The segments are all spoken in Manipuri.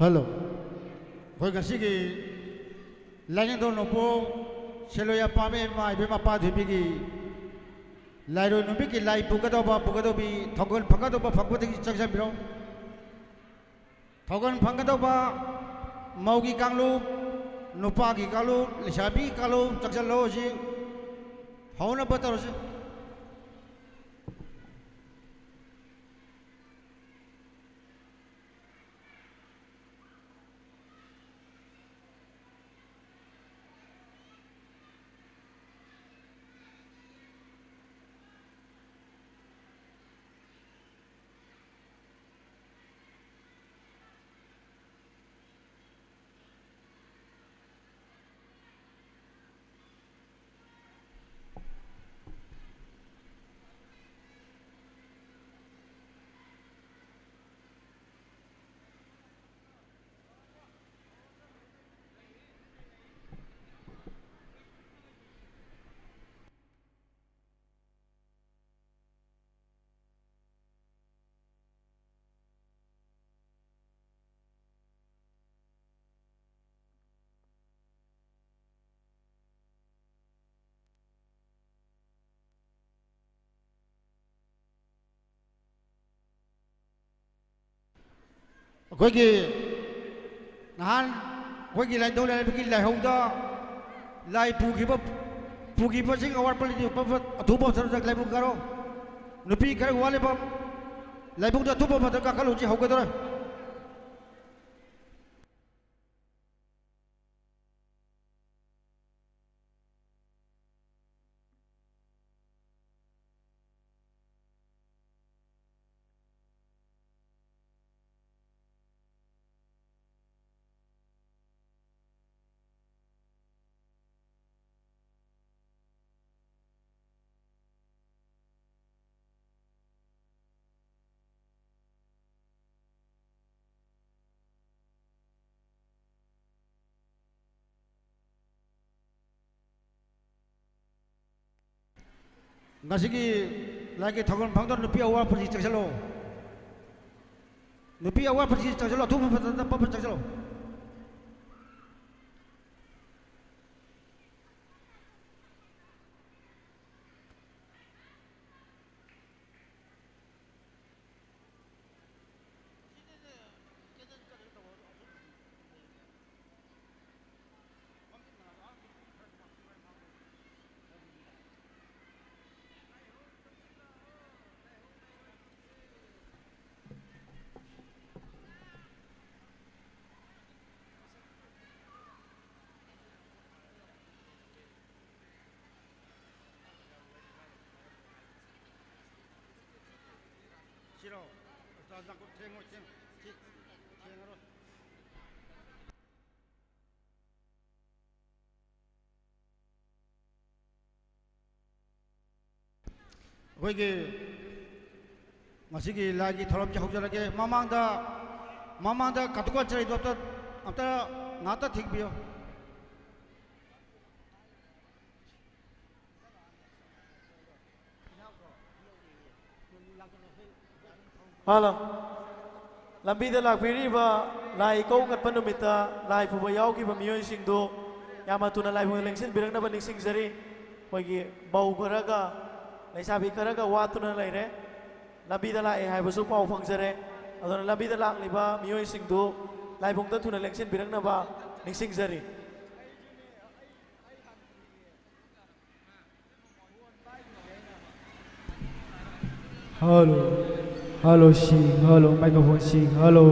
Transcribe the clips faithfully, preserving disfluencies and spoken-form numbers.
ꯍꯜꯂꯣ꯫ ꯑꯩꯈꯣꯏ ꯉꯁꯤꯒꯤ ꯂꯥꯏꯅꯤꯡꯊꯧ ꯅꯣꯡꯄꯣꯛ ꯁꯦꯂꯣꯌꯥ ꯄꯥꯝꯃꯦ ꯏꯃꯥ ꯏꯕꯦꯝꯃ ꯄꯥꯟꯊꯣꯏꯕꯤꯒꯤ ꯂꯥꯏꯔꯣꯏ ꯅꯨꯃꯤꯠꯀꯤ ꯂꯥꯏ ꯄꯨꯒꯗꯧꯕ, ꯄꯨꯒꯗꯧꯕꯤ, ꯊꯧꯒꯜ ꯐꯪꯒꯗꯧꯕ ꯐꯪꯕꯗꯒꯤ ꯆꯪꯁꯤꯟꯕꯤꯔꯣ꯫ ꯊꯧꯒꯜ ꯐꯪꯒꯗꯧꯕ ꯃꯧꯒꯤ ꯀꯥꯡꯂꯨꯞ, ꯅꯨꯄꯥꯒꯤ ꯀꯥꯡꯂꯨꯞ, ꯂꯩꯁꯥꯕꯤ ꯀꯥꯡꯂꯨꯞ ꯆꯪꯁꯤꯜꯂꯣ꯫ ꯍꯧꯖꯤꯛ ꯍꯧꯅꯕ ꯇꯧꯔꯁꯤ꯫ ꯑꯩꯈꯣꯏꯒꯤ ꯅꯍꯥꯟ ꯑꯩꯈꯣꯏꯒꯤ ꯂꯥꯏꯅꯤꯡꯊꯧ ꯂꯩꯔꯛꯀꯤ ꯂꯥꯏꯍꯧꯗ ꯂꯥꯏ ꯄꯨꯈꯤꯕ, ꯄꯨꯈꯤꯕꯁꯤꯡ ꯑꯋꯥꯠꯄ ꯂꯩꯇꯦ, ꯑꯊꯨꯕ ꯃꯇꯝꯗ ꯂꯥꯏꯕꯨꯡ ꯀꯥꯔꯣ꯫ ꯅꯨꯄꯤ ꯈꯔ ꯋꯥꯠꯂꯤꯕ ꯂꯥꯏꯕꯨꯡꯗ ꯑꯊꯨꯕ ꯃꯇꯝꯗ ꯀꯥꯈꯠꯂꯨ, ꯍꯧꯖꯤꯛ ꯍꯧꯒꯗꯧꯔꯦ꯫ ꯉꯁꯤꯒꯤ ꯂꯥꯏꯒꯤ ꯊꯧꯒꯜ ꯐꯪꯗꯧꯔ ꯅꯨꯄꯤ ꯑꯋꯥꯠꯄꯁꯤ ꯆꯪꯁꯤꯜꯂꯣ꯫ ꯅꯨꯄꯤ ꯑꯋꯥꯠꯄꯁꯤ ꯆꯪꯁꯤꯜꯂꯣ, ꯑꯊꯨꯕ ꯐꯖꯅ ꯄꯞ ꯐꯖꯅ ꯆꯪꯁꯤꯜꯂꯣ꯫ ꯁꯤꯔꯣ? ꯊꯦꯡꯉꯣ, ꯊꯦꯡ-, ꯊꯦꯡ-, ꯊꯦꯡꯉꯔꯣꯏ꯫ ꯑꯩꯈꯣꯏꯒꯤ ꯉꯁꯤꯒꯤ ꯂꯥꯏꯒꯤ ꯊꯧꯔꯝꯁꯦ ꯍꯧꯖꯔꯒꯦ꯫ ꯃꯃꯥꯡꯗ, ꯃꯃꯥꯡꯗ ꯀꯥꯇꯨ ꯀꯥꯔꯟ ꯆꯩꯔꯩꯗꯣ ꯑꯝꯇ, ꯑꯝꯇ ꯉꯥꯛꯇ ꯊꯤꯡꯕꯤꯌꯨ꯫ ꯍꯜꯂꯣ꯫ ꯂꯝꯕꯤꯗ ꯂꯥꯛꯄꯤꯔꯤꯕ ꯂꯥꯏ ꯏꯀꯧ ꯀꯠꯄ ꯅꯨꯃꯤꯠꯇ ꯂꯥꯏ ꯄꯨꯕ ꯌꯥꯎꯈꯤꯕ ꯃꯤꯑꯣꯏꯁꯤꯡꯗꯨ ꯌꯥꯝꯅ ꯊꯨꯅ ꯂꯥꯏꯕꯨꯡꯗ ꯂꯦꯡꯁꯤꯟꯕꯤꯔꯛꯅꯕ ꯅꯤꯡꯁꯤꯡꯖꯔꯤ꯫ ꯑꯩꯈꯣꯏꯒꯤ ꯃꯧ ꯈꯔꯒ ꯂꯩꯁꯥꯕꯤ ꯈꯔꯒ ꯋꯥꯠꯇꯨꯅ ꯂꯩꯔꯦ꯫ ꯂꯝꯕꯤꯗ ꯂꯥꯛꯑꯦ ꯍꯥꯏꯕꯁꯨ ꯄꯥꯎ ꯐꯪꯖꯔꯦ꯫ ꯑꯗꯨꯅ ꯂꯝꯕꯤꯗ ꯂꯥꯛꯂꯤꯕ ꯃꯤꯑꯣꯏꯁꯤꯡꯗꯨ ꯂꯥꯏꯕꯨꯡꯗ ꯊꯨꯅ ꯂꯦꯡꯁꯤꯟꯕꯤꯔꯛꯅꯕ ꯅꯤꯡꯁꯤꯡꯖꯔꯤ꯫ Hello. Hello, ꯁꯤ꯫ Hello, microphone, ꯁꯤ꯫ Hello.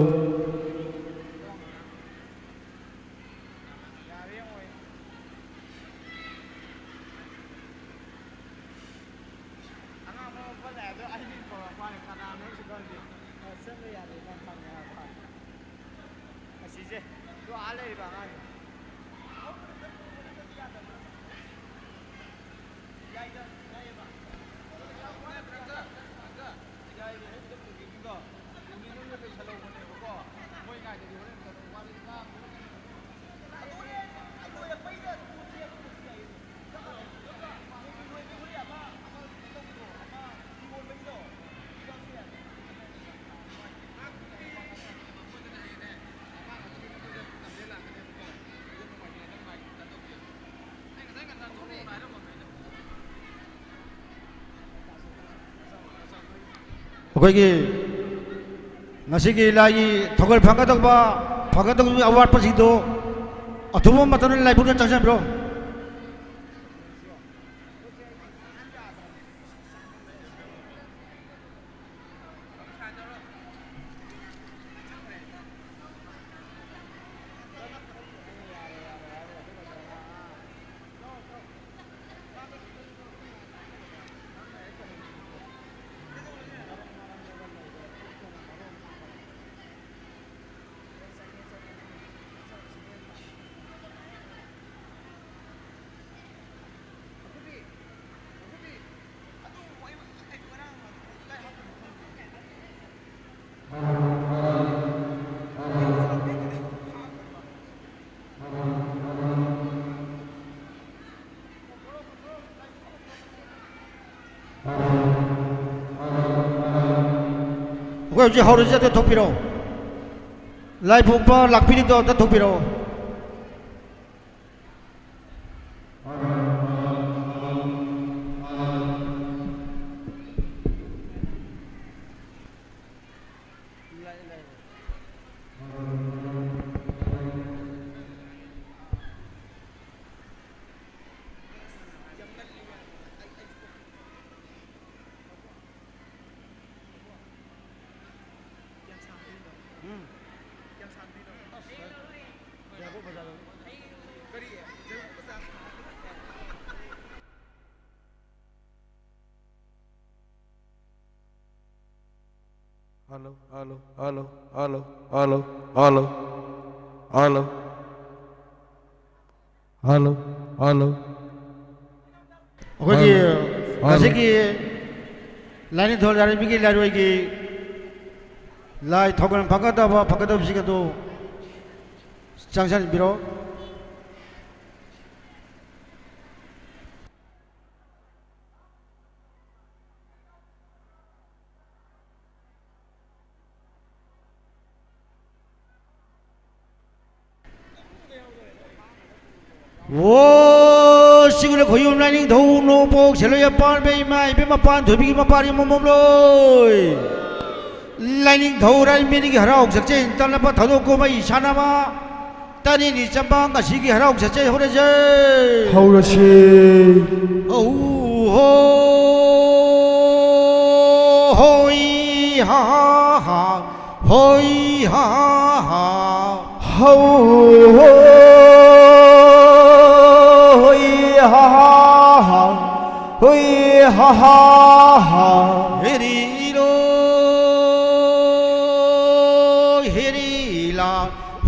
ꯑꯉꯥꯡ ꯑꯃ ꯐꯠ ꯂꯥꯛꯑꯦ, ꯑꯗꯣ ꯑꯩ ꯃꯤꯡ ꯀꯧꯔꯛꯄ ꯋꯥꯅꯤ, ꯀꯅꯥꯅꯣꯁꯨ ꯈꯪꯗꯦ꯫ ꯑ, ꯆꯠꯂꯨ ꯌꯥꯗꯦ, ꯅꯪ ꯈꯪꯉꯦ ꯍꯥꯏꯕ ꯋꯥꯅꯤ꯫ ꯑꯁꯤꯁꯦ, ꯑꯗꯣ ꯑꯥ ꯂꯩꯔꯤꯕ ꯑꯉꯥꯡꯁꯦ꯫ ꯌꯥꯏꯗ, ꯌꯥꯏꯌꯦꯕ꯫ ꯌꯥꯏꯌꯦ, ꯍꯦꯛꯇ ꯄꯨꯕꯤꯅꯤꯀꯣ꯫ ꯅꯨꯃꯤꯠ ꯑꯃꯗ ꯂꯣꯏꯁꯜꯍꯧꯕꯅꯦꯕꯀꯣ꯫ ꯃꯣꯏ ꯉꯥꯏꯗꯗꯤ ꯍꯣꯔꯦꯟ ꯀꯩꯅꯣ ꯋꯥꯔꯤ ꯉꯥꯡ ꯑꯩꯈꯣꯏꯒꯤ ꯉꯁꯤꯒꯤ ꯂꯥꯏꯒꯤ ꯊꯧꯒꯜ ꯐꯪꯒꯗꯧꯕ, ꯐꯪꯒꯗꯧꯕ ꯑꯋꯥꯠꯄꯁꯤꯡꯗꯣ ꯑꯊꯨꯕ ꯃꯇꯝꯗ ꯂꯥꯏꯕꯨꯡꯗ ꯆꯪꯁꯤꯟꯕꯤꯔꯣ꯫ ꯑꯩꯈꯣꯏ ꯍꯧꯖꯤꯛ ꯍꯧꯔꯁꯤ, ꯑꯗꯨ ꯊꯣꯛꯄꯤꯔꯛꯑꯣ꯫ ꯂꯥꯏ ꯄꯨꯕ ꯂꯥꯛꯄꯤꯔꯤꯗꯣ ꯑꯝꯇ ꯊꯣꯛꯄꯤꯔꯛꯑꯣ꯫ Hello, hello, hello, hello, hello, hello, hello, hello, hello, hello, hello. ꯑꯩꯈꯣꯏꯒꯤ ꯍꯜꯂꯣ꯫ ꯍꯜꯂꯣ꯫ ꯉꯁꯤꯒꯤ ꯂꯥꯏꯅꯤꯡꯊꯧ ꯂꯥꯏꯔꯦꯝꯕꯤꯒꯤ ꯂꯥꯏꯔꯣꯏꯒꯤ ꯂꯥꯏ ꯊꯧꯒꯜ ꯐꯒꯗꯕ ꯐꯒꯗꯕꯁꯤꯡ ꯑꯗꯨ ꯆꯪꯁꯤꯟꯕꯤꯔꯣ꯫ ꯑꯣ ꯆꯤꯡꯗ ꯈꯣꯏꯌꯨꯝ ꯂꯥꯏꯅꯤꯡꯊꯧ ꯅꯣꯡꯄꯣꯛ ꯁꯦꯜꯂꯣꯏ ꯑꯄꯥꯟꯕ ꯏꯃꯥ ꯏꯕꯦꯝ ꯃꯄꯥꯟ ꯊꯣꯏꯕꯤꯒꯤ ꯃꯄꯥꯟ ꯏꯃꯣꯝ ꯃꯣꯝꯂꯣꯏ꯫ ꯂꯥꯏꯅꯤꯡꯊꯧ ꯔꯥꯏꯃꯤꯅꯤꯒꯤ ꯍꯔꯥꯎ ꯆꯠꯆꯦ ꯏꯟꯇꯅꯕ ꯊꯧꯗꯣꯛ ꯀꯨꯝꯍꯩ ꯁꯥꯟꯅꯕ ꯇꯔꯦꯠꯅꯤ ꯆꯝꯕ ꯉꯁꯤꯒꯤ ꯍꯔꯥꯎ ꯆꯠꯆꯦ ꯍꯧꯔꯁꯦ꯫ ꯍꯧꯔꯁꯤ꯫ ꯍꯧ ꯍꯣ ꯍꯣꯏ ꯍꯥ ꯍꯥ ꯍꯣꯏ ꯍꯥ ꯍꯥ꯫ ꯍꯧ ꯍꯣ ꯍꯣꯏ ꯍꯥ ꯍꯥ ꯍꯥ ꯍꯣꯏ ꯍꯥ ꯍꯥ ꯍꯥ꯫ ꯍꯦꯔꯤꯂꯣ ꯍꯦꯔꯤꯂꯥ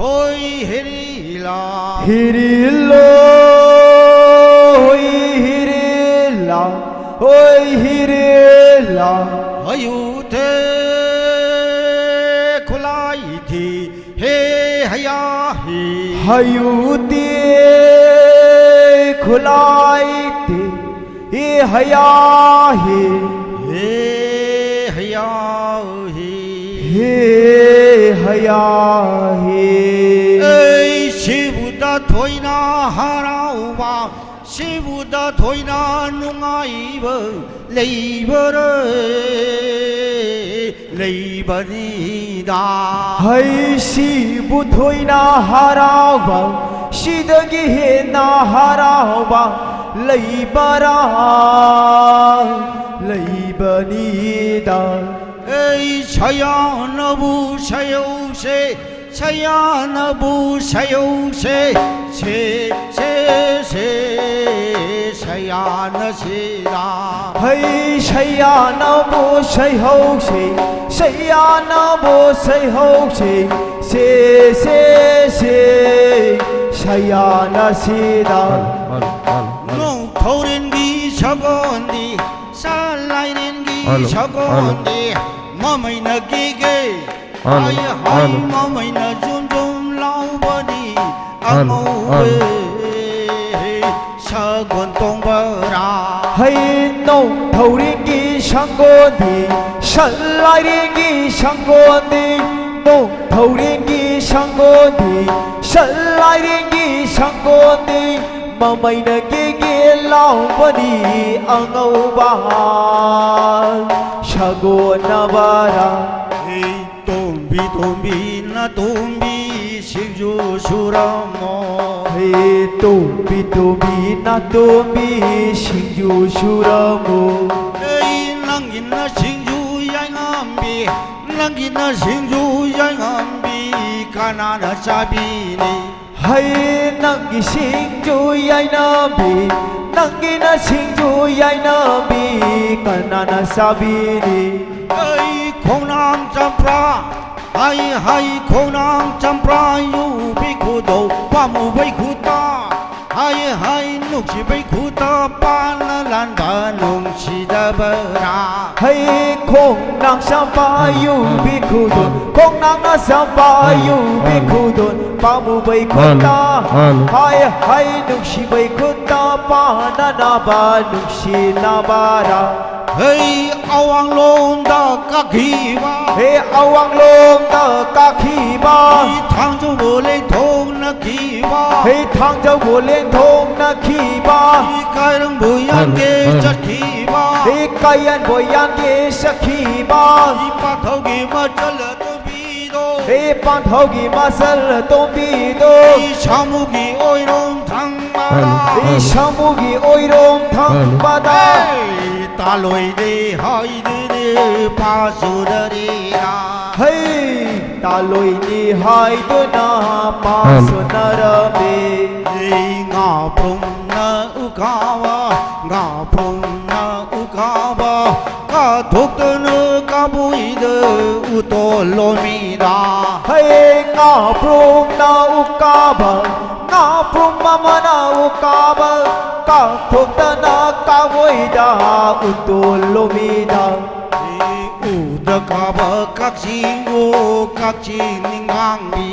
ꯍꯣꯏ ꯍꯦꯔꯤꯂꯥ꯫ ꯍꯤꯔꯤꯂꯣ ꯍꯣꯏ ꯍꯤꯔꯤꯂꯥ ꯍꯣꯏ ꯍꯤꯔꯤꯂꯥ꯫ ꯍꯌꯨꯊꯦ ꯈꯨꯂꯥꯏꯊꯤ ꯍꯦ ꯍꯌꯥ ꯍꯤ꯫ ꯍꯌꯨꯊꯦ ꯈꯨꯂꯥꯏꯊꯤ ꯍꯤ ꯍꯌꯥ ꯍꯤ꯫ ꯍꯦ ꯍꯌꯥ ꯍꯤ꯫ ꯍꯦ ꯍꯌꯥ ꯍꯤ꯫ ꯑꯩ ꯁꯤꯕꯨꯗ ꯊꯣꯏꯅ ꯍꯔꯥꯎꯕ, ꯁꯤꯕꯨꯗ ꯊꯣꯏꯅ ꯅꯨꯡꯉꯥꯏꯕ ꯂꯩꯕꯔ ꯂꯩꯕꯅꯤꯗ꯫ ꯍꯩ ꯁꯤꯕꯨ ꯊꯣꯏꯅ ꯍꯔꯥꯎꯕ, ꯁꯤꯗꯒꯤ ꯍꯦꯟꯅ ꯍꯔꯥꯎꯕ ꯂꯩꯕꯔꯥ? ꯂꯩꯕꯅꯤꯗ꯫ ꯑꯩ ꯁꯌꯥꯅꯕꯨ ꯁꯌꯧꯁꯦ, ꯁꯌꯥꯅꯕꯨ ꯁꯌꯧꯁꯦ, ꯁꯦ ꯁꯦ ꯁꯦ ꯁꯌꯥꯅ ꯁꯤꯗ꯫ ꯍꯩ ꯁꯌꯥꯅꯕꯨ ꯁꯩꯍꯧꯁꯦ, ꯁꯌꯥꯅꯕꯨ ꯁꯩꯍꯧꯁꯦ, ꯁꯦ ꯁꯦ ꯁꯦ ꯁꯌꯥꯅ ꯁꯤꯗ꯫ ꯅꯣꯡꯊꯧꯔꯦꯟꯒꯤ ꯁꯒꯣꯜꯗꯤ, ꯁꯥ ꯂꯥꯏꯔꯦꯟꯒꯤ ꯍꯜꯂꯣ, ꯍꯜꯂꯣ꯫ ꯁꯒꯣꯜꯗꯤ, ꯃꯃꯩꯅ ꯀꯤꯒꯦ꯫ ꯍꯜꯂꯣ, ꯍꯥꯏ ꯍꯥꯏ ꯍꯜꯂꯣ꯫ ꯃꯃꯩꯅ ꯖꯨꯝ ꯖꯨꯝ ꯂꯥꯎꯕꯗꯤ ꯍꯜꯂꯣ, ꯑꯉꯧꯕ ꯍꯜꯂꯣ꯫ ꯁꯒꯣꯜ ꯇꯣꯡꯕꯔꯥ? ꯍꯩ ꯅꯣꯡꯊꯧꯔꯦꯟꯒꯤ ꯁꯪꯒꯣꯜꯗꯤ, ꯁꯟ ꯂꯥꯏꯔꯦꯟꯒꯤ ꯁꯪꯒꯣꯜꯗꯤ, ꯅꯣꯡꯊꯧꯔꯦꯟꯒꯤ ꯁꯪꯒꯣꯜꯗꯤ, ꯁꯟ ꯂꯥꯏꯔꯦꯟꯒꯤ ꯁꯪꯒꯣꯜꯗꯤ, ꯃꯃꯩꯅ ꯀꯦꯒꯦ ꯌꯥꯎꯕꯅꯤ ꯑꯉꯧꯕ ꯁꯥꯒꯣꯟꯅꯕꯔꯥ꯫ ꯍꯦ ꯇꯣꯝꯕꯤ ꯇꯣꯝꯕꯤ ꯅꯥꯇꯣꯝꯕꯤ ꯁꯤꯡꯖꯨ ꯁꯨꯔꯝꯃꯣ꯫ ꯍꯦ ꯇꯣꯝꯕꯤ ꯇꯣꯝꯕꯤ ꯅꯥꯇꯣꯝꯕꯤ ꯁꯤꯡꯖꯨ ꯁꯨꯔꯝꯃꯣ꯫ ꯑꯩ ꯅꯪꯒꯤꯅ ꯁꯤꯡꯖꯨ ꯌꯥꯏꯉꯝꯕꯤ, ꯅꯪꯒꯤꯅ ꯁꯤꯡꯖꯨ ꯌꯥꯏꯉꯝꯕꯤ ꯀꯅꯥꯅ ꯆꯥꯕꯤꯅꯤ? ꯍꯩ ꯅꯪꯒꯤ ꯁꯤꯡꯖꯨ ꯌꯥꯏꯅꯕꯤ, ꯅꯪꯒꯤꯅ ꯁꯤꯡꯖꯨ ꯌꯥꯏꯅꯕꯤ ꯀꯅꯥꯅ ꯆꯥꯕꯤꯅꯤ? ꯑꯩ ꯈꯣꯡꯅꯥꯡ ꯆꯝꯄ꯭ꯔꯥ, ꯍꯩ ꯍꯩ ꯈꯣꯡꯅꯥꯡ ꯆꯝꯄ꯭ꯔꯥ ꯌꯨꯕꯤ ꯈꯨꯗꯧ ꯄꯥꯝꯃꯨꯕꯩ ꯈꯨꯇꯥ, ꯍꯩ ꯍꯩ ꯅꯨꯡꯁꯤꯕꯩ ꯈꯨꯇꯥ ꯄꯥꯟꯅ ꯂꯥꯟꯕ ꯅꯨꯡꯁꯤꯗꯕꯔꯥ? ꯍꯩ ꯈꯣꯡꯅꯥꯡ ꯆꯝꯄ꯭ꯔꯥ ꯌꯨꯕꯤ ꯈꯨꯗꯣꯟ, ꯈꯣꯡꯅꯥꯡꯅ ꯆꯝꯄ꯭ꯔꯥ ꯌꯨꯕꯤ ꯈꯨꯗꯣꯟ, ꯄꯥꯝꯃꯨꯕꯩ ꯈꯨꯇꯥ, ꯍꯩ ꯍꯩ ꯅꯨꯡꯁꯤꯕꯩ ꯈꯨꯇꯥ ꯄꯥꯟꯅꯅꯕ ꯅꯨꯡꯁꯤꯅꯕꯔꯥ? ꯍꯩ ꯑꯋꯥꯡꯂꯣꯝꯗ ꯀꯥꯈꯤꯕ, ꯍꯦ ꯑꯋꯥꯡꯂꯣꯝꯗ ꯀꯥꯈꯤꯕ, ꯍꯩ ꯊꯥꯡꯖꯧꯕꯨ ꯂꯦꯟꯊꯣꯛꯅꯈꯤꯕ, ꯍꯦ ꯊꯥꯡꯖꯧꯕꯨ ꯂꯦꯟꯊꯣꯛꯅꯈꯤꯕ, ꯍꯩ ꯀꯥꯏꯔꯪꯕꯨ ꯌꯥꯟꯒꯦ ꯆꯠꯈꯤꯕ, ꯍꯦ ꯀꯥꯏꯌꯟꯕꯨ ꯌꯥꯟꯒꯦ ꯆꯠꯈꯤꯕ, ꯍꯩ ꯄꯥꯟꯊꯧꯒꯤ ꯃꯆꯜ ꯇꯣꯝꯕꯤꯗꯣ, ꯍꯦ ꯄꯥꯟꯊꯧꯒꯤ ꯃꯆꯜ ꯇꯣꯝꯕꯤꯗꯣ, ꯍꯩ ꯁꯥꯃꯨꯒꯤ ꯑꯣꯏꯔꯣꯝ ꯊꯪꯕꯗ, ꯍꯩ ꯁꯥꯃꯨꯒꯤ ꯑꯣꯏꯔꯣꯝ ꯊꯪꯕꯗ, ꯍꯩ ꯇꯥꯂꯣꯏꯗꯦ ꯍꯥꯏꯗꯨꯅ ꯄꯥꯁꯨꯗꯔꯤꯔꯥ? ꯍꯩ ꯇꯥꯂꯣꯏꯅꯤ ꯍꯥꯏꯗꯨꯅ ꯄꯥꯁꯣꯟꯅꯔꯝꯃꯤ꯫ ꯍꯩ ꯉꯥꯄ꯭ꯔꯨꯝꯅ ꯎꯀꯥꯕ, ꯉꯥꯄ꯭ꯔꯨꯝꯅ ꯎꯀꯥꯕ ꯀꯥꯊꯣꯛꯇꯅ ꯀꯥꯕꯨꯏꯗ ꯎꯇꯣꯜ ꯂꯣꯃꯤꯗ꯫ ꯍꯩ ꯉꯥꯄ꯭ꯔꯨꯝꯅ ꯎꯀꯥꯕ, ꯉꯥꯄ꯭ꯔꯨꯝ ꯑꯃꯅ ꯎꯀꯥꯕ ꯀꯥꯊꯣꯛꯇꯅ ꯀꯥꯕꯣꯏꯗ ꯎꯇꯣꯜ ꯂꯣꯃꯤꯗ꯫ ꯎꯗ ꯀꯥꯕ ꯀꯛꯆꯤꯡ ꯑꯣ ꯀꯛꯆꯤꯡ ꯅꯤꯡꯉꯥꯡꯕꯤ꯫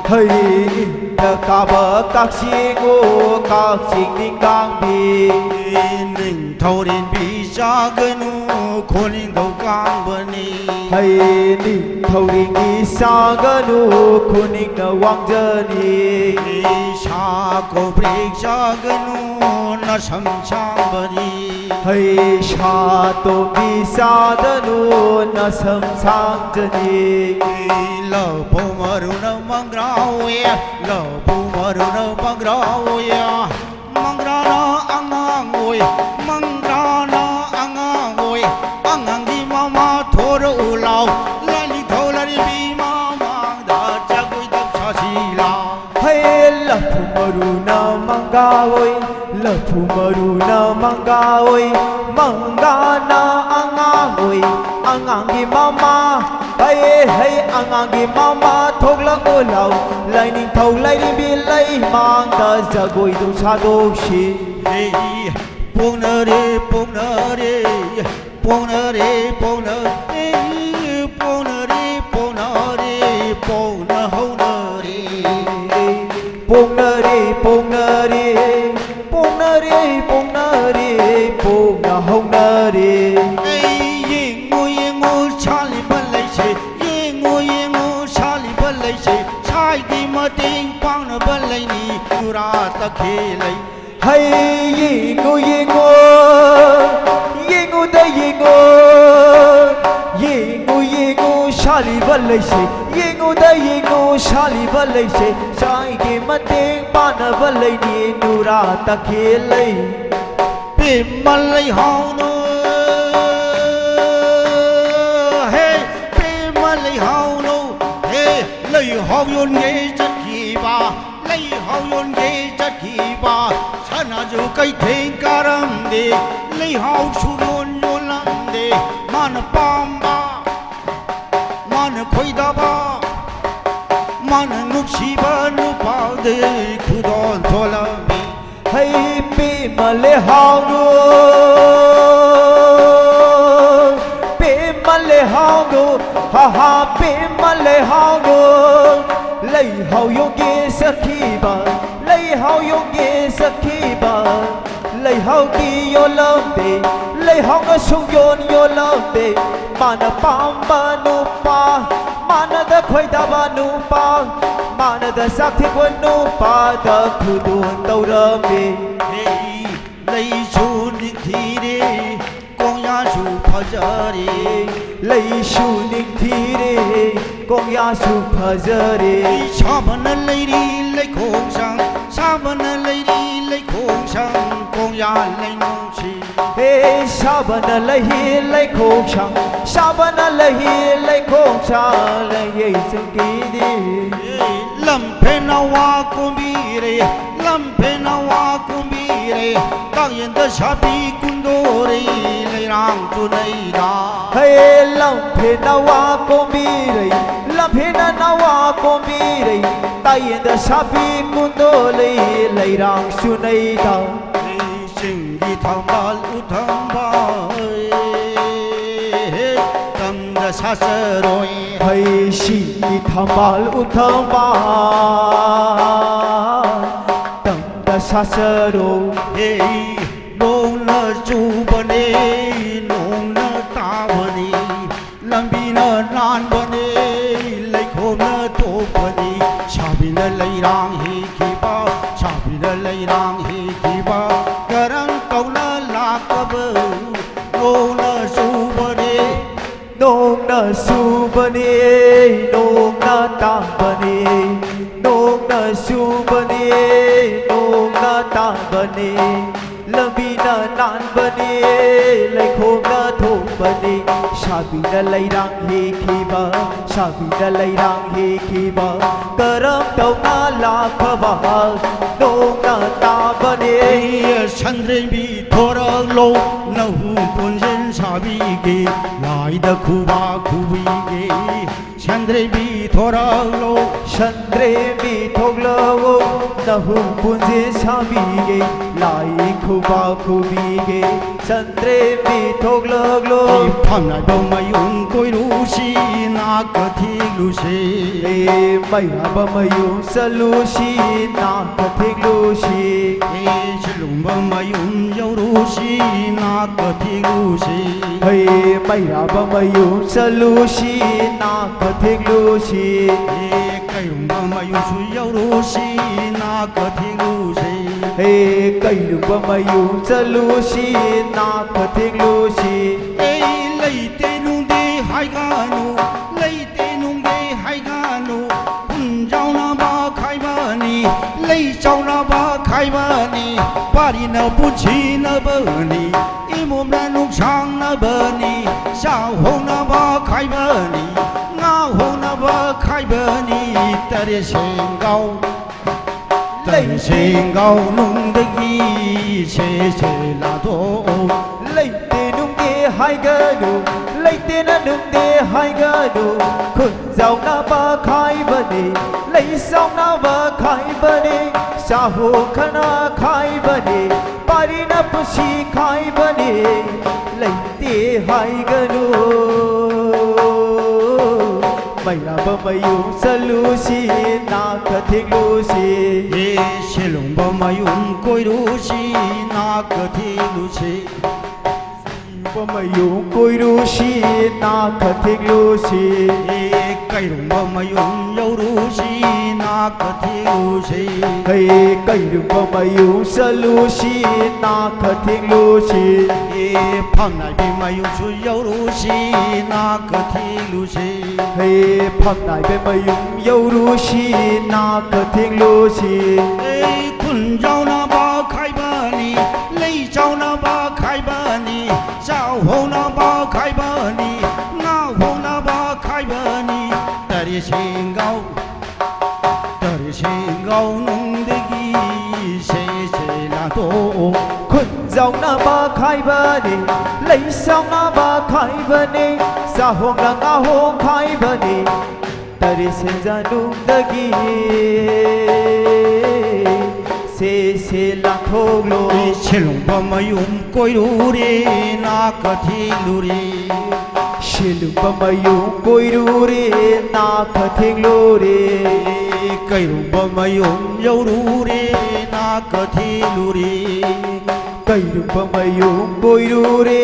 ꯍꯩ ꯏꯗ ꯀꯥꯕ ꯀꯛꯆꯤꯡ ꯑꯣ ꯀꯛꯆꯤꯡ ꯅꯤꯡꯉꯥꯡꯕꯤ꯫ ꯅꯤꯡꯊꯧꯔꯦꯟꯕꯤ ꯆꯥꯒꯅꯨ ꯈꯣꯟꯅꯤꯡꯊꯧ ꯀꯥꯡꯕꯅꯤ꯫ ꯍꯩ ꯅꯤꯡꯊꯧꯔꯦꯟꯕꯤ ꯆꯥꯒꯅꯨ ꯈꯣꯟꯅꯤꯡꯅ ꯋꯥꯡꯖꯅꯤ꯫ ꯁꯥ ꯀꯧꯕ꯭ꯔꯦꯛ ꯆꯥꯒꯅꯨ ꯁꯝ ꯁꯥꯡꯕꯅꯤ꯫ ꯍꯩ ꯁꯥ ꯇꯣꯝꯕꯤ ꯆꯥꯗꯅꯨ ꯅꯁꯝ ꯁꯥꯡꯖꯅꯤ꯫ ꯂꯐꯨ ꯃꯔꯨꯅ ꯃꯪꯒ꯭ꯔꯥ ꯑꯣꯏ, ꯂꯐꯨ ꯃꯔꯨꯅ ꯃꯪꯒ꯭ꯔꯥ ꯑꯣꯏ꯫ ꯃꯪꯒ꯭ꯔꯥꯅ ꯑꯉꯥꯡ ꯑꯣꯏ, ꯃꯪꯒ꯭ꯔꯥꯅ ꯑꯉꯥꯡ ꯑꯣꯏ꯫ ꯑꯉꯥꯡꯒꯤ ꯃꯃꯥ ꯊꯣꯔꯛꯎ ꯂꯥꯎ, ꯂꯥꯏꯅꯤꯡꯊꯧ ꯂꯥꯏꯔꯦꯝꯕꯤ ꯃꯃꯥꯡꯗ ꯖꯒꯣꯏ ꯇꯧꯁꯥꯁꯤ ꯂꯥꯎ꯫ ꯍꯩ ꯂꯐꯨ ꯃꯔꯨꯅ ꯃꯪꯒꯥ ꯑꯣꯏ, ꯂꯐꯨ ꯃꯔꯨꯅ ꯃꯪꯒꯥ ꯑꯣꯏ, ꯃꯪꯒꯥꯅ ꯑꯉꯥꯡ ꯑꯣꯏ, ꯑꯉꯥꯡꯒꯤ ꯃꯃꯥ꯫ ꯍꯩ ꯍꯩ ꯑꯉꯥꯡꯒꯤ ꯃꯃꯥ ꯊꯣꯛꯂꯛꯎ ꯂꯥꯎ, ꯂꯥꯏꯅꯤꯡꯊꯧ ꯂꯥꯏꯔꯦꯝꯕꯤ ꯂꯩꯃꯥꯡꯗ ꯖꯒꯣꯏꯗꯨ ꯁꯥꯗꯣꯛꯁꯤ꯫ ꯍꯦ, ꯄꯣꯛꯅꯔꯦ, ꯄꯣꯛꯅꯔꯦ, ꯄꯣꯛꯅꯔꯦ, ꯄꯣꯛꯅꯔꯦ, ꯄꯣꯛꯅꯔꯦ, ꯄꯣꯛꯅꯔꯦ, ꯄꯣꯛꯅꯍꯧꯅꯔꯦ꯫ ꯄꯣꯛꯅꯔꯦ, ꯄꯣꯛꯅꯔꯦ, ꯄꯣꯛꯅꯔꯦ, ꯄꯣꯛꯅꯔꯦ, ꯄꯣꯛꯅꯍꯧꯅꯔꯦ꯫ ꯑꯩ ꯌꯦꯡꯉꯨ, ꯌꯦꯡꯉꯨ, ꯁꯥꯠꯂꯤꯕ ꯂꯩꯁꯦ, ꯌꯦꯡꯉꯨ, ꯌꯦꯡꯉꯨ, ꯁꯥꯠꯂꯤꯕ ꯂꯩꯁꯦ, ꯁꯥꯏꯒꯤ ꯃꯇꯦꯡ ꯄꯥꯡꯅꯕ ꯂꯩꯅꯤ, ꯅꯨꯔꯥ ꯇꯈꯦꯜ ꯂꯩ꯫ ꯍꯩ ꯌꯦꯡꯉꯨ, ꯌꯦꯡꯉꯨ, ꯌꯦꯡꯉꯨꯗ ꯌꯦꯡꯉꯨ, ꯌꯦꯡꯉꯨ, ꯌꯦꯡꯉꯨ, ꯁꯥꯠꯂꯤꯕ ꯂꯩꯁꯦ, ꯌꯦꯡꯉꯨꯗ ꯌꯦꯡꯉꯨ, ꯁꯥꯠꯂꯤꯕ ꯂꯩꯁꯦ, ꯁꯥꯏꯒꯤ ꯃꯇꯦꯡ ꯄꯥꯡꯅꯕ ꯂꯩꯅꯤ, ꯅꯨꯔꯥ ꯇꯈꯦꯜ ꯂꯩ꯫ ꯄꯦꯝꯃ ꯂꯩꯍꯥꯎꯅꯣ, ꯍꯦ, ꯄꯦꯝꯃ ꯂꯩꯍꯥꯎꯅꯣ, ꯍꯦ, ꯂꯩꯍꯥꯎ ꯌꯣꯟꯒꯦ ꯆꯠꯈꯤꯕ, ꯂꯩꯍꯥꯎ ꯌꯣꯟꯒꯦ ꯆꯠꯈꯤꯕ, ꯁꯅꯥꯁꯨ ꯀꯩꯊꯦꯜ ꯀꯥꯔꯝꯗꯦ, ꯂꯩꯍꯥꯎꯁꯨ ꯌꯣꯟ ꯌꯣꯜꯂꯝꯗꯦ, ꯃꯥꯅ ꯄꯥꯝꯕ, ꯃꯥꯅ ꯈꯣꯏꯗꯥꯕ, ꯃꯥꯅ ꯅꯨꯡꯁꯤꯕ ꯅꯨꯄꯥꯗꯤ ꯈꯨꯗꯣꯜ ꯊꯣꯂꯝꯃꯤ꯫ ꯍꯩ ꯄꯦꯝꯃ ꯂꯩꯍꯥꯎꯅꯣ, ꯄꯦꯝꯃ ꯂꯩꯍꯥꯎꯅꯣ, ꯍꯥ ꯍꯥ ꯄꯦꯝꯃ ꯂꯩꯍꯥꯎꯅꯣ꯫ ꯂꯩꯍꯥꯎ ꯌꯣꯟꯒꯦ ꯆꯠꯈꯤꯕ, ꯂꯩꯍꯥꯎ ꯌꯣꯟꯒꯦ ꯆꯠꯈꯤꯕ, ꯂꯩꯍꯥꯎꯗꯤ ꯌꯣꯜꯂꯝꯗꯦ, ꯂꯩꯍꯥꯎꯅ ꯁꯨꯡꯌꯣꯟ ꯌꯣꯜꯂꯝꯗꯦ꯫ ꯃꯥꯅ ꯄꯥꯝꯕ ꯅꯨꯄꯥ, ꯃꯥꯅꯗ ꯈꯣꯏꯗꯥꯕ ꯅꯨꯄꯥ, ꯃꯥꯅꯗ ꯆꯥꯛ ꯊꯤꯕ ꯅꯨꯄꯥꯗ ꯈꯨꯗꯣꯜ ꯇꯧꯔꯝꯃꯤ꯫ ꯍꯦ, ꯐꯖꯔꯦ꯫ ꯂꯩꯁꯨ ꯅꯤꯡꯊꯤꯔꯦ, ꯀꯣꯡꯌꯥꯁꯨ ꯐꯖꯔꯦ꯫ ꯁꯥꯕꯅ ꯂꯩꯔꯤ ꯂꯩꯈꯣꯡꯁꯥꯡ, ꯁꯥꯕꯅ ꯂꯩꯔꯤ ꯂꯩꯈꯣꯡꯁꯥꯡ, ꯀꯣꯡꯌꯥ ꯂꯩꯅꯨꯡꯁꯤ꯫ ꯍꯦ, ꯁꯥꯕꯅ ꯂꯩꯍꯤ ꯂꯩꯈꯣꯡꯁꯥꯡ, ꯁꯥꯕꯅ ꯂꯩꯍꯤ ꯂꯩꯈꯣꯡꯁꯥꯡ, ꯂꯩꯌꯩ ꯆꯪꯈꯤꯗꯤ꯫ ꯂꯝꯐꯦꯟꯅ ꯋꯥ ꯀꯨꯝꯕꯤꯔꯦ, ꯂꯝꯐꯦꯟꯅ ꯋꯥ ꯀꯨꯝꯕꯤꯔꯦ, ꯇꯥꯛꯌꯦꯟꯗ ꯁꯥꯕꯤ ꯀꯨꯟꯗꯣꯔꯤ, ꯂꯩꯔꯥꯡ ꯆꯨꯅꯩꯗ꯫ ꯍꯦ, ꯂꯝꯐꯦꯟꯅ ꯋꯥ ꯀꯨꯝꯕꯤꯔꯦ, ꯂꯝꯐꯦꯟꯅ ꯋꯥ ꯀꯨꯝꯕꯤꯔꯦ, ꯇꯥꯛꯌꯦꯟꯗ ꯁꯥꯕꯤ ꯀꯨꯟꯗꯣꯔꯤ, ꯂꯩꯔꯥꯡ ꯆꯨꯅꯩꯗ꯫ ꯆꯤꯡꯒꯤ ꯊꯝꯕꯥꯜ ꯎꯊꯝꯕꯥꯜ, ꯇꯝꯗ ꯁꯥꯆꯔꯣꯏ꯫ ꯍꯩꯁꯤꯡꯒꯤ ꯊꯝꯕꯥꯜ ꯎꯊꯝꯕꯥꯜ, ꯇꯝꯗ ꯁꯥꯆꯔꯣꯏ꯫ ꯍꯦ, ꯅꯣꯡꯅ ꯆꯨꯕꯅꯦ, ꯅꯣꯡꯅ ꯇꯥꯕꯅꯦ, ꯂꯝꯕꯤꯅ ꯅꯥꯟꯕꯅꯤ, ꯂꯩꯈꯣꯝꯅ ꯊꯣꯛꯄꯅꯤ꯫ ꯁꯥꯕꯤꯅ ꯂꯩꯔꯥꯡ ꯍꯦꯛꯈꯤꯕ, ꯁꯥꯕꯤꯅ ꯂꯩꯔꯥꯡ ꯍꯦꯛꯈꯤꯕ, ꯀꯔꯝ ꯇꯧꯅ ꯂꯥꯛꯀꯕ? ꯅꯣꯡꯅ ꯆꯨꯕꯅꯤ, ꯅꯣꯡꯅ ꯆꯨꯕꯅꯤ, ꯅꯣꯡꯅ ꯇꯥꯕꯅꯤ, ꯅꯣꯡꯅ ꯆꯨꯕꯅꯤ, ꯅꯣꯡꯅ ꯇꯥꯕꯅꯤ꯫ ꯂꯝꯕꯤꯅ ꯅꯥꯟꯕꯅꯤ, ꯂꯩꯈꯣꯝꯅ ꯊꯣꯛꯄꯅꯤ꯫ ꯁꯥꯕꯤꯅ ꯂꯩꯔꯥꯡ ꯍꯦꯛꯈꯤꯕ, ꯁꯥꯕꯤꯅ ꯂꯩꯔꯥꯡ ꯍꯦꯛꯈꯤꯕ, ꯀꯔꯝ ꯇꯧꯅ ꯂꯥꯛꯈꯕ? ꯅꯣꯡꯅ ꯇꯥꯕꯅꯤ꯫ ꯁꯟꯗ꯭ꯔꯦꯝꯕꯤ ꯊꯣꯔꯛꯂꯣ, ꯅꯍꯨꯝ ꯄꯨꯟꯖꯦꯟ ꯁꯥꯕꯤꯒꯦ, ꯂꯥꯏꯗ ꯈꯨꯕꯥꯛ ꯈꯨꯕꯤꯒꯦ꯫ ꯁꯟꯗ꯭ꯔꯦꯝꯕꯤ ꯊꯣꯔꯛꯂꯣ꯫ ꯁꯟꯗ꯭ꯔꯦꯝꯕꯤ ꯊꯣꯛꯂꯛꯂꯣ, ꯅꯍꯨꯝ ꯄꯨꯟꯖꯦꯟ ꯁꯥꯕꯤꯒꯦ, ꯂꯥꯏ ꯈꯨꯕꯥꯛ ꯈꯨꯕꯤꯒꯦ꯫ ꯁꯟꯗ꯭ꯔꯦꯝꯕꯤ ꯊꯣꯛꯂꯛꯂꯣ꯫ ꯐꯝꯅꯥꯏꯕ ꯃꯌꯨꯝ ꯀꯣꯏꯔꯨꯁꯤ, ꯅꯥꯀ ꯊꯦꯛꯂꯨꯁꯤ꯫ ꯑꯦ, ꯃꯩꯔꯥꯕ ꯃꯌꯨꯝ ꯆꯠꯂꯨꯁꯤ, ꯅꯥꯀ ꯊꯦꯛꯂꯨꯁꯤ꯫ ꯑꯦ, ꯁꯤꯂꯨꯡꯕ ꯃꯌꯨꯝ ꯌꯧꯔꯨꯁꯤ, ꯅꯥꯀ ꯊꯦꯛꯂꯨꯁꯤ꯫ ꯍꯩ, ꯃꯩꯔꯥꯕ ꯃꯌꯨꯝ ꯆꯠꯂꯨꯁꯤ, ꯅꯥꯀ ꯊꯦꯛꯂꯨꯁꯤ꯫ ꯑꯦ, ꯀꯩꯔꯨꯝꯕ ꯃꯌꯨꯝꯁꯨ ꯌꯧꯔꯨꯁꯤ, ꯅꯥꯀ ꯊꯦꯛꯂꯨꯁꯤ꯫ ꯍꯦ, ꯀꯩꯔꯨꯝꯕ ꯃꯌꯨꯝ ꯆꯠꯂꯨꯁꯤ, ꯅꯥꯀ ꯊꯦꯛꯂꯨꯁꯤ꯫ ꯑꯦ, ꯄꯨꯟꯁꯤꯅꯕꯅꯤ, ꯏꯃꯣꯝꯅ ꯅꯨꯡꯁꯥꯡꯅꯕꯅꯤ, ꯆꯥꯍꯧꯅꯕ ꯈꯥꯏꯕꯅꯤ, ꯉꯥꯍꯧꯅꯕ ꯈꯥꯏꯕꯅꯤ, ꯇꯔꯦꯠ ꯁꯦꯡꯒꯥꯎ꯫ ꯂꯩ ꯁꯦꯡꯒꯥꯎ ꯅꯨꯡꯗꯒꯤ ꯁꯦ ꯁꯦ ꯂꯥꯊꯣꯛꯑꯣ꯫ ꯂꯩꯇꯦ ꯅꯨꯡꯗꯦ ꯍꯥꯏꯒꯅꯨ, ꯂꯩꯇꯦꯅ ꯅꯨꯡꯗꯦ ꯍꯥꯏꯒꯅꯨ꯫ ꯈꯨꯟ ꯆꯥꯎꯅꯕ ꯈꯥꯏꯕꯅꯤ, ꯂꯩ ꯆꯥꯎꯅꯕ ꯈꯥꯏꯕꯅꯤ, ꯆꯥꯍꯣ ꯈꯅ ꯈꯥꯏꯕꯅꯤ, ꯄꯥꯔꯤꯅ ꯄꯨꯟꯁꯤ ꯈꯥꯏꯕꯅꯤ꯫ ꯂꯩꯇꯦ ꯍꯥꯏꯒꯅꯨ꯫ ꯃꯩꯔꯥꯕ ꯃꯌꯨꯝ ꯆꯠꯂꯨꯁꯤ, ꯅꯥꯀ ꯊꯦꯡꯂꯨꯁꯤ꯫ ꯑꯦ, ꯁꯦꯂꯣꯡꯕ ꯃꯌꯨꯝ ꯀꯣꯏꯔꯨꯁꯤ, ꯅꯥꯀ ꯊꯦꯡꯂꯨꯁꯤ꯫ ꯁꯦꯂꯣꯡꯕ ꯃꯌꯨꯝ ꯀꯣꯏꯔꯨꯁꯤ, ꯅꯥꯀ ꯊꯦꯡꯂꯨꯁꯤ꯫ ꯑꯦ, ꯀꯩꯔꯨꯝꯕ ꯃꯌꯨꯝ ꯌꯧꯔꯨꯁꯤ, ꯅꯥꯀ ꯊꯦꯡꯂꯨꯁꯤ꯫ ꯍꯩ, ꯀꯩꯔꯨꯝꯕ ꯃꯌꯨꯝ ꯆꯠꯂꯨꯁꯤ, ꯅꯥꯀ ꯊꯦꯡꯂꯨꯁꯤ꯫ ꯑꯦ, ꯐꯝꯅꯥꯏꯕꯤ ꯃꯌꯨꯝꯁꯨ ꯌꯧꯔꯨꯁꯤ, ꯅꯥꯀ ꯊꯦꯡꯂꯨꯁꯤ꯫ ꯍꯦ, ꯐꯝꯅꯥꯏꯕ ꯃꯌꯨꯝ ꯌꯧꯔꯨꯁꯤ, ꯅꯥꯀ ꯊꯦꯡꯂꯨꯁꯤ꯫ ꯑꯦ, ꯈꯨꯟ ꯆꯥꯎꯅꯕ ꯈꯥꯏꯕꯅꯤ, ꯂꯩ ꯆꯥꯎꯅꯕ ꯈꯥꯏꯕꯅꯤ, ꯆꯥꯎꯍꯧꯅꯕ ꯈꯥꯏꯕꯅꯤ, ꯉꯥꯎꯍꯧꯅꯕ ꯈꯥꯏꯕꯅꯤ꯫ ꯇꯔꯦꯠ ꯁꯦꯡꯒꯥꯎ, ꯇꯔꯦꯠ ꯁꯦꯡꯒꯥꯎ ꯅꯨꯡꯗꯒꯤ ꯁꯦ ꯁꯦ ꯂꯥꯟꯊꯣꯛꯑꯣ꯫ ꯈꯨꯟ ꯆꯥꯎꯅꯕ ꯈꯥꯏꯕꯅꯤ, ꯂꯩ ꯆꯥꯎꯅꯕ ꯈꯥꯏꯕꯅꯤ, ꯆꯥꯍꯣꯡꯅ ꯉꯥꯍꯣꯡ ꯈꯥꯏꯕꯅꯤ꯫ ꯇꯔꯦꯠ ꯁꯦꯟꯖꯅꯨꯡꯗꯒꯤ ꯁꯦ ꯁꯦ ꯂꯥꯟꯊꯣꯛꯂꯣ꯫ ꯁꯦꯂꯣꯡꯕ ꯃꯌꯨꯝ ꯀꯣꯏꯔꯨꯔꯦ, ꯅꯥꯀ ꯊꯦꯡꯂꯨꯔꯦ꯫ ꯁꯦꯂꯨꯡꯕ ꯃꯌꯨꯝ ꯀꯣꯏꯔꯨꯔꯦ, ꯅꯥꯀ ꯊꯦꯡꯂꯨꯔꯦ꯫ ꯀꯩꯔꯨꯝꯕ ꯃꯌꯨꯝ ꯌꯧꯔꯨꯔꯦ, ꯅꯥꯀ ꯊꯦꯡꯂꯨꯔꯦ꯫ ꯀꯩꯔꯨꯝꯕ ꯃꯌꯨꯝ ꯀꯣꯏꯔꯨꯔꯦ,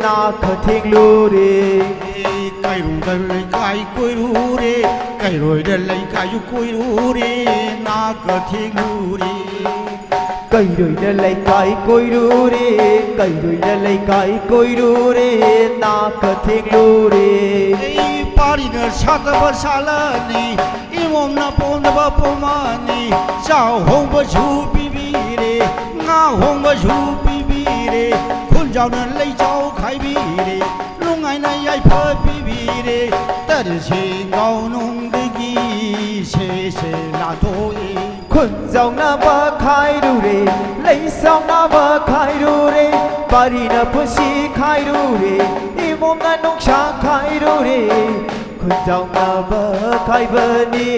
ꯅꯥꯀ ꯊꯦꯡꯂꯨꯔꯦ꯫ ꯀꯩꯔꯨꯝꯕ ꯂꯩꯀꯥꯏ ꯀꯣꯏꯔꯨꯔꯦ, ꯀꯩꯔꯣꯏꯗ ꯂꯩꯀꯥꯏꯁꯨ ꯀꯣꯏꯔꯨꯔꯦ, ꯅꯥꯀ ꯊꯦꯡꯂꯨꯔꯦ꯫ ꯀꯩꯔꯣꯏꯅ ꯂꯩꯀꯥꯏ ꯀꯣꯏꯔꯨꯔꯦ, ꯀꯩꯔꯣꯏꯅ ꯂꯩꯀꯥꯏ ꯀꯣꯏꯔꯨꯔꯦ, ꯅꯥꯀ ꯊꯦꯡꯂꯨꯔꯦ꯫ ꯑꯩ ꯄꯥꯔꯤꯅ ꯁꯥꯠꯇꯕ ꯁꯥꯠꯂꯅꯤ, ꯏꯃꯣꯝꯅ ꯄꯣꯝꯗꯕ ꯄꯣꯝꯃꯅꯤ, ꯆꯥꯎꯍꯧꯕꯁꯨ ꯄꯤꯕꯤꯔꯦ, ꯍꯣꯡꯕꯁꯨ ꯄꯤꯕꯤꯔꯦ, ꯈꯨꯟꯖꯥꯎꯅ ꯂꯩꯆꯥꯎ ꯈꯥꯏꯕꯤꯔꯦ, ꯅꯨꯡꯉꯥꯏꯅ ꯌꯥꯏꯐ ꯄꯤꯕꯤꯔꯦ, ꯇꯔꯁꯦ ꯒꯥꯎꯅꯨꯡꯗꯒꯤ ꯁꯦꯁꯦ ꯂꯥꯊꯣꯛꯏ꯫ ꯈꯨꯟꯖꯥꯎꯅꯕ ꯈꯥꯏꯔꯨꯔꯦ, ꯂꯩꯆꯥꯎꯅꯕ ꯈꯥꯏꯔꯨꯔꯦ, ꯄꯥꯔꯤꯅ ꯄꯨꯟꯁꯤ ꯈꯥꯏꯔꯨꯔꯦ, ꯏꯃꯨꯡꯅ ꯅꯨꯡꯁꯥ ꯈꯥꯏꯔꯨꯔꯦ, ꯈꯨꯟꯖꯥꯎꯅꯕ ꯈꯥꯏꯕꯅꯤ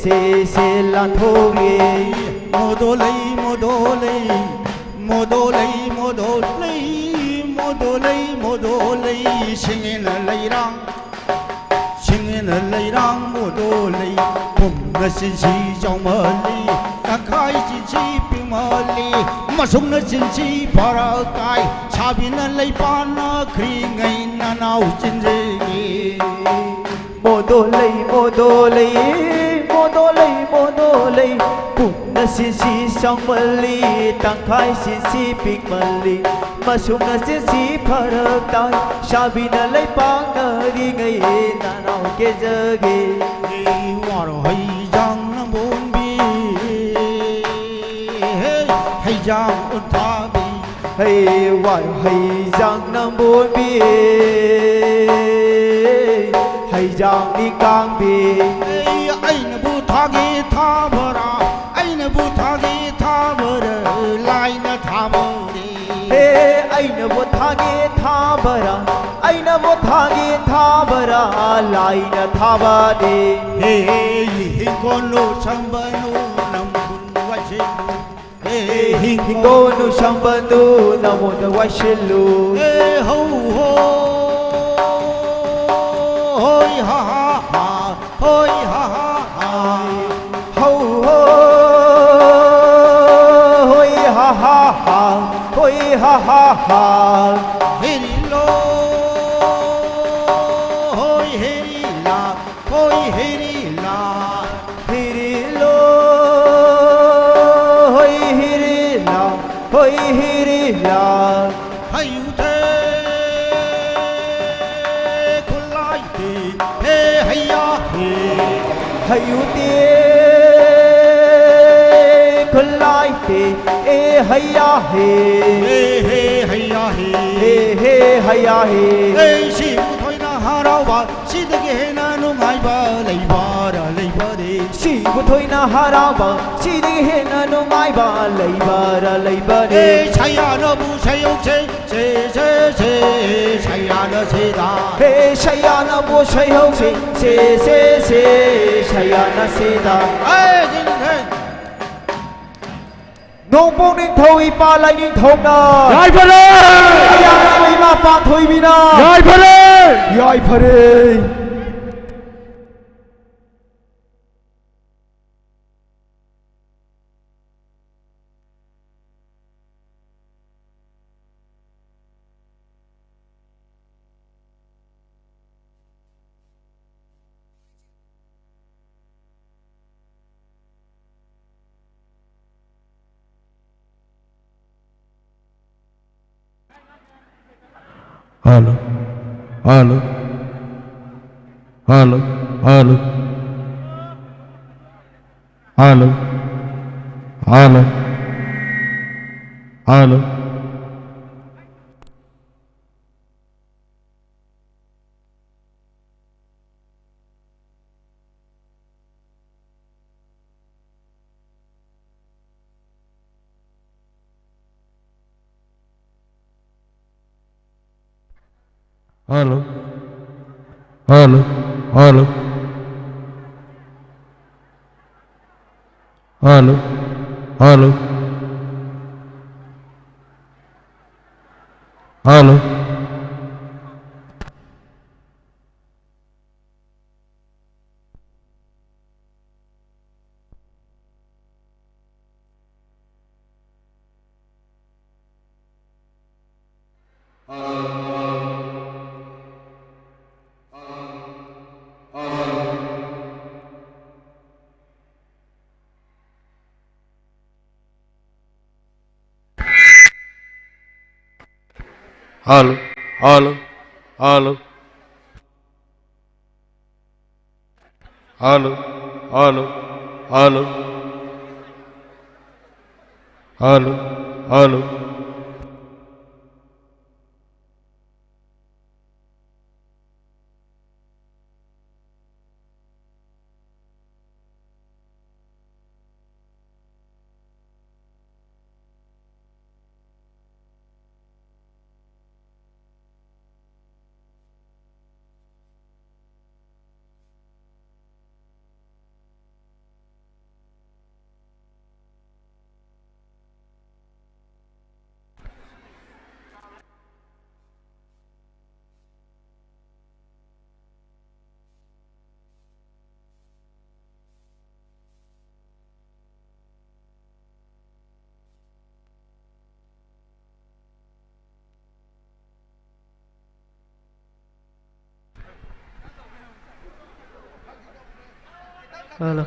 ꯁꯦꯁꯦ ꯂꯥꯟꯊꯣꯛꯂꯦ꯫ ꯃꯣꯗꯣ ꯂꯩ, ꯃꯣꯗꯣ ꯂꯩ, ꯃꯣꯗꯣ ꯂꯩ, ꯃꯣꯗꯣ ꯂꯩ, ꯃꯣꯗꯣ ꯂꯩ, ꯃꯣꯗꯣ ꯂꯩ, ꯁꯤꯡꯉꯦꯅ ꯂꯩꯔꯥꯡ, ꯁꯤꯡꯉꯦꯅ ꯂꯩꯔꯥꯡ ꯃꯣꯗꯣ ꯂꯩ, ꯄꯨꯝꯅ ꯆꯤꯟꯁꯤ ꯆꯥꯎꯃꯜꯂꯤ, ꯇꯪꯈꯥꯏ ꯆꯤꯟꯁꯤ ꯄꯤꯛꯃꯜꯂꯤ, ꯃꯁꯨꯝꯅ ꯆꯤꯟꯁꯤ ꯐꯔꯛ ꯇꯥꯏ, ꯁꯥꯕꯤꯅ ꯂꯩꯄꯥꯛꯅ ꯈ꯭ꯔꯤꯉꯩ ꯅꯅꯥꯎ ꯆꯤꯟꯖꯒꯤ꯫ ꯃꯣꯗꯣ ꯂꯩ, ꯃꯣꯗꯣ ꯂꯩ, ꯃꯣꯗꯣ ꯂꯩ, ꯃꯣꯗꯣ ꯂꯩ꯫ ꯄꯨꯝꯅ ꯁꯤꯟꯁꯤ ꯆꯥꯎꯃꯜꯂꯤ, ꯇꯪꯈꯥꯏ ꯁꯤꯟꯁꯤ ꯄꯤꯛꯃꯜꯂꯤ꯫ ꯃꯁꯨꯝꯅ ꯁꯤꯟꯁꯤ ꯐꯔꯛ ꯇꯥꯏ, ꯁꯥꯕꯤꯅ ꯂꯩꯄꯥꯛꯅꯔꯤꯉꯩ ꯅꯅꯥꯎ ꯀꯦꯖꯒꯦ꯫ ꯋꯥꯔꯣ ꯍꯩꯖꯥꯡ ꯅꯝꯕꯣꯟꯕꯤ, ꯍꯦ, ꯍꯩꯖꯥꯡ ꯎꯟꯊꯥꯕꯤ꯫ ꯍꯩ ꯋꯥꯔꯣ ꯍꯩꯖꯥꯡ ꯅꯝꯕꯣꯟꯕꯤ, ꯍꯩꯖꯥꯡ ꯅꯤꯡꯀꯥꯡꯕꯤ꯫ ꯑꯩ, ꯑꯩꯅꯕꯨ ꯊꯥꯒꯦ ꯊꯥꯕꯔꯥ, ꯑꯩꯅꯕꯨ ꯊꯥꯒꯦ ꯊꯥꯕꯔꯥ, ꯂꯥꯏꯅ ꯊꯥꯕꯅꯤ꯫ ꯍꯦ, ꯑꯩꯅꯕꯨ ꯊꯥꯒꯦ ꯊꯥꯕꯔꯥ, ꯑꯩꯅꯕꯨ ꯊꯥꯒꯦ ꯊꯥꯕꯔꯥ, ꯂꯥꯏꯅ ꯊꯥꯕꯅꯤ꯫ ꯍꯦ, ꯍꯤꯡꯒꯣꯜ ꯂꯣꯏꯁꯝꯕꯅꯨ ꯅꯝꯕꯨꯟ ꯋꯥꯏꯁꯤꯜꯂꯨ꯫ ꯍꯦ, ꯍꯤꯡꯒꯣꯜ ꯂꯣꯏꯁꯝꯕꯅꯨ ꯅꯝꯕꯨꯟ ꯋꯥꯏꯁꯤꯜꯂꯨ꯫ ꯍꯦ, ꯍꯧ ꯍꯣ, ꯍꯣꯏ ꯍꯥ ꯍꯥ ꯍꯥ, ꯍꯣꯏ ꯍꯥ ꯍꯥ ꯍꯥ꯫ ꯍꯧ ꯍꯣ, ꯍꯣꯏ ꯍꯥ ꯍꯥ ꯍꯥ, ꯍꯣꯏ ꯍꯥ ꯍꯥ ꯍꯥ꯫ ꯍꯦꯔꯤꯂꯣ, ꯍꯣꯏ ꯍꯦꯔꯤꯂꯥ, ꯍꯣꯏ ꯍꯦꯔꯤꯂꯥ꯫ ꯍꯤꯔꯤꯂꯣ, ꯍꯣꯏ ꯍꯤꯔꯤꯂꯥ, ꯍꯣꯏ ꯍꯤꯔꯤꯂꯥ꯫ ꯍꯩꯌꯨꯊꯦ ꯈꯨꯂꯥꯏꯊꯦ ꯍꯦ ꯍꯩꯌꯥ ꯍꯦ꯫ ꯍꯩꯌꯨꯊꯦ ꯍꯩꯌꯥ ꯍꯦ꯫ ꯍꯦ ꯍꯦ ꯍꯩꯌꯥ ꯍꯦ꯫ ꯍꯦ ꯍꯦ ꯍꯩꯌꯥ ꯍꯦ꯫ ꯑꯦ, ꯁꯤꯕꯨ ꯊꯣꯏꯅ ꯍꯔꯥꯎꯕ, ꯁꯤꯗꯒꯤ ꯍꯦꯟꯅ ꯅꯨꯡꯉꯥꯏꯕ ꯂꯩꯕꯔꯥ ꯂꯩꯕꯔꯦ꯫ ꯁꯤꯕꯨ ꯊꯣꯏꯅ ꯍꯔꯥꯎꯕ, ꯁꯤꯗꯒꯤ ꯍꯦꯟꯅ ꯅꯨꯡꯉꯥꯏꯕ ꯂꯩꯕꯔꯥ ꯂꯩꯕꯔꯦ꯫ ꯑꯦ, ꯁꯌꯥꯅꯕꯨ ꯁꯌꯧꯁꯦ, ꯁꯦ, ꯁꯦ, ꯁꯦ, ꯁꯌꯥꯅ ꯁꯤꯗ꯫ ꯍꯦ, ꯁꯌꯥꯅꯕꯨ ꯁꯌꯧꯁꯦ, ꯁꯦ, ꯁꯦ, ꯁꯦ, ꯁꯌꯥꯅ ꯁꯤꯗ꯫ ꯑꯦ, ꯖꯤꯡ ꯍꯦ꯫ ꯅꯣꯡꯄꯣꯛ ꯅꯤꯡꯊꯧ ꯏꯄꯥ ꯂꯥꯏꯅꯤꯡꯊꯧꯅ꯫ ꯌꯥꯏꯐꯔꯦ! ꯃꯌꯥꯝ ꯏꯃꯥ ꯄꯥꯟꯊꯣꯏꯕꯤꯅ꯫ ꯌꯥꯏꯐꯔꯦ! ꯌꯥꯏꯐꯔꯦ! Hello. Hello. Hello. Hello. Hello. Hello. Hello. Hello. Hello. Hello. Hello. Hello. Hello. Hello, hello, hello. Hello, hello, hello. Hello, hello. Hello.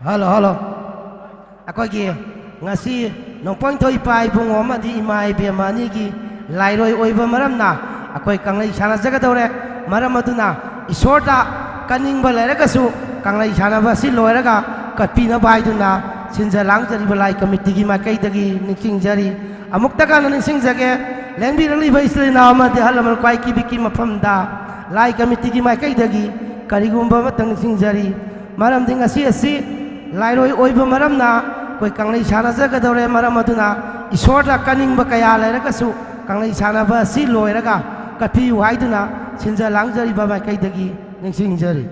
Hello, hello. ꯑꯩꯈꯣꯏꯒꯤ ꯉꯁꯤ ꯅꯣꯡꯄꯣꯛ ꯅꯤꯡꯊꯧ ꯏꯄꯥ ꯏꯕꯨꯡꯉꯣ ꯑꯃꯗꯤ ꯏꯃꯥ ꯏꯕꯦꯝꯃ ꯑꯅꯤꯒꯤ ꯂꯥꯏꯔꯣꯏ ꯑꯣꯏꯕ ꯃꯔꯝꯅ ꯑꯩꯈꯣꯏ ꯀꯪꯂꯩ ꯁꯥꯟꯅꯖꯒꯗꯧꯔꯦ꯫ ꯃꯔꯝ ꯑꯗꯨꯅ ꯏꯁꯣꯔꯗ ꯀꯠꯅꯤꯡꯕ ꯂꯩꯔꯒꯁꯨ ꯀꯪꯂꯩ ꯁꯥꯟꯅꯕ ꯑꯁꯤ ꯂꯣꯏꯔꯒ ꯀꯠꯄꯤꯅꯕ ꯍꯥꯏꯗꯨꯅ ꯁꯤꯟꯖ ꯂꯥꯡꯖꯔꯤꯕ ꯂꯥꯏ ꯀꯃꯤꯇꯤꯒꯤ ꯃꯥꯏꯀꯩꯗꯒꯤ ꯅꯤꯡꯁꯤꯡꯖꯔꯤ꯫ ꯑꯃꯨꯛꯇ ꯀꯟꯅ ꯅꯤꯡꯁꯤꯡꯖꯒꯦ, ꯂꯦꯡꯕꯤꯔꯛꯂꯤꯕ ꯏꯆꯤꯜ ꯏꯅꯥꯎ ꯑꯃꯗꯤ ꯑꯍꯜ ꯂꯃꯟ ꯈ꯭ꯋꯥꯏ ꯀꯤꯕꯤꯛꯀꯤ ꯃꯐꯝꯗ ꯂꯥꯏ ꯀꯃꯤꯇꯤꯒꯤ ꯃꯥꯏꯀꯩꯗꯒꯤ ꯀꯔꯤꯒꯨꯝꯕ ꯑꯃꯇꯪ ꯅꯤꯡꯁꯤꯡꯖꯔꯤ꯫ ꯃꯔꯝꯗꯤ ꯉꯁꯤ ꯑꯁꯤ ꯂꯥꯏꯔꯣꯏ ꯑꯣꯏꯕ ꯃꯔꯝꯅ ꯑꯩꯈꯣꯏ ꯀꯪꯂꯩ ꯁꯥꯟꯅꯖꯒꯗꯧꯔꯦ꯫ ꯃꯔꯝ ꯑꯗꯨꯅ ꯏꯁꯣꯔꯗ ꯀꯅꯤꯡꯕ ꯀꯌꯥ ꯂꯩꯔꯒꯁꯨ ꯀꯪꯂꯩ ꯁꯥꯟꯅꯕ ꯑꯁꯤ ꯂꯣꯏꯔꯒ ꯀꯠꯄꯤꯌꯨ ꯍꯥꯏꯗꯨꯅ ꯁꯤꯟꯖ ꯂꯥꯡꯖꯔꯤꯕ ꯃꯥꯏꯀꯩꯗꯒꯤ ꯅꯤꯡꯁꯤꯡꯖꯔꯤ꯫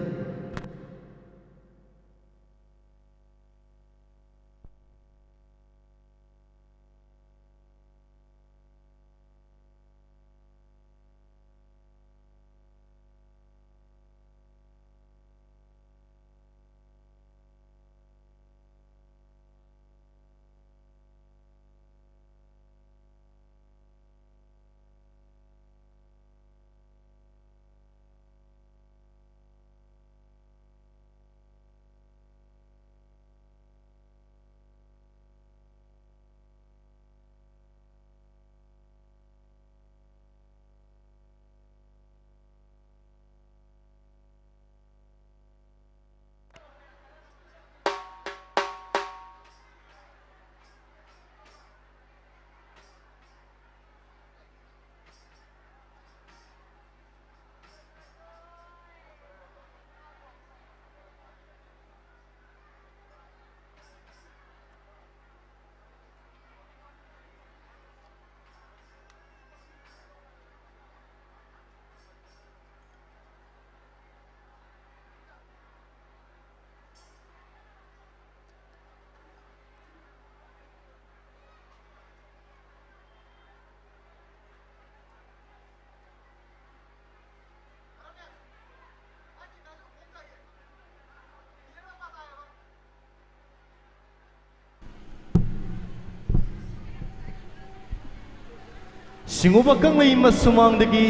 ꯁꯤꯡꯎꯕ ꯀꯪꯂꯩ ꯃꯁꯨꯃꯥꯡꯗꯒꯤ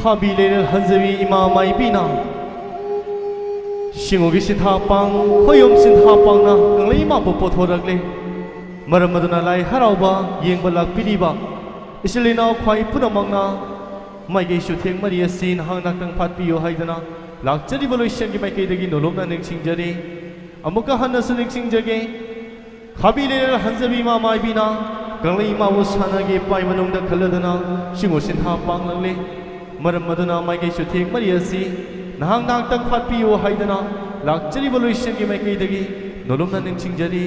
ꯈꯥꯕꯤ ꯂꯩꯔꯦꯜ ꯍꯟꯖꯕꯤ ꯏꯃꯥ ꯃꯥꯏꯕꯤꯅ ꯁꯤꯡꯎꯒꯤ ꯁꯤꯟꯊꯥ ꯄꯥꯡ, ꯈꯣꯏꯌꯨꯝ ꯁꯤꯟꯊꯥ ꯄꯥꯡꯅ ꯀꯪꯂꯩ ꯏꯃꯥꯕꯨ ꯄꯣꯊꯣꯔꯛꯂꯦ꯫ ꯃꯔꯝ ꯑꯗꯨꯅ ꯂꯥꯏ ꯍꯔꯥꯎꯕ ꯌꯦꯡꯕ ꯂꯥꯛꯄꯤꯔꯤꯕ ꯏꯆꯤꯜ ꯏꯅꯥꯎ ꯈ꯭ꯋꯥꯏ ꯄꯨꯝꯅꯃꯛꯅ ꯃꯥꯏꯀꯩ ꯆꯨꯊꯦꯡ ꯃꯔꯤ ꯑꯁꯤ ꯅꯍꯥꯛ ꯉꯥꯛꯇꯪ ꯐꯥꯠꯄꯤꯌꯨ ꯍꯥꯏꯗꯨꯅ ꯂꯥꯛꯆꯔꯤꯕ ꯂꯣꯏꯁꯪꯒꯤ ꯃꯥꯏꯀꯩꯗꯒꯤ ꯅꯣꯂꯨꯛꯅ ꯅꯤꯡꯁꯤꯡꯖꯔꯤ꯫ ꯑꯃꯨꯛꯀ ꯍꯟꯅꯁꯨ ꯅꯤꯡꯁꯤꯡꯖꯒꯦ, ꯈꯥꯕꯤ ꯂꯩꯔꯦꯜ ꯍꯟꯖꯕꯤ ꯏꯃꯥ ꯃꯥꯏꯕꯤꯅ ꯀꯪꯂꯩ ꯏꯃꯥꯕꯨ ꯁꯅꯥꯒꯤ ꯄꯥꯏ ꯃꯅꯨꯡꯗ ꯈꯜꯂꯗꯨꯅ ꯁꯤꯡꯎ ꯁꯤꯟꯊꯥ ꯄꯥꯡꯂꯛꯂꯦ꯫ ꯃꯔꯝ ꯑꯗꯨꯅ ꯃꯥꯏꯀꯩ ꯆꯨꯊꯦꯡ ꯃꯔꯤ ꯑꯁꯤ ꯅꯍꯥꯛ ꯉꯥꯛꯇꯪ ꯐꯥꯠꯄꯤꯌꯨ ꯍꯥꯏꯗꯨꯅ ꯂꯥꯛꯆꯔꯤꯕ ꯂꯣꯏꯁꯪꯒꯤ ꯃꯥꯏꯀꯩꯗꯒꯤ ꯅꯣꯂꯨꯛꯅ ꯅꯤꯡꯁꯤꯡꯖꯔꯤ꯫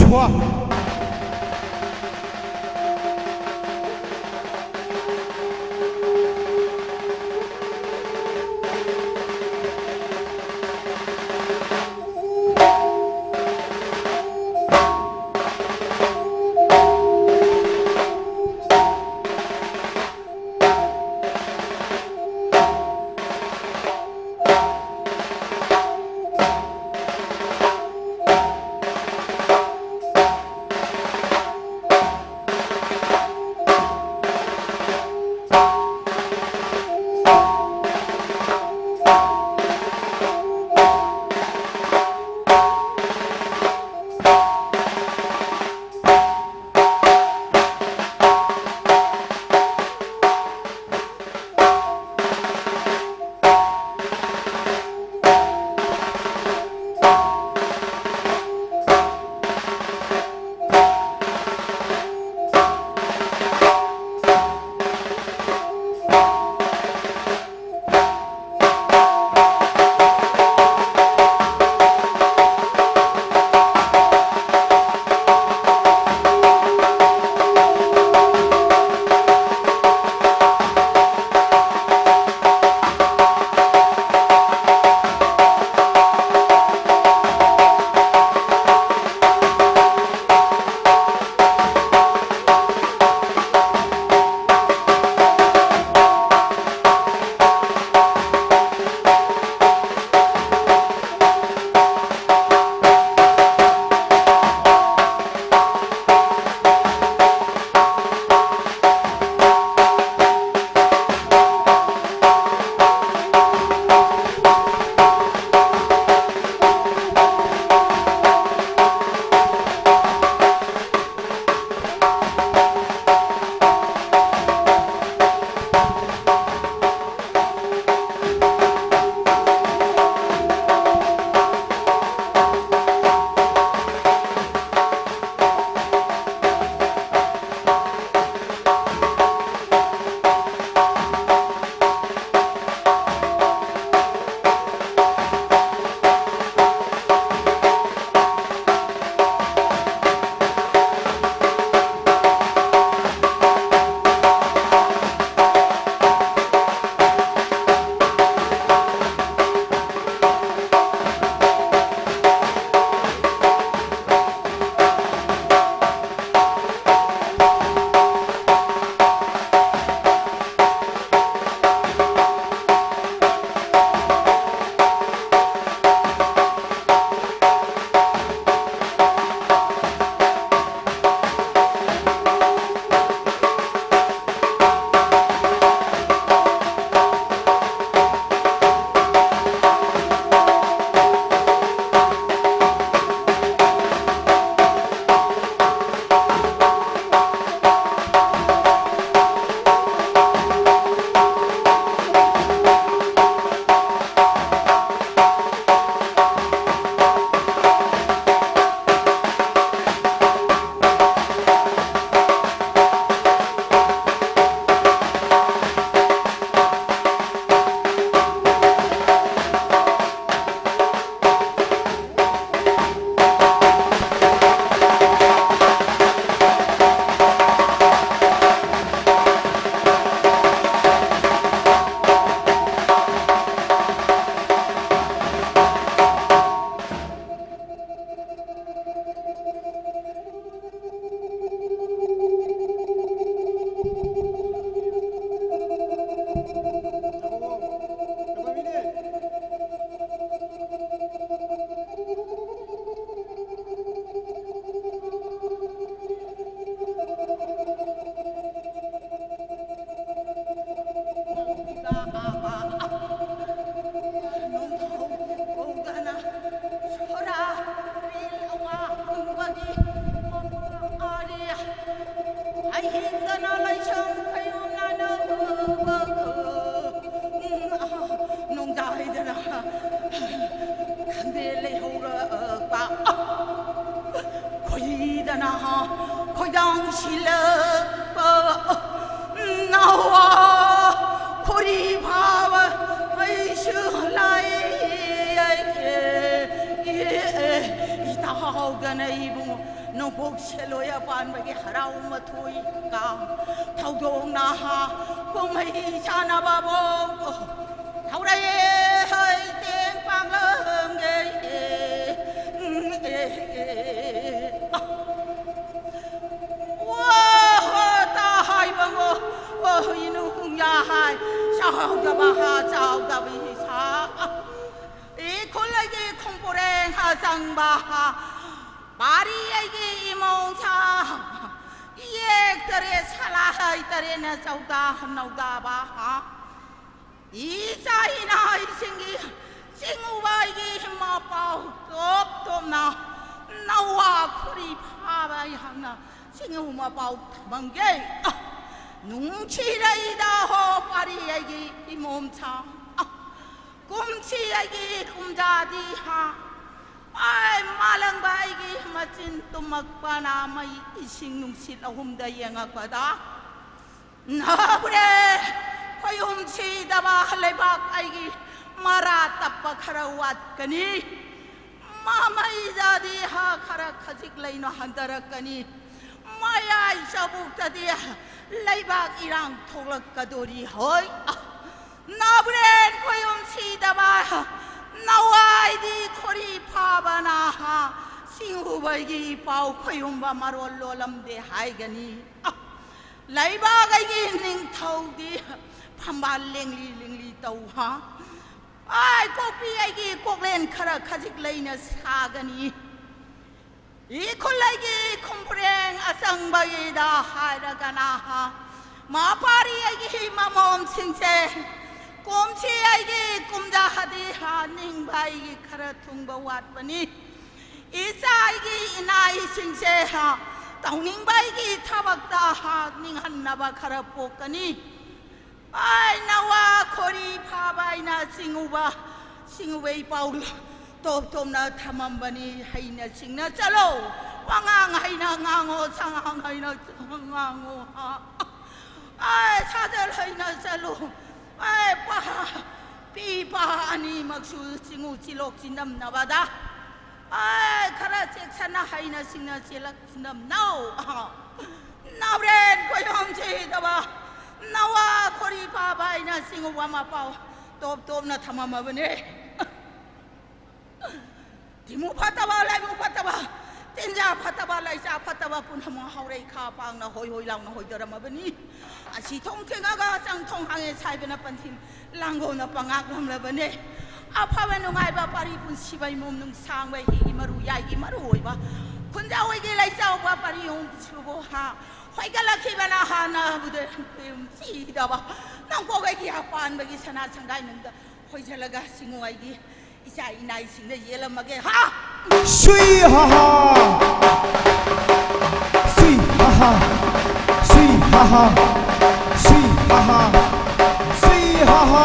ꯊꯣ꯫ ꯗꯥꯡꯁꯤꯜꯂꯛꯄ ꯅꯋꯥ ꯈꯣꯔꯤ ꯐꯥꯕ ꯑꯩꯁꯨ ꯂꯥꯛꯑꯦ꯫ ꯏꯇꯥꯎꯗꯅ ꯏꯕꯨꯡꯉꯣ ꯅꯣꯡꯄꯣꯛ ꯁꯦꯜꯂꯣꯏ ꯑꯄꯥꯟꯕꯒꯤ ꯍꯔꯥꯎ ꯃꯊꯣꯏ ꯀꯥꯡ ꯊꯧꯗꯣꯛꯅ ꯀꯨꯝꯍꯩ ꯁꯥꯟꯅꯕꯕꯨ ꯊꯧꯔꯛꯑꯦ ꯍꯩꯇꯦꯡ ꯄꯥꯡꯂꯝꯒꯦ꯫ ꯋꯥ ꯍꯣ ꯇꯥ ꯍꯥꯏꯕ ꯋꯥ ꯋꯥ ꯏꯅꯨ ꯌꯥ ꯍꯥꯏ ꯆꯥꯎꯗꯕ ꯍꯥ ꯆꯥꯎꯗꯕ ꯏꯁꯥ꯫ ꯏꯈꯨꯜ ꯑꯩꯒꯤ ꯈꯣꯡꯄꯨꯔꯦꯡ ꯍꯥ ꯆꯪꯕ ꯍꯥ ꯄꯥꯔꯤ ꯑꯩꯒꯤ ꯏꯃꯣꯡ ꯁꯥ꯫ ꯌꯦꯛ ꯇꯔꯦꯠ ꯁꯂꯥ ꯍꯩ ꯇꯔꯦꯠꯅ ꯆꯧꯗꯥ ꯅꯧꯗꯥꯕ ꯍꯥ꯫ ꯏꯆꯥ ꯏꯅꯥꯏꯁꯤꯡꯒꯤ ꯆꯤꯡꯎꯕ ꯑꯩꯒꯤ ꯃꯄꯥꯎ ꯇꯣꯞ ꯇꯣꯞꯅ ꯅꯋꯥ ꯈꯨꯔꯤ ꯐꯥꯕ ꯑꯩꯍꯥꯛꯅ ꯆꯤꯡꯎ ꯃꯄꯥꯎ ꯊꯝꯃꯝꯒꯦ꯫ ꯑ, ꯅꯨꯡꯁꯤꯔꯩꯗ ꯍꯣ ꯄꯥꯔꯤ ꯑꯩꯒꯤ ꯏꯃꯣꯝꯆꯥ꯫ ꯑ, ꯀꯨꯝꯁꯤ ꯑꯩꯒꯤ ꯀꯨꯝꯖꯥꯗꯤ ꯍꯥ꯫ ꯑꯩ ꯃꯥꯂꯪꯕ ꯑꯩꯒꯤ ꯃꯆꯤꯟ ꯇꯨꯝꯃꯛꯄꯅ ꯃꯩ ꯏꯁꯤꯡ ꯅꯨꯡꯁꯤꯠ ꯑꯍꯨꯝꯗ ꯌꯦꯡꯉꯛꯄꯗ ꯅꯥꯕꯨꯔꯦ ꯈꯣꯏꯍꯨꯝ ꯁꯤꯗꯕ ꯂꯩꯕꯥꯛ ꯑꯩꯒꯤ ꯃꯔꯥ ꯇꯞꯄ ꯈꯔ ꯋꯥꯠꯀꯅꯤ꯫ ꯃꯃꯩꯗꯗꯤ ꯍꯥ ꯈꯔ ꯈꯖꯤꯛ ꯂꯩꯅ ꯍꯟꯊꯔꯛꯀꯅꯤ꯫ ꯃꯌꯥꯏ ꯆꯕꯨꯛꯇꯗꯤ ꯂꯩꯕꯥꯛ ꯏꯔꯥꯡ ꯊꯣꯛꯂꯛꯀꯗꯣꯔꯤ ꯍꯣꯏ꯫ ꯅꯥꯕꯨꯔꯦꯟ ꯈꯣꯏꯍꯨꯝ ꯁꯤꯗꯕ ꯅꯋꯥꯏꯗꯤ ꯈꯣꯔꯤ ꯐꯥꯕꯅ ꯍꯥ ꯁꯤꯡꯎꯕꯒꯤ ꯄꯥꯎ ꯈꯣꯏꯍꯨꯝꯕ ꯃꯔꯣꯜ ꯂꯣꯜꯂꯝꯗꯦ ꯍꯥꯏꯒꯅꯤ꯫ ꯂꯩꯕꯥꯛ ꯑꯩꯒꯤ ꯅꯤꯡꯊꯧꯗꯤ ꯐꯝꯕꯥꯜ ꯂꯦꯡꯂꯤ ꯂꯦꯡꯂꯤ ꯇꯧ ꯍꯥ꯫ ꯑꯥꯏ ꯀꯣꯛꯄꯤ ꯑꯩꯒꯤ ꯀꯣꯛꯂꯦꯟ ꯈꯔ ꯈꯖꯤꯛ ꯂꯩꯅ ꯁꯥꯒꯅꯤ꯫ ꯏꯈꯨꯜ ꯑꯩꯒꯤ ꯈꯨꯝꯕ꯭ꯔꯦꯡ ꯑꯆꯪꯕꯒꯤꯗ ꯍꯥꯏꯔꯒꯅ ꯍꯥ꯫ ꯃꯄꯥꯔꯤ ꯑꯩꯒꯤ ꯃꯃꯣꯝꯁꯤꯡꯁꯦ ꯀꯨꯝꯁꯤ ꯑꯩꯒꯤ ꯀꯨꯝꯖꯥ ꯍꯥꯗꯤ ꯍꯥ ꯅꯤꯡꯕ ꯑꯩꯒꯤ ꯈꯔ ꯊꯨꯡꯕ ꯋꯥꯠꯄꯅꯤ꯫ ꯏꯆꯥꯒꯤ ꯏꯅꯥꯏꯁꯤꯡꯁꯦ ꯍꯥ, ꯇꯧꯅꯤꯡꯕ ꯑꯩꯒꯤ ꯊꯕꯛꯇ ꯍꯥ, ꯅꯤꯡꯍꯟꯅꯕ ꯈꯔ ꯄꯣꯛꯀꯅꯤ꯫ ꯑꯩ ꯅꯋꯥ ꯈꯣꯔꯤ ꯐꯥꯕ ꯑꯩꯅ ꯆꯤꯡꯎꯕ, ꯆꯤꯡꯎꯕ ꯏꯄꯥꯎ ꯇꯣꯞ ꯇꯣꯞꯅ ꯊꯝꯃꯝꯕꯅꯤ꯫ ꯍꯩꯅ ꯁꯤꯡꯅ ꯆꯠꯂꯣ, ꯄꯉꯥꯡ ꯍꯩꯅ ꯉꯥꯡꯉꯣ, ꯁꯉꯥꯡ ꯍꯩꯅ ꯉꯥꯡꯉꯣ, ꯍꯥ? ꯑꯦ, ꯁꯥꯖꯜ ꯍꯩꯅ ꯆꯠꯂꯨ꯫ ꯑꯦ, ꯄꯥ, ꯄꯤ ꯄꯥ ꯑꯅꯤꯃꯛꯁꯨ ꯆꯤꯡꯉꯨ ꯆꯤꯂꯣꯛ ꯆꯤꯟꯗꯝꯅꯕꯗ꯫ ꯑꯦ, ꯈꯔ ꯆꯦꯛꯁꯟꯅ ꯍꯩꯅ ꯁꯤꯡꯅ ꯆꯦꯜꯂꯛ ꯆꯤꯟꯗꯝꯅꯧ꯫ ꯅꯥꯎꯔꯦꯟ ꯈꯣꯏꯔꯣꯝ ꯁꯤꯗꯕ, ꯅꯋꯥ ꯈꯣꯔꯤ ꯄꯥꯕ ꯍꯥꯏꯅ ꯆꯤꯡꯉꯨꯕ ꯃꯄꯥꯎ ꯇꯣꯞ ꯇꯣꯞꯅ ꯊꯝꯃꯝꯃꯕꯅꯦ꯫ ꯇꯤꯃꯨ ꯐꯠꯇꯕ, ꯂꯥꯏꯃꯨ ꯐꯠꯇꯕ, ꯇꯤꯟꯖꯥ ꯐꯠꯇꯕ, ꯂꯩꯆꯥ ꯐꯠꯇꯕ ꯄꯨꯝꯅꯃꯛ ꯍꯧꯔꯩ ꯈꯥ ꯄꯥꯡꯅ ꯍꯣꯏ ꯍꯣꯏ ꯂꯥꯎꯅ ꯍꯣꯏꯗꯔꯝꯃꯕꯅꯤ꯫ ꯑꯁꯤ ꯊꯣꯡ ꯊꯤꯡꯉꯒ ꯑꯆꯪ ꯊꯣꯡ ꯍꯥꯡꯉꯦ ꯁꯥꯏꯕꯅ ꯄꯟꯊꯤ ꯂꯥꯡꯒꯣꯜꯅ ꯄꯉꯥꯛꯂꯝꯂꯕꯅꯦ꯫ ꯑꯐꯕ ꯅꯨꯡꯉꯥꯏꯕ ꯄꯥꯔꯤ ꯄꯨꯟꯁꯤꯕ ꯏꯃꯣꯝ ꯅꯨꯡꯁꯥꯡꯕ ꯍꯤꯒꯤ ꯃꯔꯨ ꯌꯥꯏꯒꯤ ꯃꯔꯨ ꯑꯣꯏꯕ ꯈꯨꯟꯖꯥꯎꯒꯤ ꯂꯩꯆꯥꯎꯕ ꯄꯥꯔꯤ ꯍꯣꯡꯁꯤꯕꯨ ꯍꯥ ꯍꯣꯏꯒꯠꯂꯛꯈꯤꯕꯅ ꯍꯥꯟꯅ ꯎꯗꯦ ꯁꯤꯗꯕ ꯅꯪ ꯄꯣꯛꯂꯩꯒꯤ ꯑꯄꯥꯟꯕꯒꯤ ꯁꯅꯥ ꯁꯪꯒꯥꯏ ꯅꯨꯡꯗ ꯍꯣꯏꯖꯜꯂꯒ ꯁꯤꯡꯉꯨ ꯑꯩꯒꯤ ꯏꯆꯥ ꯏꯅꯥꯏꯁꯤꯡꯗ ꯌꯦꯜꯂꯝꯃꯒꯦ ꯍꯥ꯫ ꯁꯨꯏ ꯍꯥ ꯍꯥ꯫ ꯁꯨꯏ ꯍꯥ ꯍꯥ꯫ ꯁꯨꯏ ꯍꯥ ꯍꯥ꯫ ꯁꯨꯏ ꯍꯥ ꯍꯥ꯫ ꯁꯨꯏ ꯍꯥ ꯍꯥ꯫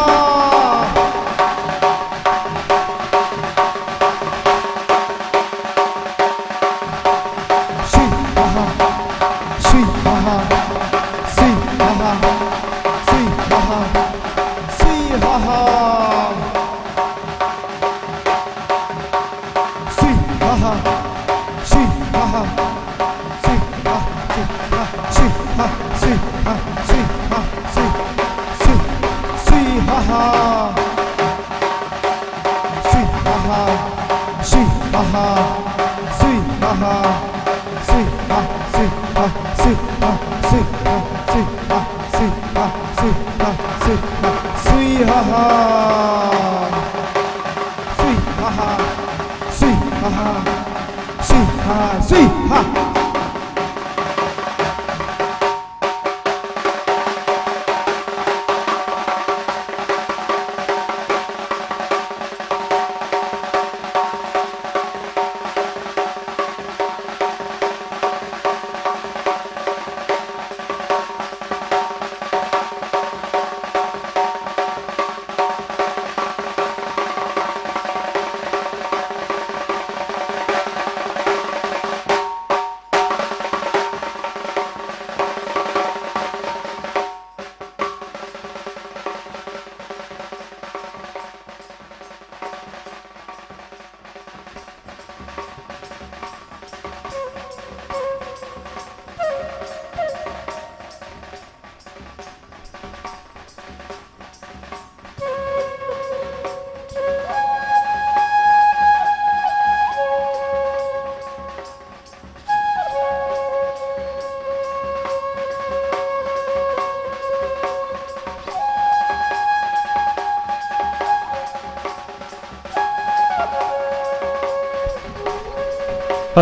ꯁꯨꯏ ꯍꯥ ꯍꯥ꯫ ꯁꯨꯏ ꯍꯥ ꯍꯥ꯫ ꯁꯨꯏ ꯍꯥ ꯍꯥ꯫ ꯁꯨꯏ ꯍꯥ ꯍꯥ꯫ ꯁꯨꯏ ꯍꯥ ꯍꯥ꯫ ꯁꯨꯏ ꯍꯥ ꯍꯥ꯫ ꯁꯨꯏ ꯍꯥ ꯍꯥ꯫ ꯁꯨꯏ ꯍꯥ꯫ ꯁꯨꯏ ꯍꯥ꯫ ꯁꯨꯏ ꯍꯥ꯫ ꯁꯨꯏ ꯍꯥ꯫ ꯁꯨꯏ ꯍꯥ꯫ ꯁꯨꯏ ꯍꯥ ꯍꯥ꯫ ꯁꯨꯏ ꯍꯥ ꯍꯥ꯫ ꯁꯨꯏ ꯍꯥ ꯍꯥ꯫ ꯁꯨꯏ ꯍꯥ ꯍꯥ꯫ ꯁꯨꯏ ꯍꯥ꯫ ꯁꯨꯏ ꯍꯥ꯫ ꯁꯨꯏ ꯍꯥ꯫ ꯁꯨꯏ ꯍꯥ꯫ ꯁꯨꯏ ꯍꯥ꯫ ꯁꯨꯏ ꯍꯥ꯫ ꯁꯨꯏ ꯍꯥ꯫ ꯁꯨꯏ ꯍꯥ꯫ ꯁꯨꯏ ꯍꯥ ꯍꯥ꯫ ꯁꯨꯏ ꯍꯥ ꯍꯥ꯫ ꯁꯨꯏ ꯍꯥ ꯍꯥ꯫ ꯁꯨꯏ ꯍꯥ꯫ ꯁꯨꯏ ꯍꯥ꯫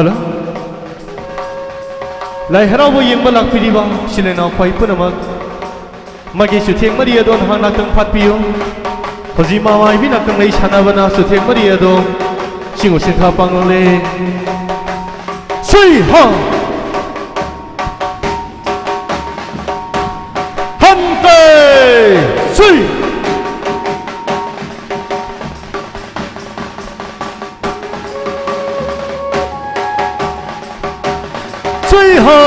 ꯍꯜꯂꯣ꯫ ꯂꯥꯏ ꯍꯔꯥꯎꯕ ꯌꯦꯡꯕ ꯂꯥꯛꯄꯤꯔꯤꯕ ꯏꯆꯤꯜ ꯏꯅꯥꯎ ꯈ꯭ꯋꯥꯏ ꯄꯨꯝꯅꯃꯛ, ꯃꯥꯒꯤ ꯆꯨꯊꯦꯛ ꯃꯔꯤ ꯑꯗꯣ ꯅꯍꯥꯛ ꯉꯥꯛꯇꯪ ꯐꯥꯠꯄꯤꯌꯨ꯫ ꯍꯧꯖꯤꯛ ꯃꯃꯥ ꯏꯕꯤꯅ ꯀꯪꯂꯩ ꯁꯥꯟꯅꯕꯅ ꯆꯨꯊꯦꯛ ꯃꯔꯤ ꯑꯗꯣ ꯆꯤꯡꯉꯨ ꯁꯤꯟꯊꯥ ꯄꯥꯡꯂꯦ꯫ ꯁꯨꯏ ꯍꯥ! ꯍꯟꯇꯦ! ꯁꯨꯏ! ꯁꯨꯏ ꯍꯣ!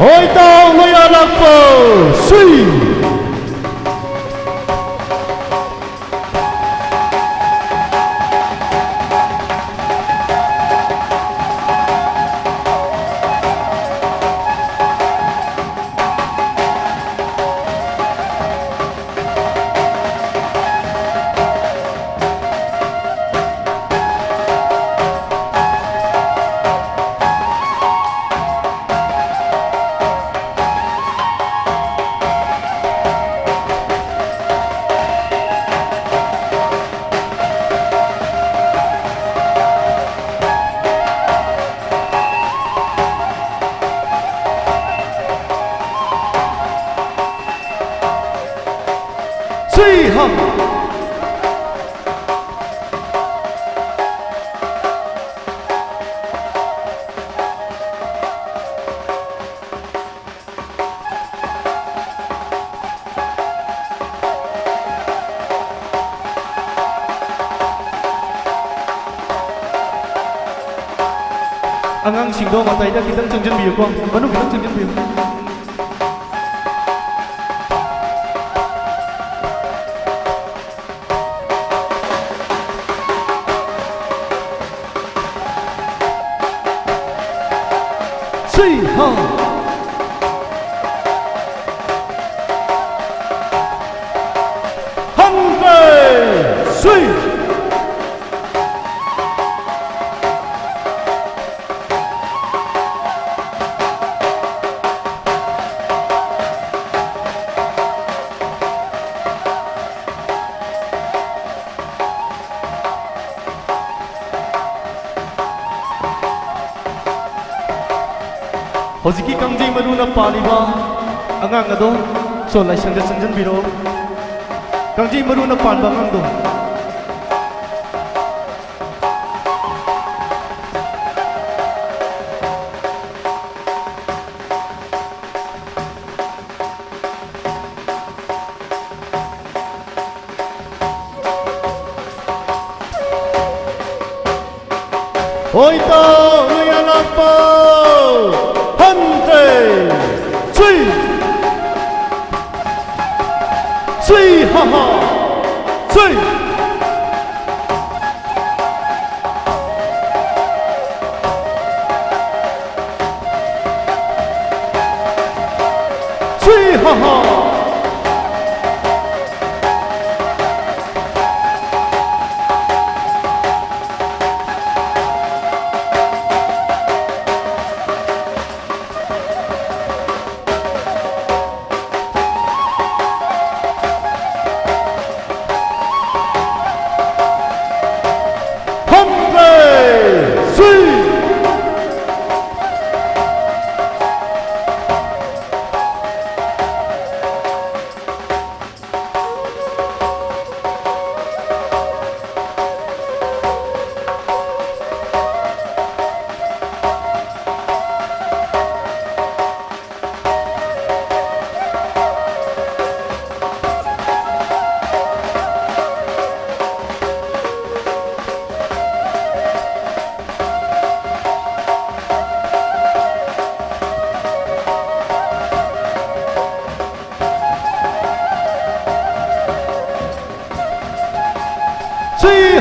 ꯍꯣꯏ, ꯇꯥꯎ, ꯂꯣꯏꯅ ꯂꯥꯛꯄ, ꯁꯨꯏ! ꯑꯉꯥꯡꯁꯤꯡꯗꯣ ꯃꯇꯥꯏꯗ ꯈꯤꯇꯪ ꯆꯪꯁꯤꯟꯕꯤꯌꯨꯀꯣ, ꯃꯅꯨꯡ ꯈꯤꯇꯪ ꯆꯪꯁꯤꯟꯕꯤꯌꯨ꯫ ꯁꯨꯏ ꯍꯥ꯫ ꯍꯟꯗ꯭ꯔꯦ꯫ ꯁꯨꯏ꯫ ꯍꯧꯖꯤꯛꯀꯤ ꯀꯥꯡꯖꯩ ꯃꯔꯨꯅ ꯄꯥꯜꯂꯤꯕ ꯑꯉꯥꯡ ꯑꯗꯣ ꯁꯣ ꯂꯥꯏꯁꯪꯗ ꯆꯪꯁꯤꯟꯕꯤꯔꯛꯑꯣ꯫ ꯀꯥꯡꯖꯩ ꯃꯔꯨꯅ ꯄꯥꯟꯕ ꯑꯉꯥꯡꯗꯣ꯫ ꯍꯣꯏ ꯇꯥꯎ, ꯅꯣꯏ ꯑꯉꯥꯛꯄ ꯍꯟꯗ꯭ꯔꯦ꯫ ꯁꯨꯏ! ꯁꯨꯏ ꯍꯥ ꯍꯥ! ꯁꯨꯏ! ꯁꯨꯏ ꯍꯥ ꯍꯥ! ꯍꯟꯗ꯭ꯔꯦ! ꯁꯨꯏ!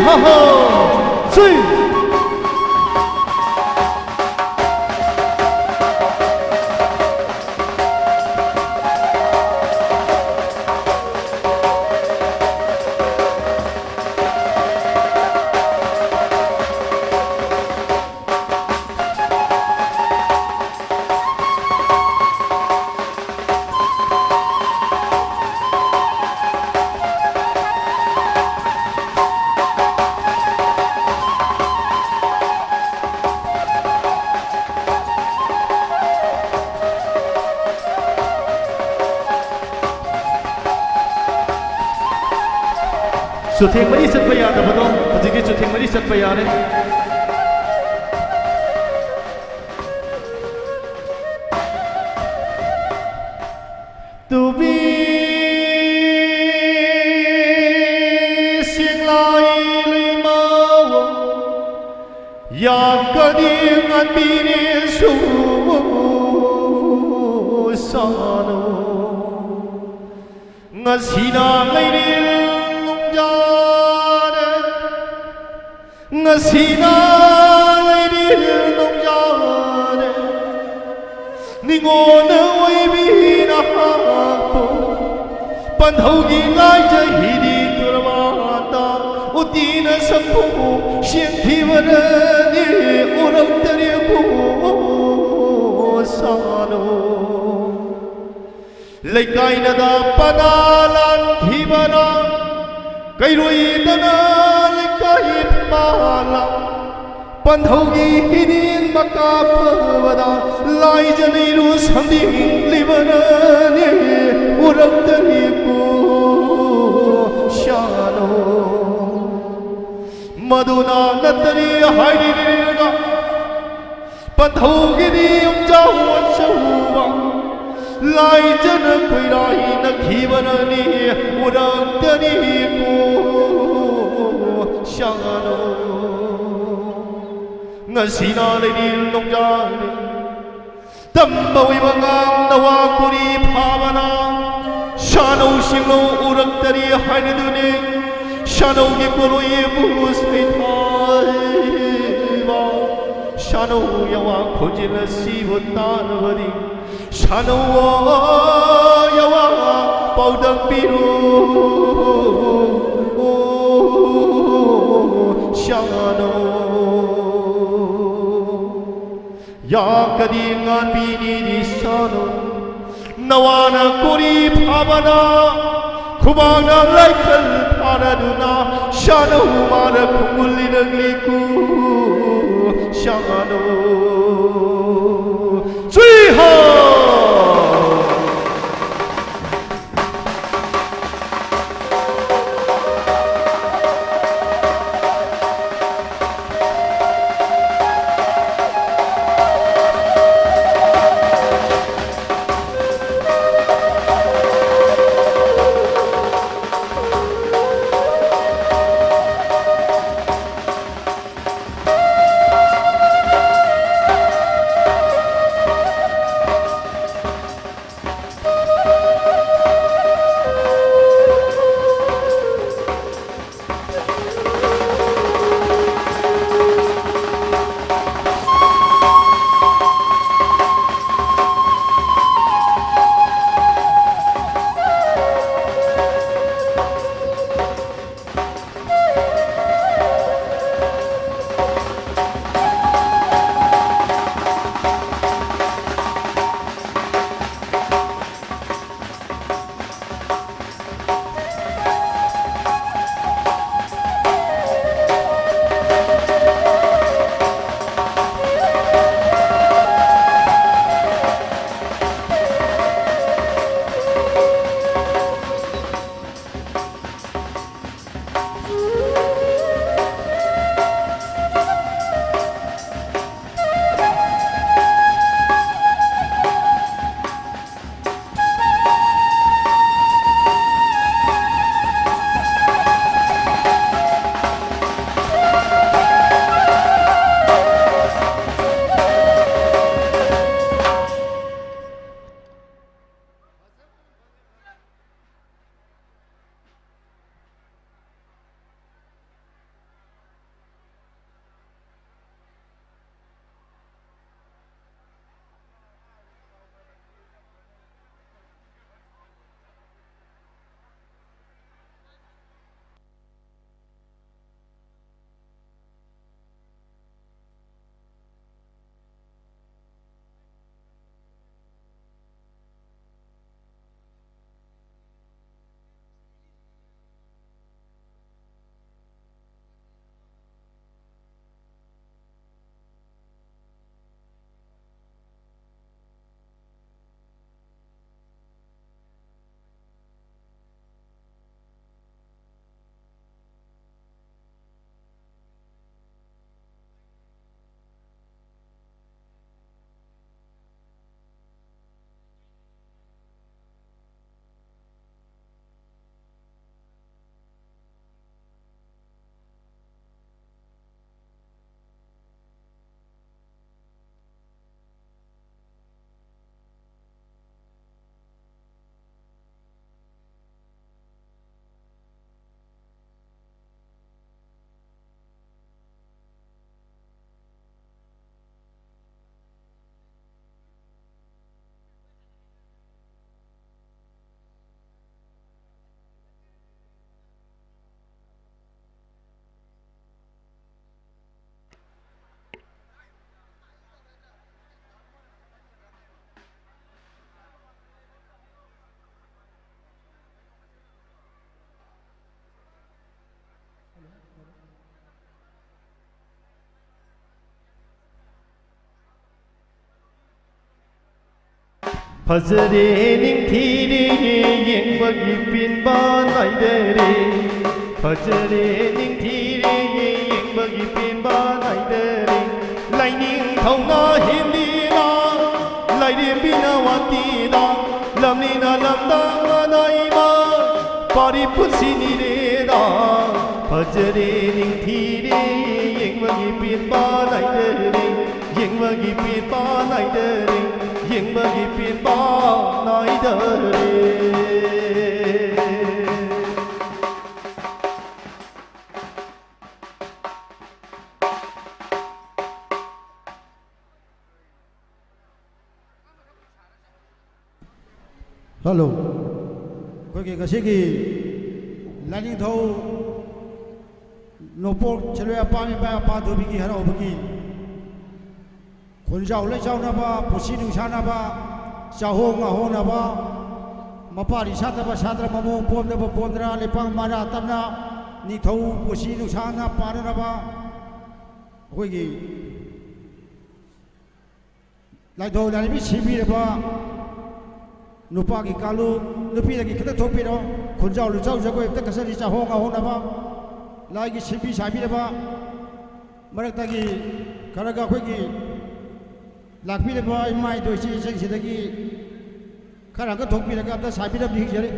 ꯍꯥ ꯍꯥ! ꯁꯨꯏ! ꯆꯨꯊꯦꯛ ꯃꯔꯤ ꯆꯠꯄ ꯌꯥꯗꯕꯗꯣ ꯍꯧꯖꯤꯛꯇꯤ ꯆꯨꯊꯦꯛ ꯃꯔꯤ ꯆꯠꯄ ꯌꯥꯔꯦ꯫ ꯇꯨꯕꯤ ꯁꯦꯡꯂꯥꯏ ꯂꯩꯃꯥ ꯌꯥꯀꯗꯤ ꯉꯟꯕꯤꯔꯦꯁꯨ ꯁꯥꯅꯣ꯫ ꯉꯁꯤꯅ ꯂꯩꯔꯦꯜ ꯅꯣꯡꯖꯥꯅꯦ, ꯉꯁꯤꯅ ꯂꯩꯔꯦꯜ ꯅꯣꯡꯖꯥꯅꯦ꯫ ꯅꯤꯉꯣꯜꯅ ꯑꯣꯏꯕꯤꯅ ꯍꯥꯞꯄꯨ ꯄꯟꯊꯧꯒꯤ ꯂꯥꯏꯖ ꯍꯤꯗꯤ ꯇꯨꯔꯕꯥꯟꯗ ꯎꯇꯤꯅ ꯁꯛꯄꯨ ꯁꯦꯡꯈꯤꯕꯅꯅꯤ ꯎꯔꯛꯇꯔꯦꯀꯣ ꯁꯥꯅꯣ꯫ ꯂꯩꯀꯥꯏꯅꯗ ꯄꯅꯥ ꯂꯥꯟꯈꯤꯕꯅ ꯀꯩꯔꯣꯏꯗꯅ ꯂꯩꯀꯥꯏ ꯄꯥꯂ ꯄꯟꯊꯧꯒꯤ ꯍꯤꯗꯤꯡ ꯃꯀꯥ ꯐꯕꯗ ꯂꯥꯏꯖꯅꯩꯔꯨ ꯁꯝꯗꯤꯡꯂꯤꯕꯅꯅꯤ ꯎꯔꯛꯇꯔꯤꯀꯣ ꯁꯥꯅꯣ꯫ ꯃꯗꯨꯅ ꯅꯠꯇꯔꯤ ꯍꯥꯏꯔꯤꯔꯒ ꯄꯟꯊꯧꯒꯤꯗꯤ ꯌꯨꯝꯖꯥꯎ ꯑꯆꯧꯕ ꯂꯥꯏꯖꯅ ꯈꯣꯏꯔꯥꯏꯅꯈꯤꯕꯅꯅꯤ ꯎꯔꯛꯇꯅꯤꯀꯣ ꯁꯥꯅꯣ꯫ ꯉꯁꯤꯅ ꯂꯩꯔꯤ ꯅꯣꯡꯖꯥꯅꯤ ꯇꯝꯕ ꯑꯣꯏꯕ ꯉꯥꯡꯅ ꯋꯥ ꯀꯨꯔꯤ ꯐꯥꯕꯅ ꯁꯥꯅꯧ ꯁꯤꯡꯅꯧ ꯎꯔꯛꯇꯔꯤ ꯍꯥꯏꯅꯗꯨꯅꯤ꯫ ꯁꯥꯅꯧꯒꯤ ꯄꯣꯠꯂꯣꯏꯕꯨ ꯁꯩꯊꯥꯕ, ꯁꯥꯅꯧ ꯌꯥꯋꯥ ꯈꯣꯟꯖꯦꯜ ꯑꯁꯤꯕꯨ ꯇꯥꯅꯕꯗꯤ, ꯁꯥꯅꯧ ꯌꯥꯋꯥ ꯄꯥꯎꯗꯝꯕꯤꯔꯣ, ꯁꯥꯅꯧ꯫ ꯌꯥꯀꯗꯤ ꯉꯥꯟꯕꯤꯅꯤꯗꯤ ꯁꯥꯅꯧ꯫ ꯅꯋꯥꯅ ꯀꯣꯔꯤ ꯐꯥꯕꯅ, ꯈꯨꯕꯥꯛꯅ ꯂꯩꯈꯜ ꯐꯥꯔꯗꯨꯅ, ꯁꯥꯅꯧ ꯃꯥꯔ ꯈꯨꯡꯒꯨꯜ ꯂꯤꯔꯛꯂꯤꯀꯨ, ꯁꯥꯅꯧ꯫ ꯖꯨꯏ ꯍꯣ! ꯐꯖꯔꯦ ꯅꯤꯡꯊꯤꯔꯦ ꯌꯦꯡꯕꯒꯤ ꯄꯦꯟꯕ ꯅꯥꯏꯗꯔꯦ꯫ ꯐꯖꯔꯦ ꯅꯤꯡꯊꯤꯔꯦ ꯌꯦꯡꯕꯒꯤ ꯄꯦꯟꯕ ꯅꯥꯏꯗꯔꯦ꯫ ꯂꯥꯏꯅꯤꯡꯊꯧꯅ ꯍꯦꯟꯗꯦꯔꯥ, ꯂꯥꯏꯔꯦꯝꯕꯤꯅ ꯋꯥꯠꯇꯦꯔꯥ, ꯂꯝꯅꯤꯅ ꯂꯝꯗꯝ ꯑꯅꯥꯏꯕ ꯄꯥꯔꯤ ꯄꯨꯟꯁꯤꯅꯤꯔꯦꯔꯥ꯫ ꯐꯖꯔꯦ ꯅꯤꯡꯊꯤꯔꯦ ꯌꯦꯡꯕꯒꯤ ꯄꯦꯟꯕ ꯅꯥꯏꯗꯔꯦ꯫ ꯌꯦꯡꯕꯒꯤ ꯄꯦꯟꯕ ꯅꯥꯏꯗꯔꯦ꯫ ꯌꯦꯡꯕꯒꯤ ꯄꯦꯟꯕ ꯅꯥꯏꯗꯔꯦ꯫ ꯍꯜꯂꯣ꯫ ꯑꯩꯈꯣꯏꯒꯤ ꯉꯁꯤꯒꯤ ꯂꯥꯏꯅꯤꯡꯊꯧ ꯅꯣꯡꯄꯣꯛ ꯁꯤꯔꯣꯏ ꯑꯄꯥꯝ ꯏꯃꯥ ꯄꯥꯟꯊꯣꯏꯕꯤꯒꯤ ꯍꯔꯥꯎꯕꯒꯤ ꯈꯨꯟꯖꯥꯎ ꯂꯩꯆꯥꯎꯅꯕ, ꯄꯨꯟꯁꯤ ꯅꯨꯡꯁꯥꯅꯕ, ꯆꯥꯍꯣꯡ ꯉꯥꯍꯣꯡꯅꯕ, ꯃꯄꯥꯔꯤ ꯁꯥꯠꯇꯕ ꯁꯥꯠꯇ꯭ꯔ, ꯃꯃꯣꯡ ꯄꯣꯝꯗꯕ ꯄꯣꯝꯗ꯭ꯔ, ꯂꯩꯄꯥꯛ ꯃꯔꯥ ꯇꯞꯅ ꯅꯤꯡꯊꯧ ꯄꯨꯟꯁꯤ ꯅꯨꯡꯁꯥꯅ ꯄꯥꯟꯅꯅꯕ ꯑꯩꯈꯣꯏꯒꯤ ꯂꯥꯏꯙꯧ ꯂꯥꯏꯔꯦꯝꯕꯤ ꯁꯤꯕꯤꯔꯕ ꯅꯨꯄꯥꯒꯤ ꯀꯥꯡꯂꯨꯞ, ꯅꯨꯄꯤꯗꯒꯤ ꯈꯤꯇꯪ ꯊꯣꯛꯄꯤꯔꯣ꯫ ꯈꯨꯟꯖꯥꯎ ꯂꯨꯆꯥꯎ ꯖꯒꯣꯏ ꯑꯝꯇ ꯀꯠꯆꯔꯤ, ꯆꯥꯍꯣꯡ ꯉꯥꯍꯣꯡꯅꯕ꯫ ꯂꯥꯏꯒꯤ ꯁꯤꯟꯕꯤ ꯁꯥꯕꯤꯔꯕ ꯃꯔꯛꯇꯒꯤ ꯈꯔꯒ ꯑꯩꯈꯣꯏꯒꯤ ꯂꯥꯛꯄꯤꯔꯕ ꯏꯃꯥ ꯏꯗꯣ ꯏꯆꯦ ꯏꯆꯟꯁꯤꯗꯒꯤ ꯈꯔ ꯑꯃꯒ ꯊꯣꯛꯄꯤꯔꯒ ꯑꯝꯇ ꯁꯥꯕꯤꯔꯝꯕꯤ ꯍꯤꯡꯖꯔꯤ꯫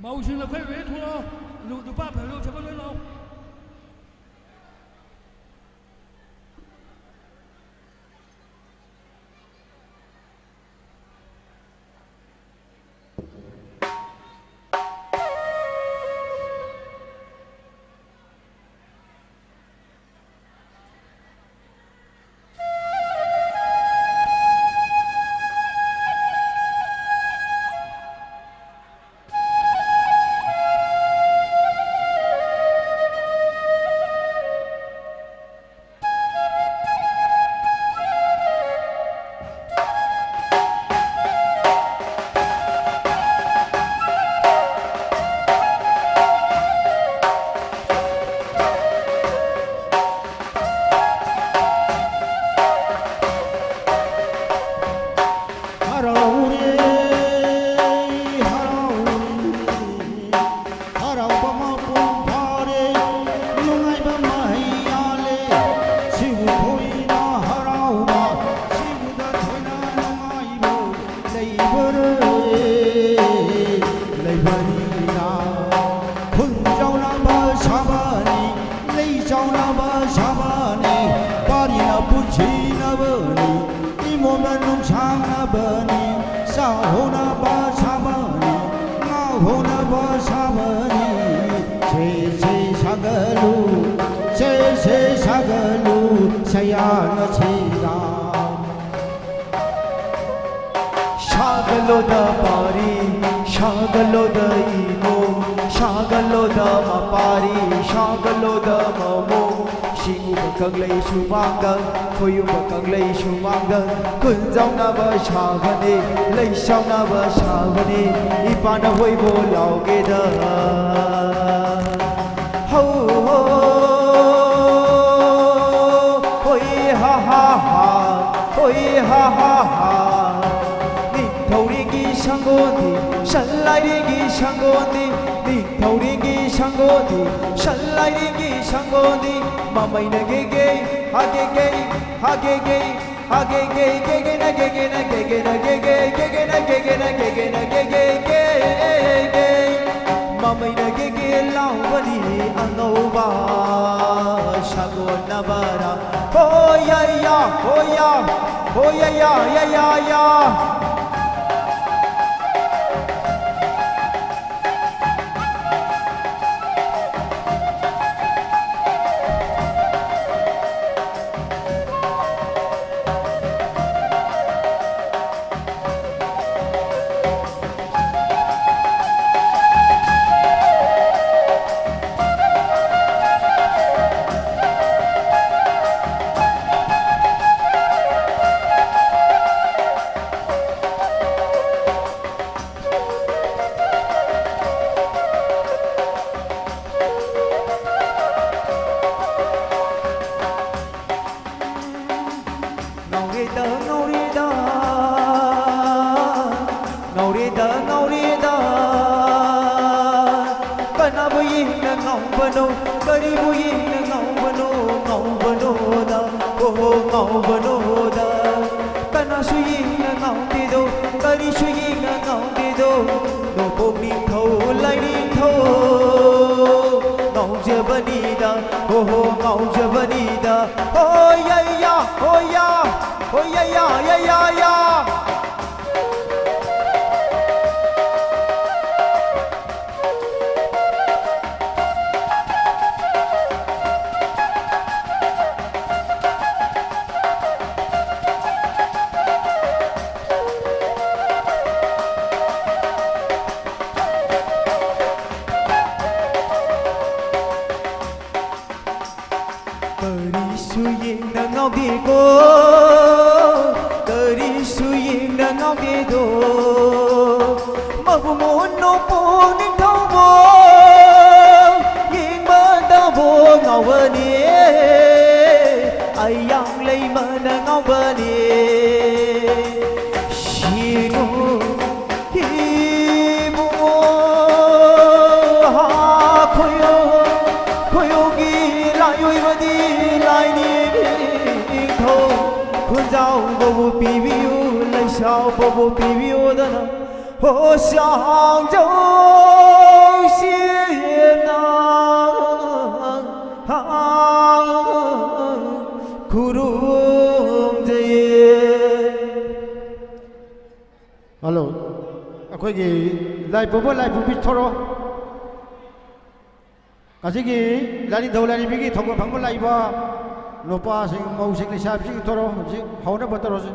ꯃꯧꯁꯤꯡ ꯅꯈꯣꯏ ꯂꯣꯏ ꯊꯣꯛꯂꯛꯑꯣ꯫ ꯅꯨ-, ꯅꯨꯄꯥ ꯐꯤꯔꯣꯜ ꯁꯦꯠꯄ ꯂꯣꯏ ꯂꯥꯛꯑꯣ꯫ ꯍꯔꯥꯎꯔꯦ, ꯍꯔꯥꯎꯔꯦ, ꯍꯔꯥꯎꯕ ꯃꯄꯨꯡ ꯐꯥꯔꯦ, ꯅꯨꯡꯉꯥꯏꯕ ꯃꯍꯩ ꯌꯥꯜꯂꯦ꯫ ꯁꯤꯕꯨ ꯊꯣꯏꯅ ꯍꯔꯥꯎꯕ, ꯁꯤꯕꯨꯗ ꯊꯣꯏꯅ ꯅꯨꯡꯉꯥꯏꯕ ꯂꯩꯕꯔꯦ, ꯂꯩꯕꯅꯤꯅ꯫ ꯈꯨꯟꯖꯥꯎꯅꯕ ꯁꯥꯕꯅꯤ, ꯂꯩ ꯆꯥꯎꯅꯕ ꯁꯥꯕꯅꯤ, ꯄꯥꯔꯤꯅ ꯄꯨꯟꯁꯤꯅꯕꯅꯤ, ꯏꯃꯣꯝꯅ ꯅꯨꯡꯁꯥꯡꯅꯕꯅꯤ, ꯆꯥꯍꯧꯅꯕ ꯁꯥꯕꯅꯤ, ꯉꯥꯎꯍꯧꯅꯕ ꯁꯥꯕꯅꯤ꯫ ꯁꯦ ꯁꯦ ꯁꯥꯒꯠꯂꯨ, ꯁꯦ ꯁꯦ ꯁꯥꯒꯠꯂꯨ, ꯁꯌꯥꯅꯁꯤꯗ꯫ ꯁꯥꯒꯠꯂꯣꯗ ꯄꯥꯔꯤ, ꯁꯥꯒꯠꯂꯣꯗ ꯏꯃꯣ, ꯁꯥꯒꯠꯂꯣꯗ ꯃꯄꯥꯔꯤ, ꯁꯥꯒꯠꯂꯣꯗ ꯃꯃꯣ꯫ ꯁꯤꯡꯎꯕ ꯀꯪꯂꯩ ꯁꯨꯃꯥꯡꯗ, ꯈꯣꯏꯌꯨꯝꯕ ꯀꯪꯂꯩ ꯁꯨꯃꯥꯡꯗ, ꯈꯨꯟꯖꯥꯎꯅꯕ ꯁꯥꯕꯅꯤ, ꯂꯩꯁꯥꯎꯅꯕ ꯁꯥꯕꯅꯤ, ꯏꯄꯥꯅ ꯍꯣꯏꯕꯣ ꯂꯥꯎꯒꯦꯗ꯫ ꯍꯧ ꯍꯣ, ꯍꯣꯏ ꯍꯥ ꯍꯥ ꯍꯥ, ꯍꯣꯏ ꯍꯥ ꯍꯥ ꯍꯥ꯫ ꯅꯤꯡꯊꯧꯔꯦꯜꯒꯤ ꯁꯪꯒꯣꯜꯗꯤ, ꯁꯟꯂꯥꯏꯔꯦꯜꯒꯤ ꯁꯪꯒꯣꯜꯗꯤ, ꯅꯤꯡꯊꯧꯔꯦꯜꯒꯤ ꯁꯪꯒꯣꯜꯗꯤ, ꯁꯟꯂꯥꯏꯔꯦꯜꯒꯤ ꯁꯪꯒꯣꯜꯗꯤ, ꯃꯃꯩꯅ ꯒꯦꯒꯦ, ꯍꯥ ꯒꯦꯒꯦ, ꯍꯥ ꯒꯦꯒꯦ, ꯃꯃꯩꯅ ꯒꯦꯒꯦ ꯂꯥꯎꯕꯅꯤ ꯑꯉꯧꯕ ꯁꯥꯒꯣꯟꯅꯕꯔꯥ꯫ ꯍꯣ ꯌꯥ ꯌꯥ, ꯍꯣ ꯌꯥ, ꯍꯣ ꯌꯥ ꯌꯥ, ꯌꯥ ꯌꯥ ꯌꯥ꯫ ꯉꯥꯎꯔꯦꯗ, ꯉꯥꯎꯔꯦꯗ, ꯉꯥꯎꯔꯦꯗ, ꯉꯥꯎꯔꯦꯗ꯫ ꯀꯅꯥꯕꯨ ꯌꯦꯡꯅ ꯉꯥꯎꯕꯅꯣ? ꯀꯔꯤꯕꯨ ꯌꯦꯡꯅ ꯉꯥꯎꯕꯅꯣ? ꯉꯥꯎꯕꯅꯣꯗ, ꯑꯣꯍꯣ, ꯉꯥꯎꯕꯅꯣꯗ꯫ ꯀꯅꯥꯁꯨ ꯌꯦꯡꯅ ꯉꯥꯎꯗꯦꯗꯣ, ꯀꯔꯤꯁꯨ ꯌꯦꯡꯅ ꯉꯥꯎꯗꯦꯗꯣ꯫ ꯅꯣꯡꯄꯣꯛ ꯅꯤꯡꯊꯧ ꯂꯥꯏꯅꯤꯡꯊꯧ ꯉꯥꯎꯖꯕꯅꯤꯗ, ꯑꯣꯍꯣ, ꯉꯥꯎꯖꯕꯅꯤꯗ꯫ ꯍꯣ ꯌꯥ ꯌꯥ, ꯍꯣ ꯌꯥ, ꯍꯣ ꯌꯥ ꯌꯥ, ꯌꯥ ꯌꯥ ꯌꯥ꯫ ꯀꯔꯤꯁꯨ ꯌꯦꯡꯅ ꯉꯥꯎꯗꯦꯀꯣ, ꯀꯔꯤꯁꯨ ꯌꯦꯡꯅ ꯉꯥꯎꯗꯦꯗꯣ꯫ ꯃꯕꯨꯡꯉꯣ ꯅꯣꯡꯄꯣꯛ ꯅꯤꯡꯊꯧꯕꯨ ꯌꯦꯡꯕꯗꯕꯨ ꯉꯥꯎꯕꯅꯤ, ꯑꯌꯥꯡ ꯂꯩꯃꯅ ꯉꯥꯎꯕꯅꯤ꯫ ꯁꯤꯉꯣ ꯏꯕꯨꯡꯉꯣ, ꯍꯥ, ꯈꯣꯏꯌꯣ, ꯈꯣꯏꯌꯣꯒꯤ ꯂꯥꯏꯑꯣꯏꯕꯗꯤ ꯂꯥꯏꯅꯤꯡꯊꯧ꯫ ꯈꯨꯟꯖꯥꯎꯕꯕꯨ ꯄꯤꯕꯤꯌꯨ, ꯂꯩꯁꯥꯎꯕꯕꯨ ꯄꯤꯕꯤꯌꯨꯗꯅ, ꯍꯣ ꯁꯥꯡꯖꯧ ꯁꯤꯅ ꯈꯨꯔꯨꯝꯖꯩꯌꯦ꯫ ꯍꯜꯂꯣ, ꯑꯩꯈꯣꯏꯒꯤ ꯂꯥꯏ ꯄꯨꯕ, ꯂꯥꯏ ꯄꯨꯕꯤ ꯊꯣꯔꯛꯑꯣ꯫ ꯑꯁꯤꯒꯤ ꯂꯥꯏꯅꯤꯡꯊꯧ ꯂꯥꯏꯔꯦꯝꯕꯤꯒꯤ ꯊꯧꯒꯜ ꯐꯝꯕ ꯂꯥꯛꯏꯕ ꯅꯨꯄꯥꯁꯤꯡ, ꯃꯧꯁꯤꯡ, ꯂꯩꯁꯥꯕꯤꯁꯤꯡ ꯊꯣꯔꯛꯑꯣ, ꯍꯧꯖꯤꯛ ꯍꯧꯅꯕ ꯇꯧꯔꯁꯤ꯫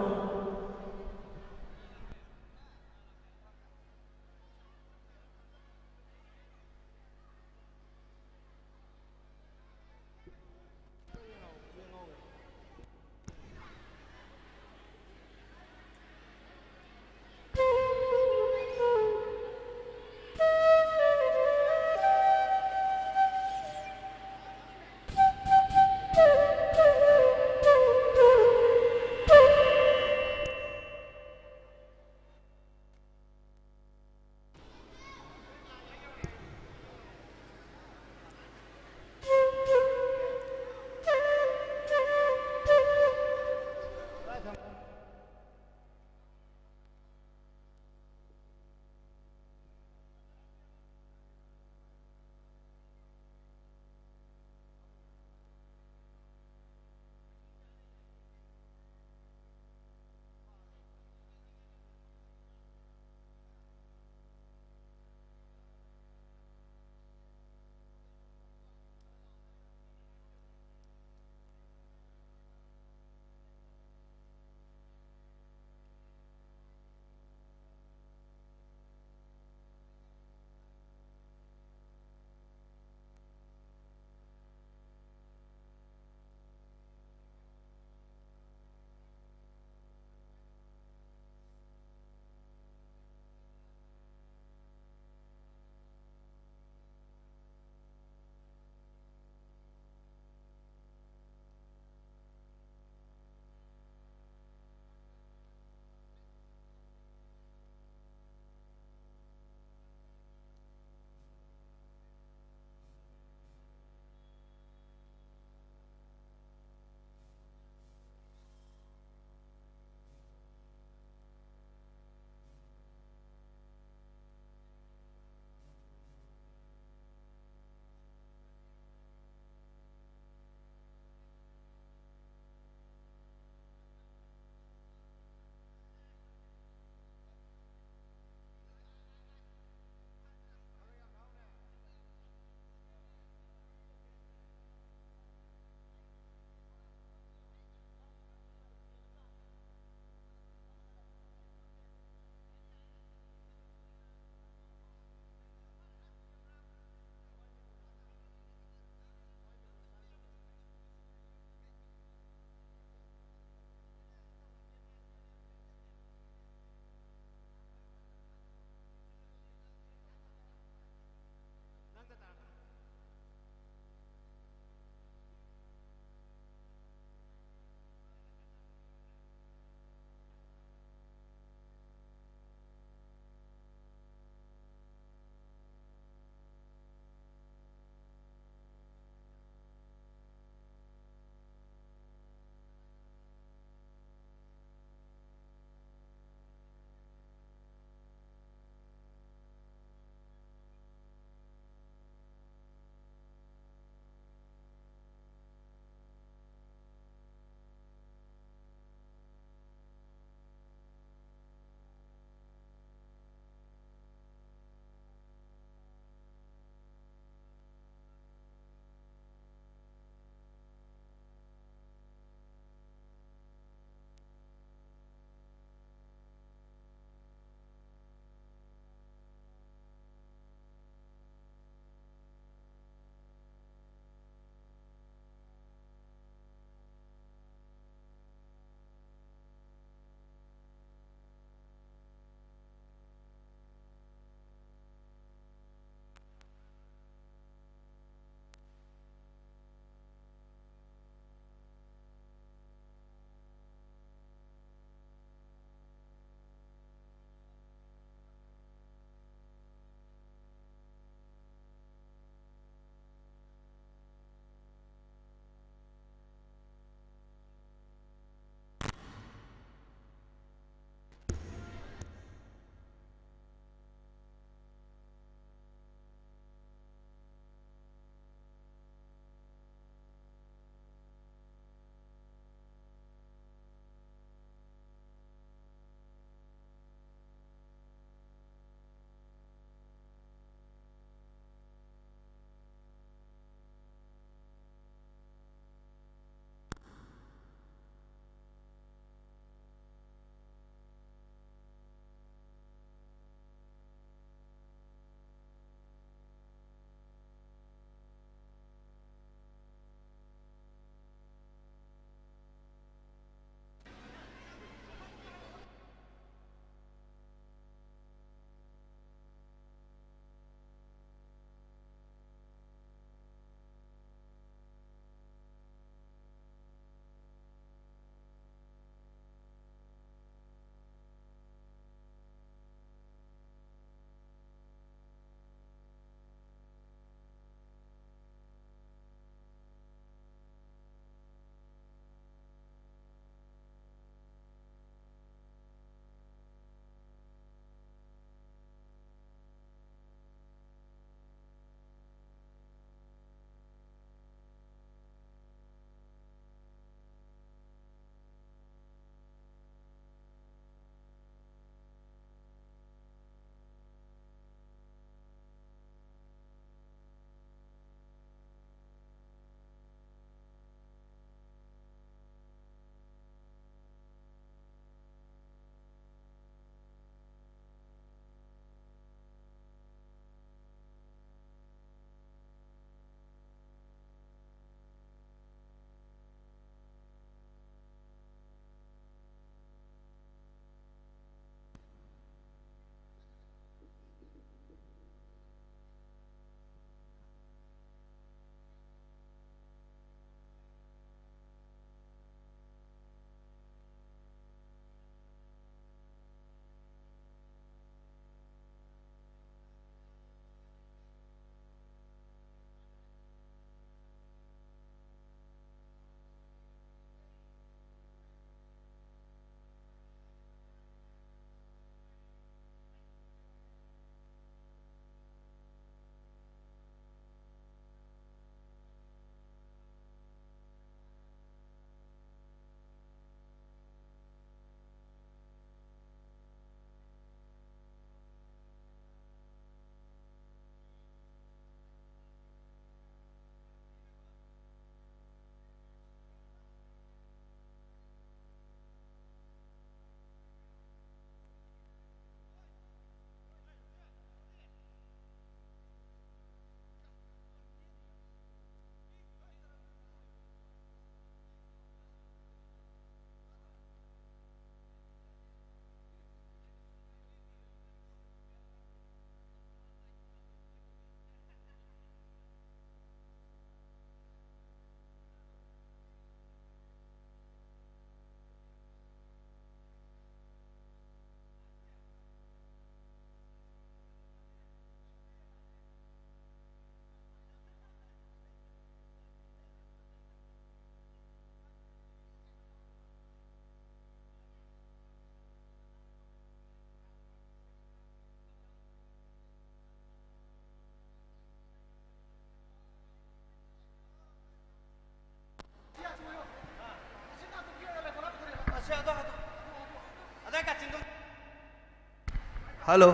ꯍꯜꯂꯣ꯫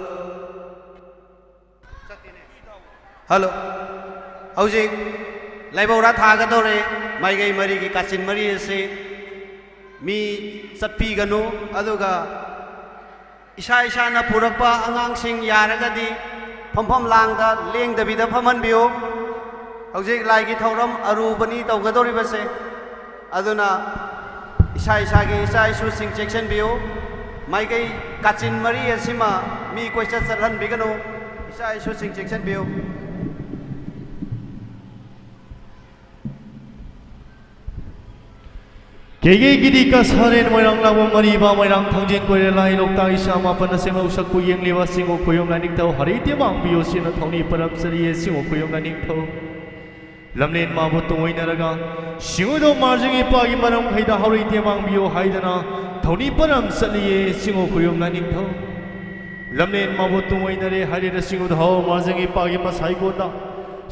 ꯍꯜꯂꯣ꯫ ꯍꯧꯖꯤꯛ ꯂꯥꯏꯕꯧꯔꯥ ꯊꯥꯒꯗꯧꯔꯦ꯫ ꯃꯥꯏꯀꯩ ꯃꯔꯤꯒꯤ ꯀꯥꯆꯤꯟ ꯃꯔꯤ ꯑꯁꯤ ꯃꯤ ꯆꯠꯄꯤꯒꯅꯨ, ꯑꯗꯨꯒ ꯏꯁꯥ ꯏꯁꯥꯅ ꯄꯨꯔꯛꯄ ꯑꯉꯥꯡꯁꯤꯡ ꯌꯥꯔꯒꯗꯤ ꯐꯝꯐꯝ ꯂꯥꯡꯗ ꯂꯦꯡꯗꯕꯤꯗ ꯐꯝꯍꯟꯕꯤꯌꯨ꯫ ꯍꯧꯖꯤꯛ ꯂꯥꯏꯒꯤ ꯊꯧꯔꯝ ꯑꯔꯨꯕꯅꯤ ꯇꯧꯒꯗꯧꯔꯤꯕꯁꯦ, ꯑꯗꯨꯅ ꯏꯁꯥ ꯏꯁꯥꯒꯤ ꯏꯆꯥ ꯏꯁꯨꯁꯤꯡ ꯆꯦꯛꯁꯤꯟꯕꯤꯌꯨ꯫ ꯃꯥꯏꯀꯩ ꯀꯥꯆꯤꯟ ꯃꯔꯤ ꯑꯁꯤꯃ ꯃꯤ ꯀꯣꯏꯆꯠ ꯆꯠꯍꯟꯕꯤꯒꯅꯨ꯫ ꯏꯆꯥ ꯏꯁꯨꯁꯤꯡ ꯆꯦꯛꯁꯤꯟꯕꯤꯌꯨ꯫ ꯀꯦꯒꯦ ꯒꯤꯔꯤ ꯀꯁꯥꯔꯦꯟ ꯃꯣꯏꯔꯥꯡ ꯂꯥꯡꯕꯝ ꯃꯔꯤꯕ ꯃꯣꯏꯔꯥꯡ ꯊꯥꯡꯖꯤꯡ ꯀꯣꯏꯔꯦ ꯂꯥꯏ ꯂꯣꯛꯇꯥꯛ ꯏꯁꯥ ꯃꯥꯄꯟꯅ ꯁꯦꯝꯂꯧ ꯁꯛꯄꯨ ꯌꯦꯡꯂꯤꯕ ꯁꯤꯡꯉꯨ ꯈꯣꯌꯨꯝ ꯂꯥꯏꯅꯤꯡꯊꯧ ꯍꯔꯩ ꯇꯦꯃꯥꯡꯕꯤꯌꯨ ꯁꯤꯅ ꯊꯧꯅꯤ ꯄꯔꯝ ꯆꯠꯂꯤꯌꯦ ꯁꯤꯡꯉꯨ ꯈꯣꯌꯨꯝ ꯂꯥꯏꯅꯤꯡꯊꯧ꯫ ꯂꯝꯂꯦꯟ ꯃꯥꯕꯨ ꯇꯨꯡꯑꯣꯏꯅꯔꯒ ꯁꯤꯡꯉꯨꯗꯧ ꯃꯥꯔꯖꯤꯡ ꯏꯄꯥꯒꯤ ꯃꯔꯝꯈꯩꯗ ꯍꯧꯔꯩ ꯇꯦꯃꯥꯡꯕꯤꯌꯨ ꯍꯥꯏꯗꯅ ꯊꯧꯅꯤ ꯄꯔꯝ ꯆꯠꯂꯤꯌꯦ ꯁꯤꯡꯉꯨ ꯈꯣꯌꯨꯝ ꯂꯥꯏꯅꯤꯡꯊꯧ꯫ ꯂꯝꯂꯦꯟ ꯃꯥꯕꯨ ꯇꯨꯡꯑꯣꯏꯅꯔꯦ ꯍꯥꯏꯔꯦꯗ ꯁꯤꯡꯉꯨꯗ ꯍꯥꯎ ꯃꯥꯔꯖꯤꯡ ꯏꯄꯥꯒꯤ ꯃꯁꯥꯏꯒꯣꯟꯗ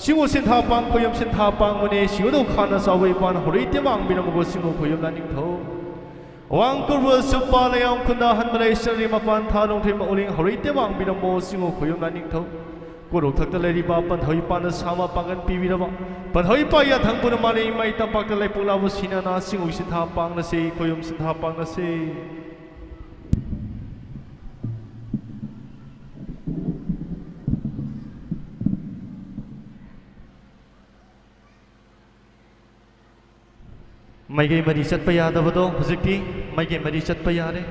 ꯁꯤꯡꯉꯨ ꯁꯤꯟꯊꯥ ꯄꯥꯡ ꯈꯣꯌꯨꯝ ꯁꯤꯟꯊꯥ ꯄꯥꯡꯕꯅꯦ ꯁꯤꯡꯉꯨꯗꯧ ꯈꯥꯅ ꯆꯥꯎꯕ ꯏꯄꯥꯅ ꯍꯧꯔꯩ ꯇꯦꯃꯥꯡꯕꯤꯔꯝꯃꯒꯣ ꯁꯤꯡꯉꯨ ꯈꯣꯌꯨꯝ ꯂꯥꯏꯅꯤꯡꯊꯧ꯫ ꯋꯥꯡ ꯀꯨꯔꯕꯨ ꯁꯨꯞꯄ ꯂꯩꯌꯥꯝ ꯈꯨꯟꯗ ꯍꯟꯕ ꯂꯩ ꯁꯔꯤ ꯃꯄꯥꯟ ꯊꯥ ꯂꯣꯡꯊ꯭ꯔꯩ ꯃꯎꯂꯤꯡ ꯍꯧꯔꯩ ꯇꯦꯃꯥꯡꯕꯤꯔꯝꯃꯣ ꯁꯤꯡꯉꯨ ꯈꯣꯌꯨꯝ ꯂꯥꯏꯅꯤꯡꯊꯧ꯫ ꯀꯣꯔꯧ ꯊꯛꯇ ꯂꯩꯔꯤꯕ ꯄꯟꯊꯧ ꯏꯄꯥꯅ ꯁꯥꯃ ꯄꯥꯡꯒꯟ ꯄꯤꯕꯤꯔꯕ ꯄꯟꯊꯧ ꯏꯄꯥ ꯌꯥꯊꯪ ꯄꯨꯅ ꯃꯥꯂꯦ ꯏꯃꯥ ꯏꯇꯝꯄꯥꯛꯇ ꯂꯩꯄꯣꯛꯂꯥꯕꯨ ꯁꯤꯅꯅ ꯁꯤꯡꯉꯨ ꯁꯤꯟꯊꯥ ꯄꯥꯡꯅꯁꯦ ꯈꯣꯌꯨꯝ ꯁꯤꯟꯊꯥ ꯄꯥꯡꯅꯁꯦ꯫ ꯃꯥꯏꯀꯩ ꯃꯔꯤ ꯆꯠꯄ ꯌꯥꯗꯕꯗꯣ ꯍꯧꯖꯤꯛꯇꯤ ꯃꯥꯏꯀꯩ ꯃꯔꯤ ꯆꯠꯄ ꯌꯥꯔꯦ꯫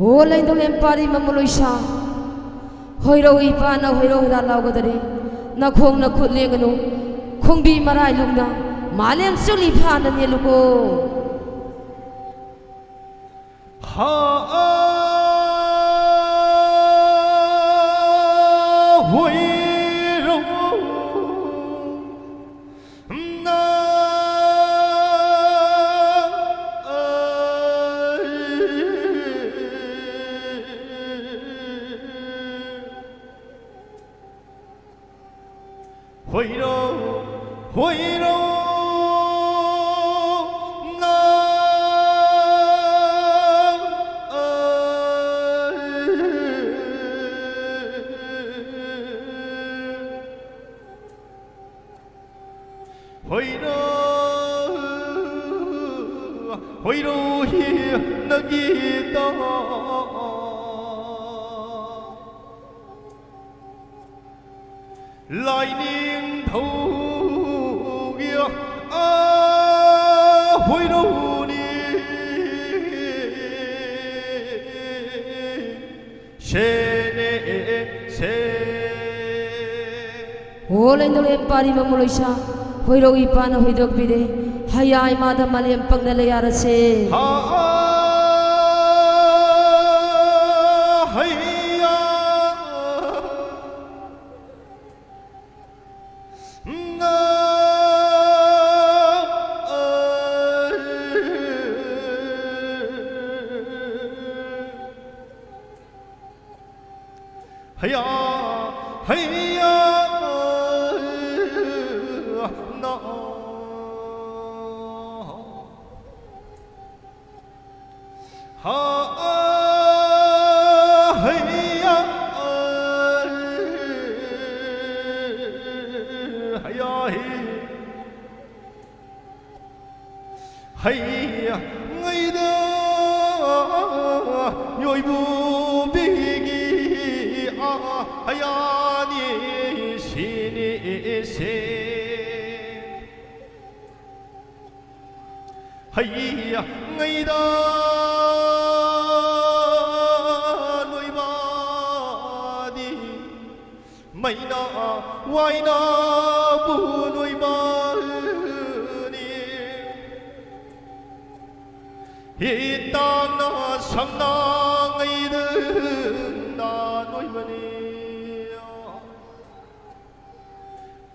ꯑꯣ ꯂꯩꯗꯧꯂꯦꯝ ꯄꯥꯔꯤ ꯃꯃꯨ ꯂꯣꯏꯁꯥ, ꯍꯣꯏꯔꯧ ꯏꯄꯥꯅ ꯍꯣꯏꯔꯧ ꯍꯤꯗꯥꯛ ꯂꯥꯎꯒꯗꯔꯦ꯫ ꯅꯈꯣꯡ ꯅꯈꯨꯠ ꯂꯦꯡꯒꯅꯨ, ꯈꯣꯡꯕꯤ ꯃꯔꯥꯏ ꯂꯨꯡꯅ ꯃꯥꯂꯦꯝ ꯆꯨꯂꯤ ꯐꯥꯅ ꯅꯦꯜꯂꯨꯀꯣ꯫ ꯍꯥ, ꯑꯥ, ꯍꯣꯏꯔꯣ, ꯅꯥ, ꯑꯥ, ꯍꯣꯏꯔꯣ, ꯍꯣꯏꯔꯣ, ꯅꯥ, ꯑꯥ, ꯍꯣꯏꯔꯣ, ꯍꯣꯏꯔꯣ ꯍꯤ ꯅꯒꯤꯇꯥ꯫ ꯂꯥꯏꯅꯤꯡꯊꯧꯒꯤ, ꯑ, ꯍꯣꯏꯔꯧꯅꯤ꯫ ꯁꯦꯅꯦ, ꯁꯦ꯫ ꯑꯣ ꯂꯩꯗꯧꯂꯦꯝ ꯄꯥꯔꯤ ꯃꯃꯨ ꯂꯣꯏꯁꯥ, ꯍꯣꯏꯔꯧ ꯏꯄꯥꯅ ꯍꯣꯏꯗꯣꯛꯄꯤꯔꯦ꯫ ꯍꯌꯥ ꯏꯃꯥꯗ ꯃꯥꯂꯦꯝ ꯄꯛꯅ ꯂꯩ ꯌꯥꯔꯁꯦ꯫ ꯍꯥ, ꯑ, ꯍꯩꯌꯥ꯫ ꯉꯥ, ꯍꯩꯌꯥ, ꯍꯩꯌꯥ, ꯅꯥ꯫ ꯍꯥ, ꯑ, ꯍꯩꯌꯥ, ꯑ, ꯍꯩꯌꯥ, ꯍꯤ꯫ ꯍꯩꯌꯥ, ꯉꯩꯗ, ꯌꯣꯏꯕꯨꯕꯤꯒꯤ, ꯑ, ꯍꯩꯌꯥꯅꯤ, ꯁꯤꯅꯤ, ꯁꯦ꯫ ꯍꯩꯌꯥ ꯉꯩꯗ ꯃꯩꯅ ꯋꯥꯏꯅꯕꯨ ꯅꯣꯏꯕꯅꯤ꯫ ꯍꯤꯇꯥꯡꯅ ꯁꯝꯅ ꯉꯩꯗꯅ ꯅꯣꯏꯕꯅꯤ꯫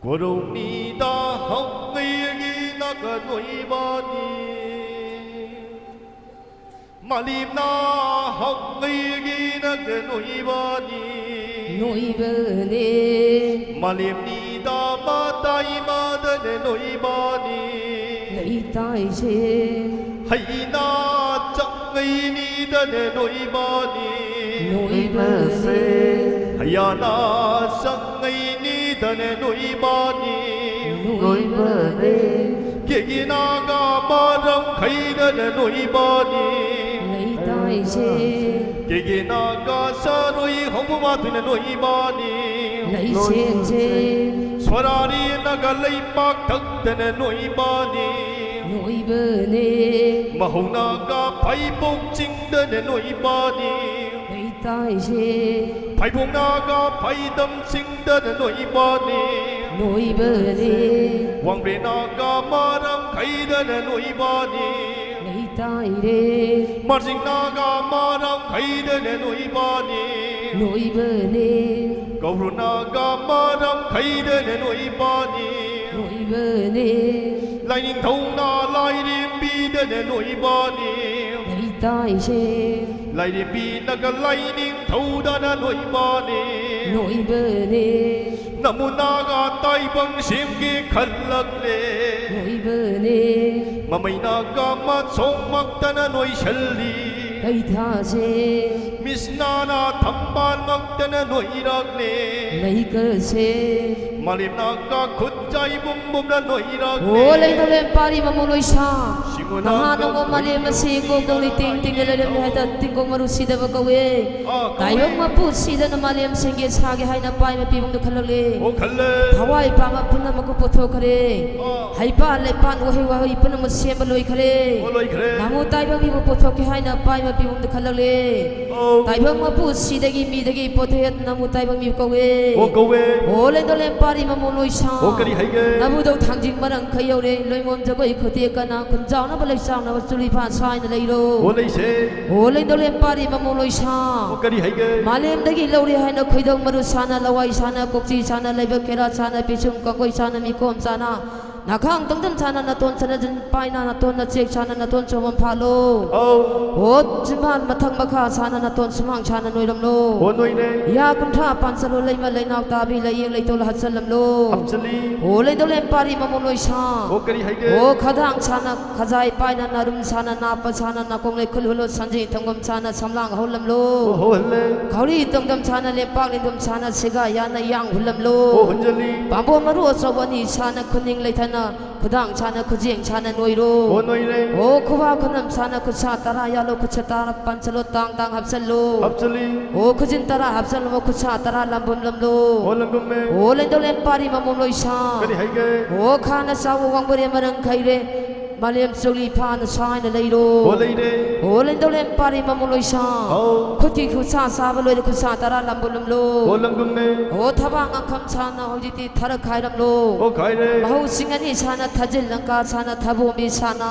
ꯀꯣꯔꯧꯅꯤꯗ ꯍꯪꯉꯩꯒꯤ ꯅꯒ ꯅꯣꯏꯕꯅꯤ꯫ ꯃꯥꯂꯦꯝꯅ ꯍꯪꯉꯩꯒꯤ ꯅꯒ ꯅꯣꯏꯕꯅꯤ꯫ ꯅꯣꯏꯕꯅꯦ꯫ ꯃꯥꯂꯦꯝꯅꯤꯗ ꯃꯇꯥꯏ ꯃꯗꯅ ꯅꯣꯏꯕꯅꯤ꯫ ꯂꯩꯇꯥꯏꯁꯦ꯫ ꯍꯩꯅ ꯆꯪꯉꯩꯅꯤꯗꯅ ꯅꯣꯏꯕꯅꯤ꯫ ꯅꯣꯏꯕꯁꯦ꯫ ꯍꯩꯌꯥꯅ ꯆꯪꯉꯩꯅꯤꯗꯅ ꯅꯣꯏꯕꯅꯤ꯫ ꯅꯣꯏꯕꯅꯦ꯫ ꯀꯦꯒꯤꯅꯥꯒ ꯃꯔꯝ ꯈꯩꯗꯅ ꯅꯣꯏꯕꯅꯤ꯫ ꯂꯩꯇꯥꯏꯁꯦ꯫ ꯀꯦꯒꯤꯅꯥꯒ ꯆꯔꯣꯏ ꯍꯧꯕ ꯃꯥꯗꯨꯅ ꯅꯣꯏꯕꯅꯤ꯫ ꯂꯩꯁꯦꯝꯁꯦ꯫ ꯁꯣꯔꯥꯔꯤꯅꯒ ꯂꯩꯄꯥꯛ ꯊꯛꯇꯅ ꯅꯣꯏꯕꯅꯤ꯫ ꯅꯣꯏꯕꯅꯦ꯫ ꯃꯍꯧꯅꯒ ꯐꯩꯕꯣꯛ ꯆꯤꯡꯗꯅ ꯅꯣꯏꯕꯅꯤ꯫ ꯂꯩꯇꯥꯏꯁꯦ꯫ ꯐꯩꯕꯣꯛꯅꯒ ꯐꯩꯗꯝ ꯆꯤꯡꯗꯅ ꯅꯣꯏꯕꯅꯤ꯫ ꯅꯣꯏꯕꯅꯦ꯫ ꯋꯥꯡꯕ꯭ꯔꯦꯟꯅꯒ ꯃꯔꯝ ꯈꯩꯗꯅ ꯅꯣꯏꯕꯅꯤ꯫ ꯂꯩꯇꯥꯏꯔꯦ꯫ ꯃꯥꯔꯖꯤꯡꯅꯒ ꯃꯔꯝ ꯈꯩꯗꯅ ꯅꯣꯏꯕꯅꯤ꯫ ꯅꯣꯏꯕꯅꯦ꯫ ꯒꯧꯔꯨꯅꯒ ꯃꯔꯝ ꯈꯩꯗꯅ ꯅꯣꯏꯕꯅꯤ꯫ ꯅꯣꯏꯕꯅꯦ꯫ ꯂꯥꯏꯅꯤꯡꯊꯧꯅ ꯂꯥꯏꯔꯦꯝꯕꯤꯗꯅ ꯅꯣꯏꯕꯅꯤ꯫ ꯂꯩꯇꯥꯏꯁꯦ꯫ ꯂꯥꯏꯔꯦꯝꯕꯤꯅꯒ ꯂꯥꯏꯅꯤꯡꯊꯧꯗꯅ ꯅꯣꯏꯕꯅꯤ꯫ ꯅꯣꯏꯕꯅꯦ꯫ ꯅꯃꯨꯅꯥꯒ ꯇꯥꯏꯕꯪ ꯁꯦꯝꯒꯦ ꯈꯜꯂꯛꯂꯦ꯫ ꯅꯣꯏꯕꯅꯦ꯫ ꯃꯃꯩꯅꯒ ꯃꯆꯣꯡꯃꯛꯇꯅ ꯅꯣꯏꯁꯜꯂꯤ꯫ ꯂꯩꯊꯥꯁꯦ꯫ ꯃꯤꯁꯅꯥꯅ ꯊꯝꯕꯥꯜꯃꯛꯇꯅ ꯅꯣꯏꯔꯛꯂꯦ꯫ ꯂꯩꯀꯁꯦ꯫ ꯃꯥꯂꯦꯝꯅꯒ ꯈꯨꯠ ꯆꯥꯏꯕꯨꯝ ꯕꯨꯝꯅ ꯅꯣꯏꯔꯛꯂꯦ꯫ ꯑꯣ ꯂꯩꯅꯣꯂꯦꯝ ꯄꯥꯔꯤ ꯃꯃꯨ ꯂꯣꯏꯁꯥ꯫ ꯁꯤꯡꯉꯨ ꯅꯍꯥ ꯅꯪꯒ ꯅꯪꯉꯣ ꯃꯥꯂꯦꯝ ꯑꯁꯤ ꯀꯣꯛ ꯀꯣꯛꯂꯤ ꯇꯤꯡ ꯇꯤꯡꯅ ꯂꯩꯔꯝꯃꯤ ꯍꯥꯏꯗ ꯇꯤꯡꯒꯣꯡ ꯃꯔꯨ ꯁꯤꯗꯕ ꯀꯧꯋꯦ꯫ ꯑꯥ, ꯀꯧꯋꯦ꯫ ꯇꯥꯏꯕꯪ ꯃꯄꯨ ꯁꯤꯗꯅ ꯃꯥꯂꯦꯝ ꯁꯦꯝꯒꯦ ꯁꯥꯒꯦ ꯍꯥꯏꯅ ꯄꯥꯏ ꯃꯄꯤꯕꯨꯡꯗ ꯈꯜꯂꯛꯂꯦ꯫ ꯑꯣ, ꯈꯜꯂꯦ꯫ ꯊꯋꯥꯏ ꯄꯥꯝꯕ ꯄꯨꯝꯅꯃꯛꯄꯨ ꯄꯣꯊꯣꯛꯈ꯭ꯔꯦ꯫ ꯑꯥ꯫ ꯍꯩꯄꯥꯜ ꯂꯩꯄꯥꯜ ꯎꯍꯩ ꯋꯥꯍꯩ ꯄꯨꯝꯅꯃꯛ ꯁꯦꯝꯕ ꯂꯣꯏꯈ꯭ꯔꯦ꯫ ꯑꯣ, ꯂꯣꯏꯈ꯭ꯔꯦ꯫ ꯅꯃꯨ ꯇꯥꯏꯕꯪ ꯃꯤꯕꯨ ꯄꯣꯊꯣꯛꯀꯦ ꯍꯥꯏꯅ ꯄꯥꯏ ꯃꯄꯤꯕꯨꯡꯗ ꯈꯜꯂꯛꯂꯦ꯫ ꯑꯣ꯫ ꯇꯥꯏꯕꯪ ꯃꯄꯨ ꯁꯤꯗꯒꯤ ꯃꯤꯗꯒꯤ ꯄꯣꯊꯦꯠ ꯅꯃꯨ ꯇꯥꯏꯕꯪ ꯃꯤ ꯀꯧꯋꯦ꯫ ꯑꯣ, ꯀꯧꯋꯦ꯫ ꯑꯣ, ꯂꯩꯗꯧꯂꯦꯝ ꯄꯥꯔꯤ ꯃꯃꯣ ꯂꯣꯏꯁꯥ꯫ ꯑꯣ, ꯀꯔꯤ ꯍꯥꯏꯒꯦ? ꯅꯕꯨꯗꯧ ꯊꯥꯡꯖꯤꯡ ꯃꯔꯪ ꯈꯩ ꯌꯧꯔꯦ, ꯂꯣꯏꯉꯣꯝ ꯖꯒꯣꯏ ꯈꯨꯇꯦꯛ ꯀꯅꯥ, ꯈꯨꯟꯖꯥꯎꯅꯕ ꯂꯩꯁꯥꯎꯅꯕ ꯆꯨꯔꯤ ꯐꯥ ꯁꯥꯏꯅ ꯂꯩꯔꯣ꯫ ꯑꯣ, ꯂꯩꯁꯦ꯫ ꯑꯣ, ꯂꯩꯗꯧꯂꯦꯝ ꯄꯥꯔꯤ ꯃꯃꯣ ꯂꯣꯏꯁꯥ꯫ ꯑꯣ, ꯀꯔꯤ ꯍꯥꯏꯒꯦ? ꯃꯥꯂꯦꯝꯗꯒꯤ ꯂꯧꯔꯦ ꯍꯥꯏꯅ ꯈꯣꯏꯗꯧ ꯃꯔꯨ ꯁꯥꯅ, ꯂꯋꯥꯏ ꯁꯥꯅ, ꯀꯣꯛꯆꯤ ꯁꯥꯅ, ꯂꯩꯕꯛ ꯈꯦꯔꯥ ꯁꯥꯅ, ꯄꯤꯁꯨꯝ ꯀꯥꯡꯒꯣꯏ ꯁꯥꯅ, ꯃꯤꯀꯣꯝ ꯁꯥꯅ, ꯅꯥꯈꯥꯡ ꯇꯪꯗꯝ ꯁꯥꯅ ꯅꯥꯇꯣꯟ ꯁꯅꯖꯟ ꯄꯥꯏꯅ ꯅꯥꯇꯣꯟ ꯅꯆꯦꯛ ꯁꯥꯅ ꯅꯥꯇꯣꯟ ꯆꯣꯝꯕꯝ ꯐꯥꯜꯂꯣ꯫ ꯑꯧ꯫ ꯍꯣ ꯆꯤꯝꯕꯥꯜ ꯃꯊꯛ ꯃꯈꯥ ꯁꯥꯅ ꯅꯥꯇꯣꯟ ꯁꯨꯃꯥꯡ ꯁꯥꯅ ꯅꯣꯏꯔꯝꯂꯣ꯫ ꯍꯣ ꯅꯣꯏꯔꯦ꯫ ꯌꯥ ꯀꯨꯟꯊ꯭ꯔꯥ ꯄꯥꯟꯁꯜꯂꯣ ꯂꯩꯃ ꯂꯩꯅꯥꯎ ꯇꯥꯕꯤ ꯂꯩꯌꯦꯡ ꯂꯩꯇꯣꯜ ꯍꯥꯠꯆꯜꯂꯝꯂꯣ꯫ ꯍꯥꯞꯆꯜꯂꯤ꯫ ꯍꯣ ꯂꯩꯗꯧꯂꯦꯝ ꯄꯥꯔꯤ ꯃꯃꯣ ꯂꯣꯏꯁꯥ꯫ ꯍꯣ ꯀꯔꯤ ꯍꯥꯏꯒꯦ? ꯍꯣ ꯈꯗꯥꯡ ꯁꯥꯅ ꯈꯖꯥꯏ ꯄꯥꯏꯅ ꯅꯥꯔꯨꯝ ꯁꯥꯅ ꯅꯥꯄ ꯁꯥꯅ ꯅꯥꯀꯣꯡ ꯂꯩꯈꯨꯜ ꯍꯨꯜꯂꯣ ꯁꯟꯖꯦꯡ ꯊꯪꯒꯣꯝ ꯁꯥꯅ ꯁꯝꯂꯥꯡ ꯍꯧꯂꯝꯂꯣ꯫ ꯍꯣ ꯍꯣꯜꯂꯦ꯫ ꯈꯧꯔꯤ ꯇꯪꯗꯝ ꯁꯥꯅ ꯂꯦꯝꯄꯥꯛ ꯂꯦꯟꯗꯨꯝ ꯁꯥꯅ ꯁꯦꯒꯥ ꯌꯥꯅ ꯌꯥꯡ ꯍꯨꯜꯂꯝꯂꯣ꯫ ꯍꯣ ꯍꯨꯟꯖꯜꯂꯤ꯫ ꯄꯥꯝꯕꯣꯝ ꯃꯔꯨ ꯑꯆꯧꯕ ꯑꯅꯤ ꯁꯥꯅ ꯈꯨꯅꯤꯡ ꯂꯩꯊꯅ ꯈꯨꯗꯥꯡ ꯁꯥꯅ ꯈꯨꯖꯦꯡ ꯁꯥꯅ ꯅꯣꯏꯔꯣ꯫ ꯑꯣ ꯅꯣꯏꯔꯦ꯫ ꯑꯣ ꯈꯨꯕꯥꯛ ꯈꯨꯅꯝ ꯁꯥꯅ ꯈꯨꯠꯁꯥ ꯇꯔꯥ ꯌꯥꯜꯂꯣ ꯈꯨꯠꯁꯥ ꯇꯔꯥ ꯄꯥꯟꯁꯤꯜꯂꯣ ꯇꯥꯡ ꯇꯥꯡ ꯍꯥꯞꯆꯜꯂꯣ꯫ ꯍꯥꯞꯆꯜꯂꯤ꯫ ꯑꯣ ꯈꯨꯖꯤꯟ ꯇꯔꯥ ꯍꯥꯞꯆꯜꯂꯣ ꯈꯨꯠꯁꯥ ꯇꯔꯥ ꯂꯝꯕꯨꯝ ꯂꯝꯂꯣ꯫ ꯑꯣ ꯂꯝꯕꯨꯝꯃꯦ꯫ ꯑꯣ ꯂꯩꯗꯧꯂꯦꯝ ꯄꯥꯔꯤ ꯃꯃꯣ ꯂꯣꯏꯁꯥ꯫ ꯀꯔꯤ ꯍꯥꯏꯒꯦ? ꯑꯣ ꯈꯥꯅ ꯆꯥꯎꯕ ꯋꯥꯡꯕꯔꯦ ꯃꯔꯪ ꯈꯩꯔꯦ ꯃꯥꯂꯦꯝ ꯆꯧꯂꯤ ꯐꯥꯅ ꯁꯥꯏꯅ ꯂꯩꯔꯣ꯫ ꯑꯣ ꯂꯩꯔꯦ꯫ ꯑꯣ ꯂꯩꯗꯧꯂꯦꯝ ꯄꯥꯔꯤ ꯃꯃꯣ ꯂꯣꯏꯁꯥ꯫ ꯑꯧ꯫ ꯈꯨꯠꯀꯤ ꯈꯨꯠꯁꯥ ꯆꯥꯕ ꯂꯣꯏꯔꯦ ꯈꯨꯠꯁꯥ ꯇꯔꯥ ꯂꯝꯕꯨꯝ ꯂꯝꯂꯣ꯫ ꯑꯣ ꯂꯝꯕꯨꯝꯃꯦ꯫ ꯑꯣ ꯊꯕꯥꯛ ꯉꯥꯡꯈꯝ ꯁꯥꯅ ꯍꯧꯖꯤꯛꯇꯤ ꯊꯔꯛ ꯈꯥꯏꯔꯝꯂꯣ꯫ ꯑꯣ ꯈꯥꯏꯔꯦ꯫ ꯃꯍꯧꯁꯤꯡ ꯑꯅꯤ ꯁꯥꯅ ꯊꯥꯖꯤꯜ ꯂꯪꯀꯥ ꯁꯥꯅ ꯊꯕꯣꯝꯕꯤ ꯁꯥꯅ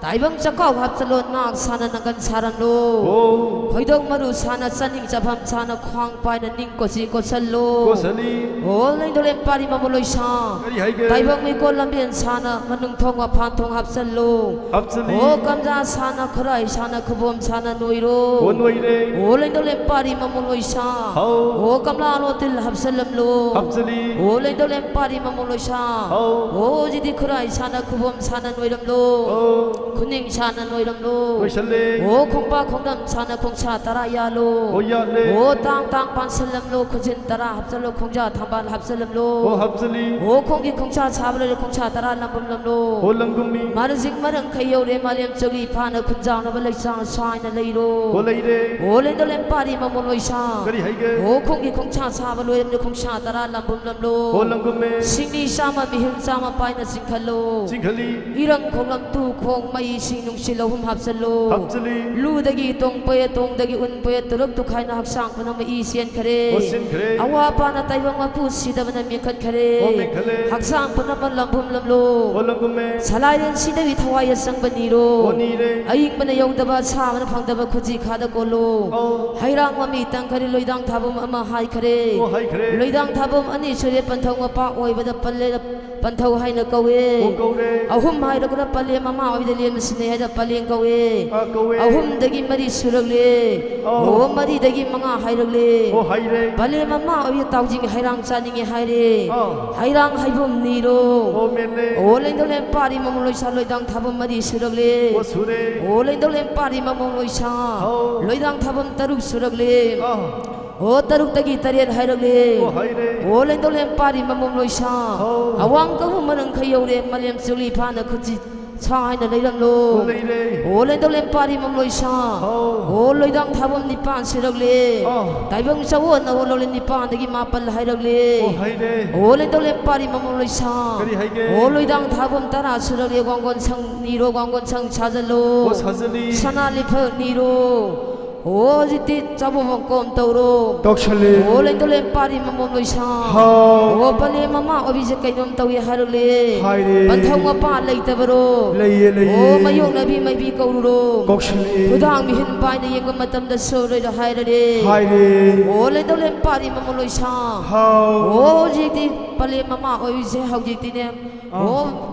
ꯇꯥꯏꯕꯪ ꯆꯥꯛꯀꯥꯎ ꯍꯥꯞꯆꯜꯂꯣ ꯅꯥꯛ ꯁꯥꯅ ꯅꯪꯒꯟ ꯁꯥꯔꯝꯂꯣ꯫ ꯑꯣ꯫ ꯈꯣꯏꯗꯧ ꯃꯔꯨ ꯁꯥꯅ ꯆꯥꯅꯤꯡ ꯆꯥꯐꯝ ꯁꯥꯅ ꯈ꯭ꯋꯥꯡ ꯄꯥꯏꯅ ꯅꯤꯡ ꯀꯣꯆꯤ ꯀꯣꯠꯁꯜꯂꯣ꯫ ꯀꯣꯠꯁꯜꯂꯤ꯫ ꯑꯣ ꯂꯩꯗꯧꯂꯦꯝ ꯄꯥꯔꯤ ꯃꯃꯣ ꯂꯣꯏꯁꯥ꯫ ꯀꯔꯤ ꯍꯥꯏꯒꯦ? ꯇꯥꯏꯕꯪ ꯃꯤꯀꯣꯜ ꯂꯝꯕꯦꯟ ꯁꯥꯅ ꯃꯅꯨꯡ ꯊꯣꯡ ꯃꯄꯥꯟ ꯊꯣꯡ ꯍꯥꯞꯆꯜꯂꯣ꯫ ꯍꯥꯞꯆꯜꯂꯤ꯫ ꯑꯣ ꯀꯝꯖꯥ ꯁꯥꯅ ꯈꯨꯔꯥꯏ ꯁꯥꯅ ꯈꯨꯕꯣꯝ ꯁꯥꯅ ꯅꯣꯏꯔꯣ꯫ ꯑꯣ ꯅꯣꯏꯔꯦ꯫ ꯑꯣ ꯂꯩꯗꯧꯂꯦꯝ ꯄꯥꯔꯤ ꯃꯃꯣ ꯂꯣꯏꯁꯥ꯫ ꯍꯥꯎ꯫ ꯑꯣ ꯀꯝꯂꯥ ꯂꯣꯇꯤꯜ ꯍꯥꯞꯆꯜꯂꯝꯂꯣ꯫ ꯍꯥꯞꯆꯜꯂꯤ꯫ ꯑꯣ ꯂꯩꯗꯧꯂꯦꯝ ꯄꯥꯔꯤ ꯃꯃꯣ ꯂꯣꯏꯁꯥ꯫ ꯍꯥꯎ꯫ ꯑꯣ ꯍꯧꯖꯤꯛꯇꯤ ꯈꯨꯔꯥꯏ ꯁꯥꯅ ꯈꯨꯕꯣꯝ ꯁꯥꯅ ꯅꯣꯏꯔꯝꯂꯣ꯫ ꯑꯣ꯫ ꯈꯨꯅꯤꯡ ꯁꯥꯅ ꯅꯣꯏꯔꯝꯂꯣ꯫ ꯂꯣꯏꯁꯜꯂꯦ꯫ ꯑꯣ ꯈꯣꯡꯄꯥꯛ ꯈꯣꯡꯗꯝ ꯁꯥꯅ ꯈꯣꯡꯁꯥ ꯇꯔꯥ ꯌꯥꯜꯂꯣ꯫ ꯍꯣꯏ ꯌꯥꯜꯂꯦ꯫ ꯑꯣ ꯇꯥꯡ ꯇꯥꯡ ꯄꯥꯟꯁꯜꯂꯝꯂꯣ ꯈꯨꯖꯤꯟ ꯇꯔꯥ ꯍꯥꯞꯆꯜꯂꯣ ꯈꯣꯡꯖꯥ ꯊꯝꯕꯥꯜ ꯍꯥꯞꯆꯜꯂꯝꯂꯣ꯫ ꯑꯣ ꯍꯥꯞꯆꯜꯂꯤ꯫ ꯑꯣ ꯈꯣꯡꯒꯤ ꯈꯣꯡꯁꯥ ꯁꯥꯕ ꯂꯣꯏꯔꯦ ꯈꯣꯡꯁꯥ ꯇꯔꯥ ꯂꯝꯕꯨꯝ ꯂꯝꯂꯣ꯫ ꯑꯣ ꯂꯝꯕꯨꯝꯃꯤ꯫ ꯃꯔꯖꯤꯡ ꯃꯔꯪ ꯈꯩ ꯌꯧꯔꯦ ꯃꯥꯂꯦꯝ ꯆꯧꯂꯤ ꯐꯥꯅ ꯈꯨꯟꯖꯥꯎꯅꯕ ꯂꯩꯆꯥꯡ ꯁꯥꯏꯅ ꯂꯩꯔꯣ꯫ ꯑꯣ ꯂꯩꯔꯦ꯫ ꯑꯣ ꯂꯩꯗꯧꯂꯦꯝ ꯄꯥꯔꯤ ꯃꯃꯣ ꯂꯣꯏꯁꯥ꯫ ꯀꯔꯤ ꯍꯥꯏꯒꯦ? ꯑꯣ ꯈꯣꯡꯒꯤ ꯈꯣꯡꯁꯥ ꯁꯥꯕ ꯂꯣꯏꯔꯝꯂꯦ ꯈꯣꯡꯁꯥ ꯇꯔꯥ ꯂꯝꯕꯨꯝ ꯂꯝꯂꯣ꯫ ꯑꯣ ꯂꯝꯕꯨꯝꯃꯦ꯫ ꯁꯤꯡꯂꯤ ꯆꯥꯝꯃ ꯃꯤꯍꯨꯟ ꯆꯥꯝꯃ ꯄꯥꯏꯅ ꯆꯤꯡꯈꯠꯂꯣ꯫ ꯆꯤꯡꯈꯠꯂꯤ꯫ ꯏꯔꯪ ꯈꯣꯡꯂꯝ ꯇꯨ ꯈꯣꯡ ꯃꯩ ꯏꯁꯤꯡ ꯅꯨꯡꯁꯤꯠ ꯂꯧꯍꯨꯝ ꯍꯥꯞꯆꯜꯂꯨ꯫ ꯍꯥꯞꯆꯜꯂꯤ꯫ ꯂꯨꯗꯒꯤ ꯇꯣꯡ ꯄꯣꯌꯦꯠ, ꯇꯣꯡꯗꯒꯤ ꯎꯟ ꯄꯣꯌꯦꯠ, ꯇꯔꯨꯛ ꯇꯨꯈꯥꯏꯅ ꯍꯛꯆꯥꯡ ꯄꯨꯝꯅꯃꯛ ꯏ ꯆꯦꯟꯈ꯭ꯔꯦ꯫ ꯑꯣ, ꯆꯦꯟꯈ꯭ꯔꯦ꯫ ꯑꯋꯥ ꯑꯄꯥꯅ ꯇꯥꯏꯕꯪ ꯃꯄꯨ ꯁꯤꯗꯕꯅ ꯃꯦꯟꯈꯠꯈ꯭ꯔꯦ꯫ ꯑꯣ, ꯃꯦꯟꯈꯠꯂꯦ꯫ ꯍꯛꯆꯥꯡ ꯄꯨꯝꯅꯃꯛ ꯂꯝꯕꯨꯝ ꯂꯝꯂꯣ꯫ ꯑꯣ, ꯂꯝꯕꯨꯝꯃꯦ꯫ ꯁꯂꯥꯏꯔꯦꯟ ꯁꯤꯗꯕꯤ ꯊꯋꯥꯏꯗ ꯆꯪꯕ ꯅꯤꯔꯣ꯫ ꯑꯣ, ꯅꯤꯔꯦ꯫ ꯑꯏꯪꯕꯅ ꯌꯧꯗꯕ, ꯑꯁꯥꯕꯅ ꯐꯪꯗꯕ ꯈꯨꯖꯤ ꯈꯥꯗ ꯀꯣꯜꯂꯣ꯫ ꯑꯣ꯫ ꯍꯩꯔꯥꯡ ꯃꯃꯤ ꯇꯪꯈꯔꯤ, ꯂꯣꯏꯗꯥꯡ ꯊꯥꯕꯝ ꯑꯃ ꯍꯥꯏꯈꯔꯦ꯫ ꯑꯣ, ꯍꯥꯏꯈꯔꯦ꯫ ꯂꯣꯏꯗꯥꯡ ꯊꯥꯕꯝ ꯑꯅꯤ ꯁꯨꯔꯦ, ꯄꯟꯊꯧ ꯃꯄꯥ ꯑꯣꯏꯕꯗ ꯄꯜꯂꯦ꯫ ꯄꯟꯊꯧ ꯍꯥꯏꯅ ꯀꯧꯏ꯫ ꯑꯣ, ꯀꯧꯔꯦ꯫ ꯑꯍꯨꯝ ꯍꯥꯏꯔꯒꯅ ꯄꯂꯦꯝ ꯃꯃꯥ ꯑꯣꯏꯗ ꯂꯦꯝꯅ ꯁꯤꯟꯅꯩ ꯍꯥꯏꯗ ꯄꯂꯦꯝ ꯀꯧꯏ꯫ ꯑꯥ, ꯀꯧꯏ꯫ ꯑꯍꯨꯝꯗꯒꯤ ꯃꯔꯤ ꯁꯨꯔꯛꯂꯦ꯫ ꯑꯣ꯫ ꯑꯣ, ꯃꯔꯤꯗꯒꯤ ꯃꯉꯥ ꯍꯥꯏꯔꯛꯂꯦ꯫ ꯑꯣ, ꯍꯥꯏꯔꯦ꯫ ꯄꯂꯦꯝ ꯃꯃꯥ ꯑꯣꯏꯗ ꯇꯥꯎꯖꯤꯡ ꯍꯩꯔꯥꯡ ꯆꯥꯅꯤꯡꯉꯦ ꯍꯥꯏꯔꯦ꯫ ꯑꯥ꯫ ꯍꯩꯔꯥꯡ ꯍꯩꯕꯣꯝ ꯅꯤꯔꯣ꯫ ꯑꯣ, ꯃꯦꯠꯂꯦ꯫ ꯑꯣ, ꯂꯦꯡꯗꯧ ꯂꯦꯝ ꯄꯥꯔꯤ ꯃꯃꯣꯟ ꯂꯣꯏꯁꯥ ꯂꯣꯏꯗꯥꯡ ꯊꯥꯕꯝ ꯃꯔꯤ ꯁꯨꯔꯛꯂꯦ꯫ ꯑꯣ, ꯁꯨꯔꯦ꯫ ꯑꯣ, ꯂꯦꯡꯗꯧ ꯂꯦꯝ ꯄꯥꯔꯤ ꯃꯃꯣꯟ ꯂꯣꯏꯁꯥ꯫ ꯑꯧ꯫ ꯂꯣꯏꯗꯥꯡ ꯊꯥꯕꯝ ꯇꯔꯨꯛ ꯁꯨꯔꯛꯂꯦ꯫ ꯑꯥ꯫ ꯑꯣ, ꯇꯔꯨꯛꯇꯒꯤ ꯇꯔꯦꯠ ꯍꯥꯏꯔꯛꯂꯦ꯫ ꯑꯣ, ꯍꯥꯏꯔꯦ꯫ ꯑꯣ, ꯂꯦꯡꯗꯧ ꯂꯦꯝ ꯄꯥꯔꯤ ꯃꯃꯣꯝ ꯂꯣꯏꯁꯥ꯫ ꯑꯧ꯫ ꯑꯋꯥꯡ ꯀꯧꯕ ꯃꯔꯪꯈꯩ ꯌꯧꯔꯦ, ꯃꯂꯦꯝ ꯆꯨꯂꯤ ꯐꯥꯅ ꯈꯨꯠꯁꯤ ꯁꯥ ꯍꯥꯏꯅ ꯂꯩꯔꯝꯂꯣ꯫ ꯑꯣ, ꯂꯩꯔꯦ꯫ ꯑꯣ, ꯂꯦꯡꯗꯧ ꯂꯦꯝ ꯄꯥꯔꯤ ꯃꯃꯣꯝ ꯂꯣꯏꯁꯥ꯫ ꯑꯧ꯫ ꯑꯣ, ꯂꯣꯏꯗꯥꯡ ꯊꯥꯕꯝ ꯅꯤꯄꯥꯟ ꯁꯨꯔꯛꯂꯦ꯫ ꯑꯧ꯫ ꯇꯥꯏꯕꯪ ꯆꯥꯑꯣꯟ ꯑꯍꯣ ꯂꯧꯂꯦ ꯅꯤꯄꯥꯟꯗꯒꯤ ꯃꯥꯄꯜ ꯍꯥꯏꯔꯛꯂꯦ꯫ ꯑꯣ, ꯍꯥꯏꯔꯦ꯫ ꯑꯣ, ꯂꯦꯡꯗꯧ ꯂꯦꯝ ꯄꯥꯔꯤ ꯃꯃꯣꯝ ꯂꯣꯏꯁꯥ꯫ ꯀꯔꯤ ꯍꯥꯏꯒꯦ? ꯑꯣ, ꯂꯣꯏꯗꯥꯡ ꯊꯥꯕꯝ ꯇꯔꯥ ꯁꯨꯔꯛꯂꯦ, ꯋꯥꯡꯒꯣꯟ ꯁꯪ ꯅꯤꯔꯣ, ꯋꯥꯡꯒꯣꯟ ꯁꯪ ꯁꯥꯖꯜꯂꯣ꯫ ꯑꯣ, ꯁꯥꯖꯜꯂꯤ꯫ ꯁꯅꯥ ꯂꯤꯐꯛ ꯅꯤꯔꯣ꯫ ꯑꯣ, ꯍꯧꯖꯤꯛꯇꯤ ꯆꯥꯕꯣ ꯃꯀꯣꯝ ꯇꯧꯔꯣ꯫ ꯇꯧꯁꯜꯂꯦ꯫ ꯑꯣ, ꯂꯦꯡꯗꯣ ꯂꯦꯝ ꯄꯥꯔꯤ ꯃꯃꯣꯝ ꯂꯣꯏꯁꯥ꯫ ꯍꯥꯎ꯫ ꯑꯣ, ꯄꯂꯦꯝ ꯃꯃꯥ ꯑꯣꯏꯕꯤꯁꯦ ꯀꯩꯅꯣꯝ ꯇꯧꯏ ꯍꯥꯏꯔꯨꯂꯦ꯫ ꯍꯥꯏꯔꯦ꯫ ꯄꯟꯊꯧ ꯃꯄꯥ ꯂꯩꯇꯕꯔꯣ? ꯂꯩꯌꯦ, ꯂꯩꯌꯦ꯫ ꯑꯣ, ꯃꯌꯣꯛꯅꯕꯤ ꯃꯩꯕꯤ ꯀꯧꯔꯨꯔꯣ꯫ ꯀꯧꯁꯜꯂꯦ꯫ ꯈꯨꯗꯥꯡ ꯃꯤꯍꯨꯟ ꯄꯥꯏꯅ ꯌꯦꯡꯕ ꯃꯇꯝꯗ ꯁꯣꯔꯣꯏꯗ ꯍꯥꯏꯔꯔꯦ꯫ ꯍꯥꯏꯔꯦ꯫ ꯑꯣ, ꯂꯦꯡꯗꯣ ꯂꯦꯝ ꯄꯥꯔꯤ ꯃꯃꯣꯝ ꯂꯣꯏꯁꯥ꯫ ꯍꯥꯎ꯫ ꯑꯣ, ꯍꯧꯖꯤꯛꯇꯤ ꯄꯂꯦꯝ ꯃꯃꯥ ꯑꯣꯏꯕꯤꯁꯦ ꯍꯧꯖꯤꯛꯇꯤꯅꯦ꯫ ꯑꯥ꯫ ꯑꯣ,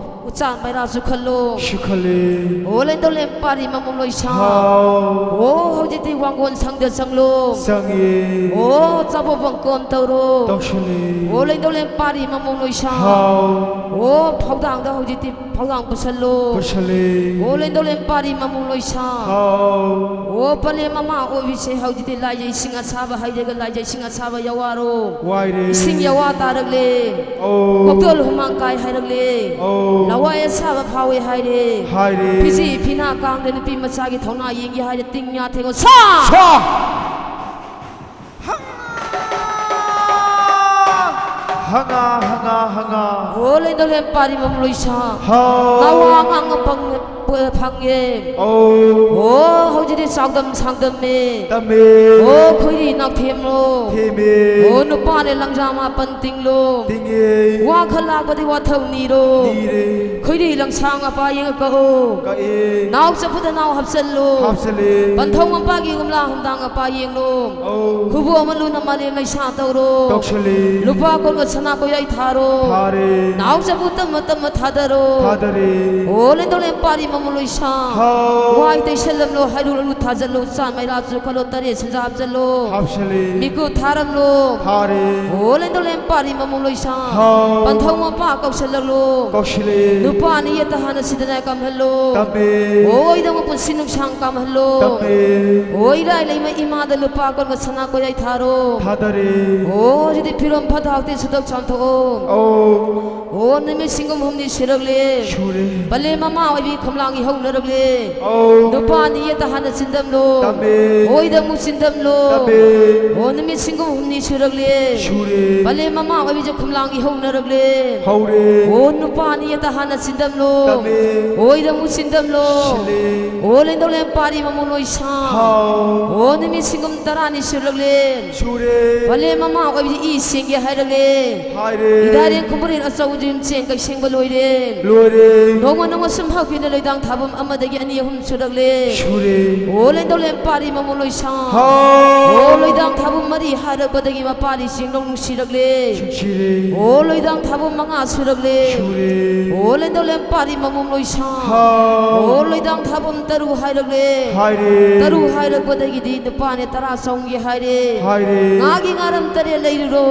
ꯎꯆꯥꯟ ꯃꯩꯔꯥꯁꯨ ꯈꯜꯂꯣ꯫ ꯁꯨꯈꯜꯂꯦ꯫ ꯑꯣ, ꯂꯦꯡꯗꯧ ꯂꯦꯝ ꯄꯥꯔꯤ ꯃꯃꯣꯝ ꯂꯣꯏꯁꯥ꯫ ꯍꯥꯎ꯫ ꯑꯣ, ꯍꯧꯖꯤꯛꯇꯤ ꯋꯥꯡꯒꯣꯟ ꯁꯪꯗ ꯆꯪꯂꯣ꯫ ꯆꯪꯉꯦ꯫ ꯑꯣ, ꯆꯥꯕꯣ ꯄꯪꯀꯣꯝ ꯇꯧꯔꯣ꯫ ꯇꯧꯁꯜꯂꯦ꯫ ꯑꯣ, ꯂꯦꯡꯗꯧ ꯂꯦꯝ ꯄꯥꯔꯤ ꯃꯃꯣꯝ ꯂꯣꯏꯁꯥ꯫ ꯍꯥꯎ꯫ ꯑꯣ, ꯐꯧꯗꯥꯡꯗ ꯍꯧꯖꯤꯛꯇꯤ ꯐꯧꯗꯥꯡ ꯄꯨꯁꯜꯂꯣ꯫ ꯄꯨꯁꯜꯂꯦ꯫ ꯑꯣ, ꯂꯦꯡꯗꯧ ꯂꯦꯝ ꯄꯥꯔꯤ ꯃꯃꯣꯝ ꯂꯣꯏꯁꯥ꯫ ꯍꯥꯎ꯫ ꯑꯣ, ꯄꯂꯦꯝ ꯃꯃꯥ ꯑꯣꯏꯕꯤꯁꯦ ꯍꯧꯖꯤꯛꯇꯤ ꯂꯥꯏꯖ ꯏꯁꯤꯡ ꯑꯁꯥꯕ ꯍꯩꯔꯒ ꯂꯥꯏꯖ ꯏꯁꯤꯡ ꯑꯁꯥꯕ ꯌꯥꯋꯥꯔꯣ꯫ ꯋꯥꯏꯔꯦ꯫ ꯏꯁꯤꯡ ꯌꯥꯋꯥ ꯇꯥꯔꯛꯂꯦ꯫ ꯑꯧ꯫ ꯀꯣꯛꯇꯣꯜ ꯍꯨꯃꯥꯡ ꯀꯥꯏ ꯍꯥꯏꯔꯛꯂꯦ꯫ ꯑꯧ꯫ ꯂꯋꯥꯏ ꯑꯁꯥꯕ ꯐꯥꯎꯏ ꯍꯥꯏꯔꯦ꯫ ꯍꯥꯏꯔꯦ꯫ ꯐꯤꯖꯤ ꯐꯤꯅꯥ ꯀꯥꯡꯗ ꯅꯨꯄꯤ ꯃꯆꯥꯒꯤ ꯊꯧꯅꯥ ꯌꯦꯡꯒꯦ ꯍꯥꯏꯔꯦ ꯇꯤꯡ ꯌꯥ ꯊꯦꯡꯉꯣ ꯁꯥ! ꯁꯥ! ꯍꯉꯥ, ꯍꯉꯥ, ꯍꯉꯥ꯫ ꯑꯣ ꯂꯩꯗꯧꯂꯦꯝ ꯄꯥꯔꯤ ꯃꯃꯨ ꯂꯣꯏꯁꯥ꯫ ꯍꯥꯎ꯫ ꯅꯋꯥ ꯑꯉꯥꯡ ꯑꯄꯪ ꯐꯪꯉꯦ꯫ ꯑꯧ꯫ ꯑꯣ ꯍꯧꯖꯤꯛꯇꯤ ꯆꯥꯎꯗꯝ ꯁꯥꯡꯗꯝꯃꯦ꯫ ꯇꯝꯃꯦ꯫ ꯑꯣ ꯈꯣꯏꯔꯤ ꯅꯥꯎꯊꯦꯝꯂꯣ꯫ ꯊꯦꯝꯃꯦ꯫ ꯑꯣ ꯅꯨꯄꯥꯅꯦ ꯂꯪꯖꯥ ꯃꯥꯄꯟ ꯇꯤꯡꯂꯣ꯫ ꯇꯤꯡꯉꯦ꯫ ꯋꯥ ꯈꯔ ꯂꯥꯛꯄꯗꯤ ꯋꯥꯊꯧ ꯅꯤꯔꯣ꯫ ꯅꯤꯔꯦ꯫ ꯈꯣꯏꯔꯤ ꯂꯪꯁꯥꯡ ꯃꯄꯥ ꯌꯦꯡꯉ ꯀꯛꯑꯣ꯫ ꯀꯛꯑꯦ꯫ ꯅꯥꯎ ꯆꯐꯨꯗ ꯅꯥꯎ ꯍꯥꯞꯆꯜꯂꯣ꯫ ꯍꯥꯞꯆꯜꯂꯦ꯫ ꯄꯟꯊꯧ ꯃꯄꯥꯒꯤ ꯒꯝꯂꯥ ꯍꯝꯗꯥꯡ ꯃꯄꯥ ꯌꯦꯡꯂꯣ꯫ ꯑꯧ꯫ ꯈꯨꯕꯨ ꯑꯃ ꯂꯨꯅ ꯃꯥꯂꯦꯝ ꯂꯩꯁꯥ ꯇꯧꯔꯣ꯫ ꯇꯧꯁꯜꯂꯦ꯫ ꯂꯨꯄꯥ ꯀꯣꯟꯒ ꯁꯅꯥ ꯀꯣꯌꯥꯏ ꯊꯥꯔꯣ꯫ ꯊꯥꯔꯦ꯫ ꯅꯥꯎ ꯆꯐꯨ ꯇꯝꯃ ꯇꯝꯃ ꯊꯥꯗꯔꯣ꯫ ꯊꯥꯗꯔꯦ꯫ ꯑꯣ ꯂꯦꯟꯗꯧꯂꯦꯝ ꯄꯥꯔꯤ ꯃꯃꯨ ꯂꯣꯏꯁꯥ꯫ ꯍꯥꯎ꯫ ꯋꯥꯏ ꯇꯩꯁꯜꯂꯝꯂꯣ ꯍꯩꯔꯨ ꯑꯂꯨ ꯊꯥꯖꯜꯂꯣ ꯆꯥꯟ ꯃꯩꯔꯥ ꯆꯨꯈꯠꯂꯣ ꯇꯔꯦꯠ ꯁꯦꯟꯖꯥ ꯍꯥꯞꯆꯜꯂꯣ꯫ ꯍꯥꯞꯆꯜꯂꯦ꯫ ꯃꯤꯀꯨꯞ ꯊꯥꯔꯝꯂꯣ꯫ ꯊꯥꯔꯦ꯫ ꯑꯣ ꯂꯦꯟꯗꯧꯂꯦꯝ ꯄꯥꯔꯤ ꯃꯃꯨ ꯂꯣꯏꯁꯥ꯫ ꯍꯥꯎ꯫ ꯄꯟꯊꯧ ꯃꯄꯥ ꯀꯧꯁꯜꯂꯛꯂꯣ꯫ ꯀꯧꯁꯤꯜꯂꯦ꯫ ꯅꯨꯄꯥ ꯑꯅꯤ ꯌꯦꯠꯇ ꯍꯥꯟꯅ ꯁꯤꯗꯅ ꯀꯝꯍꯜꯂꯣ꯫ ꯇꯝꯃꯦ꯫ ꯑꯣꯏꯗꯧꯕ ꯄꯨꯟꯁꯤ ꯅꯨꯡꯁꯥꯡ ꯀꯝꯍꯜꯂꯣ꯫ ꯇꯝꯃꯦ꯫ ꯑꯣ ꯏꯔꯥꯏ ꯂꯩꯃ ꯏꯃꯥꯗ ꯂꯨꯄꯥ ꯀꯣꯟꯒ ꯁꯅꯥ ꯀꯣꯌꯥꯏ ꯊꯥꯔꯣ꯫ ꯊꯥꯗꯔꯦ꯫ ꯑꯣ ꯍꯧꯖꯤꯛꯇꯤ ꯐꯤꯔꯣꯝ ꯐꯠꯇ ꯍꯥꯎꯇꯤ ꯁꯨꯗꯣꯛ ꯆꯥꯝꯊꯣꯛꯑꯣ꯫ ꯑꯧ꯫ ꯑꯣ ꯅꯨꯃꯤꯠ ꯁꯤꯡꯒꯨꯝ ꯍꯨꯝꯅꯤ ꯁꯨꯔꯛꯂꯦ꯫ ꯁꯨꯔꯦ꯫ ꯄꯂꯦꯝ ꯃꯃꯥ ꯑꯣꯏꯕꯤ ꯈꯣꯝꯂꯥꯡ ꯏꯍꯧꯅꯔꯛꯂꯦ꯫ ꯑꯧ꯫ ꯅꯨꯄꯥ ꯑꯅꯤ ꯌꯦꯠꯇ ꯍꯥꯟꯅ ꯆꯤꯟꯗꯝꯂꯣ꯫ ꯇꯝꯃꯦ꯫ ꯑꯣꯏꯗ ꯑꯃꯨꯛ ꯆꯤꯟꯗꯝꯂꯣ꯫ ꯇꯝꯃꯦ꯫ ꯑꯣ ꯅꯨꯃꯤꯠ ꯁꯤꯡꯒꯨꯝ ꯍꯨꯝꯅꯤ ꯁꯨꯔꯛꯂꯦ꯫ ꯁꯨꯔꯦ꯫ ꯄꯂꯦꯝ ꯃꯃꯥ ꯑꯣꯏꯕꯤꯁꯦ ꯈꯣꯝꯂꯥꯡ ꯏꯍꯧꯅꯔꯛꯂꯦ꯫ ꯍꯧꯔꯦ꯫ ꯑꯣ ꯅꯨꯄꯥ ꯑꯅꯤ ꯌꯦꯠꯇ ꯍꯥꯟꯅ ꯆꯤꯟꯗꯝꯂꯣ꯫ ꯇꯝꯃꯦ꯫ ꯑꯣꯏꯗ ꯑꯃꯨꯛ ꯆꯤꯟꯗꯝꯂꯣ꯫ ꯁꯤꯜꯂꯦ꯫ ꯑꯣ ꯂꯦꯟꯗꯧꯂꯦꯝ ꯄꯥꯔꯤ ꯃꯃꯨ ꯂꯣꯏꯁꯥ꯫ ꯍꯥꯎ꯫ ꯑꯣ ꯅꯨꯃꯤꯠ ꯁꯤꯡꯒꯨꯝ ꯇꯔꯥꯅꯤ ꯁꯨꯔꯛꯂꯦ꯫ ꯁꯨꯔꯦ꯫ ꯄꯂꯦꯝ ꯃꯃꯥ ꯑꯣꯏꯕꯤꯁꯦ ꯏ ꯁꯦꯡꯒꯦ ꯍꯥꯏꯔꯛꯂꯦ꯫ ꯍꯥꯏꯔꯦ꯫ ꯏꯗꯥꯔꯦꯟ ꯈꯨꯝꯕꯨꯔꯦꯟ ꯑꯆꯧꯕꯁꯨ ꯌꯨꯝ ꯆꯦꯡ ꯀꯩ ꯁꯦꯡꯕ ꯂꯣꯏꯔꯦ꯫ ꯂꯣꯏꯔꯦ꯫ ꯅꯣꯡꯃ ꯅꯣꯡꯃ ꯁꯨꯝ ꯍꯧꯈꯤꯅ ꯂꯣꯏꯗꯥꯡ ꯊꯥꯐꯝ ꯑꯃꯗꯒꯤ ꯑꯅꯤ ꯑꯍꯨꯝ ꯁꯨꯔꯛꯂꯦ꯫ ꯁꯨꯔꯦ꯫ ꯑꯣ ꯂꯦꯟꯗꯧꯂꯦꯝ ꯄꯥꯔꯤ ꯃꯃꯨ ꯂꯣꯏꯁꯥ꯫ ꯍꯥꯎ꯫ ꯑꯣ ꯂꯣꯏꯗꯥꯡ ꯊꯥꯐꯝ ꯃꯔꯤ ꯍꯥꯏꯔꯛꯄꯗꯒꯤ ꯃꯄꯥꯔꯤ ꯆꯦꯡꯅꯧ ꯅꯨꯡꯁꯤꯔꯛꯂꯦ꯫ ꯅꯨꯡꯁꯤꯔꯦ꯫ ꯑꯣ ꯂꯣꯏꯗꯥꯡ ꯊꯥꯐꯝ ꯃꯉꯥ ꯁꯨꯔꯛꯂꯦ꯫ ꯁꯨꯔꯦ꯫ ꯑꯣ ꯂꯦꯟꯗꯧꯂꯦꯝ ꯄꯥꯔꯤ ꯃꯃꯨ ꯂꯣꯏꯁꯥ꯫ ꯍꯥꯎ꯫ ꯑꯣ ꯂꯣꯏꯗꯥꯡ ꯊꯥꯐꯝ ꯇꯔꯨꯛ ꯍꯥꯏꯔꯛꯂꯦ꯫ ꯍꯥꯏꯔꯦ꯫ ꯇꯔꯨꯛ ꯍꯥꯏꯔꯛꯄꯗꯒꯤꯗꯤ ꯅꯨꯄꯥꯅꯦ ꯇꯔꯥ ꯆꯣꯡꯒꯦ ꯍꯥꯏꯔꯦ꯫ ꯍꯥꯏꯔꯦ꯫ ꯉꯥꯒꯤ ꯉꯥꯔꯝ ꯇꯔꯦꯠ ꯂꯩꯔꯨꯔꯣ꯫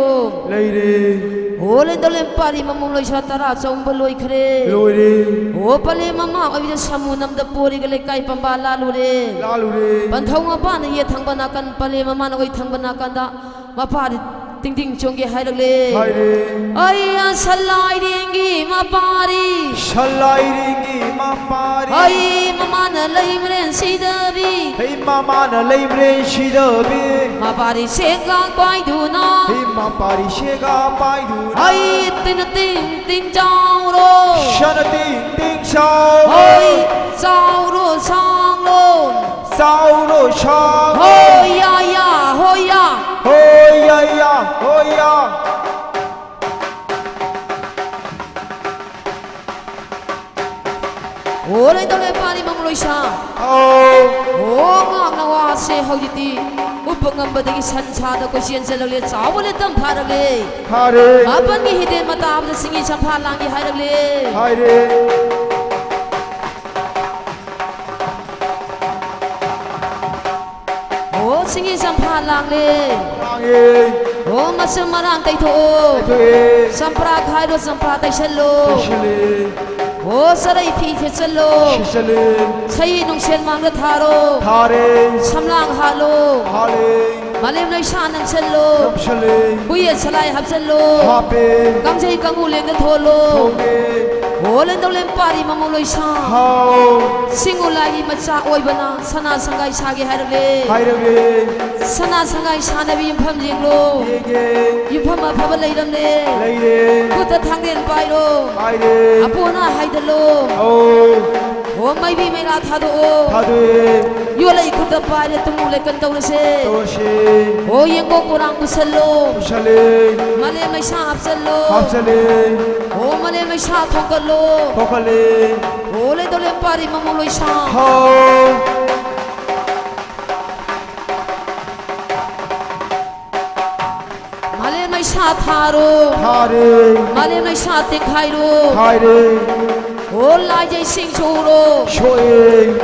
ꯂꯩꯔꯦ꯫ ꯑꯣ ꯂꯦꯟꯗꯧꯂꯦꯝ ꯄꯥꯔꯤ ꯃꯃꯨ ꯂꯣꯏꯁꯥ ꯇꯔꯥ ꯆꯣꯡꯕ ꯂꯣꯏꯈ꯭ꯔꯦ꯫ ꯂꯣꯏꯔꯦ꯫ ꯑꯣ ꯄꯂꯦꯝ ꯃꯃꯥ ꯑꯣꯏꯕꯤꯗ ꯁꯥꯃꯨ ꯅꯝꯗ ꯄꯣꯔꯤꯒ ꯂꯩꯀꯥꯏ ꯄꯝꯕ ꯂꯥꯜꯂꯨꯔꯦ꯫ ꯂꯥꯜꯂꯨꯔꯦ꯫ ꯄꯟꯊꯧ ꯃꯄꯥꯅ ꯌꯦꯠ ꯊꯪꯕ ꯅꯥꯀꯟ ꯄꯂꯦꯝ ꯃꯃꯥꯅ ꯑꯣꯏ ꯊꯪꯕ ꯅꯥꯀꯟꯗ ꯃꯄꯥꯗꯤ ꯇꯤꯡ ꯇꯤꯡ ꯆꯣꯡꯒꯦ ꯍꯥꯏꯔꯛꯂꯦ꯫ ꯍꯥꯏꯔꯦ꯫ ꯑꯩ ꯁꯂꯥꯏꯔꯦꯡꯒꯤ ꯃꯄꯥꯔꯤ꯫ ꯁꯂꯥꯏꯔꯦꯡꯒꯤ ꯃꯄꯥꯔꯤ꯫ ꯑꯩ ꯃꯃꯥꯅ ꯂꯩꯃꯔꯦꯟ ꯁꯤꯗꯕꯤ꯫ ꯍꯩ ꯃꯃꯥꯅ ꯂꯩꯃꯔꯦꯟ ꯁꯤꯗꯕꯤ꯫ ꯃꯄꯥꯔꯤ ꯁꯦꯒꯥ ꯄꯥꯏꯗꯨꯅ꯫ ꯍꯩ ꯃꯄꯥꯔꯤ ꯁꯦꯒꯥ ꯄꯥꯏꯗꯨꯅ꯫ ꯑꯩ ꯇꯤꯡ ꯇꯤꯡ ꯇꯤꯡ ꯆꯥꯎꯔꯣ꯫ ꯁꯅ ꯇꯤꯡ ꯇꯤꯡ ꯆꯥꯎꯔꯣ꯫ ꯍꯣꯏ, ꯆꯥꯎꯔꯣ ꯁꯥꯡꯂꯣ꯫ ꯆꯥꯎꯔꯣ ꯁꯥꯡꯂꯣ꯫ ꯍꯣꯏ ꯌꯥ ꯌꯥ, ꯍꯣꯏ ꯌꯥ꯫ ꯍꯣꯏ ꯌꯥ ꯌꯥ, ꯍꯣꯏ ꯌꯥ꯫ ꯑꯣ ꯂꯩꯇꯧꯂꯦ ꯄꯥꯔꯤ ꯃꯃꯨ ꯂꯣꯏꯁꯥ꯫ ꯑꯧ꯫ ꯑꯣ ꯉꯥꯡꯅ ꯋꯥꯁꯦ ꯍꯧꯖꯤꯛꯇꯤ ꯎꯞꯄ ꯉꯝꯕꯗꯒꯤ ꯁꯟ ꯁꯥꯗ ꯀꯣꯏꯆꯦꯟ ꯆꯦꯜꯂꯛꯂꯦ, ꯆꯥꯎꯕ ꯂꯦꯇꯝ ꯐꯥꯔꯛꯂꯦ꯫ ꯐꯥꯔꯦ꯫ ꯃꯥꯄꯟꯒꯤ ꯍꯤꯗꯦꯟ ꯃꯇꯥꯕꯗ ꯆꯤꯡꯍꯤ ꯆꯝꯐꯥ ꯂꯥꯡꯒꯦ ꯍꯥꯏꯔꯛꯂꯦ꯫ ꯍꯥꯏꯔꯦ꯫ ꯑꯣ ꯆꯤꯡꯍꯤ ꯆꯝꯐꯥ ꯂꯥꯡꯂꯦ꯫ ꯂꯥꯡꯉꯦ꯫ ꯑꯣ ꯃꯆꯨ ꯃꯔꯥꯡ ꯇꯩꯊꯣꯛꯑꯣ꯫ ꯇꯩꯊꯣꯛꯑꯦ꯫ ꯆꯝꯄ꯭ꯔꯥ ꯈꯥꯏꯔꯣ, ꯆꯝꯄ꯭ꯔꯥ ꯇꯩꯁꯜꯂꯣ꯫ ꯇꯩꯁꯜꯂꯦ꯫ ꯑꯣ ꯆꯔꯩ ꯐꯤ ꯁꯦꯠꯆꯜꯂꯣ꯫ ꯁꯦꯠꯆꯜꯂꯦ꯫ ꯁꯌꯦꯠ ꯅꯨꯡꯁꯦꯜ ꯃꯥꯡꯗ ꯊꯥꯔꯣ꯫ ꯊꯥꯔꯦ꯫ ꯁꯝꯂꯥꯡ ꯍꯥꯠꯂꯣ꯫ ꯍꯥꯠꯂꯦ꯫ ꯃꯥꯂꯦꯝ ꯂꯩꯁꯥ ꯅꯝꯁꯜꯂꯣ꯫ ꯅꯝꯁꯜꯂꯦ꯫ ꯀꯨꯌꯦꯠ ꯁꯂꯥꯏ ꯍꯥꯞꯆꯜꯂꯣ꯫ ꯍꯥꯞꯄꯦ꯫ ꯀꯥꯡꯖꯩ ꯀꯥꯡꯉꯨ ꯂꯦꯡꯗ ꯊꯣꯜꯂꯣ꯫ ꯊꯣꯡꯉꯦ꯫ ꯑꯣ ꯂꯦꯟꯗꯧ ꯂꯦꯝ ꯄꯥꯔꯤ ꯃꯃꯧ ꯂꯣꯏꯁꯥ꯫ ꯍꯥꯎ꯫ ꯁꯤꯡꯉꯨ ꯂꯥꯏꯒꯤ ꯃꯆꯥ ꯑꯣꯏꯕꯅ ꯁꯅꯥ ꯁꯪꯒꯥꯏ ꯁꯥꯒꯦ ꯍꯥꯏꯔꯛꯂꯦ꯫ ꯍꯥꯏꯔꯛꯂꯦ꯫ ꯁꯅꯥ ꯁꯪꯒꯥꯏ ꯁꯥꯟꯅꯕ ꯌꯨꯝꯐꯝ ꯌꯦꯡꯂꯣ꯫ ꯌꯦꯡꯒꯦ꯫ ꯌꯨꯝꯐꯝ ꯑꯐꯕ ꯂꯩꯔꯝꯂꯦ꯫ ꯂꯩꯔꯦ꯫ ꯈꯨꯠꯇ ꯊꯥꯡꯗꯦꯟ ꯄꯥꯏꯔꯣ꯫ ꯄꯥꯏꯔꯦ꯫ ꯑꯄꯣꯅ ꯍꯥꯏꯗꯜꯂꯣ꯫ ꯑꯧ꯫ ꯑꯣ ꯃꯩꯕꯤ ꯃꯩꯔꯥ ꯊꯥꯗꯣꯛꯑꯣ꯫ ꯊꯥꯗꯣꯛꯑꯦ꯫ ꯌꯣꯠꯂꯩ ꯈꯨꯠꯇ ꯄꯥꯏꯔꯦ ꯇꯨꯃꯨ ꯂꯩꯀꯟ ꯇꯧꯔꯁꯦ꯫ ꯇꯧꯔꯁꯦ꯫ ꯑꯣ ꯌꯦꯡꯀꯣꯛ ꯄꯣꯔꯥꯡ ꯄꯨꯁꯜꯂꯣ꯫ ꯄꯨꯁꯜꯂꯦ꯫ ꯃꯥꯂꯦꯝ ꯃꯩꯁꯥ ꯍꯥꯞꯆꯜꯂꯣ꯫ ꯍꯥꯞꯆꯜꯂꯦ꯫ ꯑꯣ ꯃꯥꯂꯦꯝ ꯃꯩꯁꯥ ꯊꯣꯡꯀꯠꯂꯣ꯫ ꯊꯣꯡꯀꯠꯂꯦ꯫ ꯑꯣ ꯂꯩꯗꯧ ꯂꯦꯝ ꯄꯥꯔꯤ ꯃꯃꯧ ꯂꯣꯏꯁꯥ꯫ ꯍꯥꯎ꯫ ꯃꯥꯂꯦꯝ ꯃꯩꯁꯥ ꯊꯥꯔꯣ꯫ ꯊꯥꯔꯦ꯫ ꯃꯥꯂꯦꯝ ꯃꯩꯁꯥ ꯇꯦꯛꯈꯥꯏꯔꯣ꯫ ꯊꯥꯏꯔꯦ꯫ ꯑꯣ ꯂꯥꯏꯖꯩ ꯁꯤꯡ ꯁꯣꯛꯎꯔꯣ꯫ ꯁꯣꯛꯑꯦ꯫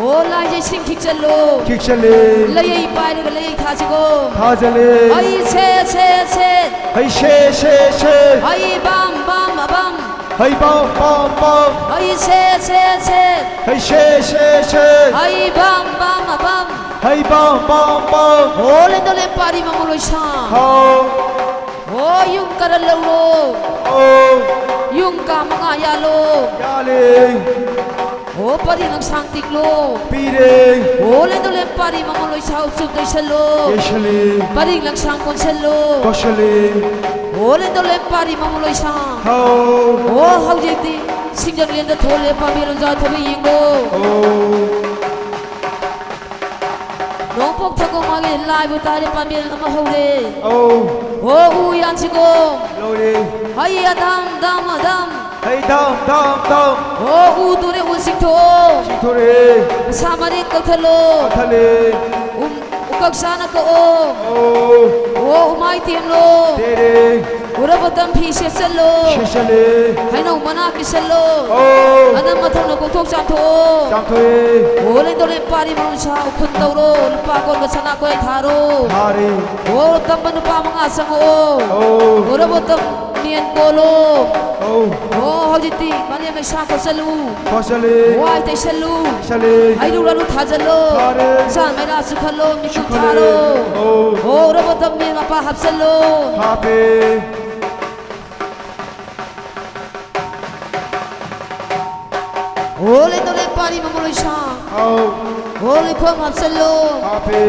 ꯑꯣ ꯂꯥꯏꯖꯩ ꯁꯤꯡ ꯈꯤꯛꯆꯜꯂꯣ꯫ ꯈꯤꯛꯆꯜꯂꯦ꯫ ꯂꯩꯌꯩ ꯄꯥꯏꯔꯒ ꯂꯩꯌꯩ ꯊꯥꯁꯤꯀꯣ꯫ ꯊꯥꯖꯜꯂꯦ꯫ ꯍꯩ ꯁꯦ ꯁꯦ ꯁꯦ꯫ ꯍꯩ ꯁꯦ ꯁꯦ ꯁꯦ꯫ ꯍꯩ ꯕꯝ ꯕꯝ ꯑꯕꯝ꯫ ꯍꯩ ꯕꯝ ꯕꯝ ꯕꯝ꯫ ꯍꯩ ꯁꯦ ꯁꯦ ꯁꯦ꯫ ꯍꯩ ꯁꯦ ꯁꯦ ꯁꯦ꯫ ꯍꯩ ꯕꯝ ꯕꯝ ꯑꯕꯝ꯫ ꯍꯩ ꯄꯥꯝ ꯄꯥꯝ ꯄꯥꯝ꯫ ꯍꯣ ꯂꯦꯟꯗꯧ ꯂꯦꯝꯄꯥꯔꯤ ꯃꯃꯣ ꯂꯣꯏꯁꯥꯡ꯫ ꯍꯥꯎ꯫ ꯍꯣ ꯌꯨꯝ ꯀꯔꯜ ꯂꯧꯔꯣ꯫ ꯑꯧ꯫ ꯌꯨꯝ ꯀꯥ ꯃꯉꯥ ꯌꯥꯜꯂꯣ꯫ ꯌꯥꯜꯂꯦ꯫ ꯍꯣ ꯄꯔꯤ ꯂꯪꯁꯥꯡ ꯇꯤꯡꯂꯣ꯫ ꯄꯤꯔꯦ꯫ ꯍꯣ ꯂꯦꯟꯗꯧ ꯂꯦꯝꯄꯥꯔꯤ ꯃꯃꯣ ꯂꯣꯏꯁꯥꯡ ꯎꯆꯨꯞ ꯇꯩꯁꯜꯂꯣ꯫ ꯇꯩꯁꯜꯂꯦ꯫ ꯄꯔꯤ ꯂꯪꯁꯥꯡ ꯀꯣꯟꯁꯜꯂꯣ꯫ ꯀꯣꯟꯁꯜꯂꯦ꯫ ꯍꯣ ꯂꯦꯟꯗꯧ ꯂꯦꯝꯄꯥꯔꯤ ꯃꯃꯣ ꯂꯣꯏꯁꯥꯡ꯫ ꯍꯥꯎ꯫ ꯍꯣ ꯍꯧꯖꯤꯛꯇꯤ ꯁꯤꯡꯖꯪꯂꯦꯟꯗ ꯊꯣꯜꯂꯦ ꯄꯥꯝꯕꯤ ꯂꯣꯟꯖꯥ ꯊꯕꯤ ꯌꯦꯡꯉꯣ꯫ ꯑꯧ꯫ ꯅꯣꯡꯄꯣꯛ ꯊꯒꯣꯃꯥꯒꯤ ꯂꯥꯏꯕꯨ ꯇꯥꯔꯦ ꯄꯥꯝꯕꯤ ꯑꯃ ꯍꯧꯔꯦ꯫ ꯑꯧ꯫ ꯍꯣ ꯎ ꯌꯥꯟꯁꯤꯀꯣ꯫ ꯂꯧꯔꯦ꯫ ꯍꯩ ꯑꯗꯥꯝ ꯗꯥꯝ ꯑꯗꯥꯝ꯫ ꯍꯩ ꯗꯥꯝ ꯗꯥꯝ ꯗꯥꯝ꯫ ꯍꯣ ꯎ ꯇꯨꯔꯦ ꯎ ꯆꯤꯡꯊꯣꯛꯑꯣ꯫ ꯆꯤꯡꯊꯣꯔꯛꯑꯦ꯫ ꯃꯁꯥ ꯃꯔꯦꯡ ꯀꯛꯊꯠꯂꯣ꯫ ꯀꯛꯊꯠꯂꯦ꯫ ꯎꯝ, ꯎꯀꯛ ꯆꯥꯅ ꯀꯛꯑꯣ꯫ ꯑꯧ꯫ ꯍꯣ ꯎꯃꯥꯏ ꯇꯦꯝꯂꯣ꯫ ꯇꯦꯔꯦ꯫ ꯎꯔꯕꯣꯇꯝ ꯐꯤ ꯁꯦꯠꯆꯜꯂꯣ꯫ ꯁꯦꯠꯆꯜꯂꯦ꯫ ꯍꯩꯅꯧ ꯃꯅꯥ ꯀꯤꯁꯜꯂꯣ꯫ ꯑꯧ꯫ ꯑꯅꯝ ꯑꯊꯧꯅ ꯀꯣꯛꯊꯣꯛ ꯆꯥꯝꯊꯣꯛꯑꯣ꯫ ꯆꯥꯝꯊꯣꯛꯑꯦ꯫ ꯍꯣ ꯂꯦꯟꯗꯧ ꯂꯦꯝꯄꯥꯔꯤ ꯃꯃꯣ ꯂꯣꯏꯁꯥꯡ ꯎꯈꯨꯟ ꯇꯧꯔꯣ꯫ ꯂꯨꯄꯥ ꯀꯣꯟꯒ ꯁꯅꯥ ꯀꯣꯏ ꯊꯥꯔꯣ꯫ ꯊꯥꯔꯦ꯫ ꯍꯣ ꯇꯝꯕ ꯅꯨꯄꯥ ꯃꯉꯥ ꯆꯪꯉꯛꯑꯣ꯫ ꯑꯧ꯫ ꯎꯔꯕꯣꯇꯝ ꯃꯦꯟ ꯀꯣꯜꯂꯣ꯫ ꯑꯧ꯫ ꯍꯣ ꯍꯧꯖꯤꯛꯇꯤ ꯃꯅꯦꯝ ꯃꯩꯁꯥ ꯀꯣꯠꯁꯜꯂꯨ꯫ ꯀꯣꯠꯁꯜꯂꯦ꯫ ꯋꯥꯏ ꯇꯩꯁꯜꯂꯨ꯫ ꯇꯩꯁꯜꯂꯦ꯫ ꯍꯩꯔꯨꯛ ꯂꯥꯂꯨ ꯊꯥꯖꯜꯂꯣ꯫ ꯊꯥꯔꯦ꯫ ꯆꯥꯟ ꯃꯩꯔꯥ ꯆꯨꯈꯠꯂꯣ꯫ ꯃꯤꯆꯨ ꯆꯨꯈꯠꯂꯦ꯫ ꯊꯥꯔꯣ꯫ ꯑꯧ꯫ ꯍꯣ ꯎꯔꯕꯣꯇꯝ ꯃꯦꯟ ꯃꯄꯥ ꯍꯥꯞꯆꯜꯂꯣ꯫ ꯍꯥꯞꯄꯦ꯫ ꯍꯣ ꯂꯦꯟꯗꯧ ꯂꯦꯝꯄꯥꯔꯤ ꯃꯃꯣ ꯂꯣꯏꯁꯥꯡ꯫ ꯑꯧ꯫ ꯍꯣ ꯂꯨꯈꯣꯝ ꯍꯥꯞꯆꯜꯂꯣ꯫ ꯍꯥꯞꯄꯦ꯫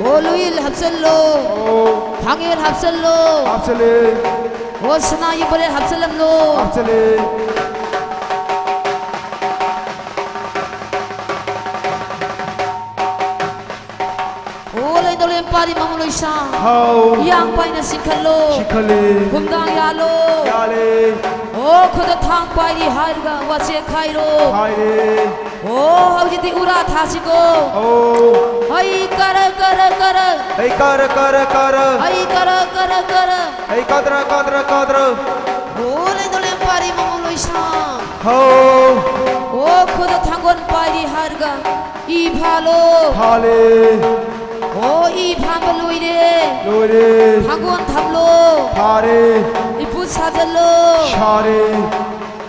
ꯍꯣ ꯂꯨꯏꯜ ꯍꯥꯞꯆꯜꯂꯣ꯫ ꯑꯧ꯫ ꯊꯥꯡꯒꯦꯜ ꯍꯥꯞꯆꯜꯂꯣ꯫ ꯍꯥꯞꯆꯜꯂꯦ꯫ ꯍꯣ ꯁꯅꯥꯒꯤ ꯕꯣꯔꯦꯜ ꯍꯥꯞꯆꯜꯂꯝꯂꯣ꯫ ꯍꯥꯞꯆꯜꯂꯦ꯫ ꯍꯣ ꯂꯦꯟꯗꯧ ꯂꯦꯝꯄꯥꯔꯤ ꯃꯃꯣ ꯂꯣꯏꯁꯥꯡ꯫ ꯍꯥꯎ꯫ ꯌꯥꯡ ꯄꯥꯏꯅ ꯆꯤꯡꯈꯠꯂꯣ꯫ ꯆꯤꯡꯈꯠꯂꯦ꯫ ꯍꯨꯝꯗꯥꯡ ꯌꯥꯜꯂꯣ꯫ ꯌꯥꯜꯂꯦ꯫ ꯍꯣ ꯈꯨꯗ ꯊꯥꯡ ꯄꯥꯏꯔꯤ ꯍꯥꯏꯔꯒ ꯋꯥꯆꯦꯛ ꯈꯥꯏꯔꯣ꯫ ꯈꯥꯏꯔꯦ꯫ ꯍꯣ ꯍꯧꯖꯤꯛꯇꯤ ꯎꯔꯥ ꯊꯥꯁꯤꯀꯣ꯫ ꯑꯧ꯫ ꯍꯩ ꯀꯔ ꯀꯔ ꯀꯔ꯫ ꯍꯩ ꯀꯔ ꯀꯔ ꯀꯔ꯫ ꯍꯩ ꯀꯔ ꯀꯔ ꯀꯔ꯫ ꯍꯩ ꯀꯗ꯭ꯔ ꯀꯗ꯭ꯔ ꯀꯗ꯭ꯔ꯫ ꯍꯣ ꯂꯦꯟꯗꯧ ꯂꯦꯝꯄꯥꯔꯤ ꯃꯃꯣ ꯂꯣꯏꯁꯥꯡ꯫ ꯍꯥꯎ꯫ ꯍꯣ ꯈꯨꯗ ꯊꯥꯡꯒꯣꯟ ꯄꯥꯏꯔꯤ ꯍꯥꯏꯔꯒ ꯏ ꯐꯥꯜꯂꯣ꯫ ꯐꯥꯜꯂꯦ꯫ ꯑꯣ, ꯏ ꯐꯥꯟꯕ ꯂꯣꯏꯔꯦ꯫ ꯂꯣꯏꯔꯦ꯫ ꯊꯥꯡꯒꯣꯟ ꯊꯝꯂꯣ꯫ ꯊꯥꯔꯦ꯫ ꯏꯄꯨꯠ ꯁꯥꯖꯜꯂꯣ꯫ ꯁꯥꯔꯦ꯫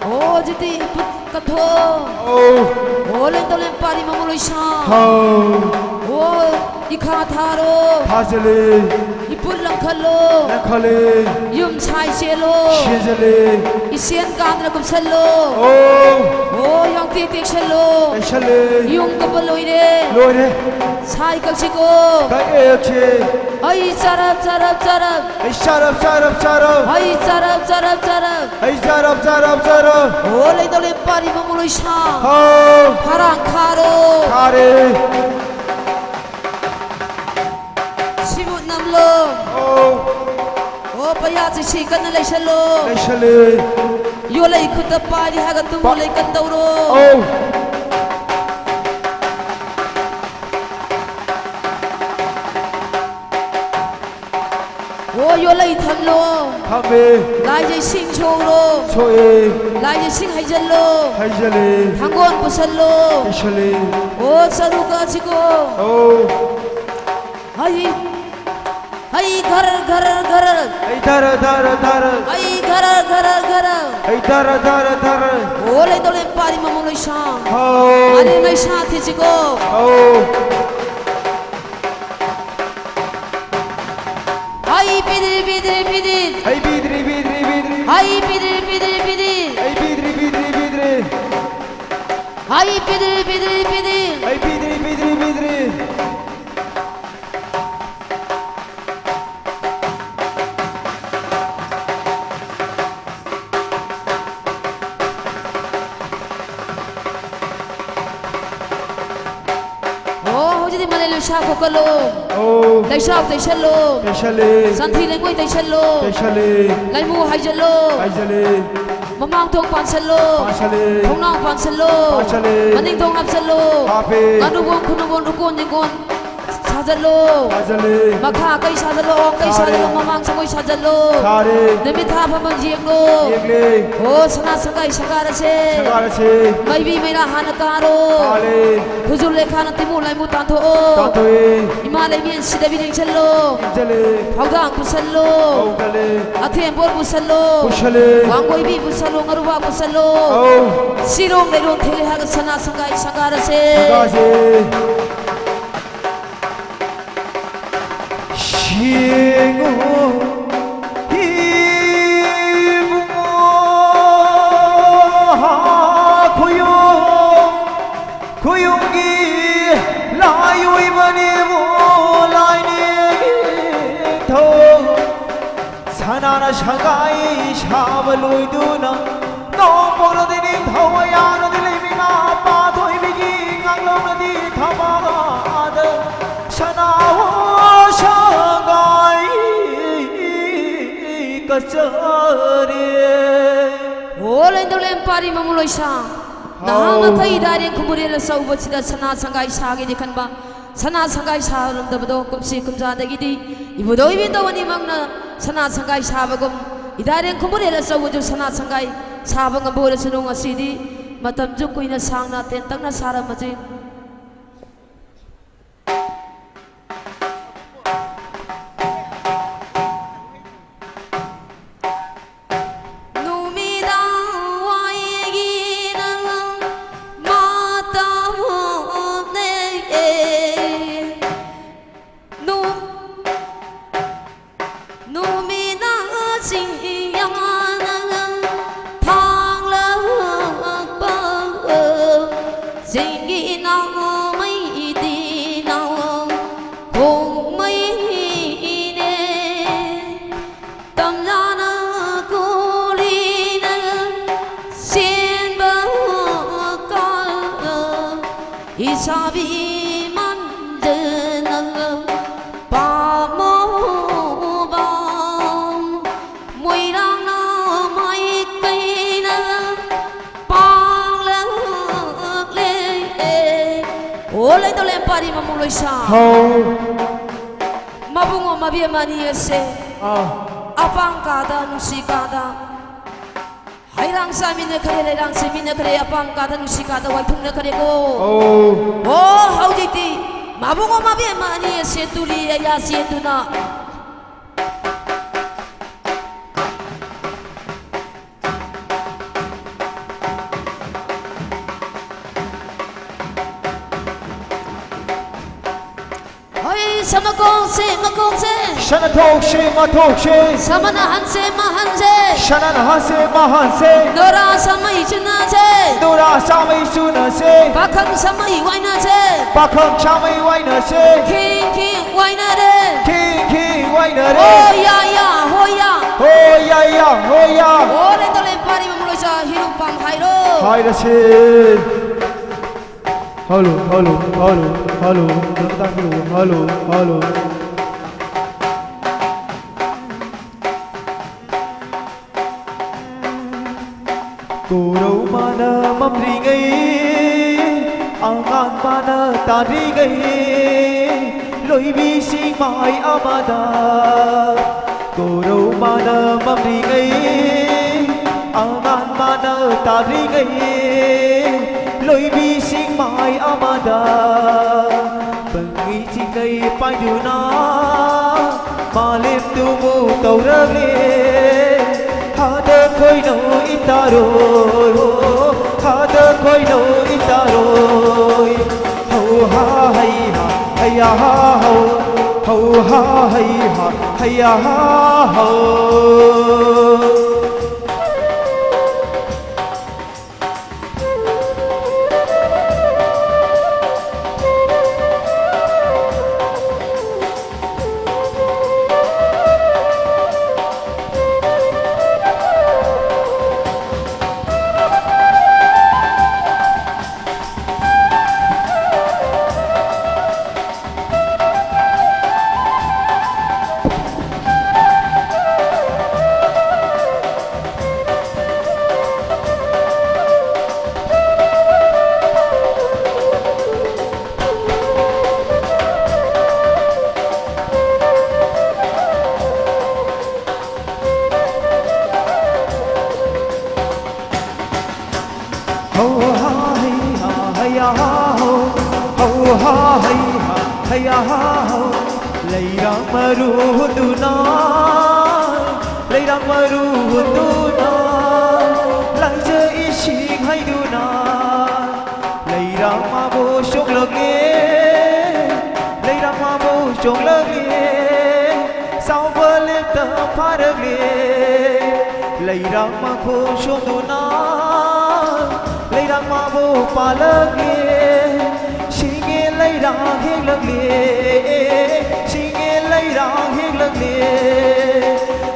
ꯑꯣ, ꯍꯧꯖꯤꯛꯇꯤ ꯏꯄꯨꯠ ꯀꯠꯊꯣꯛꯑꯣ꯫ ꯑꯧ꯫ ꯑꯣ, ꯂꯦꯟꯗꯧ ꯂꯦꯝꯄꯥꯔꯤ ꯃꯃꯣ ꯂꯣꯏꯁꯥꯡ꯫ ꯍꯥꯎ꯫ ꯑꯣ, ꯏꯈꯥ ꯊꯥꯔꯣ꯫ ꯊꯥꯖꯜꯂꯦ꯫ ꯏꯄꯨꯠ ꯂꯪꯈꯠꯂꯣ꯫ ꯂꯪꯈꯠꯂꯦ꯫ ꯌꯨꯝ ꯁꯥꯏ ꯆꯦꯜꯂꯣ꯫ ꯆꯦꯟꯖꯜꯂꯦ꯫ ꯏꯁꯦꯟ ꯀꯥꯗꯅ ꯀꯨꯞꯁꯜꯂꯣ꯫ ꯑꯣ꯫ ꯑꯣ, ꯌꯥꯡꯇꯦꯛ ꯇꯦꯛꯁꯜꯂꯣ꯫ ꯇꯦꯛꯁꯜꯂꯦ꯫ ꯌꯨꯝ ꯀꯞꯄ ꯂꯣꯏꯔꯦ꯫ ꯂꯣꯏꯔꯦ꯫ ꯁꯥꯏ ꯀꯛꯁꯤꯀꯣ꯫ ꯀꯛꯑꯦ, ꯀꯛꯁꯤ꯫ ꯑꯩ ꯆꯔꯞ, ꯆꯔꯞ, ꯆꯔꯞ꯫ ꯑꯩ ꯆꯔꯞ, ꯆꯔꯞ, ꯆꯔꯞ꯫ ꯑꯩ ꯆꯔꯞ, ꯆꯔꯞ, ꯆꯔꯞ꯫ ꯑꯩ ꯆꯔꯞ, ꯆꯔꯞ, ꯆꯔꯞ꯫ ꯑꯣ, ꯂꯩꯗꯧꯂꯦꯝ ꯄꯥꯔꯤ ꯃꯃꯨ ꯂꯣꯏꯁꯥ꯫ ꯍꯥꯎ꯫ ꯈꯔꯥꯡ ꯈꯥꯔꯣ꯫ ꯈꯥꯔꯦ꯫ ꯁꯤꯕꯨ ꯅꯝꯂꯣ꯫ ꯑꯧ꯫ ꯑꯣ, ꯄꯩꯌꯥ ꯆꯤꯛꯁꯤ ꯀꯟꯅ ꯂꯩꯁꯜꯂꯣ꯫ ꯂꯩꯁꯜꯂꯦ꯫ ꯌꯣꯠꯂꯩ ꯈꯨꯠꯇ ꯄꯥꯏꯔꯤ ꯍꯥꯏꯒ ꯇꯨꯝꯃꯨ ꯄꯥ- ꯂꯩ ꯀꯟꯗꯧꯔꯣ꯫ ꯑꯧ꯫ ꯑꯣ, ꯌꯣꯠꯂꯩ ꯊꯝꯂꯣ꯫ ꯊꯝꯃꯦ꯫ ꯂꯥꯏꯁꯦ ꯏꯁꯤꯡ ꯁꯣꯛꯎꯔꯣ꯫ ꯁꯣꯛꯑꯦ꯫ ꯂꯥꯏꯁꯦ ꯏꯁꯤꯡ ꯍꯩꯖꯜꯂꯣ꯫ ꯍꯩꯖꯜꯂꯦ꯫ ꯊꯥꯡꯒꯣꯟ ꯄꯨꯁꯜꯂꯣ꯫ ꯄꯨꯁꯜꯂꯦ꯫ ꯑꯣ, ꯆꯔꯨ ꯀꯛꯁꯤꯀꯣ꯫ ꯑꯧ꯫ ꯍꯩ, ꯍꯩ, ꯘꯔ, ꯘꯔ, ꯘꯔ꯫ ꯍꯩ, ꯙꯔ, ꯙꯔ, ꯙꯔ꯫ ꯍꯩ, ꯘꯔ, ꯘꯔ, ꯘꯔ꯫ ꯍꯩ, ꯙꯔ, ꯙꯔ, ꯙꯔ꯫ ꯑꯣ, ꯂꯩꯗꯧꯂꯦꯝ ꯄꯥꯔꯤ ꯃꯃꯨ ꯂꯣꯏꯁꯥ꯫ ꯍꯥꯎ꯫ ꯄꯥꯔꯤ ꯂꯩꯁꯥ ꯊꯤꯁꯤꯀꯣ꯫ ꯑꯧ꯫ ꯍꯩ, ꯄꯤꯗ꯭ꯔꯤ, ꯄꯤꯗ꯭ꯔꯤ, ꯄꯤꯗ꯭ꯔꯤ꯫ ꯍꯩ, ꯄꯤꯗ꯭ꯔꯤ, ꯄꯤꯗ꯭ꯔꯤ, ꯄꯤꯗ꯭ꯔꯤ꯫ ꯍꯩ, ꯄꯤꯗ꯭ꯔꯤ, ꯄꯤꯗ꯭ꯔꯤ, ꯄꯤꯗ꯭ꯔꯤ꯫ ꯍꯩ, ꯄꯤꯗ꯭ꯔꯤ, ꯄꯤꯗ꯭ꯔꯤ, ꯄꯤꯗ꯭ꯔꯤ꯫ ꯍꯩ, ꯄꯤꯗ꯭ꯔꯤ, ꯄꯤꯗ꯭ꯔꯤ, ꯄꯤꯗ꯭ꯔꯤ꯫ ꯍꯩ, ꯄꯤꯗ꯭ꯔꯤ, ꯄꯤꯗ꯭ꯔꯤ, ꯄꯤꯗ꯭ꯔꯤ꯫ ꯑꯣ, ꯍꯧꯖꯤꯛꯇꯤ ꯃꯂꯩ ꯂꯣꯏꯁꯥ ꯈꯣꯀꯠꯂꯣ꯫ ꯑꯣ꯫ ꯂꯩꯁꯥꯎ ꯇꯩꯁꯜꯂꯣ꯫ ꯇꯩꯁꯜꯂꯦ꯫ ꯁꯟꯊꯤ ꯂꯩꯉꯣꯏ ꯇꯩꯁꯜꯂꯣ꯫ ꯇꯩꯁꯜꯂꯦ꯫ ꯂꯩꯃꯨ ꯍꯥꯏꯖꯜꯂꯣ꯫ ꯍꯥꯏꯖꯜꯂꯦ꯫ ꯃꯃꯥꯡ ꯊꯣꯡ ꯄꯥꯟꯁꯜꯂꯣ꯫ ꯄꯥꯟꯁꯜꯂꯦ꯫ ꯊꯣꯡꯅꯥꯎ ꯄꯥꯟꯁꯜꯂꯣ꯫ ꯄꯥꯟꯁꯜꯂꯦ꯫ ꯃꯅꯤꯡ ꯊꯣꯡ ꯍꯥꯞꯆꯜꯂꯣ꯫ ꯍꯥꯞꯄꯦ꯫ ꯉꯥꯅꯨꯕꯣꯟ, ꯈꯨꯅꯨꯕꯣꯟ, ꯎꯀꯣꯟ, ꯌꯦꯡꯒꯣꯟ ꯁꯥꯖꯜꯂꯣ꯫ ꯁꯥꯖꯜꯂꯦ꯫ ꯃꯈꯥ ꯑꯀꯩ ꯁꯥꯖꯜꯂꯣ, ꯑꯋꯥꯡ ꯑꯀꯩ ꯁꯥꯔꯦ꯫ ꯁꯥꯖꯜꯂꯣ, ꯃꯃꯥꯡ ꯁꯪꯒꯣꯏ ꯁꯥꯖꯜꯂꯣ꯫ ꯁꯥꯔꯦ꯫ ꯅꯨꯃꯤꯠ ꯊꯥ ꯐꯝꯐꯝ ꯌꯦꯡꯂꯣ꯫ ꯌꯦꯡꯂꯦ꯫ ꯑꯣ, ꯁꯅꯥ ꯁꯪꯒꯥꯏ ꯁꯪꯒꯥꯔꯁꯦ꯫ ꯁꯪꯒꯥꯔꯁꯦ꯫ ꯃꯩꯕꯤ ꯃꯩꯔꯥ ꯍꯥꯟꯅ ꯀꯥꯔꯣ꯫ ꯀꯥꯔꯦ꯫ ꯈꯨꯖꯨ ꯂꯩꯈꯥꯅ ꯇꯤꯃꯨ ꯂꯥꯏꯃꯨ ꯇꯥꯟꯊꯣꯛꯑꯣ꯫ ꯇꯥꯟꯊꯣꯛꯑꯦ꯫ ꯏꯃꯥ ꯂꯩꯃꯦꯟ ꯁꯤꯗꯕꯤ ꯂꯦꯡꯁꯜꯂꯣ꯫ ꯂꯦꯡꯁꯜꯂꯦ꯫ ꯊꯧꯗꯥꯡ ꯄꯨꯁꯜꯂꯣ꯫ ꯇꯧꯗꯂꯦ꯫ ꯑꯊꯦꯝꯕꯣꯔ ꯄꯨꯁꯜꯂꯣ꯫ ꯄꯨꯁꯜꯂꯦ꯫ ꯋꯥꯡꯒꯣꯏꯕꯤ ꯄꯨꯁꯜꯂꯣ, ꯉꯥꯔꯨꯕꯥ ꯄꯨꯁꯜꯂꯣ꯫ ꯑꯧ꯫ ꯁꯤꯔꯣꯝ ꯂꯩꯔꯣꯝ ꯊꯤꯜꯂꯦ ꯍꯥꯏꯔꯒ ꯁꯅꯥ ꯁꯪꯒꯥꯏ ꯁꯪꯒꯥꯔꯁꯦ꯫ ꯁꯪꯒꯥꯁꯦ꯫ ꯌꯦꯡꯉꯨ, ꯏꯕꯨꯡꯉꯣ, ꯈꯨꯌꯨꯝ, ꯈꯨꯌꯨꯝꯒꯤ ꯂꯥꯏ ꯑꯣꯏꯕꯅꯦꯕꯨ, ꯂꯥꯏꯅꯤꯡꯊꯧ꯫ ꯁꯅꯥꯅ ꯁꯪꯒꯥꯏ ꯁꯥꯕ ꯂꯣꯏꯗꯨꯅ, ꯅꯣꯡꯄꯣꯛꯅꯗꯤ ꯅꯤꯡꯊꯧ, ꯃꯌꯥꯅꯗꯤ ꯂꯩꯃꯤꯅ, ꯄꯥꯊꯣꯏꯕꯤꯒꯤ ꯉꯥꯡꯂꯧꯅꯗꯤ ꯊꯕꯥꯗ ꯁꯅꯥ ꯁꯪꯒꯥꯏ ꯀꯆꯔꯦ꯫ ꯑꯣ, ꯂꯩꯗꯧꯂꯦꯝ ꯄꯥꯔꯤ ꯃꯃꯨ ꯂꯣꯏꯁꯥ, ꯅꯍꯥꯛ ꯍꯥꯎ꯫ ꯃꯈꯩ ꯏꯗꯥꯔꯦꯡ ꯈꯨꯃꯨꯔꯦꯜ ꯑꯆꯧꯕꯁꯤꯗ ꯁꯅꯥ ꯁꯪꯒꯥꯏ ꯁꯥꯒꯦꯗꯤ ꯈꯟꯕ, ꯁꯅꯥ ꯁꯪꯒꯥꯏ ꯁꯥꯔꯝꯗꯕꯗꯣ ꯀꯨꯝꯁꯤ ꯀꯨꯝꯖꯥꯗꯒꯤꯗꯤ ꯏꯕꯨꯙꯧ ꯏꯕꯦꯟꯗꯧ ꯑꯅꯤꯃꯛꯅ ꯁꯅꯥ ꯁꯪꯒꯥꯏ ꯁꯥꯕꯒꯨꯝ, ꯏꯗꯥꯔꯦꯡ ꯈꯨꯃꯨꯔꯦꯜ ꯑꯆꯧꯕꯁꯨ ꯁꯅꯥ ꯁꯪꯒꯥꯏ ꯁꯥꯕ ꯉꯝꯕ ꯑꯣꯏꯔꯁꯅꯨ꯫ ꯉꯁꯤꯗꯤ ꯃꯇꯝꯁꯨ ꯀꯨꯏꯅ ꯁꯥꯡꯅ ꯇꯦꯟꯇꯛꯅ ꯁꯥꯔꯝꯃꯁꯤ꯫ ꯅꯨꯃꯤꯗꯥꯡ ꯋꯥꯏꯒꯤ ꯅꯪ ꯃꯇꯝꯅꯦ꯫ ꯅꯨ-, ꯅꯨꯃꯤꯗꯥꯡꯁꯤꯡ ꯌꯥꯅ ꯊꯥꯡꯂꯛꯄ ꯆꯤꯡꯒꯤ ꯅꯥꯎꯃꯩꯗꯤ ꯅꯥꯎ ꯈꯣꯡꯃꯩꯅꯦ꯫ ꯇꯝꯖꯥꯅ ꯀꯣꯂꯤꯅ ꯆꯦꯟꯕ ꯀꯥꯜ ꯏꯁꯥꯕꯤ ꯃꯟꯖꯅ ꯄꯥꯝꯃꯣꯕ ꯃꯣꯏꯔꯥꯡꯅ ꯃꯥꯏꯀꯩꯅ ꯄꯥꯡꯂꯛꯂꯦ꯫ ꯑꯣ, ꯂꯩꯗꯧꯂꯦꯝ ꯄꯥꯔꯤ ꯃꯃꯨ ꯂꯣꯏꯁꯥ꯫ ꯍꯥꯎ꯫ ꯃꯕꯨꯡ ꯑꯃ ꯕꯦꯝꯃ ꯑꯅꯤ ꯑꯁꯦ ꯑꯥ꯫ ꯑꯄꯥꯝ ꯀꯥꯗ ꯅꯨꯡꯁꯤ ꯀꯥꯗ ꯍꯩꯔꯥꯡ ꯆꯥꯃꯤꯟꯅꯈ꯭ꯔꯦ, ꯂꯩꯔꯥꯡ ꯆꯦꯃꯤꯟꯅꯈ꯭ꯔꯦ, ꯑꯄꯥꯝ ꯀꯥꯗ ꯅꯨꯡꯁꯤ ꯀꯥꯗ ꯋꯥꯏꯊꯨꯡꯅꯈ꯭ꯔꯦꯀꯣ꯫ ꯑꯧ꯫ ꯑꯣ, ꯍꯧꯖꯤꯛꯇꯤ ꯃꯕꯨꯡ ꯑꯃ ꯕꯦꯝꯃ ꯑꯅꯤ ꯑꯁꯦ ꯇꯨꯔꯤ ꯑꯌꯥ ꯆꯦꯟꯗꯨꯅ ꯍꯣꯏ, ꯁꯃꯀꯣꯡ ꯁꯦ ꯃꯀꯣꯛꯁꯦ꯫ ꯁꯅꯥ ꯊꯣꯛꯁꯦ ꯃꯊꯣꯛꯁꯦ꯫ ꯁꯃꯅ ꯍꯟꯁꯦ ꯃꯍꯟꯁꯦ꯫ ꯁꯅꯥꯅ ꯍꯟꯁꯦ ꯃꯍꯟꯁꯦ꯫ ꯅꯣꯔꯥ ꯁꯥꯃꯩ ꯆꯨꯅꯁꯦ꯫ ꯅꯣꯔꯥ ꯁꯥꯃꯩ ꯆꯨꯅꯁꯦ꯫ ꯄꯥꯈꯪ ꯁꯥꯃꯩ ꯋꯥꯏꯅꯁꯦ꯫ ꯄꯥꯈꯪ ꯁꯥꯃꯩ ꯋꯥꯏꯅꯁꯦ꯫ ꯈꯤꯡ ꯈꯤꯡ ꯋꯥꯏꯅꯔꯦ꯫ ꯈꯤꯡ ꯈꯤꯡ ꯋꯥꯏꯅꯔꯦ꯫ ꯍꯣ ꯌꯥ ꯌꯥ ꯍꯣ ꯌꯥ꯫ ꯍꯣ ꯌꯥ ꯌꯥ ꯍꯣ ꯌꯥ꯫ ꯑꯣ ꯂꯦꯟꯗꯣ ꯂꯦꯟ ꯄꯥꯔꯤꯕ ꯃꯨꯂꯣꯏꯆꯥ ꯍꯤꯔꯨꯝ ꯄꯥꯝ ꯍꯥꯏꯔꯣ꯫ ꯍꯥꯏꯔꯁꯦ꯫ Hello hello hello hello. ꯅꯪ ꯇꯥꯕꯤꯔꯕꯣ? Hello hello. ꯀꯣꯔꯧ ꯃꯥꯅ ꯃꯝꯂꯤꯉꯩ, ꯑꯉꯥꯟ ꯃꯥꯅ ꯇꯥꯔꯤꯉꯩ, ꯂꯣꯏꯕꯤꯁꯤꯡ ꯃꯥꯏ ꯑꯃꯗ꯫ ꯀꯣꯔꯧ ꯃꯥꯅ ꯃꯝꯂꯤꯉꯩ, ꯑꯉꯥꯟ ꯃꯥꯅ ꯇꯥꯔꯤꯉꯩ, ꯂꯣꯏꯕꯤꯁꯤꯡ ꯃꯥꯏ ꯑꯃꯗ꯫ ꯄꯪꯉꯤ ꯆꯤꯡꯂꯩ ꯄꯥꯏꯗꯨꯅ, ꯃꯥꯂꯦꯝ ꯇꯨꯃꯨ ꯇꯧꯔꯛꯂꯦ꯫ ꯍꯥꯗ ꯈꯣꯏꯅꯧ ꯏꯇꯥꯔꯣꯏ, ꯍꯥꯗ ꯈꯣꯏꯅꯧ ꯏꯇꯥꯔꯣꯏ꯫ ꯍꯧ ꯍꯥ ꯍꯩ ꯍꯥ ꯍꯩ ꯌꯥ ꯍꯥ ꯍꯧ꯫ ꯍꯧ ꯍꯥ ꯍꯩ ꯍꯥ ꯍꯩ ꯌꯥ ꯍꯥ ꯍꯧ꯫ ꯍꯧ ꯍꯥ ꯍꯩ ꯍꯥ ꯍꯩ ꯌꯥ ꯍꯥ ꯍꯧ꯫ ꯍꯧ ꯍꯥ ꯍꯩ ꯍꯥ ꯍꯩ ꯌꯥ ꯍꯥ ꯍꯧ꯫ ꯂꯩꯔꯥꯡ ꯃꯔꯨ ꯍꯨꯟꯗꯨꯅ, ꯂꯩꯔꯥꯡ ꯃꯔꯨ ꯍꯨꯟꯗꯨꯅ, ꯂꯥꯏꯖ ꯏꯁꯤꯡ ꯍꯩꯗꯨꯅ, ꯂꯩꯔꯥꯡ ꯃꯥꯕꯨ ꯆꯣꯡꯂꯛꯂꯦ, ꯂꯩꯔꯥꯡ ꯃꯥꯕꯨ ꯆꯣꯡꯂꯛꯂꯦ꯫ ꯐꯥꯔꯛꯂꯦ꯫ ꯂꯩꯔꯥꯛ ꯃꯈꯣꯡ ꯁꯣꯝꯗꯨꯅ ꯂꯩꯔꯥꯛ ꯃꯥꯕꯨ ꯄꯥꯜꯂꯛꯂꯦ꯫ ꯁꯤꯡꯉꯦ ꯂꯩꯔꯥꯛ ꯍꯦꯛꯂꯛꯂꯦ꯫ ꯁꯤꯡꯉꯦ ꯂꯩꯔꯥꯛ ꯍꯦꯛꯂꯛꯂꯦ꯫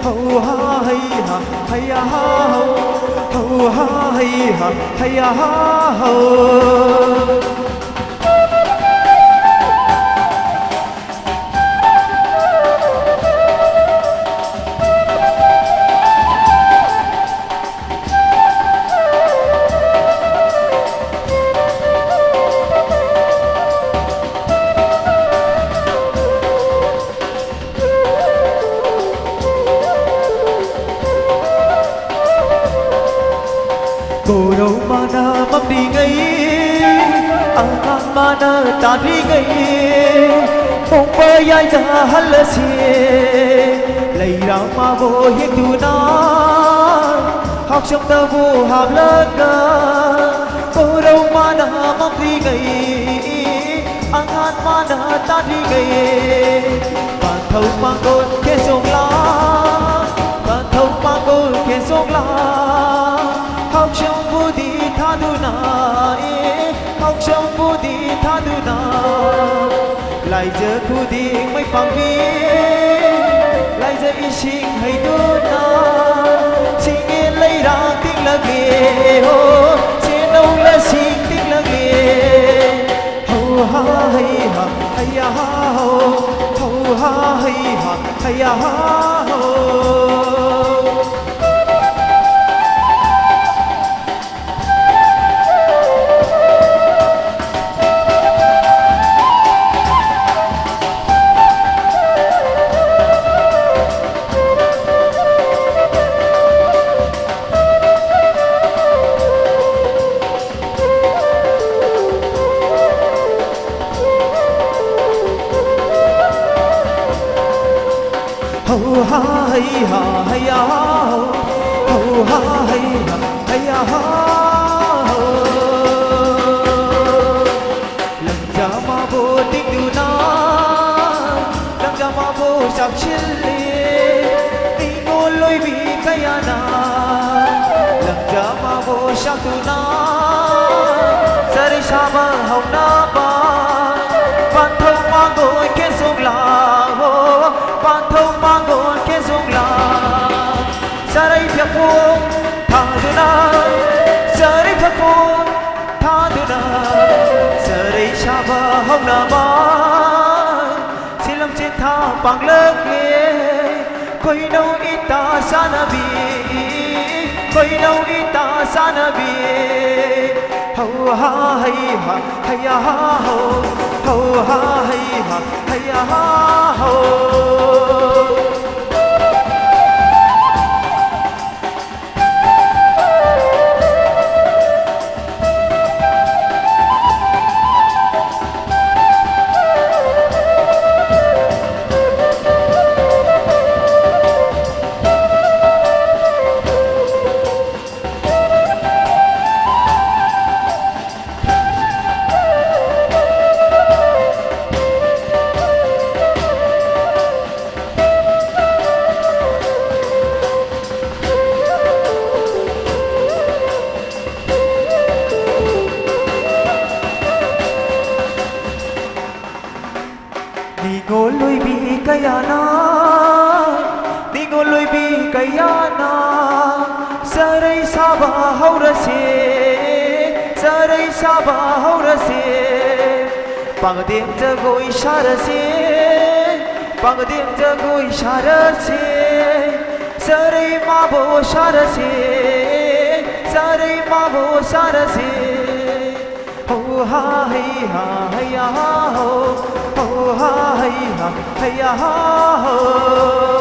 ꯍꯧ ꯍꯥ ꯍꯩ ꯍꯥ ꯍꯩ ꯍꯥ ꯍꯧ꯫ ꯍꯧ ꯍꯥ ꯍꯩ ꯍꯥ ꯍꯩ ꯍꯥ ꯍꯧ꯫ ꯀꯣꯔꯧ ꯃꯥꯅ ꯃꯝꯂꯤꯉꯩ, ꯑꯉꯥꯡ ꯃꯥꯅ ꯇꯥꯗ꯭ꯔꯤꯉꯩ, ꯄꯣꯛꯄ ꯌꯥꯏꯗ ꯍꯜꯂꯁꯤ꯫ ꯂꯩꯔꯥꯛ ꯃꯥꯕꯨ ꯍꯦꯛꯇꯨꯅ ꯍꯛꯆꯝꯗꯕꯨ ꯍꯥꯞꯂꯒ, ꯀꯣꯔꯧ ꯃꯥꯅ ꯃꯝꯂꯤꯉꯩ, ꯑꯉꯥꯡ ꯃꯥꯅ ꯇꯥꯗ꯭ꯔꯤꯉꯩ, ꯄꯥꯟꯊꯧ ꯄꯥꯡꯒꯣꯜ ꯈꯦꯟꯖꯣꯡꯂꯥ, ꯄꯥꯟꯊꯧ ꯄꯥꯡꯒꯣꯜ ꯈꯦꯟꯖꯣꯡꯂꯥ, ꯍꯛꯆꯝꯕꯨꯗꯤ ꯊꯥꯗꯨꯅ, ꯑꯦ, ꯍꯛꯆꯝꯕꯨꯗꯤ ꯊꯥꯗꯨꯅ, ꯂꯥꯏꯖ ꯈꯨꯗꯤꯡ ꯃꯩ ꯄꯥꯡꯕꯤ, ꯂꯥꯏꯖ ꯏꯁꯤꯡ ꯍꯩꯗꯨꯅ, ꯁꯤꯡꯉꯦ ꯂꯩꯔꯥꯛ ꯇꯤꯡꯂꯛꯂꯦ, ꯍꯣ, ꯁꯦꯟꯅꯧ ꯂꯁꯤꯡ ꯇꯤꯡꯂꯛꯂꯦ꯫ ꯍꯧ ꯍꯥ ꯍꯩ ꯍꯥ ꯍꯩ ꯍꯥ ꯍꯧ, ꯍꯧ ꯍꯥ ꯍꯩ ꯍꯥ ꯍꯩ ꯍꯥ ꯍꯧ꯫ ꯍꯧ ꯍꯥ ꯍꯩ ꯍꯥ ꯍꯩ ꯌꯥ ꯍꯧ꯫ ꯍꯧ ꯍꯥ ꯍꯩ ꯍꯥ ꯍꯩ ꯌꯥ ꯍꯧ꯫ ꯂꯪꯖꯥ ꯃꯥꯕꯨ ꯇꯤꯡꯗꯨꯅ, ꯂꯪꯖꯥ ꯃꯥꯕꯨ ꯆꯥꯛꯁꯤꯜꯂꯤ꯫ ꯂꯣꯏꯕꯤ ꯀꯌꯥꯅ ꯂꯝꯖꯥ ꯃꯥꯕꯨ ꯁꯛꯇꯨꯅ ꯆꯔꯩ ꯁꯥꯕ ꯍꯧꯅꯕ ꯄꯥꯟꯊꯧ ꯃꯥꯡꯒꯣꯜ ꯈꯦꯟꯖꯣꯡ ꯂꯥꯛꯑꯣ, ꯄꯥꯟꯊꯧ ꯃꯥꯡꯒꯣꯜ ꯈꯦꯟꯖꯣꯡ ꯂꯥꯛ ꯆꯔꯩ ꯐꯦꯛꯐꯣꯡ ꯊꯥꯗꯨꯅ, ꯆꯔꯩ ꯐꯦꯛꯐꯣꯡ ꯊꯥꯗꯨꯅ ꯆꯔꯩ ꯁꯥꯕ ꯍꯧꯅꯕ ꯁꯤꯂꯝ ꯆꯤꯟꯊꯥ ꯄꯥꯡꯂꯛꯂꯦ꯫ ꯈꯣꯏꯅꯧ ꯏꯇꯥ ꯆꯥꯅꯕꯤ, ꯈꯣꯏꯅꯧ ꯏꯇꯥ ꯆꯥꯅꯕꯤ꯫ ꯍꯧ ꯍꯥ ꯍꯩ ꯍꯥ ꯍꯩ ꯍꯥ ꯍꯧ, ꯍꯧ ꯍꯥ ꯍꯩ ꯍꯥ ꯍꯩ ꯍꯥ ꯍꯧ꯫ ꯅꯤꯉꯣꯜ ꯑꯣꯏꯕꯤ ꯀꯌꯥꯅ, ꯅꯤꯉꯣꯜ ꯑꯣꯏꯕꯤ ꯀꯌꯥꯅ ꯆꯔꯩ ꯁꯥꯕ ꯍꯧꯔꯁꯦ, ꯆꯔꯩ ꯁꯥꯕ ꯍꯧꯔꯁꯦ꯫ ꯄꯥꯡꯒꯗꯦꯡ ꯖꯒꯣꯏ ꯁꯥꯔꯁꯦ, ꯄꯥꯡꯒꯗꯦꯡ ꯖꯒꯣꯏ ꯁꯥꯔꯁꯦ꯫ ꯆꯔꯩ ꯃꯥꯕꯣ ꯁꯥꯔꯁꯦ, ꯆꯔꯩ ꯃꯥꯕꯣ ꯁꯥꯔꯁꯦ꯫ ꯍꯧ ꯍꯥ ꯍꯩ ꯍꯥ ꯍꯩ ꯍꯥ ꯍꯧ, ꯍꯧ ꯍꯥ ꯍꯩ ꯍꯥ ꯍꯩ ꯍꯥ ꯍꯧ꯫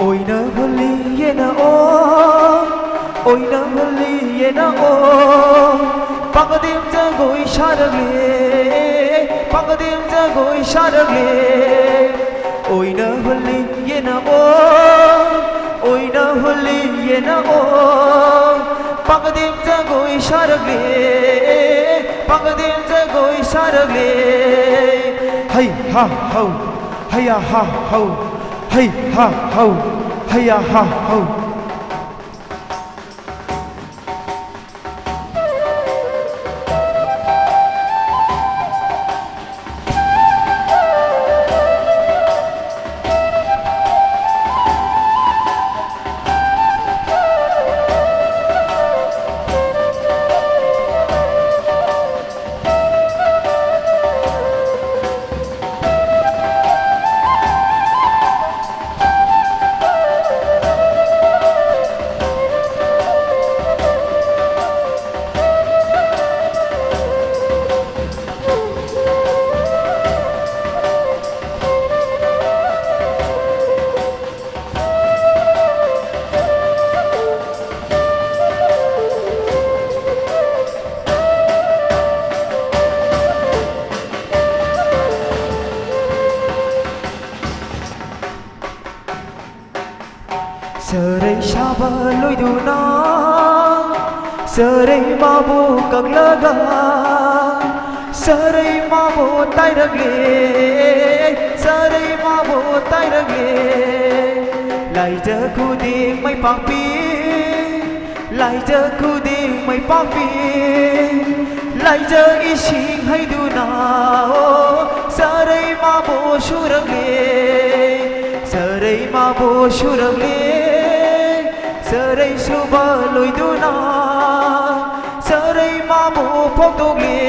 ꯑꯣꯏꯅ ꯍꯨꯜꯂꯤ ꯌꯦꯅ ꯑꯣ, ꯑꯣꯏꯅ ꯍꯨꯜꯂꯤ ꯌꯦꯅ ꯑꯣ, ꯄꯥꯀꯗꯦꯝ ꯖꯒꯣꯏ ꯁꯥꯔꯛꯂꯦ, ꯄꯥꯀꯗꯦꯝ ꯖꯒꯣꯏ ꯁꯥꯔꯛꯂꯦ꯫ ꯑꯣꯏꯅ ꯍꯨꯜꯂꯤ ꯌꯦꯅ ꯑꯣ, ꯑꯣꯏꯅ ꯍꯨꯜꯂꯤ ꯌꯦꯅ ꯑꯣ, ꯄꯥꯀꯗꯦꯝ ꯖꯒꯣꯏ ꯁꯥꯔꯛꯂꯦ, ꯄꯥꯀꯗꯦꯝ ꯖꯒꯣꯏ ꯁꯥꯔꯛꯂꯦ꯫ ꯍꯩ ꯍꯥ ꯍꯧ, ꯍꯩꯌꯥ ꯍꯥ ꯍꯧ, ꯍꯩ ꯍꯥ ꯍꯧ, ꯍꯩꯌꯥ ꯍꯥ ꯍꯧ꯫ ꯁꯔꯩ ꯁꯥꯕ ꯂꯣꯏꯗꯨꯅ ꯁꯔꯩ ꯃꯥꯕꯨ ꯀꯛꯂꯒ ꯁꯔꯩ ꯃꯥꯕꯨ ꯇꯥꯏꯔꯛꯂꯦ, ꯁꯔꯩ ꯃꯥꯕꯨ ꯇꯥꯏꯔꯛꯂꯦ꯫ ꯂꯥꯏꯖ ꯈꯨꯗꯤꯡ ꯃꯩ ꯄꯥꯛꯄꯤ, ꯂꯥꯏꯖ ꯈꯨꯗꯤꯡ ꯃꯩ ꯄꯥꯛꯄꯤ, ꯂꯥꯏꯖ ꯏꯁꯤꯡ ꯍꯩꯗꯨꯅ, ꯑꯣ, ꯁꯔꯩ ꯃꯥꯕꯨ ꯁꯨꯔꯛꯂꯦ, ꯁꯔꯩ ꯃꯥꯕꯨ ꯁꯨꯔꯛꯂꯦ꯫ ꯁꯔꯩ ꯁꯨꯕ ꯂꯣꯏꯗꯨꯅ ꯁꯔꯩ ꯃꯥꯕꯨ ꯐꯣꯡꯗꯣꯛꯂꯦ,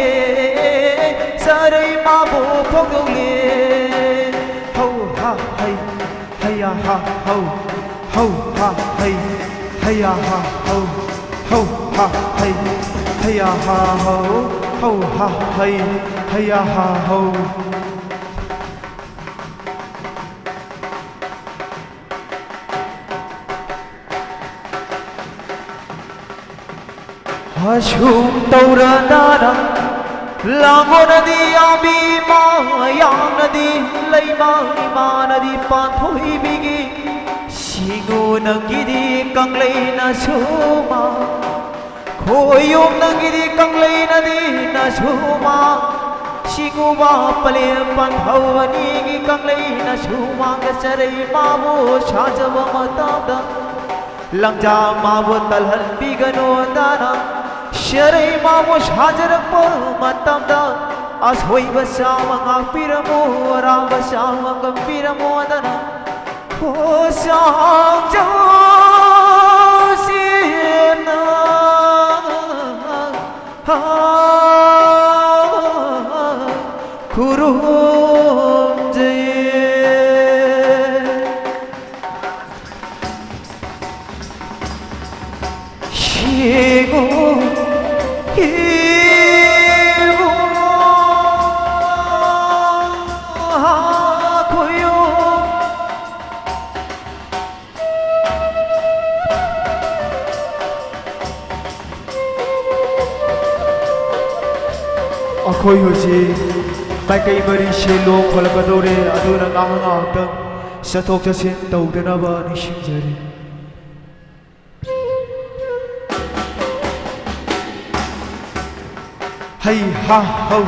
ꯁꯔꯩ ꯃꯥꯕꯨ ꯐꯣꯡꯗꯣꯛꯂꯦ꯫ ꯍꯧ ꯍꯥ ꯍꯩ, ꯍꯩꯌꯥ ꯍꯥ ꯍꯧ, ꯍꯧ ꯍꯥ ꯍꯩ, ꯍꯩꯌꯥ ꯍꯥ ꯍꯧ, ꯍꯧ ꯍꯥ ꯍꯩ, ꯍꯩꯌꯥ ꯍꯥ ꯍꯧ, ꯍꯧ ꯍꯥ ꯍꯩ, ꯍꯩꯌꯥ ꯍꯥ ꯍꯧ꯫ ꯑꯁꯨꯝ ꯇꯧꯔꯗꯅ ꯂꯥꯡꯒꯣꯜꯅꯗꯤ ꯌꯥꯝꯕꯤ, ꯃꯌꯥꯝꯅꯗꯤ ꯂꯩꯃ, ꯏꯃꯥꯅꯗꯤ ꯄꯥꯟꯊꯣꯏꯕꯤꯒꯤ, ꯁꯤꯡꯉꯨ ꯅꯪꯒꯤꯗꯤ ꯀꯪꯂꯩꯅꯁꯨ ꯃꯥ, ꯈꯣꯌꯨꯝ ꯅꯪꯒꯤꯗꯤ ꯀꯪꯂꯩꯅꯗꯤ ꯅꯁꯨ ꯃꯥ, ꯁꯤꯡꯉꯨꯕ ꯄꯂꯦꯝ ꯄꯟꯊꯧ ꯑꯅꯤꯒꯤ ꯀꯪꯂꯩꯅꯁꯨ ꯃꯥꯒ ꯆꯔꯩ ꯃꯥꯕꯨ ꯁꯥꯖꯕ ꯃꯇꯝꯗ, ꯂꯪꯖꯥ ꯃꯥꯕꯨ ꯇꯜꯍꯟꯕꯤꯒꯅꯣꯗꯅ, ꯆꯔꯩ ꯃꯥꯕꯨ ꯁꯥꯖꯔꯛꯄ ꯃꯇꯝꯗ, ꯑꯁꯣꯏꯕ ꯆꯥꯕ ꯉꯥꯛꯄꯤꯔꯝꯃꯨ, ꯑꯔꯥꯟꯕ ꯆꯥꯕ ꯀꯟꯕꯤꯔꯝꯃꯣꯗꯅ, ꯍꯣ ꯁꯥꯡꯖꯧꯁꯤꯅ ꯈꯨꯔꯨꯝꯖꯩ꯫ ꯁꯤꯡꯉꯨ ꯏꯕꯨꯡ ꯈꯣꯌꯨꯝ꯫ ꯑꯩꯈꯣꯏ ꯍꯧꯖꯤꯛ ꯃꯥꯏꯀꯩ ꯃꯔꯤꯁꯦ ꯂꯣꯡ ꯈꯣꯠꯂꯛꯀꯗꯧꯔꯦ, ꯑꯗꯨꯅ ꯉꯥꯏꯍꯥꯛ ꯉꯥꯏꯍꯥꯛꯇꯪ ꯆꯠꯊꯣꯛ ꯆꯠꯁꯤꯟ ꯇꯧꯗꯅꯕ ꯅꯤꯡꯁꯤꯡꯖꯔꯤ꯫ ꯍꯩ ꯍꯥ ꯍꯧ,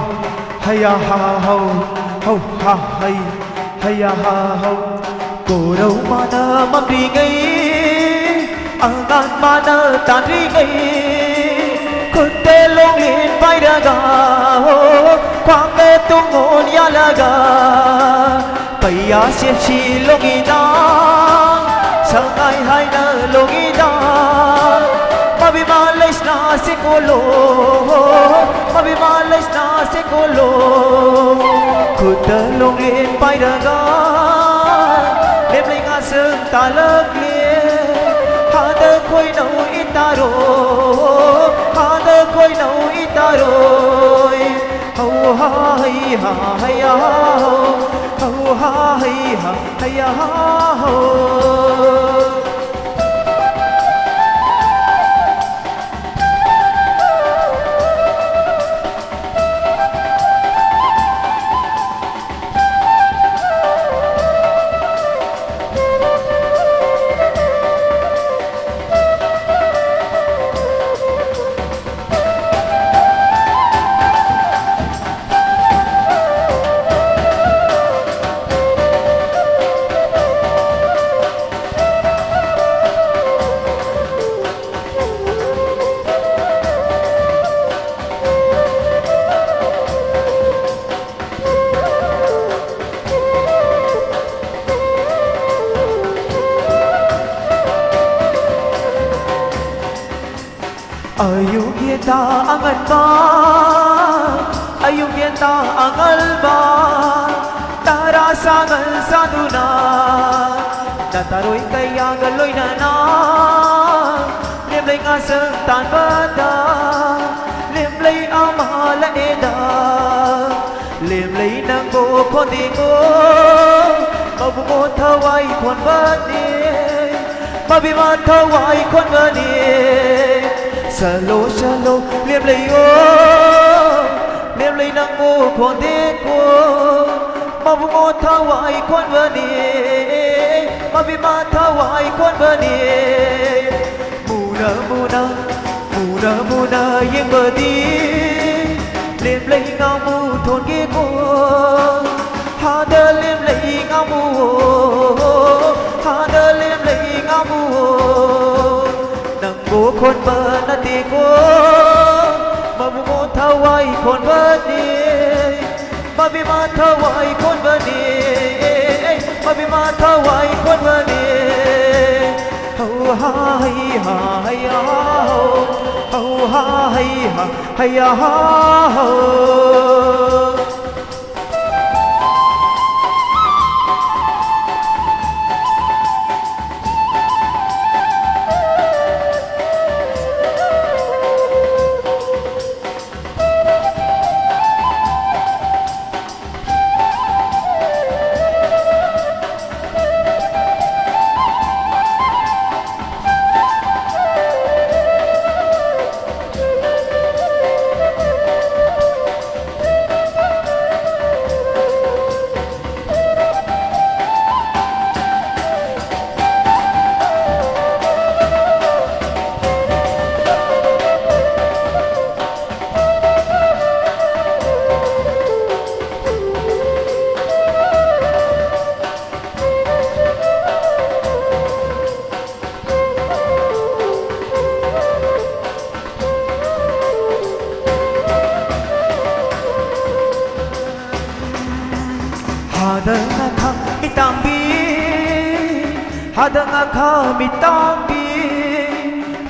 ꯍꯩꯌꯥ ꯍꯥ ꯍꯧ, ꯍꯧ ꯍꯥ ꯍꯩ, ꯍꯩꯌꯥ ꯍꯥ ꯍꯧ꯫ ꯀꯣꯔꯧ ꯃꯥꯅ ꯃꯝꯂꯤꯉꯩ, ꯑꯉꯥꯟ ꯃꯥꯅ ꯇꯥꯟꯗ꯭ꯔꯤꯉꯩ, ꯈꯨꯠꯇ ꯂꯣꯡꯂꯦꯟ ꯄꯥꯏꯔꯒ, ꯍꯣ, ꯈ꯭ꯋꯥꯡꯗ ꯇꯨꯡꯑꯣꯟ ꯌꯥꯜꯂꯒ, ꯄꯩꯌꯥ ꯁꯦꯞꯁꯤ ꯂꯣꯡꯉꯤꯗ, ꯁꯉꯥꯏ ꯍꯥꯏꯅ ꯂꯣꯡꯉꯤꯗ, ꯃꯕꯤꯃ ꯂꯩꯁꯅꯥ ꯁꯦꯀꯣꯂꯣ, ꯃꯕꯤꯃ ꯂꯩꯁꯅꯥ ꯁꯦꯀꯣꯂꯣ, ꯈꯨꯠꯇ ꯂꯣꯡꯂꯦꯟ ꯄꯥꯏꯔꯒ, ꯂꯦꯝꯂꯩ ꯉꯥꯁꯪ ꯇꯥꯂꯛꯂꯦ, ꯍꯥꯗ ꯈꯣꯏꯅꯧ ꯏꯇꯥꯔꯣ, ꯍꯥꯗ ꯈꯣꯏꯅꯧ ꯏꯇꯥꯔꯣꯏ꯫ ꯍꯧ ꯍꯥ ꯍꯩ ꯍꯥ ꯍꯩ ꯍꯥ ꯍꯧ꯫ ꯍꯧ ꯍꯥ ꯍꯩ ꯍꯥ ꯍꯩ ꯍꯥ ꯍꯧ꯫ ꯑꯌꯨꯛ ꯉꯟꯇꯥ ꯑꯉꯟꯕ, ꯑꯌꯨꯛ ꯉꯟꯇꯥ ꯑꯉꯟꯕ, ꯇꯔꯥ ꯁꯥꯡꯉꯟ ꯁꯥꯗꯨꯅ, ꯅꯇꯔꯣꯏ ꯀꯌꯥꯒ ꯂꯣꯏꯅꯅ, ꯂꯦꯝꯂꯩ ꯉꯥꯁꯪ ꯇꯥꯟꯕꯗ, ꯂꯦꯝꯂꯩ ꯑꯃ ꯂꯥꯛꯑꯦꯗ꯫ ꯂꯦꯝꯂꯩ ꯅꯪꯕꯨ ꯈꯣꯟꯗꯦꯀꯣ, ꯃꯕꯨꯡꯉꯣ ꯊꯋꯥꯏ ꯈꯣꯟꯕꯅꯦ, ꯃꯕꯦꯝꯃ ꯊꯋꯥꯏ ꯈꯣꯟꯕꯅꯦ꯫ ꯆꯠꯂꯣ, ꯆꯠꯂꯣ, ꯂꯦꯝꯂꯩꯌꯣ, ꯂꯦꯝꯂꯩ ꯅꯪꯕꯨ ꯈꯣꯟꯗꯦꯀꯣ, ꯃꯕꯨꯡꯉꯣ ꯊꯋꯥꯏ ꯈꯣꯟꯕꯅꯦ, ꯃꯕꯦꯝꯃ ꯊꯋꯥꯏ ꯈꯣꯟꯕꯅꯦ꯫ ꯃꯨꯅ ꯃꯨꯅ, ꯃꯨꯅ ꯃꯨꯅ ꯌꯦꯡꯕꯗꯤ ꯂꯦꯝꯂꯩ ꯉꯥꯃꯨ ꯊꯣꯟꯒꯦꯀꯣ꯫ ꯍꯥꯗ ꯂꯦꯝꯂꯩ ꯉꯥꯃꯨ, ꯍꯥꯗ ꯂꯦꯝꯂꯩ ꯉꯥꯃꯨ, ꯅꯪꯕꯨ ꯈꯣꯟꯕ ꯅꯠꯇꯦꯀꯣ, ꯃꯕꯨꯡꯉꯣ ꯊꯋꯥꯏ ꯈꯣꯟꯕꯅꯤ꯫ ꯃꯕꯦꯝꯃ ꯊꯋꯥꯏ ꯈꯣꯟꯕꯅꯤ, ꯃꯕꯦꯝꯃ ꯊꯋꯥꯏ ꯈꯣꯟꯕꯅꯤ꯫ ꯍꯧ ꯍꯥ ꯍꯩ ꯍꯥ ꯍꯩ ꯍꯥ ꯍꯧ, ꯍꯧ ꯍꯥ ꯍꯩ ꯍꯥ ꯍꯩ ꯍꯥ ꯍꯧ꯫ ꯍꯥꯗ ꯉꯥꯈꯥ ꯃꯤꯇꯥꯡꯕꯤ, ꯍꯥꯗ ꯉꯥꯈꯥ ꯃꯤꯇꯥꯡꯕꯤ,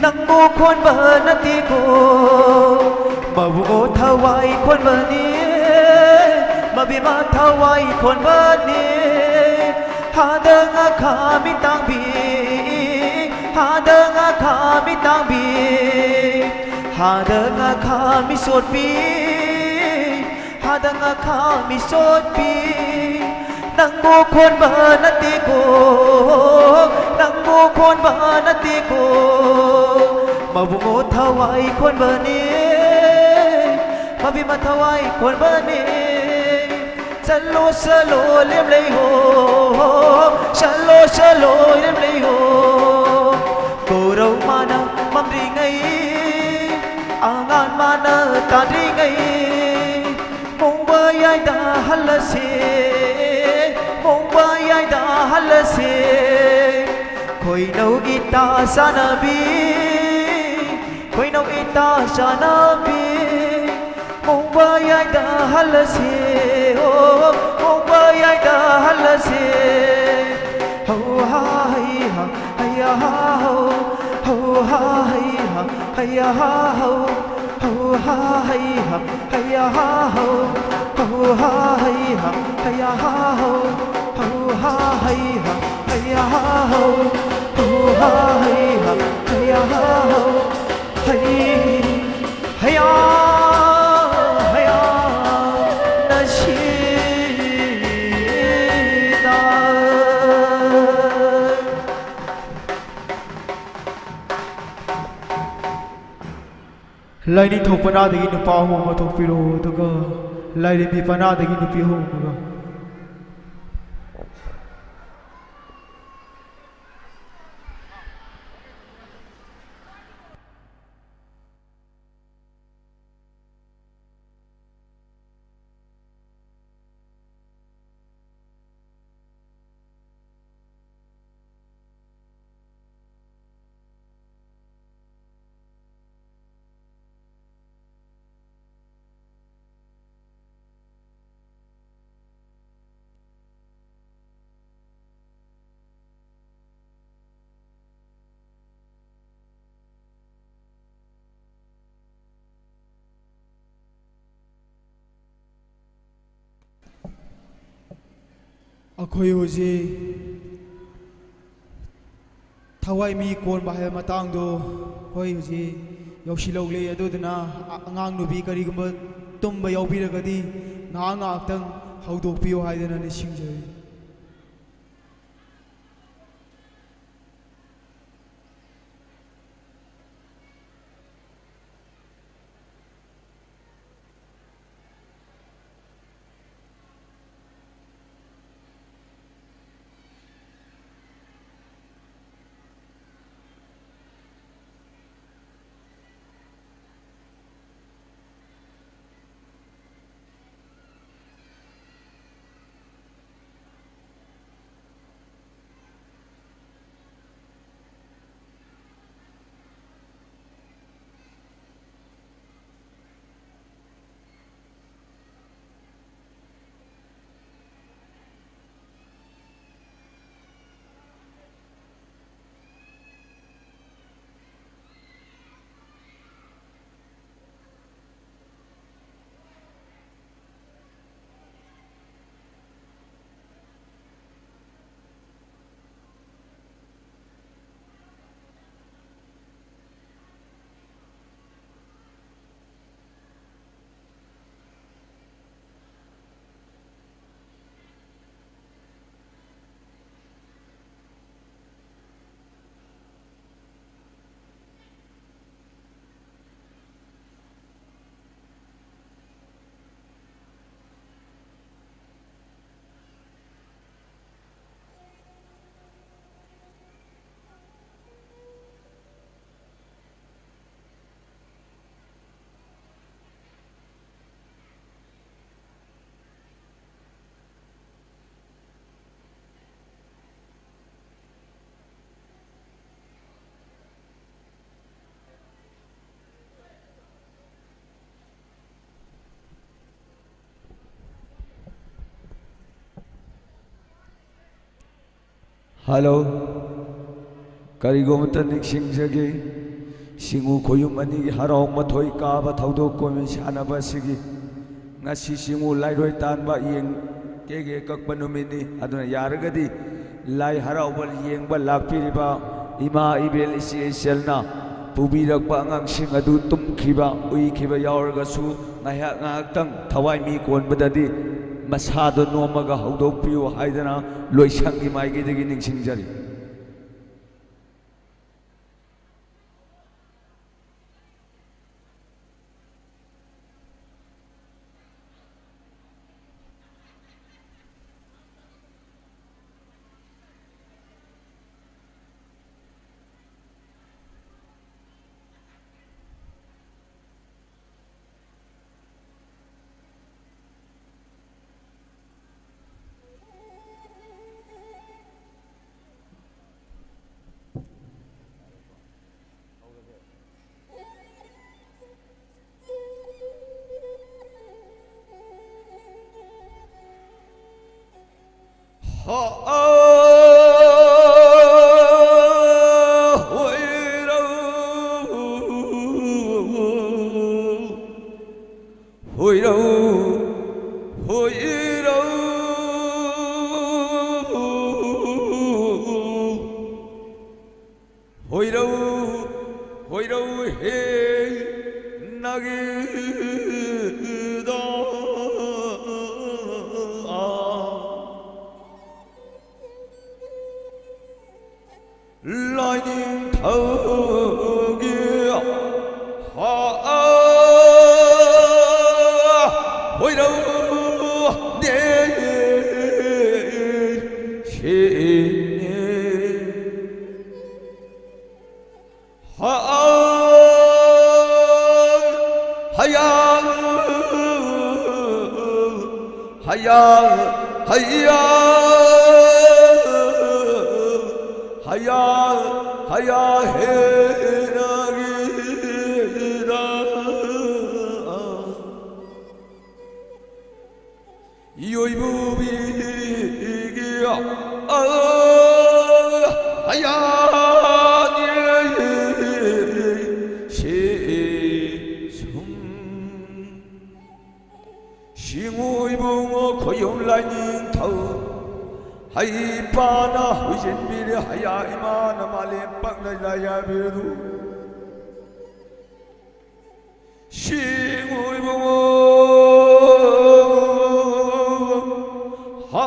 ꯅꯪꯕꯨ ꯈꯣꯟꯕ ꯅꯠꯇꯦꯀꯣ, ꯃꯕꯨꯡꯉꯣ ꯊꯋꯥꯏ ꯈꯣꯟꯕꯅꯤ, ꯃꯕꯦꯝꯃ ꯊꯋꯥꯏ ꯈꯣꯟꯕꯅꯤ꯫ ꯍꯥꯗ ꯉꯥꯈꯥ ꯃꯤꯇꯥꯡꯕꯤ, ꯍꯥꯗ ꯉꯥꯈꯥ ꯃꯤꯇꯥꯡꯕꯤ, ꯍꯥꯗ ꯉꯥꯈꯥ ꯃꯤꯁꯣꯠꯄꯤ, ꯍꯥꯗ ꯉꯥꯈꯥ ꯃꯤꯁꯣꯠꯄꯤ꯫ ꯅꯪꯕꯨ ꯈꯣꯟꯕ ꯅꯠꯇꯦꯀꯣ, ꯅꯪꯕꯨ ꯈꯣꯟꯕ ꯅꯠꯇꯦꯀꯣ, ꯃꯕꯨꯡꯉꯣ ꯊꯋꯥꯏ ꯈꯣꯟꯕꯅꯤ, ꯃꯕꯦꯝꯃ ꯊꯋꯥꯏ ꯈꯣꯟꯕꯅꯤ꯫ ꯆꯠꯂꯣ ꯆꯠꯂꯣ ꯂꯦꯝꯂꯩꯍꯣ, ꯆꯠꯂꯣ ꯆꯠꯂꯣ ꯂꯦꯝꯂꯩꯍꯣ꯫ ꯀꯧꯔꯧ ꯃꯥꯅ ꯃꯝꯗ꯭ꯔꯤꯉꯩ, ꯑꯉꯥꯟ ꯃꯥꯅ ꯇꯥꯗ꯭ꯔꯤꯉꯩ, ꯃꯣꯡꯕ ꯌꯥꯏꯗ ꯍꯜꯂꯁꯦ, ꯃꯣꯡꯕ ꯌꯥꯏꯗ ꯍꯜꯂꯁꯦ꯫ ꯈꯣꯏꯅꯧꯒꯤ ꯇꯥ ꯆꯥꯅꯕꯤ, ꯈꯣꯏꯅꯧꯒꯤ ꯇꯥ ꯆꯥꯅꯕꯤ꯫ ꯃꯣꯡꯕ ꯌꯥꯏꯗ ꯍꯜꯂꯁꯦ, ꯑꯣ, ꯃꯣꯡꯕ ꯌꯥꯏꯗ ꯍꯜꯂꯁꯦ꯫ ꯍꯧ ꯍꯥ ꯍꯩ ꯍꯥ, ꯍꯩ ꯍꯥ ꯍꯧ, ꯍꯧ ꯍꯥ ꯍꯩ ꯍꯥ, ꯍꯩ ꯍꯥ ꯍꯧ, ꯍꯧ ꯍꯥ ꯍꯩ ꯍꯥ, ꯍꯩ ꯍꯥ ꯍꯧ, ꯍꯧ ꯍꯥ ꯍꯩ ꯍꯥ, ꯍꯩ ꯍꯥ ꯍꯧ, ꯍꯧ ꯍꯥ ꯍꯩ ꯍꯥ, ꯍꯩ ꯍꯥ ꯍꯧ, ꯍꯧ ꯍꯥ ꯍꯩ ꯍꯥ, ꯍꯩ ꯍꯥ ꯍꯧ꯫ ꯍꯩ, ꯍꯌꯥ, ꯍꯌꯥ, ꯅꯁꯤꯗ꯫ ꯂꯥꯏꯅꯤꯡꯊꯧ ꯄꯅꯥꯗꯒꯤ ꯅꯨꯄꯥ ꯑꯍꯨꯝ ꯑꯃ ꯊꯣꯛꯄꯤꯔꯣ, ꯑꯗꯨꯒ ꯂꯥꯏꯔꯦꯝꯕꯤ ꯄꯅꯥꯗꯒꯤ ꯅꯨꯄꯤ ꯑꯍꯨꯝ ꯑꯃꯒ꯫ ꯑꯩꯈꯣꯏ ꯍꯧꯖꯤꯛ ꯊꯋꯥꯏ ꯃꯤ ꯀꯣꯟꯕ ꯍꯥꯏꯕ ꯃꯇꯥꯡꯗꯣ ꯑꯩꯈꯣꯏ ꯍꯧꯖꯤꯛ ꯌꯧꯁꯤꯜꯍꯧꯂꯦ꯫ ꯑꯗꯨꯗꯨꯅ ꯑ-, ꯑꯉꯥꯡ ꯅꯨꯕꯤ ꯀꯔꯤꯒꯨꯝꯕ ꯇꯨꯝꯕ ꯌꯥꯎꯕꯤꯔꯒꯗꯤ ꯉꯥꯏꯍꯥꯛ ꯉꯥꯏꯍꯥꯛꯇꯪ ꯍꯧꯗꯣꯛꯄꯤꯌꯨ ꯍꯥꯏꯗꯅ ꯅꯤꯡꯁꯤꯡꯖꯔꯤ꯫ ꯍꯜꯂꯣ꯫ ꯀꯔꯤꯒꯨꯝꯕꯇ ꯅꯤꯡꯁꯤꯡꯖꯒꯦ, ꯁꯤꯡꯎ ꯈꯣꯌꯨꯝ ꯑꯅꯤꯒꯤ ꯍꯔꯥꯎ ꯃꯊꯣꯏ ꯀꯥꯕ ꯊꯧꯗꯣꯛ ꯀꯣꯃꯦꯟ ꯁꯥꯟꯅꯕ ꯑꯁꯤꯒꯤ ꯉꯁꯤ ꯁꯤꯡꯎ ꯂꯥꯏꯔꯣꯏ ꯇꯥꯟꯕ ꯌꯦꯡ-, ꯀꯦꯛ ꯀꯛꯄ ꯅꯨꯃꯤꯠꯅꯤ꯫ ꯑꯗꯨꯅ ꯌꯥꯔꯒꯗꯤ ꯂꯥꯏ ꯍꯔꯥꯎꯕ ꯌꯦꯡꯕ ꯂꯥꯛꯄꯤꯔꯤꯕ ꯏꯃꯥ, ꯏꯕꯦꯜ, ꯏꯆꯦ, ꯏꯆꯜꯅ ꯄꯨꯕꯤꯔꯛꯄ ꯑꯉꯥꯡꯁꯤꯡ ꯑꯗꯨ ꯇꯨꯝꯈꯤꯕ, ꯎꯏꯈꯤꯕ ꯌꯥꯎꯔꯒꯁꯨ ꯉꯥꯏꯍꯥꯛ ꯉꯥꯏꯍꯥꯛꯇꯪ ꯊꯋꯥꯏ ꯃꯤ ꯀꯣꯟꯕꯗꯗꯤ ꯃꯁꯥꯗꯣ ꯅꯣꯝꯃꯒ ꯍꯧꯗꯣꯛꯄꯤꯌꯨ ꯍꯥꯏꯗꯅ ꯂꯣꯏꯁꯪꯒꯤ ꯃꯥꯏꯀꯩꯗꯒꯤ ꯅꯤꯡꯁꯤꯡꯖꯔꯤ꯫ ꯍꯣꯏꯔꯧ, ꯍꯣꯏꯔꯧ ꯍꯦ ꯅꯥꯒꯤꯗ꯫ ꯂꯥꯏꯅꯤꯡꯊꯧꯒꯤ ꯍꯥ ꯍꯣꯏꯔꯧ ꯅꯦ ꯁꯤꯅꯦ꯫ ꯍꯥ ꯍꯌꯥ ꯍꯌꯥ ꯍꯌꯥ ꯍꯌꯥ ꯍꯌꯥ ꯍꯦ ꯅꯥꯒꯤꯗ꯫ ꯌꯣꯏꯕꯨꯕꯤꯒꯤ ꯑ ꯍꯌꯥꯅꯤ ꯁꯤ ꯁꯨꯝ ꯁꯤꯡꯑꯣꯏꯕꯨ ꯈꯣꯌꯨꯝ ꯂꯥꯏꯅꯤꯡꯊꯧ ꯍꯩꯄꯥꯅ ꯍꯨꯏꯖꯤꯟꯕꯤꯔꯦ, ꯍꯌꯥ ꯏꯃꯥꯅ ꯃꯥꯂꯦꯝ ꯄꯛꯅ ꯂꯥꯏꯌꯥꯕꯤꯔꯨ꯫ ꯁꯤꯡꯉꯨ ꯏꯕꯨꯡꯉꯣ, ꯍꯥ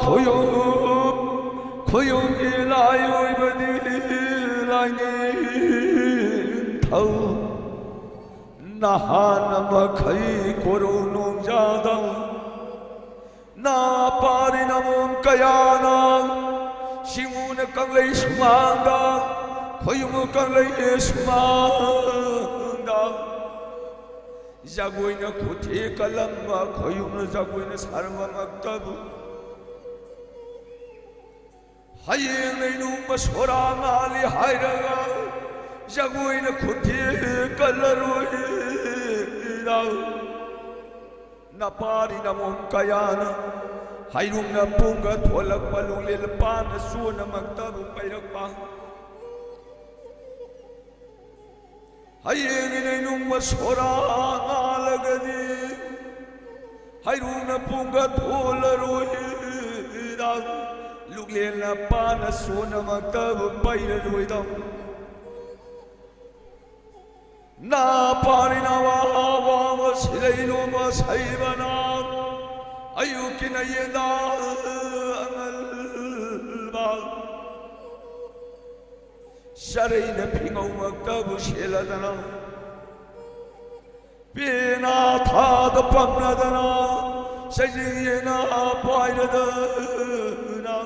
ꯈꯣꯌꯨꯝ, ꯈꯣꯌꯨꯝꯒꯤ ꯂꯥꯏ ꯑꯣꯏꯕꯗꯤ ꯂꯥꯏꯅꯤꯡꯊꯧ꯫ ꯅꯍꯥꯟ ꯃꯈꯩ ꯀꯣꯔꯧ ꯅꯣꯡꯖꯥꯗ ꯅꯥ ꯄꯥꯔꯤ ꯅꯃꯣꯝ ꯀꯌꯥꯅ ꯁꯤꯡꯉꯨꯅ ꯀꯪꯂꯩ ꯁꯨꯃꯥꯡꯗ, ꯈꯣꯌꯨꯝ ꯀꯪꯂꯩ ꯁꯨꯃꯥꯡꯗ ꯖꯒꯣꯏꯅ ꯈꯨꯠꯊꯦꯛ ꯀꯜꯂꯝꯕ, ꯈꯣꯌꯨꯝꯅ ꯖꯒꯣꯏꯅ ꯁꯥꯔꯝꯕꯃꯛꯇꯕꯨ ꯍꯌꯦꯡ ꯅꯩꯅꯨꯡꯕ ꯁꯣꯔꯥ ꯉꯥꯜꯂꯤ ꯍꯥꯏꯔꯒ ꯖꯒꯣꯏꯅ ꯈꯨꯠꯊꯦꯛ ꯀꯜꯂꯔꯣꯏꯗ꯫ ꯅꯄꯥꯔꯤ ꯅꯃꯣꯝ ꯀꯌꯥꯅ ꯍꯩꯔꯨꯡꯅ ꯄꯨꯡꯒ ꯊꯣꯛꯂꯛꯄ, ꯂꯨꯡꯂꯦꯜ ꯄꯥꯟꯅ ꯆꯣꯟꯅꯃꯛꯇꯕꯨ ꯄꯩꯔꯛꯄ꯫ ꯍꯌꯦꯡꯒꯤ ꯅꯩꯅꯨꯡꯕ ꯁꯣꯔꯥ ꯉꯥꯜꯂꯒꯗꯤ ꯍꯩꯔꯨꯡꯅ ꯄꯨꯡꯒ ꯊꯣꯜꯂꯔꯣꯏꯗ, ꯂꯨꯛꯂꯦꯟꯅ ꯄꯥꯅ ꯁꯣꯟꯅꯃꯛꯇꯕꯨ ꯄꯩꯔꯔꯣꯏꯗ꯫ ꯅꯥ ꯄꯥꯔꯤ ꯅꯋꯥ ꯋꯥꯕ ꯁꯤꯂꯩ ꯂꯣꯝꯕ ꯁꯩꯕꯅ ꯑꯌꯨꯛꯀꯤ ꯅꯌꯦꯟꯗ ꯑꯉꯜꯕ ꯆꯔꯩꯅ ꯐꯤꯉꯧꯃꯛꯇꯕꯨ ꯁꯦꯠꯂꯗꯅ, ꯄꯦꯅꯥ ꯊꯥꯗ ꯄꯝꯂꯗꯅ, ꯆꯩꯖꯤꯡ ꯌꯦꯅꯥ ꯄꯥꯏꯔꯗꯅ,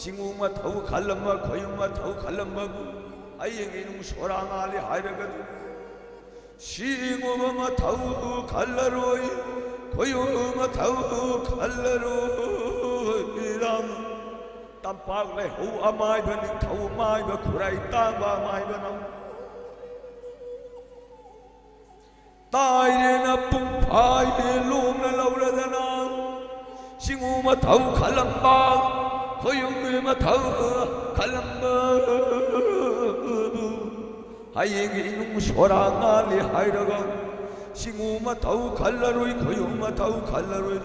ꯁꯤꯡꯉꯨ ꯃꯊꯧ ꯈꯜꯂꯝꯕ, ꯈꯣꯌꯨꯝ ꯃꯊꯧ ꯈꯜꯂꯝꯕꯕꯨ ꯍꯌꯦꯡꯒꯤ ꯅꯨꯡ ꯁꯣꯔꯥ ꯉꯥꯜꯂꯤ ꯍꯥꯏꯔꯒꯗꯤ, ꯁꯤꯡꯉꯨꯕ ꯃꯊꯧ ꯈꯜꯂꯔꯣꯏ, ꯈꯣꯌꯨꯝ ꯃꯊꯧ ꯈꯜꯂꯔꯣꯏ꯫ ꯇꯝꯄꯥꯛ ꯂꯩꯍꯧ ꯑꯃꯥꯏꯕ, ꯅꯤꯡꯊꯧ ꯑꯃꯥꯏꯕ, ꯈꯨꯔꯥꯏ ꯇꯥꯡꯕ ꯑꯃꯥꯏꯕꯅ ꯇꯥꯏꯔꯦꯅ ꯄꯨꯡꯐꯥꯏ ꯂꯣꯝꯅ ꯂꯧꯔꯗꯅ, ꯁꯤꯡꯉꯨ ꯃꯊꯧ ꯈꯜꯂꯝꯕ, ꯈꯣꯌꯨꯝꯒꯤ ꯃꯊꯧ ꯈꯜꯂꯝꯕ꯫ ꯍꯌꯦꯡꯒꯤ ꯏꯅꯨꯡ ꯁꯣꯔꯥ ꯉꯥꯜꯂꯤ ꯍꯥꯏꯔꯒ, ꯁꯤꯡꯉꯨ ꯃꯊꯧ ꯈꯜꯂꯔꯣꯏ, ꯈꯣꯌꯨꯝ ꯃꯊꯧ ꯈꯜꯂꯔꯣꯏ꯫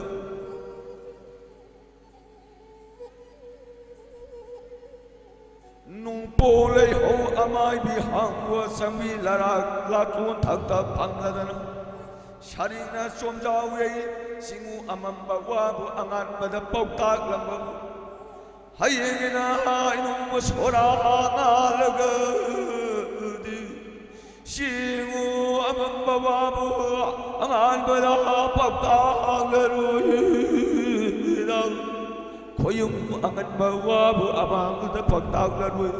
ꯃꯥꯏꯕꯤ ꯍꯥꯡꯕ ꯆꯪꯕꯤ ꯂꯔꯥꯛ ꯂꯥꯛꯇꯣꯟ ꯊꯛꯇ ꯐꯪꯂꯗꯅ ꯁꯥꯔꯤꯅ ꯆꯣꯝꯖꯥꯎ ꯌꯩ ꯆꯤꯡꯉꯨ ꯑꯃꯝꯕ ꯋꯥꯕꯨ ꯑꯉꯥꯟꯕꯗ ꯄꯥꯎꯇꯥꯛꯂꯝꯕꯕꯨ ꯍꯌꯦꯡꯒꯤꯅ ꯏꯅꯨꯡ ꯁꯣꯔꯥ ꯉꯥꯜꯂꯒꯗꯤ ꯆꯤꯡꯉꯨ ꯑꯃꯝꯕ ꯋꯥꯕꯨ ꯑꯉꯥꯟꯕꯗ ꯄꯥꯎꯇꯥꯛꯂꯔꯣꯏꯗ ꯈꯣꯌꯨꯝ ꯑꯉꯟꯕ ꯋꯥꯕꯨ ꯑꯃꯥꯡꯕꯗ ꯄꯥꯎꯇꯥꯛꯂꯔꯣꯏ꯫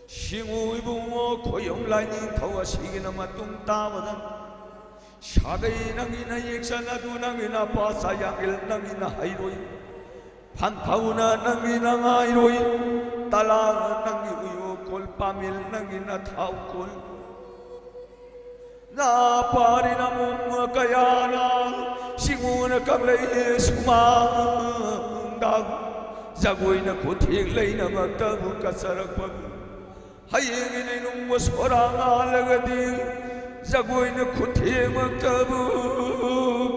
ꯁꯤꯡꯉꯨ ꯏꯕꯨꯡꯉꯣ ꯈꯣꯌꯨꯝ ꯂꯥꯏꯅꯤꯡꯊꯧ ꯑꯁꯤꯒꯤꯅ ꯃꯇꯨꯡ ꯇꯥꯕꯗ ꯁꯥꯒꯩ ꯅꯪꯒꯤꯅ ꯌꯦꯛꯆꯟ ꯑꯗꯨ ꯅꯪꯒꯤꯅ ꯄꯥ ꯆꯥꯌꯥꯡꯒꯤꯜ ꯅꯪꯒꯤꯅ ꯍꯩꯔꯣꯏ ꯐꯟꯐꯧꯅ ꯅꯪꯒꯤꯅ ꯉꯥꯏꯔꯣꯏ ꯇꯂꯥ ꯅꯪꯒꯤ ꯎꯌꯣ ꯀꯣꯜ ꯄꯥꯃꯦꯜ ꯅꯪꯒꯤꯅ ꯊꯥꯎ ꯀꯣꯜ ꯅꯥꯄꯥꯔꯤꯅ ꯃꯨꯡ ꯀꯌꯥꯅ ꯁꯤꯡꯉꯨꯅ ꯀꯪꯂꯩ ꯁꯨꯃꯥꯡꯗ ꯖꯒꯣꯏꯅ ꯈꯨꯊꯦꯛ ꯂꯩꯅꯃꯛꯇꯕꯨ ꯀꯠꯆꯔꯛꯄꯕꯨ ꯍꯌꯦꯡꯒꯤ ꯅꯩꯅꯨꯡꯕ ꯁꯣꯔꯥ ꯉꯥꯜꯂꯒꯗꯤ ꯖꯒꯣꯏꯅ ꯈꯨꯊꯦꯛꯃꯛꯇꯕꯨ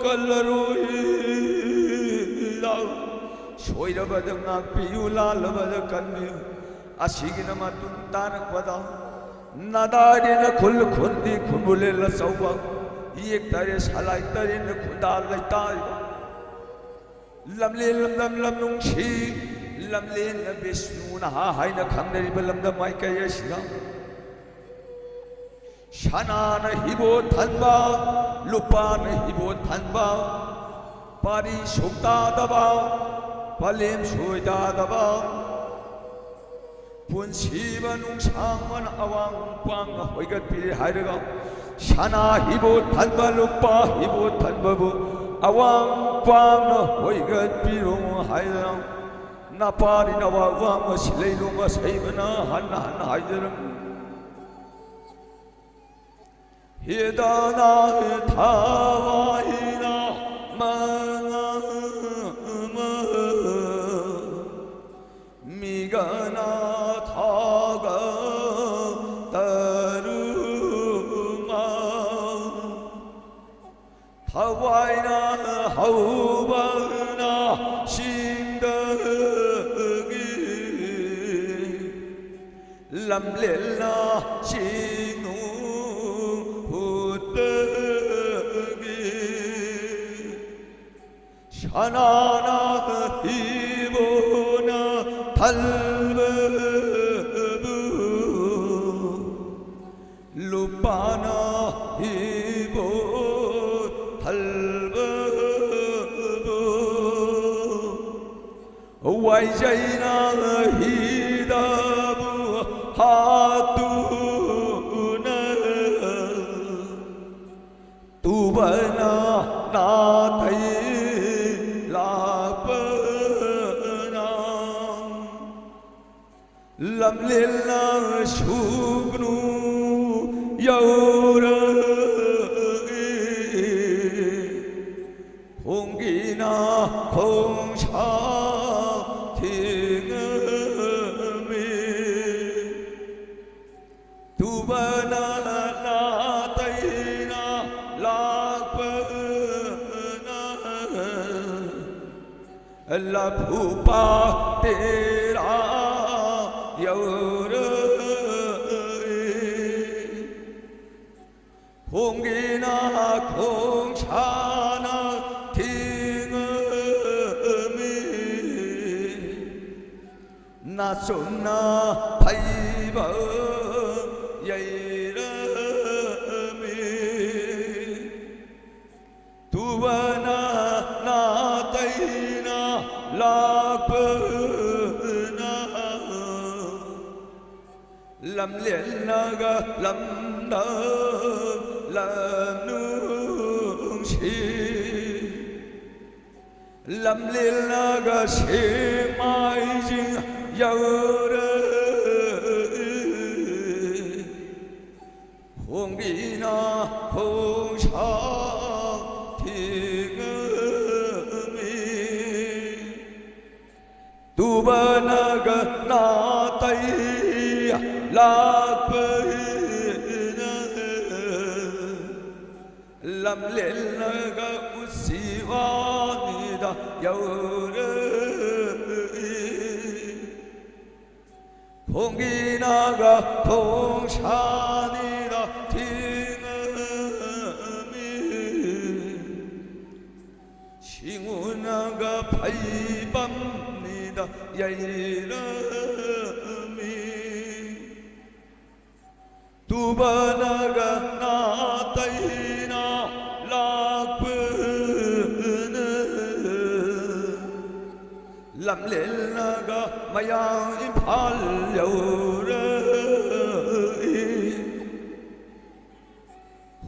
ꯀꯜꯂꯔꯣꯏꯗ ꯁꯣꯏꯔꯕꯗ ꯉꯥꯛꯄꯤꯌꯨ ꯂꯥꯜꯂꯕꯗ ꯀꯟꯕꯤꯌꯨ꯫ ꯑꯁꯤꯒꯤꯅ ꯃꯇꯨꯡ ꯇꯥꯔꯛꯄꯗ ꯅꯥꯗꯥꯏꯔꯤꯅ ꯈꯨꯜ ꯈꯨꯟꯗꯤ ꯈꯨꯟꯕꯨꯂꯦꯜ ꯑꯆꯧꯕ ꯌꯦꯛ ꯇꯔꯦ ꯁꯂꯥꯏ ꯇꯔꯦꯠꯅ ꯈꯨꯟꯗꯥ ꯂꯩꯇꯥꯏꯕ ꯂꯝꯂꯦꯟ ꯂꯝꯗꯝ ꯂꯝꯅꯨꯡꯁꯤ ꯂꯝꯂꯦꯟꯅ ꯕꯤꯁꯅꯨ ꯅꯍꯥ ꯍꯥꯏꯅ ꯈꯪꯅꯔꯤꯕ ꯂꯝꯗꯝ ꯃꯥꯏꯀꯩ ꯑꯁꯤꯗ ꯁꯅꯥꯅ ꯍꯤꯕꯣ ꯊꯟꯕ ꯂꯨꯄꯥꯅ ꯍꯤꯕꯣ ꯊꯟꯕ ꯄꯥꯔꯤ ꯁꯨꯛꯇꯥꯗꯕ ꯄꯂꯦꯝ ꯁꯣꯏꯗꯥꯗꯕ ꯄꯨꯟꯁꯤꯕ ꯅꯨꯡꯁꯥꯡꯕꯅ ꯑꯋꯥꯡ ꯄꯥꯡꯅ ꯍꯣꯏꯒꯠꯄꯤꯔꯦ ꯍꯥꯏꯔꯒ ꯁꯅꯥ ꯍꯤꯕꯣ ꯊꯟꯕ ꯂꯨꯄꯥ ꯍꯤꯕꯣ ꯊꯟꯕꯕꯨ ꯑꯋꯥꯡ ꯄꯥꯡꯅ ꯍꯣꯏꯒꯠꯄꯤꯔꯣ ꯍꯥꯏꯗꯅ ꯅꯄꯥꯔꯤ ꯅꯋꯥ ꯋꯥꯡꯕ ꯁꯤꯂꯩ ꯂꯣꯡꯕ ꯁꯩꯕꯅ ꯍꯟꯅ ꯍꯟꯅ ꯍꯥꯏꯖꯔꯝꯃꯤ꯫ ꯍꯤꯗꯥꯅ ꯊꯋꯥꯏꯅ ꯃꯉꯥ ꯃꯤꯒꯅ ꯊꯥꯒ ꯇꯔꯨꯃ ꯊꯋꯥꯏꯅ ꯍꯧꯕꯅ ꯁꯤꯡꯗꯒꯤ ꯂꯝꯂꯦꯟꯅ ꯆꯤꯡꯅꯨꯡ ꯍꯨꯠꯇꯒꯤ, ꯁꯅꯥꯅ ꯏꯕꯣꯅ ꯊꯜꯕꯕꯨ, ꯂꯨꯄꯥꯅ ꯏꯕꯣ ꯊꯜꯕꯕꯨ, ꯋꯥꯏꯖꯩꯅ ꯍꯤꯗꯕꯨ ꯍꯥꯠꯇꯨꯅ, ꯇꯨꯕꯅ ꯅꯥꯇꯩ ꯂꯥꯛꯄꯅ, ꯂꯝꯂꯦꯟꯅ ꯁꯨꯒꯅꯨ ꯌꯧꯔꯛꯏ, ꯈꯣꯡꯒꯤꯅ ꯈꯣꯡꯁꯥꯡ ꯊꯤꯡꯉꯝꯃꯤ꯫ ꯇꯨꯕꯅ ꯅꯥꯇꯩꯅ ꯂꯥꯛꯄꯅ, ꯂꯐꯨꯄꯥ ꯇꯦꯔꯥ ꯌꯧꯔꯛꯏ, ꯈꯣꯡꯒꯤꯅ ꯈꯣꯡꯁꯥꯡ ꯊꯤꯡꯉꯝꯃꯤ꯫ ꯅꯥꯆꯣꯝꯅ ꯐꯩꯕ ꯌꯩꯔꯝꯃꯤ꯫ ꯇꯨꯕꯅ ꯅꯥꯇꯩꯅ ꯂꯥꯛꯄꯅ, ꯂꯝꯂꯦꯟꯅꯒ ꯂꯝꯗꯝ ꯂꯝꯅꯨꯡꯁꯤ, ꯂꯝꯂꯦꯟꯅꯒ ꯁꯦꯛꯃꯥꯏꯖꯤꯡ ꯌꯧꯔꯛꯏ, ꯈꯣꯡꯒꯤꯅ ꯈꯣꯡꯁꯥꯡ ꯊꯤꯡꯉꯝꯃꯤ꯫ ꯇꯨꯕꯅꯒ ꯅꯥꯇꯩ ꯂꯥꯛꯄꯅ, ꯂꯝꯂꯦꯟꯅꯒ ꯎꯆꯤꯋꯥꯅꯤꯗ ꯌꯧꯔꯛꯏ, ꯍꯣꯡꯒꯤꯅꯒ ꯈꯣꯡꯁꯥꯅꯤꯗ ꯊꯤꯡꯉꯝꯃꯤ꯫ ꯁꯤꯡꯎꯅꯒ ꯐꯩꯕꯝꯅꯤꯗ ꯌꯩꯔꯝꯃꯤ꯫ ꯇꯨꯕꯅꯒ ꯅꯥꯇꯩꯅ ꯂꯥꯛꯄꯅ꯫ ꯂꯝꯂꯦꯜꯅꯒ ꯃꯌꯥꯡ ꯏꯝꯐꯥꯜ ꯌꯧꯔꯛꯏ꯫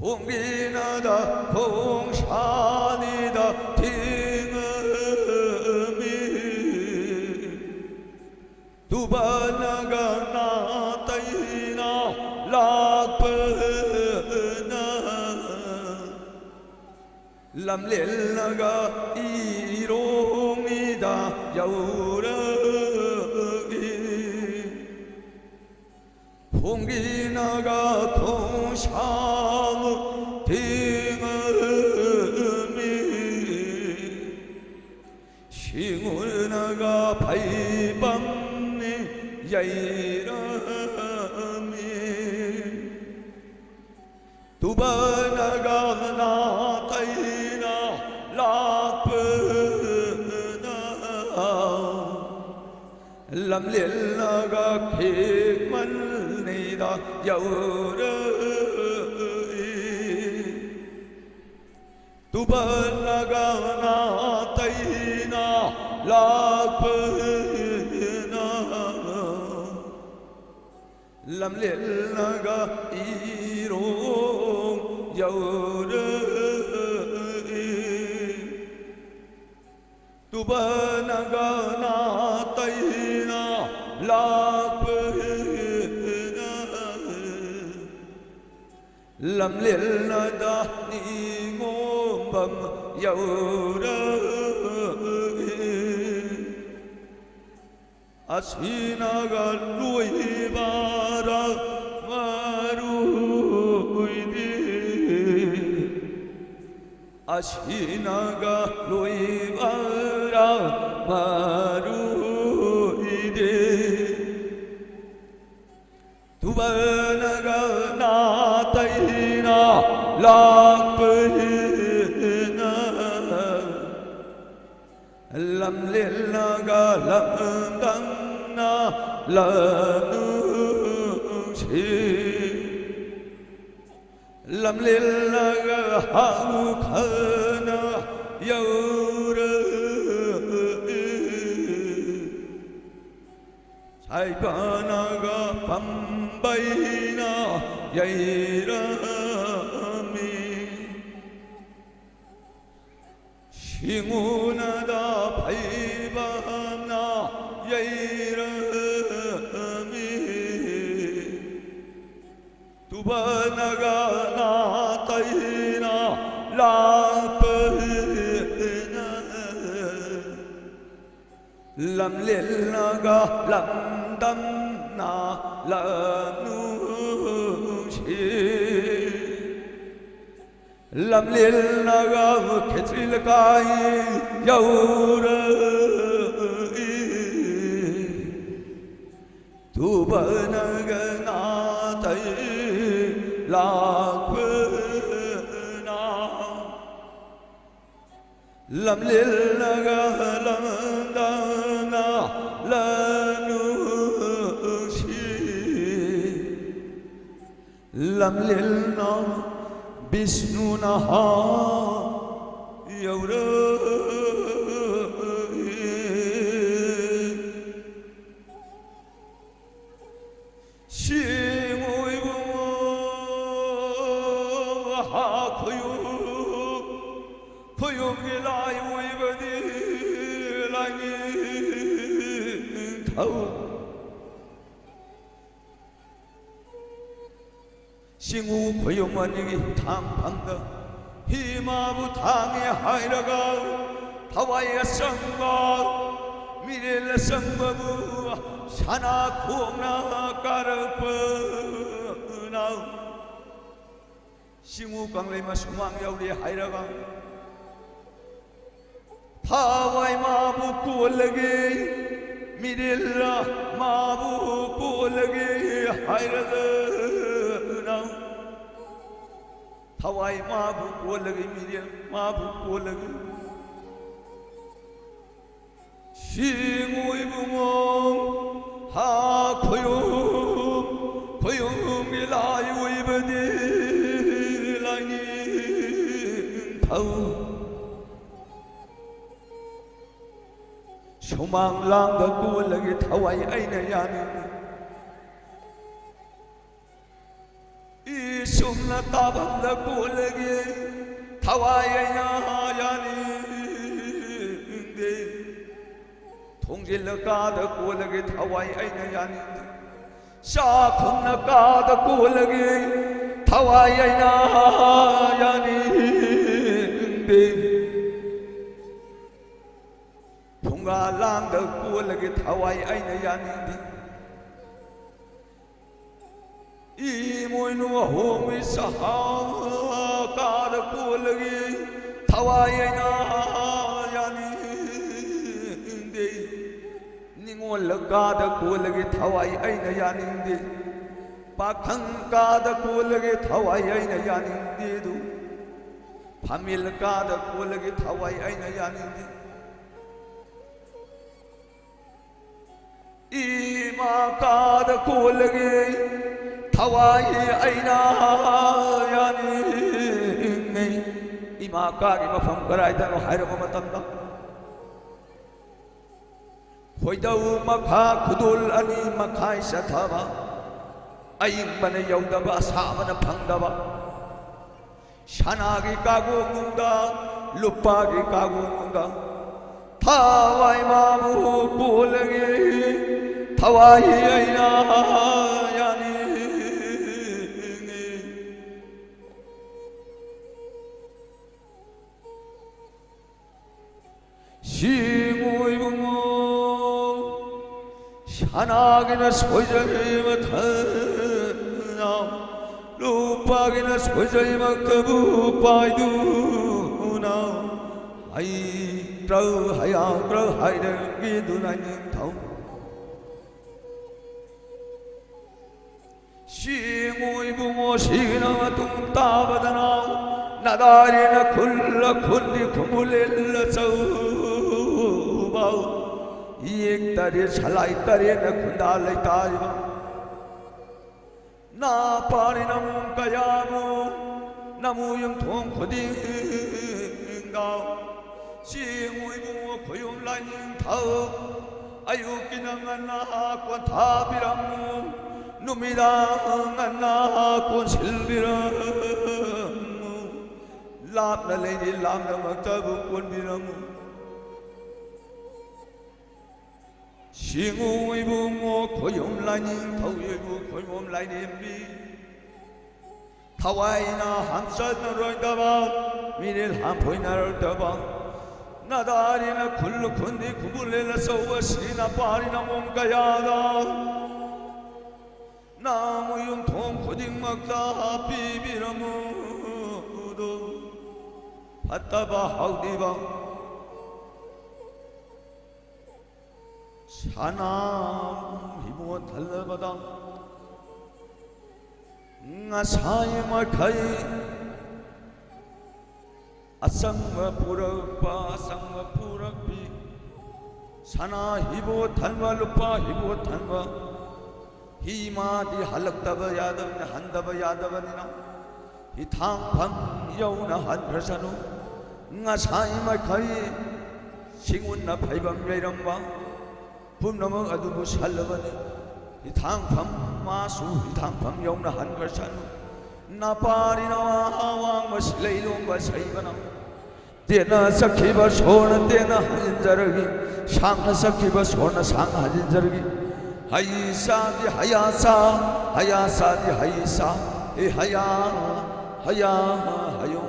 ꯍꯣꯡꯒꯤꯅꯗ ꯈꯣꯡꯁꯥꯅꯤꯗ ꯊꯤꯡꯉꯝꯃꯤ꯫ ꯇꯨꯕꯅꯒ ꯅꯥꯇꯩꯅ ꯂꯥꯛꯄꯅ꯫ ꯂꯝꯂꯦꯜꯅꯒ ꯏꯔꯣꯡꯅꯤꯗ ꯌꯧꯔꯛꯏ꯫ ꯍꯣꯡꯒꯤꯅꯒ ꯈꯣꯡꯁꯥꯡ ꯊꯤꯡꯉꯝꯃꯤ꯫ ꯁꯤꯡꯎꯅꯒ ꯐꯩꯕꯝꯅꯤ ꯌꯩꯔꯝꯃꯤ꯫ ꯇꯨꯕꯅꯒ ꯅꯥꯇꯩꯅ ꯂꯥꯛꯄꯅ꯫ ꯂꯝꯂꯦꯜꯅꯒ ꯈꯦꯛꯃꯟꯅꯤꯗ ꯌꯧꯔꯛꯏ꯫ ꯇꯨꯕꯅꯒ ꯅꯥꯇꯩꯅ ꯂꯥꯛꯄꯅ꯫ ꯂꯝꯂꯦꯜꯅꯒ ꯏꯔꯣꯡ ꯌꯧꯔꯛꯏ꯫ ꯇꯨꯕꯅꯒ ꯅꯥꯇꯩꯅ ꯂꯥꯛꯄꯅ꯫ ꯂꯝꯂꯦꯜꯅꯗ ꯅꯤꯉꯣꯝꯕꯝ ꯌꯧꯔꯛꯏ꯫ ꯑꯁꯤꯅꯒ ꯂꯣꯏꯕꯔ ꯃꯔꯨꯏꯗꯤ꯫ ꯑꯁꯤꯅꯒ ꯂꯣꯏꯕꯔ ꯃꯔꯨꯏꯗꯤ꯫ ꯄꯅꯒ ꯅꯥꯇꯩꯅ ꯂꯥꯛꯄꯅ ꯂꯝꯂꯦꯜꯂꯒ ꯂꯝꯗꯝꯅ ꯂꯝꯅꯨꯡꯁꯤ ꯂꯝꯂꯦꯜꯂꯒ ꯍꯧꯈꯅ ꯌꯧꯔꯛꯏ꯫ ꯁꯥꯏꯄꯅꯒ ꯄꯝꯕꯩꯅ ꯌꯩꯔꯝꯃꯤ꯫ ꯁꯤꯡꯎꯅꯗ ꯐꯩꯕꯥꯛꯅ ꯌꯩꯔꯝꯃꯤ꯫ ꯇꯨꯕꯅꯒ ꯅꯥꯇꯩꯅ ꯂꯥꯛꯄꯅ ꯂꯝꯂꯦꯜꯂꯒ ꯂꯝꯗꯝꯅ ꯂꯝꯅꯨꯡꯁꯤ ꯂꯝꯂꯦꯜꯂꯒ ꯈꯦꯇ꯭ꯔꯤ ꯂꯩꯀꯥꯏ ꯌꯧꯔꯛꯏ꯫ ꯇꯨꯕꯅꯒ ꯅꯥꯇꯩ ꯂꯥꯛꯄꯅ ꯂꯝꯂꯦꯜꯂꯒ ꯂꯝꯗꯝꯅ ꯂꯝꯅꯨꯡꯁꯤ ꯂꯝꯂꯦꯜꯅ ꯕꯤꯁꯅꯨꯅ ꯌꯧꯔꯛꯏ꯫ ꯁꯤꯡꯑꯣꯏꯕꯨ ꯍꯥ ꯈꯣꯏꯌꯨ, ꯈꯣꯏꯌꯨꯝꯒꯤ ꯂꯥꯏ ꯑꯣꯏꯕꯗꯤ ꯂꯥꯏꯅꯤꯡꯊꯧ꯫ ꯁꯤꯡꯎ ꯈꯣꯏꯌꯨꯝ ꯑꯅꯤꯒꯤ ꯊꯥꯡꯐꯝꯗ ꯍꯤ ꯃꯥꯕꯨ ꯊꯥꯡꯉꯦ ꯍꯥꯏꯔꯒ ꯊꯋꯥꯏ ꯑꯆꯪꯕ ꯃꯤꯔꯦꯜ ꯑꯆꯪꯕꯕꯨ ꯁꯅꯥ ꯈꯣꯡꯅ ꯀꯥꯔꯛꯄꯅ ꯁꯤꯡꯎ ꯀꯪꯂꯩꯃ ꯁꯨꯃꯥꯡ ꯌꯧꯔꯦ ꯍꯥꯏꯔꯒ ꯊꯋꯥꯏ ꯃꯥꯕꯨ ꯀꯣꯜꯂꯒꯦ ꯃꯤꯔꯦꯜ ꯃꯥꯕꯨ ꯀꯣꯜꯂꯒꯦ ꯍꯥꯏꯔꯒꯅ, ꯊꯋꯥꯏ ꯃꯥꯕꯨ ꯀꯣꯜꯂꯒꯦ, ꯃꯤꯔꯦꯜ ꯃꯥꯕꯨ ꯀꯣꯜꯂꯒꯦ꯫ ꯁꯤꯡꯉꯨ ꯏꯕꯨꯡꯉꯣ, ꯍꯥ ꯈꯣꯏꯔꯨꯝ, ꯈꯣꯏꯔꯨꯝꯒꯤ ꯂꯥꯏ ꯑꯣꯏꯕꯗꯤ ꯂꯥꯏꯅꯤꯡꯊꯧ꯫ ꯁꯨꯃꯥꯡ ꯂꯥꯡꯗ ꯀꯣꯜꯂꯒꯦ, ꯊꯋꯥꯏ ꯑꯩꯅ ꯌꯥꯅꯤꯡꯗꯦ꯫ ꯏꯁꯨꯝꯅ ꯇꯥꯐꯝꯗ ꯀꯣꯜꯂꯒꯦ, ꯊꯋꯥꯏ ꯑꯩꯅ ꯌꯥꯅꯤꯡꯗꯦ꯫ ꯊꯣꯡꯖꯤꯜꯂ ꯀꯥꯗ ꯀꯣꯜꯂꯒꯦ, ꯊꯋꯥꯏ ꯑꯩꯅ ꯌꯥꯅꯤꯡꯗꯦ꯫ ꯆꯥꯛꯈꯨꯝꯅ ꯀꯥꯗ ꯀꯣꯜꯂꯒꯦ, ꯊꯋꯥꯏ ꯑꯩꯅ ꯌꯥꯅꯤꯡꯗꯦ꯫ ꯐꯨꯡꯒꯥ ꯂꯥꯡꯗ ꯀꯣꯜꯂꯒꯦ, ꯊꯋꯥꯏ ꯑꯩꯅ ꯌꯥꯅꯤꯡꯗꯦ꯫ ꯏꯃꯣꯏꯅꯨ ꯑꯍꯣꯡꯕꯤ ꯆꯥꯛꯍꯥꯎ ꯀꯥꯗ ꯀꯣꯜꯂꯒꯦ, ꯊꯋꯥꯏ ꯑꯩꯅ ꯌꯥꯅꯤꯡꯗꯦ꯫ ꯅꯤꯉꯣꯜ ꯀꯥꯗ ꯀꯣꯜꯂꯒꯦ, ꯊꯋꯥꯏ ꯑꯩꯅ ꯌꯥꯅꯤꯡꯗꯦ꯫ ꯄꯥꯈꯪ ꯀꯥꯗ ꯀꯣꯜꯂꯒꯦ, ꯊꯋꯥꯏ ꯑꯩꯅ ꯌꯥꯅꯤꯡꯗꯦ꯫ ꯑꯗꯨ ꯐꯝꯃꯦꯜ ꯀꯥꯗ ꯀꯣꯜꯂꯒꯦ, ꯊꯋꯥꯏ ꯑꯩꯅ ꯌꯥꯅꯤꯡꯗꯦ꯫ ꯏꯃꯥ ꯀꯥꯗ ꯀꯣꯜꯂꯒꯦ, ꯊꯋꯥꯏ ꯑꯩꯅ ꯌꯥꯅꯤꯡꯉꯤ꯫ ꯏꯃꯥ ꯀꯥꯒꯤ ꯃꯐꯝ ꯀꯗꯥꯏꯗꯅꯣ ꯍꯥꯏꯔꯕ ꯃꯇꯝꯗ, ꯈꯣꯏꯗꯧ ꯃꯈꯥ ꯈꯨꯗꯣꯜ ꯑꯅꯤ ꯃꯈꯥꯏ ꯆꯠꯊꯕ, ꯑꯏꯪꯕꯅ ꯌꯧꯗꯕ, ꯑꯁꯥꯕꯅ ꯐꯪꯗꯕ, ꯁꯅꯥꯒꯤ ꯀꯥꯒꯣꯡꯅꯨꯡꯗ, ꯂꯨꯄꯥꯒꯤ ꯀꯥꯒꯣꯡꯅꯨꯡꯗ ꯊꯋꯥꯏ ꯃꯥꯕꯨ ꯀꯣꯜꯂꯒꯦ, ꯊꯋꯥꯏ ꯑꯩꯅ ꯌꯥꯅꯤꯡꯉꯤ꯫ ꯁꯤꯡꯉꯨ ꯏꯕꯨꯡꯉꯣ, ꯁꯅꯥꯒꯤꯅ ꯁꯣꯏꯖꯩ ꯃꯊꯛꯅ, ꯂꯨꯄꯥꯒꯤꯅ ꯁꯣꯏꯖꯩꯃꯛꯇꯕꯨ ꯄꯥꯏꯗꯨꯅ, ꯍꯩꯇ꯭ꯔꯧ ꯍꯩꯌꯥꯡꯇ꯭ꯔꯧ ꯍꯥꯏꯔꯒꯤꯗꯨ ꯂꯥꯏꯅꯤꯡꯊꯧ꯫ ꯁꯤꯡꯉꯨ ꯏꯕꯨꯡꯉꯣ, ꯁꯤꯅ ꯃꯇꯨꯡ ꯇꯥꯕꯗꯅ ꯅꯥꯗꯥꯔꯤꯅ ꯈꯨꯜꯂ ꯈꯨꯟꯗꯤ ꯈꯨꯃꯨꯂꯦꯜꯂ ꯆꯧꯕ꯫ ꯌꯦꯛ ꯇꯔꯦꯠ ꯁꯂꯥꯏ ꯇꯔꯦꯠꯅ ꯈꯨꯟꯗꯥ ꯂꯩꯇꯥꯔꯤꯕ꯫ ꯅꯥꯄꯥꯔꯤ ꯅꯃꯨꯡ ꯀꯌꯥꯕꯨ ꯅꯃꯨ ꯌꯨꯝꯊꯣꯡ ꯈꯨꯗꯤꯡꯗ ꯆꯦꯡꯉꯨ ꯏꯕꯨꯡꯉꯣ ꯈꯣꯏꯌꯨꯝ ꯂꯥꯏꯅꯤꯡꯊꯧ꯫ ꯑꯌꯨꯛꯀꯤꯅ ꯉꯟꯅ ꯀꯣꯟꯊꯥꯕꯤꯔꯝꯃꯨ, ꯅꯨꯃꯤꯗꯥꯡ ꯉꯟꯅ ꯀꯣꯟꯁꯤꯟꯕꯤꯔꯝꯃꯨ꯫ ꯂꯥꯞꯅ ꯂꯩꯔꯤ ꯂꯥꯞꯅꯃꯛꯇꯕꯨ ꯀꯣꯟꯕꯤꯔꯝꯃꯨ꯫ ꯁꯤꯡꯉꯨ ꯏꯕꯨꯡꯉꯣ ꯈꯣꯏꯌꯨꯝ ꯂꯥꯏꯅꯤꯡꯊꯧ ꯏꯕꯨ ꯈꯣꯏꯌꯨꯝ ꯂꯥꯏꯔꯦꯝꯕꯤ꯫ ꯊꯋꯥꯏꯅ ꯍꯥꯝꯆꯠꯅꯔꯣꯏꯗꯕ, ꯃꯤꯔꯦꯜ ꯍꯥꯝꯐꯣꯏꯅꯔꯣꯏꯗꯕ, ꯅꯥꯗꯥꯔꯤꯅ ꯈꯨꯜ ꯈꯨꯟꯗꯤ ꯈꯨꯕꯨꯂꯦꯜ ꯑꯆꯧꯕ ꯁꯤꯅ ꯄꯥꯔꯤ ꯅꯃꯣꯝ ꯀꯌꯥꯗ ꯅꯥꯃꯨ ꯌꯨꯝꯊꯣꯡ ꯈꯨꯗꯤꯡꯃꯛꯇ ꯄꯤꯕꯤꯔꯝꯃꯨꯗꯣ꯫ ꯐꯠꯇꯕ ꯍꯧꯗꯤꯕ ꯁꯅꯥ ꯍꯤꯕꯣ ꯊꯜꯂꯕꯗ ꯉꯁꯥꯏ ꯃꯈꯩ ꯑꯆꯪꯕ ꯄꯨꯔꯛꯄ, ꯑꯆꯪꯕ ꯄꯨꯔꯛꯄꯤ꯫ ꯁꯅꯥ ꯍꯤꯕꯣ ꯊꯟꯕ, ꯂꯨꯄꯥ ꯍꯤꯕꯣ ꯊꯟꯕ꯫ ꯍꯤ ꯃꯥꯗꯤ ꯍꯜꯂꯛꯇꯕ ꯌꯥꯗꯕꯅꯤꯅ, ꯍꯟꯗꯕ ꯌꯥꯗꯕꯅꯤꯅ, ꯍꯤꯊꯥꯡꯐꯝ ꯌꯧꯅ ꯍꯟꯈ꯭ꯔꯁꯅꯨ꯫ ꯉꯁꯥꯏ ꯃꯈꯩ ꯁꯤꯡꯎꯟꯅ ꯐꯩꯐꯝ ꯂꯩꯔꯝꯕ ꯄꯨꯝꯅꯃꯛ ꯑꯗꯨꯕꯨ ꯁꯜꯂꯕꯅꯤ꯫ ꯍꯤꯊꯥꯡꯐꯝ ꯃꯥꯁꯨ ꯍꯤꯊꯥꯡꯐꯝ ꯌꯧꯅ ꯍꯟꯈ꯭ꯔꯁꯅꯨ꯫ ꯅꯥꯄꯥꯔꯤꯅ ꯑꯋꯥꯡꯕ ꯁꯤꯂꯩ ꯂꯣꯡꯕ ꯁꯩꯕꯅ ꯇꯦꯟꯅ ꯆꯠꯈꯤꯕ ꯁꯣꯔꯅ ꯇꯦꯟꯅ ꯍꯟꯖꯤꯟꯖꯔꯒꯤ, ꯁꯥꯡꯅ ꯆꯠꯈꯤꯕ ꯁꯣꯔꯅ ꯁꯥꯡꯅ ꯍꯟꯖꯤꯟꯖꯔꯒꯤ꯫ ꯍꯩ ꯆꯥꯗꯤ ꯍꯌꯥ ꯆꯥ, ꯍꯌꯥ ꯆꯥꯗꯤ ꯍꯩ ꯆꯥ, ꯍꯤ ꯍꯌꯥ, ꯍꯌꯥ, ꯍꯌꯣ꯫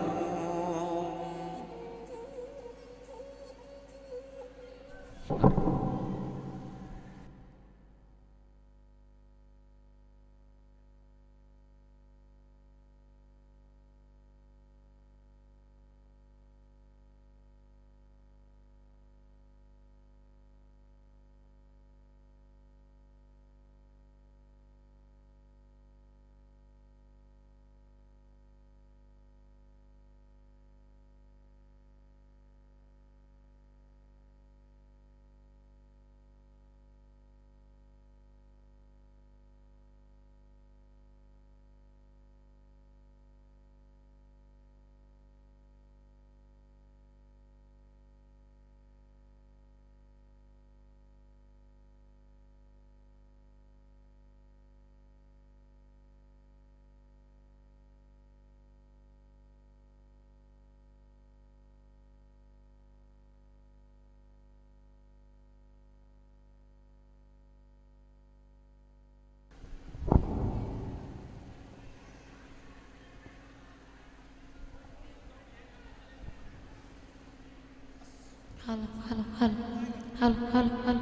Hello, hello, hello. Hello, hello, hello.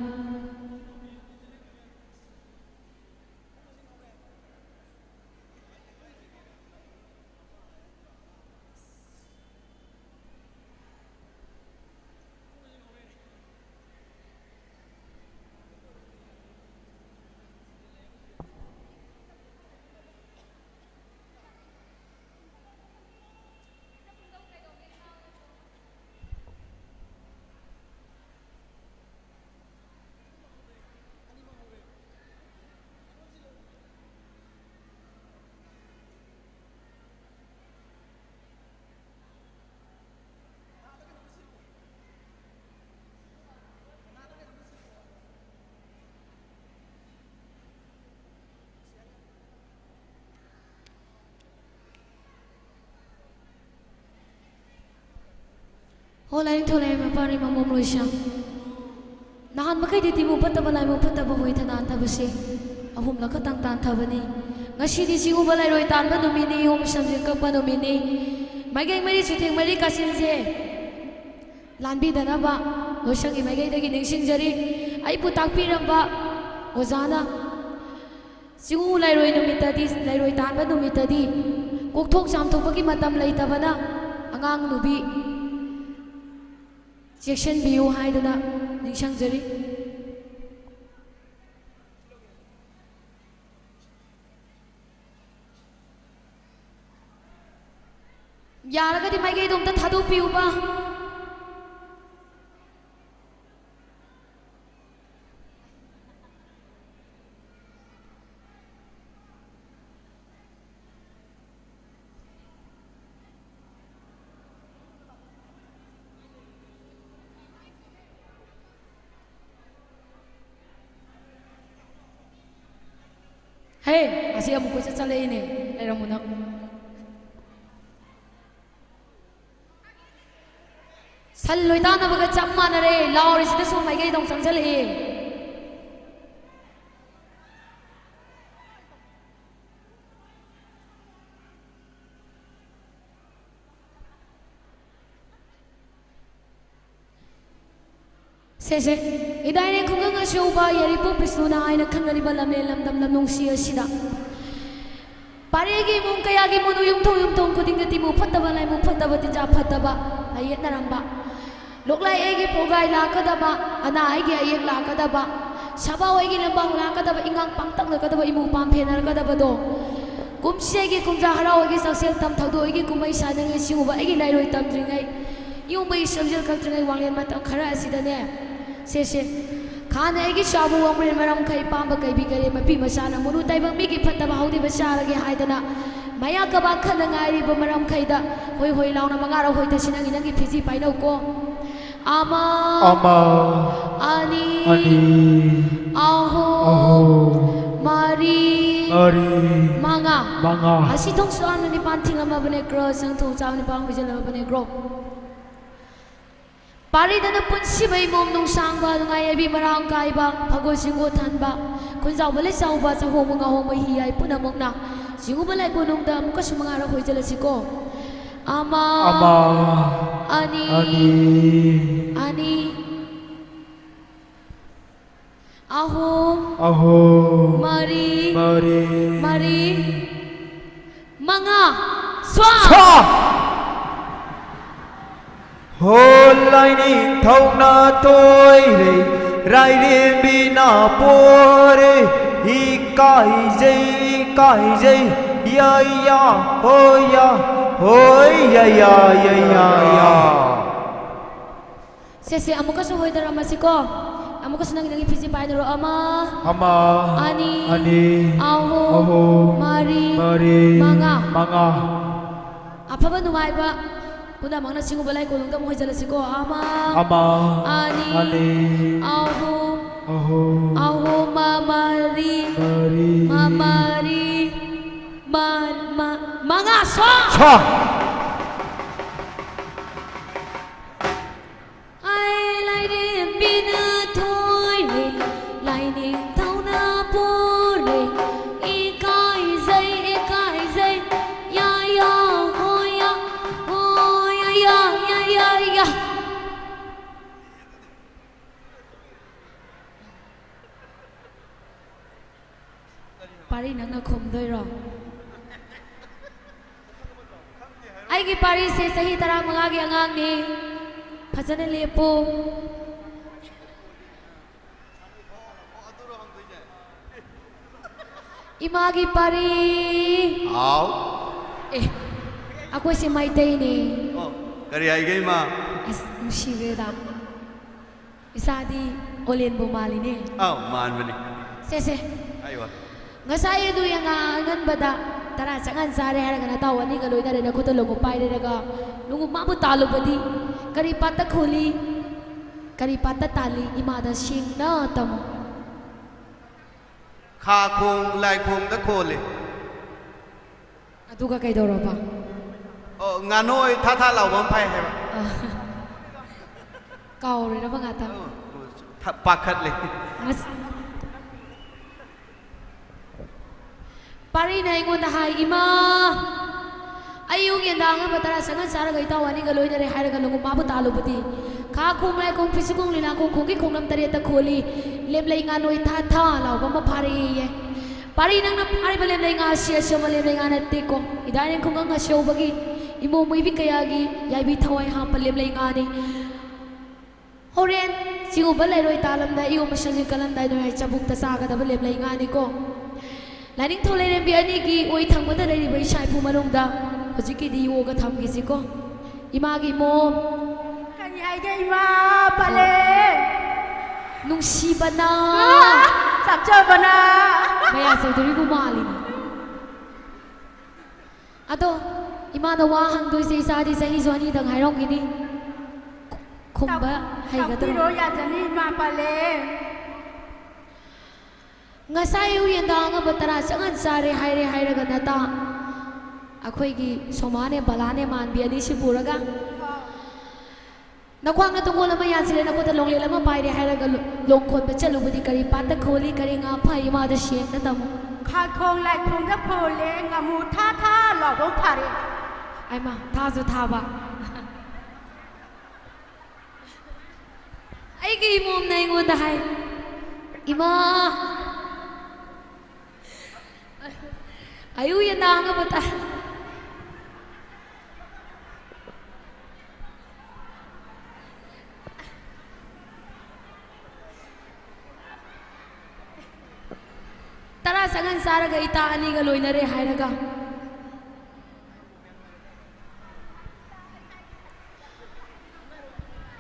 ꯍꯣ ꯂꯥꯏꯅꯤꯡꯊꯧ ꯂꯥꯏꯔꯦꯝ ꯃꯄꯥ ꯏꯃꯥ ꯃꯣꯝ ꯂꯣꯏꯁꯪ꯫ ꯅꯍꯥꯟ ꯃꯈꯩꯗꯤ ꯇꯤꯃꯨ ꯐꯠꯇꯕ ꯂꯥꯏꯃꯨ ꯐꯠꯇꯕ ꯍꯨꯏ ꯊꯅꯥꯟꯊꯕꯁꯦ ꯑꯍꯨꯝꯂꯛ ꯈꯛꯇꯪ ꯇꯥꯟꯊꯕꯅꯤ꯫ ꯉꯁꯤꯗꯤ ꯆꯤꯡꯎꯕ ꯂꯥꯏꯔꯣꯏ ꯇꯥꯟꯕ ꯅꯨꯃꯤꯠꯅꯤ, ꯌꯣꯝ ꯁꯝꯖꯤꯟ ꯀꯛꯄ ꯅꯨꯃꯤꯠꯅꯤ꯫ ꯃꯥꯏꯀꯩ ꯃꯔꯤ ꯆꯨꯊꯦꯡ ꯃꯔꯤ ꯀꯥꯆꯤꯟꯁꯦ ꯂꯥꯟꯕꯤꯗꯅꯕ ꯂꯣꯏꯁꯪꯒꯤ ꯃꯥꯏꯀꯩꯗꯒꯤ ꯅꯤꯡꯁꯤꯡꯖꯔꯤ꯫ ꯑꯩꯕꯨ ꯇꯥꯛꯄꯤꯔꯝꯕ ꯑꯣꯖꯥꯅ ꯆꯤꯡꯎ ꯂꯥꯏꯔꯣꯏ ꯅꯨꯃꯤꯠꯇꯗꯤ, ꯂꯥꯏꯔꯣꯏ ꯇꯥꯟꯕ ꯅꯨꯃꯤꯠꯇꯗꯤ ꯀꯣꯛꯊꯣꯛ ꯆꯥꯝꯊꯣꯛꯄꯒꯤ ꯃꯇꯝ ꯂꯩꯇꯕꯅ ꯑꯉꯥꯡ ꯅꯨꯕꯤ ꯆꯦꯛꯁꯤꯟꯕꯤꯌꯨ ꯍꯥꯏꯗꯨꯅ ꯅꯤꯡꯁꯤꯡꯖꯔꯤ꯫ ꯌꯥꯔꯒꯗꯤ ꯃꯥꯏꯀꯩꯗꯣ ꯑꯝꯇ ꯊꯥꯗꯣꯛꯄꯤꯌꯨꯕ꯫ ꯍꯦ, ꯑꯁꯤ ꯑꯃꯨꯛ ꯀꯣꯏꯆꯠ ꯆꯠꯂꯛꯏꯅꯦ꯫ ꯂꯩꯔꯝꯃꯨ ꯅꯪ꯫ ꯁꯟ ꯂꯣꯏꯇꯥꯅꯕꯒ ꯆꯞ ꯃꯥꯟꯅꯔꯦ꯫ ꯂꯥꯎꯔꯤꯁꯤꯗ ꯁꯣꯝ ꯃꯥꯏꯀꯩꯗ ꯑꯃꯨꯛ ꯆꯪꯁꯤꯜꯂꯛꯑꯦ꯫ ꯁꯦꯁꯦ꯫ ꯏꯗꯥꯏꯅꯦ ꯈꯨꯡꯒꯪ ꯑꯆꯧꯕ ꯌꯥꯏꯔꯤꯄꯣꯛ ꯕꯤꯁꯅꯨꯅ ꯍꯥꯏꯅ ꯈꯪꯅꯔꯤꯕ ꯂꯝꯂꯦꯟ ꯂꯝꯗꯝ ꯂꯝꯅꯨꯡꯁꯤ ꯑꯁꯤꯗ ꯄꯥꯔꯤꯒꯤ ꯏꯃꯨꯡ ꯀꯌꯥꯒꯤ ꯃꯨꯅꯨ ꯌꯨꯝꯊꯣꯡ ꯌꯨꯝꯊꯣꯡ ꯈꯨꯗꯤꯡꯗ ꯇꯤꯃꯨ ꯐꯠꯇꯕ ꯂꯥꯏꯃꯨ ꯐꯠꯇꯕ ꯇꯤꯟꯖꯥ ꯐꯠꯇꯕ ꯂꯥꯏꯌꯦꯠꯅꯔꯝꯕ꯫ ꯂꯣꯛꯂꯥꯏ ꯑꯩꯒꯤ ꯄꯣꯒꯥꯏ ꯂꯥꯛꯀꯗꯕ, ꯑꯅꯥ ꯑꯩꯒꯤ ꯑꯌꯦꯛ ꯂꯥꯛꯀꯗꯕ, ꯁꯥꯕꯥꯎ ꯑꯩꯒꯤ ꯂꯝꯕꯥꯎ ꯂꯥꯛꯀꯗꯕ, ꯏꯉꯥꯡ ꯄꯥꯡꯇꯛꯅꯒꯗꯕ, ꯏꯃꯨ ꯄꯥꯝ ꯐꯦꯟꯅꯔꯒꯗꯕꯗꯣ꯫ ꯀꯨꯝꯁꯤ ꯑꯩꯒꯤ ꯀꯨꯝꯖꯥ ꯍꯔꯥꯎ ꯑꯩꯒꯤ ꯆꯥꯛꯁꯦꯜ ꯇꯝ ꯊꯧꯗꯣꯛ ꯑꯩꯒꯤ ꯀꯨꯝꯍꯩ ꯁꯥꯅꯤꯡꯉꯩ ꯁꯤꯒꯨꯝꯕ ꯑꯩꯒꯤ ꯂꯥꯏꯔꯣꯏ ꯇꯝꯗ꯭ꯔꯤꯉꯩ, ꯏꯌꯣꯡꯕꯒꯤ ꯁꯝꯖꯦꯜ ꯀꯛꯇ꯭ꯔꯤꯉꯩ ꯋꯥꯡꯂꯦꯟ ꯃꯇꯝ ꯈꯔ ꯑꯁꯤꯗꯅꯦ꯫ ꯁꯦ ꯁꯦ꯫ ꯈꯥꯅ ꯑꯩꯒꯤ ꯆꯥꯕ ꯋꯥꯡꯕ꯭ꯔꯦꯟ ꯃꯔꯝꯈꯩ ꯄꯥꯝꯕ ꯀꯩꯕꯤ ꯀꯔꯦ ꯃꯄꯤ ꯃꯆꯥꯅ ꯃꯨꯔꯨ ꯇꯥꯏꯕꯪ ꯃꯤꯒꯤ ꯐꯠꯇꯕ ꯍꯧꯗꯤꯕ ꯆꯥꯔꯒꯦ ꯍꯥꯏꯗꯅ ꯃꯌꯥ ꯀꯕꯥꯛ ꯈꯟꯅ ꯉꯥꯏꯔꯤꯕ ꯃꯔꯝꯈꯩꯗ ꯍꯣꯏ ꯍꯣꯏ ꯂꯥꯎꯅ ꯃꯉꯥꯔꯛ ꯍꯣꯏ ꯇꯁꯤ ꯅꯪꯒꯤ ꯅꯪꯒꯤ ꯐꯤꯖꯤ ꯄꯥꯏꯅꯧꯀꯣ꯫ ꯑꯃ, ꯑꯃ, ꯑꯅꯤ, ꯑꯅꯤ, ꯑꯍꯨꯝ, ꯑꯍꯨꯝ, ꯃꯔꯤ, ꯃꯔꯤ, ꯃꯉꯥ꯫ ꯃꯉꯥ꯫ ꯑꯁꯤ ꯊꯣꯡ ꯁꯨ ꯑꯃꯅ ꯅꯤꯄꯥꯟ ꯊꯤꯡꯂꯝꯃꯕꯅꯦ ꯀ꯭ꯔꯣ, ꯆꯪ ꯊꯣꯡ ꯆꯥꯝ ꯅꯤꯄꯥꯟ ꯍꯣꯏꯖꯜꯂꯝꯃꯕꯅꯦ ꯀ꯭ꯔꯣ꯫ ꯄꯥꯔꯤꯗꯅ ꯄꯨꯟꯁꯤꯕ ꯏꯃꯣꯝ ꯅꯨꯡꯁꯥꯡꯕ ꯅꯨꯡꯉꯥꯏ ꯌꯥꯏꯕꯤ ꯃꯔꯥꯡ ꯀꯥꯏꯕ ꯐꯒꯣ ꯁꯤꯡꯒꯣ ꯊꯥꯟꯕ ꯈꯨꯟꯖꯥꯎꯕ ꯂꯩꯆꯥꯎꯕ ꯆꯥꯍꯣꯡꯕ ꯉꯥꯍꯣꯡꯕ ꯍꯤ ꯌꯥꯏ ꯄꯨꯝꯅꯃꯛꯅ ꯁꯤꯒꯨꯝꯕ ꯂꯥꯏꯀꯣꯅꯨꯡꯗ ꯑꯃꯨꯛꯀꯁꯨ ꯃꯉꯥꯔꯛ ꯍꯣꯏꯖꯜꯂꯁꯤꯀꯣ꯫ ꯑꯃ, ꯑꯃ, ꯑꯅꯤ, ꯑꯅꯤ, ꯑꯅꯤ, ꯑꯍꯨꯝ, ꯑꯍꯨꯝ, ꯃꯔꯤ, ꯃꯔꯤ, ꯃꯔꯤ, ꯃꯉꯥ꯫ ꯁ꯭ꯋꯥ! ꯁ꯭ꯋꯥ! ꯍꯣ ꯂꯥꯏꯅꯤꯡꯊꯧꯅ ꯇꯣꯏꯔꯦ, ꯔꯥꯏꯔꯦꯝꯕꯤꯅ ꯄꯣꯔꯦ, ꯏꯀꯥꯏꯖꯩ, ꯏꯀꯥꯏꯖꯩ, ꯌꯥ, ꯌꯥ, ꯍꯣ, ꯌꯥ, ꯍꯣꯏ, ꯌꯥ, ꯌꯥ, ꯌꯥ, ꯌꯥ, ꯌꯥ꯫ ꯁꯦ, ꯁꯦ, ꯑꯃꯨꯛꯀꯁꯨ ꯍꯣꯏꯗꯔꯝꯃꯁꯤꯀꯣ꯫ ꯑꯃꯨꯛꯀꯁꯨ ꯅꯪꯒꯤ, ꯅꯪꯒꯤ ꯐꯤꯖꯤ ꯄꯥꯏꯅꯔꯣ꯫ ꯑꯃ, ꯑꯃ, ꯑꯅꯤ, ꯑꯅꯤ, ꯑꯍꯨꯝ, ꯑꯍꯨꯝ, ꯃꯔꯤ, ꯃꯔꯤ, ꯃꯉꯥ꯫ ꯃꯉꯥ꯫ ꯑꯐꯕ ꯅꯨꯡꯉꯥꯏꯕ ꯄꯨꯝꯅꯃꯛꯅ ꯁꯤꯒꯨꯝꯕ ꯂꯥꯏꯀꯣꯅꯨꯡꯗ ꯑꯃꯨꯛ ꯍꯣꯏꯖꯜꯂꯁꯤꯀꯣ꯫ ꯑꯃ, ꯑꯃ, ꯑꯅꯤ, ꯑꯅꯤ, ꯑꯍꯨꯝ, ꯑꯍꯨꯝ, ꯑꯍꯨꯝ, ꯃ-, ꯃꯔꯤ, ꯃꯔꯤ, ꯃ-, ꯃꯔꯤ, ꯃ-, ꯃ-, ꯃꯉꯥ꯫ ꯁ꯭ꯋꯥ! ꯁ꯭ꯋꯥ! ꯑꯩ ꯂꯥꯏꯔꯦꯝꯕꯤꯅ ꯊꯣꯏꯔꯦ, ꯂꯥꯏꯅꯤꯡꯊꯧꯅ ꯄꯣꯔꯦ, ꯏꯀꯥꯏꯖꯩ, ꯏꯀꯥꯏꯖꯩ, ꯌꯥ, ꯌꯥ, ꯍꯣ, ꯌꯥ, ꯍꯣ, ꯌꯥ, ꯌꯥ, ꯌꯥ, ꯌꯥ, ꯌꯥ꯫ ꯄꯥꯔꯤ, ꯅꯪꯅ ꯈꯨꯝꯗꯣꯏꯔꯣ? ꯑꯩꯒꯤ ꯄꯥꯔꯤꯁꯦ ꯆꯍꯤ ꯇꯔꯥꯃꯉꯥꯒꯤ ꯑꯉꯥꯡꯅꯤ꯫ ꯐꯖꯅ ꯂꯦꯞꯄꯨ꯫ ꯏꯃꯥꯒꯤ ꯄꯥꯔꯤ꯫ ꯍꯥꯎ꯫ ꯑꯦ, ꯑꯩꯈꯣꯏꯁꯦ ꯃꯩꯇꯩꯅꯦ꯫ ꯑꯣ, ꯀꯔꯤ ꯍꯥꯏꯒꯦ ꯏꯃꯥ? ꯑꯁ, ꯅꯨꯡꯁꯤꯈ꯭ꯔꯦꯗ꯫ ꯏꯁꯥꯗꯤ ꯑꯣꯂꯦꯟꯕꯨ ꯃꯥꯜꯂꯤꯅꯦ꯫ ꯑꯥꯎ, ꯃꯥꯟꯕꯅꯤ꯫ ꯁꯦ, ꯁꯦ꯫ ꯑꯩꯋꯥ꯫ ꯉꯁꯥꯏ ꯑꯗꯨ ꯌꯦꯡꯉꯥ ꯑꯉꯟꯕꯗ ꯇꯔꯥ ꯆꯪꯍꯟ ꯆꯥꯔꯦ ꯍꯥꯏꯔꯒ ꯅꯇꯥꯎ ꯑꯅꯤꯒ ꯂꯣꯏꯅꯔꯦ, ꯅꯈꯨꯠꯇ ꯂꯣꯡꯎꯞ ꯄꯥꯏꯔꯦꯔꯒ ꯂꯣꯡꯎꯞ ꯃꯥꯕꯨ ꯇꯥꯜꯂꯨꯕꯗꯤ ꯀꯔꯤ ꯄꯥꯠꯇ ꯈꯣꯜꯂꯤ? ꯀꯔꯤ ꯄꯥꯠꯇ ꯇꯥꯜꯂꯤ? ꯏꯃꯥꯗ ꯁꯦꯡꯅ ꯇꯝꯃꯨ꯫ ꯈꯥ ꯈꯣꯡ ꯂꯥꯏꯈꯣꯡꯗ ꯈꯣꯜꯂꯤ꯫ ꯑꯗꯨꯒ ꯀꯩꯗꯧꯔꯕ? ꯑꯣ, ꯉꯥꯅꯣꯏ ꯊꯥ ꯊꯥ ꯂꯥꯎꯕ ꯑꯃ ꯐꯥꯏ ꯍꯥꯏꯕ꯫ ꯀꯥꯎꯔꯨꯔꯕ ꯉꯥꯛꯇ꯫ ꯊ-, ꯄꯥꯈꯠꯂꯦ꯫ ꯉꯁ-, ꯄꯥꯔꯤꯅ ꯑꯩꯉꯣꯟꯗ ꯍꯥꯏ, "ꯏꯃꯥ, ꯑꯌꯨꯛ ꯌꯦꯟꯗꯥ ꯑꯉꯟꯕ ꯇꯔꯥ ꯆꯪꯍꯟ ꯆꯥꯔꯒ ꯏꯇꯥꯎ ꯑꯅꯤꯒ ꯂꯣꯏꯅꯔꯦ" ꯍꯥꯏꯔꯒ ꯂꯣꯡꯎꯞ ꯃꯥꯕꯨ ꯇꯥꯜꯂꯨꯕꯗꯤ ꯈꯥ ꯈꯣꯡ ꯂꯥꯏꯈꯣꯡ ꯐꯤꯁꯨ ꯈꯣꯡ ꯂꯤꯂꯥ ꯈꯣꯡ ꯈꯣꯡꯒꯤ ꯈꯣꯡꯂꯝ ꯇꯔꯦꯠꯇ ꯈꯣꯜꯂꯤ꯫ ꯂꯦꯝꯂꯩ ꯉꯥ ꯅꯣꯏ ꯊꯥ ꯊꯥ ꯂꯥꯎꯕ ꯑꯃ ꯐꯥꯔꯛꯑꯦꯌꯦ꯫ ꯄꯥꯔꯤ, ꯅꯪꯅ ꯐꯥꯔꯤꯕ ꯂꯦꯝꯂꯩ ꯉꯥ ꯑꯁꯤ ꯑꯆꯝꯕ ꯂꯦꯝꯂꯩ ꯉꯥ ꯅꯠꯇꯦꯀꯣ꯫ ꯏꯗꯥꯏꯔꯦꯡ ꯈꯨꯡꯒꯪ ꯑꯆꯧꯕꯒꯤ ꯏꯃꯣ ꯃꯣꯏꯕꯤ ꯀꯌꯥꯒꯤ ꯌꯥꯏꯕꯤ ꯊꯋꯥꯏ ꯍꯥꯞꯄ ꯂꯦꯝꯂꯩ ꯉꯥꯅꯤ꯫ ꯍꯣꯔꯦꯟ ꯆꯤꯡꯒꯨꯝꯕ ꯂꯩꯔꯣꯏ ꯇꯥꯂꯝꯗꯥꯏ, ꯏꯌꯣꯝ ꯃꯁꯛꯁꯤ ꯀꯜꯂꯝꯗꯥꯏ ꯅꯣꯏ ꯆꯕꯨꯛꯇ ꯆꯥꯒꯗꯕ ꯂꯦꯝꯂꯩ ꯉꯥꯅꯤꯀꯣ꯫ ꯂꯥꯏꯅꯤꯡꯊꯧ ꯂꯩꯔꯦꯝꯕꯤ ꯑꯅꯤꯒꯤ ꯑꯣꯏ ꯊꯪꯕꯗ ꯂꯩꯔꯤꯕ ꯏꯁꯥ ꯏꯐꯨ ꯃꯅꯨꯡꯗ ꯍꯧꯖꯤꯛꯀꯤꯗꯤ ꯌꯣꯛꯑꯒ ꯊꯝꯈꯤꯁꯤꯀꯣ꯫ ꯏꯃꯥꯒꯤ ꯃꯣꯝ꯫ ꯀꯔꯤ ꯍꯥꯏꯒꯦ ꯏꯃꯥ ꯄꯥꯂꯦ? ꯅꯨꯡꯁꯤꯕꯅ꯫ ꯆꯥꯛꯆꯕꯅ꯫ ꯃꯌꯥ ꯆꯧꯗꯣꯔꯤꯕꯨ ꯃꯥꯜꯂꯤꯅꯦ꯫ ꯑꯗꯣ ꯏꯃꯥꯅ ꯋꯥ ꯍꯪꯗꯣꯏꯁꯦ ꯏꯆꯥꯗꯤ ꯆꯍꯤꯁꯨ ꯑꯅꯤꯗ ꯉꯥꯏꯔꯝꯈꯤꯅꯤ꯫ ꯈꯨꯝꯕ ꯍꯩꯒꯗ꯭ꯔꯣ? ꯇꯥꯛꯄꯤꯔꯣ ꯌꯥꯖꯅꯤ ꯏꯃꯥ ꯄꯥꯂꯦ꯫ ꯉꯁꯥꯏ ꯑꯌꯨꯛ ꯌꯦꯟꯗꯥ ꯑꯉꯝꯕ ꯇꯔꯥ ꯆꯪꯍꯟ ꯆꯥꯔꯦ ꯍꯥꯏꯔꯦ ꯍꯥꯏꯔꯒ ꯅꯇꯥ ꯑꯩꯈꯣꯏꯒꯤ ꯁꯣꯃꯥꯅꯦ ꯕꯂꯥꯅꯦ ꯃꯥꯟꯕꯤ ꯑꯅꯤꯁꯤ ꯄꯨꯔꯒ ꯅꯈ꯭ꯋꯥꯡꯅ ꯇꯨꯡꯒꯣꯜ ꯑꯃ ꯌꯥꯟꯁꯤꯜꯂꯦ, ꯅꯈꯨꯠꯇ ꯂꯣꯡꯂꯦꯜ ꯑꯃ ꯄꯥꯏꯔꯦ ꯍꯥꯏꯔꯒ ꯂꯣ-, ꯂꯣꯡ ꯈꯣꯟꯕ ꯆꯠꯂꯨꯕꯗꯤ ꯀꯔꯤ ꯄꯥꯠꯇ ꯈꯣꯜꯂꯤ, ꯀꯔꯤ ꯉꯥ ꯐꯥ? ꯏꯃꯥꯗ ꯁꯦꯡꯅ ꯇꯝꯃꯨ꯫ ꯈꯥꯈꯣꯡ ꯂꯥꯏꯈꯣꯡꯗ ꯈꯣꯜꯂꯦ, ꯉꯥꯃꯨ ꯊꯥ ꯊꯥ ꯂꯥꯎꯕ ꯑꯃ ꯐꯥꯔꯦ꯫ ꯑꯩꯃ, ꯊꯥꯁꯨ ꯊꯥꯕ꯫ ꯑꯩꯒꯤ ꯏꯃꯣꯝꯅ ꯑꯩꯉꯣꯟꯗ ꯍꯥꯏ, "ꯏꯃꯥ, ꯑꯌꯨꯛ ꯌꯦꯟꯗꯥ ꯑꯉꯝꯕ ꯇ-, ꯇꯔꯥ ꯆꯪꯍꯟ ꯆꯥꯔꯒ ꯏꯇꯥ ꯑꯅꯤꯒ ꯂꯣꯏꯅꯔꯦ ꯍꯥꯏꯔꯒ꯫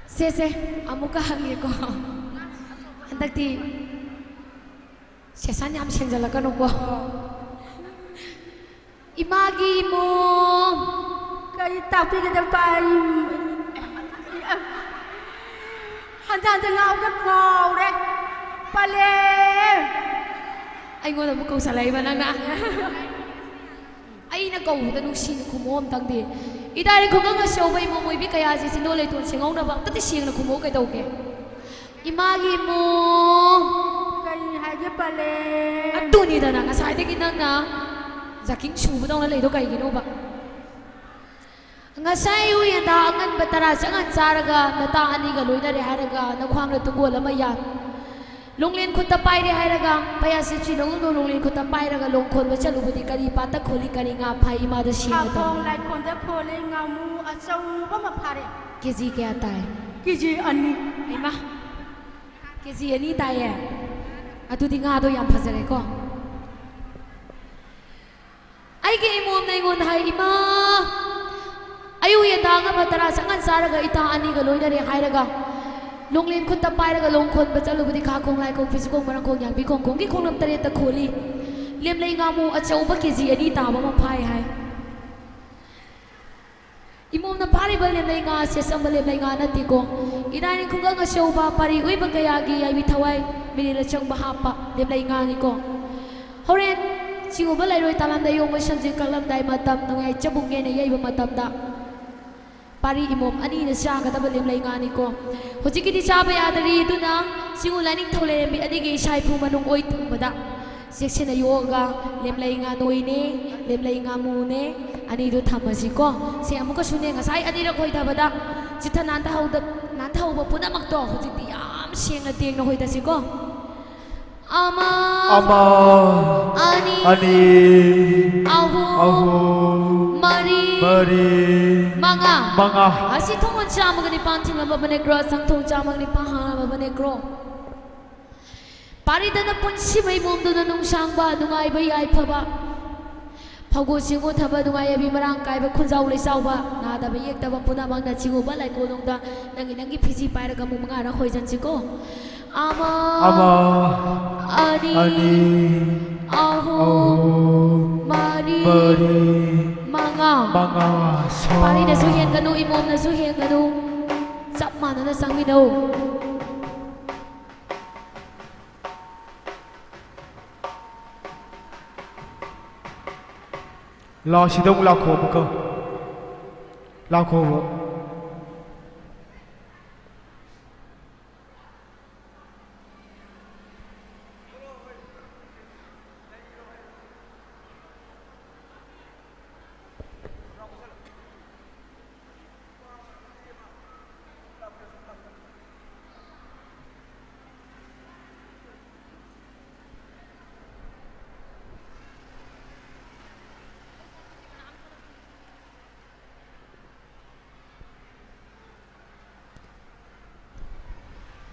ꯁꯦ, ꯁꯦ, ꯑꯃꯨꯛꯀ ꯍꯪꯒꯦꯀꯣ꯫ ꯍꯟꯗꯛꯇꯤ ꯁꯦꯁꯟ ꯌꯥꯝ ꯁꯦꯡꯖꯜꯂꯛꯀꯅꯨꯀꯣ꯫ ꯏꯃꯥꯒꯤ ꯏꯃꯣꯝ꯫ ꯀꯔꯤ ꯇꯥꯛꯄꯤꯒꯗꯕ? ꯑꯩ ꯍꯟꯖꯟ ꯍꯟꯖꯟ ꯉꯥꯎꯗ ꯉꯥꯎꯔꯦ꯫ ꯄꯂꯦꯝ꯫ ꯑꯩꯉꯣꯟꯗ ꯑꯃꯨꯛ ꯀꯧꯁꯜꯂꯛꯏꯕ ꯅꯪꯅ꯫ ꯑꯩꯅ ꯀꯧꯕꯗ ꯅꯨꯡꯁꯤꯅ ꯈꯨꯝꯃꯣ ꯑꯝꯇꯪꯗꯤ꯫ ꯏꯇꯥꯔꯤ ꯈꯨꯡꯒꯪ ꯑꯆꯧꯕ ꯏꯃꯣꯝ ꯑꯣꯏꯕꯤ ꯀꯌꯥꯁꯦ ꯆꯤꯟꯗꯣ ꯂꯩꯇꯣꯟ ꯁꯦꯡꯍꯧꯅꯕ ꯑꯝꯇꯗꯤ ꯁꯦꯡꯅ ꯈꯨꯝꯃꯣ ꯀꯩꯗꯧꯒꯦ? ꯏꯃꯥꯒꯤ ꯏꯃꯣꯝ꯫ ꯀꯔꯤ ꯍꯥꯏꯒꯦ ꯄꯂꯦꯝ? ꯑꯗꯨꯅꯤꯗꯅ ꯉꯁꯥꯏꯗꯒꯤ ꯅꯪꯅ ꯖꯥꯀꯤꯡ ꯁꯨꯕꯗꯧꯅ ꯂꯩꯗꯣ ꯀꯩꯒꯤꯅꯣꯕ? ꯉꯁꯥꯏ ꯑꯌꯨꯛ ꯌꯦꯟꯗꯥ ꯑꯉꯟꯕ ꯇꯔꯥ ꯆꯪꯍꯟ ꯆꯥꯔꯒ ꯅꯇꯥ ꯑꯅꯤꯒ ꯂꯣꯏꯅꯔꯦ ꯍꯥꯏꯔꯒ ꯅꯈ꯭ꯋꯥꯡꯗ ꯇꯨꯡꯒꯣꯜ ꯑꯃ ꯌꯥꯟ꯫ ꯂꯣꯡꯂꯦꯟ ꯈꯨꯠꯇ ꯄꯥꯏꯔꯦ ꯍꯥꯏꯔꯒ ꯄꯌꯥ ꯁꯤꯞꯁꯤ ꯂꯧꯅꯨ, ꯂꯣꯡꯂꯦꯟ ꯈꯨꯠꯇ ꯄꯥꯏꯔꯒ ꯂꯣꯡ ꯈꯣꯟꯕ ꯆꯠꯂꯨꯕꯗꯤ ꯀꯔꯤ ꯄꯥꯠꯇ ꯈꯣꯜꯂꯤ, ꯀꯔꯤ ꯉꯥ ꯐꯥꯏ ꯏꯃꯥꯗ ꯁꯦꯡꯅ ꯇꯝꯃꯨ꯫ ꯁꯥꯐꯣꯡ ꯂꯥꯏꯈꯣꯟꯗ ꯈꯣꯜꯂꯤ ꯉꯥꯃꯨ ꯑꯆꯧꯕ ꯑꯃ ꯐꯥꯔꯦ꯫ ꯀꯦꯖꯤ ꯀꯌꯥ ꯇꯥꯏ? ꯀꯦꯖꯤ ꯑꯅꯤ꯫ ꯏꯃꯥ, ꯀꯦꯖꯤ ꯑꯅꯤ ꯇꯥꯏꯌꯦ꯫ ꯑꯗꯨꯗꯤ ꯉꯥꯗꯣ ꯌꯥꯝ ꯐꯖꯔꯦꯀꯣ꯫ ꯑꯩꯒꯤ ꯏꯃꯣꯝꯅ ꯑꯩꯉꯣꯟꯗ ꯍꯥꯏ, "ꯏꯃꯥ, ꯑꯌꯨꯛ ꯌꯦꯟꯗꯥ ꯑꯉꯝꯕ ꯇꯔꯥ ꯆꯪꯍꯟ ꯆꯥꯔꯒ ꯏꯇꯥ ꯑꯅꯤꯒ ꯂꯣꯏꯅꯔꯦ" ꯍꯥꯏꯔꯒ, ꯂꯣꯡꯂꯦꯟ ꯈꯨꯠꯇ ꯄꯥꯏꯔꯒ ꯂꯣꯡ ꯈꯣꯟꯕ ꯆꯠꯂꯨꯕꯗꯤ ꯈꯥ ꯈꯣꯡ, ꯂꯥꯏ ꯈꯣꯡ, ꯐꯤꯁꯨ ꯈꯣꯡ, ꯃꯔꯪ ꯈꯣꯡ, ꯌꯥꯡꯕꯤ ꯈꯣꯡ, ꯈꯣꯡꯒꯤ ꯈꯣꯡꯂꯝ ꯇꯔꯦꯠꯇ ꯈꯣꯜꯂꯤ꯫ ꯂꯦꯝꯂꯩ ꯉꯥꯃꯨ ꯑꯆꯧꯕ ꯀꯦꯖꯤ ꯑꯅꯤ ꯇꯥꯕ ꯑꯃ ꯐꯥꯏ ꯍꯥꯏ꯫ ꯏꯃꯣꯝꯅ ꯐꯥꯔꯤꯕ ꯂꯦꯝꯂꯩ ꯉꯥ ꯑꯁꯤ ꯑꯆꯝꯕ ꯂꯦꯝꯂꯩ ꯉꯥ ꯅꯠꯇꯦꯀꯣ꯫ ꯏꯔꯥꯏꯅꯤ ꯈꯨꯡꯒꯪ ꯑꯆꯧꯕ ꯄꯥꯔꯤ ꯑꯣꯏꯕ ꯀꯌꯥꯒꯤ ꯌꯥꯏꯕꯤ ꯊꯋꯥꯏ ꯃꯤꯔꯦꯜ ꯑꯆꯪꯕ ꯍꯥꯞꯄ ꯂꯦꯝꯂꯩ ꯉꯥꯅꯤꯀꯣ꯫ ꯍꯣꯔꯦꯟ ꯆꯤꯡꯉꯨꯕ ꯂꯩꯔꯣꯏ ꯇꯥꯂꯝꯗ ꯌꯣꯡꯕ ꯁꯟꯖꯤꯟ ꯀꯛꯂꯝꯗꯥꯏ ꯃꯇꯝ, ꯅꯨꯡꯌꯥꯏ ꯆꯕꯨꯛ ꯉꯦꯟꯅ ꯌꯩꯕ ꯃꯇꯝꯗ ꯄꯥꯔꯤ ꯏꯃꯣꯝ ꯑꯅꯤꯅ ꯆꯥꯒꯗꯕ ꯂꯦꯝꯂꯩ ꯉꯥꯅꯤꯀꯣ꯫ ꯍꯧꯖꯤꯛꯀꯤꯗꯤ ꯆꯥꯕ ꯌꯥꯗꯔꯤ, ꯑꯗꯨꯅ ꯆꯤꯡꯉꯨ ꯂꯥꯏꯅꯤꯡꯊꯧ ꯂꯥꯏꯔꯦꯝꯕꯤ ꯑꯅꯤꯒꯤ ꯏꯁꯥ ꯏꯐꯨ ꯃꯅꯨꯡ ꯑꯣꯏ ꯊꯨꯡꯕꯗ ꯆꯦꯛꯁꯤꯟꯅ ꯌꯣꯛꯑꯒ ꯂꯦꯝꯂꯩ ꯉꯥꯅꯣꯏꯅꯦ, ꯂꯦꯝꯂꯩ ꯉꯥꯃꯨꯅꯦ, ꯑꯅꯤꯗꯨ ꯊꯝꯃꯁꯤꯀꯣ꯫ ꯁꯦ, ꯑꯃꯨꯛꯀꯁꯨꯅꯦ, ꯉꯁꯥꯏ ꯑꯅꯤꯔꯛ ꯍꯣꯏꯊꯕꯗ ꯆꯤꯠꯊ ꯅꯥꯟꯊꯍꯧꯗ-, ꯅꯥꯟꯊꯍꯧꯕ ꯄꯨꯝꯅꯃꯛꯇꯣ ꯍꯧꯖꯤꯛꯇꯤ ꯌꯥꯝ ꯁꯦꯡꯅ ꯇꯦꯡꯅ ꯍꯣꯏꯊꯁꯤꯀꯣ꯫ ꯑꯃ, ꯑꯃ, ꯑꯅꯤ, ꯑꯅꯤ, ꯑꯍꯨꯝ, ꯑꯍꯨꯝ, ꯃꯔꯤ, ꯃꯔꯤ, ꯃꯉꯥ꯫ ꯃꯉꯥ꯫ ꯑꯁꯤ ꯊꯣꯡꯒꯣꯟ ꯆꯥꯝꯃꯒ ꯅꯤꯄꯥꯟ ꯊꯤꯡꯂꯕ ꯅꯦꯒ꯭ꯔꯣ, ꯁꯪꯊꯣꯡ ꯆꯥꯝꯃꯒ ꯅꯤꯄꯥꯟ ꯍꯥꯡꯂꯕ ꯅꯦꯒ꯭ꯔꯣ꯫ ꯄꯥꯔꯤꯗꯅ ꯄꯨꯟꯁꯤꯕꯩ ꯃꯣꯝꯗꯨꯅ ꯅꯨꯡꯁꯥꯡꯕ, ꯅꯨꯡꯉꯥꯏꯕ ꯌꯥꯏꯐꯕ꯫ ꯐꯧꯒꯨ ꯁꯤꯡꯒꯨ ꯊꯕ ꯅꯨꯡꯉꯥꯏ ꯌꯥꯕꯤ ꯃꯔꯥꯡ ꯀꯥꯏꯕ ꯈꯨꯟꯖꯥꯎ ꯂꯩꯆꯥꯎꯕ, ꯅꯥꯗꯕ ꯌꯦꯛꯇꯕ ꯄꯨꯝꯅꯃꯛꯅ ꯆꯤꯡꯉꯨꯕ ꯂꯥꯏꯀꯣꯟꯅꯨꯡꯗ ꯅꯪꯒꯤ ꯅꯪꯒꯤ ꯐꯤꯖꯤ ꯄꯥꯏꯔꯒ ꯑꯃꯨꯛ ꯃꯉꯥꯔꯛ ꯍꯣꯏꯖꯟꯁꯤꯀꯣ꯫ ꯑꯃ, ꯑꯃ, ꯑꯅꯤ, ꯑꯅꯤ, ꯑꯍꯨꯝ, ꯑꯍꯨꯝ, ꯃꯔꯤ, ꯃꯔꯤ, ꯃꯉꯥ꯫ ꯃꯉꯥ, ꯁ꯭ꯋꯥ꯫ ꯄꯥꯔꯤꯅꯁꯨ ꯍꯦꯟꯒꯅꯨ, ꯏꯃꯣꯝꯅꯁꯨ ꯍꯦꯟꯒꯅꯨ꯫ ꯆꯞ ꯃꯥꯟꯅꯅ ꯆꯪꯃꯤꯟꯅꯧ꯫ ꯂꯥꯎ, ꯁꯤꯗ ꯑꯃꯨꯛ ꯂꯥꯎꯈꯣꯕꯀꯣ꯫ ꯂꯥꯎꯈꯣꯕ꯫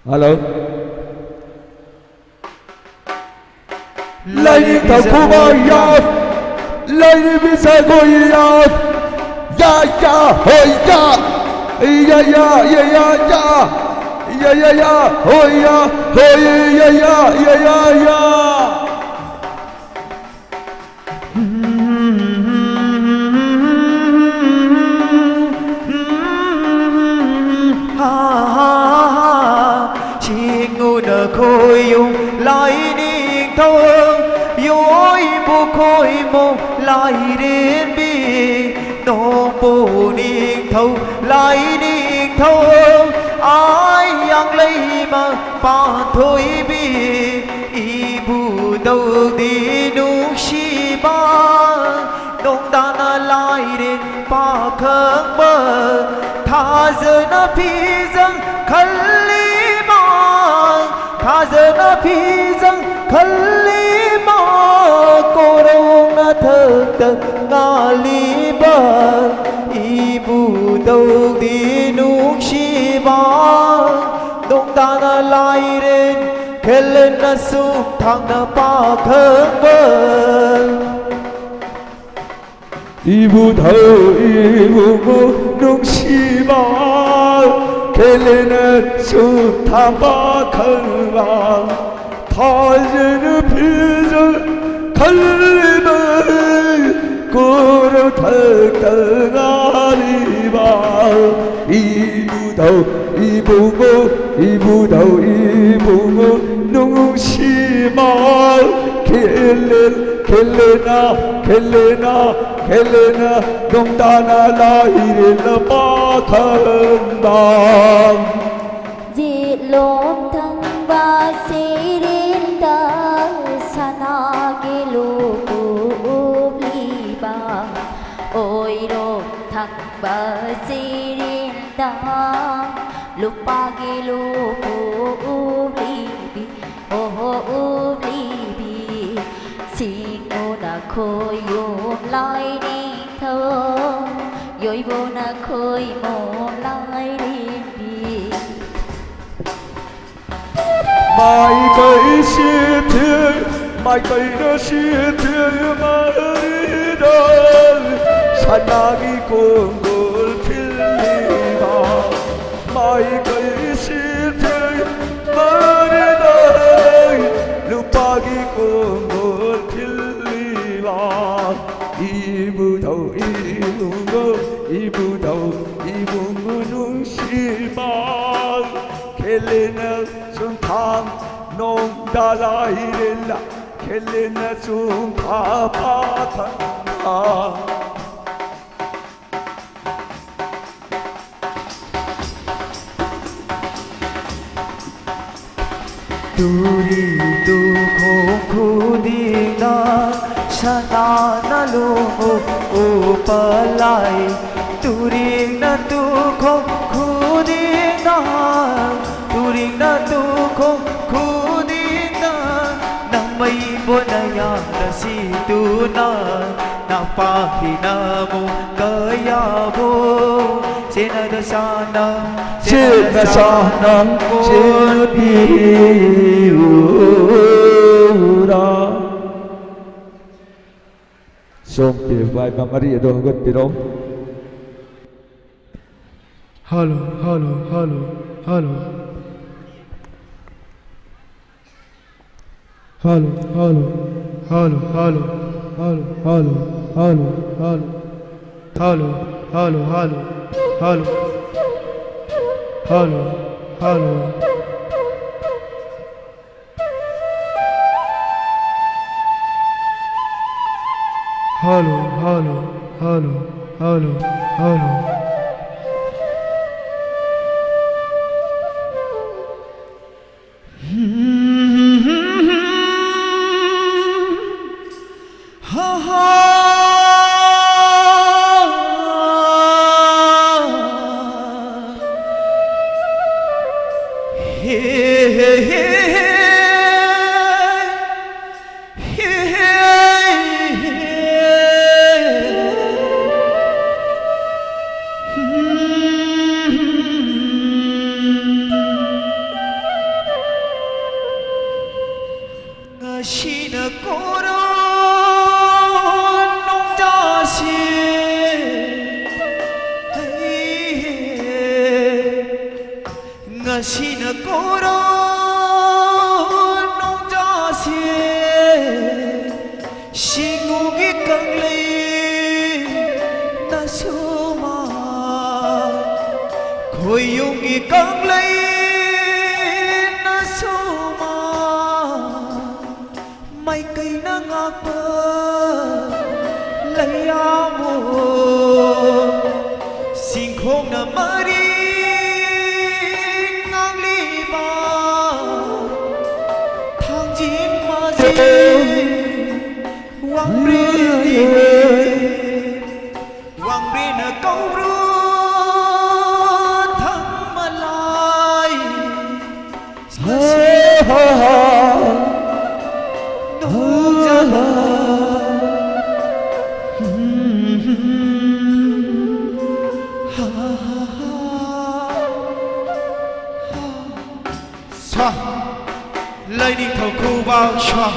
Hello. ꯂꯥꯏꯅꯤꯡꯊꯧ ꯈꯨꯕꯥ ꯌꯥ, ꯂꯥꯏꯔꯦꯝꯕꯤ ꯁꯒꯣꯜ ꯌꯥ, ꯌꯥ, ꯌꯥ, ꯍꯣꯏ, ꯌꯥ, ꯌꯥ, ꯌꯥ, ꯌꯥ, ꯌꯥ, ꯌꯥ, ꯌꯥ, ꯌꯥ, ꯍꯣꯏ, ꯌꯥ, ꯍꯣꯏ, ꯌꯥ, ꯌꯥ, ꯌꯥ, ꯌꯥ, ꯌꯥ꯫ ꯁꯤꯡꯉꯨꯅ ꯈꯣꯏꯌꯨꯝ ꯂꯥꯏꯅꯤꯡꯊꯧ, ꯌꯣꯏꯕꯨ ꯈꯣꯏꯃꯨ ꯂꯥꯏꯔꯦꯝꯕꯤ, ꯅꯣꯡꯄꯣꯛ ꯅꯤꯡꯊꯧ ꯂꯥꯏꯅꯤꯡꯊꯧ, ꯑꯥꯏ ꯌꯥꯡꯂꯩꯃ ꯄꯥꯟꯊꯣꯏꯕꯤ, ꯏꯕꯨꯙꯧꯗꯤ ꯅꯨꯡꯁꯤꯕ, ꯅꯣꯡꯗꯥꯅ ꯂꯥꯏꯔꯦꯟ ꯄꯥꯈꯪꯕ, ꯊꯥꯖꯅ ꯐꯤꯖꯪ ꯈꯜꯂꯤꯃ, ꯊꯥꯖꯅ ꯐꯤꯖꯪ ꯈꯜꯂꯤꯃ ꯀꯣꯔꯧꯅ ꯊꯛꯇ ꯉꯥꯜꯂꯤꯕ ꯏꯕꯨꯙꯧꯗꯤ ꯅꯨꯡꯁꯤꯕ ꯅꯣꯡꯗꯥꯅ ꯂꯥꯏꯔꯦꯟ ꯈꯦꯂꯦꯟꯅ ꯁꯨꯝꯊꯥꯡꯅ ꯄꯥꯈꯪꯕ ꯏꯕꯨꯙꯧ ꯏꯕꯨꯡꯉꯣ ꯅꯨꯡꯁꯤꯕ ꯈꯦꯂꯦꯟꯅ ꯁꯨꯝꯊꯥꯡ ꯄꯥꯈꯪꯕ ꯊꯥꯖꯅ ꯐꯤꯖ ꯈꯜꯂꯤꯕ ꯀꯣꯔꯧ ꯊꯛꯇ ꯉꯥꯜꯂꯤꯕ ꯏꯕꯨꯙꯧ ꯏꯕꯨꯡꯉꯣ ꯏꯕꯨꯙꯧ ꯏꯕꯨꯡꯉꯣ ꯅꯨꯡꯁꯤꯕ ꯈꯦꯂꯦꯟ ꯈꯦꯂꯦꯟꯅ ꯈꯦꯂꯦꯟꯅ ꯈꯦꯂꯦꯟꯅ ꯅꯣꯡꯗꯥꯅ ꯂꯥꯏꯔꯦꯟꯅ ꯄꯥꯈꯪꯕ ꯌꯦꯠꯂꯣꯝ ꯊꯪꯕ ꯁꯩꯔꯦꯡꯗ ꯁꯅꯥꯒꯤ ꯂꯨꯄꯨ ꯎꯞꯂꯤꯕ ꯑꯣꯏꯔꯣꯝ ꯊꯪꯕ ꯁꯩꯔꯦꯡꯗ ꯂꯨꯄꯥꯒꯤ ꯂꯨꯄꯨ ꯎꯞꯂꯤꯕꯤ ꯑꯣꯍꯣ ꯎꯞꯂꯤꯕꯤ ꯁꯤꯡꯉꯨ ꯅꯈꯣꯏ ꯌꯨꯝ ꯂꯥꯏꯅꯤꯡꯊꯧ ꯌꯣꯏꯕꯨ ꯅꯈꯣꯏ ꯃꯣꯝ ꯂꯥꯏꯔꯦꯝꯕꯤ ꯃꯥꯏꯀꯩ ꯁꯤꯊꯤꯜ ꯃꯥꯏꯀꯩꯅ ꯁꯤꯊꯤꯜ ꯃꯔꯤꯗ ꯁꯅꯥꯒꯤ ꯀꯣꯡꯒꯣꯜ ꯊꯤꯜꯂꯤꯕ ꯃꯥꯏꯀꯩ ꯁꯤꯊꯤꯜ ꯃꯔꯤꯗ ꯂꯨꯄꯥꯒꯤ ꯀꯣꯡꯒꯣꯜ ꯊꯤꯜꯂꯤꯕ ꯏꯕꯨꯙꯧ ꯏꯕꯨꯡꯉꯣ ꯏꯕꯨꯙꯧ ꯏꯕꯨꯡꯉꯣ ꯅꯨꯡꯁꯤꯕ ꯈꯦꯂꯦꯟꯅ ꯁꯨꯝꯊꯥꯡ ꯅꯣꯡꯗꯥ ꯂꯥꯏꯔꯦꯟꯅ ꯈꯦꯂꯦꯟꯅ ꯁꯨꯝꯊꯥꯡ ꯄꯥꯈꯪꯕ ꯇꯨꯔꯤ ꯇꯨꯈꯣꯡ ꯈꯨꯗꯤꯡꯗ ꯁꯅꯥꯅ ꯂꯨꯄꯨ ꯎꯞꯄ ꯂꯥꯏ ꯇꯨꯔꯤꯡꯅ ꯇꯨꯈꯣꯡ ꯈꯨꯗꯤꯡꯗ ꯇꯨꯔꯤꯡꯅ ꯇꯨꯈꯣꯡ ꯈꯨꯗꯤꯡꯗ ꯅ ꯅꯄꯥ ꯍꯤꯅꯃꯨ ꯀꯌꯥꯕꯨ ꯆꯦꯟꯅꯗ ꯆꯥꯅ ꯆꯦꯟꯅ ꯆꯥꯅ ꯆꯦꯟꯅꯕꯤꯌꯨꯔꯥ꯫ ꯁꯣꯝꯒꯤ ꯋꯥꯏꯕ ꯃꯔꯤ ꯑꯗꯨ ꯍꯧꯒꯠꯄꯤꯔꯣ꯫ Hello, hello, hello, hello. Hello, hello, hello, hello, hello, hello, hello, hello, hello, hello, hello, hello, hello, hello. Hello, hello, hello, hello, hello. ꯉꯁꯤꯅ ꯀꯣꯔꯣ ꯅꯣꯡꯖꯥꯁꯦ, ꯍꯩ, ꯉꯁꯤꯅ ꯀꯣꯔꯣ ꯅꯣꯡꯖꯥꯁꯦ, ꯁꯤꯡꯒꯨꯒꯤ ꯀꯪꯂꯩ ꯅꯁꯨꯃ, ꯈꯣꯏꯌꯨꯝꯒꯤ ꯀꯪꯂꯩ ꯅꯁꯨꯃ, ꯃꯥꯏꯀꯩꯅ ꯉꯥꯛꯄ ꯂꯩꯌꯥꯃꯣ, ꯆꯤꯡꯈꯣꯡꯅ ꯃꯔꯤ ꯉꯥꯡꯂꯤꯕ ꯊꯥꯡꯖꯤꯡ ꯃꯥꯁꯦ ꯋꯥꯡꯕ꯭ꯔꯦꯟꯅꯤꯅꯦ, ꯋꯥꯡꯕ꯭ꯔꯦꯟꯅ ꯀꯧꯔꯨ ꯊꯪꯃꯂꯥꯏ꯫ ꯍꯥ, ꯍꯥ, ꯍꯥ꯫ ꯅꯣꯡꯖꯥꯅ ꯊ, ꯂꯥꯏꯅꯤꯡꯊꯧ ꯈꯨꯕꯥꯛ ꯁ,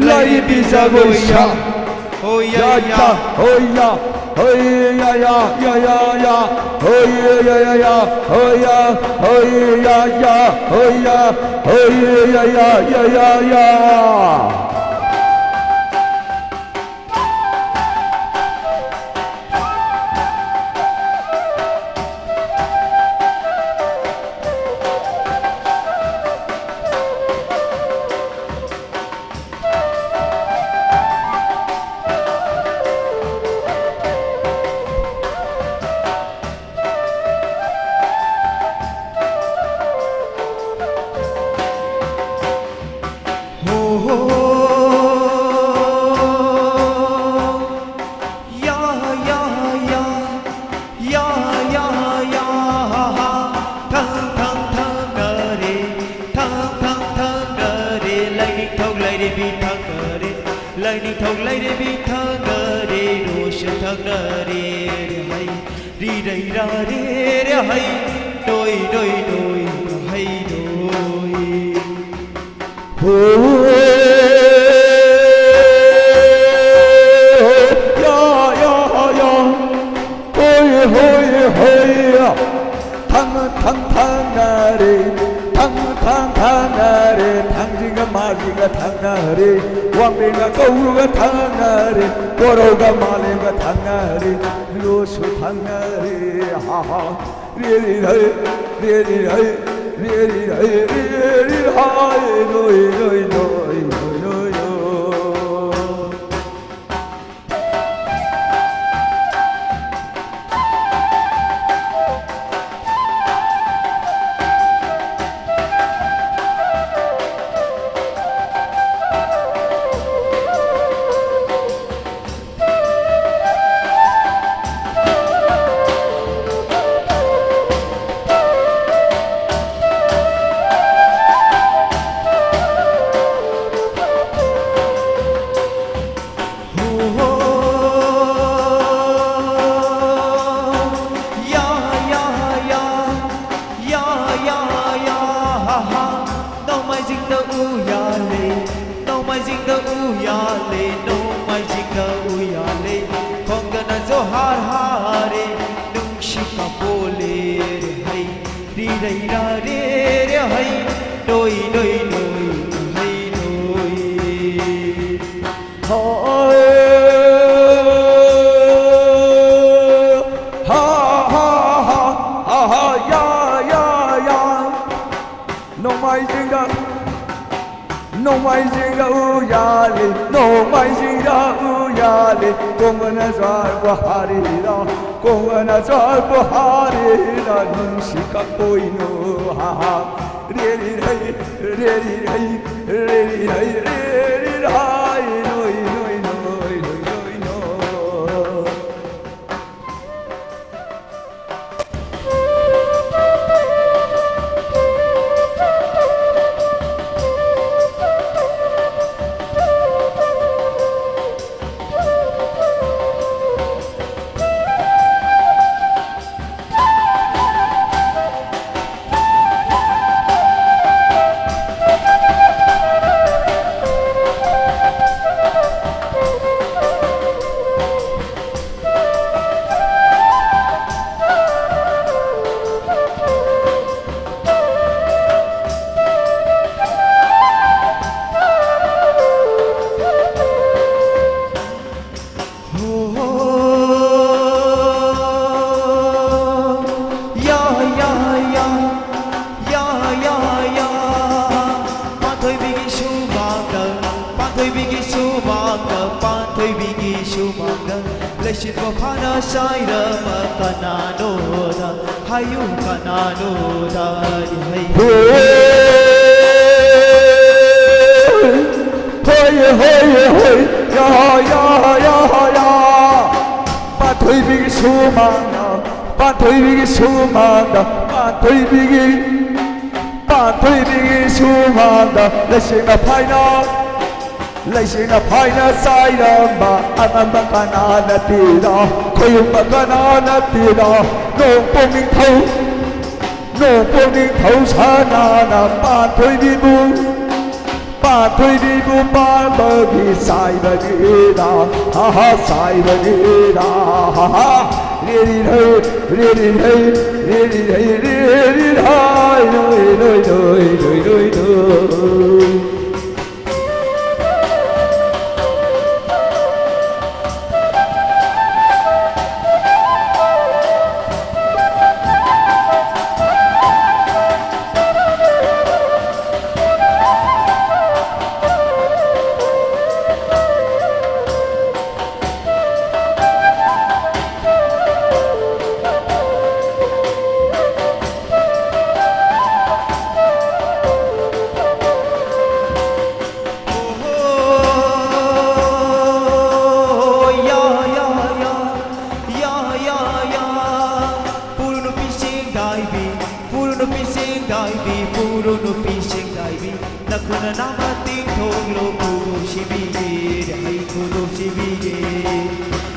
ꯂꯥꯏꯔꯦꯝꯕꯤ ꯖꯒꯣꯏ ꯁ꯫ ꯍꯣꯏ ꯌꯥ ꯌꯥ ꯌꯥ꯫ ꯍꯣꯏ ꯌꯥ꯫ ꯍꯣꯏ ꯌꯥ ꯌꯥ ꯌꯥ ꯌꯥ ꯌꯥ꯫ ꯍꯣꯏ ꯌꯥ ꯌꯥ ꯌꯥ꯫ ꯍꯣꯏ ꯌꯥ꯫ ꯍꯣꯏ ꯌꯥ ꯌꯥ꯫ ꯍꯣꯏ ꯌꯥ꯫ ꯍꯣꯏ ꯌꯥ ꯌꯥ ꯌꯥ ꯌꯥ ꯌꯥ꯫ ꯍꯣ ꯍꯣ꯫ ꯌꯥ ꯌꯥ ꯌꯥ꯫ ꯌꯥ ꯌꯥ ꯌꯥ꯫ ꯊꯪ ꯊꯪ ꯊꯪꯅꯔꯦ꯫ ꯊꯪ ꯊꯪ ꯊꯪꯅꯔꯦ꯫ ꯂꯥꯏꯅꯤꯡꯊꯧ ꯂꯥꯏꯔꯦꯝꯕꯤ ꯊꯪꯅꯔꯦ꯫ ꯂꯥꯏꯅꯤꯡꯊꯧ ꯂꯥꯏꯔꯦꯝꯕꯤ ꯊꯪꯅꯔꯦ꯫ ꯔꯣꯁ ꯊꯪꯅꯔꯦ꯫ ꯔꯦ ꯍꯩ ꯔꯤ ꯔꯩ ꯔꯥ ꯔꯦ ꯔꯦ ꯍꯩ꯫ ꯅꯣꯏ ꯅꯣꯏ ꯅꯣꯏ ꯍꯩ ꯅꯣꯏ꯫ ꯍꯣꯏ ꯌꯥ ꯌꯥ ꯌꯥ꯫ ꯍꯣꯏ ꯍꯣꯏ ꯍꯣꯏ ꯌꯥ꯫ ꯊꯪ ꯊꯪ ꯊꯪꯅꯔꯦ꯫ ꯊꯪ ꯊꯪ ꯊꯪꯅꯔꯦ꯫ ꯊꯥꯡꯖꯤꯡꯒ ꯃꯥꯔꯤꯒ ꯊꯪꯅꯔꯦ꯫ ꯋꯥꯡꯕ꯭ꯔꯦꯟꯒ ꯀꯧꯕ꯭ꯔꯨꯒ ꯊꯪꯅꯔꯦ꯫ ꯀꯣꯔꯧꯒ ꯃꯥꯂꯦꯝꯒ ꯊꯪꯅꯔꯦ꯫ ꯂꯣꯁꯨ ꯊꯪꯅꯔꯦ꯫ ꯍꯥ ꯍꯥ꯫ ꯔꯦ ꯔꯤ ꯔꯩ, ꯔꯦ ꯔꯤ ꯔꯩ, ꯔꯦ ꯔꯤ ꯔꯩ, ꯔꯦ ꯔꯤ ꯍꯥꯏ, ꯅꯣꯏ, ꯅꯣꯏ, ꯅꯣꯏ, ꯅꯣꯏ, ꯅꯣꯏ, ꯅꯣꯏ꯫ ꯍꯥꯔ ꯍꯥꯔꯦ ꯅꯨꯡꯁꯤꯠ ꯀꯥꯄꯣꯂꯦ ꯔꯦ ꯍꯩ ꯔꯤ ꯔꯩ ꯔꯥ ꯔꯦ ꯔꯦ ꯍꯩ ꯅꯣꯏ ꯅꯣꯏ ꯅꯣꯏ ꯍꯩ ꯅꯣꯏ ꯍꯣꯏ ꯍꯥ ꯍꯥ ꯍꯥ ꯍꯥ ꯍꯥ ꯌꯥ ꯌꯥ ꯌꯥ ꯅꯣꯡꯃꯥꯏꯖꯤꯡꯗ ꯅꯣꯡꯃꯥꯏꯖꯤꯡꯗ ꯎꯌꯥꯂꯤ ꯅꯣꯡꯃꯥꯏꯖꯤꯡꯗ ꯎꯌꯥꯂꯤ ꯀꯣꯡꯒꯅ ꯆꯥꯔꯕ ꯍꯥꯔꯤꯔ ꯀꯣꯡꯒꯅ ꯆꯥꯔꯕ ꯍꯥꯔꯤꯔ ꯅꯨꯡꯁꯤ ꯀꯛꯄꯣꯏꯅꯣ ꯍꯥ ꯍꯥ ꯔꯦꯔꯤ ꯔꯩ ꯔꯦꯔꯤ ꯔꯩ ꯔꯦꯔꯤ ꯔꯩ ꯔꯦꯔꯤ ꯔꯥꯏ ꯅꯣꯏ ꯅꯣꯏ ꯅꯣꯏ ꯅꯣꯏ ꯅꯣꯏ ꯅꯣꯏ ꯄꯥꯟꯊꯣꯏꯕꯤꯒꯤ ꯁꯨꯃꯥꯡꯗ, ꯄꯥꯟꯊꯣꯏꯕꯤꯒꯤ ꯁꯨꯃꯥꯡꯗ, ꯄꯥꯟꯊꯣꯏꯕꯤꯒꯤ ꯁꯨꯃꯥꯡꯗ ꯂꯩꯁꯤꯟꯕ ꯐꯥꯅ ꯆꯥꯏꯔꯕ ꯀꯅꯥꯅꯣꯗ ꯍꯥꯏꯌꯨ ꯀꯅꯥꯅꯣꯗ ꯍꯩ ꯍꯣꯏ ꯍꯣꯏ ꯍꯣꯏ ꯌꯥ ꯌꯥ ꯌꯥ ꯌꯥ ꯄꯥꯟꯊꯣꯏꯕꯤꯒꯤ ꯁꯨꯃꯥꯡꯗ ꯄꯥꯟꯊꯣꯏꯕꯤꯒꯤ ꯁꯨꯃꯥꯡꯗ ꯄꯥꯟꯊꯣꯏꯕꯤꯒꯤ ꯄꯥꯟꯊꯣꯏꯕꯤꯒꯤ ꯁꯨꯃꯥꯡꯗ ꯂꯩꯁꯤꯡꯅ ꯐꯥꯏꯅ ꯂꯩꯁꯤꯡꯅ ꯐꯥꯏꯅ ꯆꯥꯏꯔꯝꯕ ꯑꯉꯝꯕ ꯀꯅꯥ ꯅꯠꯇꯦꯗ ꯈꯣꯏꯔꯨꯝꯕ ꯀꯅꯥ ꯅꯠꯇꯦꯗ ꯅꯣꯡꯄꯣꯛ ꯅꯤꯡꯊꯧ ꯅꯣꯡꯄꯣꯛ ꯅꯤꯡꯊꯧ ꯁꯅꯥꯅ ꯄꯥꯟꯊꯣꯏꯕꯤꯕꯨ ꯄꯥꯟꯊꯣꯏꯕꯤꯕꯨ ꯄꯥꯟꯕꯒꯤ ꯆꯥꯏꯕꯅꯤꯗ, ꯍꯥ ꯍꯥ, ꯆꯥꯏꯕꯅꯤꯗ, ꯍꯥ ꯍꯥ꯫ ꯔꯦꯔꯤ ꯔꯩ, ꯔꯦꯔꯤ ꯔꯩ, ꯔꯦꯔꯤ ꯔꯩ, ꯔꯦꯔꯤ ꯔꯩ, ꯔꯣꯏ, ꯔꯣꯏ, ꯔꯣꯏ, ꯔꯣꯏ, ꯔꯣꯏ, ꯔꯣꯏ꯫ ꯄꯨꯔꯨ ꯅꯨꯄꯤ ꯁꯦꯡꯗꯥꯏꯕꯤ, ꯄꯨꯔꯨ ꯅꯨꯄꯤ ꯁꯦꯡꯗꯥꯏꯕꯤ, ꯄꯨꯔꯨ ꯅꯨꯄꯤ ꯁꯦꯡꯗꯥꯏꯕꯤ, ꯅꯈꯨꯠꯅ ꯅꯥꯃ ꯇꯤꯡꯊꯣꯛꯂꯣ, ꯈꯨꯗꯣꯞ ꯁꯤꯕꯤꯒꯦ, ꯔꯍꯩ ꯈꯨꯗꯣꯞ ꯁꯤꯕꯤꯒꯦ꯫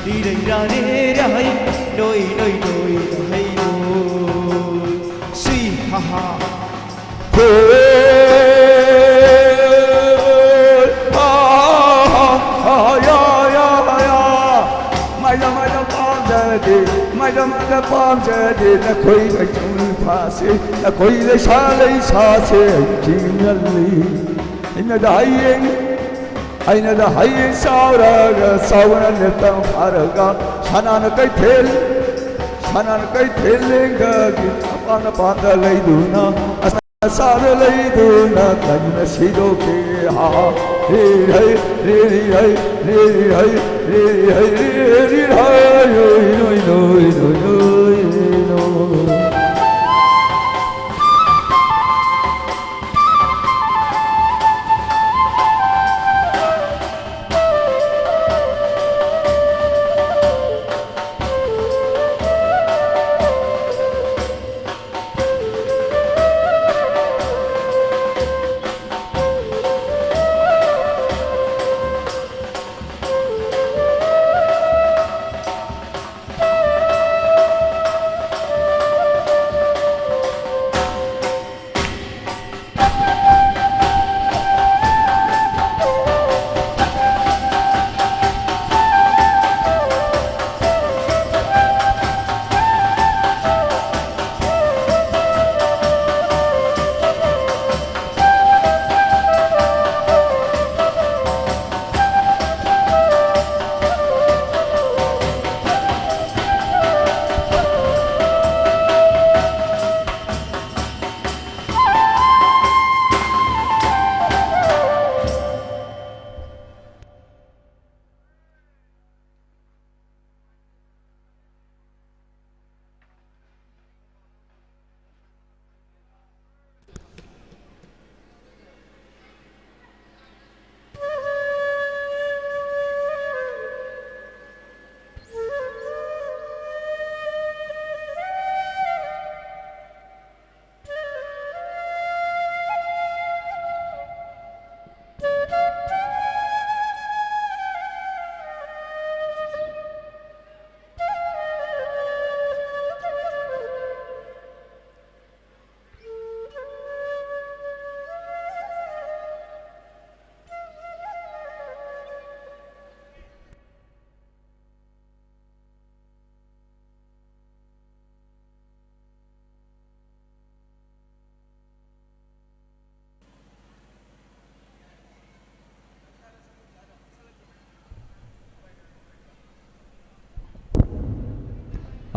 ꯔꯤ ꯔꯩ ꯔꯥ ꯔꯦ ꯔꯍꯩ, ꯅꯣꯏ ꯅꯣꯏ ꯅꯣꯏ ꯔꯍꯩ ꯅꯣꯏ꯫ ꯁꯤ ꯍꯥ ꯍꯥ꯫ ꯍꯣꯏ꯫ ꯑꯥ, ꯑꯥ, ꯑꯥ, ꯌꯥ, ꯌꯥ, ꯌꯥ꯫ ꯃꯥꯏꯗ, ꯃꯥꯏꯗ ꯄꯥꯝꯖꯗꯦ, ꯃꯥꯏꯗ, ꯃꯥꯏꯗ ꯄꯥꯝꯖꯗꯦ, ꯅꯈꯣꯏ ꯂꯩꯁꯥ ꯂꯩꯁꯥꯁꯦ, ꯅꯈꯣꯏ ꯂꯩꯁꯥ ꯂꯩꯁꯥꯁꯦ ꯑꯩ ꯀꯤꯅꯜꯂꯤ꯫ ꯑꯩꯅꯗ ꯍꯌꯦꯡ, ꯑꯩꯅꯗ ꯍꯌꯦꯡ ꯆꯥꯎꯔꯒ, ꯆꯥꯎꯅ ꯂꯦꯞꯇ ꯐꯥꯔꯒ, ꯁꯅꯥꯅ ꯀꯩꯊꯦꯜ, ꯁꯅꯥꯅ ꯀꯩꯊꯦꯜ ꯂꯦꯡꯒꯒꯤ ꯑꯄꯥꯟ ꯑꯄꯥꯟꯗ ꯂꯩꯗꯨꯅ, ꯑꯁ ꯁꯥꯗ ꯂꯩꯗꯨꯅ ꯀꯟꯅ ꯁꯤꯗꯣꯛꯈꯤ꯫ ꯍꯥ ꯍꯥ꯫ ꯔꯤ ꯍꯩ, ꯔꯤ ꯔꯤ ꯍꯩ, ꯔꯤ ꯔꯤ ꯍꯩ, ꯔꯤ ꯔꯤ ꯍꯩ, ꯔꯤ ꯔꯤ ꯍꯩ, ꯔꯣꯏ, ꯔꯣꯏ, ꯔꯣꯏ, ꯔꯣꯏ, ꯔꯣꯏ, ꯔꯣꯏ꯫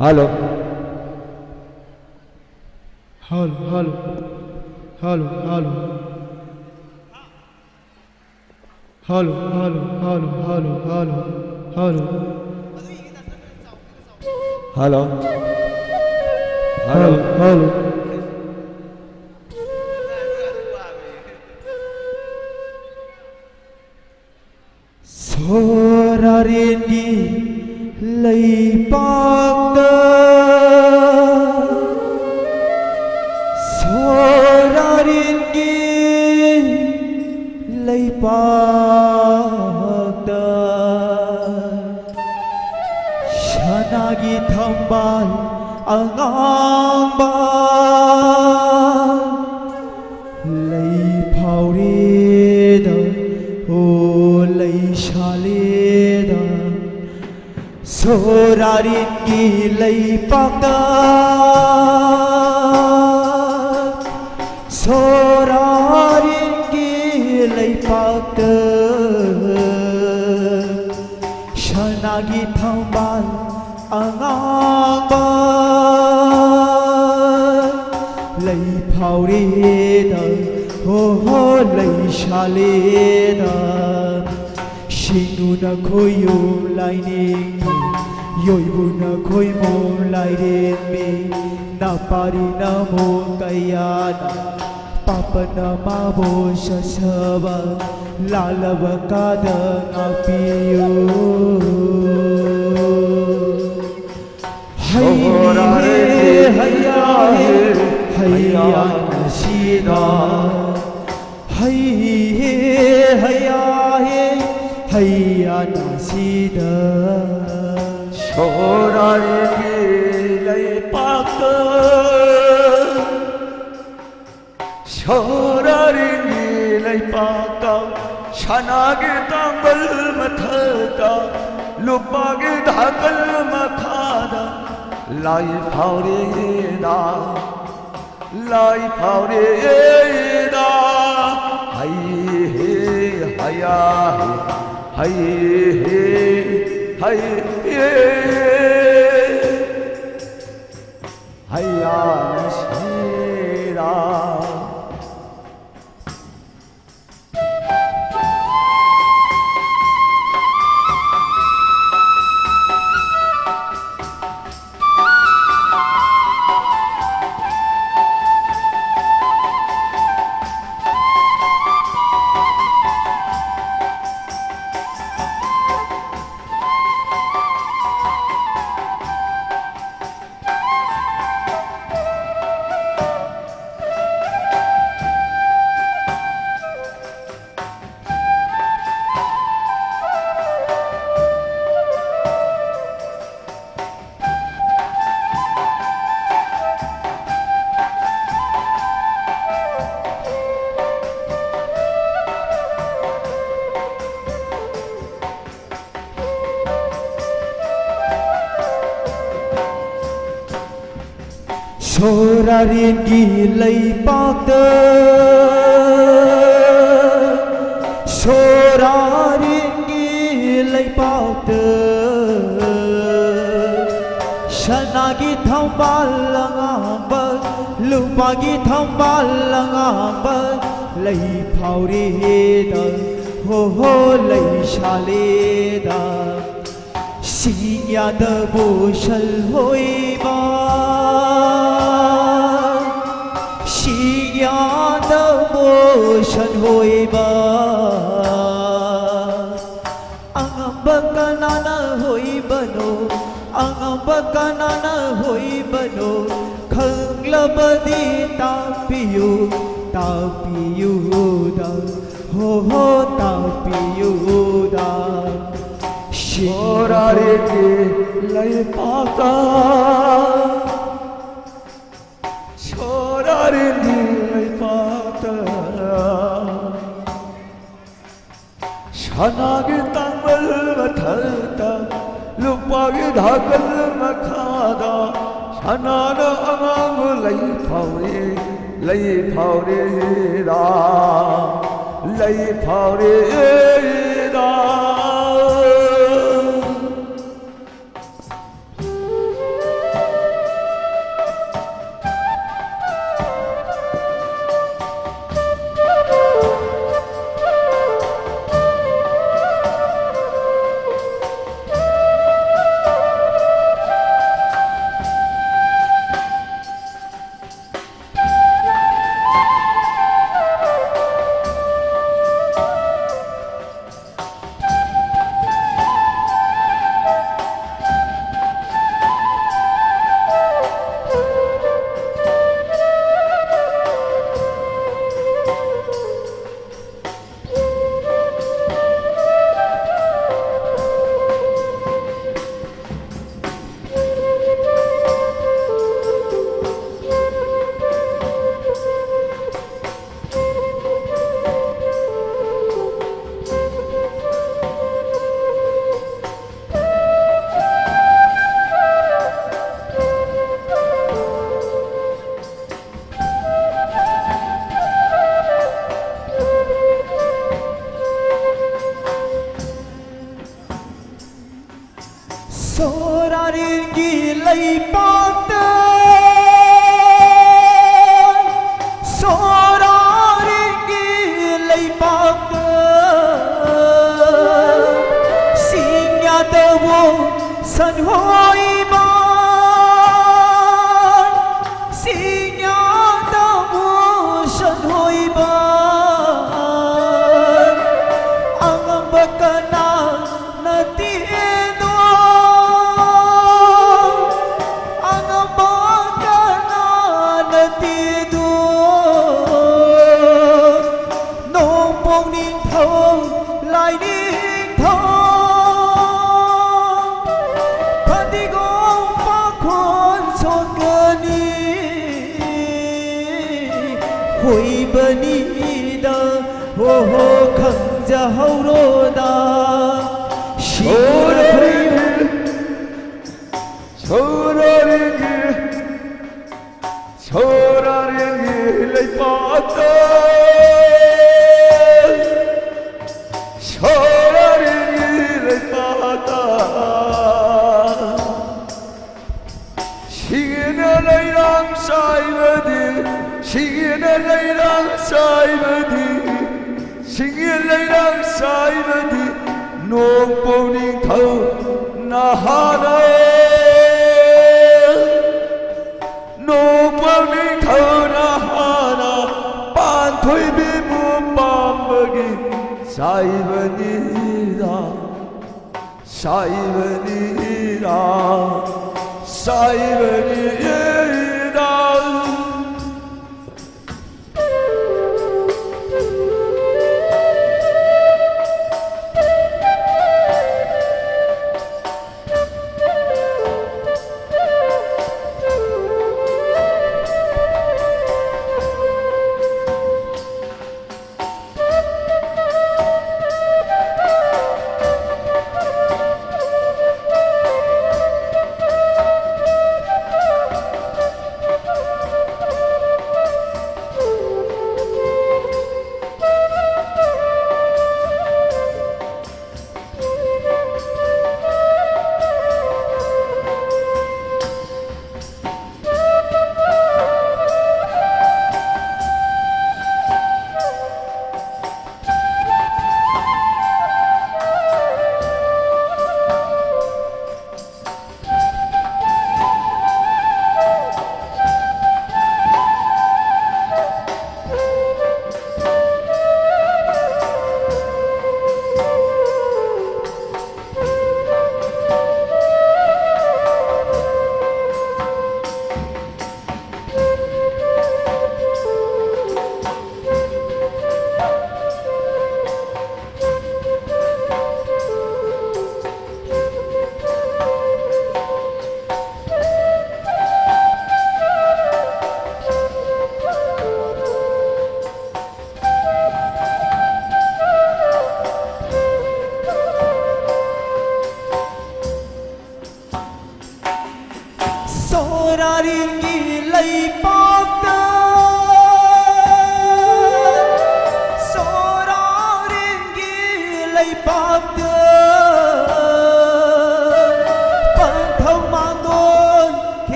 Hello. Hello, hello. Hello, hello. Hello, hello, hello, hello, hello, hello. Hello. Hello, hello. ꯁꯣꯔꯥꯔꯦꯟꯒꯤ ꯂꯩꯄꯥꯛꯇ, ꯁꯣꯔꯥꯔꯦꯟꯒꯤ ꯂꯩꯄꯥꯛꯇ, ꯁꯅꯥꯒꯤ ꯊꯝꯕꯥꯜ ꯑꯉꯥꯡꯕ ꯂꯩ ꯐꯥꯎꯔꯦꯗ, ꯑꯣ ꯂꯩ ꯁꯥꯠꯂꯦꯗ, ꯁꯣꯔꯥꯔꯦꯟꯒꯤ ꯂꯩꯄꯥꯛꯇ, ꯁꯣꯔꯥꯔꯦꯟꯒꯤ ꯂꯩꯄꯥꯛꯇ, ꯁꯅꯥꯒꯤ ꯊꯝꯕꯥꯜ ꯑꯉꯥꯡꯕ ꯂꯩ ꯐꯥꯎꯔꯦꯗ, ꯍꯣ ꯍꯣ ꯂꯩ ꯁꯥꯠꯂꯦꯗ꯫ ꯁꯤꯡꯅꯨꯅ ꯈꯣꯏꯌꯨꯝ ꯂꯥꯏꯅꯤꯡꯉꯤ, ꯌꯣꯏꯕꯨꯅ ꯈꯣꯏꯃꯨꯝ ꯂꯥꯏꯔꯦꯝꯕꯤ, ꯅꯥꯄꯥꯔꯤꯅ ꯑꯃꯨꯛ ꯀꯌꯥꯅ ꯄꯥꯄꯅ ꯃꯥꯕꯨ ꯁꯥꯁꯕ, ꯂꯥꯜꯂꯕ ꯀꯥꯗ ꯉꯥꯛꯄꯤꯌꯨ꯫ ꯍꯩ ꯍꯦ, ꯍꯩꯌꯥ ꯍꯦ, ꯍꯩꯌꯥ ꯅꯥꯁꯤꯗ꯫ ꯍꯩ ꯍꯦ, ꯍꯩꯌꯥ ꯍꯦ, ꯍꯩꯌꯥ ꯅꯥꯁꯤꯗ꯫ ꯁꯣꯔꯥꯔꯦꯟꯒꯤ ꯂꯩꯄꯥꯛꯇ, ꯁꯣꯔꯥꯔꯦꯟꯒꯤ ꯂꯩꯄꯥꯛꯇ, ꯁꯅꯥꯒꯤ ꯇꯥꯡꯕꯜ ꯃꯊꯛꯇ, ꯂꯨꯄꯥꯒꯤ ꯙꯥꯀꯜ ꯃꯈꯥꯗ, ꯂꯥꯏ ꯐꯥꯎꯔꯦꯗ, ꯂꯥꯏ ꯐꯥꯎꯔꯦꯗ꯫ ꯍꯩ ꯍꯦ, ꯍꯩꯌꯥ ꯍꯦ, ꯍꯩ ꯍꯦ, ꯍꯩ ꯍꯦ꯫ ꯑꯩꯌꯥ ꯅꯨꯡꯁꯤꯔꯥ꯫ ꯁꯣꯔꯥꯔꯦꯟꯒꯤ ꯂꯩꯄꯥꯛꯇ, ꯁꯣꯔꯥꯔꯦꯟꯒꯤ ꯂꯩꯄꯥꯛꯇ, ꯁꯅꯥꯒꯤ ꯊꯝꯕꯥꯜ ꯑꯉꯥꯡꯕ, ꯂꯨꯄꯥꯒꯤ ꯊꯝꯕꯥꯜ ꯑꯉꯥꯡꯕ, ꯂꯩ ꯐꯥꯎꯔꯦꯗ, ꯍꯣ ꯍꯣ, ꯂꯩ ꯁꯥꯠꯂꯦꯗ꯫ ꯁꯤꯡꯌꯥꯗꯕꯨ ꯁꯟ ꯍꯣꯏꯕ, ꯁꯤꯡꯌꯥꯗꯕꯨ ꯁꯟ ꯍꯣꯏꯕ꯫ ꯑꯉꯝꯕ ꯀꯅꯥꯅ ꯍꯣꯏꯕꯅꯣ? ꯑꯉꯝꯕ ꯀꯅꯥꯅ ꯍꯣꯏꯕꯅꯣ? ꯈꯪꯂꯕꯗꯤ ꯇꯥꯛꯄꯤꯌꯨ, ꯇꯥꯛꯄꯤꯌꯨꯗ꯫ ꯍꯣ ꯍꯣ, ꯇꯥꯛꯄꯤꯌꯨꯗ꯫ ꯁꯣꯔꯥꯔꯦꯟꯒꯤ ꯂꯩꯄꯥꯛꯇ, ꯁꯣꯔꯥꯔꯦꯟꯒꯤ ꯂꯩꯄꯥꯛꯇ, ꯁꯅꯥꯒꯤ ꯇꯥꯡꯕꯜ ꯃꯊꯛꯇ, ꯂꯨꯄꯥꯒꯤ ꯙꯥꯀꯜ ꯃꯈꯥꯗ, ꯁꯅꯥꯅ ꯑꯉꯥꯡꯕ ꯂꯩ ꯐꯥꯎꯔꯦ, ꯂꯩ ꯐꯥꯎꯔꯦꯗ, ꯂꯩ ꯐꯥꯎꯔꯦꯗ꯫ ꯂꯩꯄꯥꯛꯇ, ꯁꯣꯔꯥꯔꯦꯡꯒꯤ ꯂꯩꯄꯥꯛꯇ, ꯁꯤꯡꯌꯥꯗꯕꯨ ꯁꯟꯍꯣꯏꯕ, ꯁꯤꯡꯌꯥꯗꯕꯨ ꯁꯟꯍꯣꯏꯕ, ꯑꯉꯝꯕ ꯀꯅꯥ ꯅꯠꯇꯦꯗꯣ, ꯑꯉꯝꯕ ꯀꯅꯥ ꯅꯠꯇꯦꯗꯣ, ꯅꯣꯡꯄꯣꯛ ꯅꯤꯡꯊꯧ ꯂꯥꯏꯅꯤꯡꯊꯧ, ꯐꯗꯤꯒꯣꯝ ꯄꯥꯈꯣꯟ ꯁꯣꯛꯀꯅꯤ꯫ ꯍꯣꯏꯕꯅꯤꯗ, ꯍꯣ ꯍꯣ, ꯈꯪꯖꯍꯧꯔꯣꯗ꯫ ꯁꯤꯡꯅ ꯍꯣꯏꯕ ꯁꯣꯔꯥꯔꯦꯡꯒꯤ, ꯁꯣꯔꯥꯔꯦꯡꯒꯤ ꯂꯩꯄꯥꯛꯇ, ꯁꯣꯔꯥꯔꯦꯡꯒꯤ ꯂꯩꯄꯥꯛꯇ, ꯁꯤꯡꯒꯦꯅ ꯂꯩꯔꯥꯡ ꯆꯥꯏꯕꯗꯤ, ꯁꯤꯡꯒꯦꯅ ꯂꯩꯔꯥꯡ ꯆꯥꯏꯕꯗꯤ, ꯁꯤꯡꯒꯦ ꯂꯩꯔꯥꯡ ꯆꯥꯏꯕꯗꯤ ꯅꯣꯡꯄꯣꯛ ꯅꯤꯡꯊꯧ ꯅꯍꯥꯅ, ꯅꯣꯡꯄꯣꯛ ꯅꯤꯡꯊꯧ ꯅꯍꯥꯅ ꯄꯥꯟꯊꯣꯏꯕꯤꯕꯨ ꯄꯥꯝꯕꯒꯤ ꯆꯥꯏꯕꯅꯤꯗ꯫ ꯁꯥꯏꯕꯅꯤꯔꯥ, ꯁꯥꯏꯕꯅꯤꯔꯥ꯫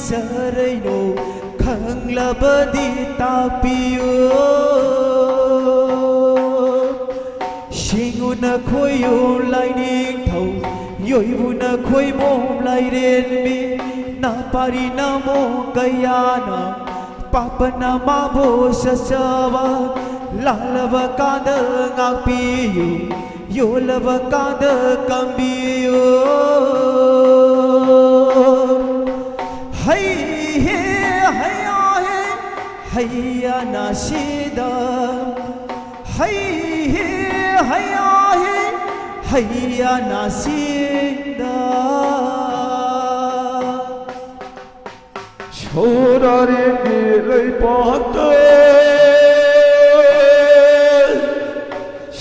ꯆꯔꯩꯅꯣ ꯈꯪꯂꯕꯗꯤ ꯇꯥꯛꯄꯤꯌꯨ꯫ ꯁꯤꯡꯎꯅ ꯈꯣꯏꯌꯨ ꯂꯥꯏꯅꯤꯡꯊꯧ, ꯌꯣꯏꯕꯨꯅ ꯈꯣꯏꯃꯣꯝ ꯂꯥꯏꯔꯦꯟꯕꯤ, ꯅꯥꯄꯥꯔꯤ ꯅꯃꯣ ꯀꯌꯥꯅ ꯄꯥꯄꯅ ꯃꯥꯕꯨ ꯁꯆꯕ, ꯂꯥꯜꯂꯕ ꯀꯥꯗ ꯉꯥꯛꯄꯤꯌꯨ, ꯌꯣꯜꯂꯕ ꯀꯥꯗ ꯀꯝꯕꯤꯌꯨ꯫ ꯍꯩ ꯍꯦ ꯍꯩꯌꯥ ꯍꯦ ꯍꯩꯌꯥ ꯅꯥꯁꯤꯗ꯫ ꯍꯩ ꯍꯦ ꯍꯩꯌꯥ ꯍꯦ ꯍꯩꯌꯥ ꯅꯥꯁꯤꯗ꯫ ꯁꯣꯔꯥꯔꯦꯟꯒꯤ ꯂꯩꯄꯥꯛꯇ,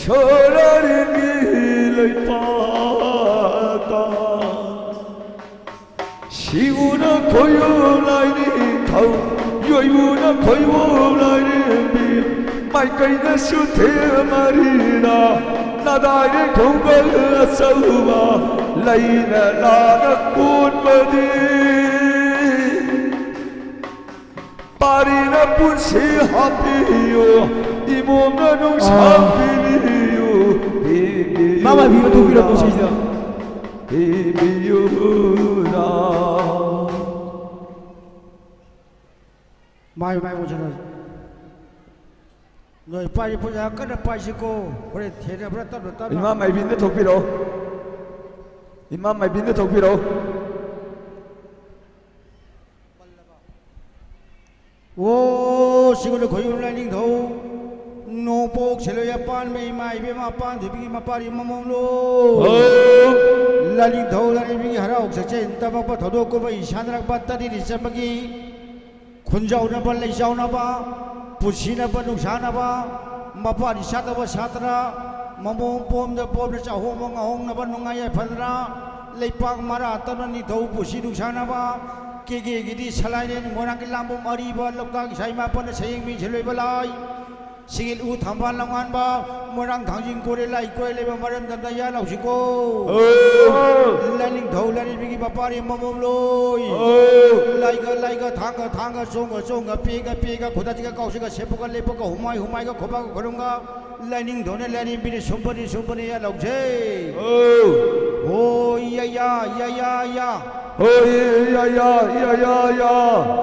ꯁꯣꯔꯥꯔꯦꯟꯒꯤ ꯂꯩꯄꯥꯛꯇ, ꯁꯤꯡꯎꯅ ꯈꯣꯏꯌꯨ ꯂꯥꯏꯅꯤꯡꯊꯧ, ꯌꯣꯏꯕꯨꯅ ꯈꯣꯏꯌꯨ ꯂꯥꯏꯔꯦꯝꯕꯤ, ꯃꯥꯏꯀꯩꯗꯁꯨ ꯊꯦꯝꯃꯔꯤꯅ ꯅꯗꯥꯏꯔꯦ ꯈꯣꯡꯒꯜ ꯑꯆꯧꯕ ꯂꯩꯅ ꯂꯥꯅ ꯀꯣꯟꯕꯗꯤ꯫ ꯄꯥꯔꯤꯅ ꯄꯨꯟꯁꯤ ꯍꯥꯞꯄꯤꯌꯨ, ꯏꯃꯣꯝꯅ ꯅꯨꯡꯁꯥ ꯑꯥ꯫ ꯄꯤꯕꯤꯌꯨ, ꯄꯤꯕꯤꯌꯨ꯫ ꯃꯥ ꯃꯥꯏꯕꯤ ꯑꯗꯨ ꯄꯤꯔꯛꯄ ꯁꯤꯁꯤꯗ꯫ ꯄꯤꯕꯤꯌꯨ꯫ ꯃꯥꯏ ꯃꯥꯏ ꯑꯣꯟꯁꯤꯜꯂꯣ꯫ ꯅꯣꯏ ꯄꯥꯏꯔꯤ ꯄꯨꯖꯥ ꯀꯟꯅ ꯄꯥꯏꯁꯤꯀꯣ꯫ ꯍꯣꯔꯦꯟ ꯊꯦꯡꯅꯕ꯭ꯔꯥ ꯇꯞꯅ ꯇꯞꯅ꯫ ꯏꯃꯥ ꯃꯥꯏꯕꯤꯅ ꯊꯣꯛꯄꯤꯔꯛꯑꯣ꯫ ꯏꯃꯥ ꯃꯥꯏꯕꯤꯅ ꯊꯣꯛꯄꯤꯔꯛꯑꯣ꯫ ꯑꯣ ꯁꯤꯒꯨꯝꯅ ꯈꯣꯏꯌꯨꯝ ꯂꯥꯏꯅꯤꯡꯊꯧ ꯅꯣꯡꯄꯣꯛ ꯁꯦꯂꯣꯏ ꯑꯄꯥꯟꯕ ꯏꯃꯥ ꯏꯕꯦꯝꯃ ꯑꯄꯥꯟ ꯊꯣꯏꯕꯤꯒꯤ ꯃꯄꯥꯔꯤ ꯃꯃꯣꯝꯂꯣ꯫ ꯑꯧ꯫ ꯂꯥꯏꯅꯤꯡꯊꯧ ꯂꯥꯏꯔꯦꯝꯕꯤꯒꯤ ꯍꯔꯥꯎ ꯆꯠꯆꯦꯟ ꯇꯝꯃꯛꯄ ꯊꯧꯗꯣꯛ ꯀꯨꯝꯍꯩ ꯁꯥꯟꯅꯔꯛꯄ ꯇꯔꯤꯅꯤ ꯆꯝꯕꯒꯤ ꯈꯨꯟꯖꯥꯎꯅꯕ ꯂꯩꯖꯥꯎꯅꯕ, ꯄꯨꯟꯁꯤꯅꯕ ꯅꯨꯡꯁꯥꯅꯕ, ꯃꯄꯥꯅꯤ ꯁꯥꯠꯇꯕ ꯁꯥꯠꯇꯅ, ꯃꯃꯣꯝ ꯄꯣꯝꯗ ꯄꯣꯝꯅ ꯆꯥꯍꯣꯡꯕ ꯉꯥꯍꯣꯡꯅꯕ ꯅꯨꯡꯉꯥꯏ ꯌꯥꯏꯐꯗꯅ, ꯂꯩꯄꯥꯛ ꯃꯔꯥ ꯇꯞꯅ ꯅꯤꯡꯊꯧ ꯄꯨꯟꯁꯤ ꯅꯨꯡꯁꯥꯅꯕ, ꯀꯦꯒꯦꯒꯤꯗꯤ ꯁꯂꯥꯏꯔꯦꯟ ꯃꯣꯏꯔꯥꯡꯒꯤ ꯂꯥꯝꯕꯨꯝ ꯑꯔꯤꯕ ꯂꯣꯛꯇꯥꯛ ꯏꯁꯩ ꯃꯥꯄꯟꯅ ꯁꯌꯦꯡ ꯃꯤꯡꯁꯦ ꯂꯣꯏꯕ ꯂꯥꯏ꯫ ꯁꯤꯡꯒꯤꯜ ꯎ ꯊꯝꯕꯥꯜ ꯂꯝꯉꯥꯟꯕ, ꯃꯣꯏꯔꯥꯡ ꯊꯥꯡꯖꯤꯡ ꯀꯣꯔꯦ ꯂꯥꯏ ꯀꯣꯔꯦ ꯂꯩꯕ ꯃꯔꯝꯗꯝꯗ ꯌꯥ ꯂꯥꯎꯁꯤꯀꯣ꯫ ꯂꯥꯏꯅꯤꯡꯊꯧ ꯂꯥꯏꯔꯦꯝꯕꯤꯒꯤ ꯃꯄꯥꯔꯤ ꯃꯃꯣꯝ ꯂꯣꯏ꯫ ꯂꯥꯏꯒ ꯂꯥꯏꯒ ꯊꯥꯡꯒ ꯊꯥꯡꯒ ꯆꯣꯡꯒ ꯆꯣꯡꯒ ꯄꯦꯒ ꯄꯦꯒ ꯈꯨꯗꯥ ꯆꯤꯒ ꯀꯥꯎꯁꯤꯒ ꯁꯦꯞꯄꯒ ꯂꯦꯞꯄꯒ ꯍꯨꯃꯥꯏ ꯍꯨꯃꯥꯏꯒ ꯈꯣꯕꯥꯒ ꯈꯣꯏꯔꯝꯒ ꯂꯥꯏꯅꯤꯡꯊꯧꯅ ꯂꯥꯏꯔꯦꯝꯕꯤꯅ ꯁꯨꯝꯕꯅꯤ ꯁꯨꯝꯕꯅꯤ ꯌꯥ ꯂꯥꯎꯁꯦ꯫ ꯍꯣꯏ ꯌꯥ ꯌꯥ ꯌꯥ ꯌꯥ ꯌꯥ꯫ ꯍꯣꯏ ꯌꯥ ꯌꯥ ꯌꯥ ꯌꯥ ꯌꯥ꯫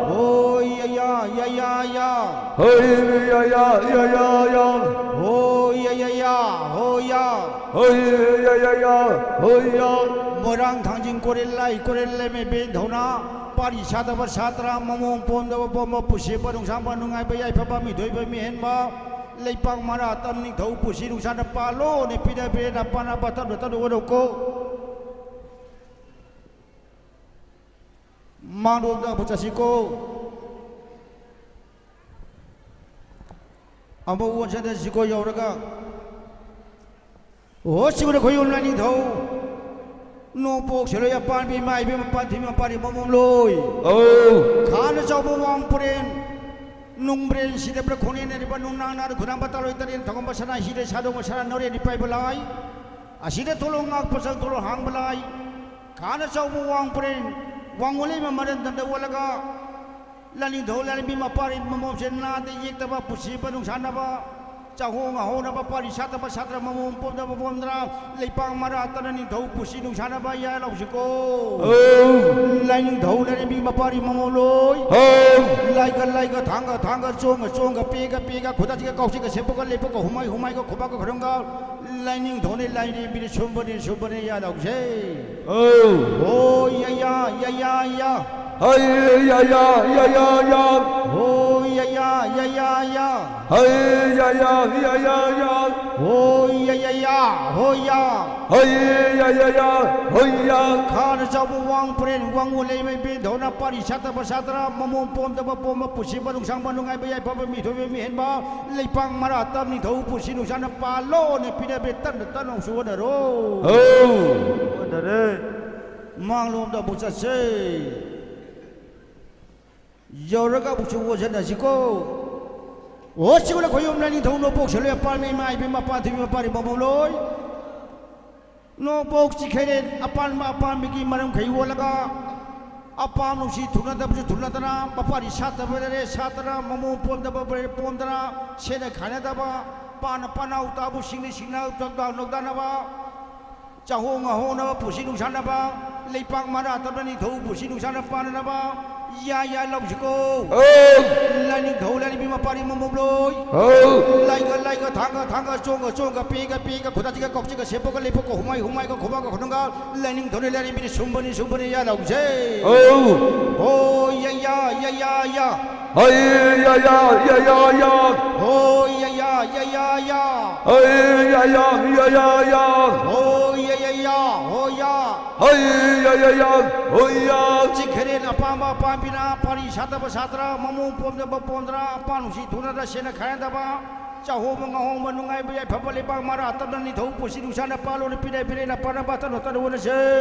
ꯍꯣꯏ ꯌꯥ ꯌꯥ ꯌꯥ ꯌꯥ ꯌꯥ꯫ ꯍꯣꯏ ꯌꯥ ꯌꯥ ꯌꯥ ꯌꯥ ꯌꯥ꯫ ꯍꯣꯏ ꯌꯥ ꯌꯥ ꯌꯥ ꯍꯣꯏ ꯌꯥ꯫ ꯍꯣꯏ ꯌꯥ ꯌꯥ ꯌꯥ ꯍꯣꯏ ꯌꯥ꯫ ꯃꯣꯏꯔꯥꯡ ꯊꯥꯡꯖꯤꯡ ꯀꯣꯔꯦꯜ ꯂꯥꯏ ꯀꯣꯔꯦꯜ ꯂꯩꯃꯦ ꯕꯦꯟ ꯊꯧꯅ ꯄꯥꯔꯤ ꯁꯥꯗꯕ ꯁꯥꯇ꯭ꯔ ꯃꯃꯣꯡ ꯄꯣꯝꯗꯕ ꯄꯣꯝꯕ ꯄꯨꯁꯤꯕ ꯅꯨꯡꯁꯥꯡꯕ ꯅꯨꯡꯉꯥꯏꯕ ꯌꯥꯏꯐꯕ ꯃꯤꯊꯣꯏꯕ ꯃꯤꯍꯦꯟꯕ ꯂꯩꯄꯥꯛ ꯃꯔꯥ ꯇꯝ ꯅꯤꯡꯊꯧ ꯄꯨꯁꯤ ꯅꯨꯡꯁꯥꯅ ꯄꯥꯜꯂꯣꯅꯦ ꯄꯤꯗ ꯄꯤꯔꯦꯅ ꯄꯥꯅꯕ ꯇꯞꯅ ꯇꯞꯅ ꯑꯣꯏꯔꯣꯀꯣ꯫ ꯃꯥꯡꯂꯣꯝꯗ ꯑꯃꯨꯛ ꯆꯠꯁꯤꯀꯣ꯫ ꯑꯃꯨꯛ ꯑꯣꯟꯁꯤꯟꯅꯁꯤꯀꯣ ꯌꯧꯔꯒ꯫ ꯑꯣ ꯁꯤꯕꯨꯅ ꯈꯣꯏꯌꯨꯝ ꯂꯥꯏꯅꯤꯡꯊꯧ꯫ ꯅꯣꯡꯄꯣꯛ ꯁꯦꯂꯣꯏ ꯑꯄꯥꯟꯕꯤ ꯏꯃꯥ ꯏꯕꯦꯝ ꯃꯄꯥꯟ ꯊꯤꯕꯤ ꯃꯄꯥꯟ ꯏꯃꯣꯝ ꯂꯣꯏ꯫ ꯑꯧ꯫ ꯈꯥꯅ ꯆꯥꯎꯕ ꯋꯥꯡ ꯄꯨꯔꯦꯟ꯫ ꯅꯨꯡꯕ꯭ꯔꯦꯟ ꯁꯤꯗꯕ꯭ꯔꯥ ꯈꯣꯡꯅꯦꯟ ꯑꯔꯤꯕ ꯅꯨꯡꯅꯥꯡ ꯅꯥꯗ ꯈꯨꯗꯥꯡꯕ ꯇꯥꯂꯣꯏ ꯇꯔꯦꯟ ꯊꯧꯒꯝꯕ ꯁꯅꯥ ꯍꯤꯗ ꯁꯥꯗꯣꯡꯕ ꯁꯅꯥ ꯅꯣꯔꯦꯟ ꯏꯄꯥꯏꯕ ꯂꯥꯏ꯫ ꯑꯁꯤꯗ ꯊꯣꯂꯣ ꯉꯥꯛꯄ ꯆꯪ ꯊꯣꯂꯣ ꯍꯥꯡꯕ ꯂꯥꯏ꯫ ꯈꯥꯅ ꯆꯥꯎꯕ ꯋꯥꯡ ꯄꯨꯔꯦꯟ꯫ ꯋꯥꯡꯉꯨ ꯂꯩꯃ ꯃꯔꯟ ꯇꯝꯗ ꯑꯣꯜꯂꯒ ꯂꯥꯏꯅꯤꯡꯊꯧ ꯂꯥꯏꯔꯦꯝꯕꯤ ꯃꯄꯥꯔꯤ ꯃꯃꯣꯝꯁꯦ ꯅꯥꯗ ꯌꯦꯛꯇꯕ ꯄꯨꯟꯁꯤꯕ ꯅꯨꯡꯁꯥꯅꯕ ꯆꯥꯍꯣꯡ ꯉꯥꯍꯣꯡꯅꯕ ꯄꯥꯔꯤ ꯁꯥꯠꯇꯕ ꯁꯥꯠꯇ꯭ꯔ ꯃꯃꯣꯝ ꯄꯣꯝꯗꯕ ꯄꯣꯝꯗ꯭ꯔ ꯂꯩꯄꯥꯛ ꯃꯔꯥ ꯇꯅ ꯅꯤꯡꯊꯧ ꯄꯨꯟꯁꯤ ꯅꯨꯡꯁꯥꯅꯕ ꯌꯥꯏ ꯂꯥꯎꯁꯤꯀꯣ꯫ ꯑꯧ꯫ ꯂꯥꯏꯅꯤꯡꯊꯧ ꯂꯥꯏꯔꯦꯝꯕꯤ ꯃꯄꯥꯔꯤ ꯃꯃꯣꯝ ꯂꯣꯏ꯫ ꯑꯧ꯫ ꯂꯥꯏꯒ ꯂꯥꯏꯒ ꯊꯥꯡꯒ ꯊꯥꯡꯒ ꯆꯣꯡꯒ ꯆꯣꯡꯒ ꯄꯦꯒ ꯄꯦꯒ ꯈꯨꯗꯥ ꯆꯤꯒ ꯀꯥꯎꯆꯤꯒ ꯁꯦꯞꯄꯒ ꯂꯦꯞꯄꯒ ꯍꯨꯃꯥꯏ ꯍꯨꯃꯥꯏꯒ ꯈꯨꯕꯥꯛꯀ ꯈꯨꯔꯪꯒ ꯂꯥꯏꯅꯤꯡꯊꯧꯅꯤ ꯂꯥꯏꯔꯦꯝꯕꯤꯅꯤ ꯁꯨꯝꯕꯅꯤ ꯁꯨꯝꯕꯅꯤ ꯌꯥ ꯂꯥꯎꯁꯦ꯫ ꯑꯧ꯫ ꯍꯣꯏ ꯌꯥ ꯌꯥ ꯌꯥ ꯌꯥ ꯌꯥ꯫ ꯍꯩ ꯌꯥ ꯌꯥ ꯌꯥ ꯌꯥ ꯌꯥ꯫ ꯍꯣꯏ ꯌꯥ ꯌꯥ ꯌꯥ ꯌꯥ ꯌꯥ꯫ ꯍꯩ ꯌꯥ ꯌꯥ ꯌꯥ ꯌꯥ ꯌꯥ꯫ ꯍꯣꯏ ꯌꯥ ꯌꯥ ꯌꯥ ꯍꯣꯏ ꯌꯥ꯫ ꯍꯩ ꯌꯥ ꯌꯥ ꯌꯥ ꯍꯣꯏ ꯌꯥ꯫ ꯈꯥꯅ ꯆꯥꯎꯕ ꯋꯥꯡ ꯄꯨꯔꯦꯟ ꯋꯥꯡꯉꯨ ꯂꯩꯃꯩ ꯕꯦꯟ ꯊꯧꯅ ꯄꯥꯔꯤ ꯁꯥꯠꯇꯕ ꯁꯥꯠꯇ꯭ꯔ ꯃꯃꯣꯝ ꯄꯣꯝꯗꯕ ꯄꯣꯝꯕ ꯄꯨꯟꯁꯤꯕ ꯅꯨꯡꯁꯥꯡꯕ ꯅꯨꯡꯉꯥꯏꯕ ꯌꯥꯏꯐꯕ ꯃꯤꯊꯣꯏꯕ ꯃꯤꯍꯦꯟꯕ ꯂꯩꯄꯥꯛ ꯃꯔꯥ ꯇꯝ ꯅꯤꯡꯊꯧ ꯄꯨꯟꯁꯤ ꯅꯨꯡꯁꯥꯅ ꯄꯥꯜꯂꯣꯅꯦ ꯄꯤꯅꯕ꯭ꯔꯦ ꯇꯟꯅ ꯇꯟꯅ ꯑꯃꯨꯛꯁꯨ ꯍꯣꯠꯅꯔꯣ꯫ ꯑꯧ꯫ ꯍꯣꯠꯅꯔꯦ꯫ ꯃꯥꯡꯂꯣꯝꯗ ꯑꯃꯨꯛ ꯆꯠꯁꯦ꯫ ꯌꯧꯔꯒ ꯑꯃꯨꯛꯁꯨ ꯑꯣꯟꯁꯤꯟꯅꯁꯤꯀꯣ꯫ ꯑꯣ ꯆꯤꯡꯒꯨꯂ ꯈꯣꯏꯌꯨꯝ ꯂꯥꯏꯅꯤꯡꯊꯧ ꯅꯣꯡꯄꯣꯛ ꯁꯦꯜꯂꯣꯏ ꯑꯄꯥꯟꯕ ꯏꯃꯥ ꯏꯕꯦꯝ ꯃꯄꯥꯟ ꯊꯣꯏꯕꯤ ꯃꯄꯥꯟ ꯏꯃꯣꯝ ꯂꯣꯏ꯫ ꯅꯣꯡꯄꯣꯛ ꯆꯤꯡꯈꯩꯔꯦꯟ ꯑꯄꯥꯟꯕ ꯑꯄꯥꯟꯕꯒꯤ ꯃꯔꯝ ꯈꯩ ꯑꯣꯜꯂꯒ ꯑꯄꯥꯝ ꯅꯨꯡꯁꯤ ꯊꯨꯡꯅꯗꯕꯁꯨ ꯊꯨꯡꯅꯗꯅ ꯃꯄꯥꯔꯤ ꯁꯥꯠꯇꯕ ꯂꯩꯔꯦ ꯁꯥꯠꯇꯅ ꯃꯃꯣꯟ ꯄꯣꯝꯗꯕ ꯂꯩꯔꯦ ꯄꯣꯝꯗꯅ ꯁꯦꯠꯅ ꯈꯥꯏꯅꯗꯕ ꯄꯥꯅ ꯄꯥꯅꯥꯎ ꯇꯥꯕꯨ ꯁꯤꯡꯅ ꯁꯤꯡꯅ ꯇꯧꯗꯥ ꯅꯧꯗꯥꯅꯕ ꯆꯥꯍꯣꯡ ꯉꯥꯍꯣꯡꯅꯕ ꯄꯨꯟꯁꯤ ꯅꯨꯡꯁꯥꯟꯅꯕ ꯂꯩꯄꯥꯛ ꯃꯔꯥ ꯇꯞꯅ ꯅꯤꯡꯊꯧ ꯄꯨꯟꯁꯤ ꯅꯨꯡꯁꯥꯟꯅ ꯄꯥꯟꯅꯅꯕ ꯌꯥ ꯌꯥ ꯂꯧꯁꯤꯀꯣ꯫ ꯑꯧ꯫ ꯂꯥꯏꯅꯤꯡꯊꯧ ꯂꯥꯏꯔꯦꯝꯕꯤ ꯃꯄꯥꯔꯤ ꯃꯃꯣꯝ ꯂꯣꯏ꯫ ꯑꯧ꯫ ꯂꯥꯏꯒ ꯂꯥꯏꯒ ꯊꯥꯡꯒ ꯊꯥꯡꯒ ꯆꯣꯡꯒ ꯆꯣꯡꯒ ꯄꯦꯒ ꯄꯦꯒ ꯈꯨꯗꯥꯛꯁꯤꯒ ꯀꯧꯆꯤꯒ ꯁꯦꯞꯄꯒ ꯂꯦꯞꯄꯒ ꯍꯨꯃꯥꯏ ꯍꯨꯃꯥꯏꯒ ꯈꯨꯕꯥꯛꯀ ꯈꯨꯅꯨꯡꯒ ꯂꯥꯏꯅꯤꯡꯊꯧꯅꯤ ꯂꯥꯏꯔꯦꯝꯕꯤꯅꯤ ꯁꯨꯝꯕꯅꯤ ꯁꯨꯝꯕꯅꯤ ꯌꯥ ꯂꯧꯁꯦ꯫ ꯑꯧ꯫ ꯍꯣ ꯌꯥ ꯌꯥ ꯌꯥ ꯌꯥ ꯌꯥ꯫ ꯍꯩ ꯌꯥ ꯌꯥ ꯌꯥ ꯌꯥ ꯌꯥ꯫ ꯍꯣ ꯌꯥ ꯌꯥ ꯌꯥ ꯌꯥ ꯌꯥ꯫ ꯍꯩ ꯌꯥ ꯌꯥ ꯌꯥ ꯌꯥ ꯌꯥ꯫ ꯍꯣ ꯌꯥ ꯌꯥ ꯌꯥ ꯍꯣ ꯌꯥ꯫ ꯍꯩ ꯌꯥ ꯌꯥ ꯌꯥ ꯍꯣ ꯌꯥ꯫ ꯆꯤꯡꯈꯩꯔꯦꯟ ꯑꯄꯥꯝꯕ ꯑꯄꯥꯝꯕꯤꯅ ꯄꯥꯔꯤ ꯁꯥꯠꯇꯕ ꯁꯥꯠꯇ꯭ꯔ ꯃꯃꯣꯟ ꯄꯣꯝꯗꯕ ꯄꯣꯝꯗ꯭ꯔ ꯑꯄꯥꯝ ꯅꯨꯡꯁꯤ ꯊꯨꯡꯅꯗ ꯁꯦꯟꯅ ꯈꯥꯏꯅꯗꯕ ꯆꯥꯍꯣꯡꯕ ꯉꯥꯍꯣꯡꯕ ꯅꯨꯡꯉꯥꯏꯕ ꯌꯥꯏꯐꯕ ꯂꯩꯕꯥꯛ ꯃꯔꯥ ꯇꯞꯅ ꯅꯤꯡꯊꯧ ꯄꯨꯟꯁꯤ ꯅꯨꯡꯁꯥꯅ ꯄꯥꯜꯂꯣꯅ ꯄꯤꯔꯦ ꯄꯤꯔꯦꯅ ꯄꯥꯅꯕ ꯇꯠꯅ ꯇꯠꯅ ꯍꯣꯠꯅꯁꯦ꯫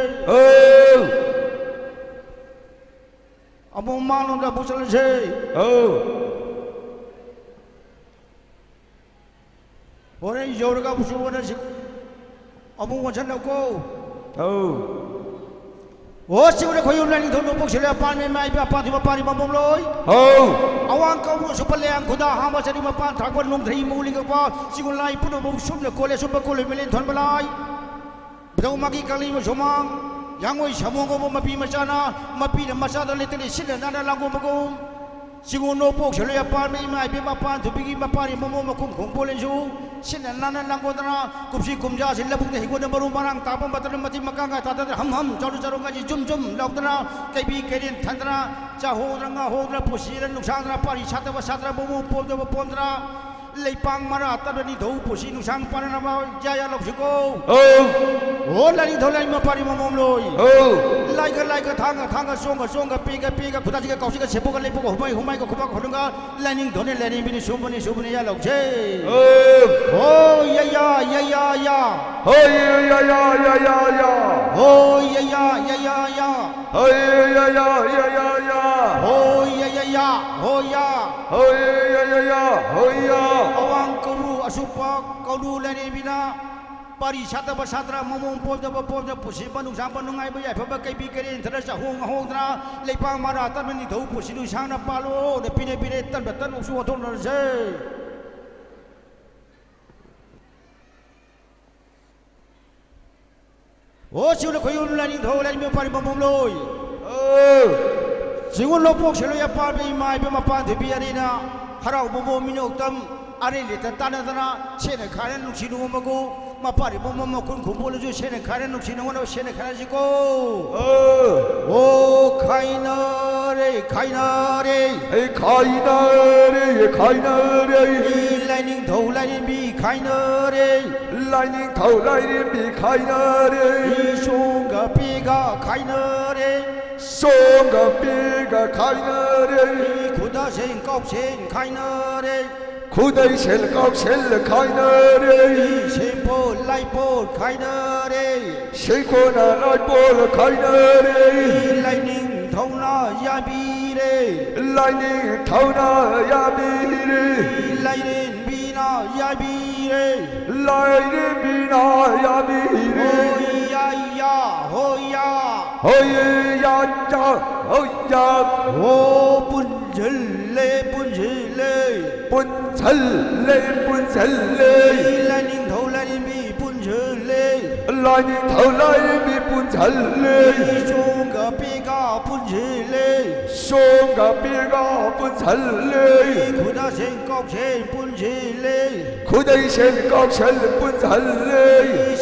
ꯑꯧ꯫ ꯑꯃꯨꯛ ꯃꯥꯡꯂꯣꯝꯗ ꯑꯃꯨꯛ ꯆꯠꯂꯁꯦ꯫ ꯑꯧ꯫ ꯍꯣꯔꯦꯟ ꯌꯧꯔꯒ ꯑꯃꯨꯛꯁꯨ ꯍꯣꯠꯅꯁꯤ꯫ ꯑꯃꯨꯛ ꯑꯣꯟꯁꯤꯜꯂꯛꯎꯀꯣ꯫ ꯑꯧ꯫ ꯑꯣ ꯆꯤꯡꯒꯨꯂ ꯈꯣꯏꯌꯨꯝ ꯂꯥꯏꯅꯤꯡꯊꯧ ꯅꯣꯡꯄꯣꯛ ꯁꯦꯜꯂꯣꯏ ꯑꯄꯥꯟꯕ ꯏꯃꯥ ꯏꯕꯦꯝ ꯑꯄꯥꯟ ꯊꯣꯏꯕꯤ ꯃꯄꯥꯟ ꯏꯃꯣꯝ ꯂꯣꯏ꯫ ꯑꯧ꯫ ꯑꯋꯥꯡ ꯀꯧꯕ꯭ꯔꯨ ꯁꯨꯞꯄ ꯂꯩꯌꯥꯡ ꯈꯨꯗꯥ ꯍꯥꯡꯕ ꯆꯔꯤ ꯃꯄꯥꯟ ꯊꯥꯛꯄ ꯅꯣꯡꯊ꯭ꯔꯩ ꯃꯨꯂꯤꯒꯛꯄ ꯆꯤꯡꯒꯨ ꯂꯥꯏ ꯄꯨꯝꯅꯃꯛ ꯁꯨꯝꯅ ꯀꯣꯜꯂꯦ ꯁꯨꯝꯕ ꯀꯣꯜꯂꯣꯏ ꯃꯦꯂꯦꯟ ꯊꯣꯟꯕ ꯂꯥꯏ꯫ ꯙꯧ ꯃꯥꯒꯤ ꯀꯪꯂꯩ ꯃꯁꯨꯃꯥꯡ ꯌꯥꯡꯉꯣꯏ ꯁꯥꯃꯨ ꯉꯧꯕ ꯃꯄꯤ ꯃꯆꯥꯅ ꯃꯄꯤꯅ ꯃꯆꯥꯗ ꯂꯩꯇꯅ ꯁꯤꯠꯅ ꯅꯥꯟꯅ ꯂꯥꯡꯒꯣꯟꯕꯒꯨꯝ ꯆꯤꯡꯉꯨ ꯅꯣꯡꯄꯣꯛ ꯁꯦꯜꯂꯣꯏ ꯑꯄꯥꯟꯕ ꯏꯃꯥ ꯏꯕꯦꯝ ꯃꯄꯥꯟ ꯊꯣꯏꯕꯤꯒꯤ ꯃꯄꯥꯟ ꯏꯃꯣꯝ ꯃꯈꯨꯝ ꯈꯣꯡꯄꯣꯜ ꯏꯟꯁꯨ ꯁꯤꯠꯅ ꯅꯥꯟꯅ ꯂꯥꯡꯒꯣꯟꯗꯅ ꯀꯨꯝꯁꯤ ꯀꯨꯝꯖꯥꯁꯤ ꯂꯧꯕꯨꯛꯇ ꯍꯤꯡꯒꯣꯜꯗ ꯃꯔꯨ ꯃꯔꯥꯡ ꯇꯥꯕ ꯃꯇꯝꯗ ꯃꯇꯤꯛ ꯃꯀꯥ ꯉꯥ ꯇꯥꯗꯅ ꯍꯝ ꯍꯝ ꯆꯥꯎꯅ ꯆꯥꯔꯣꯡ ꯉꯥꯁꯤ ꯖꯨꯝ ꯖꯨꯝ ꯂꯥꯎꯗꯅ ꯀꯩꯕꯤ ꯀꯩꯔꯦꯟ ꯊꯟꯗꯅ ꯆꯥꯍꯧꯗꯅ ꯉꯥꯍꯧꯗꯅ ꯄꯨꯟꯁꯤꯗ ꯅꯨꯡꯁꯥꯗꯅ ꯄꯥꯔꯤ ꯁꯥꯠꯇꯕ ꯁꯥꯠꯇꯅ ꯃꯃꯣꯟ ꯄꯣꯝꯗꯕ ꯄꯣꯝꯗꯅ ꯂꯩꯄꯥꯛ ꯃꯔꯥ ꯇꯞꯅ ꯅꯤꯡꯊꯧ ꯄꯨꯟꯁꯤ ꯅꯨꯡꯁꯥꯡ ꯄꯥꯟꯅꯅꯕ ꯌꯥ ꯌꯥ ꯂꯧꯁꯤꯀꯣ꯫ ꯑꯧ꯫ ꯑꯣ ꯂꯥꯏꯅꯤꯡꯊꯧ ꯂꯥꯏꯔꯦꯝꯕꯤ ꯃꯄꯥꯔꯤ ꯃꯃꯣꯝ ꯂꯣꯏ꯫ ꯑꯧ꯫ ꯂꯥꯏꯒ ꯂꯥꯏꯒ ꯊꯥꯡꯒ ꯊꯥꯡꯒ ꯆꯣꯡꯒ ꯆꯣꯡꯒ ꯄꯦꯒ ꯄꯦꯒ ꯈꯨꯗꯥꯛꯁꯤꯒ ꯀꯥꯎꯁꯤꯒ ꯁꯦꯞꯄꯒ ꯂꯦꯞꯄꯒ ꯍꯨꯃꯥꯏ ꯍꯨꯃꯥꯏꯒ ꯈꯨꯕꯥꯛ ꯈꯨꯅꯨꯡꯒ ꯂꯥꯏꯅꯤꯡꯊꯧꯅꯤ ꯂꯥꯏꯔꯦꯝꯕꯤꯅꯤ ꯁꯨꯝꯕꯅꯤ ꯁꯨꯝꯕꯅꯤ ꯌꯥ ꯂꯧꯁꯦ꯫ ꯑꯧ꯫ ꯍꯣ ꯌꯥ ꯌꯥ ꯌꯥ ꯌꯥ꯫ ꯍꯣꯏ ꯌꯥ ꯌꯥ ꯌꯥ ꯌꯥ ꯌꯥ꯫ ꯍꯣ ꯌꯥ ꯌꯥ ꯌꯥ ꯌꯥ ꯌꯥ꯫ ꯍꯣꯏ ꯌꯥ ꯌꯥ ꯌꯥ ꯌꯥ ꯌꯥ꯫ ꯍꯣꯏ ꯌꯥ ꯌꯥ ꯌꯥ ꯍꯣꯌꯥ꯫ ꯍꯣꯌꯥ, ꯌꯥ, ꯌꯥ, ꯍꯣꯌꯥ꯫ ꯑꯋꯥꯡ ꯀꯧꯔꯨ ꯑꯁꯨꯞꯄ ꯀꯧꯔꯨ ꯂꯥꯏꯔꯦꯝꯕꯤꯅ ꯄꯥꯔꯤ ꯁꯥꯠꯇꯕ ꯁꯥꯠꯇ꯭ꯔ, ꯃꯃꯣꯡ ꯄꯣꯝꯗꯕ ꯄꯣꯝꯗ꯭ꯔ, ꯄꯨꯟꯁꯤ ꯃꯅꯨꯡ ꯁꯥꯡꯕ ꯅꯨꯡꯉꯥꯏꯕ ꯌꯥꯏꯐꯕ ꯀꯩꯕꯤ ꯀꯩꯔꯦꯟ ꯊꯔ ꯆꯥꯍꯣꯡ ꯉꯥꯍꯣꯡꯗꯅ ꯂꯩꯄꯥꯛ ꯃꯔꯥ ꯇꯟꯕ ꯅꯤꯡꯊꯧ ꯄꯨꯟꯁꯤ ꯅꯨꯡꯁꯥꯡꯅ ꯄꯥꯜꯂꯣꯅ ꯄꯤꯔꯦ ꯄꯤꯔꯦ ꯇꯟꯕ ꯇꯟꯕꯁꯨ ꯑꯣꯟꯊꯣꯛꯅꯔꯁꯦ꯫ ꯑꯣ ꯆꯤꯡꯂꯨ ꯈꯣꯏꯌꯨꯝ ꯂꯥꯏꯅꯤꯡꯊꯧ ꯂꯥꯏꯔꯦꯝꯕꯤ ꯃꯄꯥꯔꯤ ꯃꯃꯣꯝ ꯂꯣꯏ꯫ ꯑꯧ꯫ ꯆꯤꯡꯉꯨ ꯂꯧꯄꯣꯛ ꯁꯦꯜꯂꯣꯏ ꯑꯄꯥꯝꯕ ꯏꯃꯥ ꯏꯕꯦꯝ ꯃꯄꯥꯟ ꯊꯣꯏꯕꯤ ꯑꯔꯤꯅ ꯍꯔꯥꯎꯕꯕꯨ ꯃꯤꯅꯣꯛꯇꯝ ꯑꯔꯩ ꯂꯩꯇ ꯇꯥꯟꯅꯗꯅ ꯁꯦꯠꯅ ꯈꯥꯏꯅ ꯅꯨꯡꯁꯤ ꯅꯨꯡꯉꯣꯟꯕꯒꯨ ꯃꯄꯥꯔꯤ ꯃꯃꯣꯝ ꯃꯈꯨꯟ ꯈꯨꯝꯕꯣꯜꯂꯁꯨ ꯁꯦꯠꯅ ꯈꯥꯏꯅ ꯅꯨꯡꯁꯤ ꯅꯨꯡꯉꯣꯟꯅꯕ ꯁꯦꯠꯅ ꯈꯥꯏꯅꯁꯤꯀꯣ꯫ ꯑꯧ꯫ ꯑꯣ ꯈꯥꯏꯅꯔꯦ ꯈꯥꯏꯅꯔꯦ꯫ ꯑꯩ ꯈꯥꯏꯅꯔꯦ ꯈꯥꯏꯅꯔꯦ꯫ ꯂꯥꯏꯅꯤꯡꯊꯧ ꯂꯥꯏꯔꯦꯝꯕꯤ ꯈꯥꯏꯅꯔꯦ꯫ ꯂꯥꯏꯅꯤꯡꯊꯧ ꯂꯥꯏꯔꯦꯝꯕꯤ ꯈꯥꯏꯅꯔꯦ꯫ ꯁꯣꯝꯒ ꯄꯦꯒ ꯈꯥꯏꯅꯔꯦ꯫ ꯁꯣꯝꯒ ꯄꯦꯒ ꯈꯥꯏꯅꯔꯦ꯫ ꯈꯨꯗꯥꯁꯦꯟ ꯀꯥꯎꯁꯦꯟ ꯈꯥꯏꯅꯔꯦ꯫ ꯈꯨꯗꯩꯁꯦꯜ ꯀꯥꯎꯁꯦꯜ ꯈꯥꯏꯅꯔꯦ꯫ ꯁꯦꯝꯄꯣꯠ ꯂꯥꯏꯄꯣꯠ ꯈꯥꯏꯅꯔꯦ꯫ ꯁꯦꯡꯀꯣꯅ ꯂꯥꯏꯄꯣꯠ ꯈꯥꯏꯅꯔꯦ꯫ ꯂꯥꯏꯅꯤꯡꯊꯧꯅ ꯌꯥꯕꯤꯔꯦ꯫ ꯂꯥꯏꯅꯤꯡꯊꯧꯅ ꯌꯥꯕꯤꯔꯦ꯫ ꯂꯥꯏꯔꯦꯝꯕꯤꯅ ꯌꯥꯕꯤꯔꯦ꯫ ꯂꯥꯏꯔꯦꯝꯕꯤꯅ ꯌꯥꯕꯤꯔꯦ꯫ ꯍꯣꯏ ꯌꯥ ꯌꯥ, ꯍꯣꯏ ꯌꯥ꯫ ꯍꯣꯏ ꯌꯥ ꯌꯥ, ꯍꯣꯏ ꯌꯥ꯫ ꯍꯣ ꯄꯨꯟꯁꯤꯜꯂꯦ, ꯄꯨꯟꯁꯤꯜꯂꯦ꯫ ꯄꯨꯟꯁꯤꯜꯂꯦ, ꯄꯨꯟꯁꯤꯜꯂꯦ꯫ ꯂꯥꯏꯅꯤꯡꯊꯧ ꯂꯥꯏꯔꯦꯝꯕꯤ ꯄꯨꯟꯁꯤꯜꯂꯦ꯫ ꯂꯥꯏꯅꯤꯡꯊꯧ ꯂꯥꯏꯔꯦꯝꯕꯤ ꯄꯨꯟꯁꯤꯜꯂꯦ꯫ ꯁꯣꯝꯒ ꯄꯦꯒ ꯄꯨꯟꯁꯤꯜꯂꯦ꯫ ꯁꯣꯝꯒ ꯄꯦꯒ ꯄꯨꯟꯁꯤꯜꯂꯦ꯫ ꯈꯨꯗꯥꯁꯦꯟ ꯀꯥꯎꯁꯦꯟ ꯄꯨꯟꯁꯤꯜꯂꯦ꯫ ꯈꯨꯗꯩꯁꯦꯟ ꯀꯥꯎꯁꯦꯟ ꯄꯨꯟꯁꯤꯜꯂꯦ꯫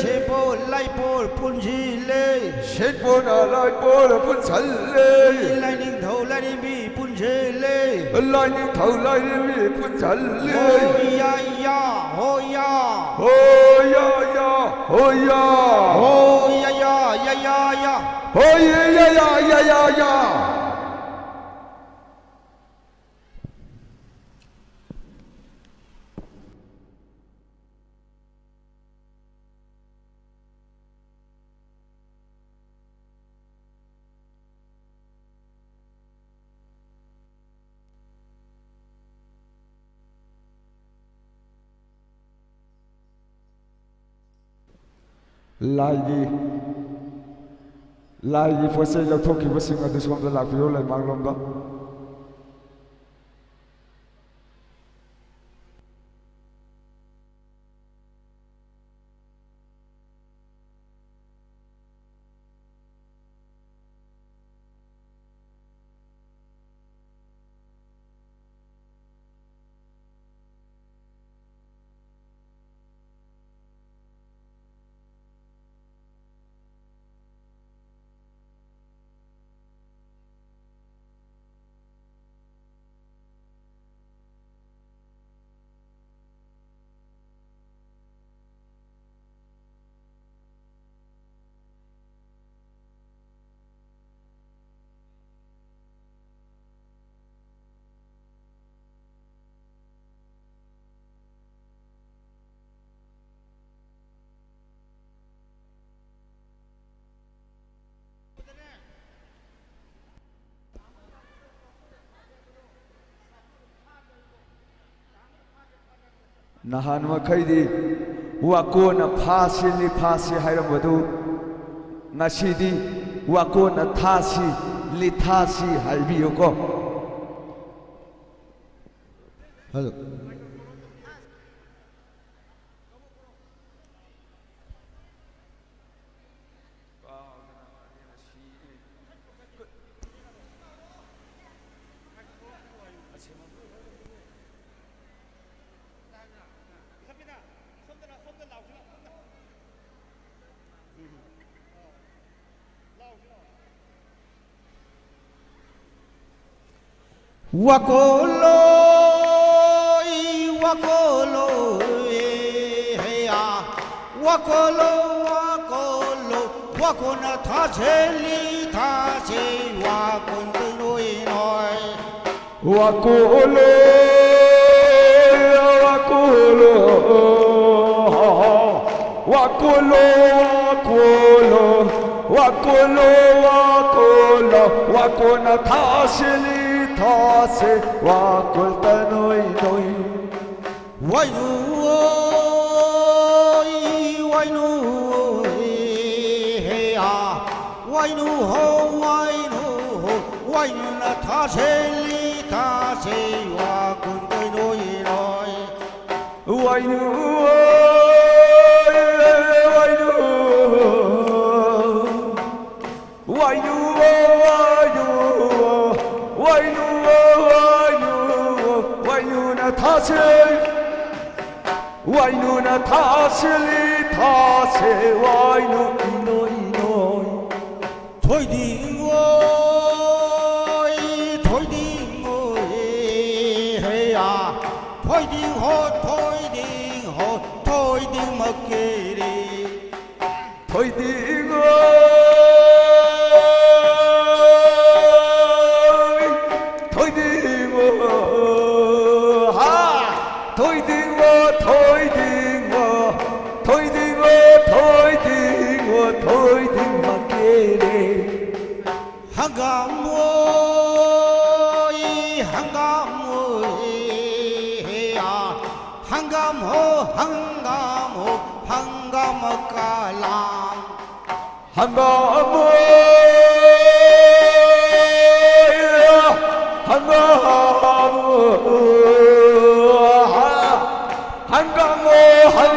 ꯁꯦꯝꯄꯣꯠ ꯂꯥꯏꯄꯣꯠ ꯄꯨꯟꯁꯤꯜꯂꯦ꯫ ꯁꯦꯡꯀꯣꯅ ꯂꯥꯏꯄꯣꯠ ꯄꯨꯟꯁꯤꯜꯂꯦ꯫ ꯂꯥꯏꯅꯤꯡꯊꯧ ꯂꯥꯏꯔꯦꯝꯕꯤ ꯄꯨꯟꯁꯤꯜꯂꯦ꯫ ꯂꯥꯏꯅꯤꯡꯊꯧ ꯂꯥꯏꯔꯦꯝꯕꯤ ꯄꯨꯟꯁꯤꯜꯂꯦ꯫ ꯍꯣꯏ ꯌꯥ ꯌꯥ, ꯍꯣꯏ ꯌꯥ꯫ ꯍꯣꯏ ꯌꯥ ꯌꯥ, ꯍꯣꯏ ꯌꯥ꯫ ꯍꯣꯏ ꯌꯥ ꯌꯥ, ꯌꯥ ꯌꯥ ꯌꯥ꯫ ꯍꯣꯏ ꯌꯥ ꯌꯥ, ꯌꯥ ꯌꯥ ꯌꯥ꯫ ꯂꯥꯏꯒꯤ, ꯂꯥꯏꯒꯤ ꯄꯣꯠ ꯆꯩ ꯂꯧꯊꯣꯛꯈꯤꯕꯁꯤꯡ ꯑꯗꯨ ꯁꯣꯝꯗ ꯂꯥꯛꯄꯤꯌꯨ, ꯂꯩꯃꯥꯡꯂꯣꯝꯗ꯫ ꯅꯍꯥꯟ ꯃꯈꯩꯗꯤ ꯋꯥꯀꯣꯟꯅ ꯐꯥꯁꯤ, ꯂꯤꯐꯥꯁꯤ ꯍꯥꯏꯔꯝꯕꯗꯨ ꯉꯁꯤꯗꯤ ꯋꯥꯀꯣꯟꯅ ꯊꯥꯁꯤ, ꯂꯤꯊꯥꯁꯤ ꯍꯥꯏꯕꯤꯌꯨꯀꯣ꯫ Hello. Wakolo, wakolo, eh, hey, ah. Wakolo, wakolo, wakona thacheli, thache, wakon noi noi. Wakolo, wakolo, wakolo, wakolo, wakolo, wakolo, wakona thasili thase, wakol tanoi noi. Wainu, oi, wainu, ꯁꯦꯂꯤ ꯊꯥꯁꯦ ꯋꯥ ꯀꯨꯟ ꯀꯩꯅꯣ ꯏꯔꯣꯏ꯫ ꯋꯥꯏꯅꯨ, ꯋꯥꯏꯅꯨ, ꯋꯥꯏꯅꯨ, ꯋꯥꯏꯅꯨ, ꯋꯥꯏꯅꯨ, ꯋꯥꯏꯅꯨ, ꯋꯥꯏꯅꯨ, ꯋꯥꯏꯅꯨꯅ ꯊꯥꯁꯦ꯫ ꯋꯥꯏꯅꯨꯅ ꯊꯥꯁꯤꯜꯂꯤ ꯊꯥꯁꯦ ꯋꯥꯏꯅꯨ ꯏꯅꯣꯏ ꯏꯅꯣꯏ꯫ ꯊꯣꯏꯗꯤꯡ ꯍꯣꯏ, ꯊꯣꯏꯗꯤꯡ ꯍꯣꯏ, ꯍꯦꯌꯥ꯫ ꯊꯣꯏꯗꯤꯡ ꯍꯣ, ꯊꯣꯏꯗꯤꯡ ꯍꯣ, ꯊꯣꯏꯗꯤꯡ ꯃꯀꯦꯔꯦ꯫ ꯊꯣꯏꯗꯤꯡ ꯍꯣꯏ, ꯊꯣꯏꯗꯤꯡ ꯍꯣ, ꯍꯥ꯫ ꯊꯣꯏꯗꯤꯡ ꯍꯣ, ꯊꯣꯏꯗꯤꯡ ꯍꯣ, ꯊꯣꯏꯗꯤꯡ ꯍꯣ, ꯊꯣꯏꯗꯤꯡ ꯍꯣ, ꯊꯣꯏꯗꯤꯡ ꯃꯀꯦꯔꯦ꯫ ꯍꯪꯒꯥꯝ ꯑꯣꯏ, ꯍꯪꯒꯥꯝ ꯑꯣꯏ, ꯍꯦꯌꯥ꯫ ꯍꯪꯒꯥꯝ ꯍꯣ, ꯍꯪꯒꯥꯝ ꯍꯣ, ꯍꯪꯒꯥꯝ ꯀꯥꯂꯥ꯫ ꯍꯪꯒꯥꯝ ꯑꯣꯏ, ꯍꯪꯒꯥꯝ ꯑꯣꯏ, ꯍꯪꯒꯥꯝ ꯑꯣꯏ,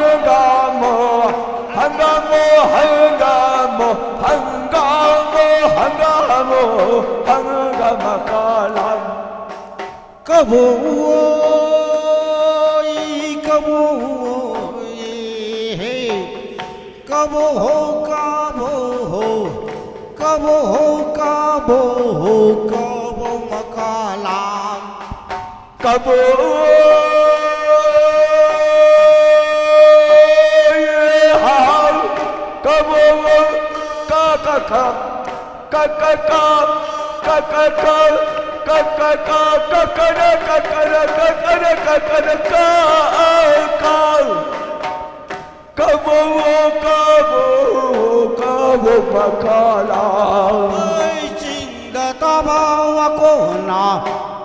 ꯍꯪꯒꯥꯝ ꯑꯣꯏ, ꯍꯪꯒꯥꯝ ꯑꯣꯏ, ꯍꯪꯒꯥꯝ ꯑꯣꯏ, ꯍꯪꯒꯥꯝ ꯑꯣꯏ, ꯍꯪꯒꯥꯝ ꯑꯣꯏ, ꯍꯪꯒꯥꯝ ꯀꯥꯂꯥ꯫ ꯀꯕꯣꯛ ꯑꯣꯏ, ꯀꯕꯣꯛ ꯑꯣꯏ, ꯍꯦ꯫ ꯀꯕꯣꯛ ꯍꯣ, ꯀꯕꯣꯛ ꯍꯣ, ꯀꯕꯣꯛ ꯍꯣ, ꯀꯕꯣꯛ ꯍꯣ, ꯀꯕꯣꯛ ꯃꯀꯥꯂꯥ꯫ ꯀꯕꯣꯛ ꯑꯣꯏ, ꯍꯥꯎ, ꯀꯕꯣꯛ ꯑꯣꯏ, ꯀ, ꯀ, ꯀ꯫ ꯀ ꯀ ꯀ, ꯀ ꯀ ꯀ, ꯀ ꯀ ꯀ, ꯀ ꯀ ꯔ, ꯀ ꯀ ꯔ, ꯀ ꯀ ꯔ, ꯀ ꯀ ꯔ, ꯀ, ꯑ, ꯀ꯫ ꯀꯕꯣ, ꯀꯕꯣ, ꯀꯕꯣ ꯃꯀꯥꯂꯥ꯫ ꯑꯩ ꯆꯤꯡꯗ ꯇꯥꯕ ꯋꯥꯀꯣꯟꯅ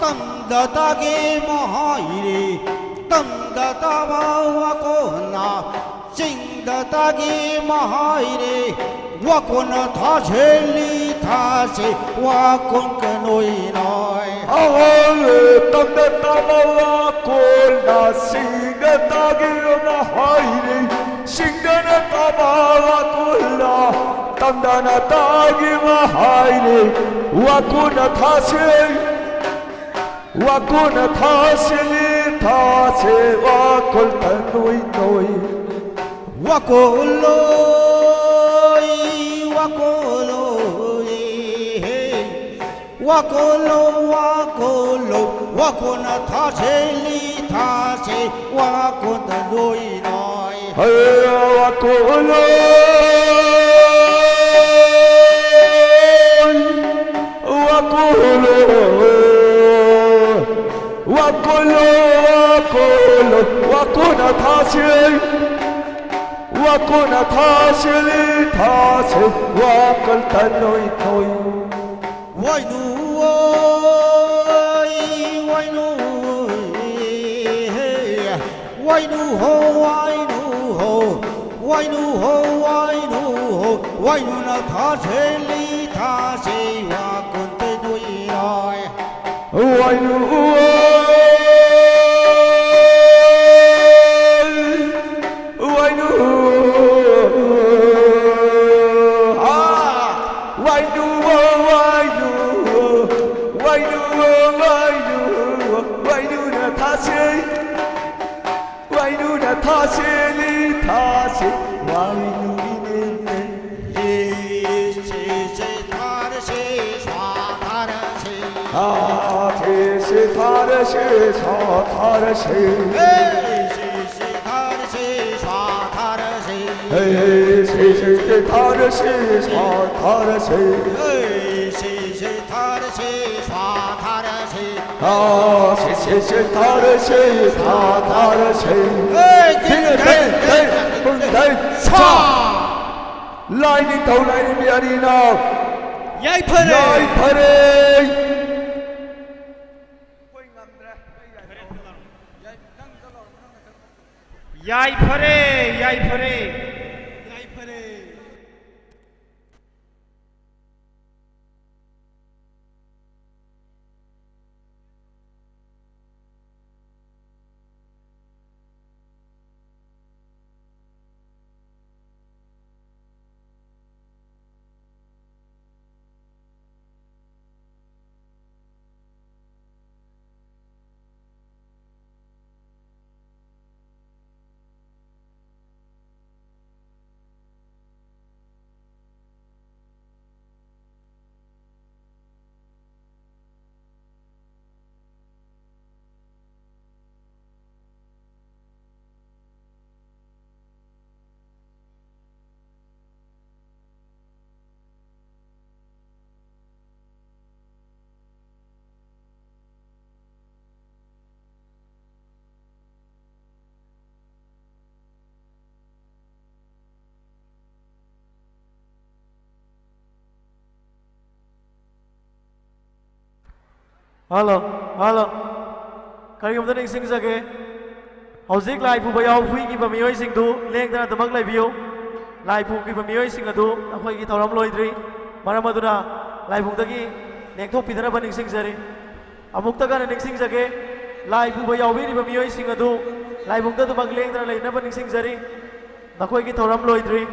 ꯇꯝꯗ ꯇꯥꯒꯦ ꯃꯍꯥꯏꯔꯦ, ꯇꯝꯗ ꯇꯥꯕ ꯋꯥꯀꯣꯟꯅ ꯆꯤꯡꯗ ꯇꯥꯒꯦ ꯃꯍꯥꯏꯔꯦ, ꯋꯥꯀꯣꯟꯅ ꯊꯥꯁꯦ ꯂꯤ ꯊꯥꯁꯦ, ꯋꯥꯀꯣꯟ ꯀꯩꯅꯣ ꯑꯣꯏꯔꯣꯏ꯫ ꯑꯋꯥꯡ ꯇꯝꯗ ꯇꯥꯕ ꯋꯥꯈꯣꯜꯅ ꯁꯤꯡꯗ ꯇꯥꯈꯤꯕ ꯍꯥꯏꯔꯦ꯫ ꯁꯤꯡꯗꯅ ꯇꯥꯕ ꯋꯥꯈꯣꯜꯅ ꯇꯝꯗꯅ ꯇꯥꯈꯤꯕ ꯍꯥꯏꯔꯦ꯫ ꯋꯥꯈꯣꯜꯅ ꯊꯥꯁꯦ, ꯋꯥꯈꯣꯜꯅ ꯊꯥꯁꯤꯅꯤ ꯊꯥꯁꯦ ꯋꯥꯈꯣꯜ ꯊꯅꯣꯏ ꯅꯣꯏ꯫ ꯋꯥꯈꯣꯜꯂꯣꯏ, ꯋꯥꯈꯣꯜꯂꯣꯏ, ꯍꯦ꯫ ꯋꯥꯈꯣꯜꯂꯣ, ꯋꯥꯈꯣꯜꯂꯣ, ꯋꯥꯈꯣꯜꯅ ꯊꯥꯁꯦ ꯂꯤ ꯊꯥꯁꯦ ꯋꯥꯈꯣꯜꯗ ꯂꯣꯏ ꯅꯣꯏ꯫ ꯍꯦ, ꯋꯥꯈꯣꯜꯂꯣꯏ꯫ ꯋꯥꯈꯣꯜꯂꯣ, ꯋꯥꯈꯣꯜꯂꯣ, ꯋꯥꯈꯣꯜꯂꯣ, ꯋꯥꯈꯣꯜꯅ ꯊꯥꯁꯦ, ꯋꯥꯈꯣꯜꯅ ꯊꯥꯁꯦ, ꯊꯥꯁꯦ, ꯋꯥꯈꯜ ꯊꯅꯣꯏ ꯊꯣꯏ꯫ ꯋꯥꯏꯅꯨ ꯑꯣꯏ, ꯋꯥꯏꯅꯨ ꯑꯣꯏ, ꯍꯦ꯫ ꯋꯥꯏꯅꯨ ꯍꯣ, ꯋꯥꯏꯅꯨ ꯍꯣ, ꯋꯥꯏꯅꯨ ꯍꯣ, ꯋꯥꯏꯅꯨ ꯍꯣ, ꯋꯥꯏꯅꯨꯅ ꯊꯥꯁꯦ ꯂꯤ ꯊꯥꯁꯦ ꯋꯥ ꯀꯨꯟꯇꯦ ꯅꯨꯏꯔꯣꯏ꯫ ꯋꯥꯏꯅꯨ ꯍꯣ, ꯋꯥꯏꯅꯨ ꯍꯣ, ꯍꯥ, ꯋꯥꯏꯅꯨ ꯍꯣ, ꯋꯥꯏꯅꯨ ꯍꯣ, ꯋꯥꯏꯅꯨ ꯍꯣ, ꯋꯥꯏꯅꯨ ꯍꯣ, ꯋꯥꯏꯅꯨꯅ ꯊꯥꯁꯦ꯫ ꯋꯥꯏꯅꯨꯅ ꯊꯥꯁꯦ ꯂꯤ ꯊꯥꯁꯦ, ꯋꯥꯏꯅꯨ ꯏꯅꯦꯅꯦ꯫ ꯍꯦ, ꯁꯦ, ꯁꯦ, ꯊꯥꯔꯁꯦ, ꯁ꯭ꯋꯥ ꯊꯥꯔꯁꯦ꯫ ꯊꯥ, ꯊꯦ, ꯁꯦ, ꯊꯥꯔꯁꯦ, ꯁ꯭ꯋꯥ ꯊꯥꯔꯁꯦ꯫ ꯍꯦ, ꯁꯦ, ꯁꯦ, ꯊꯥꯔꯁꯦ, ꯁ꯭ꯋꯥ ꯊꯥꯔꯁꯦ꯫ ꯍꯦ, ꯁꯦ, ꯁꯦ, ꯁꯦ, ꯊꯥꯔꯁꯦ, ꯁ꯭ꯋꯥ ꯊꯥꯔꯁꯦ꯫ ꯍꯦ, ꯁꯦ, ꯁꯦ, ꯊꯥꯔꯁꯦ, ꯁ꯭ꯋꯥ ꯊꯥꯔꯁꯦ꯫ ꯊꯥ, ꯁꯦ, ꯁꯦ, ꯁꯦ, ꯊꯥꯔꯁꯦ, ꯊꯥ, ꯊꯥꯔꯁꯦ꯫ ꯑꯦ, ꯊꯤꯅ, ꯊꯦ, ꯊꯦ, ꯊꯦ, ꯊꯦ, ꯁ꯭ꯋꯥ꯫ ꯂꯥꯏ ꯅꯤꯡꯊꯧ ꯂꯥꯏꯔꯦꯝꯕꯤ ꯑꯔꯤꯅ ꯌꯥꯏꯐꯔꯦ꯫ ꯌꯥꯏꯐꯔꯦ꯫ ꯌꯥꯏꯐꯔꯦ, ꯌꯥꯏꯐꯔꯦ꯫ ꯌꯥꯏꯐꯔꯦ꯫ Hello, hello. ꯀꯔꯤꯒꯨꯝꯕꯗ ꯅꯤꯡꯁꯤꯡꯖꯒꯦ, ꯍꯧꯖꯤꯛ ꯂꯥꯏ ꯄꯨꯕ ꯌꯥꯎꯕꯤꯈꯤꯕ ꯃꯤꯑꯣꯏꯁꯤꯡꯗꯨ ꯂꯦꯡꯗꯅ ꯑꯗꯨꯃꯛ ꯂꯩꯕꯤꯌꯨ꯫ ꯂꯥꯏ ꯄꯨꯈꯤꯕ ꯃꯤꯑꯣꯏꯁꯤꯡ ꯑꯗꯨ ꯑꯩꯈꯣꯏꯒꯤ ꯊꯧꯔꯝ ꯂꯣꯏꯗ꯭ꯔꯤ꯫ ꯃꯔꯝ ꯑꯗꯨꯅ ꯂꯥꯏꯕꯨꯡꯗꯒꯤ ꯂꯦꯡꯊꯣꯛꯄꯤꯗꯅꯕ ꯅꯤꯡꯁꯤꯡꯖꯔꯤ꯫ ꯑꯃꯨꯛꯇꯒ ꯍꯟꯅ ꯅꯤꯡꯁꯤꯡꯖꯒꯦ, ꯂꯥꯏ ꯄꯨꯕ ꯌꯥꯎꯕꯤꯔꯤꯕ ꯃꯤꯑꯣꯏꯁꯤꯡ ꯑꯗꯨ ꯂꯥꯏꯕꯨꯡꯗ ꯑꯗꯨꯃꯛ ꯂꯦꯡꯗꯅ ꯂꯩꯅꯕ ꯅꯤꯡꯁꯤꯡꯖꯔꯤ꯫ ꯅꯈꯣꯏꯒꯤ ꯊꯧꯔꯝ ꯂꯣꯏꯗ꯭ꯔꯤ꯫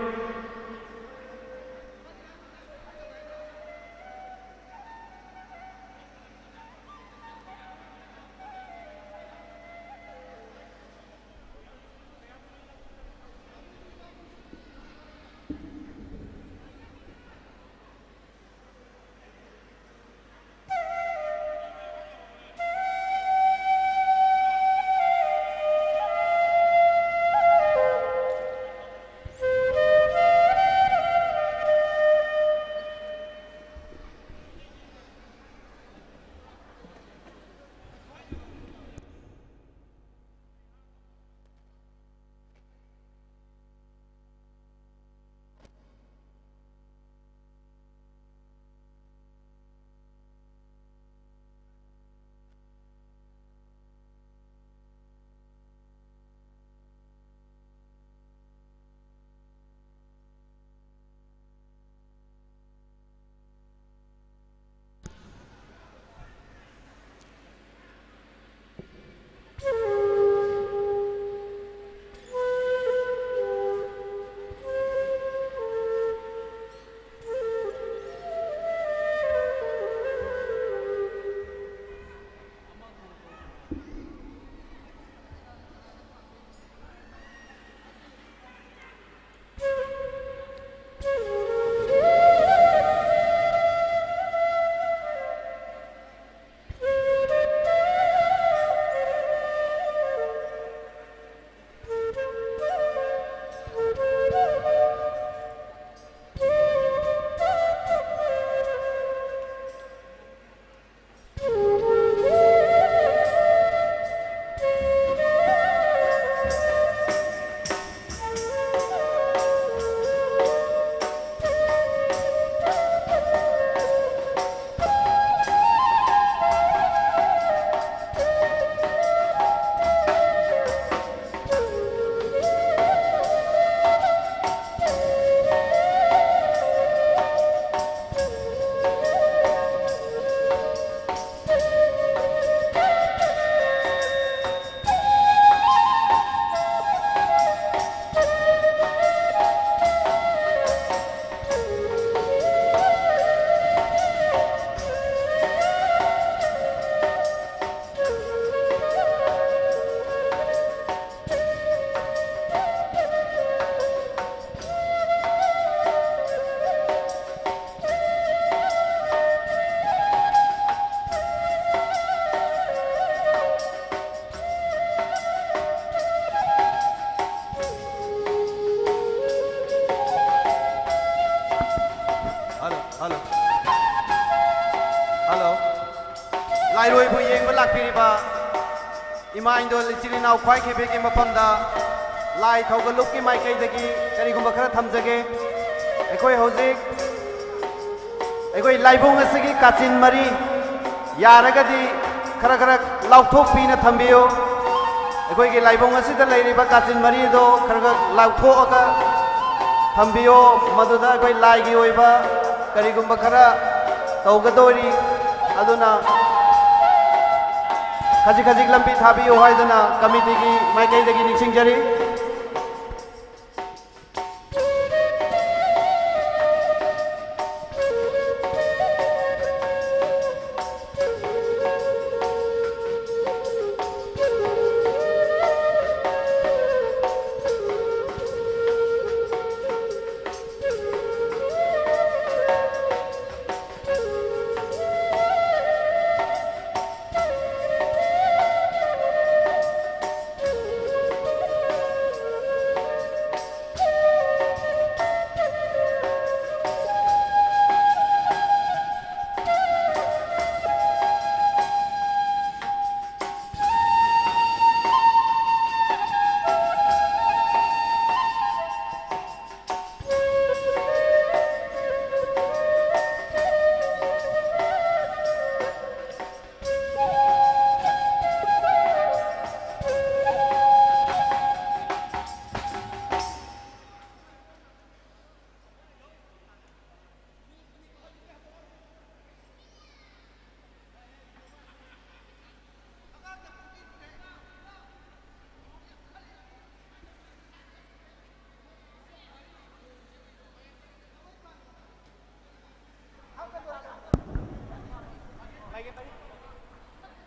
ꯄꯤꯔꯤꯕ ꯏꯃꯥ ꯏꯟꯗꯣꯜ ꯏꯆꯤꯜ ꯏꯅꯥꯎ ꯈ꯭ꯋꯥꯏ ꯈꯦꯕꯦꯛꯀꯤ ꯃꯐꯝꯗ ꯂꯥꯏ ꯊꯧꯒꯜꯂꯨꯞꯀꯤ ꯃꯥꯏꯀꯩꯗꯒꯤ ꯀꯔꯤꯒꯨꯝꯕ ꯈꯔ ꯊꯝꯖꯒꯦ꯫ ꯑꯩꯈꯣꯏ ꯍꯧꯖꯤꯛ ꯑꯩꯈꯣꯏ ꯂꯥꯏꯕꯨꯡ ꯑꯁꯤꯒꯤ ꯀꯥꯆꯤꯟ ꯃꯔꯤ ꯌꯥꯔꯒꯗꯤ ꯈꯔ ꯈꯔ ꯂꯥꯎꯊꯣꯛꯄꯤꯅ ꯊꯝꯕꯤꯌꯨ꯫ ꯑꯩꯈꯣꯏꯒꯤ ꯂꯥꯏꯕꯨꯡ ꯑꯁꯤꯗ ꯂꯩꯔꯤꯕ ꯀꯥꯆꯤꯟ ꯃꯔꯤꯗꯣ ꯈꯔ ꯈꯔ ꯂꯥꯎꯊꯣꯛꯑꯒ ꯊꯝꯕꯤꯌꯨ꯫ ꯃꯗꯨꯗ ꯑꯩꯈꯣꯏ ꯂꯥꯏꯒꯤ ꯑꯣꯏꯕ ꯀꯔꯤꯒꯨꯝꯕ ꯈꯔ ꯇꯧꯒꯗꯧꯔꯤ꯫ ꯑꯗꯨꯅ ꯈꯖꯤꯛ ꯈꯖꯤꯛ ꯂꯝꯕꯤ ꯊꯥꯕꯤꯌꯨ ꯍꯥꯏꯗꯨꯅ ꯀꯃꯤꯇꯤꯒꯤ ꯃꯥꯏꯀꯩꯗꯒꯤ ꯅꯤꯡꯁꯤꯡꯖꯔꯤ꯫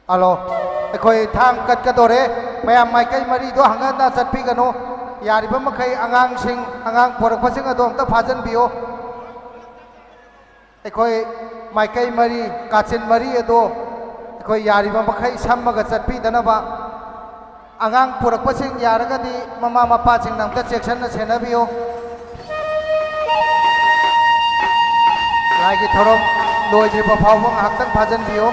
ꯍꯜꯂꯣ, ꯑꯩꯈꯣꯏ ꯊꯥꯡ ꯀꯠꯀꯗꯣꯔꯦ꯫ ꯃꯌꯥꯝ ꯃꯥꯏꯀꯩ ꯃꯔꯤꯗꯣ ꯍꯪꯒꯠ ꯍꯟꯗ ꯆꯠꯄꯤꯒꯅꯨ꯫ ꯌꯥꯔꯤꯕ ꯃꯈꯩ ꯑꯉꯥꯡꯁꯤꯡ, ꯑꯉꯥꯡ ꯄꯣꯔꯛꯄꯁꯤꯡ ꯑꯗꯣ ꯑꯝꯇ ꯐꯥꯖꯟꯕꯤꯌꯨ꯫ ꯑꯩꯈꯣꯏ ꯃꯥꯏꯀꯩ ꯃꯔꯤ, ꯀꯥꯆꯤꯟ ꯃꯔꯤ ꯑꯗꯣ ꯑꯩꯈꯣꯏ ꯌꯥꯔꯤꯕ ꯃꯈꯩ ꯁꯝꯃꯒ ꯆꯠꯄꯤꯗꯅꯕ꯫ ꯑꯉꯥꯡ ꯄꯨꯔꯛꯄꯁꯤꯡ ꯌꯥꯔꯒꯗꯤ ꯃꯃꯥ ꯃꯄꯥꯁꯤꯡꯅ ꯑꯝꯇ ꯆꯦꯛꯁꯤꯟꯅ ꯁꯦꯟꯅꯕꯤꯌꯨ꯫ ꯂꯥꯏꯒꯤ ꯊꯧꯔꯝ ꯂꯣꯏꯗ꯭ꯔꯤꯕ ꯐꯥꯎꯕ ꯉꯥꯏꯍꯥꯛꯇꯪ ꯐꯥꯖꯟꯕꯤꯌꯨ꯫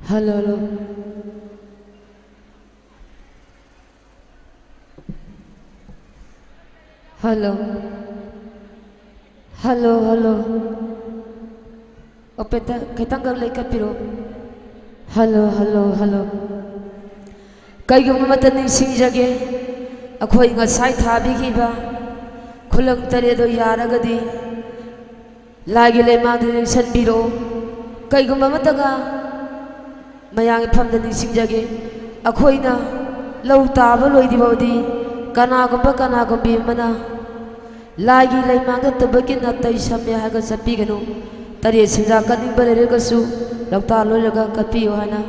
Hello, hello. Hello. Hello, hello. Operator, ꯈꯤꯇꯪꯈꯛ ꯂꯩꯈꯠꯄꯤꯔꯣ꯫ Hello, hello, hello. ꯀꯩꯒꯨꯝꯕ ꯑꯃꯠꯇ ꯅꯤꯡꯁꯤꯡꯖꯒꯦ, ꯑꯩꯈꯣꯏ ꯉꯁꯥꯏ ꯊꯥꯕꯤꯈꯤꯕ ꯈꯨꯂꯪ ꯇꯔꯦꯠ ꯑꯗꯨ ꯌꯥꯔꯒꯗꯤ ꯂꯥꯏꯒꯤ ꯂꯩꯃꯥꯡꯗ ꯂꯦꯡꯁꯟꯕꯤꯔꯛꯑꯣ꯫ ꯀꯩꯒꯨꯝꯕ ꯑꯃꯠꯇꯒ ꯃꯌꯥꯝꯒꯤ ꯐꯝꯗ ꯅꯤꯡꯁꯤꯡꯖꯒꯦ, ꯑꯩꯈꯣꯏꯅ ꯂꯧ ꯇꯥꯕ ꯂꯣꯏꯗ꯭ꯔꯤꯕꯗꯤ ꯀꯅꯥꯒꯨꯝꯕ ꯀꯅꯥꯒꯨꯝꯕꯤ ꯑꯃꯅ ꯂꯥꯏꯒꯤ ꯂꯩꯃꯥꯡꯗ ꯇꯨꯕꯒꯤ ꯅꯥꯇꯩ ꯁꯝꯃꯦ ꯍꯥꯏꯔꯒ ꯆꯠꯄꯤꯒꯅꯨ꯫ ꯇꯔꯦꯠ ꯁꯦꯟꯖꯥ ꯀꯠꯅꯤꯡꯕ ꯂꯩꯔꯒꯁꯨ ꯂꯧꯇꯥ ꯂꯣꯏꯔꯒ ꯀꯠꯄꯤꯌꯨ ꯍꯥꯏꯅ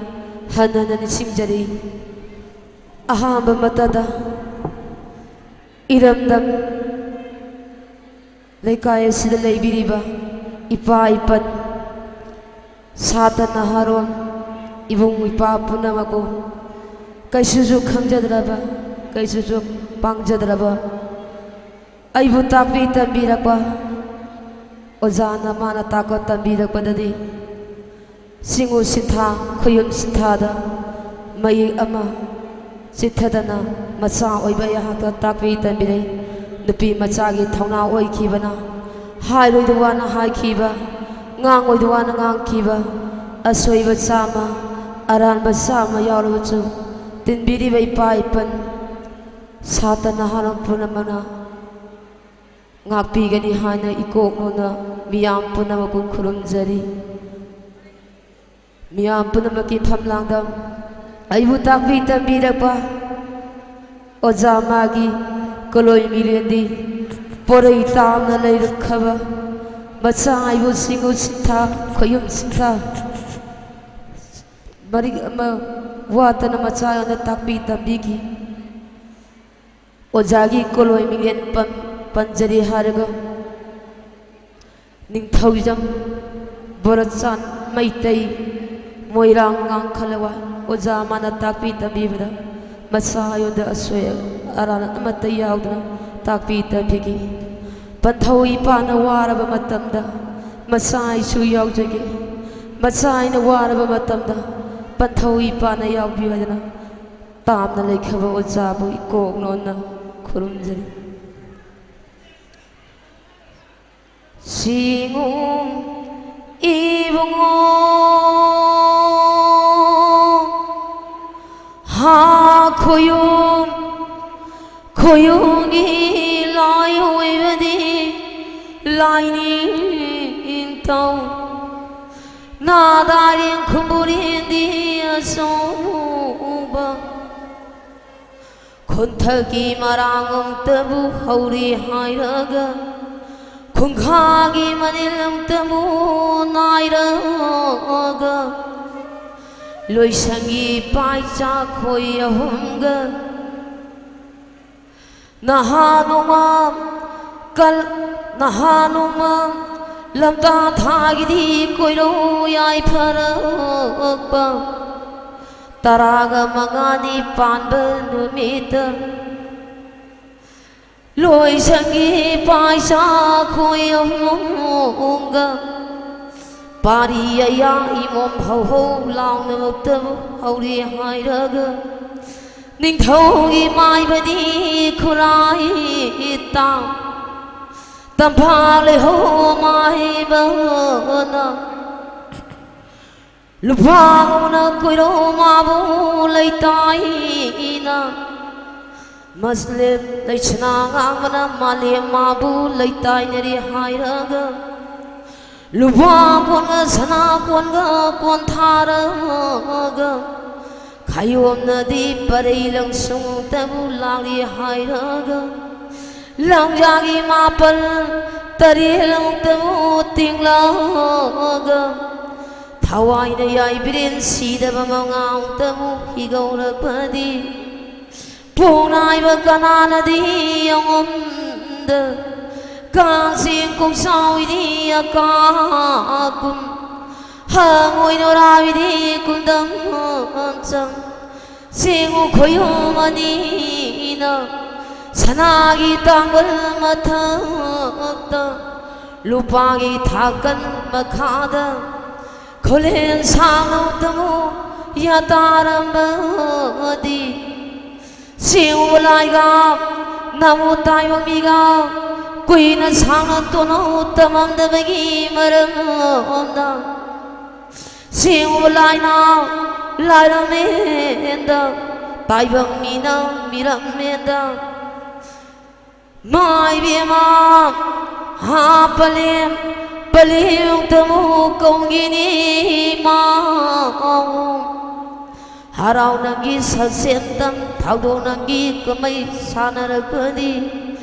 ꯍꯟꯅ ꯍꯟꯅ ꯅꯤꯡꯁꯤꯡꯖꯔꯤ꯫ ꯑꯍꯥꯟꯕ ꯃꯇꯝꯗ ꯏꯔꯝꯗꯝ ꯂꯩꯀꯥꯏ ꯑꯁꯤꯗ ꯂꯩꯕꯤꯔꯤꯕ ꯏꯄꯥ ꯏꯄꯟ, ꯁꯥꯇ꯭ꯔ ꯅꯍꯥꯔꯣꯜ, ꯏꯕꯨꯡ ꯏꯄ꯭ꯋꯥ ꯄꯨꯝꯅꯃꯛꯄꯨ ꯀꯩꯁꯨꯁꯨ ꯈꯪꯖꯗ꯭ꯔꯕ, ꯀꯩꯁꯨꯁꯨ ꯄꯥꯡꯖꯗ꯭ꯔꯕ, ꯑꯩꯕꯨ ꯇꯥꯛꯄꯤ ꯇꯝꯕꯤꯔꯛꯄ ꯑꯣꯖꯥꯅ ꯃꯥꯅ ꯇꯥꯛꯄ ꯇꯝꯕꯤꯔꯛꯄꯗꯗꯤ ꯆꯤꯡꯉꯨ ꯁꯤꯟꯊꯥ, ꯈꯨꯌꯨꯝ ꯁꯤꯟꯊꯥꯗ ꯃꯌꯦꯛ ꯑꯃ ꯆꯤꯠꯊꯗꯅ ꯃꯆꯥ ꯑꯣꯏꯕ ꯑꯩꯍꯥꯛꯇ ꯇꯥꯛꯄꯤ ꯇꯝꯕꯤꯔꯛꯏ꯫ ꯅꯨꯄꯤ ꯃꯆꯥꯒꯤ ꯊꯧꯅꯥ ꯑꯣꯏꯈꯤꯕꯅ ꯍꯥꯏꯔꯣꯏꯗ ꯋꯥꯅ ꯍꯥꯏꯈꯤꯕ, ꯉꯥꯡꯉꯣꯏꯗ ꯋꯥꯅ ꯉꯥꯡꯈꯤꯕ, ꯑꯁꯣꯏꯕ ꯆꯥꯝꯃ, ꯑꯔꯥꯟꯕ ꯆꯥꯝꯃ ꯌꯥꯎꯔꯕꯁꯨ, ꯇꯤꯟꯕꯤꯔꯤꯕ ꯏꯄꯥ ꯏꯄꯟ, ꯁꯥꯇ꯭ꯔ ꯅꯍꯥꯔꯣꯜ ꯄꯨꯝꯅꯃꯛꯅ ꯉꯥꯛꯄꯤꯒꯅꯤ ꯍꯥꯏꯅ ꯏꯀꯣꯛꯅꯧꯅ ꯃꯤꯌꯥꯝ ꯄꯨꯝꯅꯃꯛꯄꯨ ꯈꯨꯔꯨꯝꯖꯔꯤ꯫ ꯃꯤꯌꯥꯝ ꯄꯨꯝꯅꯃꯛꯀꯤ ꯐꯝꯂꯥꯡꯗ ꯑꯩꯕꯨ ꯇꯥꯛꯄꯤ ꯇꯝꯕꯤꯔꯛꯄ ꯑꯣꯖꯥ ꯃꯥꯒꯤ ꯀꯣꯂꯣꯏ ꯃꯤꯔꯦꯟꯗꯤ ꯄꯣꯔꯩ ꯇꯥꯝꯅ ꯂꯩꯔꯛꯈꯕ ꯃꯆꯥ ꯑꯩꯕꯨ ꯁꯤꯡꯉꯨ ꯁꯤꯟꯊꯥ, ꯈꯣꯌꯨꯝ ꯁꯤꯟꯊꯥ, ꯃꯔꯤꯛ ꯑꯃ ꯋꯥꯠꯇꯅ ꯃꯆꯥ ꯑꯩꯉꯣꯟꯗ ꯇꯥꯛꯄꯤ ꯇꯝꯕꯤꯈꯤ꯫ ꯑꯣꯖꯥꯒꯤ ꯀꯣꯂꯣꯏ ꯃꯤꯡꯂꯦꯟ ꯄꯟ-, ꯄꯟꯖꯔꯤ ꯍꯥꯏꯔꯒ ꯅꯤꯡꯊꯧꯖꯝ, ꯕꯣꯔꯆꯥꯟ, ꯃꯩꯇꯩ, ꯃꯣꯏꯔꯥꯡ, ꯉꯥꯡꯈꯂꯋꯥꯏ ꯑꯣꯖꯥ ꯃꯥꯅ ꯇꯥꯛꯄꯤ ꯇꯝꯕꯤꯕꯗ ꯃꯆꯥ ꯑꯩꯉꯣꯟꯗ ꯑꯁꯣꯏ ꯑꯔꯥꯟ ꯑꯃꯠꯇ ꯌꯥꯎꯗꯅ ꯇꯥꯛꯄꯤ ꯇꯝꯕꯤꯈꯤ꯫ ꯄꯟꯊꯧ ꯏꯄꯥꯅ ꯋꯥꯔꯕ ꯃꯇꯝꯗ ꯃꯆꯥ ꯑꯩꯁꯨ ꯌꯥꯎꯖꯒꯦ꯫ ꯃꯆꯥ ꯑꯩꯅ ꯋꯥꯔꯕ ꯃꯇꯝꯗ ꯄꯟꯊꯧ ꯏꯄꯥꯅ ꯌꯥꯎꯕꯤꯌꯨ ꯍꯥꯏꯗꯅ ꯇꯥꯝꯅ ꯂꯩꯈ꯭ꯔꯕ ꯑꯣꯖꯥꯕꯨ ꯏꯀꯣꯛ ꯅꯣꯟꯅ ꯈꯨꯔꯨꯝꯖꯔꯤ꯫ ꯁꯤꯉꯨꯝ ꯏꯕꯨꯡꯉꯣ ꯍꯥ ꯈꯣꯌꯨꯝ ꯈꯣꯌꯨꯝꯒꯤ ꯂꯥꯏ ꯑꯣꯏꯕꯗꯤ ꯂꯥꯏꯅꯤꯡꯊꯧ ꯅꯥꯗꯥꯔꯦꯡ ꯈꯨꯝꯕꯨꯔꯦꯟꯗꯤ ꯑꯆꯧꯕ ꯈꯨꯟꯊꯛꯀꯤ ꯃꯔꯥꯡ ꯑꯃꯨꯛꯇꯕꯨ ꯍꯧꯔꯦ ꯍꯥꯏꯔꯒ ꯈꯨꯡꯒꯥꯒꯤ ꯃꯅꯤꯜ ꯑꯃꯨꯛꯇꯕꯨ ꯅꯥꯏꯔꯒ ꯂꯣꯏꯁꯪꯒꯤ ꯄꯥꯏꯆꯥ ꯈꯣꯏ ꯑꯍꯨꯝꯒ ꯅꯍꯥ ꯅꯣꯡꯃ ꯀꯜ ꯅꯍꯥ ꯅꯣꯡꯃ ꯂꯝꯇꯥ ꯊꯥꯒꯤꯗꯤ ꯀꯣꯏꯔꯧ ꯌꯥꯏꯐꯔꯛꯄ ꯇꯔꯥꯒ ꯃꯉꯥꯅꯤ ꯄꯥꯟꯕ ꯅꯨꯃꯤꯠꯇ ꯂꯣꯏꯁꯪꯒꯤ ꯄꯥꯏꯁꯥ ꯈꯣꯏ ꯑꯍꯨꯝꯒ ꯄꯥꯔꯤ ꯑꯌꯥ ꯏꯃꯣꯝ ꯍꯧ ꯍꯧ ꯂꯥꯎꯅ ꯍꯧꯔꯤ ꯍꯥꯏꯔꯒ ꯅꯤꯡꯊꯧꯒꯤ ꯃꯥꯏꯕꯗꯤ ꯈꯨꯔꯥꯏ ꯇꯥꯡ ꯇꯝꯐꯥ ꯂꯩꯍꯧ ꯃꯥꯏꯕꯅ ꯂꯨꯐꯥꯡꯅ ꯀꯣꯏꯔꯣ ꯃꯥꯕꯨ ꯂꯩꯇꯥꯏꯅ ꯃꯁꯂꯦꯝ ꯂꯩꯁꯅꯥ ꯉꯥꯡꯕꯅ ꯃꯥꯂꯦꯝ ꯃꯥꯕꯨ ꯂꯩꯇꯥꯏꯅꯔꯤ ꯍꯥꯏꯔꯒ ꯂꯨꯄꯥ ꯀꯣꯟꯒ ꯁꯅꯥ ꯀꯣꯟꯒ ꯀꯣꯟ ꯊꯥꯔꯒ ꯈꯥꯌꯣꯝꯅꯗꯤ ꯄꯔꯩ ꯂꯪꯁꯨꯡꯇꯕꯨ ꯂꯥꯛꯂꯤ ꯍꯥꯏꯔꯒ ꯂꯪꯖꯥꯒꯤ ꯃꯥꯄꯜ ꯇꯔꯦꯠ ꯑꯃꯨꯛꯇꯕꯨ ꯇꯤꯡꯂꯒ ꯊꯋꯥꯏꯅ ꯌꯥꯏꯕꯤꯔꯦꯟ ꯁꯤꯗꯕ ꯃꯉꯥꯃꯨꯛꯇꯕꯨ ꯍꯤꯒꯧꯔꯛꯄꯗꯤ ꯄꯣꯛꯅꯥꯏꯕ ꯀꯅꯥꯅꯗꯤ ꯑꯉꯣꯝꯗ ꯀꯥꯡꯁꯤꯡ ꯀꯣꯡꯁꯥꯎꯏꯗꯤ ꯑꯀꯥ ꯑꯀꯨꯝ ꯍꯪꯉꯣꯏ ꯅꯣꯔꯥꯕꯤꯗꯤ ꯀꯨꯟꯗꯝ ꯆꯪ ꯆꯦꯡꯉꯨ ꯈꯣꯏꯌꯨꯝ ꯑꯅꯤꯅ ꯁꯅꯥꯒꯤ ꯇꯥꯡꯕꯜ ꯃꯊꯛꯇ ꯂꯨꯄꯥꯒꯤ ꯊꯥꯀꯟ ꯃꯈꯥꯗ ꯈꯨꯂꯦꯟ ꯁꯥꯡꯅ ꯎꯠꯇꯃꯨ ꯌꯥꯇꯥꯔꯝꯕꯗꯤ ꯁꯦꯡꯉꯨꯕ ꯂꯥꯏꯒ ꯅꯃꯨ ꯇꯥꯏꯕ ꯃꯤꯒ ꯀꯨꯏꯅ ꯁꯥꯡꯅ ꯇꯣꯅꯧ ꯇꯝꯃꯝꯗꯕꯒꯤ ꯃꯔꯝꯗ ꯁꯦꯡꯉꯨꯕ ꯂꯥꯏꯅ ꯂꯥꯏꯔꯝꯃꯦꯗ, ꯇꯥꯏꯕꯪ ꯃꯤꯅ ꯃꯤꯔꯝꯃꯦꯗ꯫ ꯃꯥꯏꯕꯦꯝꯃ, ꯍꯥ ꯄꯂꯦꯝ, ꯄꯂꯦꯝꯇꯕꯨ ꯀꯧꯒꯤꯅꯤ ꯃꯥꯎ꯫ ꯍꯔꯥꯎ ꯅꯪꯒꯤ ꯁꯛꯁꯦꯟꯇꯝ ꯊꯧꯗꯣꯛ ꯅꯪꯒꯤ ꯀꯨꯝꯍꯩ ꯁꯥꯟꯅꯔꯛꯄꯗꯤ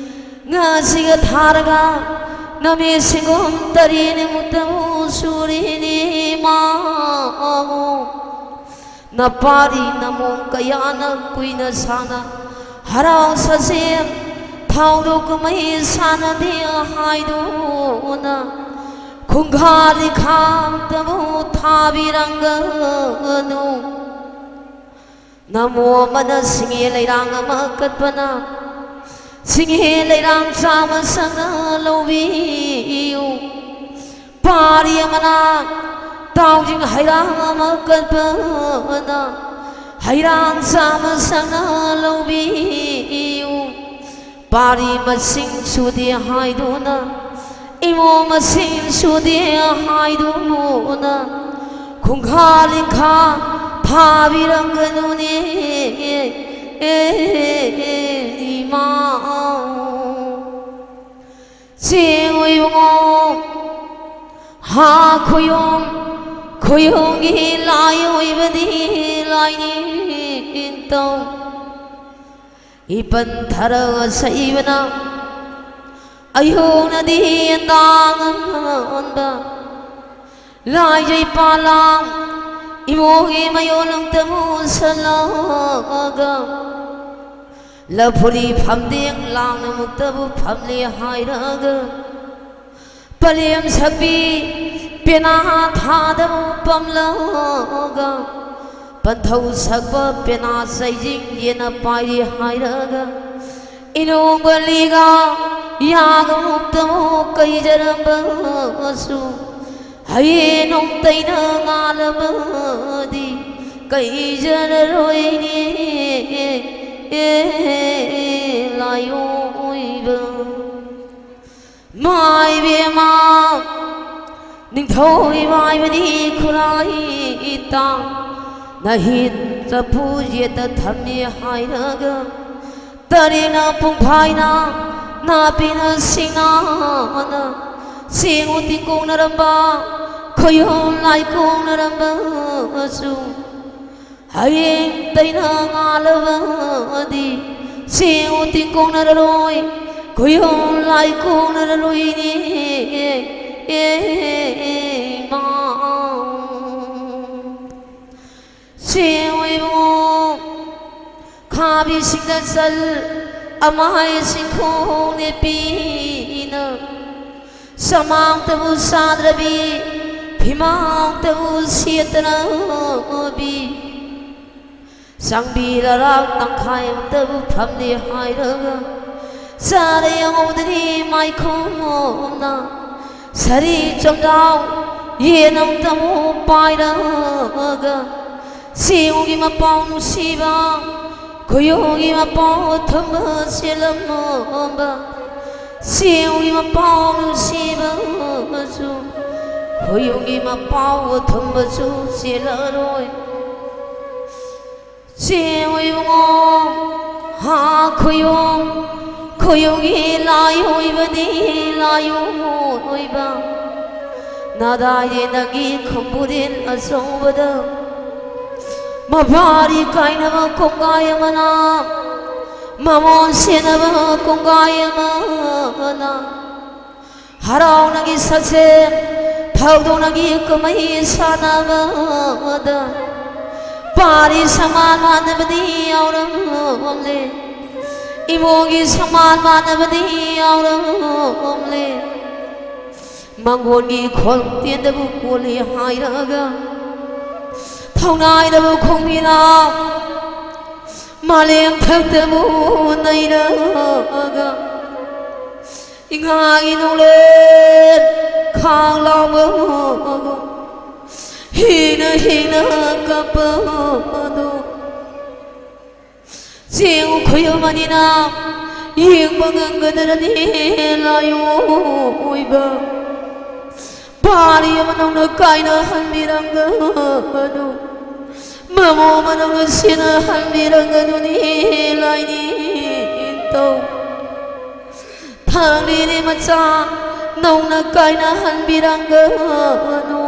ꯉꯁꯤꯒ ꯊꯥꯔꯒ ꯅꯃꯤ ꯁꯤꯡꯒꯣꯝ ꯇꯔꯦꯠꯃꯨꯛꯇꯕꯨ ꯁꯨꯔꯤꯅꯤ ꯃꯥꯎ꯫ ꯅꯄꯥꯔꯤ ꯅꯃꯣꯝ ꯀꯌꯥꯅ ꯀꯨꯏꯅ ꯁꯥꯡꯅ ꯍꯔꯥꯎ ꯁꯥꯁꯦꯜ ꯊꯧꯗꯣꯛ ꯀꯨꯝꯍꯩ ꯁꯥꯟꯅꯗꯦ ꯍꯥꯏꯗꯨꯅ ꯈꯨꯡꯒꯥ ꯂꯤꯈꯥꯝꯇꯕꯨ ꯊꯥꯕꯤꯔꯝꯒꯅꯨ꯫ ꯅꯃꯣ ꯑꯃꯅ ꯁꯤꯡꯍꯦ ꯂꯩꯔꯥꯡ ꯑꯃ ꯀꯠꯄꯅ ꯁꯤꯡꯍꯦ ꯂꯩꯔꯥꯡ ꯆꯥꯃ ꯁꯪꯅ ꯂꯧꯕꯤꯌꯨ꯫ ꯄꯥꯔꯤ ꯑꯃꯅ ꯇꯥꯎꯖꯤꯡ ꯍꯩꯔꯥꯡ ꯑꯃ ꯀꯠꯄꯅ ꯍꯩꯔꯥꯡ ꯆꯥꯃ ꯁꯪꯅ ꯂꯧꯕꯤꯌꯨ꯫ ꯄꯥꯔꯤ ꯃꯁꯤꯡ ꯁꯨꯗꯦ ꯍꯥꯏꯗꯨꯅ, ꯏꯃꯣ ꯃꯁꯤꯡ ꯁꯨꯗꯦ ꯍꯥꯏꯗꯨꯅ, ꯈꯨꯡꯒꯥ ꯂꯤꯈꯥ ꯊꯥꯕꯤꯔꯝꯒꯅꯨꯅꯦ, ꯏꯃꯥ꯫ ꯆꯦꯡ ꯑꯣꯏꯕꯉꯣ, ꯍꯥ ꯈꯨꯌꯣꯝ, ꯈꯨꯌꯣꯝꯒꯤ ꯂꯥꯏ ꯑꯣꯏꯕꯗꯤ ꯂꯥꯏꯅꯤꯡꯊꯧ꯫ ꯏꯄꯟ ꯊꯔ ꯑꯁꯩꯕꯅ ꯑꯌꯣꯅꯗꯤ ꯌꯦꯟꯗꯥꯡ ꯑꯃ ꯑꯣꯟꯕ꯫ ꯂꯥꯏꯖꯩ ꯄꯥꯂꯥꯡ ꯏꯃꯣꯒꯤ ꯃꯌꯣꯜ ꯑꯃꯨꯛꯇ ꯃꯨꯁꯜꯂꯒ ꯂꯐꯨꯔꯤ ꯐꯝꯗꯦꯡ ꯂꯥꯡꯅ ꯑꯃꯨꯛꯇꯕꯨ ꯐꯝꯂꯦ ꯍꯥꯏꯔꯒ ꯄꯂꯦꯝ ꯁꯛꯄꯤ ꯄꯦꯅꯥ ꯊꯥꯗꯕꯨ ꯄꯝꯂꯒ ꯄꯟꯊꯧ ꯁꯛꯄ ꯄꯦꯅꯥ ꯆꯩꯖꯤꯡ ꯌꯦꯟꯅ ꯄꯥꯏꯔꯤ ꯍꯥꯏꯔꯒ ꯏꯅꯣꯡꯕꯂꯤꯒ ꯌꯥꯒ ꯃꯨꯛꯇꯃꯨꯛ ꯀꯩꯖꯔꯝꯕꯁꯨ ꯍꯌꯦꯡ ꯅꯣꯡꯇꯩꯅ ꯉꯥꯜꯂꯕꯗꯤ ꯀꯩꯖꯔꯔꯣꯏꯅꯦ, ꯑꯦ, ꯂꯥꯏꯑꯣꯏꯕ꯫ ꯃꯥꯏꯕꯦꯝꯃ, ꯅꯤꯡꯊꯧ ꯏꯃꯥꯏꯕꯗꯤ ꯈꯨꯔꯥꯏ ꯇꯥꯡ ꯅꯍꯤꯠ ꯆꯐꯨ ꯌꯦꯠꯇ ꯊꯝꯃꯦ ꯍꯥꯏꯔꯒ, ꯇꯔꯦꯠꯅ ꯄꯨꯡꯐꯥꯏꯅ, ꯅꯥꯄꯤꯅ ꯁꯤꯡꯅꯥꯅ, ꯆꯦꯡꯉꯨ ꯇꯤꯡꯀꯣꯡꯅꯔꯝꯕ, ꯈꯣꯏꯌꯨꯝ ꯂꯥꯏꯀꯣꯡꯅꯔꯝꯕꯁꯨ, ꯍꯌꯦꯡ ꯇꯩꯅ ꯉꯥꯜꯂꯕꯗꯤ ꯆꯦꯡꯉꯨ ꯇꯤꯡꯀꯣꯡꯅꯔꯔꯣꯏ, ꯈꯣꯏꯌꯨꯝ ꯂꯥꯏꯀꯣꯡꯅꯔꯔꯣꯏꯅꯦ꯫ ꯆꯦꯡꯉꯨ ꯏꯕꯨꯡꯉꯣ, ꯈꯥꯕꯤꯁꯤꯡꯗ ꯆꯜ ꯑꯃ ꯍꯥꯏ ꯆꯤꯡꯈꯣꯡ ꯅꯦꯄꯤꯅ, ꯁꯃꯥꯡꯇꯕꯨ ꯆꯥꯗ꯭ꯔꯕꯤ, ꯐꯤꯃꯥꯡꯇꯕꯨ ꯁꯦꯠꯇꯅꯕꯤ, ꯆꯥꯡꯕꯤ ꯂꯔꯥꯛ ꯇꯪꯈꯥꯏ ꯑꯃꯇꯕꯨ ꯐꯝꯂꯦ ꯍꯥꯏꯔꯒ, ꯆꯥꯔꯦ ꯑꯉꯧꯗꯅꯤ ꯃꯥꯏꯈꯣꯝꯅ, ꯁꯔꯤ ꯆꯝꯗꯥꯎ ꯌꯦꯟ ꯑꯃꯇꯕꯨ ꯄꯥꯏꯔꯒ, ꯆꯦꯡꯉꯨꯒꯤ ꯃꯄꯥꯎ ꯅꯨꯡꯁꯤꯕ, ꯈꯣꯏꯌꯨꯒꯤ ꯃꯄꯥꯎ ꯑꯊꯨꯝꯕ ꯆꯦꯜꯂꯝꯃꯕ, ꯆꯦꯡꯉꯨꯒꯤ ꯃꯄꯥꯎ ꯅꯨꯡꯁꯤꯕꯁꯨ, ꯈꯣꯏꯌꯨꯒꯤ ꯃꯄꯥꯎ ꯑꯊꯨꯝꯕꯁꯨ ꯆꯦꯜꯂꯔꯣꯏ꯫ ꯆꯦꯡꯉꯨ ꯏꯕꯨꯡꯉꯣ, ꯍꯥ ꯈꯣꯏꯌꯨ, ꯈꯣꯏꯌꯨꯒꯤ ꯂꯥꯏꯑꯣꯏꯕꯗꯤ ꯂꯥꯏꯑꯣꯏꯕ꯫ ꯅꯗꯥꯏꯗꯤ ꯅꯪꯒꯤ ꯈꯝꯕꯨꯔꯦꯟ ꯑꯆꯧꯕꯗ ꯃꯄꯥꯔꯤ ꯀꯥꯏꯅꯕ ꯀꯣꯡꯒꯥꯏ ꯑꯃꯅ, ꯃꯃꯣꯟ ꯁꯦꯟꯅꯕ ꯀꯣꯡꯒꯥꯏ ꯑꯃꯅ, ꯍꯔꯥꯎꯅꯒꯤ ꯁꯛꯁꯦ ꯊꯧꯗꯣꯛꯅꯒꯤ ꯀꯨꯝꯍꯩ ꯁꯥꯟꯅꯕꯗ ꯄꯥꯔꯤ ꯁꯃꯥꯟ ꯃꯥꯟꯅꯕꯗꯤ ꯌꯥꯎꯔꯝꯂꯦ, ꯏꯃꯣꯒꯤ ꯁꯃꯥꯟ ꯃꯥꯟꯅꯕꯗꯤ ꯌꯥꯎꯔꯝꯂꯦ꯫ ꯃꯪꯒꯣꯟꯒꯤ ꯈꯣꯟꯇꯦꯟꯗꯕꯨ ꯀꯣꯜꯂꯤ ꯍꯥꯏꯔꯒ, ꯊꯧꯅꯥꯏꯗꯕꯨ ꯈꯣꯡꯕꯤꯅ ꯃꯥꯂꯦꯝ ꯊꯛꯇꯕꯨ ꯅꯩꯔꯒ, ꯏꯉꯥꯒꯤ ꯅꯣꯡꯂꯦꯟ ꯈꯥꯡ ꯂꯥꯎꯕꯕꯨ ꯍꯤꯡꯅ ꯍꯤꯡꯅ ꯀꯞꯄꯗꯣ ꯆꯦꯡ ꯈꯨꯌꯨꯝ ꯑꯅꯤꯅ ꯌꯦꯡꯕ ꯉꯝꯒꯗ꯭ꯔꯅꯤ ꯂꯥꯏꯑꯣꯏꯕ꯫ ꯄꯥꯔꯤ ꯑꯃ ꯅꯧꯅ ꯀꯥꯏꯅꯍꯟꯕꯤꯔꯝꯒꯅꯨ, ꯃꯃꯣ ꯑꯃ ꯅꯧꯅ ꯁꯤꯟꯅꯍꯟꯕꯤꯔꯝꯒꯅꯨꯅꯤ ꯂꯥꯏꯅꯤꯡꯊꯧ꯫ ꯊꯥꯡꯂꯤꯔꯤ ꯃꯆꯥ ꯅꯧꯅ ꯀꯥꯏꯅꯍꯟꯕꯤꯔꯝꯒꯅꯨ꯫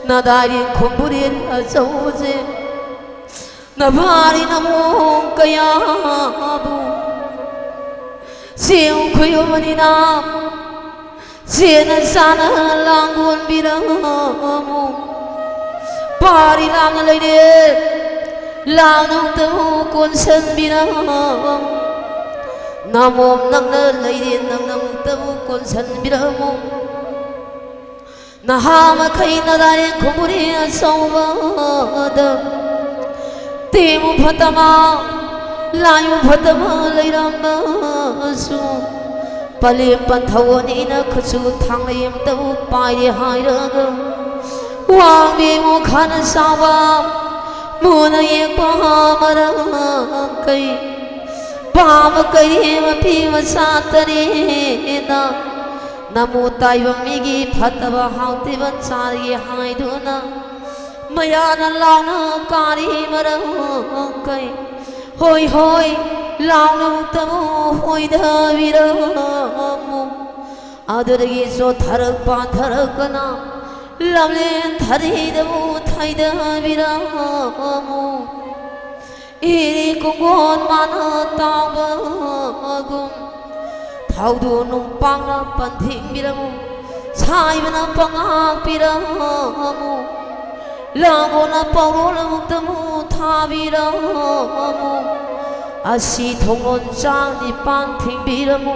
ꯅꯗꯥꯏꯔꯤ ꯈꯣꯡꯕꯨꯔꯦꯟ ꯑꯆꯧꯕꯁꯦ ꯅꯚꯥꯔꯤ ꯅꯃꯣ ꯀꯌꯥꯕꯨ ꯆꯦꯡ ꯈꯨꯌꯨꯝꯕꯅꯤꯅ ꯆꯦꯅ ꯆꯥꯅ ꯂꯥꯡꯒꯣꯟꯕꯤꯔꯝꯃꯨ꯫ ꯄꯥꯔꯤ ꯂꯥꯡꯅ ꯂꯩꯔꯦ, ꯂꯥꯡꯅ ꯑꯃꯨꯛꯇꯕꯨ ꯀꯣꯟꯁꯤꯟꯕꯤꯔꯝꯃꯨ꯫ ꯅꯃꯣꯝ ꯅꯪꯅ ꯂꯩꯔꯦ, ꯅꯪꯅ ꯑꯃꯨꯛꯇꯕꯨ ꯀꯣꯟꯁꯤꯟꯕꯤꯔꯝꯃꯨ꯫ ꯅꯍꯥ ꯃꯈꯩ ꯅꯗꯥꯏꯔꯦ ꯈꯨꯕꯨꯔꯤ ꯑꯆꯧꯕꯗ ꯇꯦꯃꯨ ꯐꯠꯇꯕ, ꯂꯥꯏꯌꯨ ꯐꯠꯇꯕ ꯂꯩꯔꯝꯃꯁꯨ, ꯄꯂꯦꯝ ꯄꯟꯊꯧ ꯑꯅꯤꯅ ꯈꯨꯠꯁꯨ ꯊꯥꯡꯂꯩ ꯑꯃꯇꯕꯨ ꯄꯥꯏꯔꯦ ꯍꯥꯏꯔꯒ, ꯋꯥꯡꯕꯤ ꯃꯣꯈꯥꯅ ꯆꯥꯎꯕ, ꯃꯨꯅ ꯌꯦꯛꯄ ꯃꯔꯥꯡ ꯀꯩ, ꯄꯥꯕ ꯀꯩ ꯃꯄꯤ ꯃꯆꯥ ꯇꯔꯦꯠꯅ ꯅꯃꯣ ꯇꯥꯏꯕꯪ ꯃꯤꯒꯤ ꯐꯠꯇꯕ ꯍꯥꯎꯇꯦꯕ ꯆꯥꯔꯒꯦ ꯍꯥꯏꯗꯨꯅ ꯃꯌꯥꯅ ꯂꯥꯎꯅ ꯀꯥꯔꯤ ꯃꯔꯝ ꯀꯩ? ꯍꯣꯏ ꯍꯣꯏ ꯂꯥꯎꯅ ꯑꯃꯨꯛꯇꯕꯨ ꯍꯣꯏꯗꯕꯤꯔꯝꯃꯨ꯫ ꯑꯗꯨꯗꯒꯤ ꯆꯣꯠꯊꯔꯛ ꯄꯥꯊꯔꯛꯀꯅ ꯂꯝꯂꯦꯟ ꯊꯔꯤꯗꯕꯨ ꯊꯩꯗꯕꯤꯔꯝꯃꯨ꯫ ꯏꯔꯤ ꯀꯨꯡꯒꯣꯟ ꯃꯥꯅ ꯇꯥꯎꯕꯒꯨꯝ ꯊꯧꯗꯨ ꯅꯨꯡꯄꯥꯛꯅ ꯄꯟꯊꯤꯡꯕꯤꯔꯝꯃꯨ꯫ ꯁꯥꯏꯕꯅ ꯄꯉꯥꯛꯄꯤꯔꯝꯃꯨ꯫ ꯂꯥꯡꯒꯣꯜꯅ ꯄꯥꯎꯔꯣꯜ ꯑꯃꯨꯛꯇꯃꯨ ꯊꯥꯕꯤꯔꯝꯃꯨ꯫ ꯑꯁꯤ ꯊꯣꯡꯂꯣꯟ ꯆꯥꯡ ꯅꯤꯄꯥꯟ ꯊꯤꯡꯕꯤꯔꯝꯃꯨ꯫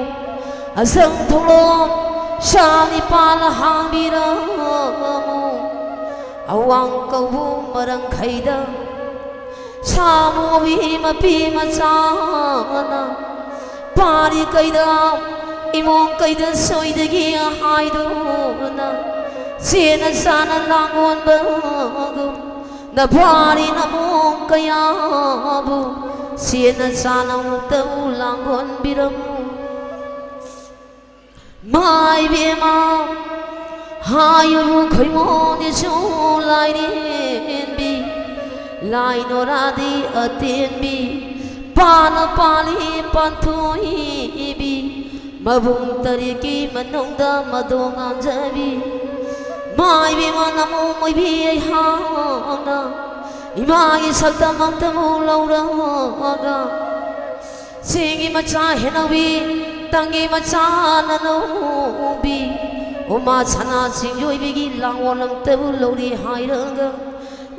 ꯑꯁꯪ ꯊꯣꯡꯂꯣꯟ ꯆꯥꯡ ꯅꯤꯄꯥꯟ ꯍꯥꯡꯕꯤꯔꯝꯃꯨ꯫ ꯑꯋꯥꯡ ꯀꯧꯕꯨ ꯃꯔꯪꯈꯩꯗ ꯁꯥꯃꯨꯕꯤ ꯃꯄꯤ ꯃꯆꯥꯅ ꯄꯥꯔꯤ ꯀꯩꯗ ꯏꯃꯣꯡ ꯀꯩꯗ ꯁꯣꯏꯗꯒꯤ ꯍꯥꯏꯗꯨꯅ ꯁꯦꯟꯅ ꯆꯥꯅ ꯂꯥꯡꯒꯣꯟꯕꯒꯨꯝ ꯅꯄꯥꯔꯤ ꯅꯃꯣꯝ ꯀꯌꯥꯕꯨ ꯁꯦꯟꯅ ꯆꯥꯅ ꯑꯃꯨꯛꯇꯕꯨ ꯂꯥꯡꯒꯣꯟꯕꯤꯔꯝꯃꯨ꯫ ꯃꯥꯏꯕꯦꯝꯃ ꯍꯥꯏꯌꯨ ꯈꯣꯏꯃꯣꯗꯤꯁꯨ ꯂꯥꯏꯔꯦꯝꯕꯤ ꯂꯥꯏ ꯅꯣꯔꯥꯗꯤ ꯑꯇꯦꯟꯕꯤ ꯄꯥꯅ ꯄꯥꯜꯂꯤ ꯄꯥꯟꯊꯣꯏꯕꯤ ꯃꯕꯨꯡ ꯇꯔꯦꯠꯀꯤ ꯃꯅꯨꯡꯗ ꯃꯗꯣ ꯉꯥꯟꯖꯕꯤ ꯃꯥꯏꯕꯦꯝꯃ ꯅꯃꯣꯝ ꯑꯣꯏꯕꯤ ꯑꯩꯍꯥꯛꯅ ꯏꯃꯥꯒꯤ ꯁꯛꯇꯝ ꯑꯝꯇꯕꯨ ꯂꯧꯔꯒ ꯆꯤꯡꯒꯤ ꯃꯆꯥ ꯍꯦꯟꯅꯧꯕꯤ ꯇꯝꯒꯤ ꯃꯆꯥ ꯅꯅꯧꯕꯤ ꯎꯃꯥ ꯁꯅꯥ ꯁꯤꯡꯖꯣꯏꯕꯤꯒꯤ ꯂꯥꯡꯑꯣꯜ ꯑꯝꯇꯕꯨ ꯂꯧꯔꯤ ꯍꯥꯏꯔꯒ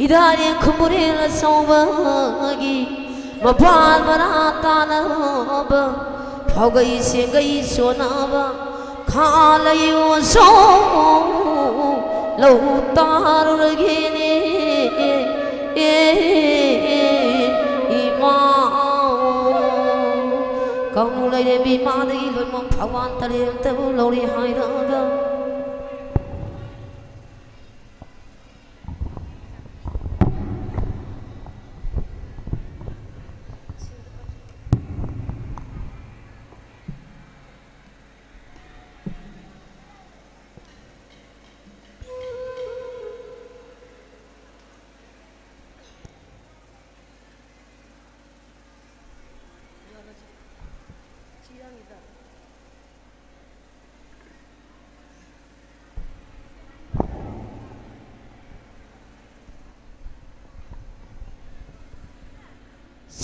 ꯏꯔꯥꯏꯔꯦꯟ ꯈꯨꯝꯕꯨꯔꯦꯜ ꯑꯆꯧꯕꯒꯤ ꯃꯄꯥꯟ ꯃꯔꯥ ꯇꯥꯅꯕ ꯐꯥꯎꯒꯩ ꯁꯦꯡꯒꯩ ꯁꯣꯟꯅꯕ ꯈꯥ ꯂꯩꯌꯨ ꯑꯁꯣꯝ ꯂꯧ ꯇꯥꯔꯨꯔꯒꯦꯅꯦ꯫ ꯑꯦ ꯏꯃꯥ ꯀꯥꯡꯂꯨ ꯂꯩꯔꯦꯝꯕꯤ ꯏꯃꯥꯗꯒꯤ ꯂꯣꯏꯃꯛ ꯐꯥꯎꯕꯥꯟ ꯇꯔꯦꯠꯇꯕꯨ ꯂꯧꯔꯤ ꯍꯥꯏꯔꯒ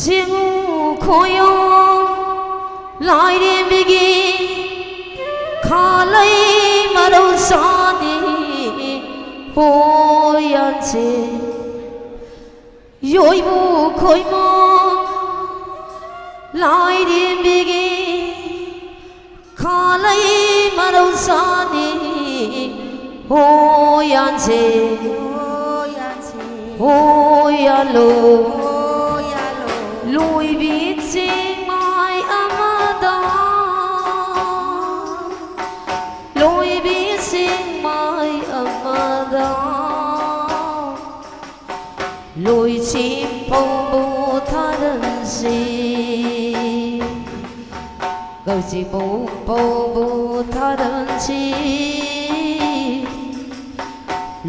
ꯁꯤꯡꯉꯨ ꯈꯣꯌꯣ ꯂꯥꯏꯔꯦꯝꯕꯤꯒꯤ ꯈꯥꯂꯩ ꯃꯔꯧꯁꯥꯅꯤ ꯍꯣꯌꯥꯟꯁꯦ ꯌꯣꯏꯕꯨ ꯈꯣꯏꯃꯣ ꯂꯥꯏꯔꯦꯝꯕꯤꯒꯤ ꯈꯥꯂꯩ ꯃꯔꯧꯁꯥꯅꯤ ꯍꯣꯌꯥꯟꯁꯦ ꯍꯣꯌꯥꯟꯁꯦ ꯍꯣꯌꯥꯟꯂꯣ ꯍꯣꯌꯥꯟꯂꯣ ꯂꯣꯏꯕꯤ ꯆꯤꯡꯃꯥꯏ ꯑꯃꯗ ꯂꯣꯏꯕꯤ ꯆꯤꯡꯃꯥꯏ ꯑꯃꯗ ꯂꯣꯏꯁꯤꯐꯥꯎꯕ ꯊꯥꯔꯟꯁꯤ, ꯀꯧꯁꯤꯐꯥꯎꯕ ꯊꯥꯔꯟꯁꯤ꯫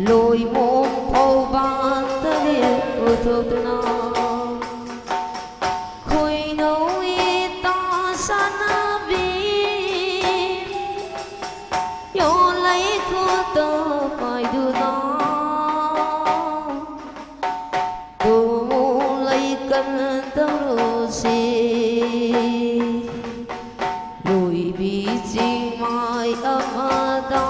ꯂꯣꯏꯃꯣꯛ ꯐꯥꯎꯕ ꯇꯔꯦꯠ ꯄꯨꯊꯣꯛꯇꯨꯅ ꯈꯣꯏꯅꯧ ꯏꯇꯥ ꯁꯥꯟꯅꯕꯤ ꯌꯣꯜꯂꯩ ꯈꯨꯠꯇ ꯄꯥꯏꯗꯨꯅ ꯇꯨꯃꯨ ꯂꯩꯀꯟ ꯇꯧꯔꯨꯁꯤ꯫ ꯂꯣꯏꯕꯤ ꯆꯤꯡꯃꯥꯏ ꯑꯃꯗ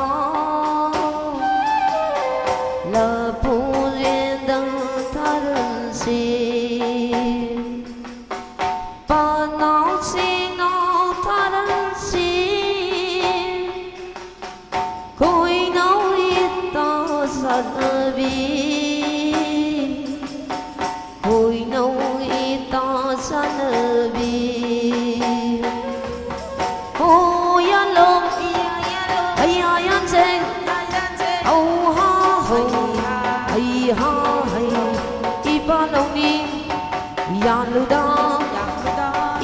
ꯂꯐꯨ ꯂꯦꯟꯗꯪ ꯊꯥꯔꯟꯁꯤ꯫ ꯄꯥꯅꯥꯎꯁꯤꯡꯅꯥꯎ ꯊꯥꯔꯟꯁꯤ꯫ ꯈꯣꯏꯅꯧ ꯏꯇꯥ ꯆꯠꯅꯕꯤ, ꯈꯣꯏꯅꯧ ꯏꯇꯥ ꯆꯠꯅꯕꯤ꯫ ꯍꯣ ꯌꯥꯂꯣ, ꯍꯩꯌꯥ ꯌꯥꯟꯁꯦ, ꯍꯧ ꯍꯥ ꯍꯧ, ꯍꯩ ꯍꯥ ꯍꯩ, ꯏꯄꯥ ꯂꯧꯅꯤ ꯌꯥꯜꯂꯨꯗ,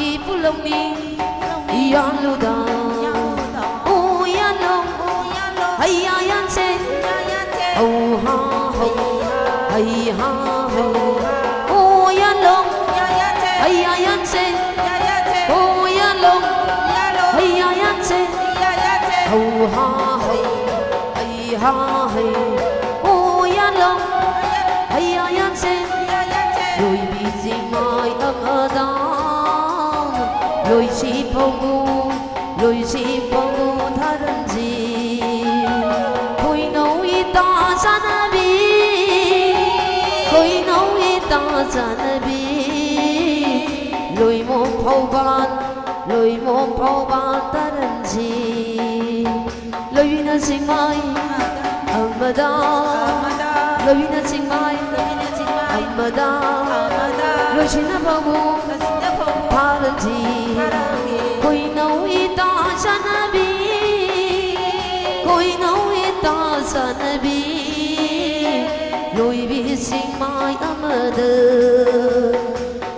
ꯏꯄꯨ ꯂꯧꯅꯤ ꯌꯥꯜꯂꯨꯗ꯫ ꯎ ꯌꯥꯜꯂꯣ, ꯍꯩꯌꯥ ꯌꯥꯟꯁꯦ, ꯍꯧ ꯍꯥ ꯍꯧ, ꯍꯩ ꯍꯥ ꯍꯩ꯫ ꯎ ꯌꯥꯜꯂꯣ, ꯍꯩꯌꯥ ꯌꯥꯟꯁꯦ, ꯎ ꯌꯥꯜꯂꯣ, ꯍꯩꯌꯥ ꯌꯥꯟꯁꯦ, ꯍꯧ ꯍꯥ ꯍꯧ, ꯍꯩ ꯍꯥ ꯍꯩ꯫ ꯎ ꯌꯥꯜꯂꯣ, ꯍꯩꯌꯥ ꯌꯥꯟꯁꯦ, ꯂꯣꯏꯕꯤ ꯆꯤꯡꯃꯥꯏ ꯑꯃꯗ ꯂꯣꯏꯁꯤ ꯐꯧꯕꯨ, ꯂꯣꯏꯁꯤ ꯐꯧꯕꯨ ꯊꯥꯔꯟꯁꯤ꯫ ꯈꯣꯏꯅꯧ ꯏꯇꯥ ꯆꯥꯟꯅꯕꯤ, ꯈꯣꯏꯅꯧ ꯏꯇꯥ ꯆꯥꯟꯅꯕꯤ, ꯂꯣꯏꯃꯣꯛ ꯐꯧꯕꯥꯟ, ꯂꯣꯏꯃꯣꯛ ꯐꯧꯕꯥꯟ ꯊꯥꯔꯟꯁꯤ꯫ ꯂꯣꯏꯕꯤꯅ ꯆꯤꯡꯃꯥꯏ ꯑꯃꯗ, ꯂꯣꯏꯕꯤꯅ ꯆꯤꯡꯃꯥꯏ ꯑꯃꯗ, ꯂꯣꯏꯁꯤꯟꯅꯕꯕꯨ ꯐꯥꯔꯟꯁꯤ꯫ ꯈꯣꯏꯅꯧ ꯏꯇꯥ ꯆꯥꯟꯅꯕꯤ, ꯈꯣꯏꯅꯧ ꯏꯇꯥ ꯆꯥꯟꯅꯕꯤ, ꯂꯣꯏꯕꯤ ꯆꯤꯡꯃꯥꯏ ꯑꯃꯗ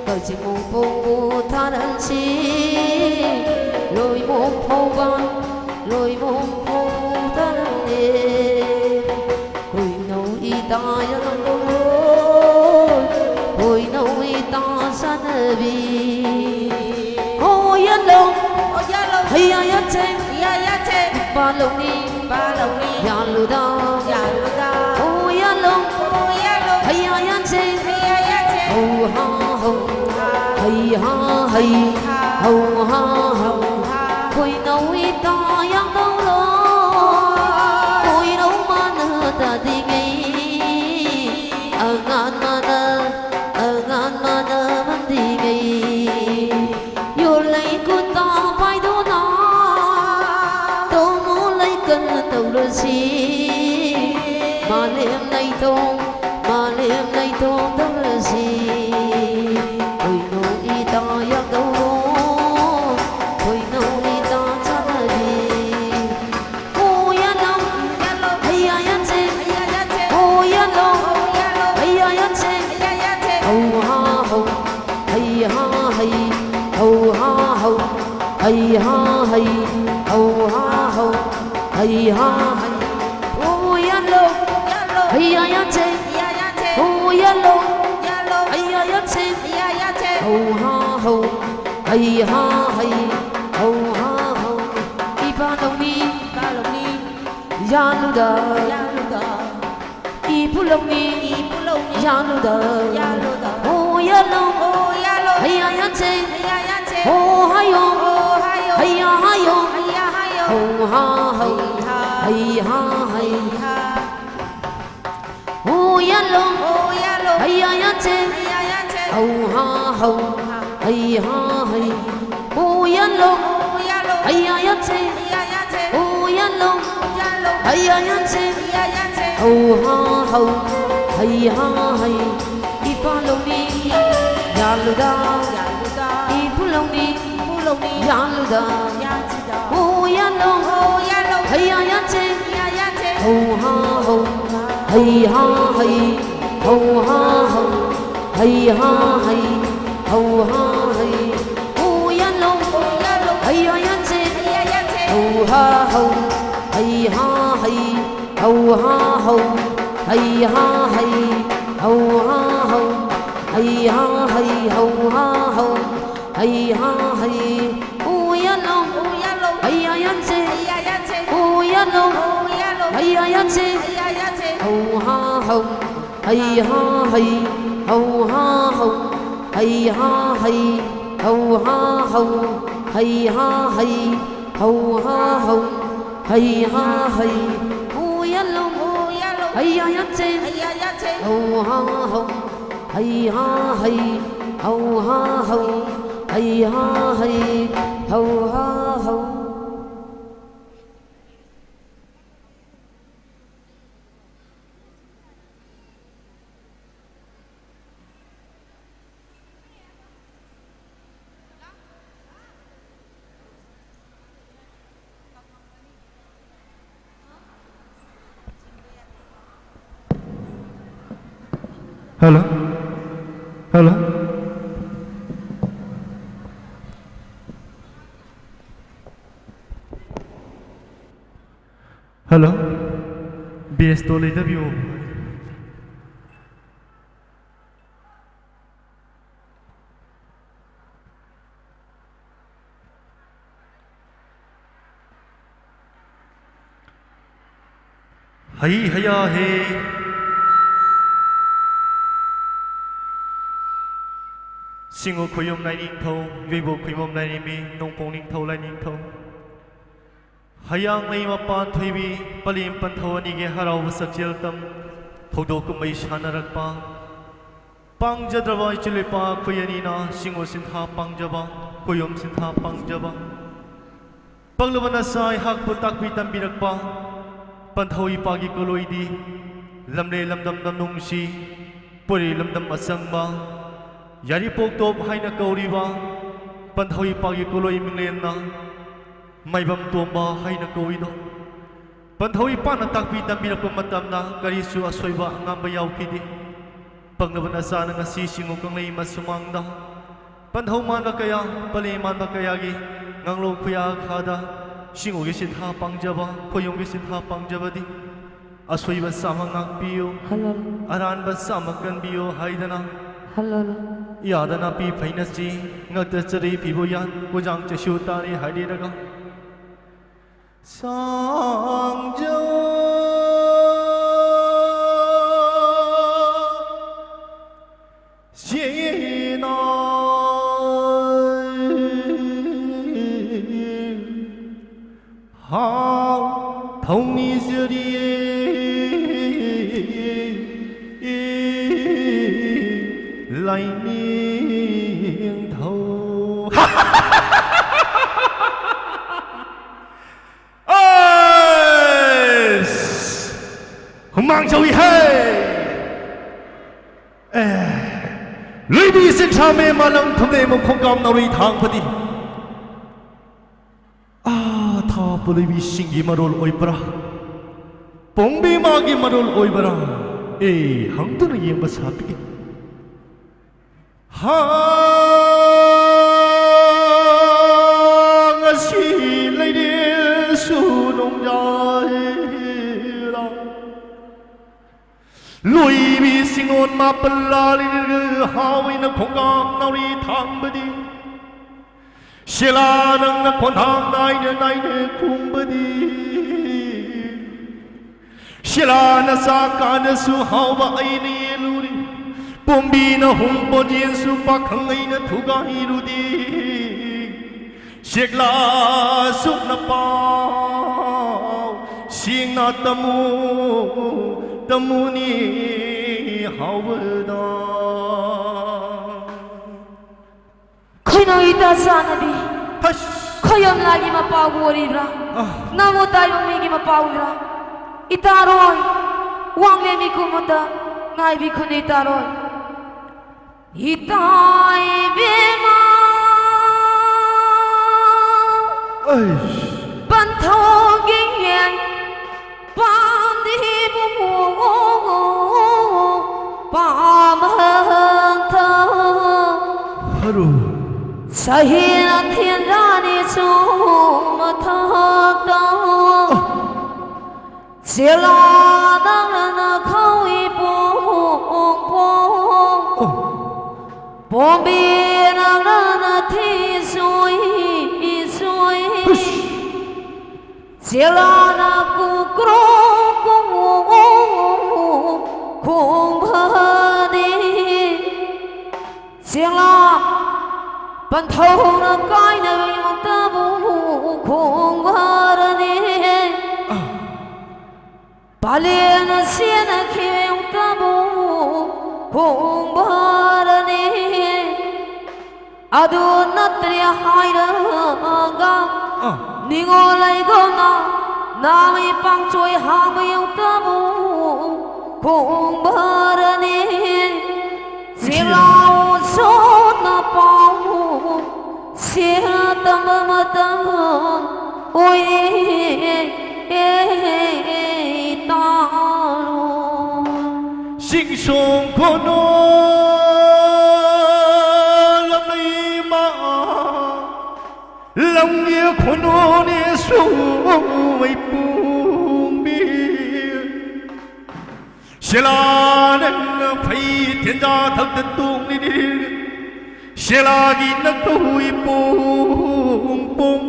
ꯀꯛꯆꯤꯡ ꯃꯣꯡꯐꯧꯕꯨ ꯊꯥꯔꯟꯁꯤ꯫ ꯂꯣꯏꯃꯣꯡ ꯐꯧꯕ, ꯂꯣꯏꯃꯣꯡ ꯐꯧꯕꯨ ꯊꯥꯔꯟꯅꯦ꯫ ꯈꯣꯏꯅꯧ ꯏꯇꯥ ꯌꯥꯝꯗꯧꯔꯣꯏ, ꯈꯣꯏꯅꯧ ꯏꯇꯥ ꯆꯥꯟꯅꯕꯤ꯫ ꯍꯣ ꯌꯥꯂꯣ, ꯍꯩꯌꯥ ꯌꯥꯆꯦ, ꯄꯥꯂꯧꯅꯤ, ꯌꯥꯂꯨꯗ, ꯍꯣ ꯌꯥꯂꯣ, ꯍꯩꯌꯥ ꯌꯥꯆꯦ, ꯍꯧ ꯍꯥ ꯍꯧ, ꯍꯩ ꯍꯥ ꯍꯩ, ꯍꯧ ꯍꯥ ꯍꯧ꯫ ꯈꯣꯏꯅꯧ ꯏꯇꯥ ꯌꯥꯝꯗꯧꯔꯣꯏ, ꯈꯣꯏꯅꯧ ꯃꯥꯅ ꯇꯥꯗꯤꯉꯩ, ꯑꯉꯥꯟ ꯃꯥꯅ, ꯑꯉꯥꯟ ꯃꯥꯅ ꯃꯟꯗꯤꯉꯩ꯫ ꯌꯣꯜꯂꯩ ꯀꯨꯟꯇꯥ ꯄꯥꯏꯗꯨꯅ ꯇꯧꯃꯨ ꯂꯩꯀꯟ ꯇꯧꯔꯁꯤ꯫ ꯃꯥꯂꯦꯝ ꯂꯩꯊꯣꯡ, ꯃꯥꯂꯦꯝ ꯂꯩꯊꯣꯡ ꯇꯧꯔꯁꯤ꯫ ꯈꯣꯏꯅꯧ ꯏꯇꯥ ꯌꯥꯝꯗꯧꯔꯣ, ꯈꯣꯏꯅꯧ ꯏꯇꯥ ꯆꯥꯟꯅꯕꯤ꯫ ꯍꯣ ꯌꯥꯂꯣ, ꯍꯩꯌꯥ ꯌꯥꯆꯦ, ꯍꯣ ꯌꯥꯂꯣ, ꯍꯩꯌꯥ ꯌꯥꯆꯦ, ꯍꯧ ꯍꯥ ꯍꯧ, ꯍꯩ ꯍꯥ ꯍꯩ, ꯍꯧ ꯍꯥ ꯍꯧ, ꯍꯩ ꯍꯥ ꯍꯩ, ꯍꯧ ꯍꯥ ꯍꯧ, ꯍꯩ ꯍꯥ ꯍꯩ꯫ ꯍꯣ ꯌꯥꯂꯣ, ꯍꯩꯌꯥ ꯌꯥꯆꯦ, ꯍꯣ ꯌꯥꯂꯣ, ꯍꯩꯌꯥ ꯌꯥꯆꯦ, ꯍꯧ ꯍꯥ ꯍꯧ, ꯍꯩ ꯍꯥ ꯍꯩ, ꯍꯧ ꯍꯥ ꯍꯧ꯫ ꯏꯄꯥ ꯂꯧꯃꯤ, ꯌꯥꯂꯨꯗ, ꯏꯄꯨ ꯂꯧꯃꯤ, ꯌꯥꯂꯨꯗ, ꯍꯣ ꯌꯥꯂꯣ, ꯍꯩꯌꯥ ꯌꯥꯆꯦ, ꯍꯣ ꯍꯥꯏꯌꯣ, ꯍꯩꯌꯥ ꯍꯥꯏꯌꯣ, ꯍꯧ ꯍꯥ ꯍꯧ, ꯍꯩ ꯍꯥ ꯍꯩ꯫ ꯍꯣ ꯌꯥꯂꯣ, ꯍꯩꯌꯥ ꯌꯥꯆꯦ, ꯍꯧ ꯍꯥ ꯍꯧ, ꯍꯩ ꯍꯥ ꯍꯩ꯫ ꯍꯣ ꯌꯥꯂꯣ, ꯍꯩꯌꯥ ꯌꯥꯆꯦ, ꯍꯣ ꯌꯥꯂꯣ, ꯍꯩꯌꯥ ꯌꯥꯆꯦ, ꯍꯧ ꯍꯥ ꯍꯧ, ꯍꯩ ꯍꯥ ꯍꯩ꯫ ꯏꯄꯥ ꯂꯧꯃꯤ, ꯌꯥꯂꯨꯗ, ꯏꯄꯨ ꯂꯧꯃꯤ, ꯌꯥꯂꯨꯗ꯫ ꯍꯣ ꯌꯥꯂꯣ, ꯍꯩꯌꯥ ꯌꯥꯆꯦ, ꯍꯧ ꯍꯥ ꯍꯧ, ꯍꯩ ꯍꯥ ꯍꯩ꯫ Ho ha ho, hei ha hei, ho ha hei. Uya lo, hei ya ya che. Ho ha ho, hei ha hei, ho ha ho, hei ha hei, ho ha ho, hei ha hei, ho ha ho, hei ha hei. Uya lo, hei ya ya che. Uya lo, hei ya ya che. Ho ha ho, hei ha hei, ho ha ho, hei ha hei, ho ha ho, hei ha hei, ho ha ho, hei ha hei. Uya lo, hei ya ya che. Ho ha ho, hei ha hei, ho ha ho, hei ha hei, ho ha ho. Hello? Hello? Hello? B S ꯇꯣ ꯂꯩꯗꯕꯤꯌꯣ꯫ ꯍꯩ ꯍꯩꯌꯥ ꯍꯦ꯫ ꯁꯤꯡꯉꯨ ꯈꯣꯌꯨꯝ ꯂꯥꯏꯅꯤꯡꯊꯧ, ꯌꯣꯏꯕꯣꯛ ꯈꯣꯏꯕꯝ ꯂꯥꯏꯔꯦꯝꯕꯤ, ꯅꯣꯡꯄꯣꯛ ꯅꯤꯡꯊꯧ ꯂꯥꯏꯅꯤꯡꯊꯧ꯫ ꯍꯌꯥꯡꯂꯩ ꯃꯄꯥꯟ ꯊꯣꯏꯕꯤ, ꯄꯂꯦꯝ ꯄꯟꯊꯧ ꯑꯅꯤꯒꯤ ꯍꯔꯥꯎꯕ ꯁꯛꯆꯦꯜ ꯇꯝ ꯊꯧꯗꯣꯛ ꯀꯨꯝꯍꯩ ꯁꯥꯟꯅꯔꯛꯄ꯫ ꯄꯥꯡꯖꯗ꯭ꯔꯕ ꯏꯆꯤꯜ ꯏꯄꯥ ꯑꯩꯈꯣꯏ ꯑꯅꯤꯅ ꯁꯤꯡꯉꯨ ꯁꯤꯟꯊꯥ ꯄꯥꯡꯖꯕ, ꯈꯣꯌꯨꯝ ꯁꯤꯟꯊꯥ ꯄꯥꯡꯖꯕ꯫ ꯄꯛꯂꯕ ꯅꯆꯥ ꯑꯩꯍꯥꯛꯄꯨ ꯇꯥꯛꯄꯤ ꯇꯝꯕꯤꯔꯛꯄ ꯄꯟꯊꯧ ꯏꯄꯥꯒꯤ ꯀꯣꯂꯣꯏꯗꯤ ꯂꯝꯂꯦ ꯂꯝꯗꯝ ꯂꯝꯅꯨꯡꯁꯤ ꯄꯣꯏꯔꯩ ꯂꯝꯗꯝ ꯑꯆꯪꯕ ꯌꯥꯏꯔꯤꯄꯣꯛ ꯇꯣꯞ ꯍꯥꯏꯅ ꯀꯧꯔꯤꯕ ꯄꯟꯊꯧ ꯏꯄꯥꯒꯤ ꯀꯣꯂꯣꯏ ꯃꯤꯡꯂꯦꯟꯅ ꯃꯥꯏꯕꯝ ꯇꯣꯝꯕ ꯍꯥꯏꯅ ꯀꯧꯏꯗꯣ꯫ ꯄꯟꯊꯧ ꯏꯄꯥꯅ ꯇꯥꯛꯄꯤ ꯇꯝꯕꯤꯔꯛꯄ ꯃꯇꯝꯗ ꯀꯔꯤꯁꯨ ꯑꯁꯣꯏꯕ ꯑꯉꯥꯝꯕ ꯌꯥꯎꯈꯤꯗꯦ꯫ ꯄꯪꯂꯕ ꯅꯆꯥꯅ ꯉꯁꯤ ꯁꯤꯡꯉꯨ ꯀꯪꯂꯩ ꯃꯁꯨꯃꯥꯡꯗ ꯄꯟꯊꯧ ꯃꯥꯟꯕ ꯀꯌꯥ, ꯄꯂꯦ ꯃꯥꯟꯕ ꯀꯌꯥꯒꯤ ꯉꯥꯡꯂꯧ ꯈꯨꯌꯥ ꯈꯥꯗ ꯁꯤꯡꯉꯨꯒꯤ ꯁꯤꯟꯊꯥ ꯄꯥꯡꯖꯕ, ꯈꯣꯌꯨꯝꯒꯤ ꯁꯤꯟꯊꯥ ꯄꯥꯡꯖꯕꯗꯤ ꯑꯁꯣꯏꯕ ꯆꯥꯝꯃ ꯉꯥꯛꯄꯤꯌꯨ, ꯍꯜꯂꯣ꯫ ꯑꯔꯥꯟꯕ ꯆꯥꯝꯃ ꯀꯟꯕꯤꯌꯨ ꯍꯥꯏꯗꯅ ꯍꯜꯂꯣ꯫ ꯌꯥꯗ ꯅꯥꯄꯤ ꯐꯩꯅꯁꯤ ꯉꯛꯇ ꯆꯔꯤ ꯐꯤꯕꯨ ꯌꯥꯟ ꯀꯨꯖꯥꯡ ꯆꯩꯁꯨ ꯇꯥꯔꯤ ꯍꯥꯏꯔꯤꯔꯒ ꯁꯥꯡꯖ ꯁꯤꯅ ꯍꯥꯎ ꯊꯧꯅꯤꯖꯔꯤꯌꯦ ꯂꯥꯏꯅꯤꯡꯊꯧ꯫ ꯑꯩꯁ! ꯍꯨꯃꯥꯡ ꯁꯧꯏꯍꯦ! ꯑꯦ, ꯂꯣꯏꯕꯤ ꯆꯤꯡꯁꯥꯃꯦ ꯃꯥꯂꯪ ꯊꯨꯝꯂꯦ ꯃꯈꯣꯡꯀꯥꯝ ꯅꯥꯎꯔꯤ ꯊꯥꯡꯕꯗꯤ꯫ ꯑꯥ, ꯊꯥꯞꯄ ꯂꯣꯏꯕꯤꯁꯤꯡꯒꯤ ꯃꯔꯣꯜ ꯑꯣꯏꯕ꯭ꯔꯥ? ꯄꯣꯡꯕꯤ ꯃꯥꯒꯤ ꯃꯔꯣꯜ ꯑꯣꯏꯕ꯭ꯔꯥ? ꯑꯦ, ꯍꯪꯗꯨꯅ ꯌꯦꯡꯕ ꯁꯥꯕꯤꯒꯦ꯫ ꯍꯥ, ꯉꯁꯤ ꯂꯩꯔꯦꯁꯨ ꯅꯣꯡꯖꯥꯏꯔꯥ꯫ ꯂꯣꯏꯕꯤ ꯁꯤꯡꯉꯣꯟ ꯃꯥꯄꯜ ꯂꯥꯂꯤꯔꯒ ꯍꯥꯎꯏꯅ ꯈꯣꯡꯒꯥꯝ ꯅꯥꯎꯔꯤ ꯊꯥꯡꯕꯗꯤ꯫ ꯁꯤꯂꯥ ꯅꯪꯅ ꯈꯣꯟꯊꯥꯡ ꯅꯥꯏꯅ ꯅꯥꯏꯅ ꯈꯨꯝꯕꯗꯤ꯫ ꯁꯤꯂꯥꯅ ꯆꯥꯛ ꯀꯥꯟꯗꯁꯨ ꯍꯥꯎꯕ ꯑꯩꯅ ꯌꯦꯜꯂꯨꯔꯤ꯫ ꯄꯣꯝꯕꯤꯅ ꯍꯨꯝ ꯄꯣꯟꯖꯦꯟꯁꯨ ꯄꯥꯈꯪ ꯑꯩꯅ ꯊꯨꯒꯥꯏꯔꯨꯗꯤ꯫ ꯁꯦꯛꯂꯥ ꯁꯨꯛꯅ ꯄꯥꯎ ꯁꯦꯡꯅ ꯇꯝꯃꯨ, ꯇꯝꯃꯨꯅꯤ ꯍꯥꯎꯕꯗ꯫ ꯈꯣꯏꯅꯧ ꯏꯇꯥ ꯆꯥꯅꯕꯤ꯫ ꯍꯁ! ꯈꯣꯏꯌꯝ ꯂꯥꯏꯒꯤ ꯃꯄꯥꯕꯨ ꯑꯣꯏꯔꯤꯕ꯭ꯔꯥ? ꯑ꯫ ꯅꯃꯣ ꯇꯥꯏꯕꯪ ꯃꯤꯒꯤ ꯃꯄꯥ ꯑꯣꯏꯕ꯭ꯔꯥ? ꯏꯇꯥꯔꯣꯏ, ꯋꯥꯡꯂꯦꯟ ꯃꯤꯀꯨꯝ ꯑꯃꯇ ꯉꯥꯏꯕꯤꯈꯣꯅꯦ ꯏꯇꯥꯔꯣꯏ꯫ ꯏꯇꯥ ꯏꯕꯦꯝꯃ, ꯑꯩꯁ! ꯄꯟꯊꯧꯒꯤ ꯌꯦꯡ ꯄꯥꯝꯗꯤ ꯏꯕꯨꯡꯉꯣ, ꯄꯥꯝ ꯁꯍꯤꯅ ꯊꯦꯟꯖꯥꯅꯤꯁꯨ ꯃꯊꯛꯇ ꯆꯦꯂꯥ ꯅꯪꯅ ꯈꯧꯏ ꯄꯣꯡ ꯄꯣꯡ ꯄꯣꯝꯕꯤ ꯅꯪꯅ ꯊꯤ ꯁꯣꯏ ꯁꯣꯏ ꯆꯦꯂꯥꯅ ꯀꯨꯀ꯭ꯔꯣ ꯀꯨꯃꯨ ꯈꯣꯡꯕꯗꯤ ꯆꯦꯂꯥ ꯄꯟꯊꯧꯅ ꯀꯥꯏꯅꯕ ꯌꯣꯛꯇꯕꯨ ꯈꯣꯡꯕꯔꯅꯤ꯫ ꯄꯥꯂꯦꯅ ꯁꯦꯟꯅꯈꯤꯕ ꯌꯣꯛꯇꯕꯨ ꯈꯣꯡꯕꯔꯅꯤ꯫ ꯑꯗꯨ ꯅꯠꯇ꯭ꯔꯦ ꯍꯥꯏꯔꯒ ꯑ꯫ ꯅꯤꯉꯣꯜ ꯂꯩꯒꯣꯅ ꯅꯥꯃꯩ ꯄꯥꯡꯆꯣꯏ ꯍꯥꯡꯕ ꯌꯧꯇꯕꯨ ꯈꯣꯡꯕꯔꯅꯤ꯫ ꯆꯦꯂꯥꯎ ꯁꯣꯟꯅ ꯄꯥꯎ ꯁꯦ ꯇꯝꯕ ꯃꯇꯝ ꯑꯣꯏꯔꯦ ꯇꯥꯔꯣ꯫ ꯁꯤꯡꯁꯣꯡ ꯈꯨꯅꯣ ꯂꯝꯂꯩꯃ ꯂꯝꯒꯤ ꯈꯨꯅꯣꯅꯦꯁꯨ ꯃꯩꯄꯨꯡꯕꯤ ꯁꯦꯂꯥ ꯅꯪꯅ ꯐꯩ ꯊꯦꯟꯖꯥ ꯊꯛꯇ ꯇꯣꯡꯂꯤꯅꯤ꯫ ꯁꯦꯂꯥꯒꯤ ꯅꯈꯧꯏ ꯄꯣꯡ ꯄꯣꯡ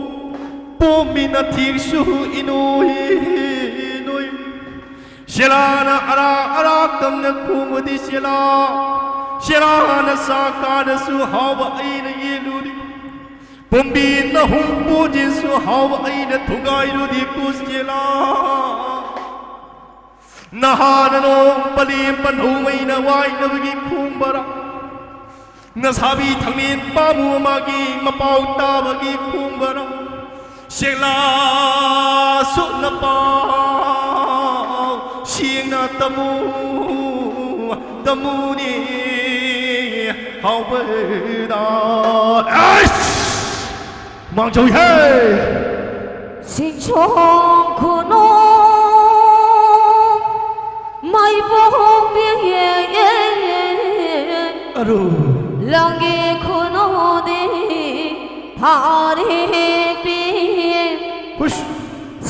ꯄꯣꯝꯃꯤ ꯅꯊꯤꯛꯁꯨ ꯏꯅꯣꯏ ꯏꯅꯣꯏ꯫ ꯁꯦꯂꯥꯅ ꯑꯔꯥꯛ ꯑꯔꯥꯛ ꯇꯝꯅ ꯈꯣꯡꯕꯗꯤ ꯁꯦꯂꯥ꯫ ꯁꯦꯂꯥꯅ ꯆꯥꯛ ꯀꯥꯗꯁꯨ ꯍꯥꯎꯕ ꯑꯩꯅ ꯌꯦꯜꯂꯨꯔꯤ꯫ ꯄꯣꯝꯕꯤ ꯅꯍꯨꯝ ꯄꯨꯖꯤꯁꯨ ꯍꯥꯎꯕ ꯑꯩꯅ ꯊꯨꯒꯥꯏꯔꯨꯔꯤ ꯀꯨ ꯁꯦꯂꯥ꯫ ꯅꯍꯥꯅ ꯅꯣꯡ ꯄꯂꯦꯝ ꯄꯟꯊꯧꯃꯩꯅ ꯋꯥꯏꯅꯕꯒꯤ ꯈꯣꯡꯕꯔꯥ꯫ ꯅꯁꯥꯕꯤ ꯊꯪꯅꯦꯟ ꯄꯥꯝꯃꯨ ꯃꯥꯒꯤ ꯃꯄꯥꯎ ꯇꯥꯕꯒꯤ ꯈꯣꯡꯕꯔꯥ꯫ ꯁꯦꯛꯂꯥ ꯁꯨꯠꯅ ꯄꯥꯎ ꯁꯦꯡꯅ ꯇꯝꯃꯨ ꯇꯝꯃꯨꯅꯤ ꯍꯥꯎꯕꯗ꯫ ꯑꯩꯁ! ꯃꯥꯡꯖꯧꯏꯍꯦ! ꯁꯤꯡꯁꯣꯡ ꯈꯨꯅꯣ ꯃꯩꯕꯣꯡ ꯕꯦꯡ ꯑꯔꯨ꯫ ꯂꯪꯒꯤ ꯈꯨꯅꯣꯗꯤ ꯍꯥꯔꯦ ꯄꯤ꯫ ꯍꯨꯁ꯫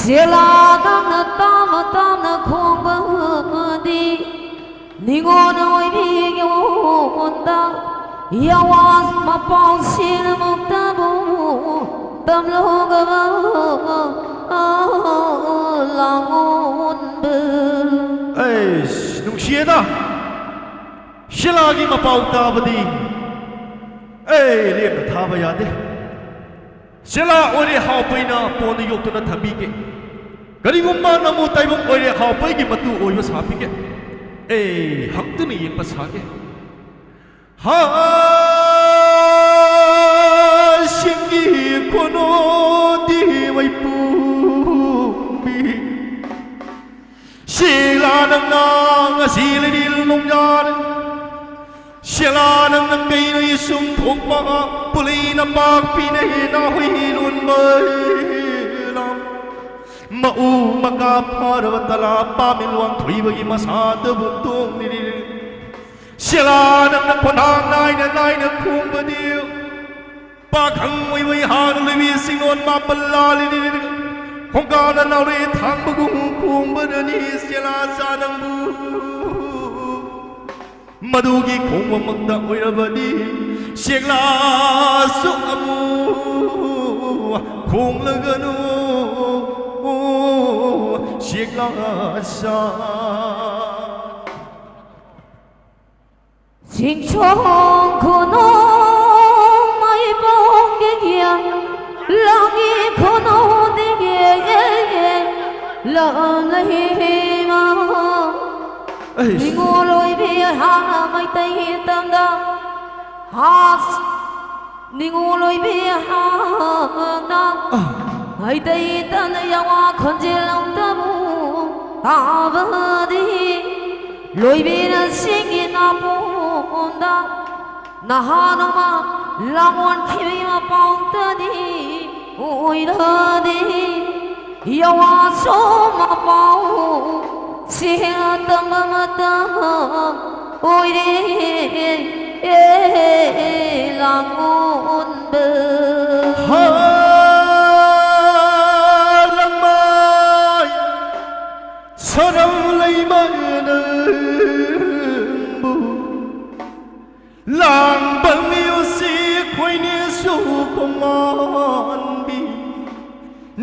ꯁꯦꯂꯥ ꯅꯪꯅ ꯇꯥꯃ ꯇꯥꯝꯅ ꯈꯣꯡꯕꯗꯤ ꯅꯤꯉꯣꯜ ꯑꯣꯏꯕꯤꯒꯤ ꯑꯣꯟꯗ ꯌꯥꯋꯥ ꯃꯄꯥꯎ ꯁꯦꯜꯃꯨꯛꯇꯕꯨ ꯇꯝꯂꯨꯒꯕ ꯂꯥꯡꯑꯣꯟꯕ꯫ ꯑꯩꯁ, ꯅꯨꯡꯁꯤꯌꯦꯗ꯫ ꯁꯦꯂꯥꯒꯤ ꯃꯄꯥꯎ ꯇꯥꯕꯗꯤ ꯑꯩ ꯂꯦꯝꯅ ꯊꯥꯕ ꯌꯥꯗꯦ꯫ ꯁꯦꯂꯥ ꯑꯣꯏꯔꯦ ꯍꯥꯎꯄꯩꯅ ꯄꯣꯟꯗ ꯌꯣꯛꯇꯨꯅ ꯊꯝꯕꯤꯒꯦ꯫ ꯀꯔꯤꯒꯨꯝꯕ ꯅꯃꯨ ꯇꯥꯏꯕꯪ ꯑꯣꯏꯔꯦ ꯍꯥꯎꯄꯩꯒꯤ ꯃꯇꯨ ꯑꯣꯏꯕ ꯁꯥꯕꯤꯒꯦ꯫ ꯑꯩ ꯍꯛꯇꯨꯅ ꯌꯦꯡꯕ ꯁꯥꯒꯦ꯫ ꯍꯥ, ꯁꯤꯡꯒꯤ ꯈꯨꯅꯣꯗꯤ ꯃꯩꯄꯨꯡꯕꯤ꯫ ꯁꯦꯂꯥ ꯅꯪꯅ ꯉꯁꯤ ꯂꯩꯅꯤꯜ ꯅꯣꯡꯖꯥꯜ꯫ ꯁꯦꯂꯥ ꯅꯪꯅ ꯀꯩꯅꯣ ꯏꯁꯨꯝ ꯊꯣꯛꯄ ꯄꯨꯂꯩꯅ ꯄꯥꯛꯄꯤꯅꯦ ꯅꯥꯍꯨꯏ ꯂꯣꯟꯕ ꯂꯝ꯫ ꯃꯎ ꯃꯀꯥ ꯐꯔꯕ ꯇꯂꯥ ꯄꯥꯃꯤꯜ ꯋꯥꯡꯊꯣꯏꯕꯒꯤ ꯃꯁꯥꯗꯕꯨ ꯇꯣꯡꯂꯤꯔꯤ꯫ ꯁꯦꯂꯥ ꯅꯪꯅ ꯈꯣꯟꯊꯥꯡ ꯅꯥꯏꯅ ꯅꯥꯏꯅ ꯈꯣꯡꯕꯗꯤ ꯄꯥꯈꯪ ꯑꯣꯏꯕ ꯏꯍꯥꯟ ꯂꯣꯏꯕꯤ ꯁꯤꯡꯂꯣꯟ ꯃꯥꯄꯜ ꯂꯥꯜꯂꯤꯔꯤ꯫ ꯈꯣꯡꯀꯥꯞꯅ ꯅꯥꯎꯔꯤ ꯊꯥꯡꯕꯒꯨꯝ ꯈꯣꯡꯕꯗꯅꯤ ꯁꯦꯂꯥ ꯆꯥ ꯅꯪꯕꯨ꯫ ꯃꯗꯨꯒꯤ ꯈꯣꯡꯕꯃꯛꯇ ꯑꯣꯏꯔꯕꯗꯤ ꯁꯦꯛꯂꯥꯁꯨ ꯑꯃꯨ ꯈꯣꯡꯂꯒꯅꯨ ꯁꯦꯛꯂꯥ ꯆꯥ꯫ ꯁꯤꯡꯁꯣꯡ ꯈꯨꯅꯣ ꯃꯩꯕꯣꯡꯒꯤ ꯂꯥꯡꯒꯤ ꯈꯨꯅꯣꯗꯒꯤ ꯂꯝꯂꯩꯃ꯫ ꯑꯩꯁ꯫ ꯅꯤꯉꯣꯜ ꯑꯣꯏꯕꯤ ꯍꯥꯟꯅ ꯃꯩꯇꯩꯒꯤ ꯇꯝꯗ ꯍꯥꯁ꯫ ꯅꯤꯉꯣꯜ ꯑꯣꯏꯕꯤ ꯍꯥꯟꯅ ꯃꯩꯇꯩ ꯇꯝꯗ ꯌꯥꯋꯥ ꯈꯣꯟꯖꯦꯜ ꯑꯃꯨꯛꯇꯕꯨ ꯇꯥꯕꯗꯤ ꯂꯣꯏꯕꯤꯅ ꯁꯤꯡꯒꯤ ꯅꯥꯄꯣꯝꯗ ꯅꯍꯥꯟ ꯑꯃ ꯂꯥꯡꯑꯣꯟꯈꯤꯕꯒꯤ ꯃꯄꯥꯎꯇꯗꯤ ꯑꯣꯏꯔꯗꯤ ꯌꯥꯋꯥꯁꯨ ꯃꯄꯥꯎ ꯁꯦꯜ ꯇꯝꯕ ꯃꯇꯝ ꯑꯣꯏꯔꯦ ꯂꯥꯡꯑꯣꯟꯕ꯫ ꯃꯔꯝ ꯂꯩꯕ ꯅꯪꯕꯨ ꯂꯥꯡꯕ ꯃꯤꯑꯣꯏꯁꯤ ꯈꯣꯏꯅꯤꯁꯨ ꯈꯣꯡꯃꯥꯟꯕꯤ꯫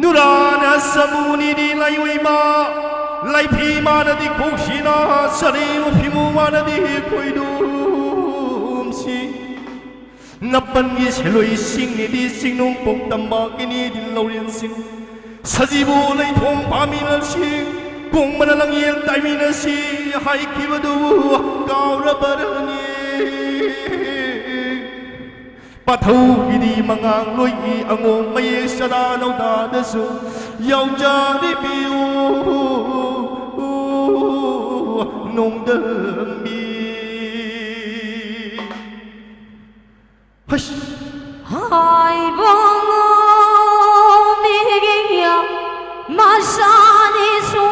ꯅꯨꯔꯥꯅ ꯁꯃꯨꯅꯤꯗꯤ ꯂꯩꯑꯣꯏꯃ, ꯂꯩꯐꯤ ꯃꯥꯅꯗꯤ ꯈꯣꯛꯁꯤꯅ, ꯁꯔꯤꯕ ꯐꯤꯃꯨ ꯃꯥꯅꯗꯤ ꯈꯣꯏꯗꯣꯝꯁꯤ꯫ ꯅꯄꯟꯒꯤ ꯁꯦꯂꯣꯏꯁꯤꯡꯅꯤꯗꯤ ꯆꯤꯡꯅꯨꯡ ꯄꯣꯛ ꯇꯝꯕꯒꯤꯅꯤꯗꯤ ꯂꯧꯔꯦꯟꯁꯤꯡ꯫ ꯁꯖꯤꯕꯨ ꯂꯩꯊꯣꯡ ꯄꯥꯝꯃꯤꯅꯁꯤ, ꯀꯣꯡꯕꯅ ꯂꯪꯌꯦꯜ ꯇꯥꯏꯃꯤꯅꯁꯤ ꯍꯥꯏꯈꯤꯕꯗꯨ ꯀꯥꯎꯔꯕꯔꯅꯤ꯫ ꯄꯥꯊꯧꯒꯤꯗꯤ ꯃꯉꯥꯡ ꯂꯣꯏꯒꯤ ꯑꯉꯣꯝ ꯃꯌꯦꯛ ꯆꯔꯥ ꯅꯧꯗꯥꯗꯁꯨ ꯌꯥꯎꯖꯔꯤꯕꯤꯌꯨ ꯅꯣꯡꯗꯝꯕꯤ꯫ ꯍꯩꯁ! ꯍꯥꯏꯕ ꯉꯝꯃꯤꯒꯦ ꯃꯁꯥꯅꯤꯁꯨ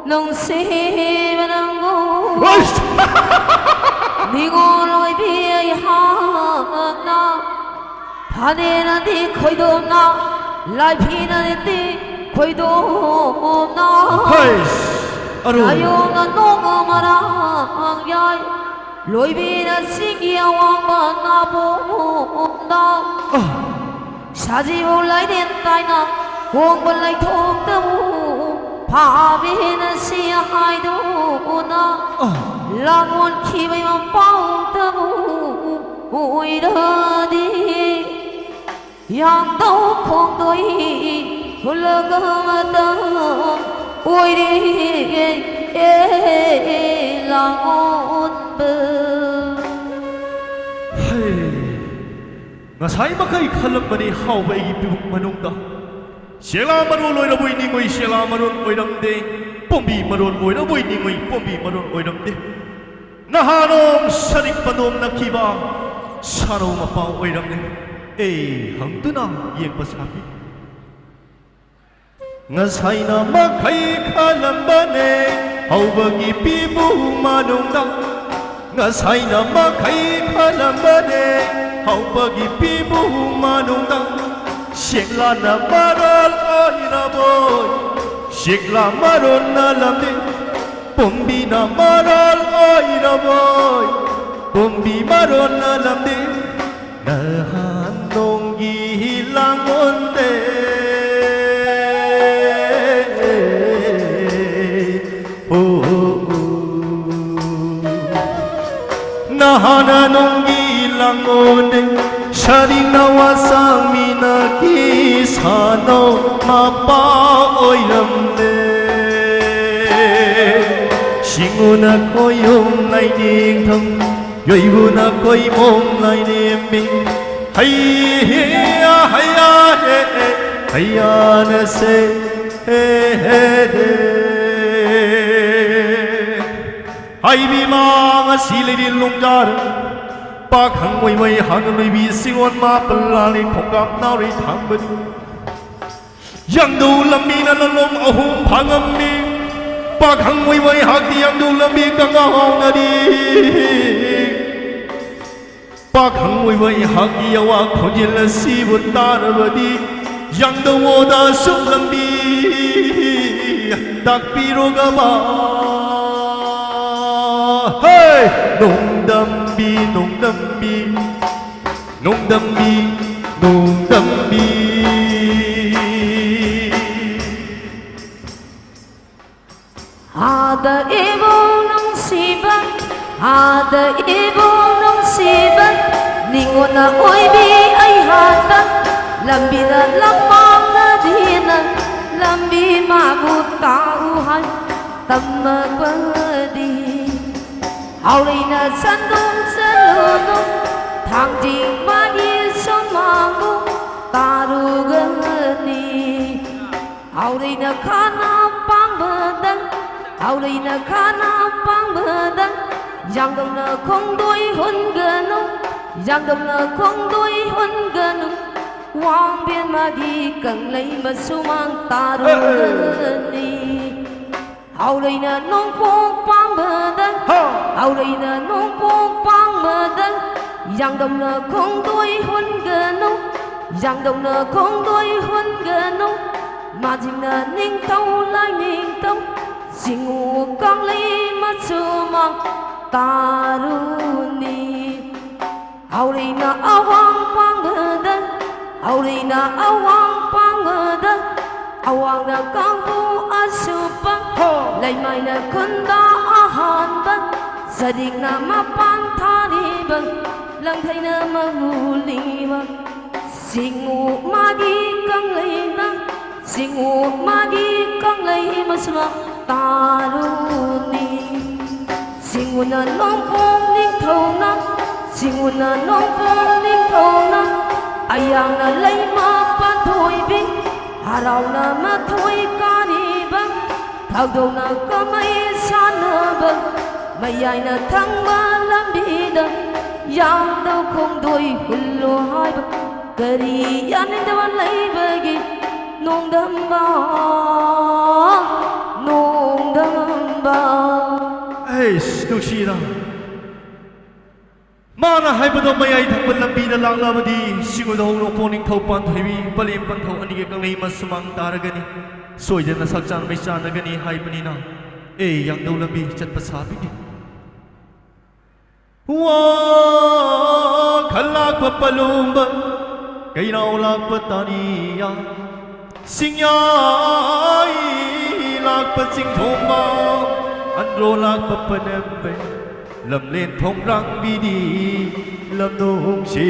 ꯅꯨꯡꯁꯤꯕ ꯅꯪꯕꯨ꯫ ꯍꯩꯁ! ꯅꯤꯉꯣꯜ ꯑꯣꯏꯕꯤ ꯑꯩꯍꯥꯛꯅ ꯐꯅꯦꯅꯗꯤ ꯈꯣꯏꯗꯣꯝꯅ, ꯂꯥꯏꯐꯤꯅꯗꯤ ꯈꯣꯏꯗꯣꯝꯅ꯫ ꯍꯩꯁ! ꯑꯔꯨ! ꯂꯥꯏꯌꯣꯡꯅ ꯅꯣꯡ ꯃꯔꯥꯡ ꯌꯥꯏ꯫ ꯂꯣꯏꯕꯤꯅ ꯆꯤꯡꯒꯤ ꯑꯋꯥꯡꯕ ꯅꯥꯄꯣꯝꯗ꯫ ꯑ! ꯁꯥꯖꯤꯕꯨ ꯂꯥꯏꯔꯦꯟ ꯇꯥꯏꯅ ꯍꯣꯡꯕ ꯂꯩꯊꯣꯛꯇꯕꯨ ꯐꯥꯕꯤꯅ ꯁꯤ ꯍꯥꯏꯗꯨꯅ꯫ ꯑ! ꯂꯥꯡꯑꯣꯟꯈꯤꯕ ꯃꯄꯥꯎꯗꯕꯨ ꯑꯣꯏꯔꯗꯤ꯫ ꯌꯥꯝꯗꯧ ꯈꯣꯡꯗꯣꯏ ꯍꯨꯜꯂꯒ ꯃꯇꯝ ꯑꯣꯏꯔꯦ, ꯑꯦ, ꯂꯥꯡꯑꯣꯟꯕ꯫ ꯍꯩ, ꯉꯁꯥꯏ ꯃꯈꯩ ꯈꯜꯂꯝꯕꯅꯤ ꯍꯥꯎꯕ ꯑꯩꯒꯤ ꯄꯤꯕꯨꯛ ꯃꯅꯨꯡꯗ꯫ ꯁꯦꯂꯥ ꯃꯔꯣꯜ ꯑꯣꯏꯔꯕꯣꯏ ꯅꯤꯡꯉꯣꯏ, ꯁꯦꯂꯥ ꯃꯔꯣꯜ ꯑꯣꯏꯔꯝꯗꯦ꯫ ꯄꯣꯝꯕꯤ ꯃꯔꯣꯜ ꯑꯣꯏꯔꯕꯣꯏ ꯅꯤꯡꯉꯣꯏ, ꯄꯣꯝꯕꯤ ꯃꯔꯣꯜ ꯑꯣꯏꯔꯝꯗꯦ꯫ ꯅꯍꯥꯔꯣꯝ ꯁꯔꯤꯛ ꯄꯗꯣꯝ ꯅꯛꯈꯤꯕ ꯁꯥꯔꯧ ꯃꯄꯥ ꯑꯣꯏꯔꯝꯂꯦ꯫ ꯑꯦ ꯍꯪꯗꯨꯅ ꯌꯦꯡꯕ ꯁꯥꯕꯤ꯫ ꯉꯁꯥꯏꯅ ꯃꯈꯩ ꯈꯜꯂꯝꯕꯅꯦ ꯍꯧꯕꯒꯤ ꯄꯤꯕꯨ ꯃꯅꯨꯡꯗ꯫ ꯉꯁꯥꯏꯅ ꯃꯈꯩ ꯈꯜꯂꯝꯕꯅꯦ ꯍꯧꯕꯒꯤ ꯄꯤꯕꯨ ꯃꯅꯨꯡꯗ꯫ ꯁꯦꯛꯂꯥꯅ ꯃꯔꯥꯜ ꯑꯣꯏꯔꯕꯣꯏ꯫ ꯆꯤꯛꯂꯥ ꯃꯔꯣꯟꯅ ꯂꯝꯗꯤ ꯄꯣꯝꯕꯤꯅ ꯃꯔꯣꯜ ꯑꯣꯏꯔꯕꯣꯏ꯫ ꯄꯣꯝꯕꯤ ꯃꯔꯣꯟꯅ ꯂꯝꯗꯤ ꯅꯍꯥꯟ ꯅꯣꯡꯒꯤ ꯂꯥꯡꯉꯣꯟꯗꯦ꯫ ꯑꯣ, ꯑꯣ, ꯑꯣ꯫ ꯅꯍꯥꯟ ꯅꯣꯡꯒꯤ ꯂꯥꯡꯉꯣꯟꯗꯦ ꯁꯥꯔꯤꯡꯅ ꯋꯥꯁꯥꯡꯃꯤꯅ ꯀꯤꯁꯥꯅꯧ ꯃꯄꯥ ꯑꯣꯏꯔꯝꯂꯦ꯫ ꯁꯤꯡꯉꯨꯅ ꯈꯣꯏꯌꯨꯝ ꯂꯥꯏꯅꯤꯡꯊꯧ ꯌꯣꯏꯕꯨꯅ ꯈꯣꯏꯃꯣꯡ ꯂꯥꯏꯅꯦꯝꯃꯤ꯫ ꯍꯩ ꯍꯦ ꯍꯩꯌꯥ ꯍꯦ ꯍꯦ ꯍꯩꯌꯥꯅ ꯁꯦ ꯍꯦ ꯍꯦ ꯍꯦ꯫ ꯍꯥꯏꯕꯤ ꯃꯥ ꯉꯁꯤ ꯂꯩꯔꯤ ꯂꯣꯡꯖꯥꯔ ꯄꯥꯈꯪ ꯑꯣꯏꯕꯩ ꯍꯥꯟꯅ ꯂꯣꯏꯕꯤ ꯁꯤꯉꯣꯟ ꯃꯥ ꯄꯜꯂꯥꯂꯤ ꯈꯣꯡꯀꯥꯞ ꯅꯥꯎꯔꯤ ꯊꯥꯡꯕꯅꯤ꯫ ꯌꯥꯡꯗꯧ ꯂꯝꯕꯤꯅ ꯂꯂꯣꯡ ꯑꯍꯨꯝ ꯐꯥꯉꯝꯃꯤ꯫ ꯄꯥꯈꯪ ꯑꯣꯏꯕ ꯑꯩꯍꯥꯛꯇꯤ ꯌꯥꯡꯗꯧ ꯂꯝꯕꯤ ꯀꯪꯒꯥ ꯍꯥꯎꯅꯔꯤ꯫ ꯄꯥꯈꯪ ꯑꯣꯏꯕ ꯑꯩꯍꯥꯛꯀꯤ ꯑꯋꯥ ꯈꯣꯟꯖꯦꯜ ꯑꯁꯤꯕꯨ ꯇꯥꯔꯕꯗꯤ ꯌꯥꯡꯗꯧ ꯑꯣꯗ ꯁꯨꯝ ꯂꯝꯕꯤ ꯇꯥꯛꯄꯤꯔꯣꯒꯕ꯫ ꯍꯦ! ꯅꯣꯡꯗꯝꯕꯤ, ꯅꯣꯡꯗꯝꯕꯤ, ꯅꯣꯡꯗꯝꯕꯤ, ꯅꯣꯡꯗꯝꯕꯤ꯫ ꯑꯥꯗ ꯏꯕꯨꯡ ꯅꯨꯡꯁꯤꯕ, ꯑꯥꯗ ꯏꯕꯨꯡ ꯅꯨꯡꯁꯤꯕ, ꯅꯤꯉꯣꯟꯅ ꯑꯣꯏꯕꯤ ꯑꯩꯍꯥꯛꯇ, ꯂꯝꯕꯤꯗ ꯂꯝꯃꯥꯡꯅꯗꯤꯅ, ꯂꯝꯕꯤ ꯃꯥꯕꯨ ꯇꯥꯛꯎ ꯍꯥꯏ ꯇꯝꯃꯛꯄꯗꯤ꯫ ꯍꯥꯎꯔꯩꯅ ꯆꯟꯗꯣꯡ ꯆꯠꯂꯨꯅꯨ, ꯊꯥꯡꯖꯤꯡ ꯃꯥꯒꯤ ꯁꯨꯃꯥꯡꯕꯨ ꯇꯥꯔꯨꯒꯅꯤ꯫ ꯍꯥꯎꯔꯩꯅ ꯈꯥꯅ ꯄꯥꯡꯕꯗꯪ, ꯍꯥꯎꯔꯩꯅ ꯈꯥꯅ ꯄꯥꯡꯕꯗꯪ, ꯌꯥꯡꯗꯧꯅ ꯈꯣꯡꯗꯣꯏ ꯍꯨꯟꯒꯅꯨ, ꯌꯥꯡꯗꯧꯅ ꯈꯣꯡꯗꯣꯏ ꯍꯨꯟꯒꯅꯨ꯫ ꯋꯥꯡꯕꯦꯟ ꯃꯥꯒꯤ ꯀꯪꯂꯩ ꯃꯁꯨꯃꯥꯡ ꯇꯥꯔꯨꯒꯅꯤ꯫ ꯍꯥꯎꯔꯩꯅ ꯅꯣꯡꯄꯣꯛ ꯄꯥꯡꯕꯗ, ꯍꯥ! ꯍꯥꯎꯔꯩꯅ ꯅꯣꯡꯄꯣꯛ ꯄꯥꯡꯕꯗ, ꯌꯥꯡꯗꯧꯅ ꯈꯣꯡꯗꯣꯏ ꯍꯨꯟꯒꯅꯨ, ꯌꯥꯡꯗꯧꯅ ꯈꯣꯡꯗꯣꯏ ꯍꯨꯟꯒꯅꯨ, ꯃꯥꯖꯤꯡꯅ ꯅꯤꯡꯊꯧ ꯁꯤꯡꯎ ꯀꯪꯂꯩ ꯃꯆꯨ ꯃꯥꯡ ꯇꯥꯔꯨꯅꯤ꯫ ꯍꯧꯔꯩꯅ ꯑꯋꯥꯡ ꯄꯥꯡꯕꯗ, ꯍꯧꯔꯩꯅ ꯑꯋꯥꯡ ꯄꯥꯡꯕꯗ, ꯑꯋꯥꯡꯅ ꯀꯥꯡꯕꯨ ꯑꯁꯨꯞꯄ, ꯍꯣ! ꯂꯩꯃꯥꯏꯅ ꯈꯨꯟꯗ ꯑꯍꯥꯟꯕ, ꯆꯔꯤꯛꯅ ꯃꯄꯥꯟ ꯊꯥꯔꯤꯕ, ꯂꯪꯊꯩꯅ ꯃꯉꯨ ꯂꯤꯕ꯫ ꯁꯤꯡꯎ ꯃꯥꯒꯤ ꯀꯪꯂꯩꯅ, ꯁꯤꯡꯎ ꯃꯥꯒꯤ ꯀꯪꯂꯩ ꯃꯁꯃ ꯇꯥꯔꯨꯅꯤ꯫ ꯁꯤꯡꯎꯅ ꯅꯣꯡꯄꯣꯛ ꯅꯤꯡꯊꯧꯅ, ꯁꯤꯡꯎꯅ ꯅꯣꯡꯄꯣꯛ ꯅꯤꯡꯊꯧꯅ, ꯑꯌꯥꯡꯅ ꯂꯩꯃ ꯄꯥꯟꯊꯣꯏꯕꯤ, ꯍꯔꯥꯎꯅ ꯃꯊꯣꯏ ꯀꯥꯔꯤꯕ, ꯊꯧꯗꯣꯛꯅ ꯀꯃꯩ ꯁꯥꯟꯅꯕ, ꯃꯌꯥꯏꯅ ꯊꯪꯕ ꯂꯝꯕꯤꯗ, ꯌꯥꯡꯗꯧ ꯈꯣꯡꯗꯣꯏ ꯍꯨꯜꯂꯣ ꯍꯥꯏꯕ, ꯀꯔꯤ ꯌꯥꯅꯤꯡꯗꯕ ꯂꯩꯕꯒꯤ? ꯅꯣꯡꯗꯝꯕ, ꯅꯣꯡꯗꯝꯕ꯫ ꯑꯩꯁ, ꯅꯨꯡꯁꯤꯔ꯫ ꯃꯥꯅ ꯍꯥꯏꯕꯗꯣ ꯃꯌꯥꯏ ꯊꯪꯕ ꯂꯝꯕꯤꯗ ꯂꯥꯛꯂꯕꯗꯤ ꯁꯤꯡꯎꯗ ꯍꯧꯅ ꯄꯣꯛꯅꯤꯡꯊꯧ ꯄꯥꯟꯊꯣꯏꯕꯤ ꯄꯂꯦꯝ ꯄꯟꯊꯧ ꯑꯅꯤꯒꯤ ꯀꯪꯂꯩ ꯃꯁꯨꯃꯥꯡ ꯇꯥꯔꯒꯅꯤ꯫ ꯁꯣꯏꯗꯅ ꯁꯛꯆꯥꯟ ꯃꯩꯆꯥꯟꯅꯒꯅꯤ ꯍꯥꯏꯕꯅꯤꯅ꯫ ꯑꯦ ꯌꯥꯡꯗꯧ ꯂꯝꯕꯤ ꯆꯠꯄ ꯁꯥꯕꯤꯒꯦ꯫ ꯋꯥ ꯈꯜꯂꯥꯛꯄ ꯄꯂꯨꯝꯕ, ꯀꯩꯔꯥꯎ ꯂꯥꯛꯄ ꯇꯥꯅꯤꯌꯥ, ꯁꯤꯡꯌꯥꯏ ꯂꯥꯛꯄ ꯆꯤꯡꯊꯣꯡꯕ, ꯑꯟꯗ꯭ꯔꯣ ꯂꯥꯛꯄ ꯄꯅꯝꯕ, ꯂꯝꯂꯦꯟ ꯊꯣꯡꯔꯥꯡꯕꯤꯗꯤ ꯂꯝꯗꯣꯡꯁꯤ꯫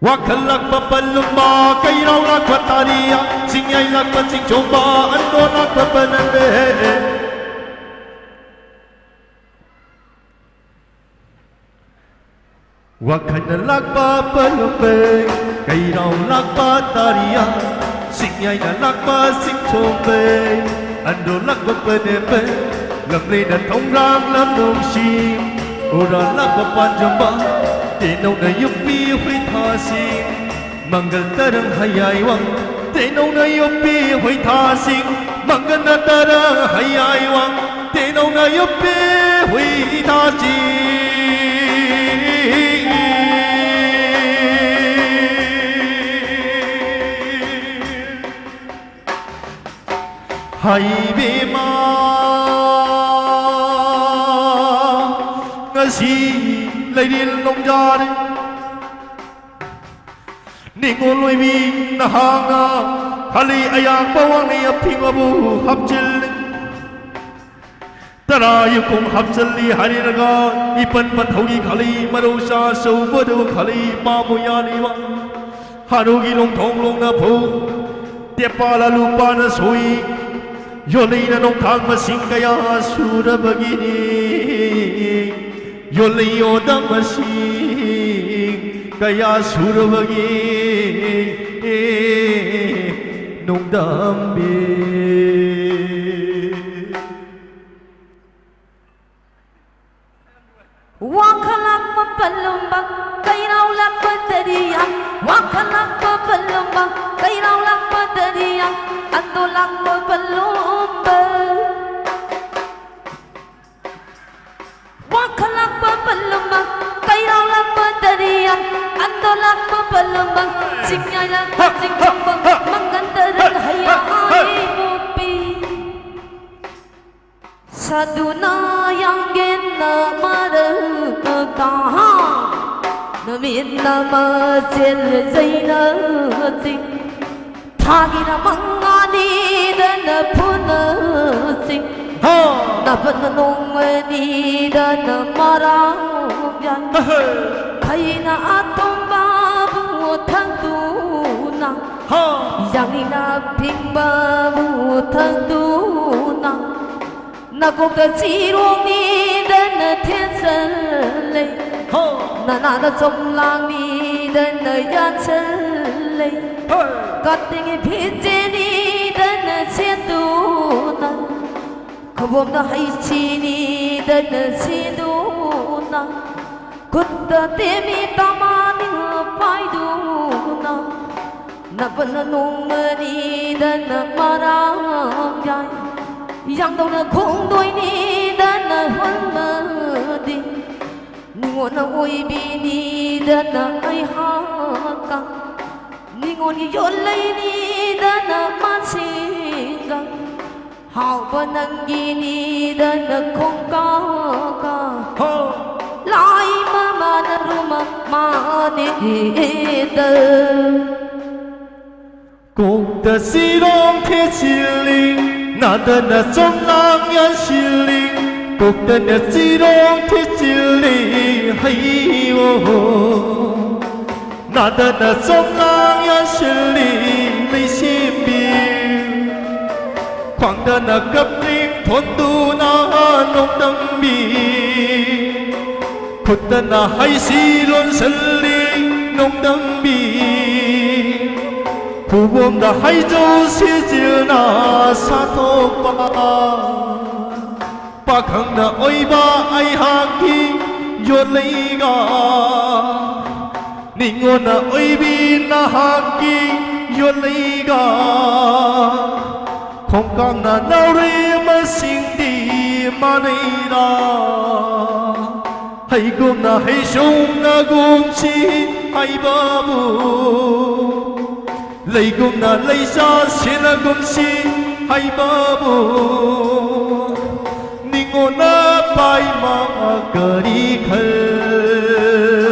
ꯋꯥꯈꯜ ꯂꯥꯛꯄ ꯄꯜꯂꯨꯝꯕ, ꯀꯩꯔꯥꯎ ꯂꯥꯛꯄ ꯇꯥꯔꯤꯌꯥ, ꯆꯤꯡꯌꯥꯏ ꯂꯥꯛꯄ ꯆꯤꯡꯆꯣꯡꯕ, ꯑꯟꯗꯣ ꯂꯥꯛꯄ ꯄꯅꯝꯕꯦ꯫ ꯋꯥꯈꯜꯅ ꯂꯥꯛꯄ ꯄꯜꯂꯨꯝꯕꯦ, ꯀꯩꯔꯥꯎ ꯂꯥꯛꯄ ꯇꯥꯔꯤꯌꯥ, ꯆꯤꯡꯌꯥꯏꯅ ꯂꯥꯛꯄ ꯆꯤꯡꯆꯣꯡꯕꯦ, ꯑꯟꯗꯣ ꯂꯥꯛꯄ ꯄꯅꯝꯕꯦ, ꯂꯝꯂꯦꯟꯅ ꯊꯣꯡꯔꯥꯡ ꯂꯝ ꯅꯨꯡꯁꯤ, ꯎꯔꯥ ꯂꯥꯛꯄ ꯄꯥꯟꯖꯝꯕ, ꯇꯦꯅꯧꯅ ꯌꯨꯝꯄꯤ ꯍꯨꯏ ꯊꯥꯁꯤ, ꯃꯪꯒꯜ ꯇꯔꯪ ꯍꯌꯥꯏ ꯋꯥꯡ, ꯇꯦꯅꯧꯅ ꯌꯨꯝꯄꯤ ꯍꯨꯏ ꯊꯥꯁꯤ, ꯃꯪꯒꯜꯅ ꯇꯔꯪ ꯍꯌꯥꯏ ꯋꯥꯡ, ꯇꯦꯅꯧꯅ ꯌꯨꯝꯄꯤ ꯍꯨꯏ ꯊꯥꯁꯤ꯫ ꯍꯩꯕꯦꯝꯃ, ꯉꯁꯤ ꯂꯩꯔꯦꯜ ꯅꯣꯡꯖꯥꯔꯦ꯫ ꯅꯤꯉꯣꯜ ꯑꯣꯏꯕꯤ ꯅꯍꯥꯛꯅ ꯈꯜꯂꯤ, ꯑꯌꯥꯛꯄ ꯋꯥꯡꯂꯩ ꯑꯐꯤꯡꯕꯕꯨ ꯍꯥꯞꯆꯤꯜꯂꯤ꯫ ꯇꯔꯥ ꯌꯨꯝꯈꯣꯡ ꯍꯥꯞꯆꯤꯜꯂꯤ ꯍꯥꯏꯔꯒ, ꯏꯄꯟ ꯄꯟꯊꯧꯒꯤ ꯈꯜꯂꯤ, ꯃꯔꯧ ꯆꯥ ꯑꯆꯧꯕꯗꯨ ꯈꯜꯂꯤ, ꯃꯥꯕꯨ ꯌꯥꯜꯂꯤꯕ ꯍꯥꯔꯨꯒꯤ ꯂꯣꯡꯊꯣꯡ ꯂꯣꯡꯅ ꯐꯨ, ꯇꯦꯄꯥꯜ ꯑꯂꯨ ꯄꯥꯅ ꯁꯣꯏ, ꯌꯣꯜꯂꯤꯅ ꯅꯣꯡꯊꯥꯡ ꯃꯁꯤꯡ ꯀꯌꯥ ꯁꯨꯔꯕꯒꯤꯅꯤ, ꯌꯣꯜꯂꯤ ꯌꯣꯗ ꯃꯁꯤꯡ ꯀꯌꯥ ꯁꯨꯔꯕꯒꯤ ꯅꯣꯡꯗꯝꯕꯤ꯫ ꯋꯥꯈꯜ ꯂꯥꯛꯄ ꯄꯜꯂꯨꯝꯕ, ꯀꯩꯔꯥꯎ ꯂꯥꯛꯄ ꯇꯔꯤꯌꯥ꯫ ꯋꯥꯈꯜ ꯂꯥꯛꯄ ꯄꯜꯂꯨꯝꯕ, ꯀꯩꯔꯥꯎ ꯂꯥꯛꯄ ꯇꯔꯤꯌꯥ꯫ ꯑꯟꯗꯣ ꯂꯥꯛꯄ ꯄꯜꯂꯨꯝꯕ꯫ ꯋꯥꯈꯜ ꯂꯥꯛꯄ ꯄꯜꯂꯨꯝꯕ, ꯀꯩꯔꯥꯎ ꯂꯥꯛꯄ ꯇꯔꯤꯌꯥ꯫ ꯑꯟꯗꯣ ꯂꯥꯛꯄ ꯄꯜꯂꯨꯝꯕ, ꯆꯤꯡꯌꯥꯏ ꯂꯥꯛꯄ ꯆꯤꯡꯆꯣꯡꯕ, ꯃꯪꯒꯟ ꯇꯔꯪ ꯍꯩꯌꯥ ꯑꯥꯏ ꯃꯨꯛꯄꯤ꯫ ꯁꯥꯗꯨꯅ ꯌꯥꯡꯒꯦꯟꯅ ꯃꯔꯛꯇ ꯅꯨꯃꯤꯠꯅ ꯃꯆꯦꯜ ꯂꯩꯖꯩꯅ ꯆꯤꯡ꯫ ꯊꯥꯒꯤꯅ ꯃꯉꯥꯅꯤꯗꯅ ꯐꯨꯅ ꯆꯤꯡ꯫ ꯍꯥ꯫ ꯅꯥꯄꯟꯅ ꯅꯣꯡꯃꯅꯤꯗꯅ ꯃꯔꯥꯡ ꯌꯥꯏ꯫ ꯍꯦ꯫ ꯈꯩꯅ ꯑꯇꯣꯝꯕꯕꯨ ꯊꯛꯇꯨꯅ꯫ ꯍꯥ꯫ ꯌꯥꯡꯅꯤꯅ ꯐꯤꯡꯕꯕꯨ ꯊꯛꯇꯨꯅ꯫ ꯅꯀꯣꯛꯇ ꯆꯤꯔꯣꯡꯅꯤꯗꯅ ꯊꯦꯠꯆꯜꯂꯦ꯫ ꯍꯣ꯫ ꯅꯅꯥꯗ ꯆꯣꯝꯂꯥꯡꯅꯤꯗꯅ ꯌꯥꯟꯁꯜꯂꯦ꯫ ꯍꯣꯏ꯫ ꯀꯠꯇꯤꯡꯒꯤ ꯐꯤꯖꯦꯅꯤꯗꯅ ꯁꯦꯠꯇꯨꯅ꯫ ꯈꯨꯕꯣꯝꯗ ꯍꯩꯁꯤꯅꯤꯗꯅ ꯁꯤꯗꯨꯅ꯫ ꯈꯨꯠꯇ ꯇꯦꯃꯤ ꯇꯃꯥꯅꯤ ꯄꯥꯏꯗꯨꯅ꯫ ꯅꯄꯅ ꯅꯣꯡꯃꯅꯤꯗꯅ ꯃꯔꯥꯡ ꯌꯥꯏ꯫ ꯌꯥꯡꯗꯧꯅ ꯈꯣꯡꯗꯣꯏꯅꯤꯗꯅ ꯍꯨꯜꯂꯗꯤ꯫ ꯅꯤꯉꯣꯟꯅ ꯑꯣꯏꯕꯤꯅꯤꯗꯅ ꯑꯩꯍꯥꯛꯀ꯫ ꯅꯤꯉꯣꯟꯒꯤ ꯌꯣꯜꯂꯩꯅꯤꯗꯅ ꯃꯁꯤꯡꯒ꯫ ꯍꯥꯎꯕ ꯅꯪꯒꯤꯅꯤꯗꯅ ꯈꯣꯡꯀꯥꯎ ꯀꯥꯎ꯫ ꯍꯣ! ꯂꯥꯏ ꯃꯃꯥꯅ ꯔꯨꯃ ꯃꯥꯅꯦꯗ꯫ ꯀꯣꯛꯇ ꯆꯤꯔꯣꯡ ꯊꯦꯠꯆꯤꯜꯂꯤ, ꯅꯥꯗꯅ ꯆꯣꯝꯂꯥꯡ ꯌꯥꯟꯁꯤꯜꯂꯤ꯫ ꯀꯣꯛꯇꯅ ꯆꯤꯔꯣꯡ ꯊꯦꯠꯆꯤꯜꯂꯤ, ꯍꯩ ꯑꯣ꯫ ꯅꯥꯗꯅ ꯆꯣꯝꯂꯥꯡ ꯌꯥꯟꯁꯤꯜꯂꯤ, ꯂꯩꯁꯦꯝꯕꯤ꯫ ꯈ꯭ꯋꯥꯡꯗꯅ ꯀꯞꯂꯤꯡ ꯊꯣꯟꯗꯨꯅ ꯅꯣꯡꯗꯝꯕꯤ꯫ ꯈꯨꯠꯇꯅ ꯍꯩꯁꯤ ꯂꯣꯟꯁꯤꯜꯂꯤ, ꯅꯣꯡꯗꯝꯕꯤ꯫ ꯈꯨꯕꯣꯝꯗ ꯍꯩꯖꯧ ꯁꯤꯖꯤꯜꯅ ꯁꯥꯊꯣꯛꯄ꯫ ꯄꯥꯈꯪꯅ ꯑꯣꯏꯕ ꯑꯩꯍꯥꯛꯀꯤ ꯌꯣꯠꯂꯩꯒ, ꯅꯤꯉꯣꯟꯅ ꯑꯣꯏꯕꯤ ꯅꯍꯥꯛꯀꯤ ꯌꯣꯠꯂꯩꯒ, ꯈꯣꯡꯀꯥꯞꯅ ꯅꯥꯎꯔꯦꯝꯕꯁꯤꯡꯗꯤ ꯃꯥꯟꯅꯩꯔꯥ? ꯍꯩꯒꯨꯝꯅ ꯍꯩꯁꯨꯡꯅꯒꯨꯝꯁꯤ ꯍꯩꯕꯕꯨ, ꯂꯩꯒꯨꯝꯅ ꯂꯩꯆꯥ ꯁꯦꯟꯅꯒꯨꯝꯁꯤ ꯍꯩꯕꯕꯨ, ꯅꯤꯉꯣꯟꯅ ꯄꯥꯏꯃ ꯀꯔꯤ ꯈꯜ?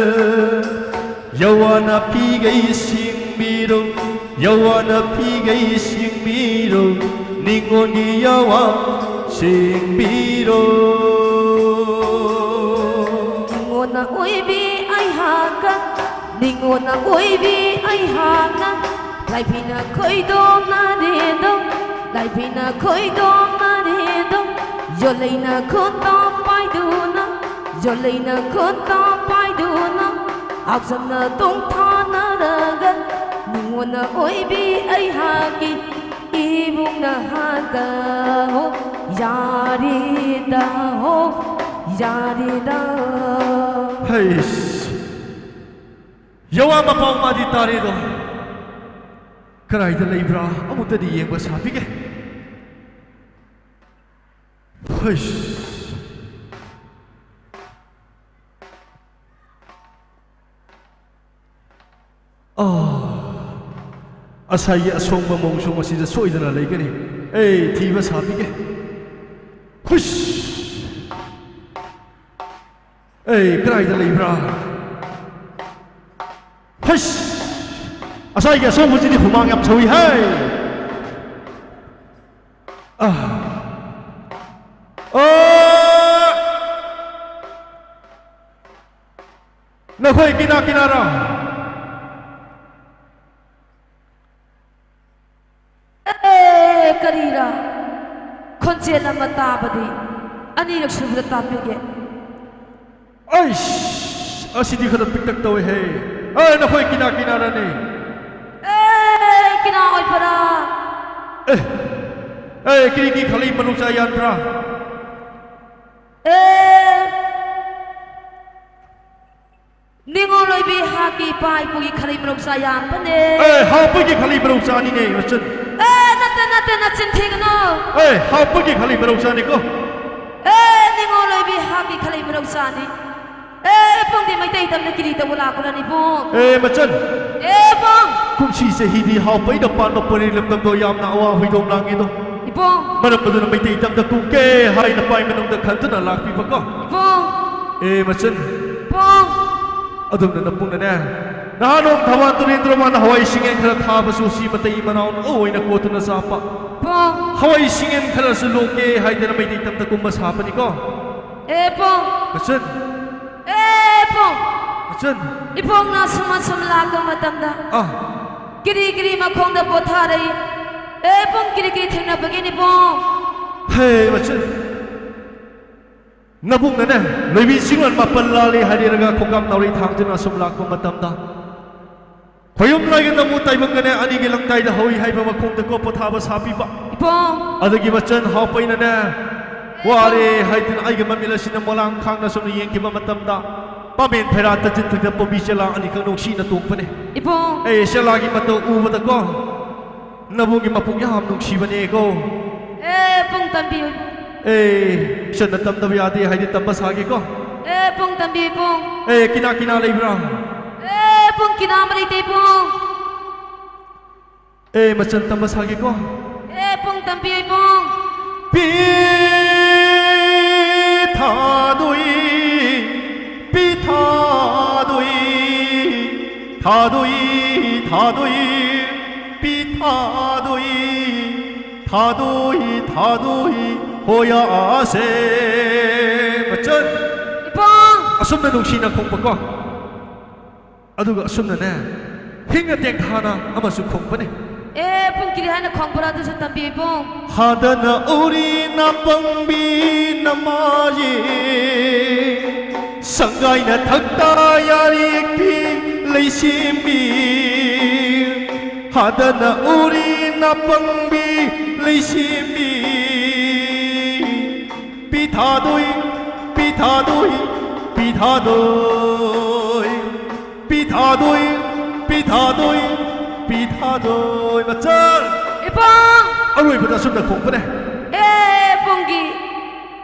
ꯌꯋꯥꯅ ꯐꯤꯒꯩ ꯁꯤꯡꯕꯤꯔꯣ, ꯌꯋꯥꯅ ꯐꯤꯒꯩ ꯁꯤꯡꯕꯤꯔꯣ, ꯅꯤꯉꯣꯟꯒꯤ ꯌꯋꯥ ꯁꯤꯡꯕꯤꯔꯣ꯫ ꯅꯤꯉꯣꯟꯅ ꯑꯣꯏꯕꯤ ꯑꯩꯍꯥꯛꯀ, ꯅꯤꯉꯣꯟꯅ ꯑꯣꯏꯕꯤ ꯑꯩꯍꯥꯛꯅ, ꯂꯥꯏꯐꯤꯅ ꯈꯣꯏꯗꯣꯝꯅꯔꯦꯗꯣ, ꯂꯥꯏꯐꯤꯅ ꯈꯣꯏꯗꯣꯝꯅꯔꯦꯗꯣ, ꯌꯣꯠꯂꯩꯅ ꯈꯨꯠꯇ ꯄꯥꯏꯗꯨꯅ, ꯌꯣꯠꯂꯩꯅ ꯈꯨꯠꯇ ꯄꯥꯏꯗꯨꯅ, ꯍꯛꯆꯝꯅ ꯇꯣꯡꯊꯥꯅꯔꯒ, ꯅꯤꯉꯣꯟꯅ ꯑꯣꯏꯕꯤ ꯑꯩꯍꯥꯛꯀꯤ ꯏꯕꯨꯡꯅ ꯍꯥꯟꯗ ꯍꯣ, ꯌꯥꯔꯤꯗ ꯍꯣ, ꯌꯥꯔꯤꯗ꯫ ꯍꯩꯁ! ꯌꯋꯥ ꯃꯄꯥꯎ ꯃꯥꯗꯤ ꯇꯥꯔꯦꯗꯣ꯫ ꯀꯗꯥꯏꯗ ꯂꯩꯕ꯭ꯔꯥ? ꯑꯃꯨꯛꯇꯗꯤ ꯌꯦꯡꯕ ꯁꯥꯕꯤꯒꯦ꯫ ꯍꯩꯁ! ꯑꯥ, ꯉꯁꯥꯏꯒꯤ ꯑꯁꯣꯡꯕ ꯃꯣꯡꯁꯣꯡ ꯑꯁꯤꯗ ꯁꯣꯏꯗꯅ ꯂꯩꯒꯅꯤ꯫ ꯑꯩ ꯊꯤꯕ ꯁꯥꯕꯤꯒꯦ꯫ ꯍꯨꯁ! ꯑꯩ ꯀꯗꯥꯏꯗ ꯂꯩꯕ꯭ꯔꯥ? ꯍꯩꯁ! ꯉꯁꯥꯏꯒꯤ ꯑꯁꯣꯡꯕꯁꯤꯗꯤ ꯍꯨꯃꯥꯡ ꯌꯥꯝ ꯁꯧꯏ ꯍꯥꯏ꯫ ꯑꯥ꯫ ꯑꯥ! ꯅꯈꯣꯏ ꯀꯤꯅꯥ ꯀꯤꯅꯥꯔꯥ? ꯑꯦ, ꯀꯔꯤꯔꯥ? ꯈꯣꯟꯖꯦꯜ ꯑꯃ ꯇꯥꯕꯗꯤ ꯑꯅꯤꯔꯛ ꯁꯨꯕꯗ ꯇꯥꯕꯤꯒꯦ꯫ ꯑꯩꯁ, ꯑꯁꯤꯗꯤ ꯈꯔ ꯄꯤꯛꯇꯛ ꯇꯧꯋꯦꯍꯦ꯫ ꯑꯦ, ꯅꯈꯣꯏ ꯀꯤꯅꯥ ꯀꯤꯅꯥꯔꯅꯦ? ꯑꯦ, ꯀꯤꯅꯥ ꯑꯣꯏꯕꯔꯥ? ꯑꯦ, ꯑꯦ, ꯀꯔꯤꯒꯤ ꯈꯂꯩ ꯃꯅꯨꯡ ꯆꯥ ꯌꯥꯟꯕ꯭ꯔꯥ? ꯑꯦ, ꯅꯤꯉꯣꯜ ꯑꯣꯏꯕꯤ ꯍꯥꯛꯀꯤ ꯏꯄꯥ ꯏꯄꯨꯒꯤ ꯈꯂꯩ ꯃꯅꯨꯡ ꯆꯥ ꯌꯥꯟꯕꯅꯦ꯫ ꯑꯦ, ꯍꯥꯎꯄꯒꯤ ꯈꯂꯩ ꯃꯅꯨꯡ ꯆꯥꯅꯤꯅꯦ, ꯃꯆꯟ꯫ ꯑꯦ, ꯅꯠꯇꯦ, ꯅꯠꯇꯦ, ꯅꯆꯤꯟ ꯊꯤꯒꯅꯨ꯫ ꯑꯦ, ꯍꯥꯎꯄꯒꯤ ꯈꯂꯩ ꯃꯅꯨꯡ ꯆꯥꯅꯤꯀꯣ꯫ ꯑꯦ, ꯅꯤꯉꯣꯜ ꯑꯣꯏꯕꯤ ꯍꯥꯛꯀꯤ ꯈꯂꯩ ꯃꯅꯨꯡ ꯆꯥꯅꯤ꯫ ꯑꯦ, ꯄꯨꯡꯗꯤ ꯃꯩꯇꯩ ꯇꯝꯅ ꯀꯤꯔꯤ ꯇꯧꯕ ꯂꯥꯛꯄ꯭ꯔꯥꯅꯤ, ꯄꯨꯡ? ꯑꯦ, ꯃꯆꯟ꯫ ꯑꯦ, ꯄꯨꯡ꯫ ꯀꯨꯝꯁꯤꯁꯦ ꯍꯤꯗꯤ ꯍꯥꯎꯄꯩꯅ ꯄꯥꯟꯕ ꯄꯣꯔꯦ ꯂꯝꯗꯝꯗꯣ ꯌꯥꯝꯅ ꯑꯋꯥ ꯍꯣꯏꯗꯣꯝ ꯂꯥꯡꯉꯤꯗꯣ꯫ ꯏꯄꯨꯡ꯫ ꯃꯔꯝ ꯑꯗꯨꯅ ꯃꯩꯇꯩ ꯇꯝꯗ ꯀꯨꯝꯒꯦ ꯍꯥꯏꯅ ꯄꯥꯏ ꯃꯅꯨꯡꯗ ꯈꯟꯗꯨꯅ ꯂꯥꯛꯄꯤꯕꯀꯣ꯫ ꯏꯄꯨꯡ꯫ ꯑꯦ, ꯃꯆꯟ꯫ ꯄꯨꯡ꯫ ꯑꯗꯣꯝꯅ ꯅꯄꯨꯡꯅꯅꯦ꯫ ꯅꯍꯥꯟ ꯅꯣꯡ ꯊꯋꯥꯟ ꯇꯨꯔꯦꯟ ꯇꯨꯔꯃꯥꯟꯅ ꯍꯋꯥꯏ ꯁꯤꯡꯌꯦꯟ ꯈꯔ ꯊꯥꯕꯁꯨ ꯁꯤ ꯃꯇꯩ ꯃꯅꯥꯎ ꯑꯣꯏꯅ ꯀꯣꯠꯇꯨꯅ ꯆꯥꯕ꯫ ꯄꯨꯡ꯫ ꯍꯋꯥꯏ ꯁꯤꯡꯌꯦꯟ ꯈꯔꯁꯨ ꯂꯣꯛꯀꯦ ꯍꯥꯏꯗꯅ ꯃꯩꯇꯩ ꯇꯝꯗ ꯀꯨꯝꯕ ꯁꯥꯕꯅꯤꯀꯣ꯫ ꯑꯦ ꯄꯨꯡ꯫ ꯃꯆꯟ꯫ ꯑꯦ ꯄꯨꯡ꯫ ꯃꯆꯟ꯫ ꯏꯄꯨꯡꯅ ꯑꯁꯨꯝ ꯑꯁꯨꯝ ꯂꯥꯛꯄ ꯃꯇꯝꯗ ꯑꯥ꯫ ꯀꯤꯔꯤ ꯀꯤꯔꯤ ꯃꯈꯣꯡꯗ ꯄꯣꯊꯥꯔꯛꯏ꯫ ꯑꯦ ꯄꯨꯡ, ꯀꯤꯔꯤ ꯀꯤꯔꯤ ꯊꯦꯡꯅꯕꯒꯤꯅꯤ ꯄꯨꯡ꯫ ꯍꯦ ꯃꯆꯟ꯫ ꯅꯕꯨꯡꯅꯅꯦ, ꯂꯣꯏꯕꯤ ꯆꯤꯡꯂꯣꯟ ꯃꯥꯄꯜ ꯂꯥꯜꯂꯤ ꯍꯥꯏꯔꯦꯔꯒ ꯈꯣꯡꯀꯥꯞ ꯅꯥꯎꯔꯤ ꯊꯥꯡꯗꯨꯅ ꯑꯁꯨꯝ ꯂꯥꯛꯄ ꯃꯇꯝꯗ, ꯈꯣꯌꯨꯝ ꯂꯥꯏꯒꯤ ꯅꯃꯨ ꯇꯥꯏꯕꯪꯒꯅꯦ ꯑꯅꯤꯒꯤ ꯂꯪꯀꯥꯏꯗ ꯍꯧꯏ ꯍꯥꯏꯕ ꯃꯈꯣꯡꯗ ꯀꯣ ꯄꯣꯊꯥꯕ ꯁꯥꯕꯤꯕ꯫ ꯏꯄꯨꯡ꯫ ꯑꯗꯨꯒꯤ ꯃꯆꯟ ꯍꯥꯎꯄꯩꯅꯅꯦ, ꯋꯥꯔꯦ ꯍꯥꯏꯗꯨꯅ ꯑꯩꯒꯤ ꯃꯃꯤꯠ ꯑꯁꯤꯅ ꯃꯣꯂꯥꯡ ꯈꯥꯡꯅ ꯁꯨꯝ ꯌꯦꯡꯈꯤꯕ ꯃꯇꯝꯗ, ꯄꯥꯃꯦꯟ ꯐꯩꯔꯥ ꯇꯟꯖꯤꯟ ꯊꯛꯇ ꯄꯣꯝꯕꯤ ꯆꯦꯂꯥ ꯑꯅꯤꯈꯛ ꯅꯨꯡꯁꯤꯅ ꯇꯣꯡꯕꯅꯦ꯫ ꯏꯄꯨꯡ꯫ ꯑꯩ ꯆꯦꯂꯥꯒꯤ ꯃꯇꯧ ꯎꯕꯗꯀꯣ, ꯅꯕꯨꯡꯒꯤ ꯃꯄꯨꯛ ꯌꯥꯝ ꯅꯨꯡꯁꯤꯕꯅꯦꯀꯣ꯫ ꯑꯦ ꯄꯨꯡ ꯇꯝꯕꯤꯌꯨ꯫ ꯑꯦ, ꯏꯆꯟꯅ ꯇꯝꯗꯕ ꯌꯥꯗꯦ ꯍꯥꯏꯗꯤ ꯇꯝꯕ ꯁꯥꯒꯦꯀꯣ꯫ ꯑꯦ ꯄꯨꯡ ꯇꯝꯕꯤꯌꯨ ꯄꯨꯡ꯫ ꯑꯦ, ꯀꯤꯅꯥ ꯀꯤꯅꯥ ꯂꯩꯕ꯭ꯔꯥ? ꯑꯦ ꯄꯨꯡ, ꯀꯤꯅꯥ ꯑꯃ ꯂꯩꯇꯦ ꯄꯨꯡ꯫ ꯑꯦ, ꯃꯆꯟ ꯇꯝꯕ ꯁꯥꯒꯦꯀꯣ꯫ ꯑꯦ, ꯄꯨꯡ ꯇꯝꯕꯤꯌꯨ, ꯏꯕꯨꯡ꯫ ꯄꯤ ꯊꯥꯗꯣꯏ, ꯄꯤ ꯊꯥꯗꯣꯏ, ꯊꯥꯗꯣꯏ, ꯊꯥꯗꯣꯏ, ꯄꯤ ꯊꯥꯗꯣꯏ, ꯊꯥꯗꯣꯏ, ꯊꯥꯗꯣꯏ, ꯍꯣꯌꯥꯁꯦ꯫ ꯃꯆꯟ꯫ ꯏꯕꯨꯡ꯫ ꯑꯁꯨꯝꯅ ꯅꯨꯡꯁꯤꯅ ꯈꯣꯡꯕꯀꯣ꯫ ꯑꯗꯨꯒ ꯑꯁꯨꯝꯅꯅꯦ, ꯍꯤꯡꯅ ꯇꯦꯡꯊꯥꯅ ꯑꯃꯁꯨ ꯈꯣꯡꯕꯅꯤ꯫ ꯑꯦ, ꯄꯨꯡ ꯀꯔꯤ ꯍꯥꯏꯅ ꯈꯣꯡꯕ꯭ꯔꯥ ꯑꯗꯨꯁꯨ ꯇꯝꯕꯤꯌꯨ, ꯏꯕꯨꯡ꯫ ꯍꯥꯗꯅ ꯎꯔꯤ ꯅꯥꯄꯪꯕꯤ ꯅꯃꯥꯌꯦ, ꯁꯪꯒꯥꯏꯅ ꯊꯛꯇ ꯌꯥꯔꯤꯛꯄꯤ ꯂꯩꯁꯤꯝꯕꯤ꯫ ꯍꯥꯗꯅ ꯎꯔꯤ ꯅꯥꯄꯪꯕꯤ ꯂꯩꯁꯤꯝꯕꯤ꯫ ꯄꯤꯊꯥꯗꯣꯏ, ꯄꯤꯊꯥꯗꯣꯏ, ꯄꯤꯊꯥꯗꯣꯏ꯫ ꯄꯤꯊꯥꯗꯣꯏ, ꯄꯤꯊꯥꯗꯣꯏ, ꯄꯤꯊꯥꯗꯣꯏ꯫ ꯃꯆꯟ! ꯏꯕꯨꯡ! ꯑꯔꯣꯏꯕꯗ ꯑꯁꯨꯝꯅ ꯈꯣꯡꯕꯅꯦ꯫ ꯑꯦ, ꯄꯨꯡꯒꯤ,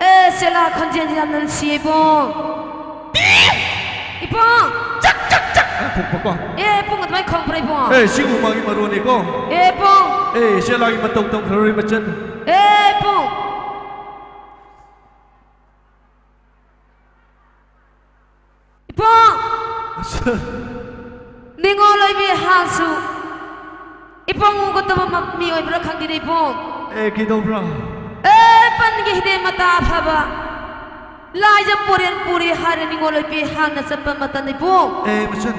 ꯑꯦ, ꯁꯦꯂꯥ ꯈꯣꯟꯖꯦꯜꯁꯦ ꯌꯥꯝꯅ ꯅꯨꯡꯁꯤꯌꯦ, ꯏꯕꯨꯡ꯫ ꯏꯕꯨꯡ! ꯆꯛ, ꯆꯛ, ꯆꯛ! ꯈꯣꯡꯕꯀꯣ꯫ ꯑꯦ, ꯄꯨꯡ ꯑꯗꯨꯃꯥꯏꯅ ꯈꯣꯡꯕ꯭ꯔꯥ, ꯏꯕꯨꯡ? ꯑꯦ, ꯁꯤꯕꯨ ꯃꯥꯒꯤ ꯃꯔꯣꯟꯅꯤꯀꯣ꯫ ꯑꯦ, ꯄꯨꯡ! ꯑꯦ, ꯁꯦꯂꯥꯒꯤ ꯃꯇꯧ ꯇꯝꯈ꯭ꯔꯔꯣꯏ, ꯃꯆꯟ꯫ ꯑꯦ, ꯄꯨꯡ! ꯏꯕꯨꯡ! ꯑꯁ꯫ ꯅꯤꯉꯣꯜ ꯑꯣꯏꯕꯤ ꯍꯥꯛꯁꯨ ꯏꯕꯨꯡ ꯎꯒꯗꯕ ꯃ-, ꯃꯤ ꯑꯣꯏꯕ꯭ꯔꯥ ꯈꯪꯗꯦꯅꯦ, ꯏꯕꯨꯡ꯫ ꯑꯦ, ꯀꯩꯗꯧꯕ꯭ꯔꯥ? ꯑꯦ, ꯄꯟꯒꯤ ꯍꯤꯗꯦ ꯃꯇꯥ ꯑꯐꯕ꯫ ꯂꯥꯏꯖ ꯄꯣꯔꯦꯟ ꯄꯨꯔꯤ ꯍꯥꯏꯔꯦ ꯅꯤꯉꯣꯜ ꯑꯣꯏꯕꯤ ꯍꯥꯛꯅ ꯆꯠꯄ ꯃꯇꯝꯗ, ꯏꯕꯨꯡ꯫ ꯑꯦ, ꯃꯆꯟ꯫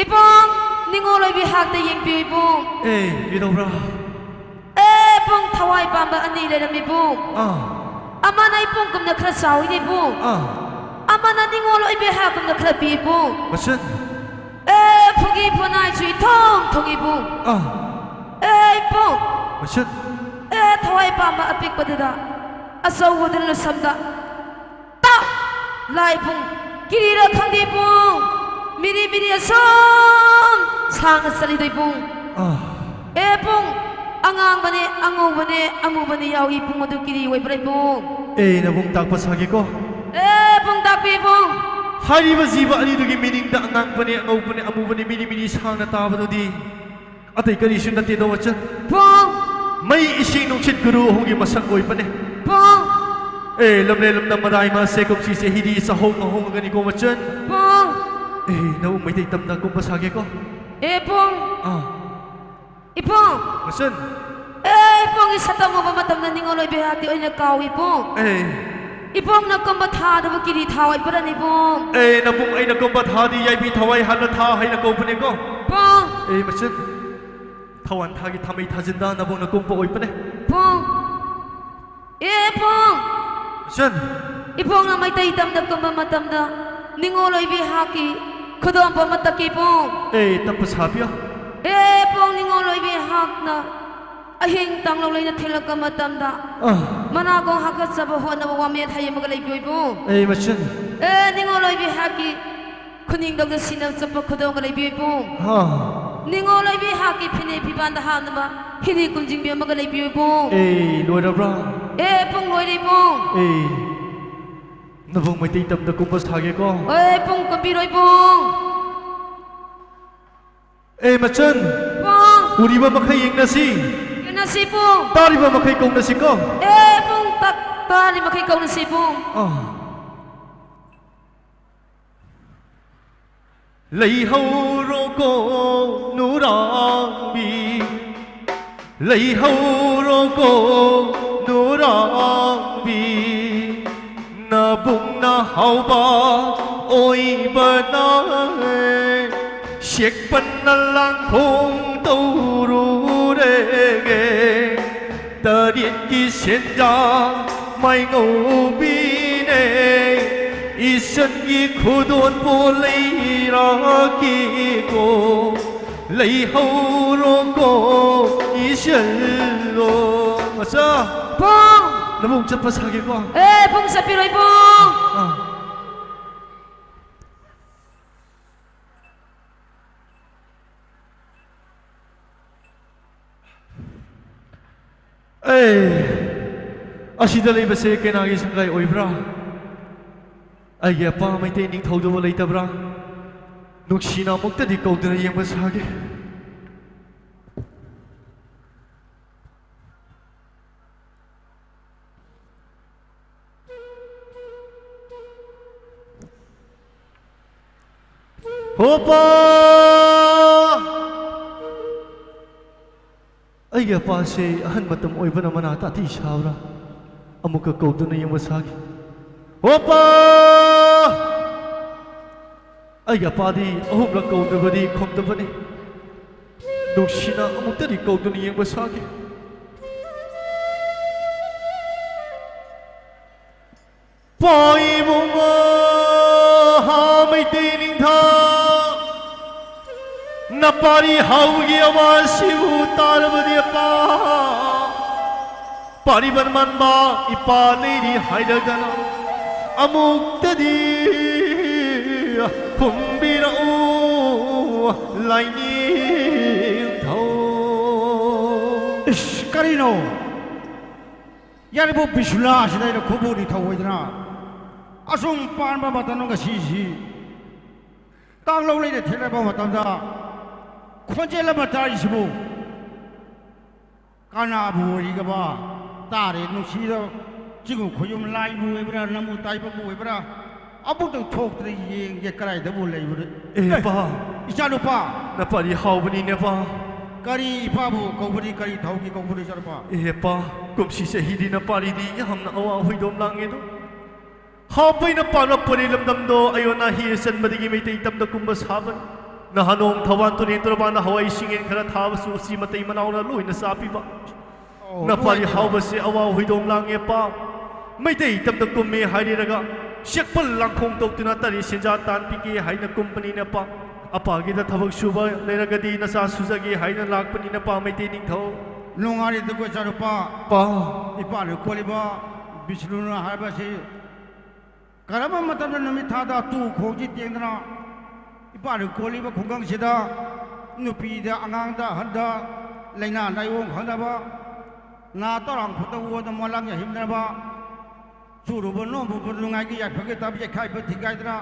ꯏꯕꯨꯡ, ꯅꯤꯉꯣꯜ ꯑꯣꯏꯕꯤ ꯍꯥꯛꯇ ꯌꯦꯡꯕꯤꯌꯨ, ꯏꯕꯨꯡ꯫ ꯑꯦ, ꯀꯩꯗꯧꯕ꯭ꯔꯥ? ꯑꯦ, ꯄꯨꯡ ꯊꯋꯥꯏ ꯄꯥꯟꯕ ꯑꯅꯤ ꯂꯩꯔꯝꯃꯤ, ꯄꯨꯡ꯫ ꯑꯥ꯫ ꯑꯃꯅ ꯏꯄꯨꯡ ꯀꯨꯝꯅ ꯈꯔ ꯆꯥꯎꯏꯅꯦ, ꯄꯨꯡ꯫ ꯑꯥ꯫ ꯑꯃꯅ ꯅꯤꯉꯣꯜ ꯑꯣꯏꯕꯤ ꯍꯥ ꯀꯨꯝꯅ ꯈꯔ ꯄꯤꯛꯏ, ꯄꯨꯡ꯫ ꯃꯆꯟ꯫ ꯑꯦ, ꯐꯨꯒꯤ ꯐꯨꯅꯥꯏꯁꯨ ꯏꯊꯣꯡ ꯊꯣꯡꯏ, ꯄꯨꯡ꯫ ꯑꯥ꯫ ꯑꯦ, ꯄꯨꯡ꯫ ꯃꯆꯟ꯫ ꯑꯦ, ꯊꯋꯥꯏ ꯄꯥꯟꯕ ꯑꯄꯤꯛꯄꯗꯨꯗ ꯑꯆꯧꯕꯗꯨꯅ ꯂꯨꯁꯝꯗ ꯇ! ꯂꯥꯏ ꯄꯨꯡ ꯀꯤꯔꯤꯔ ꯈꯪꯗꯦ ꯄꯨꯡ꯫ ꯃꯤꯔꯤ ꯃꯤꯔꯤ ꯑꯁꯨꯝ ꯁꯥꯡꯅ ꯆꯠꯂꯤꯗꯣ ꯏꯕꯨꯡ꯫ ꯑꯥ꯫ ꯑꯦ ꯄꯨꯡ, ꯑꯉꯥꯡꯕꯅꯦ, ꯑꯉꯧꯕꯅꯦ, ꯑꯃꯨꯕꯅꯦ ꯌꯥꯎꯏ ꯄꯨꯡ ꯑꯗꯨ ꯀꯤꯔꯤ ꯑꯣꯏꯕ꯭ꯔꯥ ꯏꯕꯨꯡ? ꯑꯦ ꯅꯕꯨꯡ ꯇꯥꯛꯄ ꯁꯥꯒꯦꯀꯣ꯫ ꯑꯦ ꯄꯨꯡ ꯇꯥꯛꯄꯤ ꯏꯕꯨꯡ꯫ ꯍꯥꯏꯔꯤꯕ ꯖꯤꯕ ꯑꯅꯤꯗꯨꯒꯤ ꯃꯤꯅꯤꯡꯗ ꯑꯉꯥꯡꯕꯅꯦ, ꯑꯉꯧꯕꯅꯦ, ꯑꯃꯨꯕꯅꯦ, ꯃꯤꯔꯤ ꯃꯤꯔꯤ ꯁꯥꯡꯅ ꯇꯥꯕꯗꯨꯗꯤ ꯑꯇꯩ ꯀꯔꯤꯁꯨ ꯅꯠꯇꯦꯗꯣ ꯃꯆꯟ꯫ ꯄꯨꯡ꯫ ꯃꯩ ꯏꯁꯤꯡ ꯅꯨꯡꯁꯤꯠ ꯒꯨꯔꯨ ꯑꯍꯨꯝꯒꯤ ꯃꯁꯛ ꯑꯣꯏꯕꯅꯦ꯫ ꯄꯨꯡ꯫ ꯑꯦ, ꯂꯝꯂꯦꯟ ꯂꯝꯗꯝ ꯃꯔꯥꯏ ꯃꯁꯦ ꯀꯨꯝꯁꯤꯁꯦ ꯍꯤꯗꯤ ꯆꯥꯍꯣꯡ ꯉꯥꯍꯣꯡꯉꯒꯅꯤꯀꯣ ꯃꯆꯟ꯫ ꯄꯨꯡ꯫ ꯑꯦ, ꯅꯕꯨꯡ ꯃꯩꯇꯩ ꯇꯝꯅ ꯀꯨꯝꯕ ꯁꯥꯒꯦꯀꯣ꯫ ꯑꯦ, ꯄꯨꯡ꯫ ꯑꯥ꯫ ꯏꯄꯨꯡ! ꯃꯆꯟ! ꯑꯦ, ꯏꯄꯨꯡꯒꯤ ꯁꯛꯇꯝ ꯎꯕ ꯃꯇꯝꯗ ꯅꯤꯡꯉꯣꯜ ꯑꯣꯏꯕꯤ ꯍꯥꯛꯇꯤ ꯑꯣꯏꯅ ꯀꯥꯎꯏ, ꯏꯄꯨꯡ꯫ ꯑꯦ꯫ ꯏꯄꯨꯡꯅ ꯀꯨꯝꯕ ꯊꯥꯗꯕꯨ ꯀꯤꯔꯤ ꯊꯥ ꯑꯣꯏꯕ꯭ꯔꯅꯤ, ꯏꯄꯨꯡ? ꯑꯦ, ꯅꯕꯨꯡ ꯑꯩꯅ ꯀꯨꯝꯕ ꯊꯥꯗꯤ ꯌꯥꯏꯕꯤ ꯊꯋꯥꯏ ꯍꯥꯟꯅ ꯊꯥ ꯍꯥꯏꯅ ꯀꯧꯕꯅꯤꯀꯣ꯫ ꯏꯄꯨꯡ! ꯑꯦ, ꯃꯆꯟ! ꯊꯋꯥꯟ ꯊꯥꯒꯤ ꯊꯥꯃꯩ ꯊꯥꯖꯤꯟꯗ ꯅꯕꯨꯡꯅ ꯀꯨꯝꯕ ꯑꯣꯏꯕꯅꯦ꯫ ꯏꯄꯨꯡ! ꯑꯦ, ꯏꯄꯨꯡ! ꯃꯆꯟ! ꯏꯄꯨꯡꯅ ꯃꯩꯇꯩ ꯇꯝꯗ ꯀꯨꯝꯕ ꯃꯇꯝꯗ ꯅꯤꯡꯉꯣꯜ ꯑꯣꯏꯕꯤ ꯍꯥꯛꯀꯤ ꯈꯨꯗꯣꯝ ꯄꯣꯝ ꯑꯃ ꯇꯛꯀꯤ, ꯏꯄꯨꯡ꯫ ꯑꯦ, ꯇꯞꯄ ꯁꯥꯕꯤꯌꯣ꯫ ꯑꯦ, ꯏꯄꯨꯡ, ꯅꯤꯡꯉꯣꯜ ꯑꯣꯏꯕꯤ ꯍꯥꯛꯅ ꯑꯍꯤꯡ ꯇꯥꯡꯂꯧ ꯂꯩꯅ ꯊꯤꯜꯂꯛꯄ ꯃꯇꯝꯗ ꯑꯥ꯫ ꯃꯅꯥꯒꯣꯡ ꯍꯥꯀꯠꯆꯕ ꯍꯣꯠꯅꯕ ꯋꯥꯃꯦꯠ ꯍꯩ ꯑꯃꯒ ꯂꯩꯕꯤꯌꯨ, ꯏꯄꯨꯡ꯫ ꯑꯦ, ꯃꯆꯟ! ꯑꯦ, ꯅꯤꯡꯉꯣꯜ ꯑꯣꯏꯕꯤ ꯍꯥꯛꯀꯤ ꯈꯨꯅꯤꯡꯗꯧꯗ ꯁꯤꯅ ꯆꯠꯄ ꯈꯨꯗꯣꯝꯒ ꯂꯩꯕꯤꯌꯨ, ꯏꯄꯨꯡ꯫ ꯍꯥ꯫ ꯅꯤꯡꯉꯣꯜ ꯑꯣꯏꯕꯤ ꯍꯥꯛꯀꯤ ꯐꯤꯅꯦ ꯐꯤꯕꯥꯟꯗ ꯍꯥꯞꯅꯕ ꯍꯤꯅꯤ ꯀꯨꯝꯖꯤꯡꯕꯤ ꯑꯃꯒ ꯂꯩꯕꯤꯌꯨ, ꯏꯄꯨꯡ꯫ ꯑꯦ, ꯂꯣꯏꯔꯕ꯭ꯔꯥ? ꯑꯦ, ꯏꯄꯨꯡ, ꯂꯣꯏꯔꯦ, ꯏꯄꯨꯡ꯫ ꯑꯦ, ꯅꯕꯨꯡ ꯃꯩꯇꯩ ꯇꯝꯗ ꯀꯨꯝꯕ ꯁꯥꯒꯦꯀꯣ꯫ ꯑꯦ, ꯏꯄꯨꯡ, ꯀꯨꯝꯕꯤꯔꯣ, ꯏꯄꯨꯡ꯫ ꯑꯦ, ꯃꯆꯟ! ꯏꯄꯨꯡ꯫ ꯎꯔꯤꯕ ꯃꯈꯩ ꯌꯦꯡꯅꯁꯤ꯫ ꯌꯦꯡꯅꯁꯤ, ꯏꯄꯨꯡ꯫ ꯇꯥꯔꯤꯕ ꯃꯈꯩ ꯀꯧꯅꯁꯤꯀꯣ꯫ ꯑꯦ, ꯏꯄꯨꯡ, ꯇꯥ-, ꯇꯥꯔꯤ ꯃꯈꯩ ꯀꯧꯅꯁꯤ, ꯏꯄꯨꯡ꯫ ꯑꯥ꯫ ꯂꯩꯍꯧꯔꯣꯀꯣ ꯅꯨꯔꯥꯡꯕꯤ, ꯂꯩꯍꯧꯔꯣꯀꯣ ꯅꯨꯔꯥꯡꯕꯤ, ꯅꯕꯨꯡꯅ ꯍꯥꯎꯕ ꯑꯣꯏꯕꯅ ꯁꯦꯛꯄꯟꯅ ꯂꯥꯡꯈꯣꯡ ꯇꯧꯔꯨꯔꯦꯒꯦ꯫ ꯇꯔꯦꯠꯀꯤ ꯁꯦꯟꯖꯥ ꯃꯥꯏꯉꯧꯕꯤꯅꯦ, ꯏꯆꯟꯒꯤ ꯈꯨꯗꯣꯟꯄꯣ ꯂꯩꯔꯥꯛꯀꯤꯀꯣ, ꯂꯩꯍꯧꯔꯣꯀꯣ ꯏꯆꯜꯂꯣ꯫ ꯃꯆꯥ! ꯏꯄꯨꯡ! ꯅꯕꯨꯡ ꯆꯠꯄ ꯁꯥꯒꯦꯀꯣ꯫ ꯑꯦ, ꯏꯄꯨꯡ, ꯆꯠꯄꯤꯔꯣ, ꯏꯄꯨꯡ꯫ ꯑꯥ꯫ ꯑꯦ, ꯑꯁꯤꯗ ꯂꯩꯕꯁꯦ ꯀꯩꯅꯥꯒꯤ ꯁꯪꯒꯥꯏ ꯑꯣꯏꯕ꯭ꯔꯥ? ꯑꯩꯒꯤ ꯑꯄꯥ ꯃꯩꯇꯩ ꯅꯤꯡꯊꯧꯗꯨꯕꯨ ꯂꯩꯇꯕ꯭ꯔꯥ? ꯅꯨꯡꯁꯤꯅ ꯑꯃꯨꯛꯇꯗꯤ ꯀꯧꯗꯨꯅ ꯌꯦꯡꯕ ꯁꯥꯒꯦ꯫ ꯍꯣꯄꯥ! ꯑꯩꯒꯤ ꯑꯄꯥꯁꯦ ꯑꯍꯟ ꯃꯇꯝ ꯑꯣꯏꯕꯅ ꯃꯅꯥ ꯇꯥꯇꯤ ꯁꯥꯕ꯭ꯔꯥ? ꯑꯃꯨꯛꯀ ꯀꯧꯗꯨꯅ ꯌꯦꯡꯕ ꯁꯥꯒꯦ꯫ ꯍꯣꯄꯥ! ꯑꯩꯒꯤ ꯑꯄꯥꯗꯤ ꯑꯍꯨꯝꯂꯛ ꯀꯧꯗ꯭ꯔꯕꯗꯤ ꯈꯨꯝꯗꯕꯅꯤ꯫ ꯅꯨꯡꯁꯤꯅ ꯑꯃꯨꯛꯇꯗꯤ ꯀꯧꯗꯨꯅ ꯌꯦꯡꯕ ꯁꯥꯒꯦ꯫ ꯄꯥꯏꯕꯨꯡ ꯍꯥ ꯃꯩꯇꯩ ꯅꯤꯡꯊꯧ, ꯅꯄꯥꯔꯤ ꯍꯥꯎꯒꯤ ꯑꯋꯥꯁꯤꯕꯨ ꯇꯥꯔꯕꯗꯤ ꯑꯄꯥ, ꯄꯥꯔꯤꯕꯟ ꯃꯟꯕ ꯏꯄꯥ ꯂꯩꯔꯤ ꯍꯥꯏꯔꯒꯅ ꯑꯃꯨꯛꯇꯗꯤ ꯈꯨꯝꯕꯤꯔꯛꯎ ꯂꯥꯏꯅꯤꯡꯊꯧ꯫ ꯏꯁ, ꯀꯔꯤꯅꯣ? ꯌꯥꯔꯤꯕꯣ ꯕꯤꯁꯨꯂꯥꯁꯤꯗ ꯑꯩꯅ ꯈꯨꯕꯨꯗꯤ ꯊꯧꯑꯣꯏꯗꯅ ꯑꯁꯨꯝ ꯄꯥꯟꯕ ꯃꯇꯝꯗ ꯉꯁꯤꯁꯤ ꯀꯥꯡꯂꯧ ꯂꯩꯅ ꯊꯦꯡꯅꯕ ꯃꯇꯝꯗ ꯈꯣꯟꯖꯦꯜ ꯑꯃ ꯇꯥꯔꯤꯁꯤꯕꯨ ꯀꯅꯥꯕꯨ ꯑꯣꯏꯔꯤꯒꯕ? ꯇꯥꯔꯦ ꯅꯨꯡꯁꯤꯗ ꯆꯤꯡꯉꯨ ꯈꯣꯏꯌꯨꯝ ꯂꯥꯏꯕꯨ ꯑꯣꯏꯕ꯭ꯔꯥ, ꯅꯃꯨ ꯇꯥꯏꯕꯕꯨ ꯑꯣꯏꯕ꯭ꯔꯥ? ꯑꯃꯨꯛꯇꯪ ꯊꯣꯛꯇ꯭ꯔ ꯌꯦꯡꯒꯦ ꯀꯗꯥꯏꯗꯕꯨ ꯂꯩꯕꯅꯣ꯫ ꯑꯦ, ꯑꯦ, ꯄꯥ꯫ ꯏꯆꯥꯅꯨꯄꯥ꯫ ꯅꯄꯥꯔꯤ ꯍꯥꯎꯕꯅꯤꯅꯦ, ꯄꯥ꯫ ꯀꯔꯤ ꯏꯄꯥꯕꯨ ꯀꯧꯕꯅꯤ, ꯀꯔꯤ ꯊꯧꯒꯤ ꯀꯧꯕꯅꯤ, ꯏꯆꯥꯅꯨꯄꯥ? ꯑꯦ, ꯄꯥ, ꯀꯨꯝꯁꯤ ꯆꯍꯤꯗꯤ ꯅꯄꯥꯔꯤꯗꯤ ꯌꯥꯝꯅ ꯑꯋꯥ ꯍꯣꯏꯗꯣꯝ ꯂꯥꯡꯉꯦꯗꯣ꯫ ꯍꯥꯎꯕꯩꯅ ꯄꯥꯜꯂꯛꯄꯅꯤ ꯂꯝꯗꯝꯗꯣ ꯑꯌꯣꯅꯥ ꯍꯤ ꯆꯟꯕꯗꯒꯤ ꯃꯩꯇꯩ ꯇꯝꯗ ꯀꯨꯝꯕ ꯁꯥꯕꯅꯤ꯫ ꯅꯍꯥꯅꯣꯡ ꯊꯧꯕꯥꯟ ꯇꯨꯔꯦꯟ ꯇꯣꯔꯕꯥꯟꯗ ꯍꯋꯥꯏ ꯁꯤꯡꯌꯦꯟ ꯈꯔ ꯊꯥꯕꯁꯨ ꯎꯆꯤ ꯃꯇꯩ ꯃꯅꯥꯎꯅ ꯂꯣꯏꯅ ꯆꯥꯕꯤꯕ꯫ ꯑꯣ, ꯅꯄꯥꯔꯤ ꯅꯨꯡꯉꯥꯏꯇꯦꯗ꯫ ꯍꯥꯎꯕꯁꯦ ꯑꯋꯥ ꯍꯣꯏꯗꯣꯝ ꯂꯥꯡꯉꯦ ꯄꯥ꯫ ꯃꯩꯇꯩ ꯇꯝꯗ ꯀꯨꯝꯃꯦ ꯍꯥꯏꯔꯤꯔꯒ ꯁꯦꯛꯄꯜ ꯂꯥꯡꯈꯣꯡ ꯇꯧꯗꯨꯅ ꯇꯔꯤ ꯁꯦꯟꯖꯥ ꯇꯥꯟꯕꯤꯒꯦ ꯍꯥꯏꯅ ꯀꯨꯝꯕꯅꯤꯅꯦ ꯄꯥ꯫ ꯑꯄꯥꯒꯤꯗ ꯊꯕꯛ ꯁꯨꯕ ꯂꯩꯔꯒꯗꯤ ꯅꯆꯥ ꯁꯨꯖꯒꯦ ꯍꯥꯏꯅ ꯂꯥꯛꯄꯅꯤꯅꯦ ꯄꯥ ꯃꯩꯇꯩ ꯅꯤꯡꯊꯧ꯫ ꯅꯨꯡꯉꯥꯏꯔꯤꯗꯀꯣ ꯏꯆꯥꯅꯨꯄꯥ꯫ ꯄꯥ꯫ ꯏꯄꯥꯅ ꯀꯣꯜꯂꯤꯕ ꯕꯤꯁꯅꯨꯅ ꯍꯥꯏꯕꯁꯤ ꯀꯔꯝꯕ ꯃꯇꯝꯗ ꯅꯨꯃꯤꯠ ꯊꯥꯗ ꯇꯨ ꯈꯣꯡꯁꯤ ꯇꯦꯡꯗꯅ ꯏꯄꯥꯅ ꯀꯣꯜꯂꯤꯕ ꯈꯨꯡꯒꯪꯁꯤꯗ ꯅꯨꯄꯤꯗ, ꯑꯉꯥꯡꯗ, ꯑꯍꯟꯗ ꯂꯥꯏꯅꯥ ꯂꯥꯏꯑꯣꯡ ꯈꯪꯗꯕ, ꯅꯥ ꯇꯧꯔꯥꯡ ꯐꯠꯇꯕ ꯑꯣꯏꯗ ꯃꯣꯂꯥꯡ ꯌꯥꯍꯤꯡꯗꯅꯕ, ꯆꯨꯔꯨꯕ ꯅꯣꯡꯕꯨ ꯅꯨꯡꯉꯥꯏꯒꯤ ꯌꯥꯏꯐꯒꯤ ꯇꯥꯕ ꯌꯩꯈꯥꯏꯕ ꯊꯤꯒꯥꯏꯗꯅ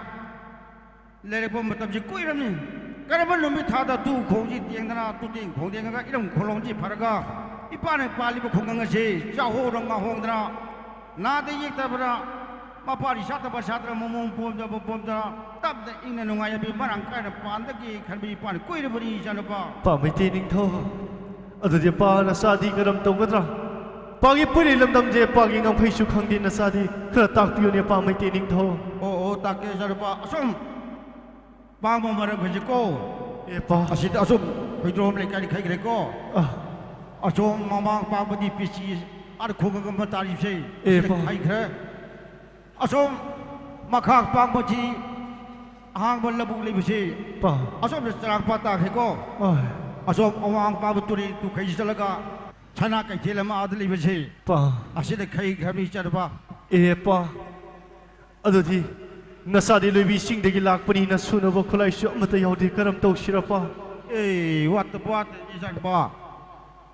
ꯂꯩꯔꯛꯄ ꯃꯇꯝꯁꯤ ꯀꯨꯏꯔꯝꯃꯤ꯫ ꯀꯔꯝꯕ ꯅꯨꯃꯤꯠ ꯊꯥꯗ ꯇꯨ ꯈꯣꯡꯁꯤ ꯇꯦꯡꯗꯅ, ꯇꯨꯇꯦꯡ ꯈꯣꯡꯗꯦꯡꯉꯒ ꯏꯔꯝ ꯈꯣꯡꯂꯣꯡꯁꯤ ꯐꯔꯒ ꯏꯄꯥꯅ ꯄꯥꯜꯂꯤꯕ ꯈꯨꯡꯒꯪ ꯑꯁꯤ ꯆꯥꯍꯣꯡꯗ ꯉꯥꯍꯣꯡꯗꯅ ꯅꯥꯗ ꯌꯦꯛꯇꯕꯅ ꯃꯄꯥꯔꯤ ꯁꯥꯠꯇꯕ ꯁꯥꯠꯇ꯭ꯔ ꯃꯃꯣꯡ ꯄꯣꯝꯗꯕ ꯄꯣꯝꯗ꯭ꯔ ꯇꯞꯅ ꯏꯪꯅ ꯅꯨꯡꯉꯥꯏꯅ ꯃꯤ ꯃꯔꯥꯡ ꯀꯥꯏꯅ ꯄꯥꯟꯗꯒꯦ ꯈꯟꯕ ꯏꯄꯥꯅ ꯀꯨꯏꯔꯕꯅꯤ ꯏꯆꯥꯅꯨꯄꯥ꯫ ꯄꯥ ꯃꯩꯇꯩ ꯅꯤꯡꯊꯧ, ꯑꯗꯨꯗꯤ ꯄꯥ ꯅꯆꯥꯗꯤ ꯀꯔꯝ ꯇꯧꯒꯗ꯭ꯔꯥ? ꯄꯥꯒꯤ ꯄꯨꯔꯤ ꯂꯝꯗꯝꯁꯦ ꯄꯥꯒꯤ ꯉꯝꯈꯩꯁꯨ ꯈꯪꯗꯦ, ꯅꯆꯥꯗꯤ ꯈꯔ ꯇꯥꯛꯄꯤꯌꯨꯅꯦ ꯄꯥ ꯃꯩꯇꯩ ꯅꯤꯡꯊꯧ꯫ ꯑꯣ ꯑꯣ ꯇꯥꯛꯀꯦ ꯏꯆꯥꯅꯨꯄꯥ꯫ ꯑꯁꯨꯝ ꯄꯥꯡꯕ ꯃꯔꯛ ꯍꯧꯖꯤꯛꯀꯣ꯫ ꯑꯦ ꯄꯥ꯫ ꯑꯁꯤꯗ ꯑꯁꯨꯝ ꯍꯨꯏꯗ꯭ꯔꯣꯝ ꯂꯩꯀꯥꯏꯗ ꯈꯩꯈ꯭ꯔꯦꯀꯣ꯫ ꯑꯥ꯫ ꯑꯁꯣꯝ ꯃꯃꯥꯡ ꯄꯥꯡꯕꯗꯤ ꯄꯤꯁꯤ ꯑꯥꯔ ꯈꯨꯡꯒꯪ ꯑꯃ ꯇꯥꯔꯤꯕꯁꯦ꯫ ꯑꯦ ꯑꯁꯤꯗ ꯄꯥ꯫ ꯈꯩꯈ꯭ꯔꯦ꯫ ꯑꯁꯣꯝ ꯃꯈꯥ ꯄꯥꯡꯕꯁꯤ ꯑꯍꯥꯡꯕ ꯂꯧꯕꯨꯛ ꯂꯩꯕꯁꯤ꯫ ꯄꯥ꯫ ꯑꯁꯣꯝꯗ ꯆꯔꯥꯡꯄꯥꯠ ꯇꯥꯈ꯭ꯔꯦꯀꯣ꯫ ꯑꯥ꯫ ꯑꯁꯣꯝ ꯑꯋꯥꯡ ꯄꯥꯡꯕ ꯇꯨꯔꯦꯟ ꯇꯨꯈꯩꯁꯤ ꯆꯠꯂꯒ ꯁꯅꯥ ꯀꯩꯊꯦꯜ ꯑꯃ ꯑꯥꯗ ꯂꯩꯕꯁꯤ꯫ ꯄꯥ꯫ ꯑꯁꯤꯗ ꯈꯩꯈ꯭ꯔꯕꯅꯤ ꯏꯆꯥꯅꯨꯄꯥ꯫ ꯑꯦ ꯄꯥ꯫ ꯑꯗꯨꯗꯤ ꯅꯆꯥꯗꯤ ꯂꯣꯏꯕꯤꯁꯤꯡꯗꯒꯤ ꯂꯥꯛꯄꯅꯤꯅ ꯁꯨꯅꯕ ꯈꯨꯠꯂꯥꯏꯁꯨ ꯑꯃꯠꯇ ꯌꯥꯎꯗꯦ, ꯀꯔꯝ ꯇꯧꯁꯤꯔꯄꯥ? ꯑꯦ, ꯋꯥꯠꯇ ꯋꯥꯠꯇ ꯏꯆꯥꯅꯨꯄꯥ꯫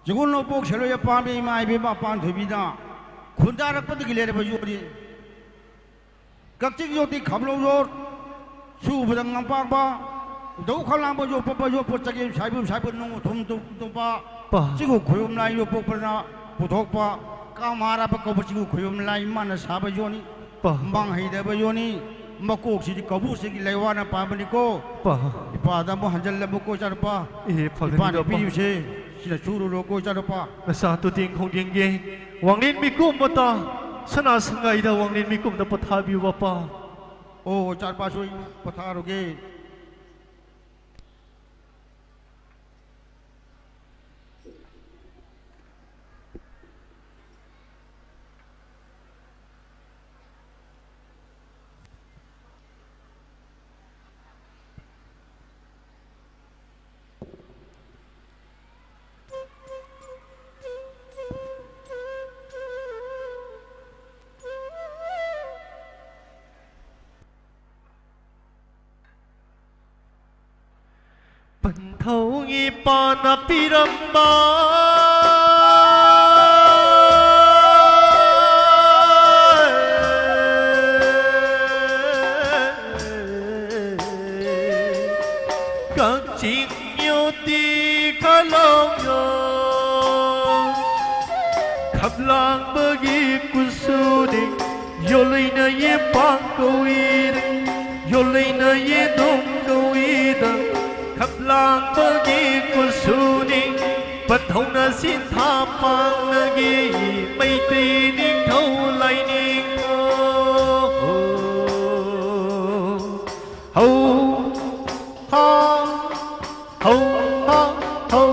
ꯆꯤꯡꯒꯣꯟ ꯅꯣꯡꯄꯣꯛ ꯁꯦꯂꯣꯏ ꯑꯄꯥꯝꯕꯤ ꯏꯃꯥ ꯏꯕꯦꯝꯃ ꯑꯄꯥꯟ ꯊꯣꯏꯕꯤꯅ ꯈꯨꯟꯗꯥꯔꯛꯄꯗꯒꯤ ꯂꯩꯔꯕ ꯌꯣꯠꯅꯤ꯫ ꯀꯛꯆꯤꯡ ꯌꯣꯠꯇꯤ ꯈꯝꯂꯧ ꯌꯣꯠ, ꯁꯨꯕꯗ ꯉꯝꯄꯥꯡꯕ, ꯗꯧ ꯈꯂꯥꯡꯕ ꯌꯣꯠꯄ ꯌꯣꯠꯄ ꯆꯒꯦꯝ ꯁꯥꯏꯕꯨꯝ ꯁꯥꯏꯕ ꯅꯣꯡ ꯊꯨꯝ ꯇꯨꯝ ꯇꯨꯝꯕ, ꯄꯥ꯫ ꯆꯤꯡꯒꯨ ꯈꯣꯏꯕꯨꯝ ꯂꯥꯏ ꯌꯣꯠꯄꯣꯛꯄꯅ ꯄꯨꯊꯣꯛꯄ, ꯀꯥꯃꯥꯔꯥꯕ ꯀꯧꯕ ꯆꯤꯡꯒꯨ ꯈꯣꯏꯕꯨꯝ ꯂꯥꯏ ꯃꯥꯅ ꯁꯥꯕ ꯌꯣꯠꯅꯤ꯫ ꯄꯥ꯫ ꯃꯥꯡ ꯍꯩꯗꯕ ꯌꯣꯠꯅꯤ꯫ ꯃꯀꯣꯛꯁꯤꯗꯤ ꯀꯧꯕꯨꯁꯤꯒꯤ ꯂꯩꯋꯥꯅ ꯄꯥꯟꯕꯅꯤꯀꯣ꯫ ꯄꯥ꯫ ꯏꯄꯥꯗ ꯑꯃꯨꯛ ꯍꯟꯖꯜꯂꯝꯃꯨꯀꯣ ꯏꯆꯥꯅꯨꯄꯥ꯫ ꯑꯦ, ꯐꯒꯅꯤꯗ, ꯏꯄꯥꯅ ꯄꯥ꯫ ꯄꯤꯔꯤꯕꯁꯦ ꯁꯤꯗ ꯁꯨꯔꯨꯔꯣꯀꯣ ꯏꯆꯥꯅꯨꯄꯥ꯫ ꯅꯆꯥ ꯇꯨꯇꯦꯡ ꯈꯣꯡꯖꯦꯡꯒꯦ ꯋꯥꯡꯂꯦꯟ ꯃꯤꯀꯨꯞ ꯑꯃꯇ ꯁꯅꯥ ꯁꯪꯒꯥꯏꯗ ꯋꯥꯡꯂꯦꯟ ꯃꯤꯀꯨꯞ ꯑꯃꯇ ꯄꯣꯊꯥꯕꯤꯌꯨ ꯄꯥ꯫ ꯑꯣ, ꯏꯆꯥꯅꯨꯄꯥꯁꯨ ꯑꯩ ꯄꯣꯊꯥꯔꯨꯒꯦ꯫ ꯄꯟꯊꯧꯒꯤ ꯄꯥꯟꯅ ꯄꯤꯔꯝꯕ ꯀꯛꯆꯤꯡ ꯌꯣꯠꯇꯤ ꯈꯂꯣꯡ ꯌꯣꯠ, ꯈꯝꯂꯥꯡꯕꯒꯤ ꯀꯨꯁꯨꯅꯤ꯫ ꯌꯣꯜꯂꯩꯅ ꯌꯦꯄꯥꯡ ꯀꯧꯏꯗ, ꯌꯣꯜꯂꯩꯅ ꯌꯦꯗꯣꯡ ꯀꯧꯏꯗ, ꯈꯞꯂꯥꯡꯕꯒꯤ ꯈꯨꯠꯁꯨꯅꯤ, ꯄꯟꯊꯧꯅ ꯁꯤꯟꯊꯥ ꯄꯥꯡꯂꯒꯤ ꯃꯩꯇꯩ ꯅꯤꯡꯊꯧ ꯂꯥꯏꯅꯤꯡꯊꯧ꯫ ꯍꯧ, ꯍꯥ, ꯍꯧ, ꯍꯥ, ꯍꯧ꯫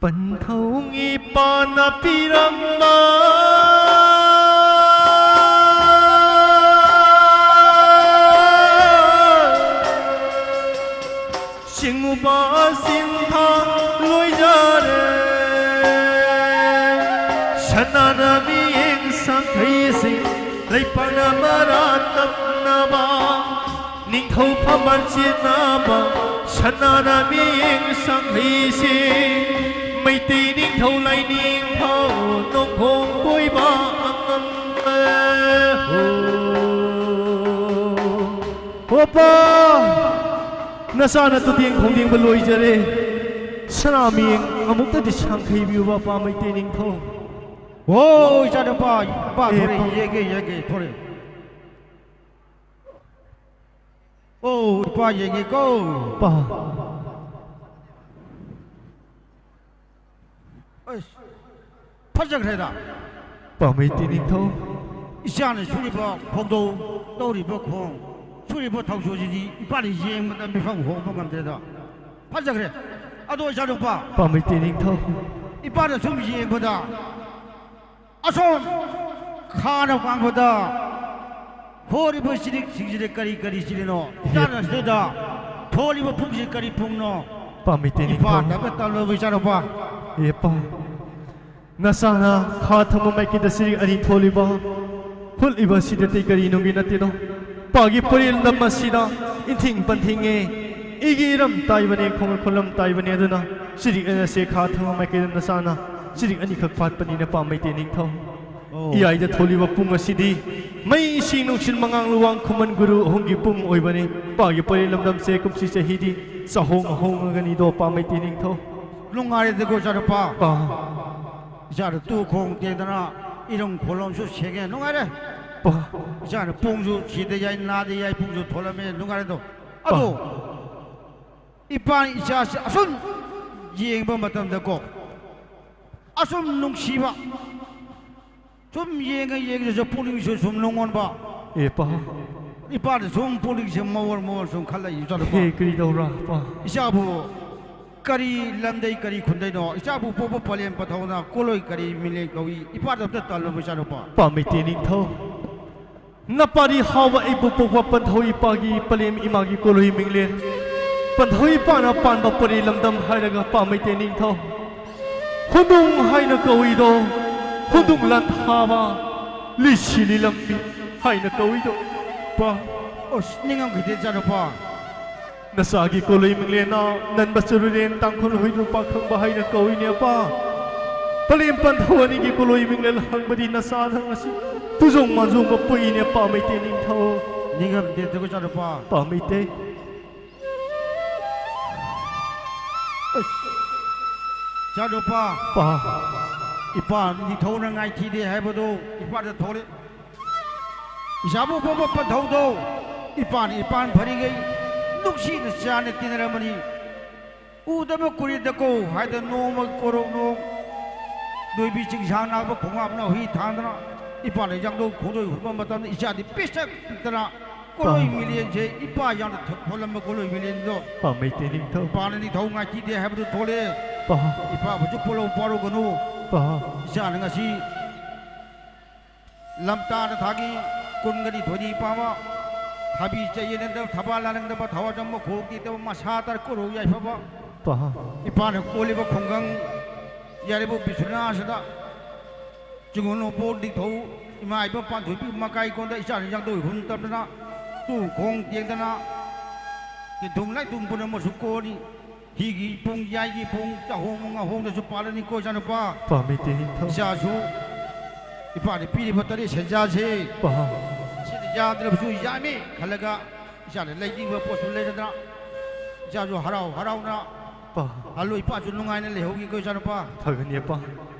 ꯄꯟꯊꯧ ꯏꯄꯥꯅ ꯄꯤꯔꯝꯕ ꯁꯤꯡꯎꯕ ꯁꯤꯡꯊꯥ ꯂꯣꯏꯖꯔꯦ꯫ ꯁꯅꯥꯅ ꯃꯤꯠꯌꯦꯡ ꯁꯪꯈꯩꯁꯤꯡ ꯂꯩꯄꯥꯛꯅ ꯃꯔꯥ ꯇꯞꯅꯕ ꯅꯤꯡꯊꯧ ꯐꯝꯕꯥꯜ ꯆꯦꯟꯅꯕ ꯁꯅꯥꯅ ꯃꯤꯠꯌꯦꯡ ꯁꯪꯈꯩꯁꯤꯡ ꯃꯩꯇꯩ ꯅꯤꯡꯊꯧ ꯂꯥꯏꯅꯤꯡꯊꯧ ꯅꯣꯡꯈꯣꯡ ꯀꯣꯏꯕ ꯑꯉꯝꯕ ꯍꯣ꯫ ꯍꯣꯄꯥ! ꯅꯆꯥꯅ ꯇꯨꯇꯦꯡ ꯈꯣꯡꯗꯦꯡꯕ ꯂꯣꯏꯖꯔꯦ꯫ ꯁꯅꯥ ꯃꯤꯠꯌꯦꯡ ꯑꯃꯨꯛꯇꯗꯤ ꯁꯪꯈꯩꯕꯤꯌꯨꯕ, ꯄꯥ ꯃꯩꯇꯩ ꯅꯤꯡꯊꯧ꯫ ꯍꯣ, ꯏꯆꯥꯅꯨꯄꯥ, ꯏꯄꯥ ꯑꯦ, ꯊꯣꯔꯦ, ꯄꯥ꯫ ꯌꯦꯡꯒꯦ, ꯌꯦꯡꯒꯦ, ꯊꯣꯔꯦ꯫ ꯑꯣ, ꯏꯄꯥ ꯌꯦꯡꯒꯦꯀꯣ꯫ ꯄꯥ꯫ ꯑꯁ, ꯐꯖꯈ꯭ꯔꯦꯗ꯫ ꯄꯥ ꯃꯩꯇꯩ ꯅꯤꯡꯊꯧ꯫ ꯏꯆꯥꯅ ꯁꯨꯔꯤꯕ ꯈꯣꯡꯗꯧ, ꯇꯧꯔꯤꯕ ꯈꯣꯡ, ꯁꯨꯔꯤꯕ ꯊꯧꯁꯨꯁꯤꯗꯤ ꯏꯄꯥꯅ ꯌꯦꯡꯕꯗ ꯃꯤꯐꯝ ꯍꯣꯡꯕ ꯉꯝꯗ꯭ꯔꯦꯗ꯫ ꯐꯖꯈ꯭ꯔꯦ꯫ ꯑꯗꯣ ꯏꯆꯥꯅꯨꯄꯥ, ꯄꯥ ꯃꯩꯇꯩ ꯅꯤꯡꯊꯧ꯫ ꯏꯄꯥꯅ ꯁꯨꯝ ꯌꯦꯡꯕꯗ ꯑꯁꯣꯝ ꯈꯥꯅ ꯋꯥꯡꯕꯗ ꯍꯣꯔꯤꯕ ꯆꯤꯔꯤꯛꯁꯤꯡꯁꯤꯗꯤ ꯀꯔꯤ ꯀꯔꯤ ꯆꯤꯔꯤꯅꯣ? ꯍꯦ꯫ ꯏꯆꯥꯅ ꯁꯤꯗ ꯊꯣꯜꯂꯤꯕ ꯄꯨꯡꯁꯤ ꯀꯔꯤ ꯄꯨꯡꯅꯣ? ꯄꯥ ꯃꯩꯇꯩ ꯏꯄꯥ ꯅꯤꯡꯊꯧ꯫ ꯇꯞꯅ ꯇꯞꯅ ꯏꯆꯥꯅꯨꯄꯥ꯫ ꯍꯦ ꯄꯥ꯫ ꯅꯆꯥꯅ ꯈꯥ ꯊꯪꯕ ꯃꯥꯏꯀꯩꯗ ꯆꯤꯔꯤꯛ ꯑꯅꯤ ꯊꯣꯜꯂꯤꯕ, ꯍꯨꯠꯂꯤꯕ ꯑꯁꯤꯗꯗꯤ ꯀꯔꯤꯅꯨꯡꯒꯤ ꯅꯠꯇꯦꯅꯣ? ꯄꯥꯒꯤ ꯄꯔꯦꯡꯗꯝ ꯑꯁꯤꯗ ꯏꯟꯊꯤꯡ ꯄꯟꯊꯤꯡꯉꯦ꯫ ꯑꯩꯒꯤ ꯏꯔꯝ ꯇꯥꯏꯕꯅꯦ, ꯈꯣꯡ ꯈꯨꯂꯝ ꯇꯥꯏꯕꯅꯦ, ꯑꯗꯨꯅ ꯆꯤꯔꯤꯛ ꯑꯅꯤ ꯑꯁꯦ ꯈꯥ ꯊꯪꯕ ꯃꯥꯏꯀꯩꯗ ꯅꯆꯥꯅ ꯆꯤꯔꯤꯛ ꯑꯅꯤꯈꯛ ꯐꯥꯠꯄꯅꯤꯅ ꯄꯥ ꯃꯩꯇꯩ ꯅꯤꯡꯊꯧ꯫ ꯑꯣ꯫ ꯏꯌꯥꯏꯗ ꯊꯣꯛꯂꯤꯕ ꯄꯨꯡ ꯑꯁꯤꯗꯤ ꯃꯩ, ꯏꯁꯤꯡ, ꯅꯨꯡꯁꯤꯠ, ꯃꯉꯥꯡ, ꯂꯨꯋꯥꯡ, ꯈꯨꯃꯟ ꯒꯨꯔꯨ ꯑꯍꯨꯝꯒꯤ ꯄꯨꯡ ꯑꯣꯏꯕꯅꯤ꯫ ꯄꯥꯒꯤ ꯄꯔꯦꯡ ꯂꯝꯗꯝꯁꯦ ꯀꯨꯝꯁꯤ ꯆꯍꯤꯗꯤ ꯆꯥꯍꯣꯡ ꯑꯍꯣꯡꯉꯒꯅꯤꯗꯣ ꯄꯥ ꯃꯩꯇꯩ ꯅꯤꯡꯊꯧ꯫ ꯅꯨꯡꯉꯥꯏꯔꯦꯗꯀꯣ ꯏꯆꯥꯅꯨꯄꯥ꯫ ꯄꯥ꯫ ꯏꯆꯥꯅ ꯇꯨ ꯈꯣꯡ ꯇꯦꯡꯗꯅ ꯏꯔꯝ ꯈꯣꯂꯣꯝꯁꯨ ꯁꯦꯡꯉꯦ, ꯅꯨꯡꯉꯥꯏꯔꯦ꯫ ꯄꯥ꯫ ꯏꯆꯥꯅ ꯄꯨꯡꯁꯨ ꯁꯤꯗ ꯌꯥꯏ, ꯅꯥꯗ ꯌꯥꯏ, ꯄꯨꯡꯁꯨ ꯊꯣꯛꯂꯝꯃꯦ, ꯅꯨꯡꯉꯥꯏꯔꯦꯗꯣ꯫ ꯄꯥ꯫ ꯑꯗꯣ ꯏꯄꯥ ꯏꯆꯥꯁꯤ ꯑꯁꯨꯝ ꯌꯦꯡꯕ ꯃꯇꯝꯗꯀꯣ, ꯑꯁꯨꯝ ꯅꯨꯡꯁꯤꯕ, ꯁꯨꯝ ꯌꯦꯡꯉ ꯌꯦꯡꯉꯁꯨ ꯄꯨꯛꯅꯤꯡꯁꯨ ꯁꯨꯝ ꯅꯨꯡꯉꯣꯟꯕ꯫ ꯑꯦ, ꯄꯥ꯫ ꯏꯄꯥꯗ ꯁꯨꯝ ꯄꯨꯛꯅꯤꯡꯁꯦ ꯃꯋꯣꯔ ꯃꯋꯣꯔ ꯁꯨꯝ ꯈꯜꯂꯛꯏ, ꯏꯆꯥꯅꯨꯄꯥ꯫ ꯍꯦ, ꯀꯔꯤ ꯇꯧꯔ, ꯄꯥ? ꯏꯆꯥꯕꯨ ꯀꯔꯤ ꯂꯝꯗꯩ ꯀꯔꯤ ꯈꯨꯟꯗꯩꯅꯣ? ꯏꯆꯥꯕꯨ ꯄꯣꯛꯄ ꯄꯂꯦꯝ ꯄꯟꯊꯧꯅ ꯀꯣꯂꯣꯏ ꯀꯔꯤ ꯃꯤꯡꯂꯦꯟ ꯀꯧꯏ? ꯏꯄꯥꯗ ꯑꯝꯇ ꯇꯝꯂꯝꯃꯨ ꯏꯆꯥꯅꯨꯄꯥ꯫ ꯄꯥꯝꯃꯩꯇꯦ ꯅꯤꯡꯊꯧ, ꯅꯄꯥꯗꯤ ꯍꯥꯎꯕ ꯏꯕꯨ ꯄꯣꯛꯄ ꯄꯟꯊꯧ ꯏꯄꯥꯒꯤ ꯄꯂꯦꯝ ꯏꯃꯥꯒꯤ ꯀꯣꯂꯣꯏ ꯃꯤꯡꯂꯦꯟ꯫ ꯄꯟꯊꯧ ꯏꯄꯥꯅ ꯄꯥꯟꯕ ꯄꯔꯤ ꯂꯝꯗꯝ ꯍꯥꯏꯔꯒ ꯄꯥꯝꯃꯩꯇꯦ ꯅꯤꯡꯊꯧ꯫ ꯍꯨꯟꯗꯨꯡ ꯍꯥꯏꯅ ꯀꯧꯏꯗꯣ, ꯍꯨꯟꯗꯨꯡ ꯂꯥꯟꯊꯥꯕ, ꯂꯤꯁꯤ ꯂꯤꯂꯝꯕꯤ ꯍꯥꯏꯅ ꯀꯧꯏꯗꯣ꯫ ꯄꯥ꯫ ꯑꯁ, ꯅꯤꯡꯉꯝꯈꯤꯗꯦ ꯏꯆꯥꯅꯨꯄꯥ꯫ ꯅꯆꯥꯒꯤ ꯀꯣꯂꯣꯏ ꯃꯤꯡꯂꯦꯟꯅ ꯅꯟꯕ ꯆꯨꯔꯨꯔꯦꯟ ꯇꯥꯡꯈꯨꯜ ꯍꯨꯏ ꯅꯨꯄꯥ ꯈꯪꯕ ꯍꯥꯏꯅ ꯀꯧꯏꯅꯦ ꯄꯥ꯫ ꯄꯂꯦꯝ ꯄꯟꯊꯧ ꯑꯅꯤꯒꯤ ꯀꯣꯂꯣꯏ ꯃꯤꯡꯂꯦꯟ ꯍꯪꯕꯗꯤ ꯅꯆꯥꯅ ꯉꯁꯤ ꯇꯨꯖꯣꯡ ꯃꯥꯟꯖꯣꯡꯕ ꯄꯨꯏꯅꯦ ꯄꯥꯝꯃꯩꯇꯦ ꯅꯤꯡꯊꯧ꯫ ꯅꯤꯡꯉꯝꯗꯦ ꯏꯆꯥꯅꯨꯄꯥ꯫ ꯄꯥꯝꯃꯩꯇꯦ꯫ ꯑꯁ, ꯏꯆꯥꯅꯨꯄꯥ꯫ ꯄꯥ꯫ ꯏꯄꯥ ꯅꯤꯡꯊꯧꯅ ꯉꯥꯏꯊꯤꯗꯦ ꯍꯥꯏꯕꯗꯨ ꯏꯄꯥꯗ ꯊꯣꯛꯂꯦ꯫ ꯏꯆꯥꯕꯨ ꯄꯣꯛꯄ ꯄꯟꯊꯧꯗꯣ ꯏꯄꯥꯅ ꯏꯄꯥꯟ ꯐꯔꯤꯈꯩ ꯅꯨꯡꯁꯤꯅ ꯆꯥꯅ ꯇꯤꯟꯅꯔꯝꯕꯅꯤ꯫ ꯎꯗꯕ ꯀꯨꯏꯔꯦꯗꯀꯣ ꯍꯥꯏꯗꯅ ꯅꯣꯡꯃ ꯀꯣꯔꯧ ꯅꯣꯡ ꯅꯣꯏꯕꯤ ꯆꯤꯡꯁꯥꯡ ꯅꯥꯕ ꯈꯣꯡꯉꯥꯞꯅ ꯍꯨꯏ ꯊꯥꯡꯗꯅ ꯏꯄꯥꯅ ꯌꯥꯡꯗꯧ ꯈꯣꯡꯗꯣꯏ ꯍꯨꯟꯕ ꯃꯇꯝꯗ ꯏꯆꯥꯗꯤ ꯄꯤꯁꯛ ꯄꯤꯛꯇꯅ ꯀꯣꯂꯣꯏ ꯃꯤꯂꯦꯟꯁꯦ ꯏꯄꯥ ꯌꯥꯝꯅ ꯊ-, ꯊꯣꯜꯂꯝꯕ ꯀꯣꯂꯣꯏ ꯃꯤꯂꯦꯟꯗꯣ ꯄꯥꯝꯃꯩꯇꯦ ꯅꯤꯡꯊꯧ꯫ ꯏꯄꯥꯅ ꯅꯤꯡꯊꯧ ꯉꯥꯏꯊꯤꯗꯦ ꯍꯥꯏꯕꯗꯨ ꯊꯣꯛꯂꯦ꯫ ꯄꯥ꯫ ꯏꯄꯥꯕꯨꯁꯨ ꯄꯣꯂꯧ ꯄꯥꯔꯨꯒꯅꯨ꯫ ꯄꯥ꯫ ꯏꯆꯥꯅ ꯉꯁꯤ ꯂꯝꯇꯥꯗ ꯊꯥꯒꯤ ꯀꯨꯟꯒꯅꯤꯊꯣꯏꯅꯤ ꯄꯥꯕ ꯊꯥꯕꯤ ꯆꯌꯦꯠꯅꯗꯕ ꯊꯕꯥꯜ ꯂꯥꯂꯪꯗꯕ ꯊꯋꯥꯖꯝꯕ ꯈꯣꯛꯇꯤꯗꯕ ꯃꯁꯥ ꯇꯔ ꯀꯣꯔꯧ ꯌꯥꯏꯐꯕ ꯄꯥ꯫ ꯏꯄꯥꯅ ꯀꯣꯜꯂꯤꯕ ꯈꯨꯡꯒꯪ ꯌꯥꯏꯔꯤꯄꯣꯛ ꯕꯤꯁ꯭ꯋꯥꯅꯥꯊꯗ ꯆꯤꯡꯉꯨ ꯅꯣꯡꯄꯣꯛ ꯅꯤꯡꯊꯧ ꯏꯃꯥ ꯏꯕ ꯄꯥꯟꯊꯣꯏꯕꯤ ꯃꯀꯥꯏ ꯀꯣꯟꯗ ꯏꯆꯥꯅ ꯌꯥꯡꯗꯧ ꯍꯨꯟ ꯇꯝꯗꯅ ꯇꯨ ꯈꯣꯡ ꯇꯦꯡꯗꯅ ꯇꯤꯟꯊꯨꯡ ꯂꯥꯏꯊꯨꯡ ꯄꯨꯝꯅꯃꯛꯁꯨ ꯀꯣꯜꯂꯤ꯫ ꯍꯤꯒꯤ ꯄꯨꯡ ꯌꯥꯏꯒꯤ ꯄꯨꯡ ꯆꯍꯣꯡ ꯑꯍꯣꯡꯗꯁꯨ ꯄꯥꯜꯂꯅꯤꯀꯣ ꯏꯆꯥꯅꯨꯄꯥ꯫ ꯄꯥꯝꯃꯩꯇꯦ ꯅꯤꯡꯊꯧ꯫ ꯏꯆꯥꯁꯨ ꯏꯄꯥꯅ ꯄꯤꯔꯤꯕ ꯇꯔꯦꯠ ꯁꯦꯟꯖꯥꯁꯦ ꯄꯥ꯫ ꯁꯤꯗ ꯌꯥꯗ꯭ꯔꯕꯁꯨ ꯌꯥꯅꯤ ꯈꯜꯂꯒ ꯏꯆꯥꯅ ꯂꯩꯅꯤꯡꯕ ꯄꯣꯠꯁꯨ ꯂꯩꯔꯗꯅ ꯏꯆꯥꯁꯨ ꯍꯔꯥꯎ ꯍꯔꯥꯎꯅ ꯄꯥ꯫ ꯍꯜꯂꯣ ꯏꯄꯥꯁꯨ ꯅꯨꯡꯉꯥꯏꯅ ꯂꯩꯍꯧꯒꯦꯀꯣ ꯏꯆꯥꯅꯨꯄꯥ꯫ ꯐꯒꯅꯤ ꯑꯄꯥ꯫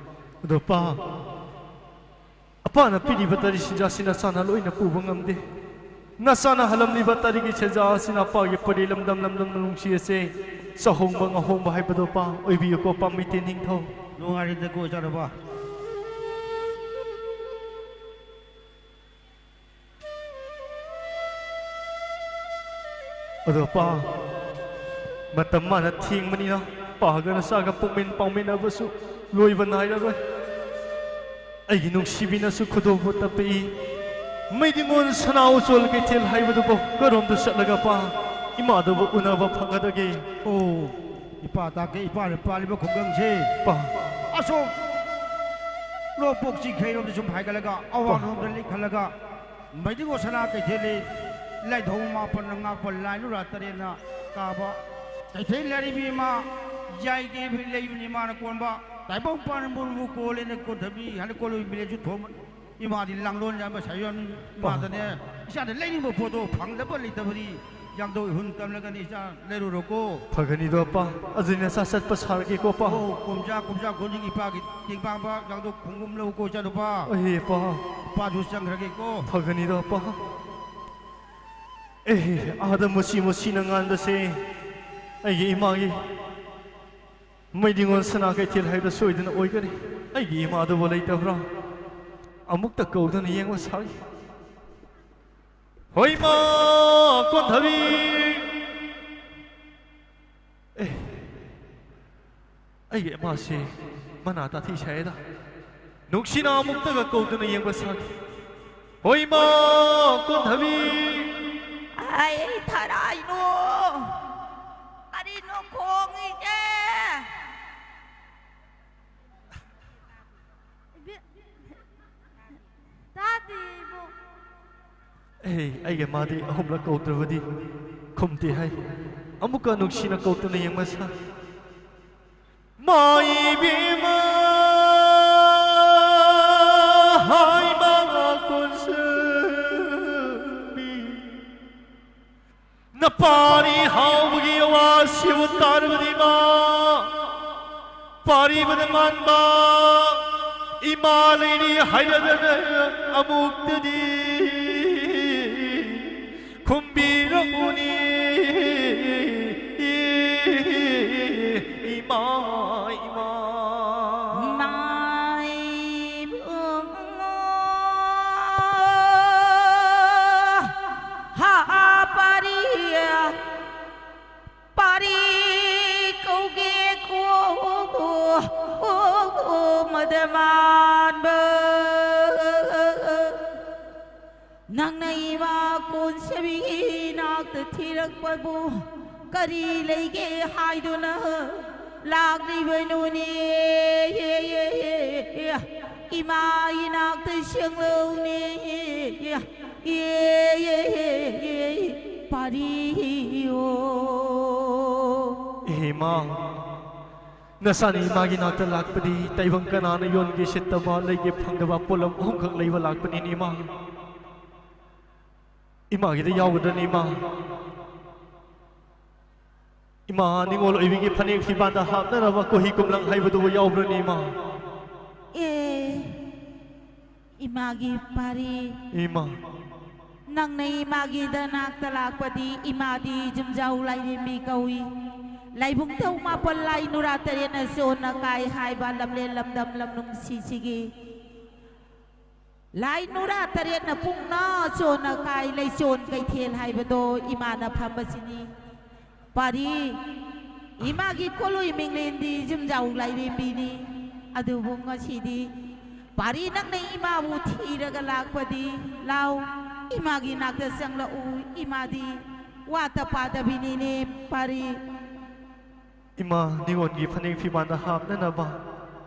ꯑꯗꯣ ꯄꯥ, ꯑꯄꯥꯅ ꯄꯤꯔꯤꯕ ꯇꯔꯤ ꯁꯤꯟꯖꯥꯁꯤ ꯅꯆꯥꯅ ꯂꯣꯏꯅ ꯄꯨꯕ ꯉꯝꯗꯦ꯫ ꯅꯆꯥꯅ ꯍꯜꯂꯝꯂꯤꯕ ꯇꯔꯤꯒꯤ ꯁꯦꯟꯖꯥ ꯑꯁꯤꯅ ꯑꯄꯥꯒꯤ ꯄꯔꯤ ꯂꯝꯗꯝ ꯂꯝꯗꯝ ꯅꯨꯡꯁꯤ ꯑꯁꯦ ꯆꯥꯍꯣꯡꯕ ꯉꯥꯍꯣꯡꯕ ꯍꯥꯏꯕꯗꯣ ꯄꯥ ꯑꯣꯏꯕꯤꯌꯨꯀꯣ ꯄꯥꯝꯃꯩꯇꯦ ꯅꯤꯡꯊꯧ꯫ ꯅꯨꯡꯉꯥꯏꯔꯦꯗꯀꯣ ꯏꯆꯥꯅꯨꯄꯥ꯫ ꯑꯗꯣ ꯄꯥ, ꯃꯇꯝ ꯃꯥꯅ ꯊꯦꯡꯕꯅꯤꯅ ꯄꯥꯒ ꯅꯆꯥꯒ ꯄꯨꯛꯃꯤꯟ ꯄꯥꯎꯃꯤꯟꯅꯕꯁꯨ ꯂꯣꯏꯕ ꯅꯥꯏꯔꯔꯣꯏ꯫ ꯑꯩꯒꯤ ꯅꯨꯡꯁꯤꯕꯤꯅꯁꯨ ꯈꯨꯗꯣꯜꯄꯣꯠ ꯇꯞꯄꯛꯏ꯫ ꯃꯩꯗꯤꯉꯣꯟ ꯁꯅꯥ ꯎꯆꯣꯜ ꯀꯩꯊꯦꯜ ꯍꯥꯏꯕꯗꯨꯕꯨ ꯀꯔꯣꯝꯗ ꯆꯠꯂꯒ ꯄꯥ ꯏꯃꯥꯗꯨꯕꯨ ꯎꯅꯕ ꯐꯪꯒꯗꯒꯦ? ꯑꯣ, ꯏꯄꯥ ꯇꯥꯛꯀꯦ, ꯏꯄꯥꯅ ꯄꯥꯜꯂꯤꯕ ꯈꯨꯡꯒꯪꯁꯦ ꯄꯥ꯫ ꯑꯁꯣꯝ ꯂꯣꯛꯄꯣꯛ ꯆꯤꯡꯈꯩꯔꯣꯝꯗ ꯁꯨꯝ ꯍꯥꯏꯒꯠꯂꯒ ꯄꯥ꯫ ꯑꯋꯥꯡꯂꯣꯝꯗ ꯂꯤꯈꯠꯂꯒ ꯃꯩꯗꯤꯒꯣ ꯁꯅꯥ ꯀꯩꯊꯦꯜꯂꯤ ꯂꯥꯏꯙꯧ ꯃꯥꯄꯟꯅ ꯉꯥꯛꯄ ꯂꯥꯏ ꯅꯨꯔꯥ ꯇꯔꯦꯠꯅ ꯀꯥꯕ ꯀꯩꯊꯦꯜ ꯂꯥꯏꯔꯦꯝꯕꯤ ꯏꯃꯥ ꯌꯥꯏꯒꯤ ꯂꯩꯕꯅꯤ ꯏꯃꯥꯅ ꯀꯣꯟꯕ ꯇꯥꯏꯕꯪ ꯄꯥꯟ ꯃꯨꯔꯕꯨ ꯀꯣꯜꯂꯦꯅ ꯀꯣꯟꯊꯕꯤ ꯍꯥꯏꯅ ꯀꯣꯜꯂꯨ ꯃꯤꯔꯦꯁꯨ ꯊꯣꯝꯕ ꯏꯃꯥꯗꯤ ꯂꯥꯡꯂꯣꯟ ꯌꯥꯝꯕ ꯁꯥꯏꯌꯣꯟ ꯏꯃꯥꯗꯅꯦ ꯏꯆꯥꯅ ꯂꯩꯅꯤꯡꯕ ꯄꯣꯠꯇꯣ ꯐꯪꯗꯕ ꯂꯩꯇꯕꯗꯤ ꯌꯥꯡꯗꯧ ꯏꯍꯨꯟ ꯇꯝꯂꯒꯅꯤ ꯏꯆꯥ ꯂꯩꯔꯨꯔꯣꯀꯣ꯫ ꯐꯒꯅꯤꯗꯣ ꯑꯄꯥ, ꯑꯗꯨꯅ ꯆꯥ ꯆꯠꯄ ꯁꯥꯔꯒꯦꯀꯣ ꯑꯄꯥ꯫ ꯑꯣ, ꯀꯨꯝꯖꯥ ꯀꯨꯝꯖꯥ ꯈꯨꯗꯤꯡ ꯏꯄꯥꯒꯤ ꯇꯦꯡꯕꯥꯡꯕ ꯌꯥꯡꯗꯧ ꯈꯣꯡꯒꯨꯝ ꯂꯧꯀꯣ ꯏꯆꯥꯅꯨꯄꯥ꯫ ꯑꯩ ꯑꯄꯥ꯫ ꯏꯄꯥꯁꯨ ꯆꯪꯈ꯭ꯔꯒꯦꯀꯣ꯫ ꯐꯒꯅꯤꯗꯣ ꯑꯄꯥ꯫ ꯑꯦ, ꯑꯥꯗ ꯃꯨꯁꯤ ꯃꯨꯁꯤꯅ ꯉꯥꯟꯕꯁꯦ ꯑꯩꯒꯤ ꯏꯃꯥꯒꯤ ꯃꯩꯗꯤꯉꯣꯟ ꯁꯅꯥ ꯀꯩꯊꯦꯜ ꯍꯥꯏꯕ ꯁꯣꯏꯗꯅ ꯑꯣꯏꯒꯅꯤ꯫ ꯑꯩꯒꯤ ꯏꯃꯥꯗꯨꯕꯨ ꯂꯩꯇꯕ꯭ꯔꯥ? ꯑꯃꯨꯛꯇ ꯀꯧꯗꯨꯅ ꯌꯦꯡꯕ ꯁꯥꯒꯦ꯫ ꯍꯣꯏ ꯏꯃꯥ ꯀꯣꯟꯊꯕꯤ꯫ ꯑꯦ, ꯑꯩꯒꯤ ꯏꯃꯥꯁꯤ ꯃꯅꯥ ꯇꯥꯊꯤ ꯁꯥꯏꯗ꯫ ꯅꯨꯡꯁꯤꯅ ꯑꯃꯨꯛꯇꯒ ꯀꯧꯗꯨꯅ ꯌꯦꯡꯕ ꯁꯥꯈꯤ꯫ ꯍꯣꯏ ꯏꯃꯥ ꯀꯣꯟꯊꯕꯤ꯫ ꯑꯩ ꯊꯔꯥꯏꯅꯣ꯫ ꯀꯔꯤꯅꯣ ꯈꯣꯡꯉꯤꯁꯦ? ꯏꯕꯦ-, ꯇꯥꯗꯦ ꯏꯕꯣꯛ꯫ ꯑꯦ, ꯑꯩꯒꯤ ꯃꯥꯗꯤ ꯑꯍꯨꯝꯂꯛ ꯀꯧꯗ꯭ꯔꯕꯗꯤ ꯈꯨꯝꯗꯦ ꯍꯥꯏ꯫ ꯑꯃꯨꯛꯀ ꯅꯨꯡꯁꯤꯅ ꯀꯧꯗꯨꯅ ꯌꯦꯡꯕ ꯁꯥ꯫ ꯃꯥꯏ ꯏꯕꯦꯝꯃ, ꯍꯥꯏ ꯃꯉꯥ ꯀꯣꯟꯁꯦꯝꯕꯤ꯫ ꯅꯄꯥꯔꯤ ꯍꯥꯎꯕꯒꯤ ꯑꯋꯥꯁꯤꯕꯨ ꯇꯥꯔꯕꯗꯤ ꯏꯃꯥ, ꯄꯥꯔꯤꯕꯗ ꯃꯥꯟꯕ ꯏꯃꯥ ꯂꯩꯔꯤ ꯍꯥꯏꯔꯗꯅ ꯑꯃꯨꯛꯇꯗꯤ ꯈꯨꯝꯕꯤꯔꯝꯃꯨꯅꯤ ꯏꯃꯥ, ꯏꯃꯥ꯫ ꯏꯃꯥ ꯏꯕꯨꯡꯉꯣ, ꯍꯥ ꯄꯥꯔꯤ, ꯄꯥꯔꯤ ꯏꯃꯥ ꯀꯣꯟꯁꯦꯕꯤꯒꯤ ꯏꯅꯥꯛꯇ ꯊꯤꯔꯛꯄꯕꯨ ꯀꯔꯤ ꯂꯩꯒꯦ ꯍꯥꯏꯗꯨꯅ ꯂꯥꯛꯂꯤꯕꯅꯣꯅꯦ? ꯏꯃꯥ ꯏꯅꯥꯛꯇ ꯆꯪꯂꯛꯎꯅꯦ꯫ ꯄꯥꯔꯤꯌꯣ꯫ ꯏꯃꯥ, ꯅꯆꯥꯅ ꯏꯃꯥꯒꯤ ꯅꯥꯛꯇ ꯂꯥꯛꯄꯗꯤ ꯇꯥꯏꯕꯪ ꯀꯅꯥꯅ ꯌꯣꯟꯒꯦ ꯁꯤꯠꯇꯕ, ꯂꯩꯒꯦ ꯐꯪꯗꯕ ꯄꯣꯠꯂꯝ ꯑꯍꯨꯝꯈꯛ ꯂꯩꯕ ꯂꯥꯛꯄꯅꯤꯅꯦ ꯏꯃꯥ꯫ ꯏꯃꯥꯒꯤꯗ ꯌꯥꯎꯒꯗ꯭ꯔꯅꯤ ꯏꯃꯥ? ꯏꯃꯥ, ꯅꯤꯉꯣꯜ ꯑꯣꯏꯕꯤꯒꯤ ꯐꯅꯦꯛ ꯐꯤꯕꯥꯟꯗ ꯍꯥꯞꯅꯅꯕ ꯀꯣꯍꯤ ꯀꯨꯝꯂꯪ ꯍꯥꯏꯕꯗꯨꯕꯨ ꯌꯥꯎꯕ꯭ꯔꯅꯤ ꯏꯃꯥ? ꯑꯦ, ꯏꯃꯥꯒꯤ ꯄꯥꯔꯤ꯫ ꯏꯃꯥ꯫ ꯅꯪꯅ ꯏꯃꯥꯒꯤꯗ ꯅꯥꯛꯇ ꯂꯥꯛꯄꯗꯤ ꯏꯃꯥꯗꯤ ꯌꯨꯝꯖꯥꯎ ꯂꯥꯏꯔꯦꯝꯕꯤ ꯀꯧꯏ꯫ ꯂꯥꯏꯕꯨꯡ ꯊꯧ ꯃꯥꯄꯜ ꯂꯥꯏ ꯅꯨꯔꯥ ꯇꯔꯦꯠꯅ ꯆꯣꯟꯅ ꯀꯥꯏ ꯍꯥꯏꯕ ꯂꯝꯂꯦꯟ ꯂꯝꯗꯝ ꯂꯝ ꯅꯨꯡꯁꯤꯁꯤꯒꯤ ꯂꯥꯏ ꯅꯨꯔꯥ ꯇꯔꯦꯠꯅ ꯄꯨꯡꯅ ꯆꯣꯟꯅ ꯀꯥꯏ ꯂꯩꯆꯣꯟ ꯀꯩꯊꯦꯜ ꯍꯥꯏꯕꯗꯣ ꯏꯃꯥꯅ ꯐꯝꯕꯁꯤꯅꯤ꯫ ꯄꯥꯔꯤ, ꯏꯃꯥꯒꯤ ꯀꯣꯂꯣꯏ ꯃꯤꯡꯂꯦꯟꯗꯤ ꯌꯨꯝꯖꯥꯎ ꯂꯥꯏꯔꯦꯝꯕꯤꯅꯤ꯫ ꯑꯗꯨꯕꯨ ꯉꯁꯤꯗꯤ ꯄꯥꯔꯤ ꯅꯪꯅ ꯏꯃꯥꯕꯨ ꯊꯤꯔꯒ ꯂꯥꯛꯄꯗꯤ, ꯂꯥꯎ, ꯏꯃꯥꯒꯤ ꯅꯥꯛꯇ ꯆꯪꯂꯛꯎ, ꯏꯃꯥꯗꯤ ꯋꯥꯠꯇ ꯄꯥꯗꯕꯤꯅꯤꯅꯦ ꯄꯥꯔꯤ꯫ ꯏꯃꯥ, ꯅꯤꯉꯣꯜꯒꯤ ꯐꯅꯦꯛ ꯐꯤꯕꯥꯟꯗ ꯍꯥꯞꯅꯅꯕ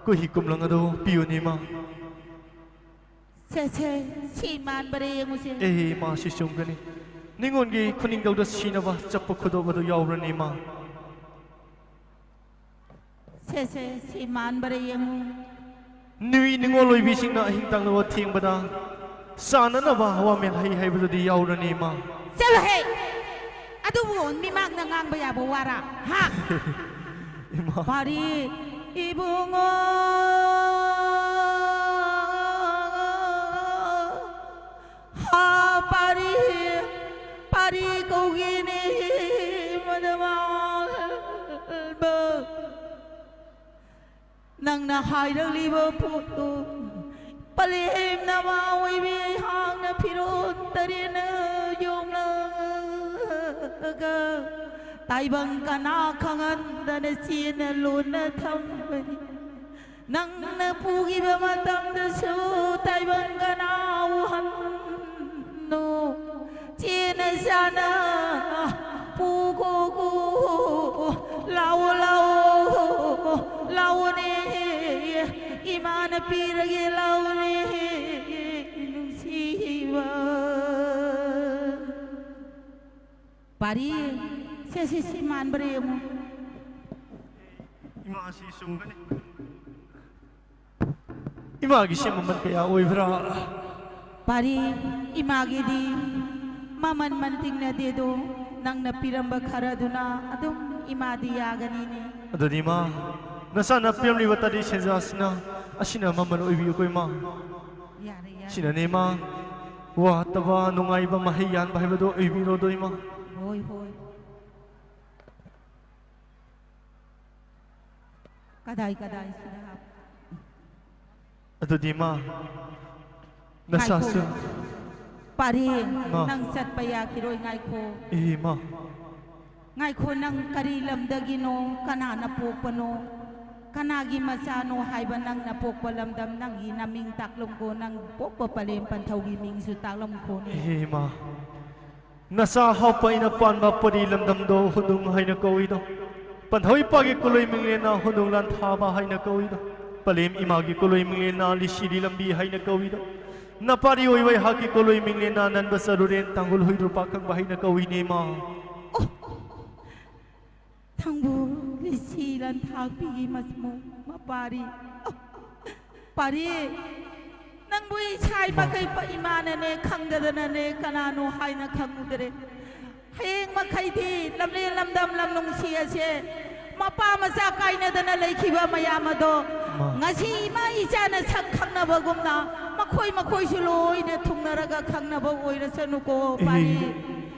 ꯀꯨꯍꯤ ꯀꯨꯝꯂꯪ ꯑꯗꯨ ꯄꯤꯌꯨꯅꯦ ꯏꯃꯥ꯫ ꯁꯦ, ꯁꯦ, ꯁꯤ ꯃꯥꯟꯕꯔ ꯌꯦꯡꯉꯨꯁꯦ꯫ ꯑꯦ, ꯏꯃꯥ, ꯁꯤ ꯆꯨꯝꯒꯅꯤ꯫ ꯅꯤꯉꯣꯜꯒꯤ ꯈꯨꯅꯤꯡꯗꯧꯗ ꯁꯤꯅꯕ ꯆꯞꯄ ꯈꯨꯗꯣꯞ ꯑꯗꯨ ꯌꯥꯎꯕ꯭ꯔꯅꯦ ꯏꯃꯥ? ꯁꯦ, ꯁꯦ, ꯁꯤ ꯃꯥꯟꯕꯔ ꯌꯦꯡꯉꯨ꯫ ꯅꯨꯏ ꯅꯤꯉꯣꯜ ꯑꯣꯏꯕꯤꯁꯤꯡꯅ ꯑꯍꯤꯡ ꯇꯥꯡꯅꯕ ꯊꯦꯡꯕꯗ ꯆꯥꯅꯅꯕ ꯋꯥꯃꯦꯜ ꯍꯩ ꯍꯥꯏꯕꯗꯨꯗꯤ ꯌꯥꯎꯔꯅꯤ ꯏꯃꯥ꯫ ꯆꯠꯂꯣꯍꯦ! ꯑꯗꯨꯕꯨ ꯃꯤꯃꯥꯡꯗ ꯉꯥꯡꯕ ꯌꯥꯕ ꯋꯥꯔꯥ? ꯍꯥ? ꯏꯃꯥ꯫ ꯄꯥꯔꯤ ꯏꯕꯨꯡꯉꯣ, ꯍꯥ, ꯄꯥꯔꯤ, ꯄꯥꯔꯤ ꯀꯧꯒꯤꯅꯤ ꯃꯗꯃꯥꯜꯕ꯫ ꯅꯪꯅ ꯍꯥꯏꯔꯛꯂꯤꯕ ꯄꯣꯠꯇꯨ ꯄꯂꯦꯝ ꯅꯃꯥ ꯑꯣꯏꯕꯤ ꯑꯩꯍꯥꯛꯅ ꯐꯤꯔꯣꯜ ꯇꯔꯦꯠꯅ ꯌꯣꯝꯂꯒ ꯇꯥꯏꯕꯪ ꯀꯅꯥ ꯈꯪꯍꯟꯗꯅ ꯆꯦꯟꯅ ꯂꯣꯟꯅ ꯊꯝꯕꯅꯤ꯫ ꯅꯪꯅ ꯄꯨꯈꯤꯕ ꯃꯇꯝꯗꯁꯨ ꯇꯥꯏꯕꯪ ꯀꯅꯥ ꯎꯍꯟꯅꯣ꯫ ꯆꯥꯅ ꯄꯨꯈꯣꯀꯣ꯫ ꯂꯥꯛꯑꯣ, ꯂꯥꯛꯑꯣ, ꯂꯥꯛꯑꯣꯅꯦ꯫ ꯏꯃꯥꯅ ꯄꯤꯔꯒꯦ, ꯂꯥꯛꯑꯣꯅꯦ, ꯅꯨꯡꯁꯤꯕ꯫ ꯄꯥꯔꯤ, ꯁꯦ, ꯁꯦ, ꯁꯤ ꯃꯥꯟꯕ꯭ꯔꯥ ꯌꯦꯡꯉꯨ꯫ ꯏꯃꯥꯁꯤ ꯆꯨꯝꯒꯅꯤ꯫ ꯏꯃꯥꯒꯤꯁꯦ ꯃꯃꯜ ꯀꯌꯥ ꯑꯣꯏꯕ꯭ꯔꯥ? ꯄꯥꯔꯤ, ꯏꯃꯥꯒꯤꯗꯤ ꯃꯃꯜ ꯃꯟꯇꯤꯡꯅꯗꯦꯗꯣ, ꯅꯪꯅ ꯄꯤꯔꯝꯕ ꯈꯔꯗꯨꯅ ꯑꯗꯨꯝ ꯏꯃꯥꯗꯤ ꯌꯥꯒꯅꯤꯅꯦ꯫ ꯑꯗꯨꯗꯤ ꯏꯃꯥ, ꯅꯆꯥꯅ ꯄꯤꯔꯝꯂꯤꯕ ꯇꯥꯔꯤ ꯁꯦꯟꯖꯥꯁꯤꯅ, ꯑꯁꯤꯅ ꯃꯃꯜ ꯑꯣꯏꯕꯤꯌꯨꯀꯣ ꯏꯃꯥ꯫ ꯌꯥꯔꯦ, ꯌꯥꯔꯦ꯫ ꯁꯤꯅꯅꯦ ꯏꯃꯥ, ꯋꯥꯠꯇꯕ ꯅꯨꯡꯉꯥꯏꯕ ꯃꯍꯩ ꯌꯥꯟꯕ ꯍꯥꯏꯕꯗꯣ ꯑꯣꯏꯕꯤꯔꯣꯗꯣ ꯏꯃꯥ꯫ ꯍꯣꯏ, ꯍꯣꯏ꯫ ꯀꯗꯥꯏ ꯀꯗꯥꯏꯁꯤꯗ ꯍꯥꯞ- ꯑꯗꯨꯗꯤ ꯃꯥ, ꯅꯁꯥꯁꯨ꯫ ꯉꯥꯏꯈꯣ꯫ ꯄꯥꯔꯤ, ꯃꯥ꯫ ꯅꯪ ꯆꯠꯄ ꯌꯥꯈꯤꯔꯣꯏ, ꯉꯥꯏꯈꯣ꯫ ꯑꯦ, ꯃꯥ꯫ ꯉꯥꯏꯈꯣ, ꯅꯪ ꯀꯔꯤ ꯂꯝꯗꯒꯤꯅꯣ, ꯀꯅꯥꯅ ꯄꯣꯛꯄꯅꯣ, ꯀꯅꯥꯒꯤ ꯃꯆꯥꯅꯣ ꯍꯥꯏꯕ ꯅꯪꯅ ꯄꯣꯛꯄ ꯂꯝꯗꯝ, ꯅꯪꯒꯤ ꯅꯃꯤꯡ ꯇꯥꯛꯂꯝꯀꯣ, ꯅꯪ ꯄꯣꯛꯄ ꯄꯂꯦꯝ ꯄꯟꯊꯧꯒꯤ ꯃꯤꯡꯁꯨ ꯇꯥꯛꯂꯝꯀꯣꯅꯦ꯫ ꯑꯦ, ꯃꯥ꯫ ꯅꯆꯥ ꯍꯥꯎꯄ ꯑꯩꯅ ꯄꯥꯟꯕ ꯄꯔꯤ ꯂꯝꯗꯝꯗꯣ ꯍꯨꯅꯨꯡ ꯍꯥꯏꯅ ꯀꯧꯏꯗꯣ꯫ ꯄꯟꯊꯧ ꯏꯄꯥꯒꯤ ꯀꯣꯂꯣꯏ ꯃꯤꯡꯂꯦꯟꯅ ꯍꯨꯅꯨꯡ ꯂꯥꯟꯊꯥꯕ ꯍꯥꯏꯅ ꯀꯧꯏꯗꯣ꯫ ꯄꯂꯦꯝ ꯏꯃꯥꯒꯤ ꯀꯣꯂꯣꯏ ꯃꯤꯡꯂꯦꯟꯅ ꯂꯤꯁꯤꯔꯤ ꯂꯝꯕꯤ ꯍꯥꯏꯅ ꯀꯧꯏꯗꯣ꯫ ꯅꯄꯥꯔꯤ ꯑꯣꯏꯕ ꯑꯩꯍꯥꯛꯀꯤ ꯀꯣꯂꯣꯏ ꯃꯤꯡꯂꯦꯟꯅ ꯅꯟꯕ ꯆꯔꯨꯔꯦꯟ ꯇꯥꯡꯒꯨꯜ ꯍꯨꯏꯗ꯭ꯔꯨꯄꯥ ꯈꯪꯕ ꯍꯥꯏꯅ ꯀꯧꯏꯅꯦ ꯃꯥ꯫ ꯑꯣ, ꯊꯥꯡꯕꯨ ꯂꯤꯁꯤ ꯂꯥꯟꯊꯥꯛꯄꯤꯒꯤ ꯃꯁꯃꯨ ꯃꯄꯥꯔꯤ꯫ ꯑꯣ, ꯄꯥꯔꯤ, ꯅꯪꯕꯨ ꯏꯁꯥ ꯃꯥ꯫ ꯃꯈꯩ ꯄ-, ꯏꯃꯥꯅꯅꯦ ꯈꯪꯗꯗꯅꯅꯦ ꯀꯅꯥꯅꯣ ꯍꯥꯏꯅ ꯈꯪꯉꯨꯗ꯭ꯔꯦ꯫ ꯍꯌꯦꯡ ꯃꯈꯩꯗꯤ ꯂꯝꯂꯦꯟ ꯂꯝꯗꯝ ꯂꯝ ꯅꯨꯡꯁꯤ ꯑꯁꯦ ꯃꯄꯥ ꯃꯆꯥ ꯀꯥꯏꯅꯗꯅ ꯂꯩꯈꯤꯕ ꯃꯌꯥꯝ ꯑꯗꯣ ꯃꯥ꯫ ꯉꯁꯤ ꯏꯃꯥ ꯏꯆꯥꯅ ꯁꯛ ꯈꯪꯅꯕꯒꯨꯝꯅ ꯃꯈꯣꯏ ꯃꯈꯣꯏꯁꯨ ꯂꯣꯏꯅ ꯊꯨꯡꯅꯔꯒ ꯈꯪꯅꯕ ꯑꯣꯏꯔꯁꯅꯨꯀꯣ, ꯄꯥꯔꯤ꯫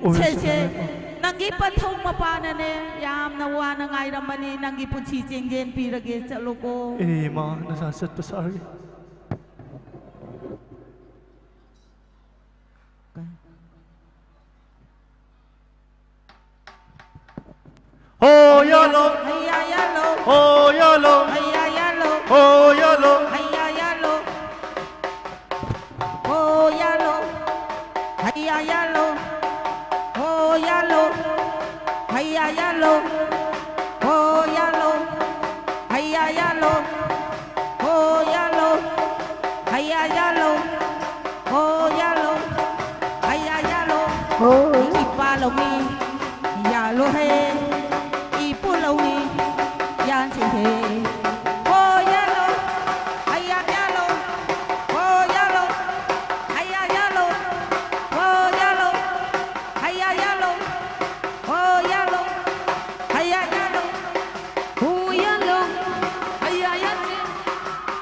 ꯑꯦ, ꯁꯦ, ꯁꯦ꯫ ꯑꯣꯏꯔꯁꯅꯨ꯫ ꯅꯪꯒꯤ ꯄꯟꯊꯧ ꯃꯄꯥꯅꯅꯦ ꯌꯥꯝꯅ ꯋꯥꯅ ꯉꯥꯏꯔꯝꯃꯅꯤ꯫ ꯅꯪꯒꯤ ꯄꯨꯟꯁꯤ ꯆꯦꯡꯖꯦꯟ ꯄꯤꯔꯒꯦ, ꯆꯠꯂꯣꯀꯣ꯫ ꯑꯦ, ꯃꯥ, ꯅꯁꯥ ꯆꯠꯄ ꯁꯥꯔꯒꯦ꯫ ꯀ- ꯍꯣ ꯌꯥꯂꯣ꯫ ꯍꯩꯌꯥ ꯌꯥꯂꯣ꯫ ꯍꯣ ꯌꯥꯂꯣ꯫ ꯍꯩꯌꯥ ꯌꯥꯂꯣ꯫ ꯍꯣ ꯌꯥꯂꯣ꯫ ꯍꯣ ꯌꯥꯂꯣ꯫ ꯍꯣ ꯌꯥꯂꯣ꯫ ꯍꯩꯌꯥ ꯌꯥꯂꯣ꯫ ꯍꯩꯌꯥ ꯌꯥꯜꯂꯣ, ꯍꯣ ꯌꯥꯜꯂꯣ, ꯍꯩꯌꯥ ꯌꯥꯜꯂꯣ, ꯍꯣ ꯌꯥꯜꯂꯣ, ꯍꯩꯌꯥ ꯌꯥꯜꯂꯣ, ꯍꯣ ꯌꯥꯜꯂꯣ, ꯍꯩꯌꯥ ꯌꯥꯜꯂꯣ, ꯍꯣ꯫ ꯏꯄꯥ ꯂꯧꯃꯤ ꯌꯥꯜꯂꯣ ꯍꯦ, ꯏꯄꯨ ꯂꯧꯃꯤ ꯌꯥꯟꯁꯤ ꯍꯦ, ꯍꯣ ꯌꯥꯜꯂꯣ, ꯍꯩꯌꯥ ꯌꯥꯜꯂꯣ, ꯍꯣ ꯌꯥꯜꯂꯣ, ꯍꯩꯌꯥ ꯌꯥꯜꯂꯣ, ꯍꯣ ꯌꯥꯜꯂꯣ, ꯍꯩꯌꯥ ꯌꯥꯜꯂꯣ, ꯍꯣ ꯌꯥꯜꯂꯣ, ꯍꯩꯌꯥ ꯌꯥꯜꯂꯣ, ꯍꯣ ꯌꯥꯜꯂꯣ, ꯍꯩꯌꯥ ꯌꯥꯜꯂꯣ,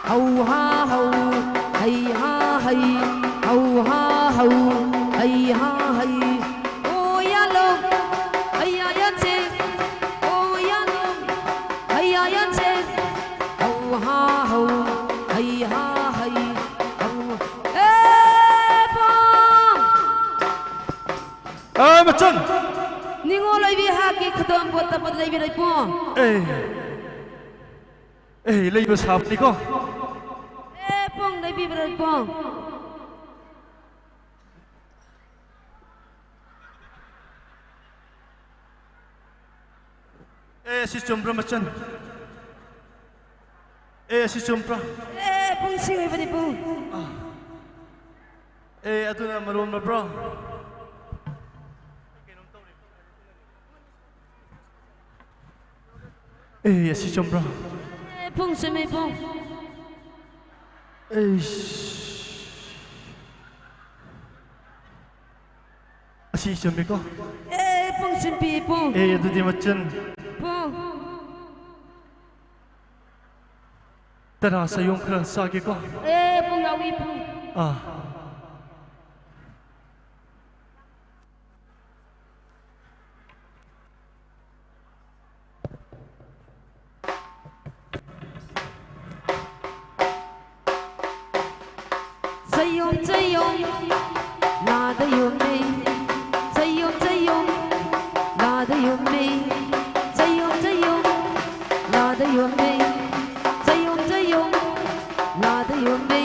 ꯍꯧ ꯍꯥ ꯍꯧ, ꯍꯩ ꯍꯥ ꯍꯩ, ꯍꯧ ꯍꯥ ꯍꯧ, ꯍꯩ ꯍꯥ ꯍꯩ, ꯍꯣ ꯌꯥꯜꯂꯣ, ꯍꯩꯌꯥ ꯌꯥꯜꯂꯣ, ꯍꯣ ꯌꯥꯜꯂꯣ, ꯍꯩꯌꯥ ꯌꯥꯜꯂꯣ, ꯍꯧ ꯍꯥ ꯍꯧ, ꯍꯩ ꯍꯥ ꯍꯩ, ꯍꯧ, ꯑꯦ ꯄꯣ! ꯑꯦ, ꯃꯆꯟ! ꯅꯤꯉꯣꯜ ꯑꯣꯏꯕꯤ ꯍꯥꯛꯀꯤ ꯈꯨꯗꯣꯝ ꯄꯣꯠꯇ ꯄꯣꯠ ꯂꯩꯕꯤꯔꯣꯏ ꯄꯣ꯫ ꯑꯦ, ꯑꯦ, ꯂꯩꯕ ꯁꯥꯕꯅꯤꯀꯣ꯫ ꯑꯦ ꯄꯣꯡ ꯂꯩꯕꯤꯕ꯭ꯔꯣꯏ ꯄꯣꯡ꯫ ꯑꯦ, ꯑꯁꯤ ꯆꯨꯝꯕ꯭ꯔꯥ, ꯃꯆꯟ? ꯑꯦ, ꯑꯁꯤ ꯆꯨꯝꯕ꯭ꯔꯥ? ꯑꯦ, ꯄꯨꯡꯁꯤ ꯑꯣꯏꯕꯅꯤ, ꯄꯨꯡ꯫ ꯑꯦ, ꯑꯗꯨꯅ ꯃꯔꯣꯝꯂꯕ꯭ꯔꯣ? ꯑꯦ, ꯑꯁꯤ ꯆꯨꯝꯕ꯭ꯔꯥ? ꯑꯦ, ꯄꯨꯡ ꯆꯨꯝꯃꯤ, ꯄꯨꯡ꯫ ꯑꯩꯁ꯫ ꯑꯁꯤ ꯆꯨꯝꯃꯤꯀꯣ? ꯑꯦ, ꯄꯨꯡ ꯆꯨꯝꯄꯤ, ꯄꯨꯡ꯫ ꯑꯦ, ꯑꯗꯨꯗꯤ ꯃꯆꯟ꯫ ꯄꯨꯡ꯫ ꯇꯔꯥ ꯁꯌꯣꯝ ꯈꯔ ꯆꯥꯒꯦꯀꯣ꯫ ꯑꯦ, ꯄꯨꯡ ꯌꯥꯎꯏ, ꯄꯨꯡ꯫ ꯑꯥ꯫ ꯆꯌꯣꯝ, ꯆꯌꯣꯝ, ꯂꯥꯗ ꯌꯣꯝꯃꯦ꯫ ꯆꯌꯣꯝ, ꯆꯌꯣꯝ, ꯂꯥꯗ ꯌꯣꯝꯃꯦ꯫ ꯆꯌꯣꯝ, ꯆꯌꯣꯝ, ꯂꯥꯗ ꯌꯣꯝꯃꯦ꯫ ꯆꯌꯣꯝ, ꯆꯌꯣꯝ, ꯂꯥꯗ ꯌꯣꯝꯃꯦ꯫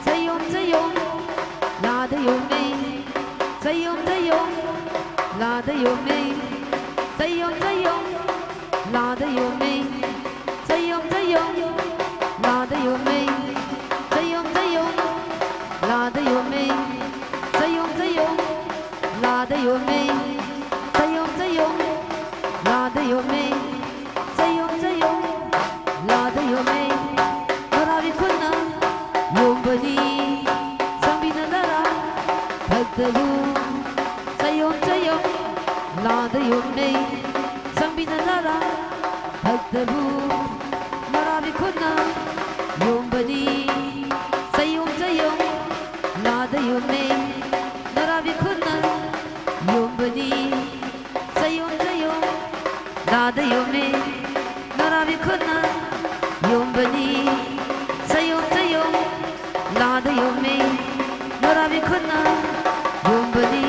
ꯆꯌꯣꯝ, ꯆꯌꯣꯝ, ꯂꯥꯗ ꯌꯣꯝꯃꯦ꯫ ꯆꯌꯣꯝ, ꯆꯌꯣꯝ, ꯂꯥꯗ ꯌꯣꯝꯃꯦ꯫ ꯆꯌꯣꯝ ꯆꯌꯣꯝ ꯂꯥꯗ ꯌꯣꯝꯃꯦ꯫ ꯆꯌꯣꯝ ꯆꯌꯣꯝ ꯂꯥꯗ ꯌꯣꯝꯃꯦ꯫ ꯆꯌꯣꯝ ꯆꯌꯣꯝ ꯂꯥꯗ ꯌꯣꯝꯃꯦ꯫ ꯆꯌꯣꯝ ꯆꯌꯣꯝ ꯂꯥꯗ ꯌꯣꯝꯃꯦ꯫ ꯆꯌꯣꯝ ꯆꯌꯣꯝ ꯂꯥꯗ ꯌꯣꯝꯃꯦ꯫ ꯆꯌꯣꯝ ꯆꯌꯣꯝ ꯂꯥꯗ ꯌꯣꯝꯃꯦ꯫ ꯅꯔꯥꯕꯤ ꯈꯨꯠꯅ ꯌꯣꯝꯕꯅꯤ꯫ ꯆꯪꯕꯤꯅ ꯅꯔꯥ ꯊꯛꯇꯕꯨ꯫ ꯆꯌꯣꯝ ꯆꯌꯣꯝ ꯂꯥꯗ ꯌꯣꯝꯃꯦ꯫ ꯆꯪꯕꯤꯅ ꯅꯔꯥ ꯊꯛꯇꯕꯨ꯫ ꯅꯔꯥꯕꯤ ꯈꯨꯠꯅ ꯌꯣꯝꯕꯅꯤ꯫ ꯆꯌꯣꯝ ꯆꯌꯣꯝ ꯂꯥꯗ ꯌꯣꯝꯃꯦ꯫ ꯅꯔꯥꯕꯤ ꯈꯨꯠꯅ ꯌꯣꯝꯕꯅꯤ꯫ ꯆꯌꯣꯝ ꯆꯌꯣꯝ ꯂꯥꯗ ꯌꯣꯝꯃꯦ꯫ ꯅꯔꯥꯕꯤ ꯈꯨꯠꯅ ꯌꯣꯝꯕꯅꯤ꯫ ꯆꯌꯣꯝ ꯆꯌꯣꯝ ꯂꯥꯗ ꯌꯣꯝꯃꯦ꯫ ꯅꯔꯥꯕꯤ ꯈꯨꯠꯅ ꯌꯣꯝꯕꯅꯤ꯫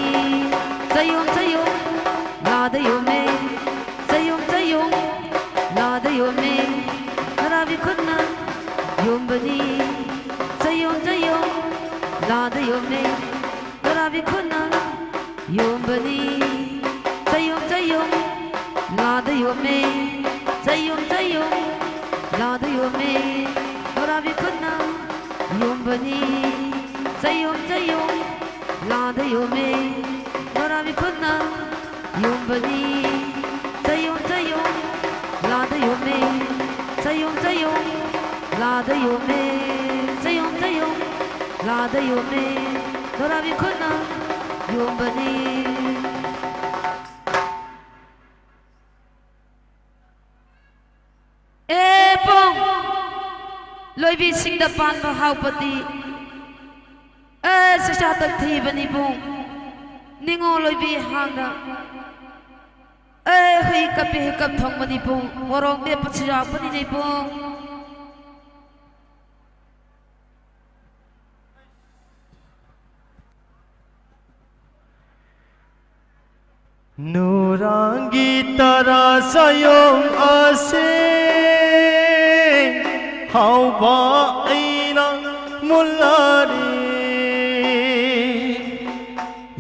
ꯆꯌꯣꯝ ꯆꯌꯣꯝ ꯂꯥꯗ ꯌꯣꯝꯃꯦ꯫ ꯆꯌꯣꯝ ꯆꯌꯣꯝ ꯂꯥꯗ ꯌꯣꯝꯃꯦ꯫ ꯅꯔꯥꯕꯤ ꯈꯨꯠꯅ ꯌꯣꯝꯕꯅꯤ꯫ ꯆꯌꯣꯝ ꯆꯌꯣꯝ ꯂꯥꯗ ꯌꯣꯝꯃꯦ꯫ ꯅꯔꯥꯕꯤ ꯈꯨꯠꯅ ꯌꯣꯝꯕꯅꯤ꯫ ꯆꯌꯣꯝ ꯆꯌꯣꯝ ꯂꯥꯗ ꯌꯣꯝꯃꯦ꯫ ꯆꯌꯣꯝ ꯆꯌꯣꯝ ꯂꯥꯗ ꯌꯣꯝꯃꯦ꯫ ꯅꯔꯥꯕꯤ ꯈꯨꯠꯅ ꯌꯣꯝꯕꯅꯤ꯫ ꯆꯌꯣꯝ ꯆꯌꯣꯝ ꯂꯥꯗ ꯌꯣꯝꯃꯦ꯫ ꯅꯔꯥꯕꯤ ꯈꯨꯠꯅ ꯌꯣꯝꯕꯅꯤ꯫ ꯆꯌꯣꯝ ꯆꯌꯣꯝ ꯂꯥꯗ ꯌꯣꯝꯃꯦ꯫ ꯆꯌꯣꯝ ꯆꯌꯣꯝ ꯂꯥꯗ ꯌꯣꯝꯃꯦ꯫ ꯆꯌꯣꯝ ꯆꯌꯣꯝ ꯂꯥꯗ ꯌꯣꯝꯃꯦ꯫ ꯅꯔꯥꯕꯤ ꯈꯨꯠꯅ ꯌꯣꯝꯕꯅꯤ꯫ ꯑꯦ ꯄꯨꯡ ꯂꯣꯏꯕꯤꯁꯤꯡꯗ ꯄꯥꯟꯕ ꯍꯥꯎꯄꯗꯤ, ꯑꯦ ꯁꯩꯁꯥ ꯇꯛꯊꯤꯕꯅꯤ ꯄꯨꯡ ꯅꯤꯉꯣꯜ ꯂꯣꯏꯕꯤ ꯍꯥꯡꯅ꯫ ꯑꯦ ꯍꯨꯏ ꯀꯞꯄꯤ ꯍꯨꯏ ꯀꯞ ꯊꯣꯡꯕꯅꯤ ꯄꯨꯡ ꯃꯣꯔꯣꯛ ꯃꯦꯠꯄꯁꯨ ꯌꯥꯎꯕꯅꯤꯅꯦ ꯄꯨꯡ꯫ ꯅꯨꯔꯥꯡꯒꯤ ꯇꯔꯥ ꯆꯌꯣꯝ ꯑꯁꯦ ꯍꯥꯎꯕ ꯑꯩꯅ ꯃꯨꯜꯂꯔꯦ꯫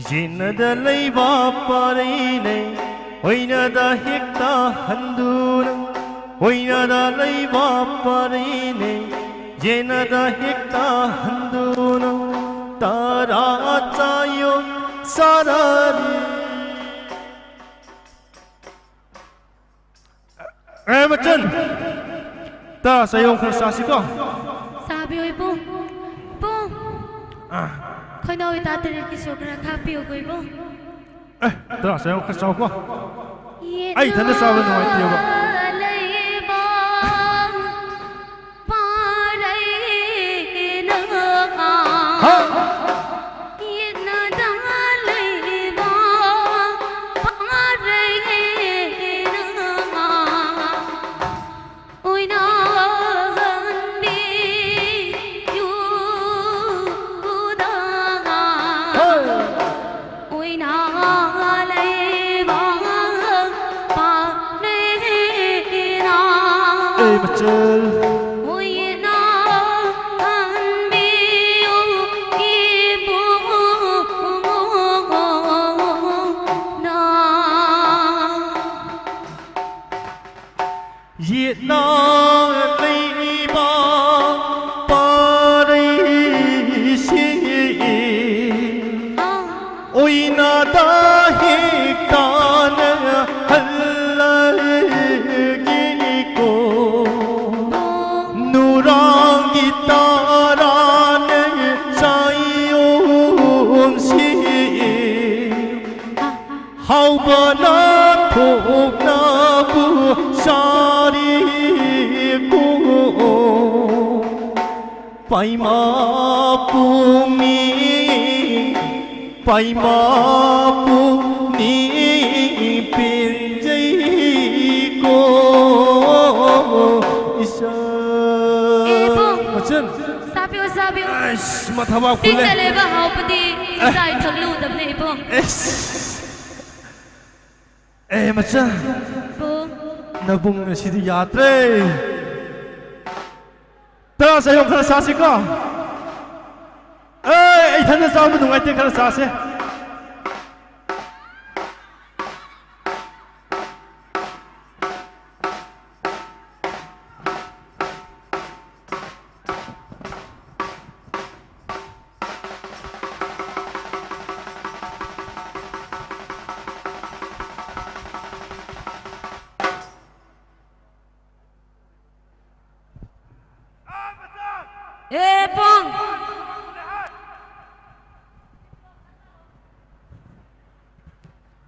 ꯌꯦꯟꯅꯗ ꯂꯩꯕ ꯄꯥꯔꯩ ꯂꯩ ꯑꯣꯏꯅꯗ ꯍꯦꯛꯇ ꯍꯟꯗꯨꯅ, ꯑꯣꯏꯅꯗ ꯂꯩꯕ ꯄꯔꯤꯅꯦ, ꯌꯦꯅꯗ ꯍꯦꯛꯇ ꯍꯟꯗꯨꯅ, ꯇꯔꯥ ꯆꯥꯌꯣ ꯁꯥꯔꯥꯔꯤ꯫ ꯑꯦ, ꯃꯆꯟ! ꯇꯔꯥ ꯆꯥꯌꯣ ꯈꯔ ꯆꯥꯁꯤꯀꯣ꯫ ꯆꯥꯕꯤꯌꯨ, ꯏꯕꯨꯡ꯫ ꯏꯕꯨꯡ! ꯑꯥ꯫ ꯈꯣꯏꯅꯥꯎ ꯏꯇꯥ ꯇꯔꯦꯠꯀꯤꯁꯨ ꯈꯔ ꯈꯥꯛꯄꯤꯌꯨꯀꯣ, ꯏꯕꯨꯡ꯫ ꯑꯦ, ꯇꯔꯥ ꯆꯥꯌꯣ ꯈꯔ ꯆꯥꯎꯀꯣ꯫ ꯑꯩ ꯏꯊꯟꯗ ꯆꯥꯕ ꯅꯨꯡꯉꯥꯏꯇꯦꯕ꯫ ꯍꯥ? ꯑꯦ, ꯃꯆꯜ꯫ ꯌꯦꯠꯅ ꯂꯩꯕ ꯄꯥꯔꯩꯁꯤ ꯑꯣꯏꯅꯗ ꯍꯦꯛ ꯇꯥꯟꯅꯍꯜꯂꯒꯦꯀꯣ꯫ ꯅꯨꯔꯥꯡꯒꯤ ꯇꯔꯥꯅ ꯆꯥꯌꯣꯝꯁꯤ ꯍꯥꯎꯕꯅ ꯊꯣꯛꯅꯕꯨ ꯆꯥꯔꯤꯀꯣ꯫ ꯄꯥꯏꯃꯥ ꯄꯨꯝꯃꯤ, ꯄꯥꯏꯃꯥ ꯄꯨꯝꯃꯤ ꯄꯦꯟꯖꯩꯀꯣ ꯏꯆꯟ꯫ ꯏꯕꯨꯡ! ꯃꯆꯟ! ꯆꯥꯕꯤꯌꯨ, ꯆꯥꯕꯤꯌꯨ꯫ ꯑꯩꯁ, ꯃꯊꯕꯥꯛ ꯐꯨꯜꯂꯦ꯫ ꯆꯤꯡꯗ ꯂꯩꯕ ꯍꯥꯎꯕꯗꯤ ꯑꯦ꯫ ꯆꯥꯏ ꯊꯛꯂꯨꯗꯕꯅꯦ, ꯏꯕꯨꯡ꯫ ꯑꯦꯁ꯫ ꯑꯦ, ꯃꯆꯥ꯫ ꯏꯕꯨꯡ꯫ ꯅꯕꯨꯡ ꯑꯁꯤꯗꯤ ꯌꯥꯗ꯭ꯔꯦ꯫ ꯇꯔꯥ ꯆꯥꯌꯣꯝ ꯈꯔ ꯆꯥꯁꯤꯀꯣ꯫ ꯑꯦ, ꯑꯩ ꯏꯊꯟꯗ ꯆꯥꯕ ꯅꯨꯡꯉꯥꯏꯇꯦ, ꯈꯔ ꯆꯥꯁꯦ꯫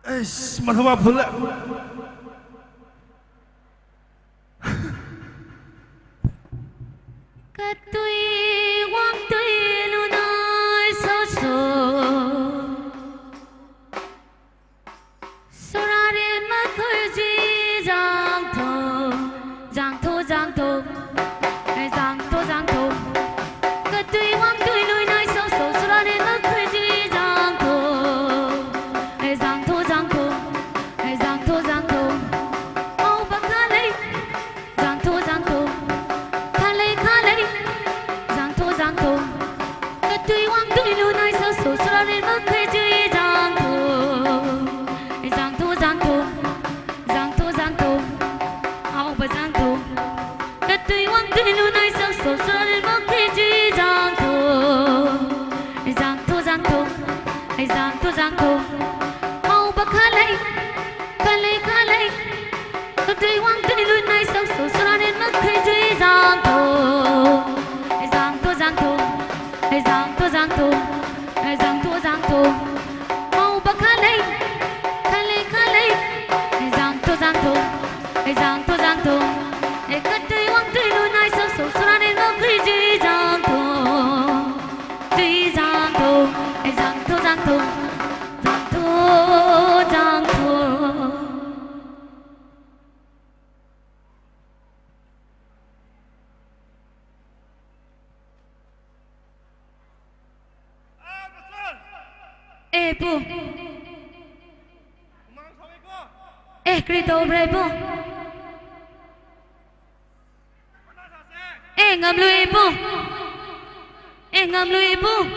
ꯑꯩꯁ, ꯃꯊꯧꯕꯥ ꯐꯨꯜꯂꯦ꯫ ꯀꯇꯨꯏ ꯋꯥꯡꯇꯨꯏ ꯂꯨꯅꯥꯏ ꯁꯣꯁꯣ꯫ ꯁꯣꯔꯥꯔꯦꯟ ꯃꯈꯣꯏꯖꯤ ꯖꯥꯡꯊꯣ, ꯖꯥꯡꯊꯣ, ꯖꯥꯡꯊꯣ꯫ ꯑꯦ ꯖꯥꯡꯊꯣ, ꯖꯥꯡꯊꯣ꯫ ꯀꯇꯨꯏ ꯋꯥꯡꯇꯨꯏ ꯂꯨꯏ ꯅꯥꯏ ꯁꯧ ꯁꯧ ꯁꯨꯔꯥꯅꯦ ꯃꯈꯣꯏꯖꯤ ꯖꯥꯡꯊꯣ꯫ ꯑꯦ ꯖꯥꯡꯊꯣ, ꯖꯥꯡꯊꯣ꯫ ꯑꯦ ꯖꯥꯡꯊꯣ, ꯖꯥꯡꯊꯣ꯫ ꯃꯧꯕ ꯈꯥꯂꯩ꯫ ꯖꯥꯡꯊꯣ, ꯖꯥꯡꯊꯣ꯫ ꯈꯥꯂꯩ, ꯈꯥꯂꯩ꯫ ꯖꯥꯡꯊꯣ, ꯖꯥꯡꯊꯣ꯫ ꯀꯇꯨꯏ ꯋꯥꯡꯇꯨꯏ ꯂꯨ ꯅꯥꯏ ꯁꯧ ꯁꯧ ꯁꯨꯔꯥꯅꯦ ꯃꯈꯣꯏꯖꯤ ꯖꯥꯡꯊꯣ꯫ ꯑꯦ ꯖꯥꯡꯊꯣ, ꯖꯥꯡꯊꯣ꯫ ꯖꯥꯡꯊꯣ, ꯖꯥꯡꯊꯣ꯫ ꯃꯧꯕ ꯖꯥꯡꯊꯣ꯫ ꯀꯇꯨꯏ ꯋꯥꯡꯇꯨꯏ ꯂꯨ ꯅꯥꯏ ꯁꯧ ꯁꯧ ꯁꯨꯔꯥꯅꯦ ꯃꯈꯣꯏꯖꯤ ꯖꯥꯡꯊꯣ꯫ ꯖꯥꯡꯊꯣ, ꯖꯥꯡꯊꯣ꯫ ꯖꯥꯡꯊꯣ, ꯖꯥꯡꯊꯣ꯫ ꯃꯧꯕ ꯈꯥꯂꯩ, ꯈꯥꯂꯩ, ꯈꯥꯂꯩ꯫ ꯀꯇꯨꯏ ꯋꯥꯡꯇꯨꯏ ꯂꯨ ꯅꯥꯏ ꯁꯧ ꯁꯧ ꯁꯨꯔꯥꯅꯦ ꯃꯈꯣꯏꯖꯤ ꯖꯥꯡꯊꯣ꯫ ꯖꯥꯡꯊꯣ, ꯖꯥꯡꯊꯣ꯫ ꯖꯥꯡꯊꯣ, ꯖꯥꯡꯊꯣ꯫ ꯖꯥꯡꯊꯣ, ꯖꯥꯡꯊꯣ꯫ ꯃꯧꯕ ꯈꯥꯂꯩ, ꯈꯥꯂꯩ, ꯈꯥꯂꯩ꯫ ꯖꯥꯡꯊꯣ, ꯖꯥꯡꯊꯣ꯫ ꯖꯥꯡꯊꯣ, ꯖꯥꯡꯊꯣ꯫ ꯑꯦ ꯀꯇꯨꯏ ꯋꯥꯡꯇꯨꯏ ꯂꯨ ꯅꯥꯏ ꯁꯧ ꯁꯧ ꯁꯨꯔꯥꯅꯦ ꯃꯈꯣꯏꯖꯤ ꯖꯥꯡꯊꯣ꯫ ꯖꯤ ꯖꯥꯡꯊꯣ꯫ ꯑꯦ ꯖꯥꯡꯊꯣ, ꯖꯥꯡꯊꯣ꯫ ꯖꯥꯡꯊꯣ, ꯖꯥꯡꯊꯣ꯫ ꯑꯦ ꯄꯨ꯫ ꯑꯦ ꯀꯔꯤ ꯇꯧꯕ꯭ꯔꯥ ꯏꯕꯨꯡ? ꯑꯦ ꯉꯝꯂꯣꯏ ꯏꯕꯨꯡ꯫ ꯑꯦ ꯉꯝꯂꯣꯏ ꯏꯕꯨꯡ꯫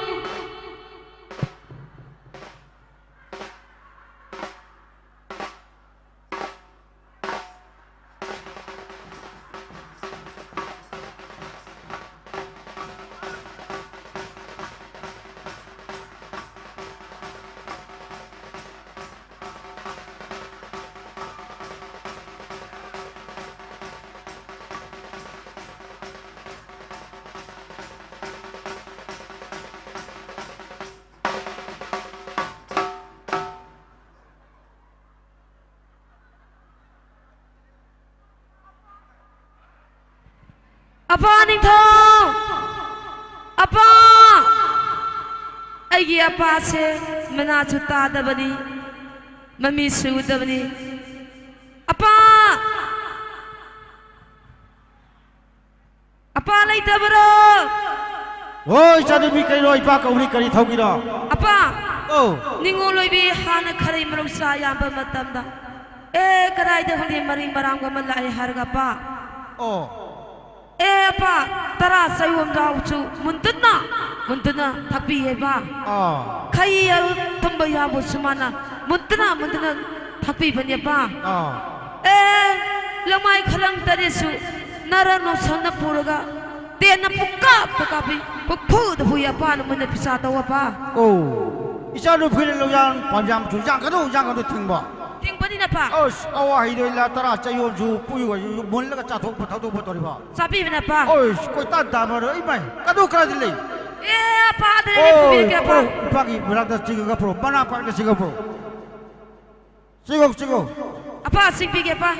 ꯑꯄꯥ ꯅꯤꯡꯊꯧ! ꯑꯄꯥ! ꯑꯩꯒꯤ ꯑꯄꯥꯁꯦ ꯃꯅꯥꯁꯨ ꯇꯥꯗꯕꯅꯤ, ꯃꯃꯤꯠꯁꯨ ꯎꯗꯕꯅꯤ꯫ ꯑꯄꯥ! ꯑꯄꯥ ꯂꯩꯇꯕꯔꯣ? ꯍꯣꯏ, ꯏꯆꯥꯅꯨꯄꯤ, ꯀꯩꯅꯣ ꯏꯄꯥ ꯀꯧꯔꯤ, ꯀꯔꯤ ꯊꯧꯒꯤꯔꯣ? ꯑꯄꯥ! ꯑꯧ꯫ ꯅꯤꯡꯉꯣꯜ ꯑꯣꯏꯕꯤ ꯍꯥꯟꯅ ꯈꯔꯤ ꯃꯔꯧ ꯆꯥ ꯌꯥꯝꯕ ꯃꯇꯝꯗ, ꯑꯦ, ꯀꯗꯥꯏꯗ ꯈꯪꯗꯦ, ꯃꯔꯤ ꯃꯔꯥꯡ ꯑꯃ ꯂꯥꯛꯑꯦ ꯍꯥꯏꯔꯒ, ꯑꯄꯥ꯫ ꯑꯣ꯫ ꯑꯦ, ꯑꯄꯥ, ꯇꯔꯥ ꯆꯌꯣꯝ ꯌꯥꯎꯁꯨ ꯃꯨꯟꯇꯨꯅ, ꯃꯨꯟꯇꯨꯅ ꯊꯛꯄꯤꯌꯦꯕ꯫ ꯑꯥ꯫ ꯈꯩ ꯊꯨꯝꯕ ꯌꯥꯎꯕꯁꯨ ꯃꯥꯅ ꯃꯨꯟꯇꯨꯅ, ꯃꯨꯟꯇꯨꯅ ꯊꯛꯄꯤꯕꯅꯦꯕ꯫ ꯑꯥ꯫ ꯑꯦ, ꯂꯃꯥꯏ ꯈꯂꯪ ꯇꯔꯦꯠꯁꯨ ꯅꯔ ꯅꯣꯁꯟꯅ ꯄꯨꯔꯒ ꯇꯦꯟꯅ ꯄꯨꯀꯥꯞꯇ ꯀꯥꯞꯄꯤ, ꯄꯨꯛꯐꯨꯗ ꯐꯨꯏ ꯑꯄꯥꯅ ꯃꯨꯟꯅ ꯄꯤꯁꯥ ꯇꯧ ꯑꯄꯥ꯫ ꯑꯣ, ꯏꯆꯥꯅꯨꯄꯤꯅ ꯂꯧꯌꯥꯟ ꯄꯥꯝꯌꯥꯝ ꯆꯨꯖꯥꯡ ꯀꯗꯧ ꯌꯥꯡ ꯀꯗꯧ ꯊꯤꯡꯕ꯫ ꯊꯤꯡꯕꯅꯤꯅ ꯑꯄꯥ꯫ ꯑꯁ, ꯑꯋꯥ ꯍꯩꯗꯣꯏ ꯂꯥ ꯇꯔꯥ ꯆꯌꯣꯜꯁꯨ ꯄꯨꯏ ꯑꯣꯏꯁꯨ ꯃꯨꯜꯂꯒ ꯆꯥꯊꯣꯛꯄ ꯊꯧꯗꯣꯛꯄ ꯇꯧꯔꯤꯕ꯫ ꯆꯥꯕꯤꯕꯅ ꯑꯄꯥ꯫ ꯑꯁ, ꯀꯣꯏꯇꯥꯟ ꯇꯥꯟꯕꯔꯣ, ꯏꯃꯥꯏ, ꯀꯗꯧ ꯈꯔꯗꯤ ꯂꯩ꯫ ꯑꯦ, ꯑꯄꯥ, ꯑꯗꯨꯗꯤ ꯑꯣ, ꯄꯨꯕꯤꯔꯒꯦ ꯑꯄꯥ꯫ ꯑꯣ, ꯏꯄꯥꯒꯤ ꯃꯅꯥꯛꯇ ꯆꯤꯡꯉꯒ ꯄꯨꯔꯛꯑꯣ, ꯃꯅꯥ ꯄꯥꯛꯅ ꯆꯤꯡꯉꯒ ꯄꯨꯔꯛꯑꯣ꯫ ꯆꯤꯡꯉꯣ, ꯆꯤꯡꯉꯣ꯫ ꯑꯄꯥ, ꯆꯤꯡꯕꯤꯒꯦ ꯑꯄꯥ꯫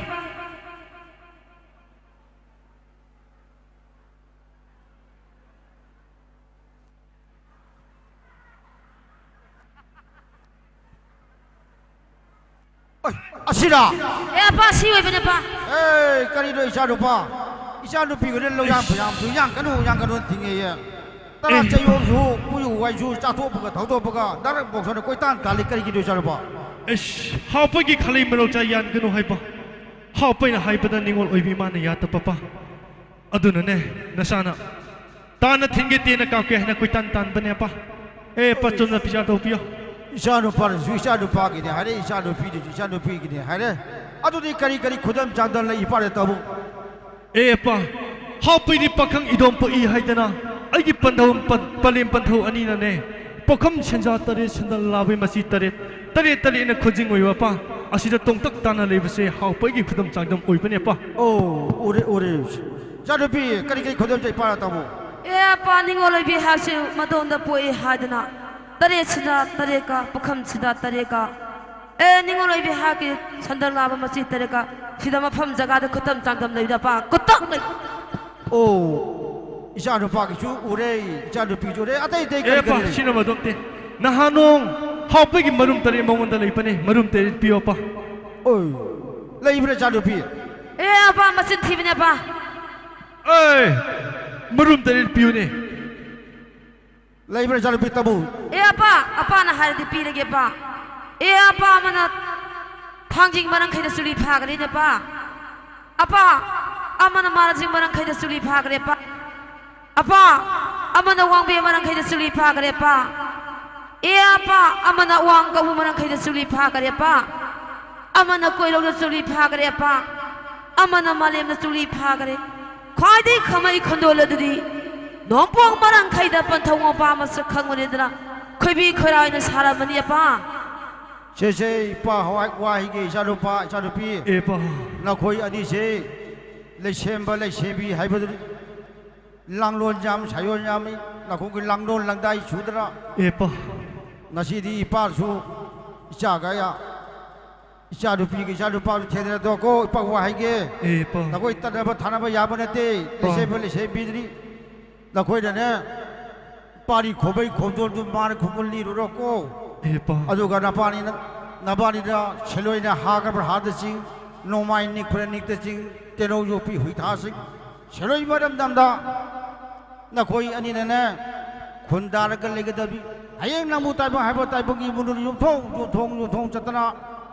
ꯑꯣꯏ, ꯑꯁꯤꯔꯥ? ꯑꯦ, ꯑꯄꯥ, ꯁꯤ ꯑꯣꯏꯕꯅꯦ, ꯑꯄꯥ꯫ ꯑꯦ, ꯀꯔꯤꯅꯣ ꯏꯆꯥꯅꯨꯄꯥ? ꯏꯆꯥꯅꯨꯄꯤꯒꯅꯦ ꯂꯧꯌꯥꯝ ꯐꯌꯥꯝ ꯌꯥꯡꯒꯅꯨ, ꯌꯥꯡꯒꯅꯨ ꯊꯤꯡꯉꯦꯌꯦ꯫ ꯇꯔꯥ ꯑꯦ꯫ ꯆꯌꯣꯜꯁꯨ ꯄꯨꯌꯨ ꯋꯥꯏꯁꯨ ꯆꯥꯊꯣꯛꯄꯒ ꯊꯧꯗꯣꯛꯄꯒ ꯅꯔꯛ ꯕꯣꯛꯁꯅ ꯀꯣꯏꯇꯥꯟ ꯇꯥꯜꯂꯤ, ꯀꯔꯤꯒꯤꯅꯣ ꯏꯆꯥꯅꯨꯄꯥ? ꯑꯩꯁ, ꯍꯥꯎꯄꯒꯤ ꯈꯂꯩ ꯃꯔꯧ ꯆꯥ ꯌꯥꯟꯒꯅꯨ ꯍꯥꯏꯕ꯫ ꯍꯥꯎꯄꯩꯅ ꯍꯥꯏꯕꯗ ꯅꯤꯡꯉꯣꯜ ꯑꯣꯏꯕꯤ ꯃꯥꯅ ꯌꯥꯗꯕ, ꯑꯄꯥ꯫ ꯑꯗꯨꯅꯅꯦ, ꯅꯁꯥꯅ ꯇꯥꯅ ꯊꯤꯡꯒꯦ ꯇꯦꯅ ꯀꯥꯞꯀꯦ ꯍꯥꯏꯅ ꯀꯣꯏꯇꯥꯟ ꯇꯥꯟꯕꯅꯦ, ꯑꯄꯥ꯫ ꯑꯦ, ꯑꯄꯥ, ꯆꯨꯝꯅ ꯄꯤꯆꯥ ꯇꯧꯕꯤꯌꯣ꯫ ꯏꯆꯥꯅꯨꯄꯥꯅꯁꯨ ꯏꯆꯥꯅꯨꯄꯥꯒꯤꯅꯦ ꯍꯥꯏꯔꯦ, ꯏꯆꯥꯅꯨꯄꯤꯗꯨꯁꯨ ꯏꯆꯥꯅꯨꯄꯤꯒꯤꯅꯦ ꯍꯥꯏꯔꯦ꯫ ꯑꯗꯨꯗꯤ ꯀꯔꯤ ꯀꯔꯤ ꯈꯨꯗꯝ ꯆꯥꯡꯗꯝ ꯂꯩ, ꯏꯄꯥꯗ ꯇꯧꯕ? ꯑꯦ, ꯑꯄꯥ, ꯍꯥꯎꯄꯩꯗꯤ ꯄꯥꯈꯪ ꯏꯗꯣꯝ ꯄꯣꯛꯏ ꯍꯥꯏꯗꯅ ꯑꯩꯒꯤ ꯄꯟꯊꯧ, ꯄ-, ꯄꯂꯦꯝ ꯄꯟꯊꯧ ꯑꯅꯤꯅꯅꯦ, ꯄꯣꯛꯈꯝ ꯁꯦꯟꯖꯥ ꯇꯔꯦꯠ, ꯁꯦꯟꯗꯜ ꯂꯥꯕꯩ ꯃꯆꯤ ꯇꯔꯦꯠ, ꯇꯔꯦꯠ ꯇꯔꯦꯠꯅ ꯈꯨꯖꯤꯡ ꯑꯣꯏꯕ, ꯑꯄꯥ, ꯑꯁꯤꯗ ꯇꯣꯡꯇꯛ ꯇꯥꯅ ꯂꯩꯕꯁꯦ ꯍꯥꯎꯄꯩꯒꯤ ꯈꯨꯗꯝ ꯆꯥꯡꯗꯝ ꯑꯣꯏꯕꯅꯦ, ꯑꯄꯥ꯫ ꯑꯣ, ꯎꯔꯦ, ꯎꯔꯦ꯫ ꯏꯆꯥꯅꯨꯄꯤ, ꯀꯔꯤ ꯀꯔꯤ ꯈꯨꯗꯝ ꯆꯥꯏ, ꯏꯄꯥꯅ ꯇꯥꯃꯣ? ꯑꯦ, ꯑꯄꯥ, ꯅꯤꯡꯉꯣꯜ ꯑꯣꯏꯕꯤ ꯍꯥꯏꯕꯁꯤ ꯃꯇꯣꯝꯗ ꯄꯣꯛꯏ ꯍꯥꯏꯗꯅ ꯇꯔꯦꯠꯁꯤꯗ ꯇꯔꯦꯠꯀ, ꯄꯨꯈꯝꯁꯤꯗ ꯇꯔꯦꯠꯀ, ꯑꯦ, ꯅꯤꯡꯉꯣꯜ ꯑꯣꯏꯕꯤ ꯍꯥꯏꯒꯤ ꯁꯟꯗꯜ ꯂꯥꯕ ꯃꯆꯤ ꯇꯔꯦꯠꯀ, ꯁꯤꯗ ꯃꯐꯝ ꯖꯒꯥꯗ ꯈꯨꯇꯝ ꯆꯥꯡꯗꯝ ꯂꯩꯗ, ꯑꯄꯥ, ꯈꯨꯇꯝ ꯂꯩ꯫ ꯑꯣ, ꯏꯆꯥ ꯅꯨꯄꯥꯒꯤꯁꯨ ꯎꯔꯦ, ꯏꯆꯥ ꯅꯨꯄꯤꯁꯨ ꯎꯔꯦ, ꯑꯇꯩ ꯑꯇꯩ ꯀꯔꯤ ꯑꯦ, ꯄꯥ, ꯀꯔꯤ ꯂꯩ? ꯁꯤꯅ ꯃꯗꯣꯝꯇꯦ꯫ ꯅꯍꯥꯟ ꯅꯣꯡ ꯍꯥꯎꯄꯒꯤ ꯃꯔꯨꯝ ꯇꯔꯦꯠ ꯃꯉꯣꯟꯗ ꯂꯩꯕꯅꯦ, ꯃꯔꯨꯝ ꯇꯔꯦꯠ ꯄꯤꯌꯣ, ꯄꯥ꯫ ꯑꯣꯏ, ꯂꯩꯕ꯭ꯔꯥ ꯏꯆꯥ ꯅꯨꯄꯤ? ꯑꯦ, ꯑꯄꯥ, ꯃꯆꯤꯟ ꯊꯤꯕꯅꯦ, ꯑꯄꯥ꯫ ꯑꯦ, ꯃꯔꯨꯝ ꯇꯔꯦꯠ ꯄꯤꯌꯨꯅꯦ꯫ ꯂꯩꯕ꯭ꯔꯥ ꯏꯆꯥ ꯅꯨꯄꯤ ꯇꯥꯃꯨ? ꯑꯦ, ꯑꯄꯥ, ꯑꯄꯥꯅ ꯍꯥꯏꯔꯗꯤ ꯄꯤꯔꯒꯦ, ꯑꯄꯥ꯫ ꯑꯦ, ꯑꯄꯥ, ꯑꯃꯅ ꯊꯥꯡꯖꯤꯡ ꯃꯔꯪꯈꯩꯗ ꯆꯨꯂꯤ ꯐꯥꯒꯅꯤꯅꯦ, ꯑꯄꯥ꯫ ꯑꯄꯥ, ꯑꯃꯅ ꯃꯔꯥꯖꯤꯡ ꯃꯔꯪꯈꯩꯗ ꯆꯨꯂꯤ ꯐꯥꯒ꯭ꯔꯦ, ꯑꯄꯥ꯫ ꯑꯄꯥ, ꯑꯃꯅ ꯋꯥꯡꯕꯦ ꯃꯔꯪꯈꯩꯗ ꯆꯨꯂꯤ ꯐꯥꯒ꯭ꯔꯦ, ꯑꯄꯥ꯫ ꯑꯦ, ꯑꯄꯥ, ꯑꯃꯅ ꯋꯥꯡ ꯀꯧꯕ ꯃꯔꯪꯈꯩꯗ ꯆꯨꯂꯤ ꯐꯥꯒ꯭ꯔꯦ, ꯑꯄꯥ꯫ ꯑꯃꯅ ꯀꯣꯏꯔꯧꯗ ꯆꯨꯂꯤ ꯐꯥꯒ꯭ꯔꯦ, ꯑꯄꯥ꯫ ꯑꯃꯅ ꯃꯥꯂꯦꯝꯗ ꯆꯨꯂꯤ ꯐꯥꯒ꯭ꯔꯦ꯫ ꯈ꯭ꯋꯥꯏꯗꯒꯤ ꯈꯥꯃꯩ ꯈꯣꯟꯗꯣꯜ ꯑꯗꯨꯗꯤ ꯅꯣꯡꯄꯣꯛ ꯃꯔꯪꯈꯩꯗ ꯄꯟꯊꯧ ꯃꯄꯥ ꯑꯃꯁꯛ ꯈꯪꯕꯅꯤꯗꯅ ꯈꯣꯏꯕꯤ ꯈꯣꯏꯔꯥ ꯑꯣꯏꯅ ꯁꯥꯔꯝꯃꯅꯤ, ꯑꯄꯥ꯫ ꯁꯦ, ꯁꯦ, ꯏꯄꯥ ꯍꯋꯥꯏ ꯋꯥꯍꯩꯒꯤ ꯏꯆꯥꯅꯨꯄꯥ, ꯏꯆꯥꯅꯨꯄꯤ, ꯑꯦ, ꯄꯥ꯫ ꯅꯈꯣꯏ ꯑꯅꯤꯁꯦ ꯂꯩꯁꯦꯝꯕ, ꯂꯩꯁꯦꯝꯕꯤ ꯍꯥꯏꯕꯗꯨꯅꯤ꯫ ꯂꯥꯡꯂꯣꯟ ꯌꯥꯝ, ꯁꯥꯌꯣꯟ ꯌꯥꯝꯃꯤ꯫ ꯅꯈꯣꯏꯒꯤ ꯂꯥꯡꯂꯣꯟ ꯂꯪꯗꯥꯏ ꯁꯨꯗꯅ ꯑꯦ, ꯄꯥ꯫ ꯉꯁꯤꯗꯤ ꯏꯄꯥꯁꯨ ꯏꯆꯥꯒ ꯌꯥ-, ꯏꯆꯥꯅꯨꯄꯤꯒ ꯏꯆꯥꯅꯨꯄꯥꯁꯨ ꯊꯦꯡꯅꯔꯗꯣꯀꯣ, ꯏꯄꯥ ꯋꯥꯍꯩꯒꯦ꯫ ꯑꯦ, ꯄꯥ꯫ ꯅꯈꯣꯏ ꯇꯠꯅꯕ ꯊꯥꯅꯕ ꯌꯥꯕ ꯅꯠꯇꯦ꯫ ꯄꯥ꯫ ꯂꯩꯁꯦꯝꯕ, ꯂꯩꯁꯦꯝꯕꯤꯗꯨꯅꯤ꯫ ꯅꯈꯣꯏꯅꯅꯦ, ꯄꯥꯔꯤ ꯈꯣꯕꯩ ꯈꯣꯝꯗꯣꯟꯗꯨ ꯃꯥꯅ ꯈꯨꯝꯃꯨ ꯂꯤꯔꯨꯔꯣꯀꯣ꯫ ꯑꯦ, ꯄꯥ꯫ ꯑꯗꯨꯒ ꯅꯄꯥꯅꯤꯅ, ꯅꯕꯥꯅꯤꯗ ꯁꯦꯂꯣꯏꯅ ꯍꯥꯒꯕ꯭ꯔꯥ ꯍꯥꯗ ꯆꯤꯡ, ꯅꯣꯡꯃꯥꯏ ꯅꯤꯛꯄ꯭ꯔꯥ ꯅꯤꯛꯇ ꯆꯤꯡ, ꯇꯦꯅꯧ ꯌꯣꯛꯄꯤ ꯍꯨꯏꯊꯥꯁꯤꯡ, ꯁꯦꯂꯣꯏ ꯃꯔꯝꯗꯝꯗ ꯅꯈꯣꯏ ꯑꯅꯤꯅꯅꯦ, ꯈꯨꯟꯗꯥꯔꯒ ꯂꯩꯒꯗꯕꯤ꯫ ꯍꯌꯦꯡ ꯅꯪꯕꯨ ꯇꯥꯏꯕꯪ ꯍꯥꯏꯕ ꯇꯥꯏꯕꯪꯒꯤ ꯏꯃꯨꯡꯗꯨ ꯌꯨꯝꯊꯣꯡ, ꯌꯨꯝꯊꯣꯡ, ꯌꯨꯝꯊꯣꯡ ꯆꯠꯇꯅ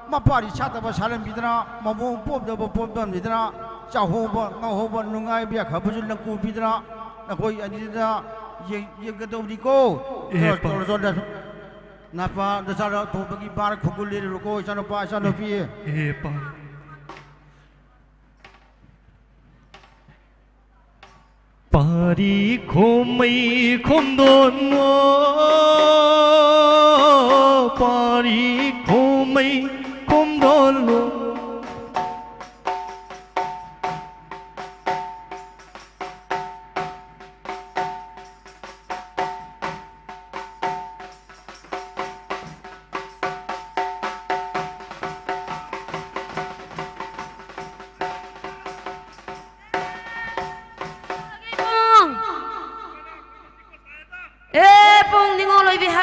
ꯃꯄꯥꯔꯤ ꯁꯥꯠꯇꯕ ꯁꯥꯠꯍꯟꯕꯤꯗꯅ, ꯃꯃꯣꯡ ꯄꯣꯝꯗꯕ ꯄꯣꯝꯗꯍꯟꯕꯤꯗꯅ, ꯆꯥꯍꯣꯡꯕ ꯉꯥꯍꯣꯡꯕ ꯅꯨꯡꯉꯥꯏꯕ ꯌꯥꯈꯕꯁꯨ ꯂꯪꯀꯨꯕꯤꯗꯅ, ꯅꯈꯣꯏ ꯑꯅꯤꯗꯨꯅ ꯌꯦꯡ-, ꯌꯦꯡꯒꯗꯧꯕꯅꯤꯀꯣ꯫ ꯑꯦ, ꯇꯧꯔꯣ, ꯄꯥ꯫ ꯇꯧꯔꯣ, ꯇꯧꯔꯣ, ꯅꯄꯥ ꯅꯆꯥꯅ ꯊꯣꯡꯕꯒꯤ ꯕꯥꯔ ꯈꯨꯒꯨꯜ ꯂꯤꯔꯨꯔꯣꯀꯣ, ꯏꯆꯥꯅꯨꯄꯥ, ꯏꯆꯥꯅꯨꯄꯤ꯫ ꯑꯦ, ꯄꯥ꯫ ꯄꯥꯔꯤ ꯈꯣꯝꯃꯩ ꯈꯣꯝꯗꯣꯟꯅꯣ, ꯄꯥꯔꯤ ꯈꯣꯝꯃꯩ ꯈꯣꯝꯗꯣꯟꯅꯣ꯫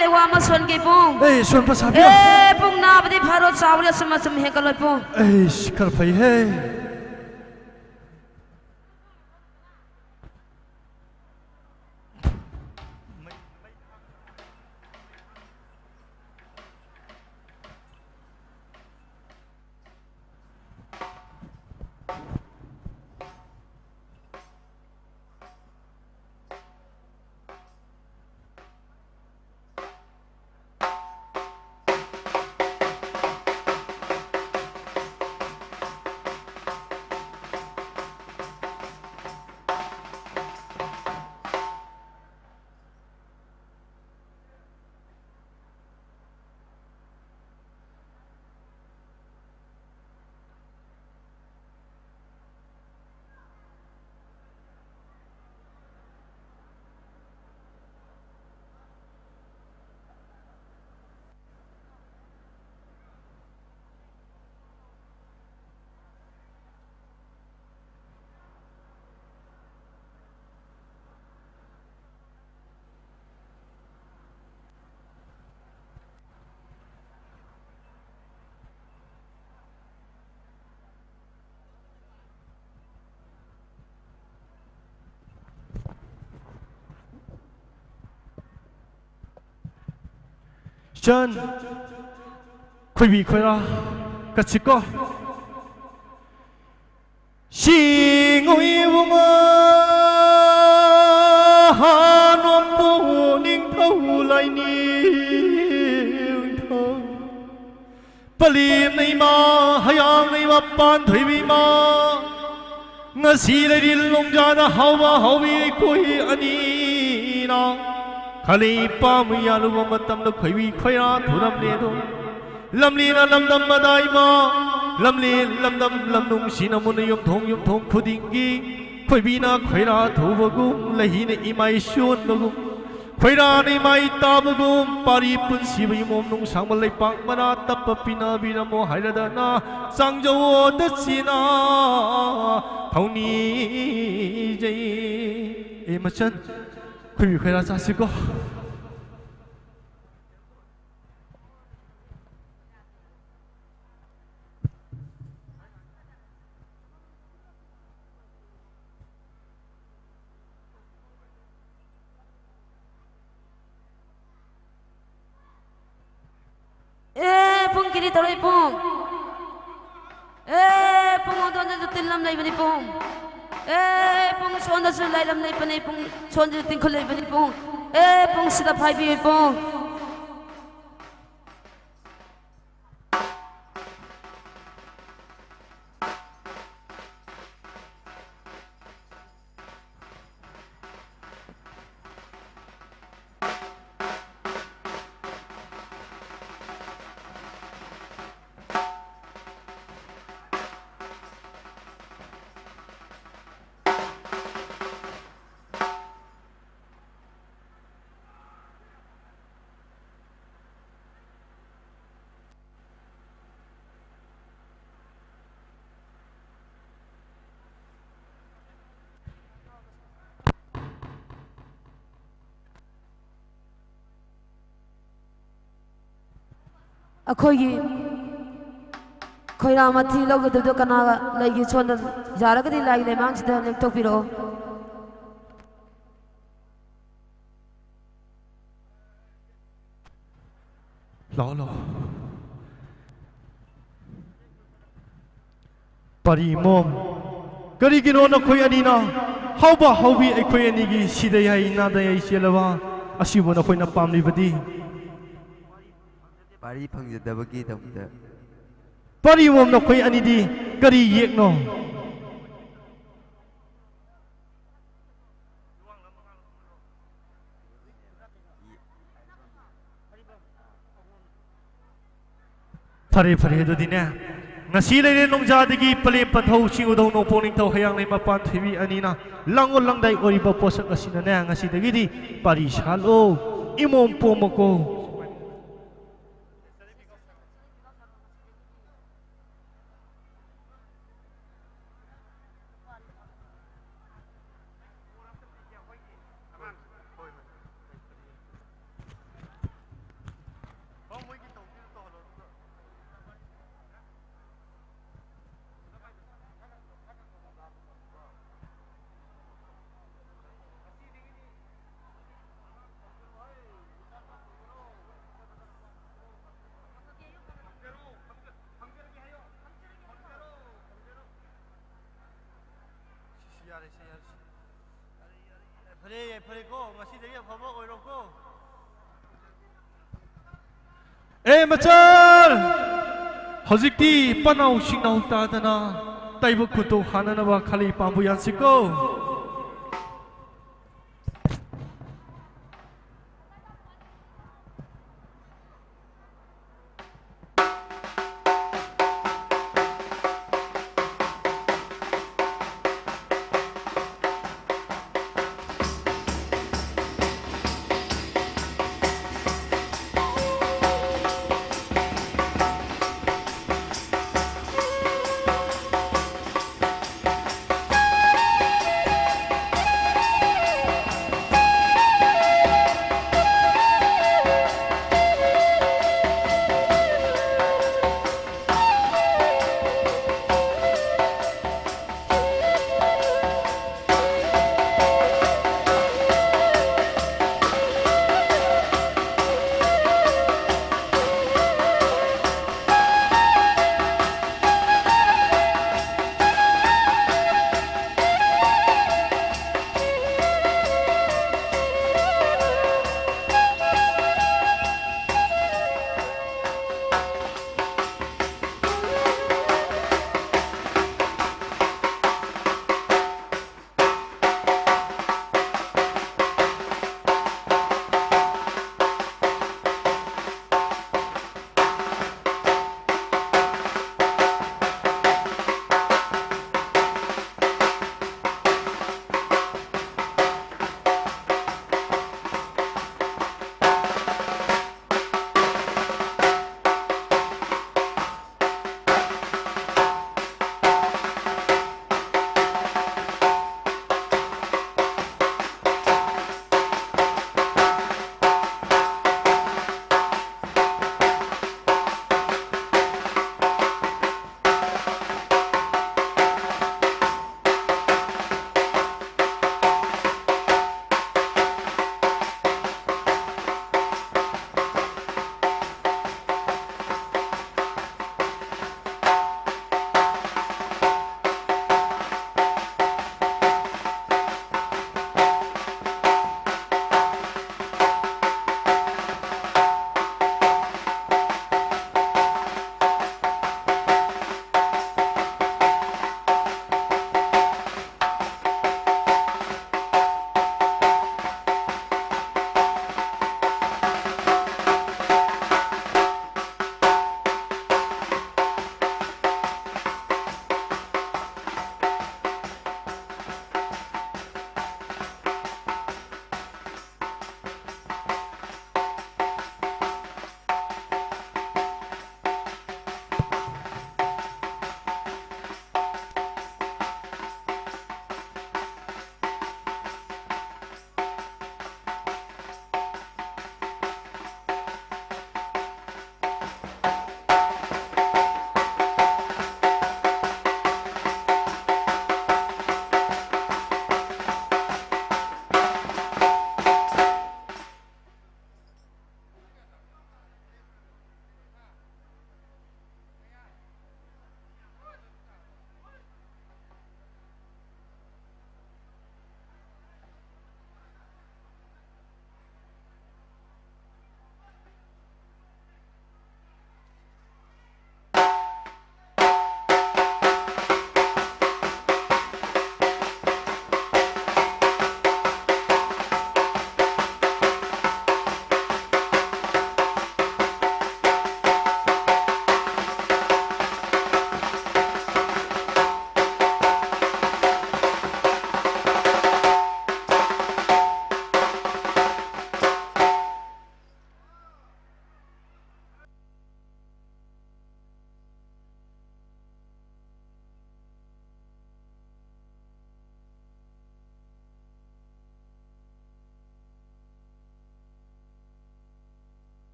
ꯂꯩꯋꯥ ꯑꯃ ꯁꯣꯟꯒꯦ ꯄꯨꯡ꯫ ꯑꯦ, ꯁꯣꯟꯕ ꯁꯥꯕꯤꯌꯣ꯫ ꯑꯦ, ꯄꯨꯡ ꯅꯥꯕꯗꯤ ꯐꯔꯣ, ꯆꯥꯎꯔꯦ, ꯑꯁꯨꯝ ꯑꯁꯨꯝ ꯍꯦꯟꯒꯠꯂꯣꯏ ꯄꯨꯡ꯫ ꯑꯩꯁ, ꯈꯔ ꯐꯩꯍꯦ꯫ ꯏꯆꯟ, ꯈꯣꯏꯕꯤ ꯈꯣꯏꯔꯥ ꯀꯠꯁꯤꯀꯣ꯫ ꯁꯤꯡꯉꯨꯏꯕꯨꯡꯉꯣ ꯍꯥꯅꯣꯝꯕꯨ ꯅꯤꯡꯊꯧ ꯂꯥꯏꯅꯤꯡꯊꯧ꯫ ꯄꯂꯦꯝꯅ ꯏꯃꯥ, ꯍꯌꯥꯡꯅ ꯏꯃꯥ, ꯄꯥꯟꯊꯣꯏꯕꯤ ꯏꯃꯥ꯫ ꯉꯁꯤ ꯂꯩꯔꯤ ꯂꯣꯡꯖꯥꯗ ꯍꯥꯎꯕ ꯍꯥꯎꯕꯤ ꯑꯩꯈꯣꯏ ꯑꯅꯤꯅ ꯈꯂꯩ ꯄꯥꯝꯕ ꯌꯥꯜꯂꯨꯕ ꯃꯇꯝꯗ ꯈꯣꯏꯕꯤ ꯈꯣꯏꯔꯥ ꯊꯨꯔꯝꯂꯦ ꯑꯗꯣ꯫ ꯂꯝꯂꯦꯅ ꯂꯝꯗꯝ ꯃꯗꯥꯏꯃ, ꯂꯝꯂꯦ ꯂꯝꯗꯝ ꯂꯝꯅꯨꯡꯁꯤꯅ ꯃꯨꯟꯅ ꯌꯨꯝꯊꯣꯡ ꯌꯨꯝꯊꯣꯡ ꯈꯨꯗꯤꯡꯒꯤ ꯈꯣꯏꯕꯤꯅ ꯈꯣꯏꯔꯥ ꯊꯨꯕꯒꯨꯝ, ꯂꯩꯍꯤꯅ ꯏꯃꯥꯏ ꯁꯣꯟꯕꯒꯨꯝ, ꯈꯣꯏꯔꯥꯅ ꯏꯃꯥꯏ ꯇꯥꯕꯒꯨꯝ, ꯄꯥꯔꯤ ꯄꯨꯟꯁꯤꯕ ꯏꯃꯣꯝ ꯅꯨꯡꯁꯥꯡꯕ ꯂꯩꯄꯥꯛ ꯃꯅꯥ ꯇꯞꯄ ꯄꯤꯅꯕꯤꯔꯝꯃꯣ ꯍꯥꯏꯔꯗꯅ ꯆꯥꯡꯖꯧ ꯑꯣ ꯗꯁꯤꯅꯥ ꯊꯧꯅꯤꯖꯩ꯫ ꯑꯦ ꯃꯆꯟ, ꯈꯣꯏꯕꯤ ꯈꯣꯏꯔꯥ ꯆꯥꯁꯤꯀꯣ꯫ ꯇꯧꯔꯛꯏ ꯄꯨꯡ꯫ ꯑꯦ, ꯄꯨꯡ ꯑꯗꯣꯝꯗꯁꯨ ꯇꯤꯟ ꯑꯃ ꯂꯩꯕꯅꯤ ꯄꯨꯡ꯫ ꯑꯦ, ꯄꯨꯡ ꯁꯣꯝꯗꯁꯨ ꯂꯥꯏꯔꯝ ꯂꯩꯕꯅꯤ ꯄꯨꯡ꯫ ꯁꯣꯝꯗꯁꯨ ꯇꯤꯡꯈꯨꯜ ꯂꯩꯕꯅꯤ ꯄꯨꯡ꯫ ꯑꯦ, ꯄꯨꯡ ꯁꯤꯗ ꯐꯥꯏꯕꯤꯌꯨ ꯄꯨꯡ꯫ ꯑꯩꯈꯣꯏꯒꯤ ꯈꯣꯏꯔꯥ ꯃꯊꯤ ꯂꯧꯒꯗꯕꯗꯣ ꯀꯅꯥꯒ ꯂꯩꯒꯦ? ꯁꯣꯝꯗ ꯌꯥꯔꯒꯗꯤ ꯂꯥꯏꯒꯤ ꯂꯩꯃꯥꯡꯁꯤꯗ ꯂꯦꯡꯊꯣꯛꯄꯤꯔꯛꯑꯣ꯫ ꯂꯥꯛꯑꯣ, ꯂꯥꯛꯑꯣ꯫ ꯄꯥꯔꯤ ꯏꯃꯣꯝ, ꯀꯔꯤꯒꯤꯅꯣ ꯅꯈꯣꯏ ꯑꯅꯤꯅ ꯍꯥꯎꯕ ꯍꯥꯎꯕꯤ ꯑꯩꯈꯣꯏ ꯑꯅꯤꯒꯤ ꯁꯤꯗ ꯌꯥꯏ ꯅꯥꯗ ꯌꯥꯏ ꯆꯦꯜꯂꯕ ꯑꯁꯤꯕꯨ ꯅꯈꯣꯏꯅ ꯄꯥꯝꯂꯤꯕꯗꯤ? ꯄꯥꯔꯤ ꯐꯪꯖꯗꯕꯒꯤꯗꯃꯛꯇ꯫ ꯄꯥꯔꯤ ꯏꯃꯣꯝ, ꯅꯈꯣꯏ ꯑꯅꯤꯗꯤ ꯀꯔꯤ ꯌꯦꯛꯅꯣ? ꯐꯔꯦ, ꯐꯔꯦ, ꯑꯗꯨꯗꯤꯅꯦ, ꯉꯁꯤ ꯂꯩꯔꯦ ꯅꯣꯡꯖꯥꯗꯒꯤ ꯄꯂꯦꯝ ꯄꯟꯊꯧ, ꯆꯤꯡꯎꯗꯧ ꯅꯣꯡꯄꯣꯛ ꯅꯤꯡꯊꯧ, ꯍꯌꯥꯡꯂꯩ ꯃꯄꯥꯟ ꯊꯣꯏꯕꯤ ꯑꯅꯤꯅ ꯂꯥꯡꯑꯣꯜ ꯂꯥꯡꯗꯥꯏ ꯑꯣꯏꯔꯤꯕ ꯄꯣꯠꯁꯛ ꯑꯁꯤꯅꯅꯦ, ꯉꯁꯤꯗꯒꯤꯗꯤ ꯄꯥꯔꯤ ꯁꯥꯠꯂꯣ, ꯏꯃꯣꯝ ꯄꯣꯝꯃꯀꯣ꯫ ꯐꯔꯦ, ꯐꯔꯦꯀꯣ, ꯉꯁꯤꯗꯒꯤ ꯑꯐꯕ ꯑꯣꯏꯔꯣꯀꯣ꯫ ꯑꯦ ꯃꯆꯜ, ꯍꯧꯖꯤꯛꯇꯤ ꯄꯅꯥꯎ ꯁꯤꯡꯅꯥꯎ ꯇꯥꯗꯅ ꯇꯩꯕ ꯈꯨꯠꯇꯨ ꯍꯥꯟꯅꯅꯕ ꯈꯜꯂꯤ ꯄꯥꯝꯕꯨ ꯌꯥꯟꯁꯤꯀꯣ꯫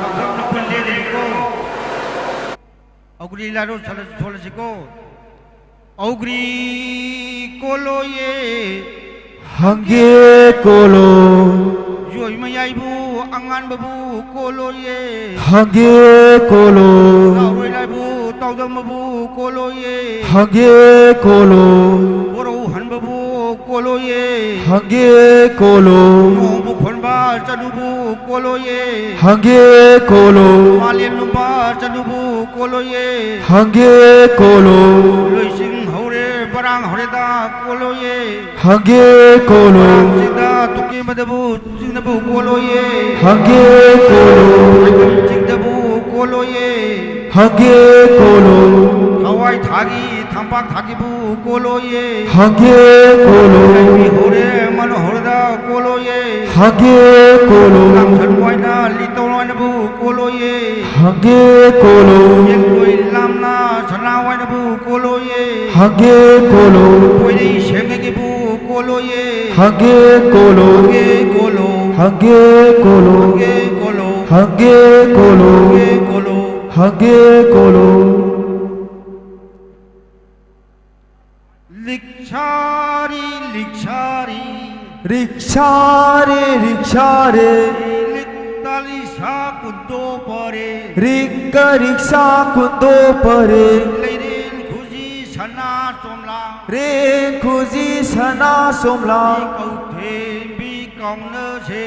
ꯂꯥꯎꯊꯣꯛꯅ ꯈꯨꯟ ꯂꯦꯜꯂꯤꯀꯣ꯫ ꯑꯧꯒ꯭ꯔꯤ ꯂꯥꯏꯔꯣ ꯁꯣꯜꯂ-, ꯁꯣꯜꯂꯁꯤꯀꯣ꯫ ꯑꯧꯒ꯭ꯔꯤ ꯀꯣꯂꯣꯌꯦ꯫ ꯍꯪꯒꯦ ꯀꯣꯂꯣ꯫ ꯌꯣꯏ ꯃꯌꯥꯏꯕꯨ ꯑꯉꯥꯟꯕꯕꯨ ꯀꯣꯂꯣꯌꯦ꯫ ꯍꯪꯒꯦ ꯀꯣꯂꯣ꯫ ꯂꯥꯎꯔꯣꯏ ꯂꯥꯏꯕꯨ ꯇꯥꯎꯗꯝꯕꯕꯨ ꯀꯣꯂꯣꯌꯦ꯫ ꯍꯪꯒꯦ ꯀꯣꯂꯣ꯫ ꯕꯣꯔꯧ ꯍꯟꯕꯕꯨ ꯀꯣꯂꯣꯌꯦ꯫ ꯍꯪꯒꯦ ꯀꯣꯂꯣ꯫ ꯅꯣꯡꯕꯨ ꯈꯣꯟꯕ ꯆꯅꯨꯕꯨ ꯀꯣꯂꯣꯌꯦ꯫ ꯍꯪꯒꯦ ꯀꯣꯂꯣ꯫ ꯃꯥꯂꯦꯝ ꯂꯨꯝꯕ ꯆꯅꯨꯕꯨ ꯀꯣꯂꯣꯌꯦ꯫ ꯍꯪꯒꯦ ꯀꯣꯂꯣ꯫ ꯂꯣꯏꯁꯤꯡ ꯍꯧꯔꯦ ꯄꯔꯥꯡ ꯍꯧꯔꯦꯗ ꯀꯣꯂꯣꯌꯦ꯫ ꯍꯪꯒꯦ ꯀꯣꯂꯣ꯫ ꯄꯔꯥꯡ ꯆꯤꯡꯗ ꯇꯨꯀꯦꯝꯕꯗꯕꯨ ꯆꯤꯡꯗꯕꯨ ꯀꯣꯂꯣꯌꯦ꯫ ꯍꯪꯒꯦ ꯀꯣꯂꯣ꯫ ꯂꯩꯐꯝ ꯆꯤꯡꯗꯕꯨ ꯀꯣꯂꯣꯌꯦ꯫ ꯍꯪꯒꯦ ꯀꯣꯂꯣ꯫ ꯊꯋꯥꯏ ꯊꯥꯒꯤ ꯊꯝꯄꯥꯛ ꯊꯥꯒꯤꯕꯨ ꯀꯣꯂꯣꯌꯦ꯫ ꯍꯪꯒꯦ ꯀꯣꯂꯣ꯫ ꯂꯩꯕꯤ ꯍꯧꯔꯦ ꯃꯅꯨ ꯍꯧꯔꯦꯗ ꯀꯣꯂꯣꯌꯦ꯫ ꯍꯪꯒꯦ ꯀꯣꯂꯣ꯫ ꯂꯥꯡꯁꯟ ꯋꯥꯏꯅ ꯂꯤꯇꯧ ꯋꯥꯏꯅꯕꯨ ꯀꯣꯂꯣꯌꯦ꯫ ꯍꯪꯒꯦ ꯀꯣꯂꯣ꯫ ꯌꯦꯡꯂꯣꯏ ꯂꯥꯝꯅ ꯁꯅꯥ ꯋꯥꯏꯅꯕꯨ ꯀꯣꯂꯣꯌꯦ꯫ ꯍꯪꯒꯦ ꯀꯣꯂꯣ꯫ ꯀꯣꯏꯔꯩ ꯁꯦꯡꯉꯒꯤꯕꯨ ꯀꯣꯂꯣꯌꯦ꯫ ꯍꯪꯒꯦ ꯀꯣꯂꯣ꯫ ꯍꯪꯒꯦ ꯀꯣꯂꯣ꯫ ꯍꯪꯒꯦ ꯀꯣꯂꯣ꯫ ꯍꯪꯒꯦ ꯀꯣꯂꯣ꯫ ꯍꯪꯒꯦ ꯀꯣꯂꯣ꯫ ꯍꯪꯒꯦ ꯀꯣꯂꯣ꯫ ꯍꯪꯒꯦ ꯀꯣꯂꯣ꯫ ꯂꯤꯛꯁꯥꯔꯤ, ꯂꯤꯛꯁꯥꯔꯤ꯫ ꯔꯤꯛꯁꯥꯔꯦ, ꯔꯤꯛꯁꯥꯔꯦ꯫ ꯂꯤꯛꯇ ꯂꯤꯁꯥ ꯀꯨꯟꯗꯣ ꯄꯔꯦ꯫ ꯔꯤꯛꯀ ꯔꯤꯛꯁꯥ ꯀꯨꯟꯗꯣ ꯄꯔꯦ꯫ ꯂꯩꯔꯦꯟ ꯈꯨꯖꯤ ꯁꯅꯥ ꯆꯣꯝꯂꯥ꯫ ꯔꯦꯡ ꯈꯨꯖꯤ ꯁꯅꯥ ꯆꯣꯝꯂꯥ꯫ ꯀꯧꯊꯦꯝꯕꯤ ꯀꯥꯎꯅꯁꯦ꯫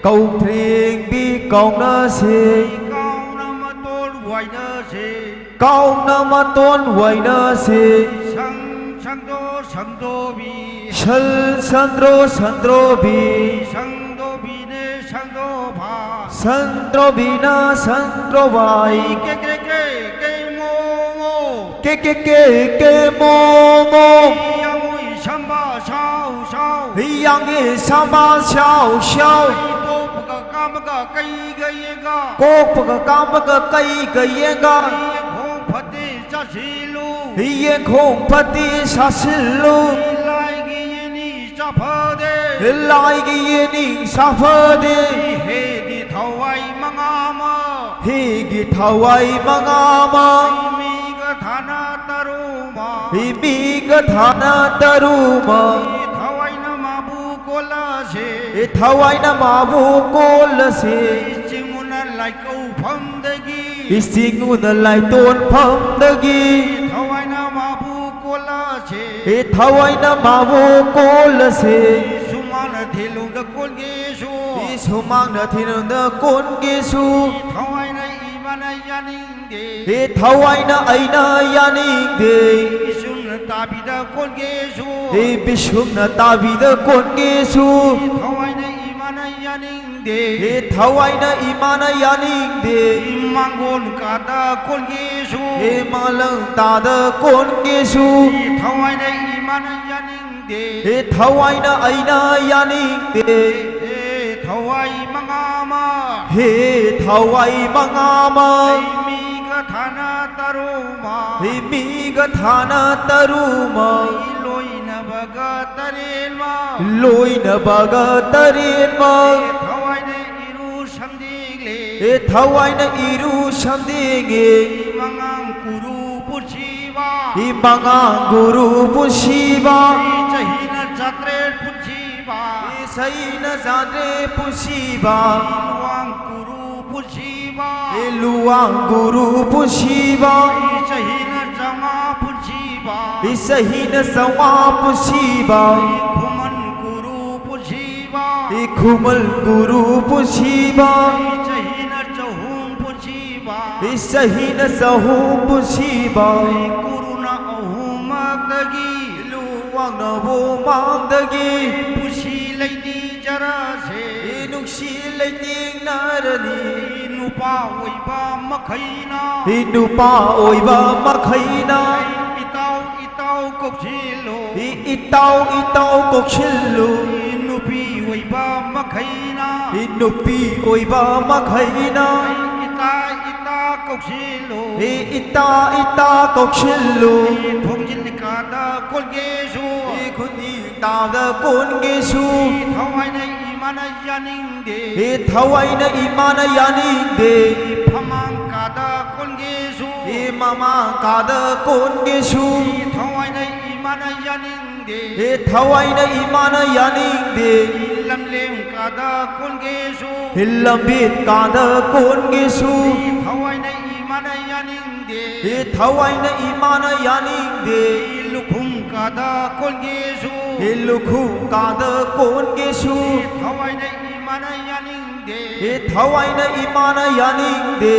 ꯀꯧꯊꯦꯝꯕꯤ ꯀꯥꯎꯅꯁꯦ꯫ ꯀꯥꯎꯅ ꯃꯇꯣꯟ ꯋꯥꯏꯅꯁꯦ꯫ ꯀꯥꯎꯅ ꯃꯇꯣꯟ ꯋꯥꯏꯅꯁꯦ꯫ ꯁꯪ ꯁꯪꯗꯣ ꯁꯪꯗꯣꯕꯤ꯫ ꯁꯜ ꯁꯟꯗ꯭ꯔꯣ ꯁꯟꯗ꯭ꯔꯣꯕꯤ꯫ ꯁꯪꯗꯣꯕꯤꯅꯦ ꯁꯪꯗꯣꯕ꯫ ꯁꯟꯗ꯭ꯔꯣꯕꯤꯅ ꯁꯟꯗ꯭ꯔꯣꯕꯥꯏ꯫ ꯀꯦ ꯀꯦ ꯀꯦ ꯀꯦ ꯃꯣ ꯃꯣ꯫ ꯀꯦ ꯀꯦ ꯀꯦ ꯀꯦ ꯃꯣ ꯃꯣ꯫ ꯍꯤꯌꯥꯡꯉꯨꯏ ꯁꯝꯕ ꯁꯥꯎ ꯁꯥꯎ꯫ ꯍꯤꯌꯥꯡꯒꯤ ꯁꯝꯕ ꯁꯥꯎ ꯁꯥꯎ꯫ ꯀꯣꯛꯄꯒ ꯀꯥꯝꯕꯒ ꯀꯩꯒ ꯌꯦꯡꯒ꯫ ꯀꯣꯛꯄꯒ ꯀꯥꯝꯕꯒ ꯀꯩꯒ ꯌꯦꯡꯒ꯫ ꯍꯌꯦꯡ ꯈꯣꯡ ꯐꯠꯇꯦ ꯆꯥꯁꯤꯜꯂꯨ꯫ ꯍꯤꯌꯦꯡ ꯈꯣꯡ ꯐꯠꯇꯦ ꯁꯥꯁꯤꯜꯂꯨ꯫ ꯂꯥꯏꯒꯤ ꯌꯦꯅꯤ ꯆꯥꯐꯗꯦ꯫ ꯂꯥꯏꯒꯤ ꯌꯦꯅꯤ ꯁꯥꯐꯗꯦ꯫ ꯏꯍꯦꯗꯤ ꯊꯋꯥꯏ ꯃꯉꯥ ꯑꯃ꯫ ꯍꯤꯒꯤ ꯊꯋꯥꯏ ꯃꯉꯥ ꯑꯃ꯫ ꯃꯤꯒ ꯊꯥꯅ ꯇꯔꯨ ꯑꯃ꯫ ꯍꯤ ꯃꯤꯒ ꯊꯥꯅ ꯇꯔꯨ ꯑꯃ꯫ ꯊꯋꯥꯏꯅ ꯃꯥꯕꯨ ꯀꯣꯜꯂꯁꯦ꯫ ꯍꯤ ꯊꯋꯥꯏꯅ ꯃꯥꯕꯨ ꯀꯣꯜꯂꯁꯦ꯫ ꯆꯤꯡꯉꯨꯅ ꯂꯥꯏꯀꯧꯐꯝꯗꯒꯤ꯫ ꯍꯤ ꯆꯤꯡꯉꯨꯅ ꯂꯥꯏꯇꯣꯟꯐꯝꯗꯒꯤ꯫ ꯊꯋꯥꯏꯅ ꯃꯥꯕꯨ ꯀꯣꯜꯂꯁꯦ꯫ ꯍꯤ ꯊꯋꯥꯏꯅ ꯃꯥꯕꯨ ꯀꯣꯜꯂꯁꯦ꯫ ꯁꯨꯃꯥꯡꯅ ꯊꯤꯜꯂꯨꯗ ꯀꯣꯟꯒꯦꯁꯨ꯫ ꯍꯤ ꯁꯨꯃꯥꯡꯅ ꯊꯤꯜꯂꯨꯗ ꯀꯣꯟꯒꯦꯁꯨ꯫ ꯊꯋꯥꯏꯅ ꯏꯃꯥꯅ ꯌꯥꯅꯤꯡꯗꯦ꯫ ꯍꯤ ꯊꯋꯥꯏꯅ ꯑꯩꯅ ꯌꯥꯅꯤꯡꯗꯦ꯫ ꯏꯁꯨꯝꯅ ꯇꯥꯕꯤꯗ ꯀꯣꯟꯒꯦꯁꯨ꯫ ꯍꯤ ꯕꯤꯁꯨꯝꯅ ꯇꯥꯕꯤꯗ ꯀꯣꯟꯒꯦꯁꯨ꯫ ꯊꯋꯥꯏꯅ ꯏꯃꯥꯅ ꯌꯥꯅꯤꯡꯗꯦ꯫ ꯍꯤ ꯊꯋꯥꯏꯅ ꯏꯃꯥꯅ ꯌꯥꯅꯤꯡꯗꯦ꯫ ꯃꯥꯡꯒꯣꯟ ꯀꯥꯗ ꯀꯣꯟꯒꯦꯁꯨ꯫ ꯍꯤ ꯃꯥꯂꯪ ꯇꯥꯗ ꯀꯣꯟꯒꯦꯁꯨ꯫ ꯊꯋꯥꯏꯅ ꯏꯃꯥꯅ ꯌꯥꯅꯤꯡꯗꯦ꯫ ꯍꯤ ꯊꯋꯥꯏꯅ ꯑꯩꯅ ꯌꯥꯅꯤꯡꯗꯦ꯫ ꯍꯦ ꯊꯋꯥꯏ ꯃꯉꯥ ꯑꯃ꯫ ꯍꯤ ꯊꯋꯥꯏ ꯃꯉꯥ ꯑꯃ꯫ ꯃꯤꯒ ꯊꯥꯅ ꯇꯔꯨ ꯑꯃ꯫ ꯍꯤ ꯃꯤꯒ ꯊꯥꯅ ꯇꯔꯨ ꯑꯃ꯫ ꯂꯣꯏꯅꯕꯒ ꯇꯔꯦꯠ ꯑꯃ꯫ ꯂꯣꯏꯅꯕꯒ ꯇꯔꯦꯠ ꯑꯃ꯫ ꯊꯋꯥꯏꯅ ꯏꯔꯨ ꯁꯝꯗꯦꯡꯂꯦ꯫ ꯍꯤ ꯊꯋꯥꯏꯅ ꯏꯔꯨ ꯁꯝꯗꯦꯡꯉꯦ꯫ ꯃꯉꯥꯡ ꯀꯨꯔꯨ ꯄꯨꯟꯁꯤꯕ꯫ ꯍꯤ ꯃꯉꯥꯡ ꯀꯨꯔꯨ ꯄꯨꯟꯁꯤꯕ꯫ ꯆꯍꯤꯅ ꯆꯥꯇ꯭ꯔꯦꯠ ꯄꯨꯟꯁꯤꯕ꯫ ꯍꯤ ꯆꯍꯤꯅ ꯆꯥꯇ꯭ꯔꯦꯠ ꯄꯨꯟꯁꯤꯕ꯫ ꯂꯨꯋꯥꯡ ꯀꯨꯔꯨ ꯄꯨꯟꯁꯤꯕ꯫ ꯍꯤ ꯂꯨꯋꯥꯡ ꯀꯨꯔꯨ ꯄꯨꯟꯁꯤꯕ꯫ ꯆꯍꯤꯅ ꯆꯥꯝꯃꯉꯥ ꯄꯨꯟꯁꯤꯕ꯫ ꯍꯤ ꯆꯍꯤꯅ ꯆꯥꯝꯃꯉꯥ ꯄꯨꯟꯁꯤꯕ꯫ ꯈꯨꯃꯟ ꯀꯨꯔꯨ ꯄꯨꯟꯁꯤꯕ꯫ ꯍꯤ ꯈꯨꯃꯟ ꯀꯨꯔꯨ ꯄꯨꯟꯁꯤꯕ꯫ ꯆꯍꯤꯅ ꯆꯍꯨꯝ ꯄꯨꯟꯁꯤꯕ꯫ ꯍꯤ ꯆꯍꯤꯅ ꯆꯍꯨꯝ ꯄꯨꯟꯁꯤꯕ꯫ ꯀꯨꯔꯨꯅ ꯑꯍꯨꯝꯃꯛꯇꯒꯤ꯫ ꯂꯨꯋꯥꯡꯅꯕꯨ ꯃꯥꯡꯗꯒꯤ꯫ ꯄꯨꯟꯁꯤ ꯂꯩꯅꯤꯖꯔꯁꯦ꯫ ꯍꯤ ꯅꯨꯡꯁꯤ ꯂꯩꯇꯦꯡꯅꯔꯅꯤ꯫ ꯅꯨꯄꯥ ꯑꯣꯏꯕ ꯃꯈꯩꯅ꯫ ꯍꯤ ꯅꯨꯄꯥ ꯑꯣꯏꯕ ꯃꯈꯩꯅ꯫ ꯏꯇꯥꯎ ꯏꯇꯥꯎ ꯀꯧꯁꯤꯜꯂꯨ꯫ ꯍꯤ ꯏꯇꯥꯎ ꯏꯇꯥꯎ ꯀꯧꯁꯤꯜꯂꯨ꯫ ꯅꯨꯄꯤ ꯑꯣꯏꯕ ꯃꯈꯩꯅ꯫ ꯍꯤ ꯅꯨꯄꯤ ꯑꯣꯏꯕ ꯃꯈꯩꯅ꯫ ꯏꯇꯥ ꯏꯇꯥ ꯀꯧꯁꯤꯜꯂꯨ꯫ ꯍꯦ ꯏꯇꯥ ꯏꯇꯥ ꯀꯧꯁꯤꯜꯂꯨ꯫ ꯍꯦ ꯊꯣꯡꯖꯤꯜ ꯀꯥꯗ ꯀꯣꯟꯒꯦꯁꯨ꯫ ꯍꯦ ꯈꯨꯟꯗꯤ ꯇꯥꯗ ꯀꯣꯟꯒꯦꯁꯨ꯫ ꯍꯦ ꯊꯋꯥꯏꯅ ꯏꯃꯥꯅ ꯌꯥꯅꯤꯡꯗꯦ꯫ ꯍꯦ ꯊꯋꯥꯏꯅ ꯏꯃꯥꯅ ꯌꯥꯅꯤꯡꯗꯦ꯫ ꯍꯦ ꯐꯃꯥꯡ ꯀꯥꯗ ꯀꯣꯟꯒꯦꯁꯨ꯫ ꯍꯦ ꯃꯃꯥꯡ ꯀꯥꯗ ꯀꯣꯟꯒꯦꯁꯨ꯫ ꯍꯦ ꯊꯋꯥꯏꯅ ꯏꯃꯥꯅ ꯌꯥꯅꯤꯡꯗꯦ꯫ ꯍꯦ ꯊꯋꯥꯏꯅ ꯏꯃꯥꯅ ꯌꯥꯅꯤꯡꯗꯦ꯫ ꯍꯦ ꯂꯝꯂꯦꯝ ꯀꯥꯗ ꯀꯣꯟꯒꯦꯁꯨ꯫ ꯍꯦ ꯂꯝꯕꯦꯟ ꯀꯥꯗ ꯀꯣꯟꯒꯦꯁꯨ꯫ ꯍꯦ ꯊꯋꯥꯏꯅ ꯏꯃꯥꯅ ꯌꯥꯅꯤꯡꯗꯦ꯫ ꯍꯦ ꯊꯋꯥꯏꯅ ꯏꯃꯥꯅ ꯌꯥꯅꯤꯡꯗꯦ꯫ ꯍꯦ ꯂꯨꯈꯨꯝ ꯀꯥꯗ ꯀꯣꯟꯒꯦꯁꯨ꯫ ꯍꯦ ꯂꯨꯈꯨꯝ ꯀꯥꯗ ꯀꯣꯟꯒꯦꯁꯨ꯫ ꯍꯦ ꯊꯋꯥꯏꯅ ꯏꯃꯥꯅ ꯌꯥꯅꯤꯡꯗꯦ꯫ ꯍꯦ ꯊꯋꯥꯏꯅ ꯏꯃꯥꯅ ꯌꯥꯅꯤꯡꯗꯦ꯫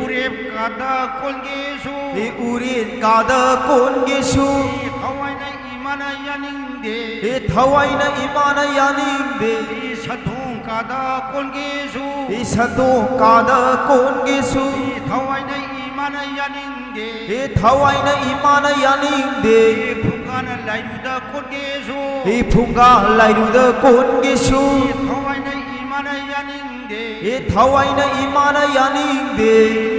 ꯎꯔꯦꯞ ꯀꯥꯗ ꯀꯣꯟꯒꯦꯁꯨ꯫ ꯍꯦ ꯎꯔꯦꯟ ꯀꯥꯗ ꯀꯣꯟꯒꯦꯁꯨ꯫ ꯍꯦ ꯊꯋꯥꯏꯅ ꯏꯃꯥꯅ ꯌꯥꯅꯤꯡꯗꯦ꯫ ꯍꯦ ꯊꯋꯥꯏꯅ ꯏꯃꯥꯅ ꯌꯥꯅꯤꯡꯗꯦ꯫ ꯍꯦ ꯁꯟꯊꯣꯡ ꯀꯥꯗ ꯀꯣꯟꯒꯦꯁꯨ꯫ ꯍꯦ ꯁꯟꯊꯣꯡ ꯀꯥꯗ ꯀꯣꯟꯒꯦꯁꯨ꯫ ꯍꯦ ꯊꯋꯥꯏꯅ ꯏꯃꯥꯅ ꯌꯥꯅꯤꯡꯗꯦ꯫ ꯍꯦ ꯊꯋꯥꯏꯅ ꯏꯃꯥꯅ ꯌꯥꯅꯤꯡꯗꯦ꯫ ꯍꯦ ꯐꯨꯡꯒꯥꯅ ꯂꯥꯏꯔꯨꯗ ꯀꯣꯟꯒꯦꯁꯨ꯫ ꯍꯦ ꯐꯨꯡꯒꯥ ꯂꯥꯏꯔꯨꯗ ꯀꯣꯟꯒꯦꯁꯨ꯫ ꯍꯦ ꯊꯋꯥꯏꯅ ꯏꯃꯥꯅ ꯌꯥꯅꯤꯡꯗꯦ꯫ ꯍꯦ ꯊꯋꯥꯏꯅ ꯏꯃꯥꯅ ꯌꯥꯅꯤꯡꯗꯦ꯫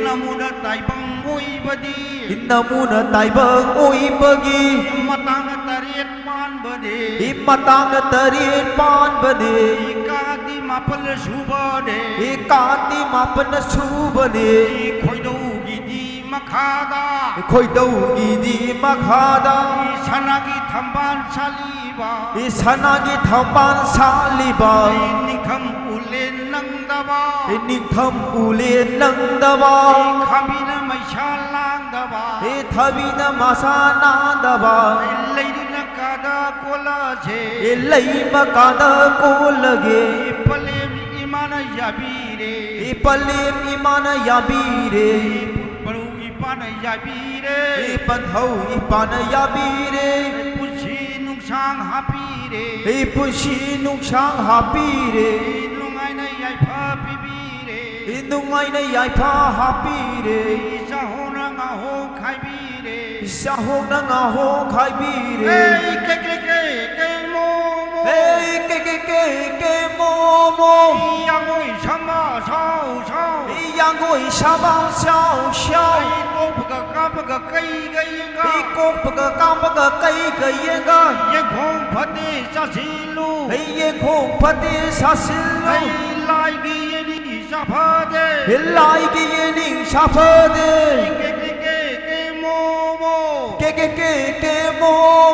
ꯅꯃꯨꯅ ꯇꯥꯏꯕꯪ ꯑꯣꯏꯕꯗꯤ꯫ ꯍꯦ ꯅꯃꯨꯅ ꯇꯥꯏꯕꯪ ꯑꯣꯏꯕꯒꯤ꯫ ꯃꯇꯥꯡ ꯇꯔꯦꯠ ꯄꯥꯟꯕꯅꯦ꯫ ꯍꯦ ꯃꯇꯥꯡ ꯇꯔꯦꯠ ꯄꯥꯟꯕꯅꯦ꯫ ꯍꯦ ꯀꯥꯇꯤ ꯃꯥꯄꯜ ꯁꯨꯕꯅꯦ꯫ ꯍꯦ ꯀꯥꯇꯤ ꯃꯥꯄꯜ ꯁꯨꯕꯅꯦ꯫ ꯍꯦ ꯈꯣꯏꯗꯧꯒꯤꯗꯤ ꯃꯈꯥꯗ꯫ ꯍꯦ ꯈꯣꯏꯗꯧꯒꯤꯗꯤ ꯃꯈꯥꯗ꯫ ꯍꯦ ꯁꯅꯥꯒꯤ ꯊꯝꯕꯥꯜ ꯁꯥꯠꯂꯤꯕ꯫ ꯍꯦ ꯁꯅꯥꯒꯤ ꯊꯝꯕꯥꯜ ꯁꯥꯠꯂꯤꯕ꯫ ꯍꯦ ꯅꯤꯡꯊꯝ ꯎꯂꯦꯟ ꯅꯪꯗꯕ꯫ ꯍꯦ ꯅꯤꯡꯊꯝ ꯎꯂꯦꯟ ꯅꯪꯗꯕ꯫ ꯍꯦ ꯈꯥꯕꯤꯅ ꯃꯩꯁꯥ ꯂꯥꯡꯗꯕ꯫ ꯍꯦ ꯊꯕꯤꯅ ꯃꯁꯥ ꯅꯥꯟꯗꯕ꯫ ꯍꯦ ꯂꯩꯗꯨꯅ ꯀꯥꯗ ꯀꯣꯜꯂꯁꯦ꯫ ꯍꯦ ꯂꯩꯃ ꯀꯥꯗ ꯀꯣꯜꯂꯒꯦ꯫ ꯍꯦ ꯄꯂꯦꯝ ꯏꯃꯥꯅ ꯌꯥꯕꯤꯔꯦ꯫ ꯍꯦ ꯄꯂꯦꯝ ꯏꯃꯥꯅ ꯌꯥꯕꯤꯔꯦ꯫ ꯍꯦ ꯄꯔꯧ ꯏꯄꯥꯅ ꯌꯥꯕꯤꯔꯦ꯫ ꯍꯦ ꯄꯟꯊꯧ ꯏꯄꯥꯅ ꯌꯥꯕꯤꯔꯦ꯫ ꯍꯦ ꯄꯨꯟꯁꯤ ꯅꯨꯡꯁꯥꯡ ꯍꯥꯞꯄꯤꯔꯦ꯫ ꯍꯦ ꯄꯨꯟꯁꯤ ꯅꯨꯡꯁꯥꯡ ꯍꯥꯞꯄꯤꯔꯦ꯫ ꯍꯦ ꯅꯨꯡꯉꯥꯏꯅ ꯌꯥꯏꯐ ꯄꯤꯕꯤꯔꯦ꯫ ꯍꯦ ꯅꯨꯡꯉꯥꯏꯅ ꯌꯥꯏꯐ ꯍꯥꯞꯄꯤꯔꯦ꯫ ꯍꯦ ꯆꯥꯍꯣꯡꯅ ꯉꯥꯍꯣꯡ ꯈꯥꯏꯕꯤꯔꯦ꯫ ꯆꯥꯍꯣꯡꯅ ꯉꯥꯍꯣꯡ ꯈꯥꯏꯕꯤꯔꯦ꯫ ꯍꯦ ꯀꯦ ꯀꯦ ꯀꯦ ꯀꯦ ꯃꯣ ꯃꯣ꯫ ꯍꯦ ꯀꯦ ꯀꯦ ꯀꯦ ꯀꯦ ꯃꯣ ꯃꯣ꯫ ꯍꯦ ꯌꯥꯡꯉꯣꯏ ꯁꯝꯃ ꯁꯥꯎ ꯁꯥꯎ꯫ ꯍꯦ ꯍꯤꯌꯥꯡꯒꯣꯏ ꯁꯥꯕ ꯁ꯭ꯌꯥꯎ ꯁ꯭ꯌꯥꯎ꯫ ꯍꯩ ꯀꯣꯛꯄꯒ ꯀꯥꯞꯄꯒ ꯀꯩꯒ ꯌꯦꯡꯒ꯫ ꯍꯩ ꯀꯣꯛꯄꯒ ꯀꯥꯞꯄꯒ ꯀꯩꯒ ꯌꯦꯡꯒ꯫ ꯌꯦꯡꯈꯣꯡ ꯐꯠꯇꯦ ꯆꯥꯁꯤꯜꯂꯨ꯫ ꯍꯩ ꯌꯦꯡꯈꯣꯡ ꯐꯠꯇꯦ ꯆꯥꯁꯤꯜꯂꯨ꯫ ꯍꯩ ꯂꯥꯏꯒꯤ ꯌꯦꯅꯤꯡ ꯁꯥꯐꯗꯦ꯫ ꯍꯩ ꯂꯥꯏꯒꯤ ꯌꯦꯅꯤꯡ ꯁꯥꯐꯗꯦ꯫ ꯀꯦ ꯀꯦ ꯀꯦ ꯀꯦ ꯃꯣ ꯃꯣ꯫ ꯀꯦ ꯀꯦ ꯀꯦ ꯀꯦ ꯃꯣ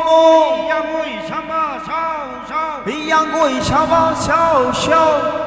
ꯃꯣ꯫ ꯍꯤꯌꯥꯡꯒꯣꯏ ꯁꯥꯕ ꯁ꯭ꯌꯥꯎ ꯁ꯭ꯌꯥꯎ꯫ ꯍꯤꯌꯥꯡꯒꯣꯏ ꯁꯥꯕ ꯁ꯭ꯌꯥꯎ ꯁ꯭ꯌꯥꯎ꯫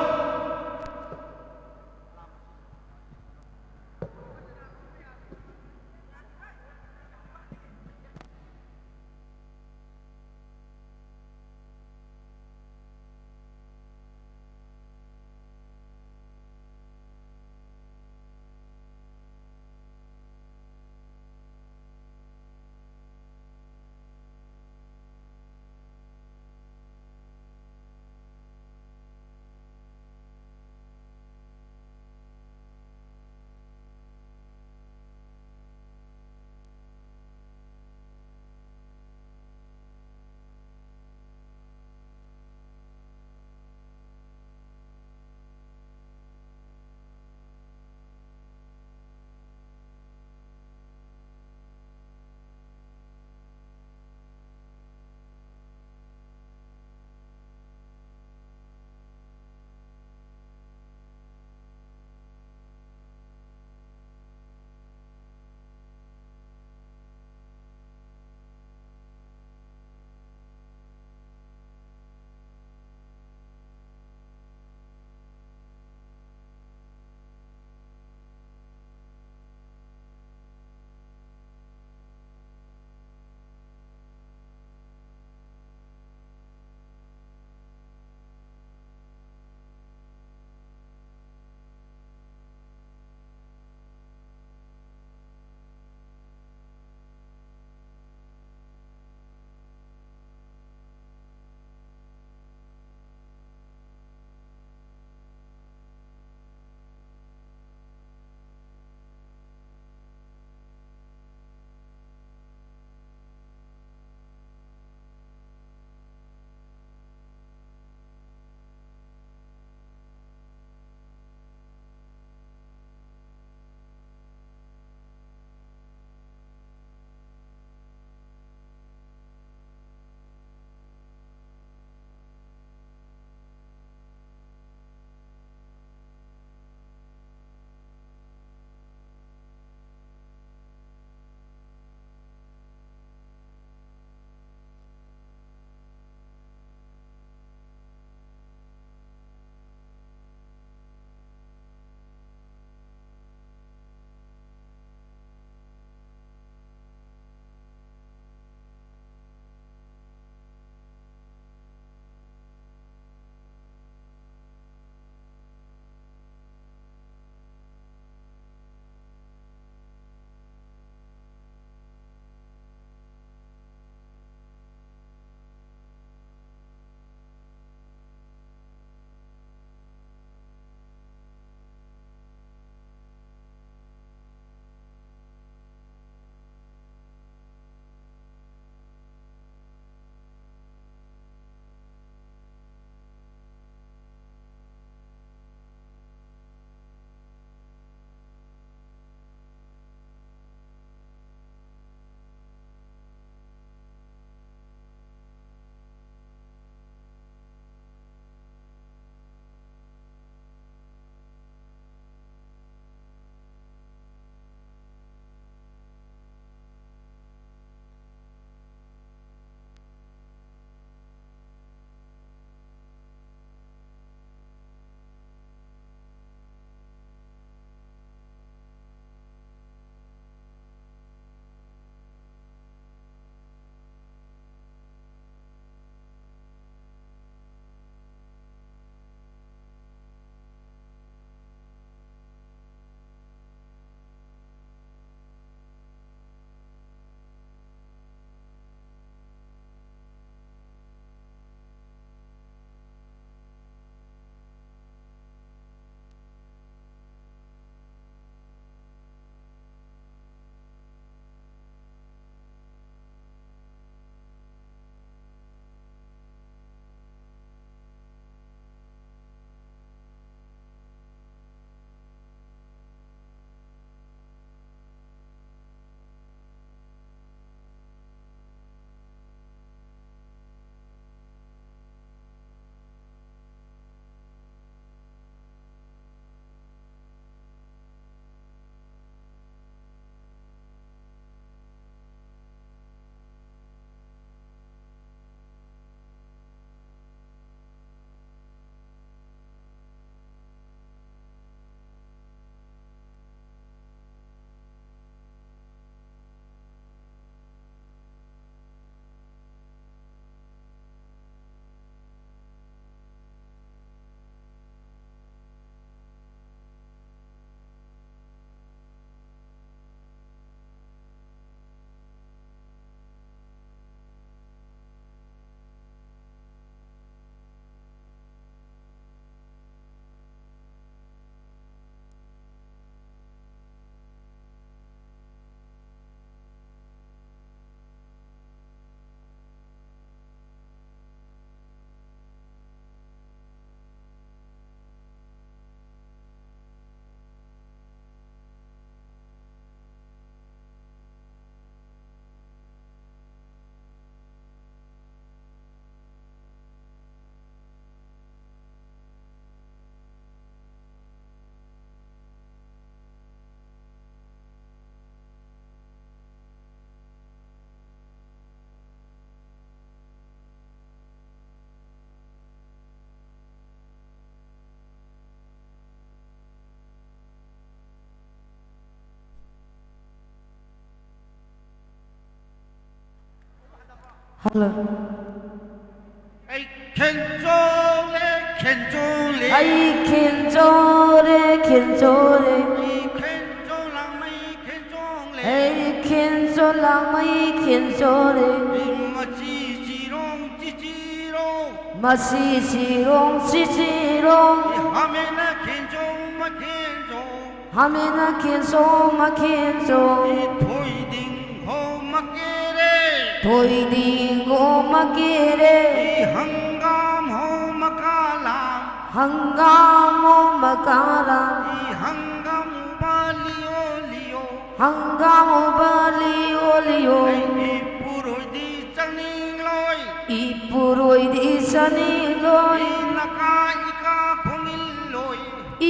ꯑꯩ ꯈꯦꯟꯆꯣꯜꯂꯦ, ꯈꯦꯟꯆꯣꯜꯂꯦ꯫ ꯑꯩ ꯈꯦꯟꯆꯣꯜꯂꯦ, ꯈꯦꯟꯆꯣꯜꯂꯦ꯫ ꯑꯩ ꯈꯦꯟꯆꯣꯜ ꯂꯥꯡꯃꯩ ꯈꯦꯟꯆꯣꯜꯂꯦ꯫ ꯑꯩ ꯈꯦꯟꯆꯣꯜ ꯂꯥꯡꯃꯩ ꯈꯦꯟꯆꯣꯜꯂꯦ꯫ ꯑꯩ ꯃꯆꯤ ꯆꯤꯔꯣꯡ ꯆꯤꯆꯤꯔꯣꯡ꯫ ꯃꯆꯤ ꯆꯤꯔꯣꯡ ꯆꯤꯆꯤꯔꯣꯡ꯫ ꯑꯩ ꯍꯥꯃꯦꯟꯅ ꯈꯦꯟꯆꯣꯡ ꯃꯈꯦꯟꯆꯣꯡ꯫ ꯍꯥꯃꯦꯟꯅ ꯈꯦꯟꯆꯣꯡ ꯃꯈꯦꯟꯆꯣꯡ꯫ ꯑꯩ ꯊꯣꯏꯗꯤꯡ ꯍꯣ ꯃꯀꯦꯔꯦ꯫ ꯊꯣꯏꯗꯤꯡ ꯍꯣ ꯃꯀꯦꯔꯦ꯫ ꯑꯩ ꯍꯪꯒꯥꯝ ꯍꯣ ꯃꯀꯥꯂꯥꯝ꯫ ꯍꯪꯒꯥꯝ ꯍꯣ ꯃꯀꯥꯂꯥꯝ꯫ ꯑꯩ ꯍꯪꯒꯥꯝ ꯎꯕ ꯂꯤꯌꯣ ꯂꯤꯌꯣ꯫ ꯍꯪꯒꯥꯝ ꯎꯕ ꯂꯤꯌꯣ ꯂꯤꯌꯣ꯫ ꯑꯩ ꯏꯄꯨꯔꯣꯏꯗꯤ ꯆꯪꯅꯤꯡꯂꯣꯏ꯫ ꯏꯄꯨꯔꯣꯏꯗꯤ ꯆꯥꯅꯤꯡꯂꯣꯏ꯫ ꯑꯩ ꯅꯀꯥ ꯏꯀꯥ ꯈꯣꯡꯏꯜꯂꯣꯏ꯫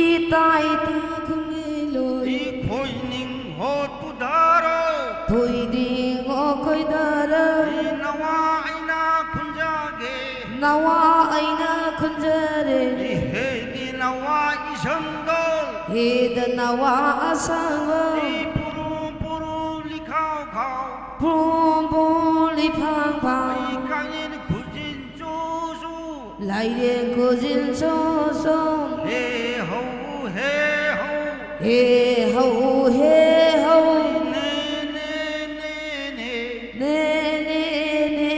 ꯏꯇꯥ ꯏꯇꯥ ꯈꯣꯡꯏꯜꯂꯣꯏ꯫ ꯑꯩ ꯈꯣꯏꯅꯤꯡ ꯍꯣ ꯇꯨꯗꯥꯔꯣ꯫ ꯊꯣꯏꯗꯤꯡ ꯍꯣ ꯈꯣꯏꯗꯥꯔꯣ꯫ ꯑꯩ ꯅꯋꯥ ꯑꯩꯅ ꯈꯨꯟꯖꯒꯦ꯫ ꯅꯋꯥ ꯑꯩꯅ ꯈꯨꯟꯖꯔꯦ꯫ ꯑꯩ ꯍꯦꯗꯤ ꯅꯋꯥ ꯏꯁꯝꯗꯣꯜ꯫ ꯍꯦꯗ ꯅꯋꯥ ꯑꯁꯝꯗꯣꯜ꯫ ꯑꯩ ꯄꯨꯔꯨ ꯄꯨꯔꯨ ꯂꯤꯈꯥꯎ ꯈꯥꯎ꯫ ꯄꯨꯔꯨ ꯄꯨꯔꯨ ꯂꯤꯈꯥꯎ ꯈꯥꯎ꯫ ꯑꯩ ꯀꯥꯡꯌꯦꯟ ꯈꯨꯖꯤꯟ ꯆꯨ ꯆꯨ꯫ ꯂꯥꯏꯔꯦꯟ ꯈꯨꯖꯤꯟ ꯆꯨ ꯆꯨ꯫ ꯍꯦ ꯍꯧ ꯍꯦ ꯍꯧ꯫ ꯍꯦ ꯍꯧ ꯍꯦ ꯍꯧ꯫ ꯅꯦ ꯅꯦ ꯅꯦ ꯅꯦ꯫ ꯅꯦ ꯅꯦ ꯅꯦ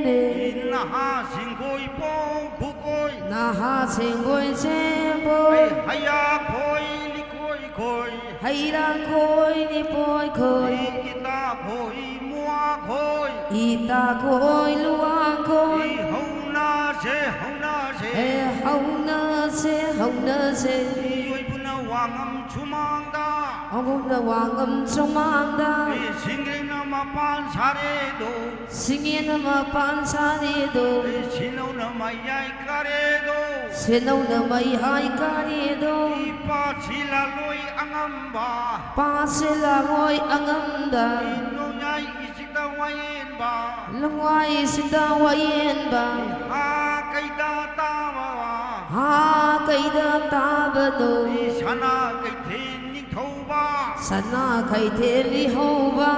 ꯅꯦ꯫ ꯅꯍꯥ ꯁꯤꯡꯒꯣꯏ ꯄꯣꯡ ꯈꯨꯀꯣꯏ꯫ ꯅꯍꯥ ꯁꯤꯡꯒꯣꯏ ꯆꯦꯡꯕꯣꯏ꯫ ꯍꯩꯌꯥ ꯈꯣꯏ ꯂꯤꯈꯣꯏ ꯈꯣꯏ꯫ ꯍꯩꯔꯥ ꯈꯣꯏ ꯂꯤꯄꯣꯏ ꯈꯣꯏ꯫ ꯏꯇꯥ ꯈꯣꯏ ꯃꯨꯋꯥ ꯈꯣꯏ꯫ ꯏꯇꯥ ꯈꯣꯏ ꯂꯨꯋꯥ ꯈꯣꯏ꯫ ꯍꯧꯅꯁꯦ ꯍꯧꯅꯁꯦ꯫ ꯑꯦ ꯍꯧꯅꯁꯦ ꯍꯧꯅꯁꯦ꯫ ꯏꯌꯣꯏꯕꯨꯅ ꯋꯥꯉꯝ ꯁꯨꯃꯥꯡꯗ꯫ ꯑꯉꯨꯝꯅ ꯋꯥꯉꯝ ꯁꯨꯃꯥꯡꯗ꯫ ꯁꯤꯡꯒ꯭ꯔꯤꯅ ꯃꯄꯥꯟ ꯁꯥꯔꯦꯗꯣ꯫ ꯁꯤꯡꯒ꯭ꯔꯤꯅ ꯃꯄꯥꯟ ꯁꯥꯔꯦꯗꯣ꯫ ꯁꯤꯅꯧꯅ ꯃꯌꯥꯏ ꯀꯥꯔꯦꯗꯣ꯫ ꯁꯦꯅꯧꯅ ꯃꯩꯍꯥꯏ ꯀꯥꯔꯦꯗꯣ꯫ ꯏꯄꯥ ꯁꯤꯂꯥꯂꯣꯏ ꯑꯉꯝꯕ꯫ ꯄꯥ ꯁꯤꯂꯥꯂꯣꯏ ꯑꯉꯝꯕ꯫ ꯅꯣꯡꯌꯥꯏ ꯏꯁꯤꯡꯗ ꯋꯥꯌꯦꯟꯕ꯫ ꯂꯨꯡꯋꯥꯏ ꯏꯁꯤꯡꯗ ꯋꯥꯌꯦꯟꯕ꯫ ꯍꯥ ꯀꯩꯗ ꯇꯥꯕ꯫ ꯍꯥ ꯀꯩꯗ ꯇꯥꯕꯅꯣ꯫ ꯁꯅꯥ ꯀꯩꯊꯦꯜ ꯅꯤꯡꯊꯧꯕ꯫ ꯁꯅꯥ ꯀꯩꯊꯦꯜ ꯅꯤꯡꯊꯧꯕ꯫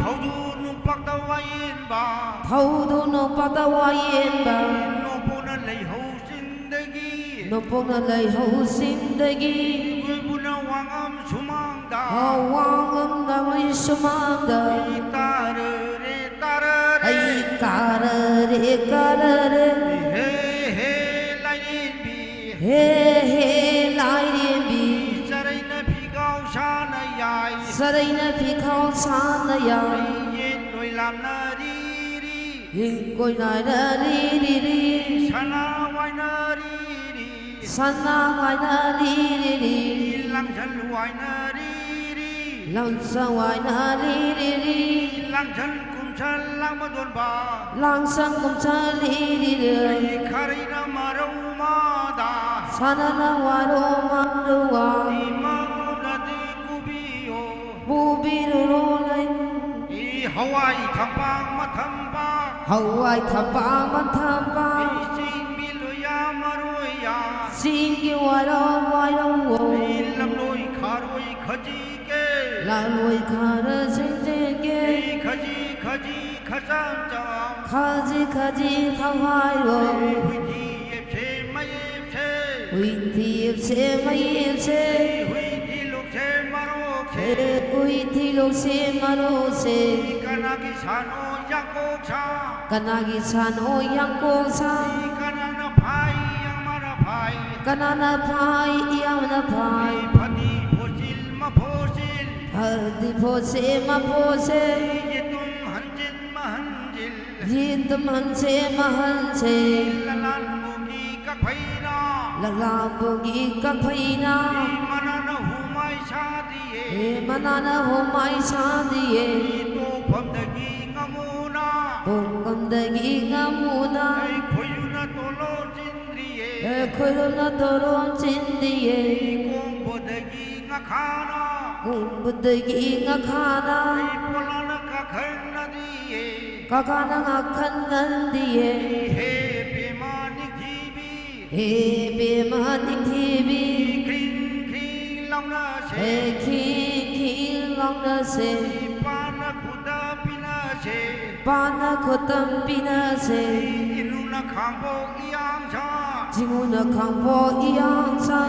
ꯊꯧꯗꯨ ꯅꯨꯄꯥ ꯄꯥꯛꯇ ꯋꯥꯌꯦꯟꯕ꯫ ꯊꯧꯗꯨꯅ ꯄꯥꯛꯇ ꯋꯥꯌꯦꯟꯕ꯫ ꯅꯣꯡꯄꯣꯛꯅ ꯂꯩꯍꯧꯁꯤꯡꯗꯒꯤ꯫ ꯅꯣꯡꯄꯣꯛꯅ ꯂꯩꯍꯧꯁꯤꯡꯗꯒꯤ꯫ ꯏꯕꯨꯅ ꯋꯥꯉꯝ ꯁꯨꯃꯥꯡꯗ꯫ ꯋꯥꯉꯝ ꯅꯥꯃꯩ ꯁꯨꯃꯥꯡꯗ꯫ ꯑꯩ ꯇꯥꯔꯔꯦ, ꯇꯥꯔꯔꯦ꯫ ꯑꯩ ꯀꯥꯔꯔꯦ, ꯀꯥꯔꯔꯦ꯫ ꯍꯦ, ꯍꯦ, ꯂꯥꯏꯔꯦꯝꯕꯤ꯫ ꯍꯦ, ꯍꯦ, ꯂꯥꯏꯔꯦꯝꯕꯤ꯫ ꯆꯔꯩꯅ ꯐꯤꯒꯥꯎ ꯁꯥꯅ ꯌꯥꯏ꯫ ꯆꯔꯩꯅ ꯐꯤꯒꯥꯎ ꯁꯥꯅ ꯌꯥꯏ꯫ ꯌꯦꯟ ꯂꯣꯏ ꯂꯥꯝꯅ ꯔꯤ ꯔꯤ꯫ ꯌꯦꯟ ꯀꯣꯏ ꯂꯥꯏꯅ ꯔꯤ ꯔꯤ ꯔꯤ꯫ ꯁꯅꯥ ꯋꯥꯏꯅ ꯔꯤ ꯔꯤ꯫ ꯁꯅꯥ ꯋꯥꯏꯅ ꯔꯤ ꯔꯤ ꯔꯤ꯫ ꯂꯥꯡꯁꯟ ꯋꯥꯏꯅ ꯔꯤ ꯔꯤ꯫ ꯂꯥꯡꯁꯟ ꯋꯥꯏꯅ ꯔꯤ ꯔꯤ ꯔꯤ꯫ ꯂꯥꯡꯁꯟ ꯀꯨꯝꯁꯟ ꯂꯥꯡꯕ ꯗꯣꯟꯕ꯫ ꯂꯥꯡꯁꯟ ꯀꯨꯝꯁꯟ ꯔꯤ ꯔꯤ ꯔꯤ꯫ ꯑꯩ ꯈꯔꯩꯅ ꯃꯔꯧ ꯃꯥꯗ꯫ ꯁꯅꯥꯅ ꯋꯥꯔꯧ ꯃꯥꯗꯨꯒ꯫ ꯏꯃꯥ ꯀꯨꯝꯅꯗꯤ ꯀꯨꯕꯤꯌꯣ꯫ ꯄꯨꯕꯤꯔꯨꯔꯣ ꯂꯩ꯫ ꯏ ꯍꯋꯥꯏ ꯊꯝꯄꯥꯛ ꯃꯊꯝꯄꯥꯛ꯫ ꯍꯋꯥꯏ ꯊꯝꯄꯥꯛ ꯃꯊꯝꯄꯥꯛ꯫ ꯏ ꯆꯤꯡꯒꯤ ꯂꯣꯏꯌꯥ ꯃꯔꯣꯏꯌꯥ꯫ ꯆꯤꯡꯒꯤ ꯋꯥꯔꯧ ꯋꯥꯔꯧꯋꯣ꯫ ꯏ ꯂꯝꯂꯣꯏ ꯈꯥꯔꯣꯏ ꯈꯖꯤꯛꯀꯦ꯫ ꯂꯝꯂꯣꯏ ꯈꯥꯔꯣꯏ ꯈꯖꯤꯛꯀꯦ꯫ ꯏ ꯈꯖꯤ ꯈꯖꯤ ꯈꯆꯝ ꯆꯝ꯫ ꯈꯖꯤ ꯈꯖꯤ ꯈꯝꯍꯥꯏꯔꯣ꯫ ꯏ ꯍꯨꯏꯊꯤ ꯌꯦꯞꯁꯦ ꯃꯌꯦꯞꯁꯦ꯫ ꯍꯨꯏꯊꯤ ꯌꯦꯞꯁꯦ ꯃꯌꯦꯞꯁꯦ꯫ ꯏ ꯍꯨꯏꯊꯤ ꯂꯣꯛꯁꯦ ꯃꯔꯣꯛꯁꯦ꯫ ꯏ ꯍꯨꯏꯊꯤ ꯂꯣꯛꯁꯦ ꯃꯔꯣꯛꯁꯦ꯫ ꯏ ꯀꯅꯥꯒꯤ ꯁꯥꯅꯣ ꯌꯥꯡꯀꯣꯛ ꯁꯥ꯫ ꯀꯅꯥꯒꯤ ꯁꯥꯅꯣ ꯌꯥꯡꯀꯣꯛ ꯁꯥ꯫ ꯏ ꯀꯅꯥꯅ ꯐꯥꯏ ꯌꯥꯝꯅ ꯐꯥꯏ꯫ ꯀꯅꯥꯅ ꯐꯥꯏ ꯌꯥꯝꯅ ꯐꯥꯏ꯫ ꯏ ꯐꯗꯤ ꯐꯣꯆꯤꯜ ꯃꯐꯣꯆꯤꯜ꯫ ꯐꯗꯤ ꯐꯣꯆꯤꯜ ꯃꯐꯣꯆꯤꯜ꯫ ꯏ ꯌꯦꯇꯨꯝ ꯍꯟꯖꯤꯟ ꯃꯍꯟꯖꯤꯜ꯫ ꯌꯦꯇꯨꯝ ꯍꯟꯖꯤꯟ ꯃꯍꯟꯖꯤꯜ꯫ ꯏ ꯂꯂꯥꯟꯕꯨꯒꯤ ꯀꯛꯐꯩꯅ꯫ ꯂꯂꯥꯟꯕꯨꯒꯤ ꯀꯛꯐꯩꯅ꯫ ꯏ ꯃꯅꯥꯅ ꯍꯨꯃꯥꯏ ꯁꯥꯗꯤꯌꯦ꯫ ꯏ ꯃꯅꯥꯅ ꯍꯨꯃꯥꯏ ꯁꯥꯗꯤꯌꯦ꯫ ꯏ ꯇꯣꯛꯐꯝꯗꯒꯤ ꯉꯥꯃꯨꯅ꯫ ꯇꯣꯛꯐꯝꯗꯒꯤ ꯉꯥꯃꯨꯅ꯫ ꯑꯩ ꯈꯣꯏꯌꯨꯅ ꯇꯣꯂꯣꯞ ꯆꯤꯟꯗ꯭ꯔꯤꯌꯦ꯫ ꯑꯦ ꯈꯣꯏꯌꯨꯅ ꯇꯣꯂꯣꯞ ꯆꯤꯟꯗꯤꯌꯦ꯫ ꯏ ꯀꯣꯡꯕꯗꯒꯤ ꯉꯥꯈꯥꯅ꯫ ꯀꯣꯡꯕꯗꯒꯤ ꯉꯥꯈꯥꯅ꯫ ꯑꯩ ꯄꯣꯂꯥꯅ ꯀꯥꯈꯟꯅꯗꯤꯌꯦ꯫ ꯀꯥꯈꯥꯅ ꯉꯥꯈꯟ ꯉꯟꯗꯤꯌꯦ꯫ ꯍꯦ ꯕꯦꯃꯥ ꯅꯤꯡꯊꯤꯕꯤ꯫ ꯍꯦ ꯕꯦꯃꯥ ꯅꯤꯡꯊꯤꯕꯤ꯫ ꯈ꯭ꯔꯤꯡ ꯈ꯭ꯔꯤꯡ ꯂꯥꯎꯅꯁꯦ꯫ ꯍꯦ ꯈ꯭ꯔꯤꯡ ꯈ꯭ꯔꯤꯡ ꯂꯥꯎꯅꯁꯦ꯫ ꯏꯄꯥꯅ ꯈꯨꯗ ꯄꯤꯅꯁꯦ꯫ ꯄꯥꯅ ꯈꯣꯠꯇꯝ ꯄꯤꯅꯁꯦ꯫ ꯏꯔꯨꯅ ꯈꯥꯡꯕꯣꯛ ꯏꯌꯥꯡ ꯁꯥ꯫ ꯆꯤꯡꯉꯨꯅ ꯈꯥꯡꯕꯣꯛ ꯏꯌꯥꯡ ꯁꯥ꯫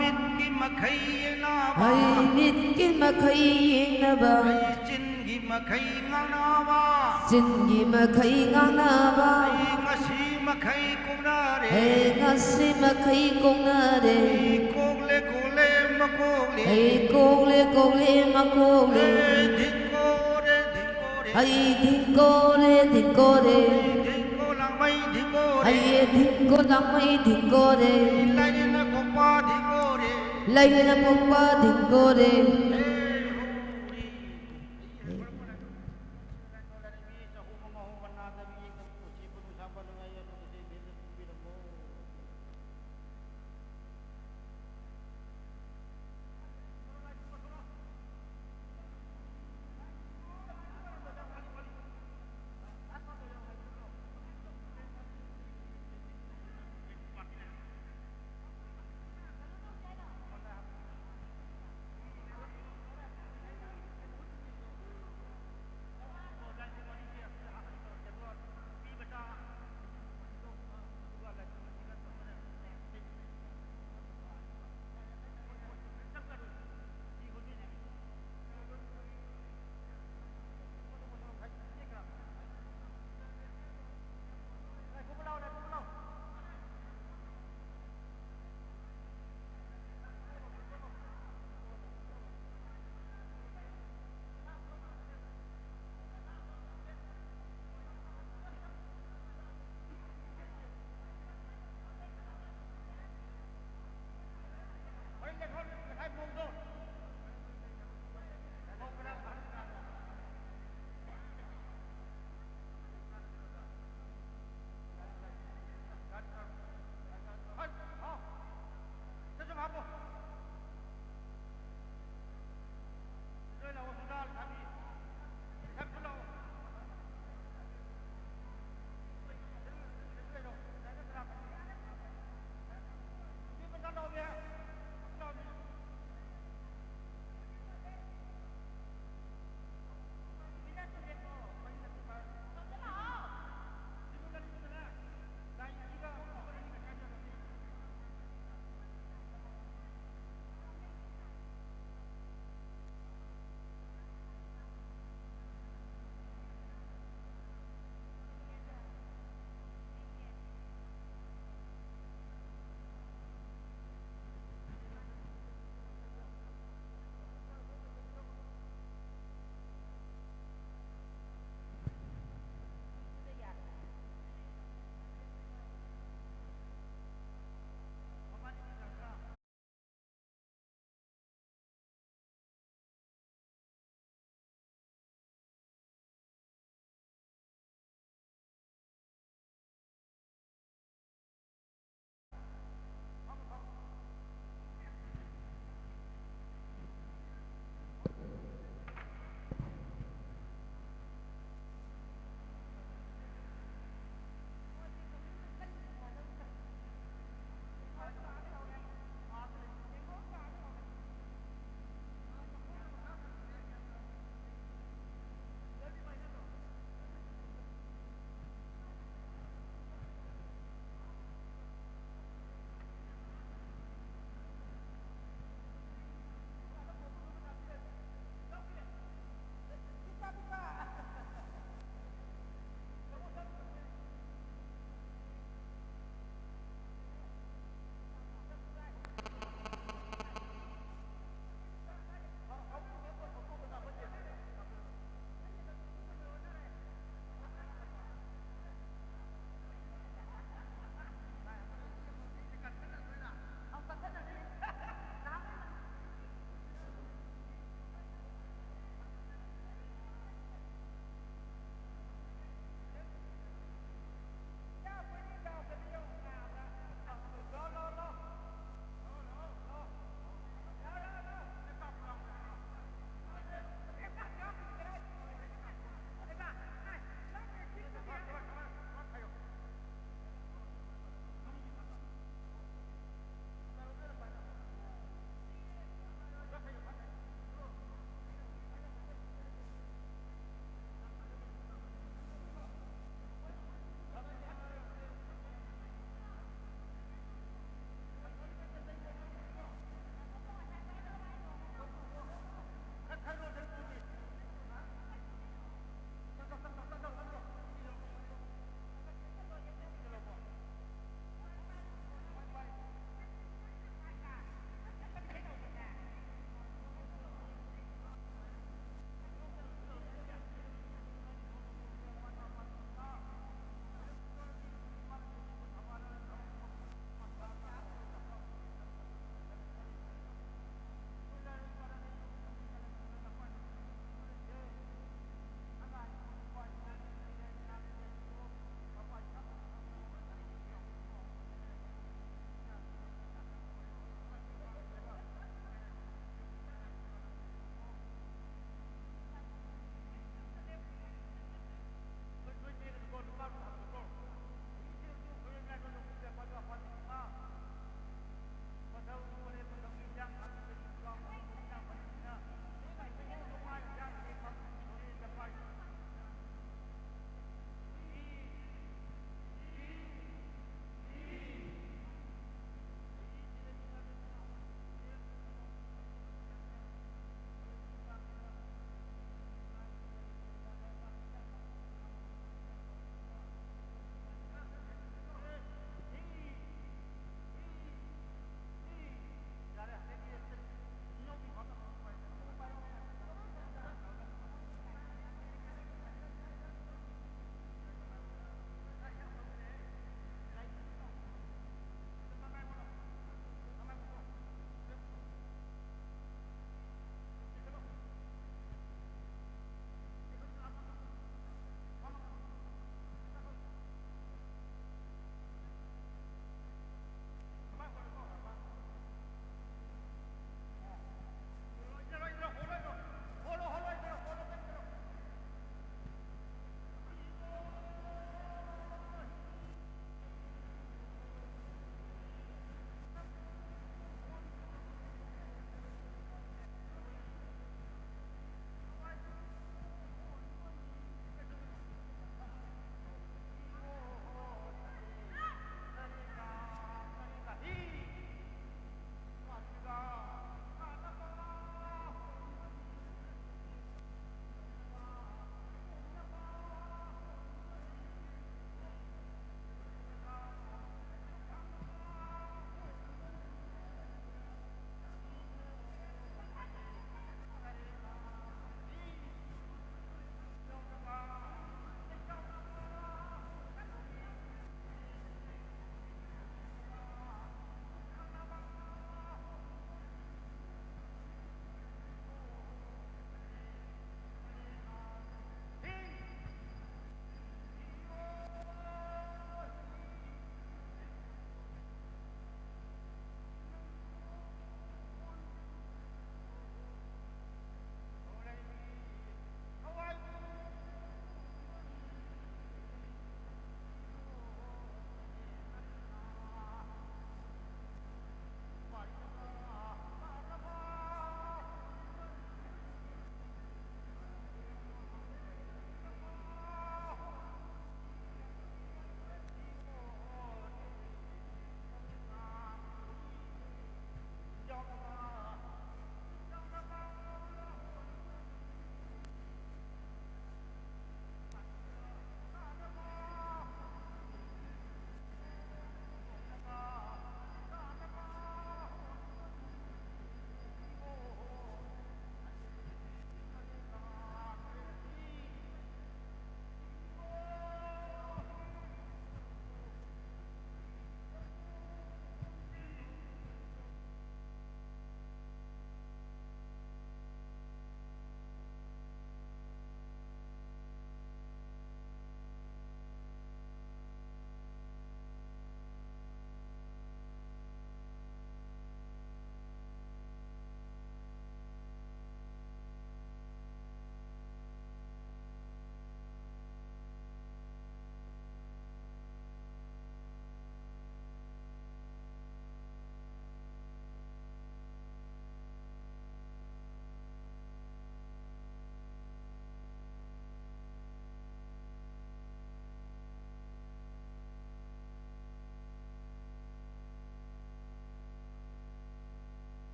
ꯃꯤꯠꯀꯤ ꯃꯈꯩ ꯌꯦꯡꯅꯕ꯫ ꯍꯩ ꯃꯤꯠꯀꯤ ꯃꯈꯩ ꯌꯦꯡꯅꯕ꯫ ꯆꯤꯟꯒꯤ ꯃꯈꯩ ꯉꯥꯡꯅꯕ꯫ ꯆꯤꯟꯒꯤ ꯃꯈꯩ ꯉꯥꯡꯅꯕ꯫ ꯉꯁꯤ ꯃꯈꯩ ꯀꯣꯛꯅꯔꯦ꯫ ꯍꯦ ꯉꯁꯤ ꯃꯈꯩ ꯀꯣꯛꯅꯔꯦ꯫ ꯀꯣꯛꯂꯦ ꯀꯣꯛꯂꯦ ꯃꯀꯣꯛꯂꯦ꯫ ꯍꯦ ꯀꯣꯛꯂꯦ ꯀꯣꯛꯂꯦ ꯃꯀꯣꯛꯂꯦ꯫ ꯍꯦ ꯙꯤꯡꯀꯣꯔꯦ ꯙꯤꯡꯀꯣꯔꯦ꯫ ꯍꯩ ꯙꯤꯡꯀꯣꯔꯦ ꯙꯤꯡꯀꯣꯔꯦ꯫ ꯙꯤꯡꯀꯣ ꯂꯥꯡꯃꯩ ꯙꯤꯡꯀꯣꯔꯦ꯫ ꯍꯩꯌꯦ ꯙꯤꯡꯀꯣ ꯂꯥꯡꯃꯩ ꯙꯤꯡꯀꯣꯔꯦ꯫ ꯂꯥꯏꯔꯦꯟꯅ ꯄꯣꯛꯄ ꯙꯤꯡꯀꯣꯔꯦ꯫ ꯂꯥꯏꯔꯦꯟꯅ ꯄꯣꯛꯄ ꯙꯤꯡꯀꯣꯔꯦ꯫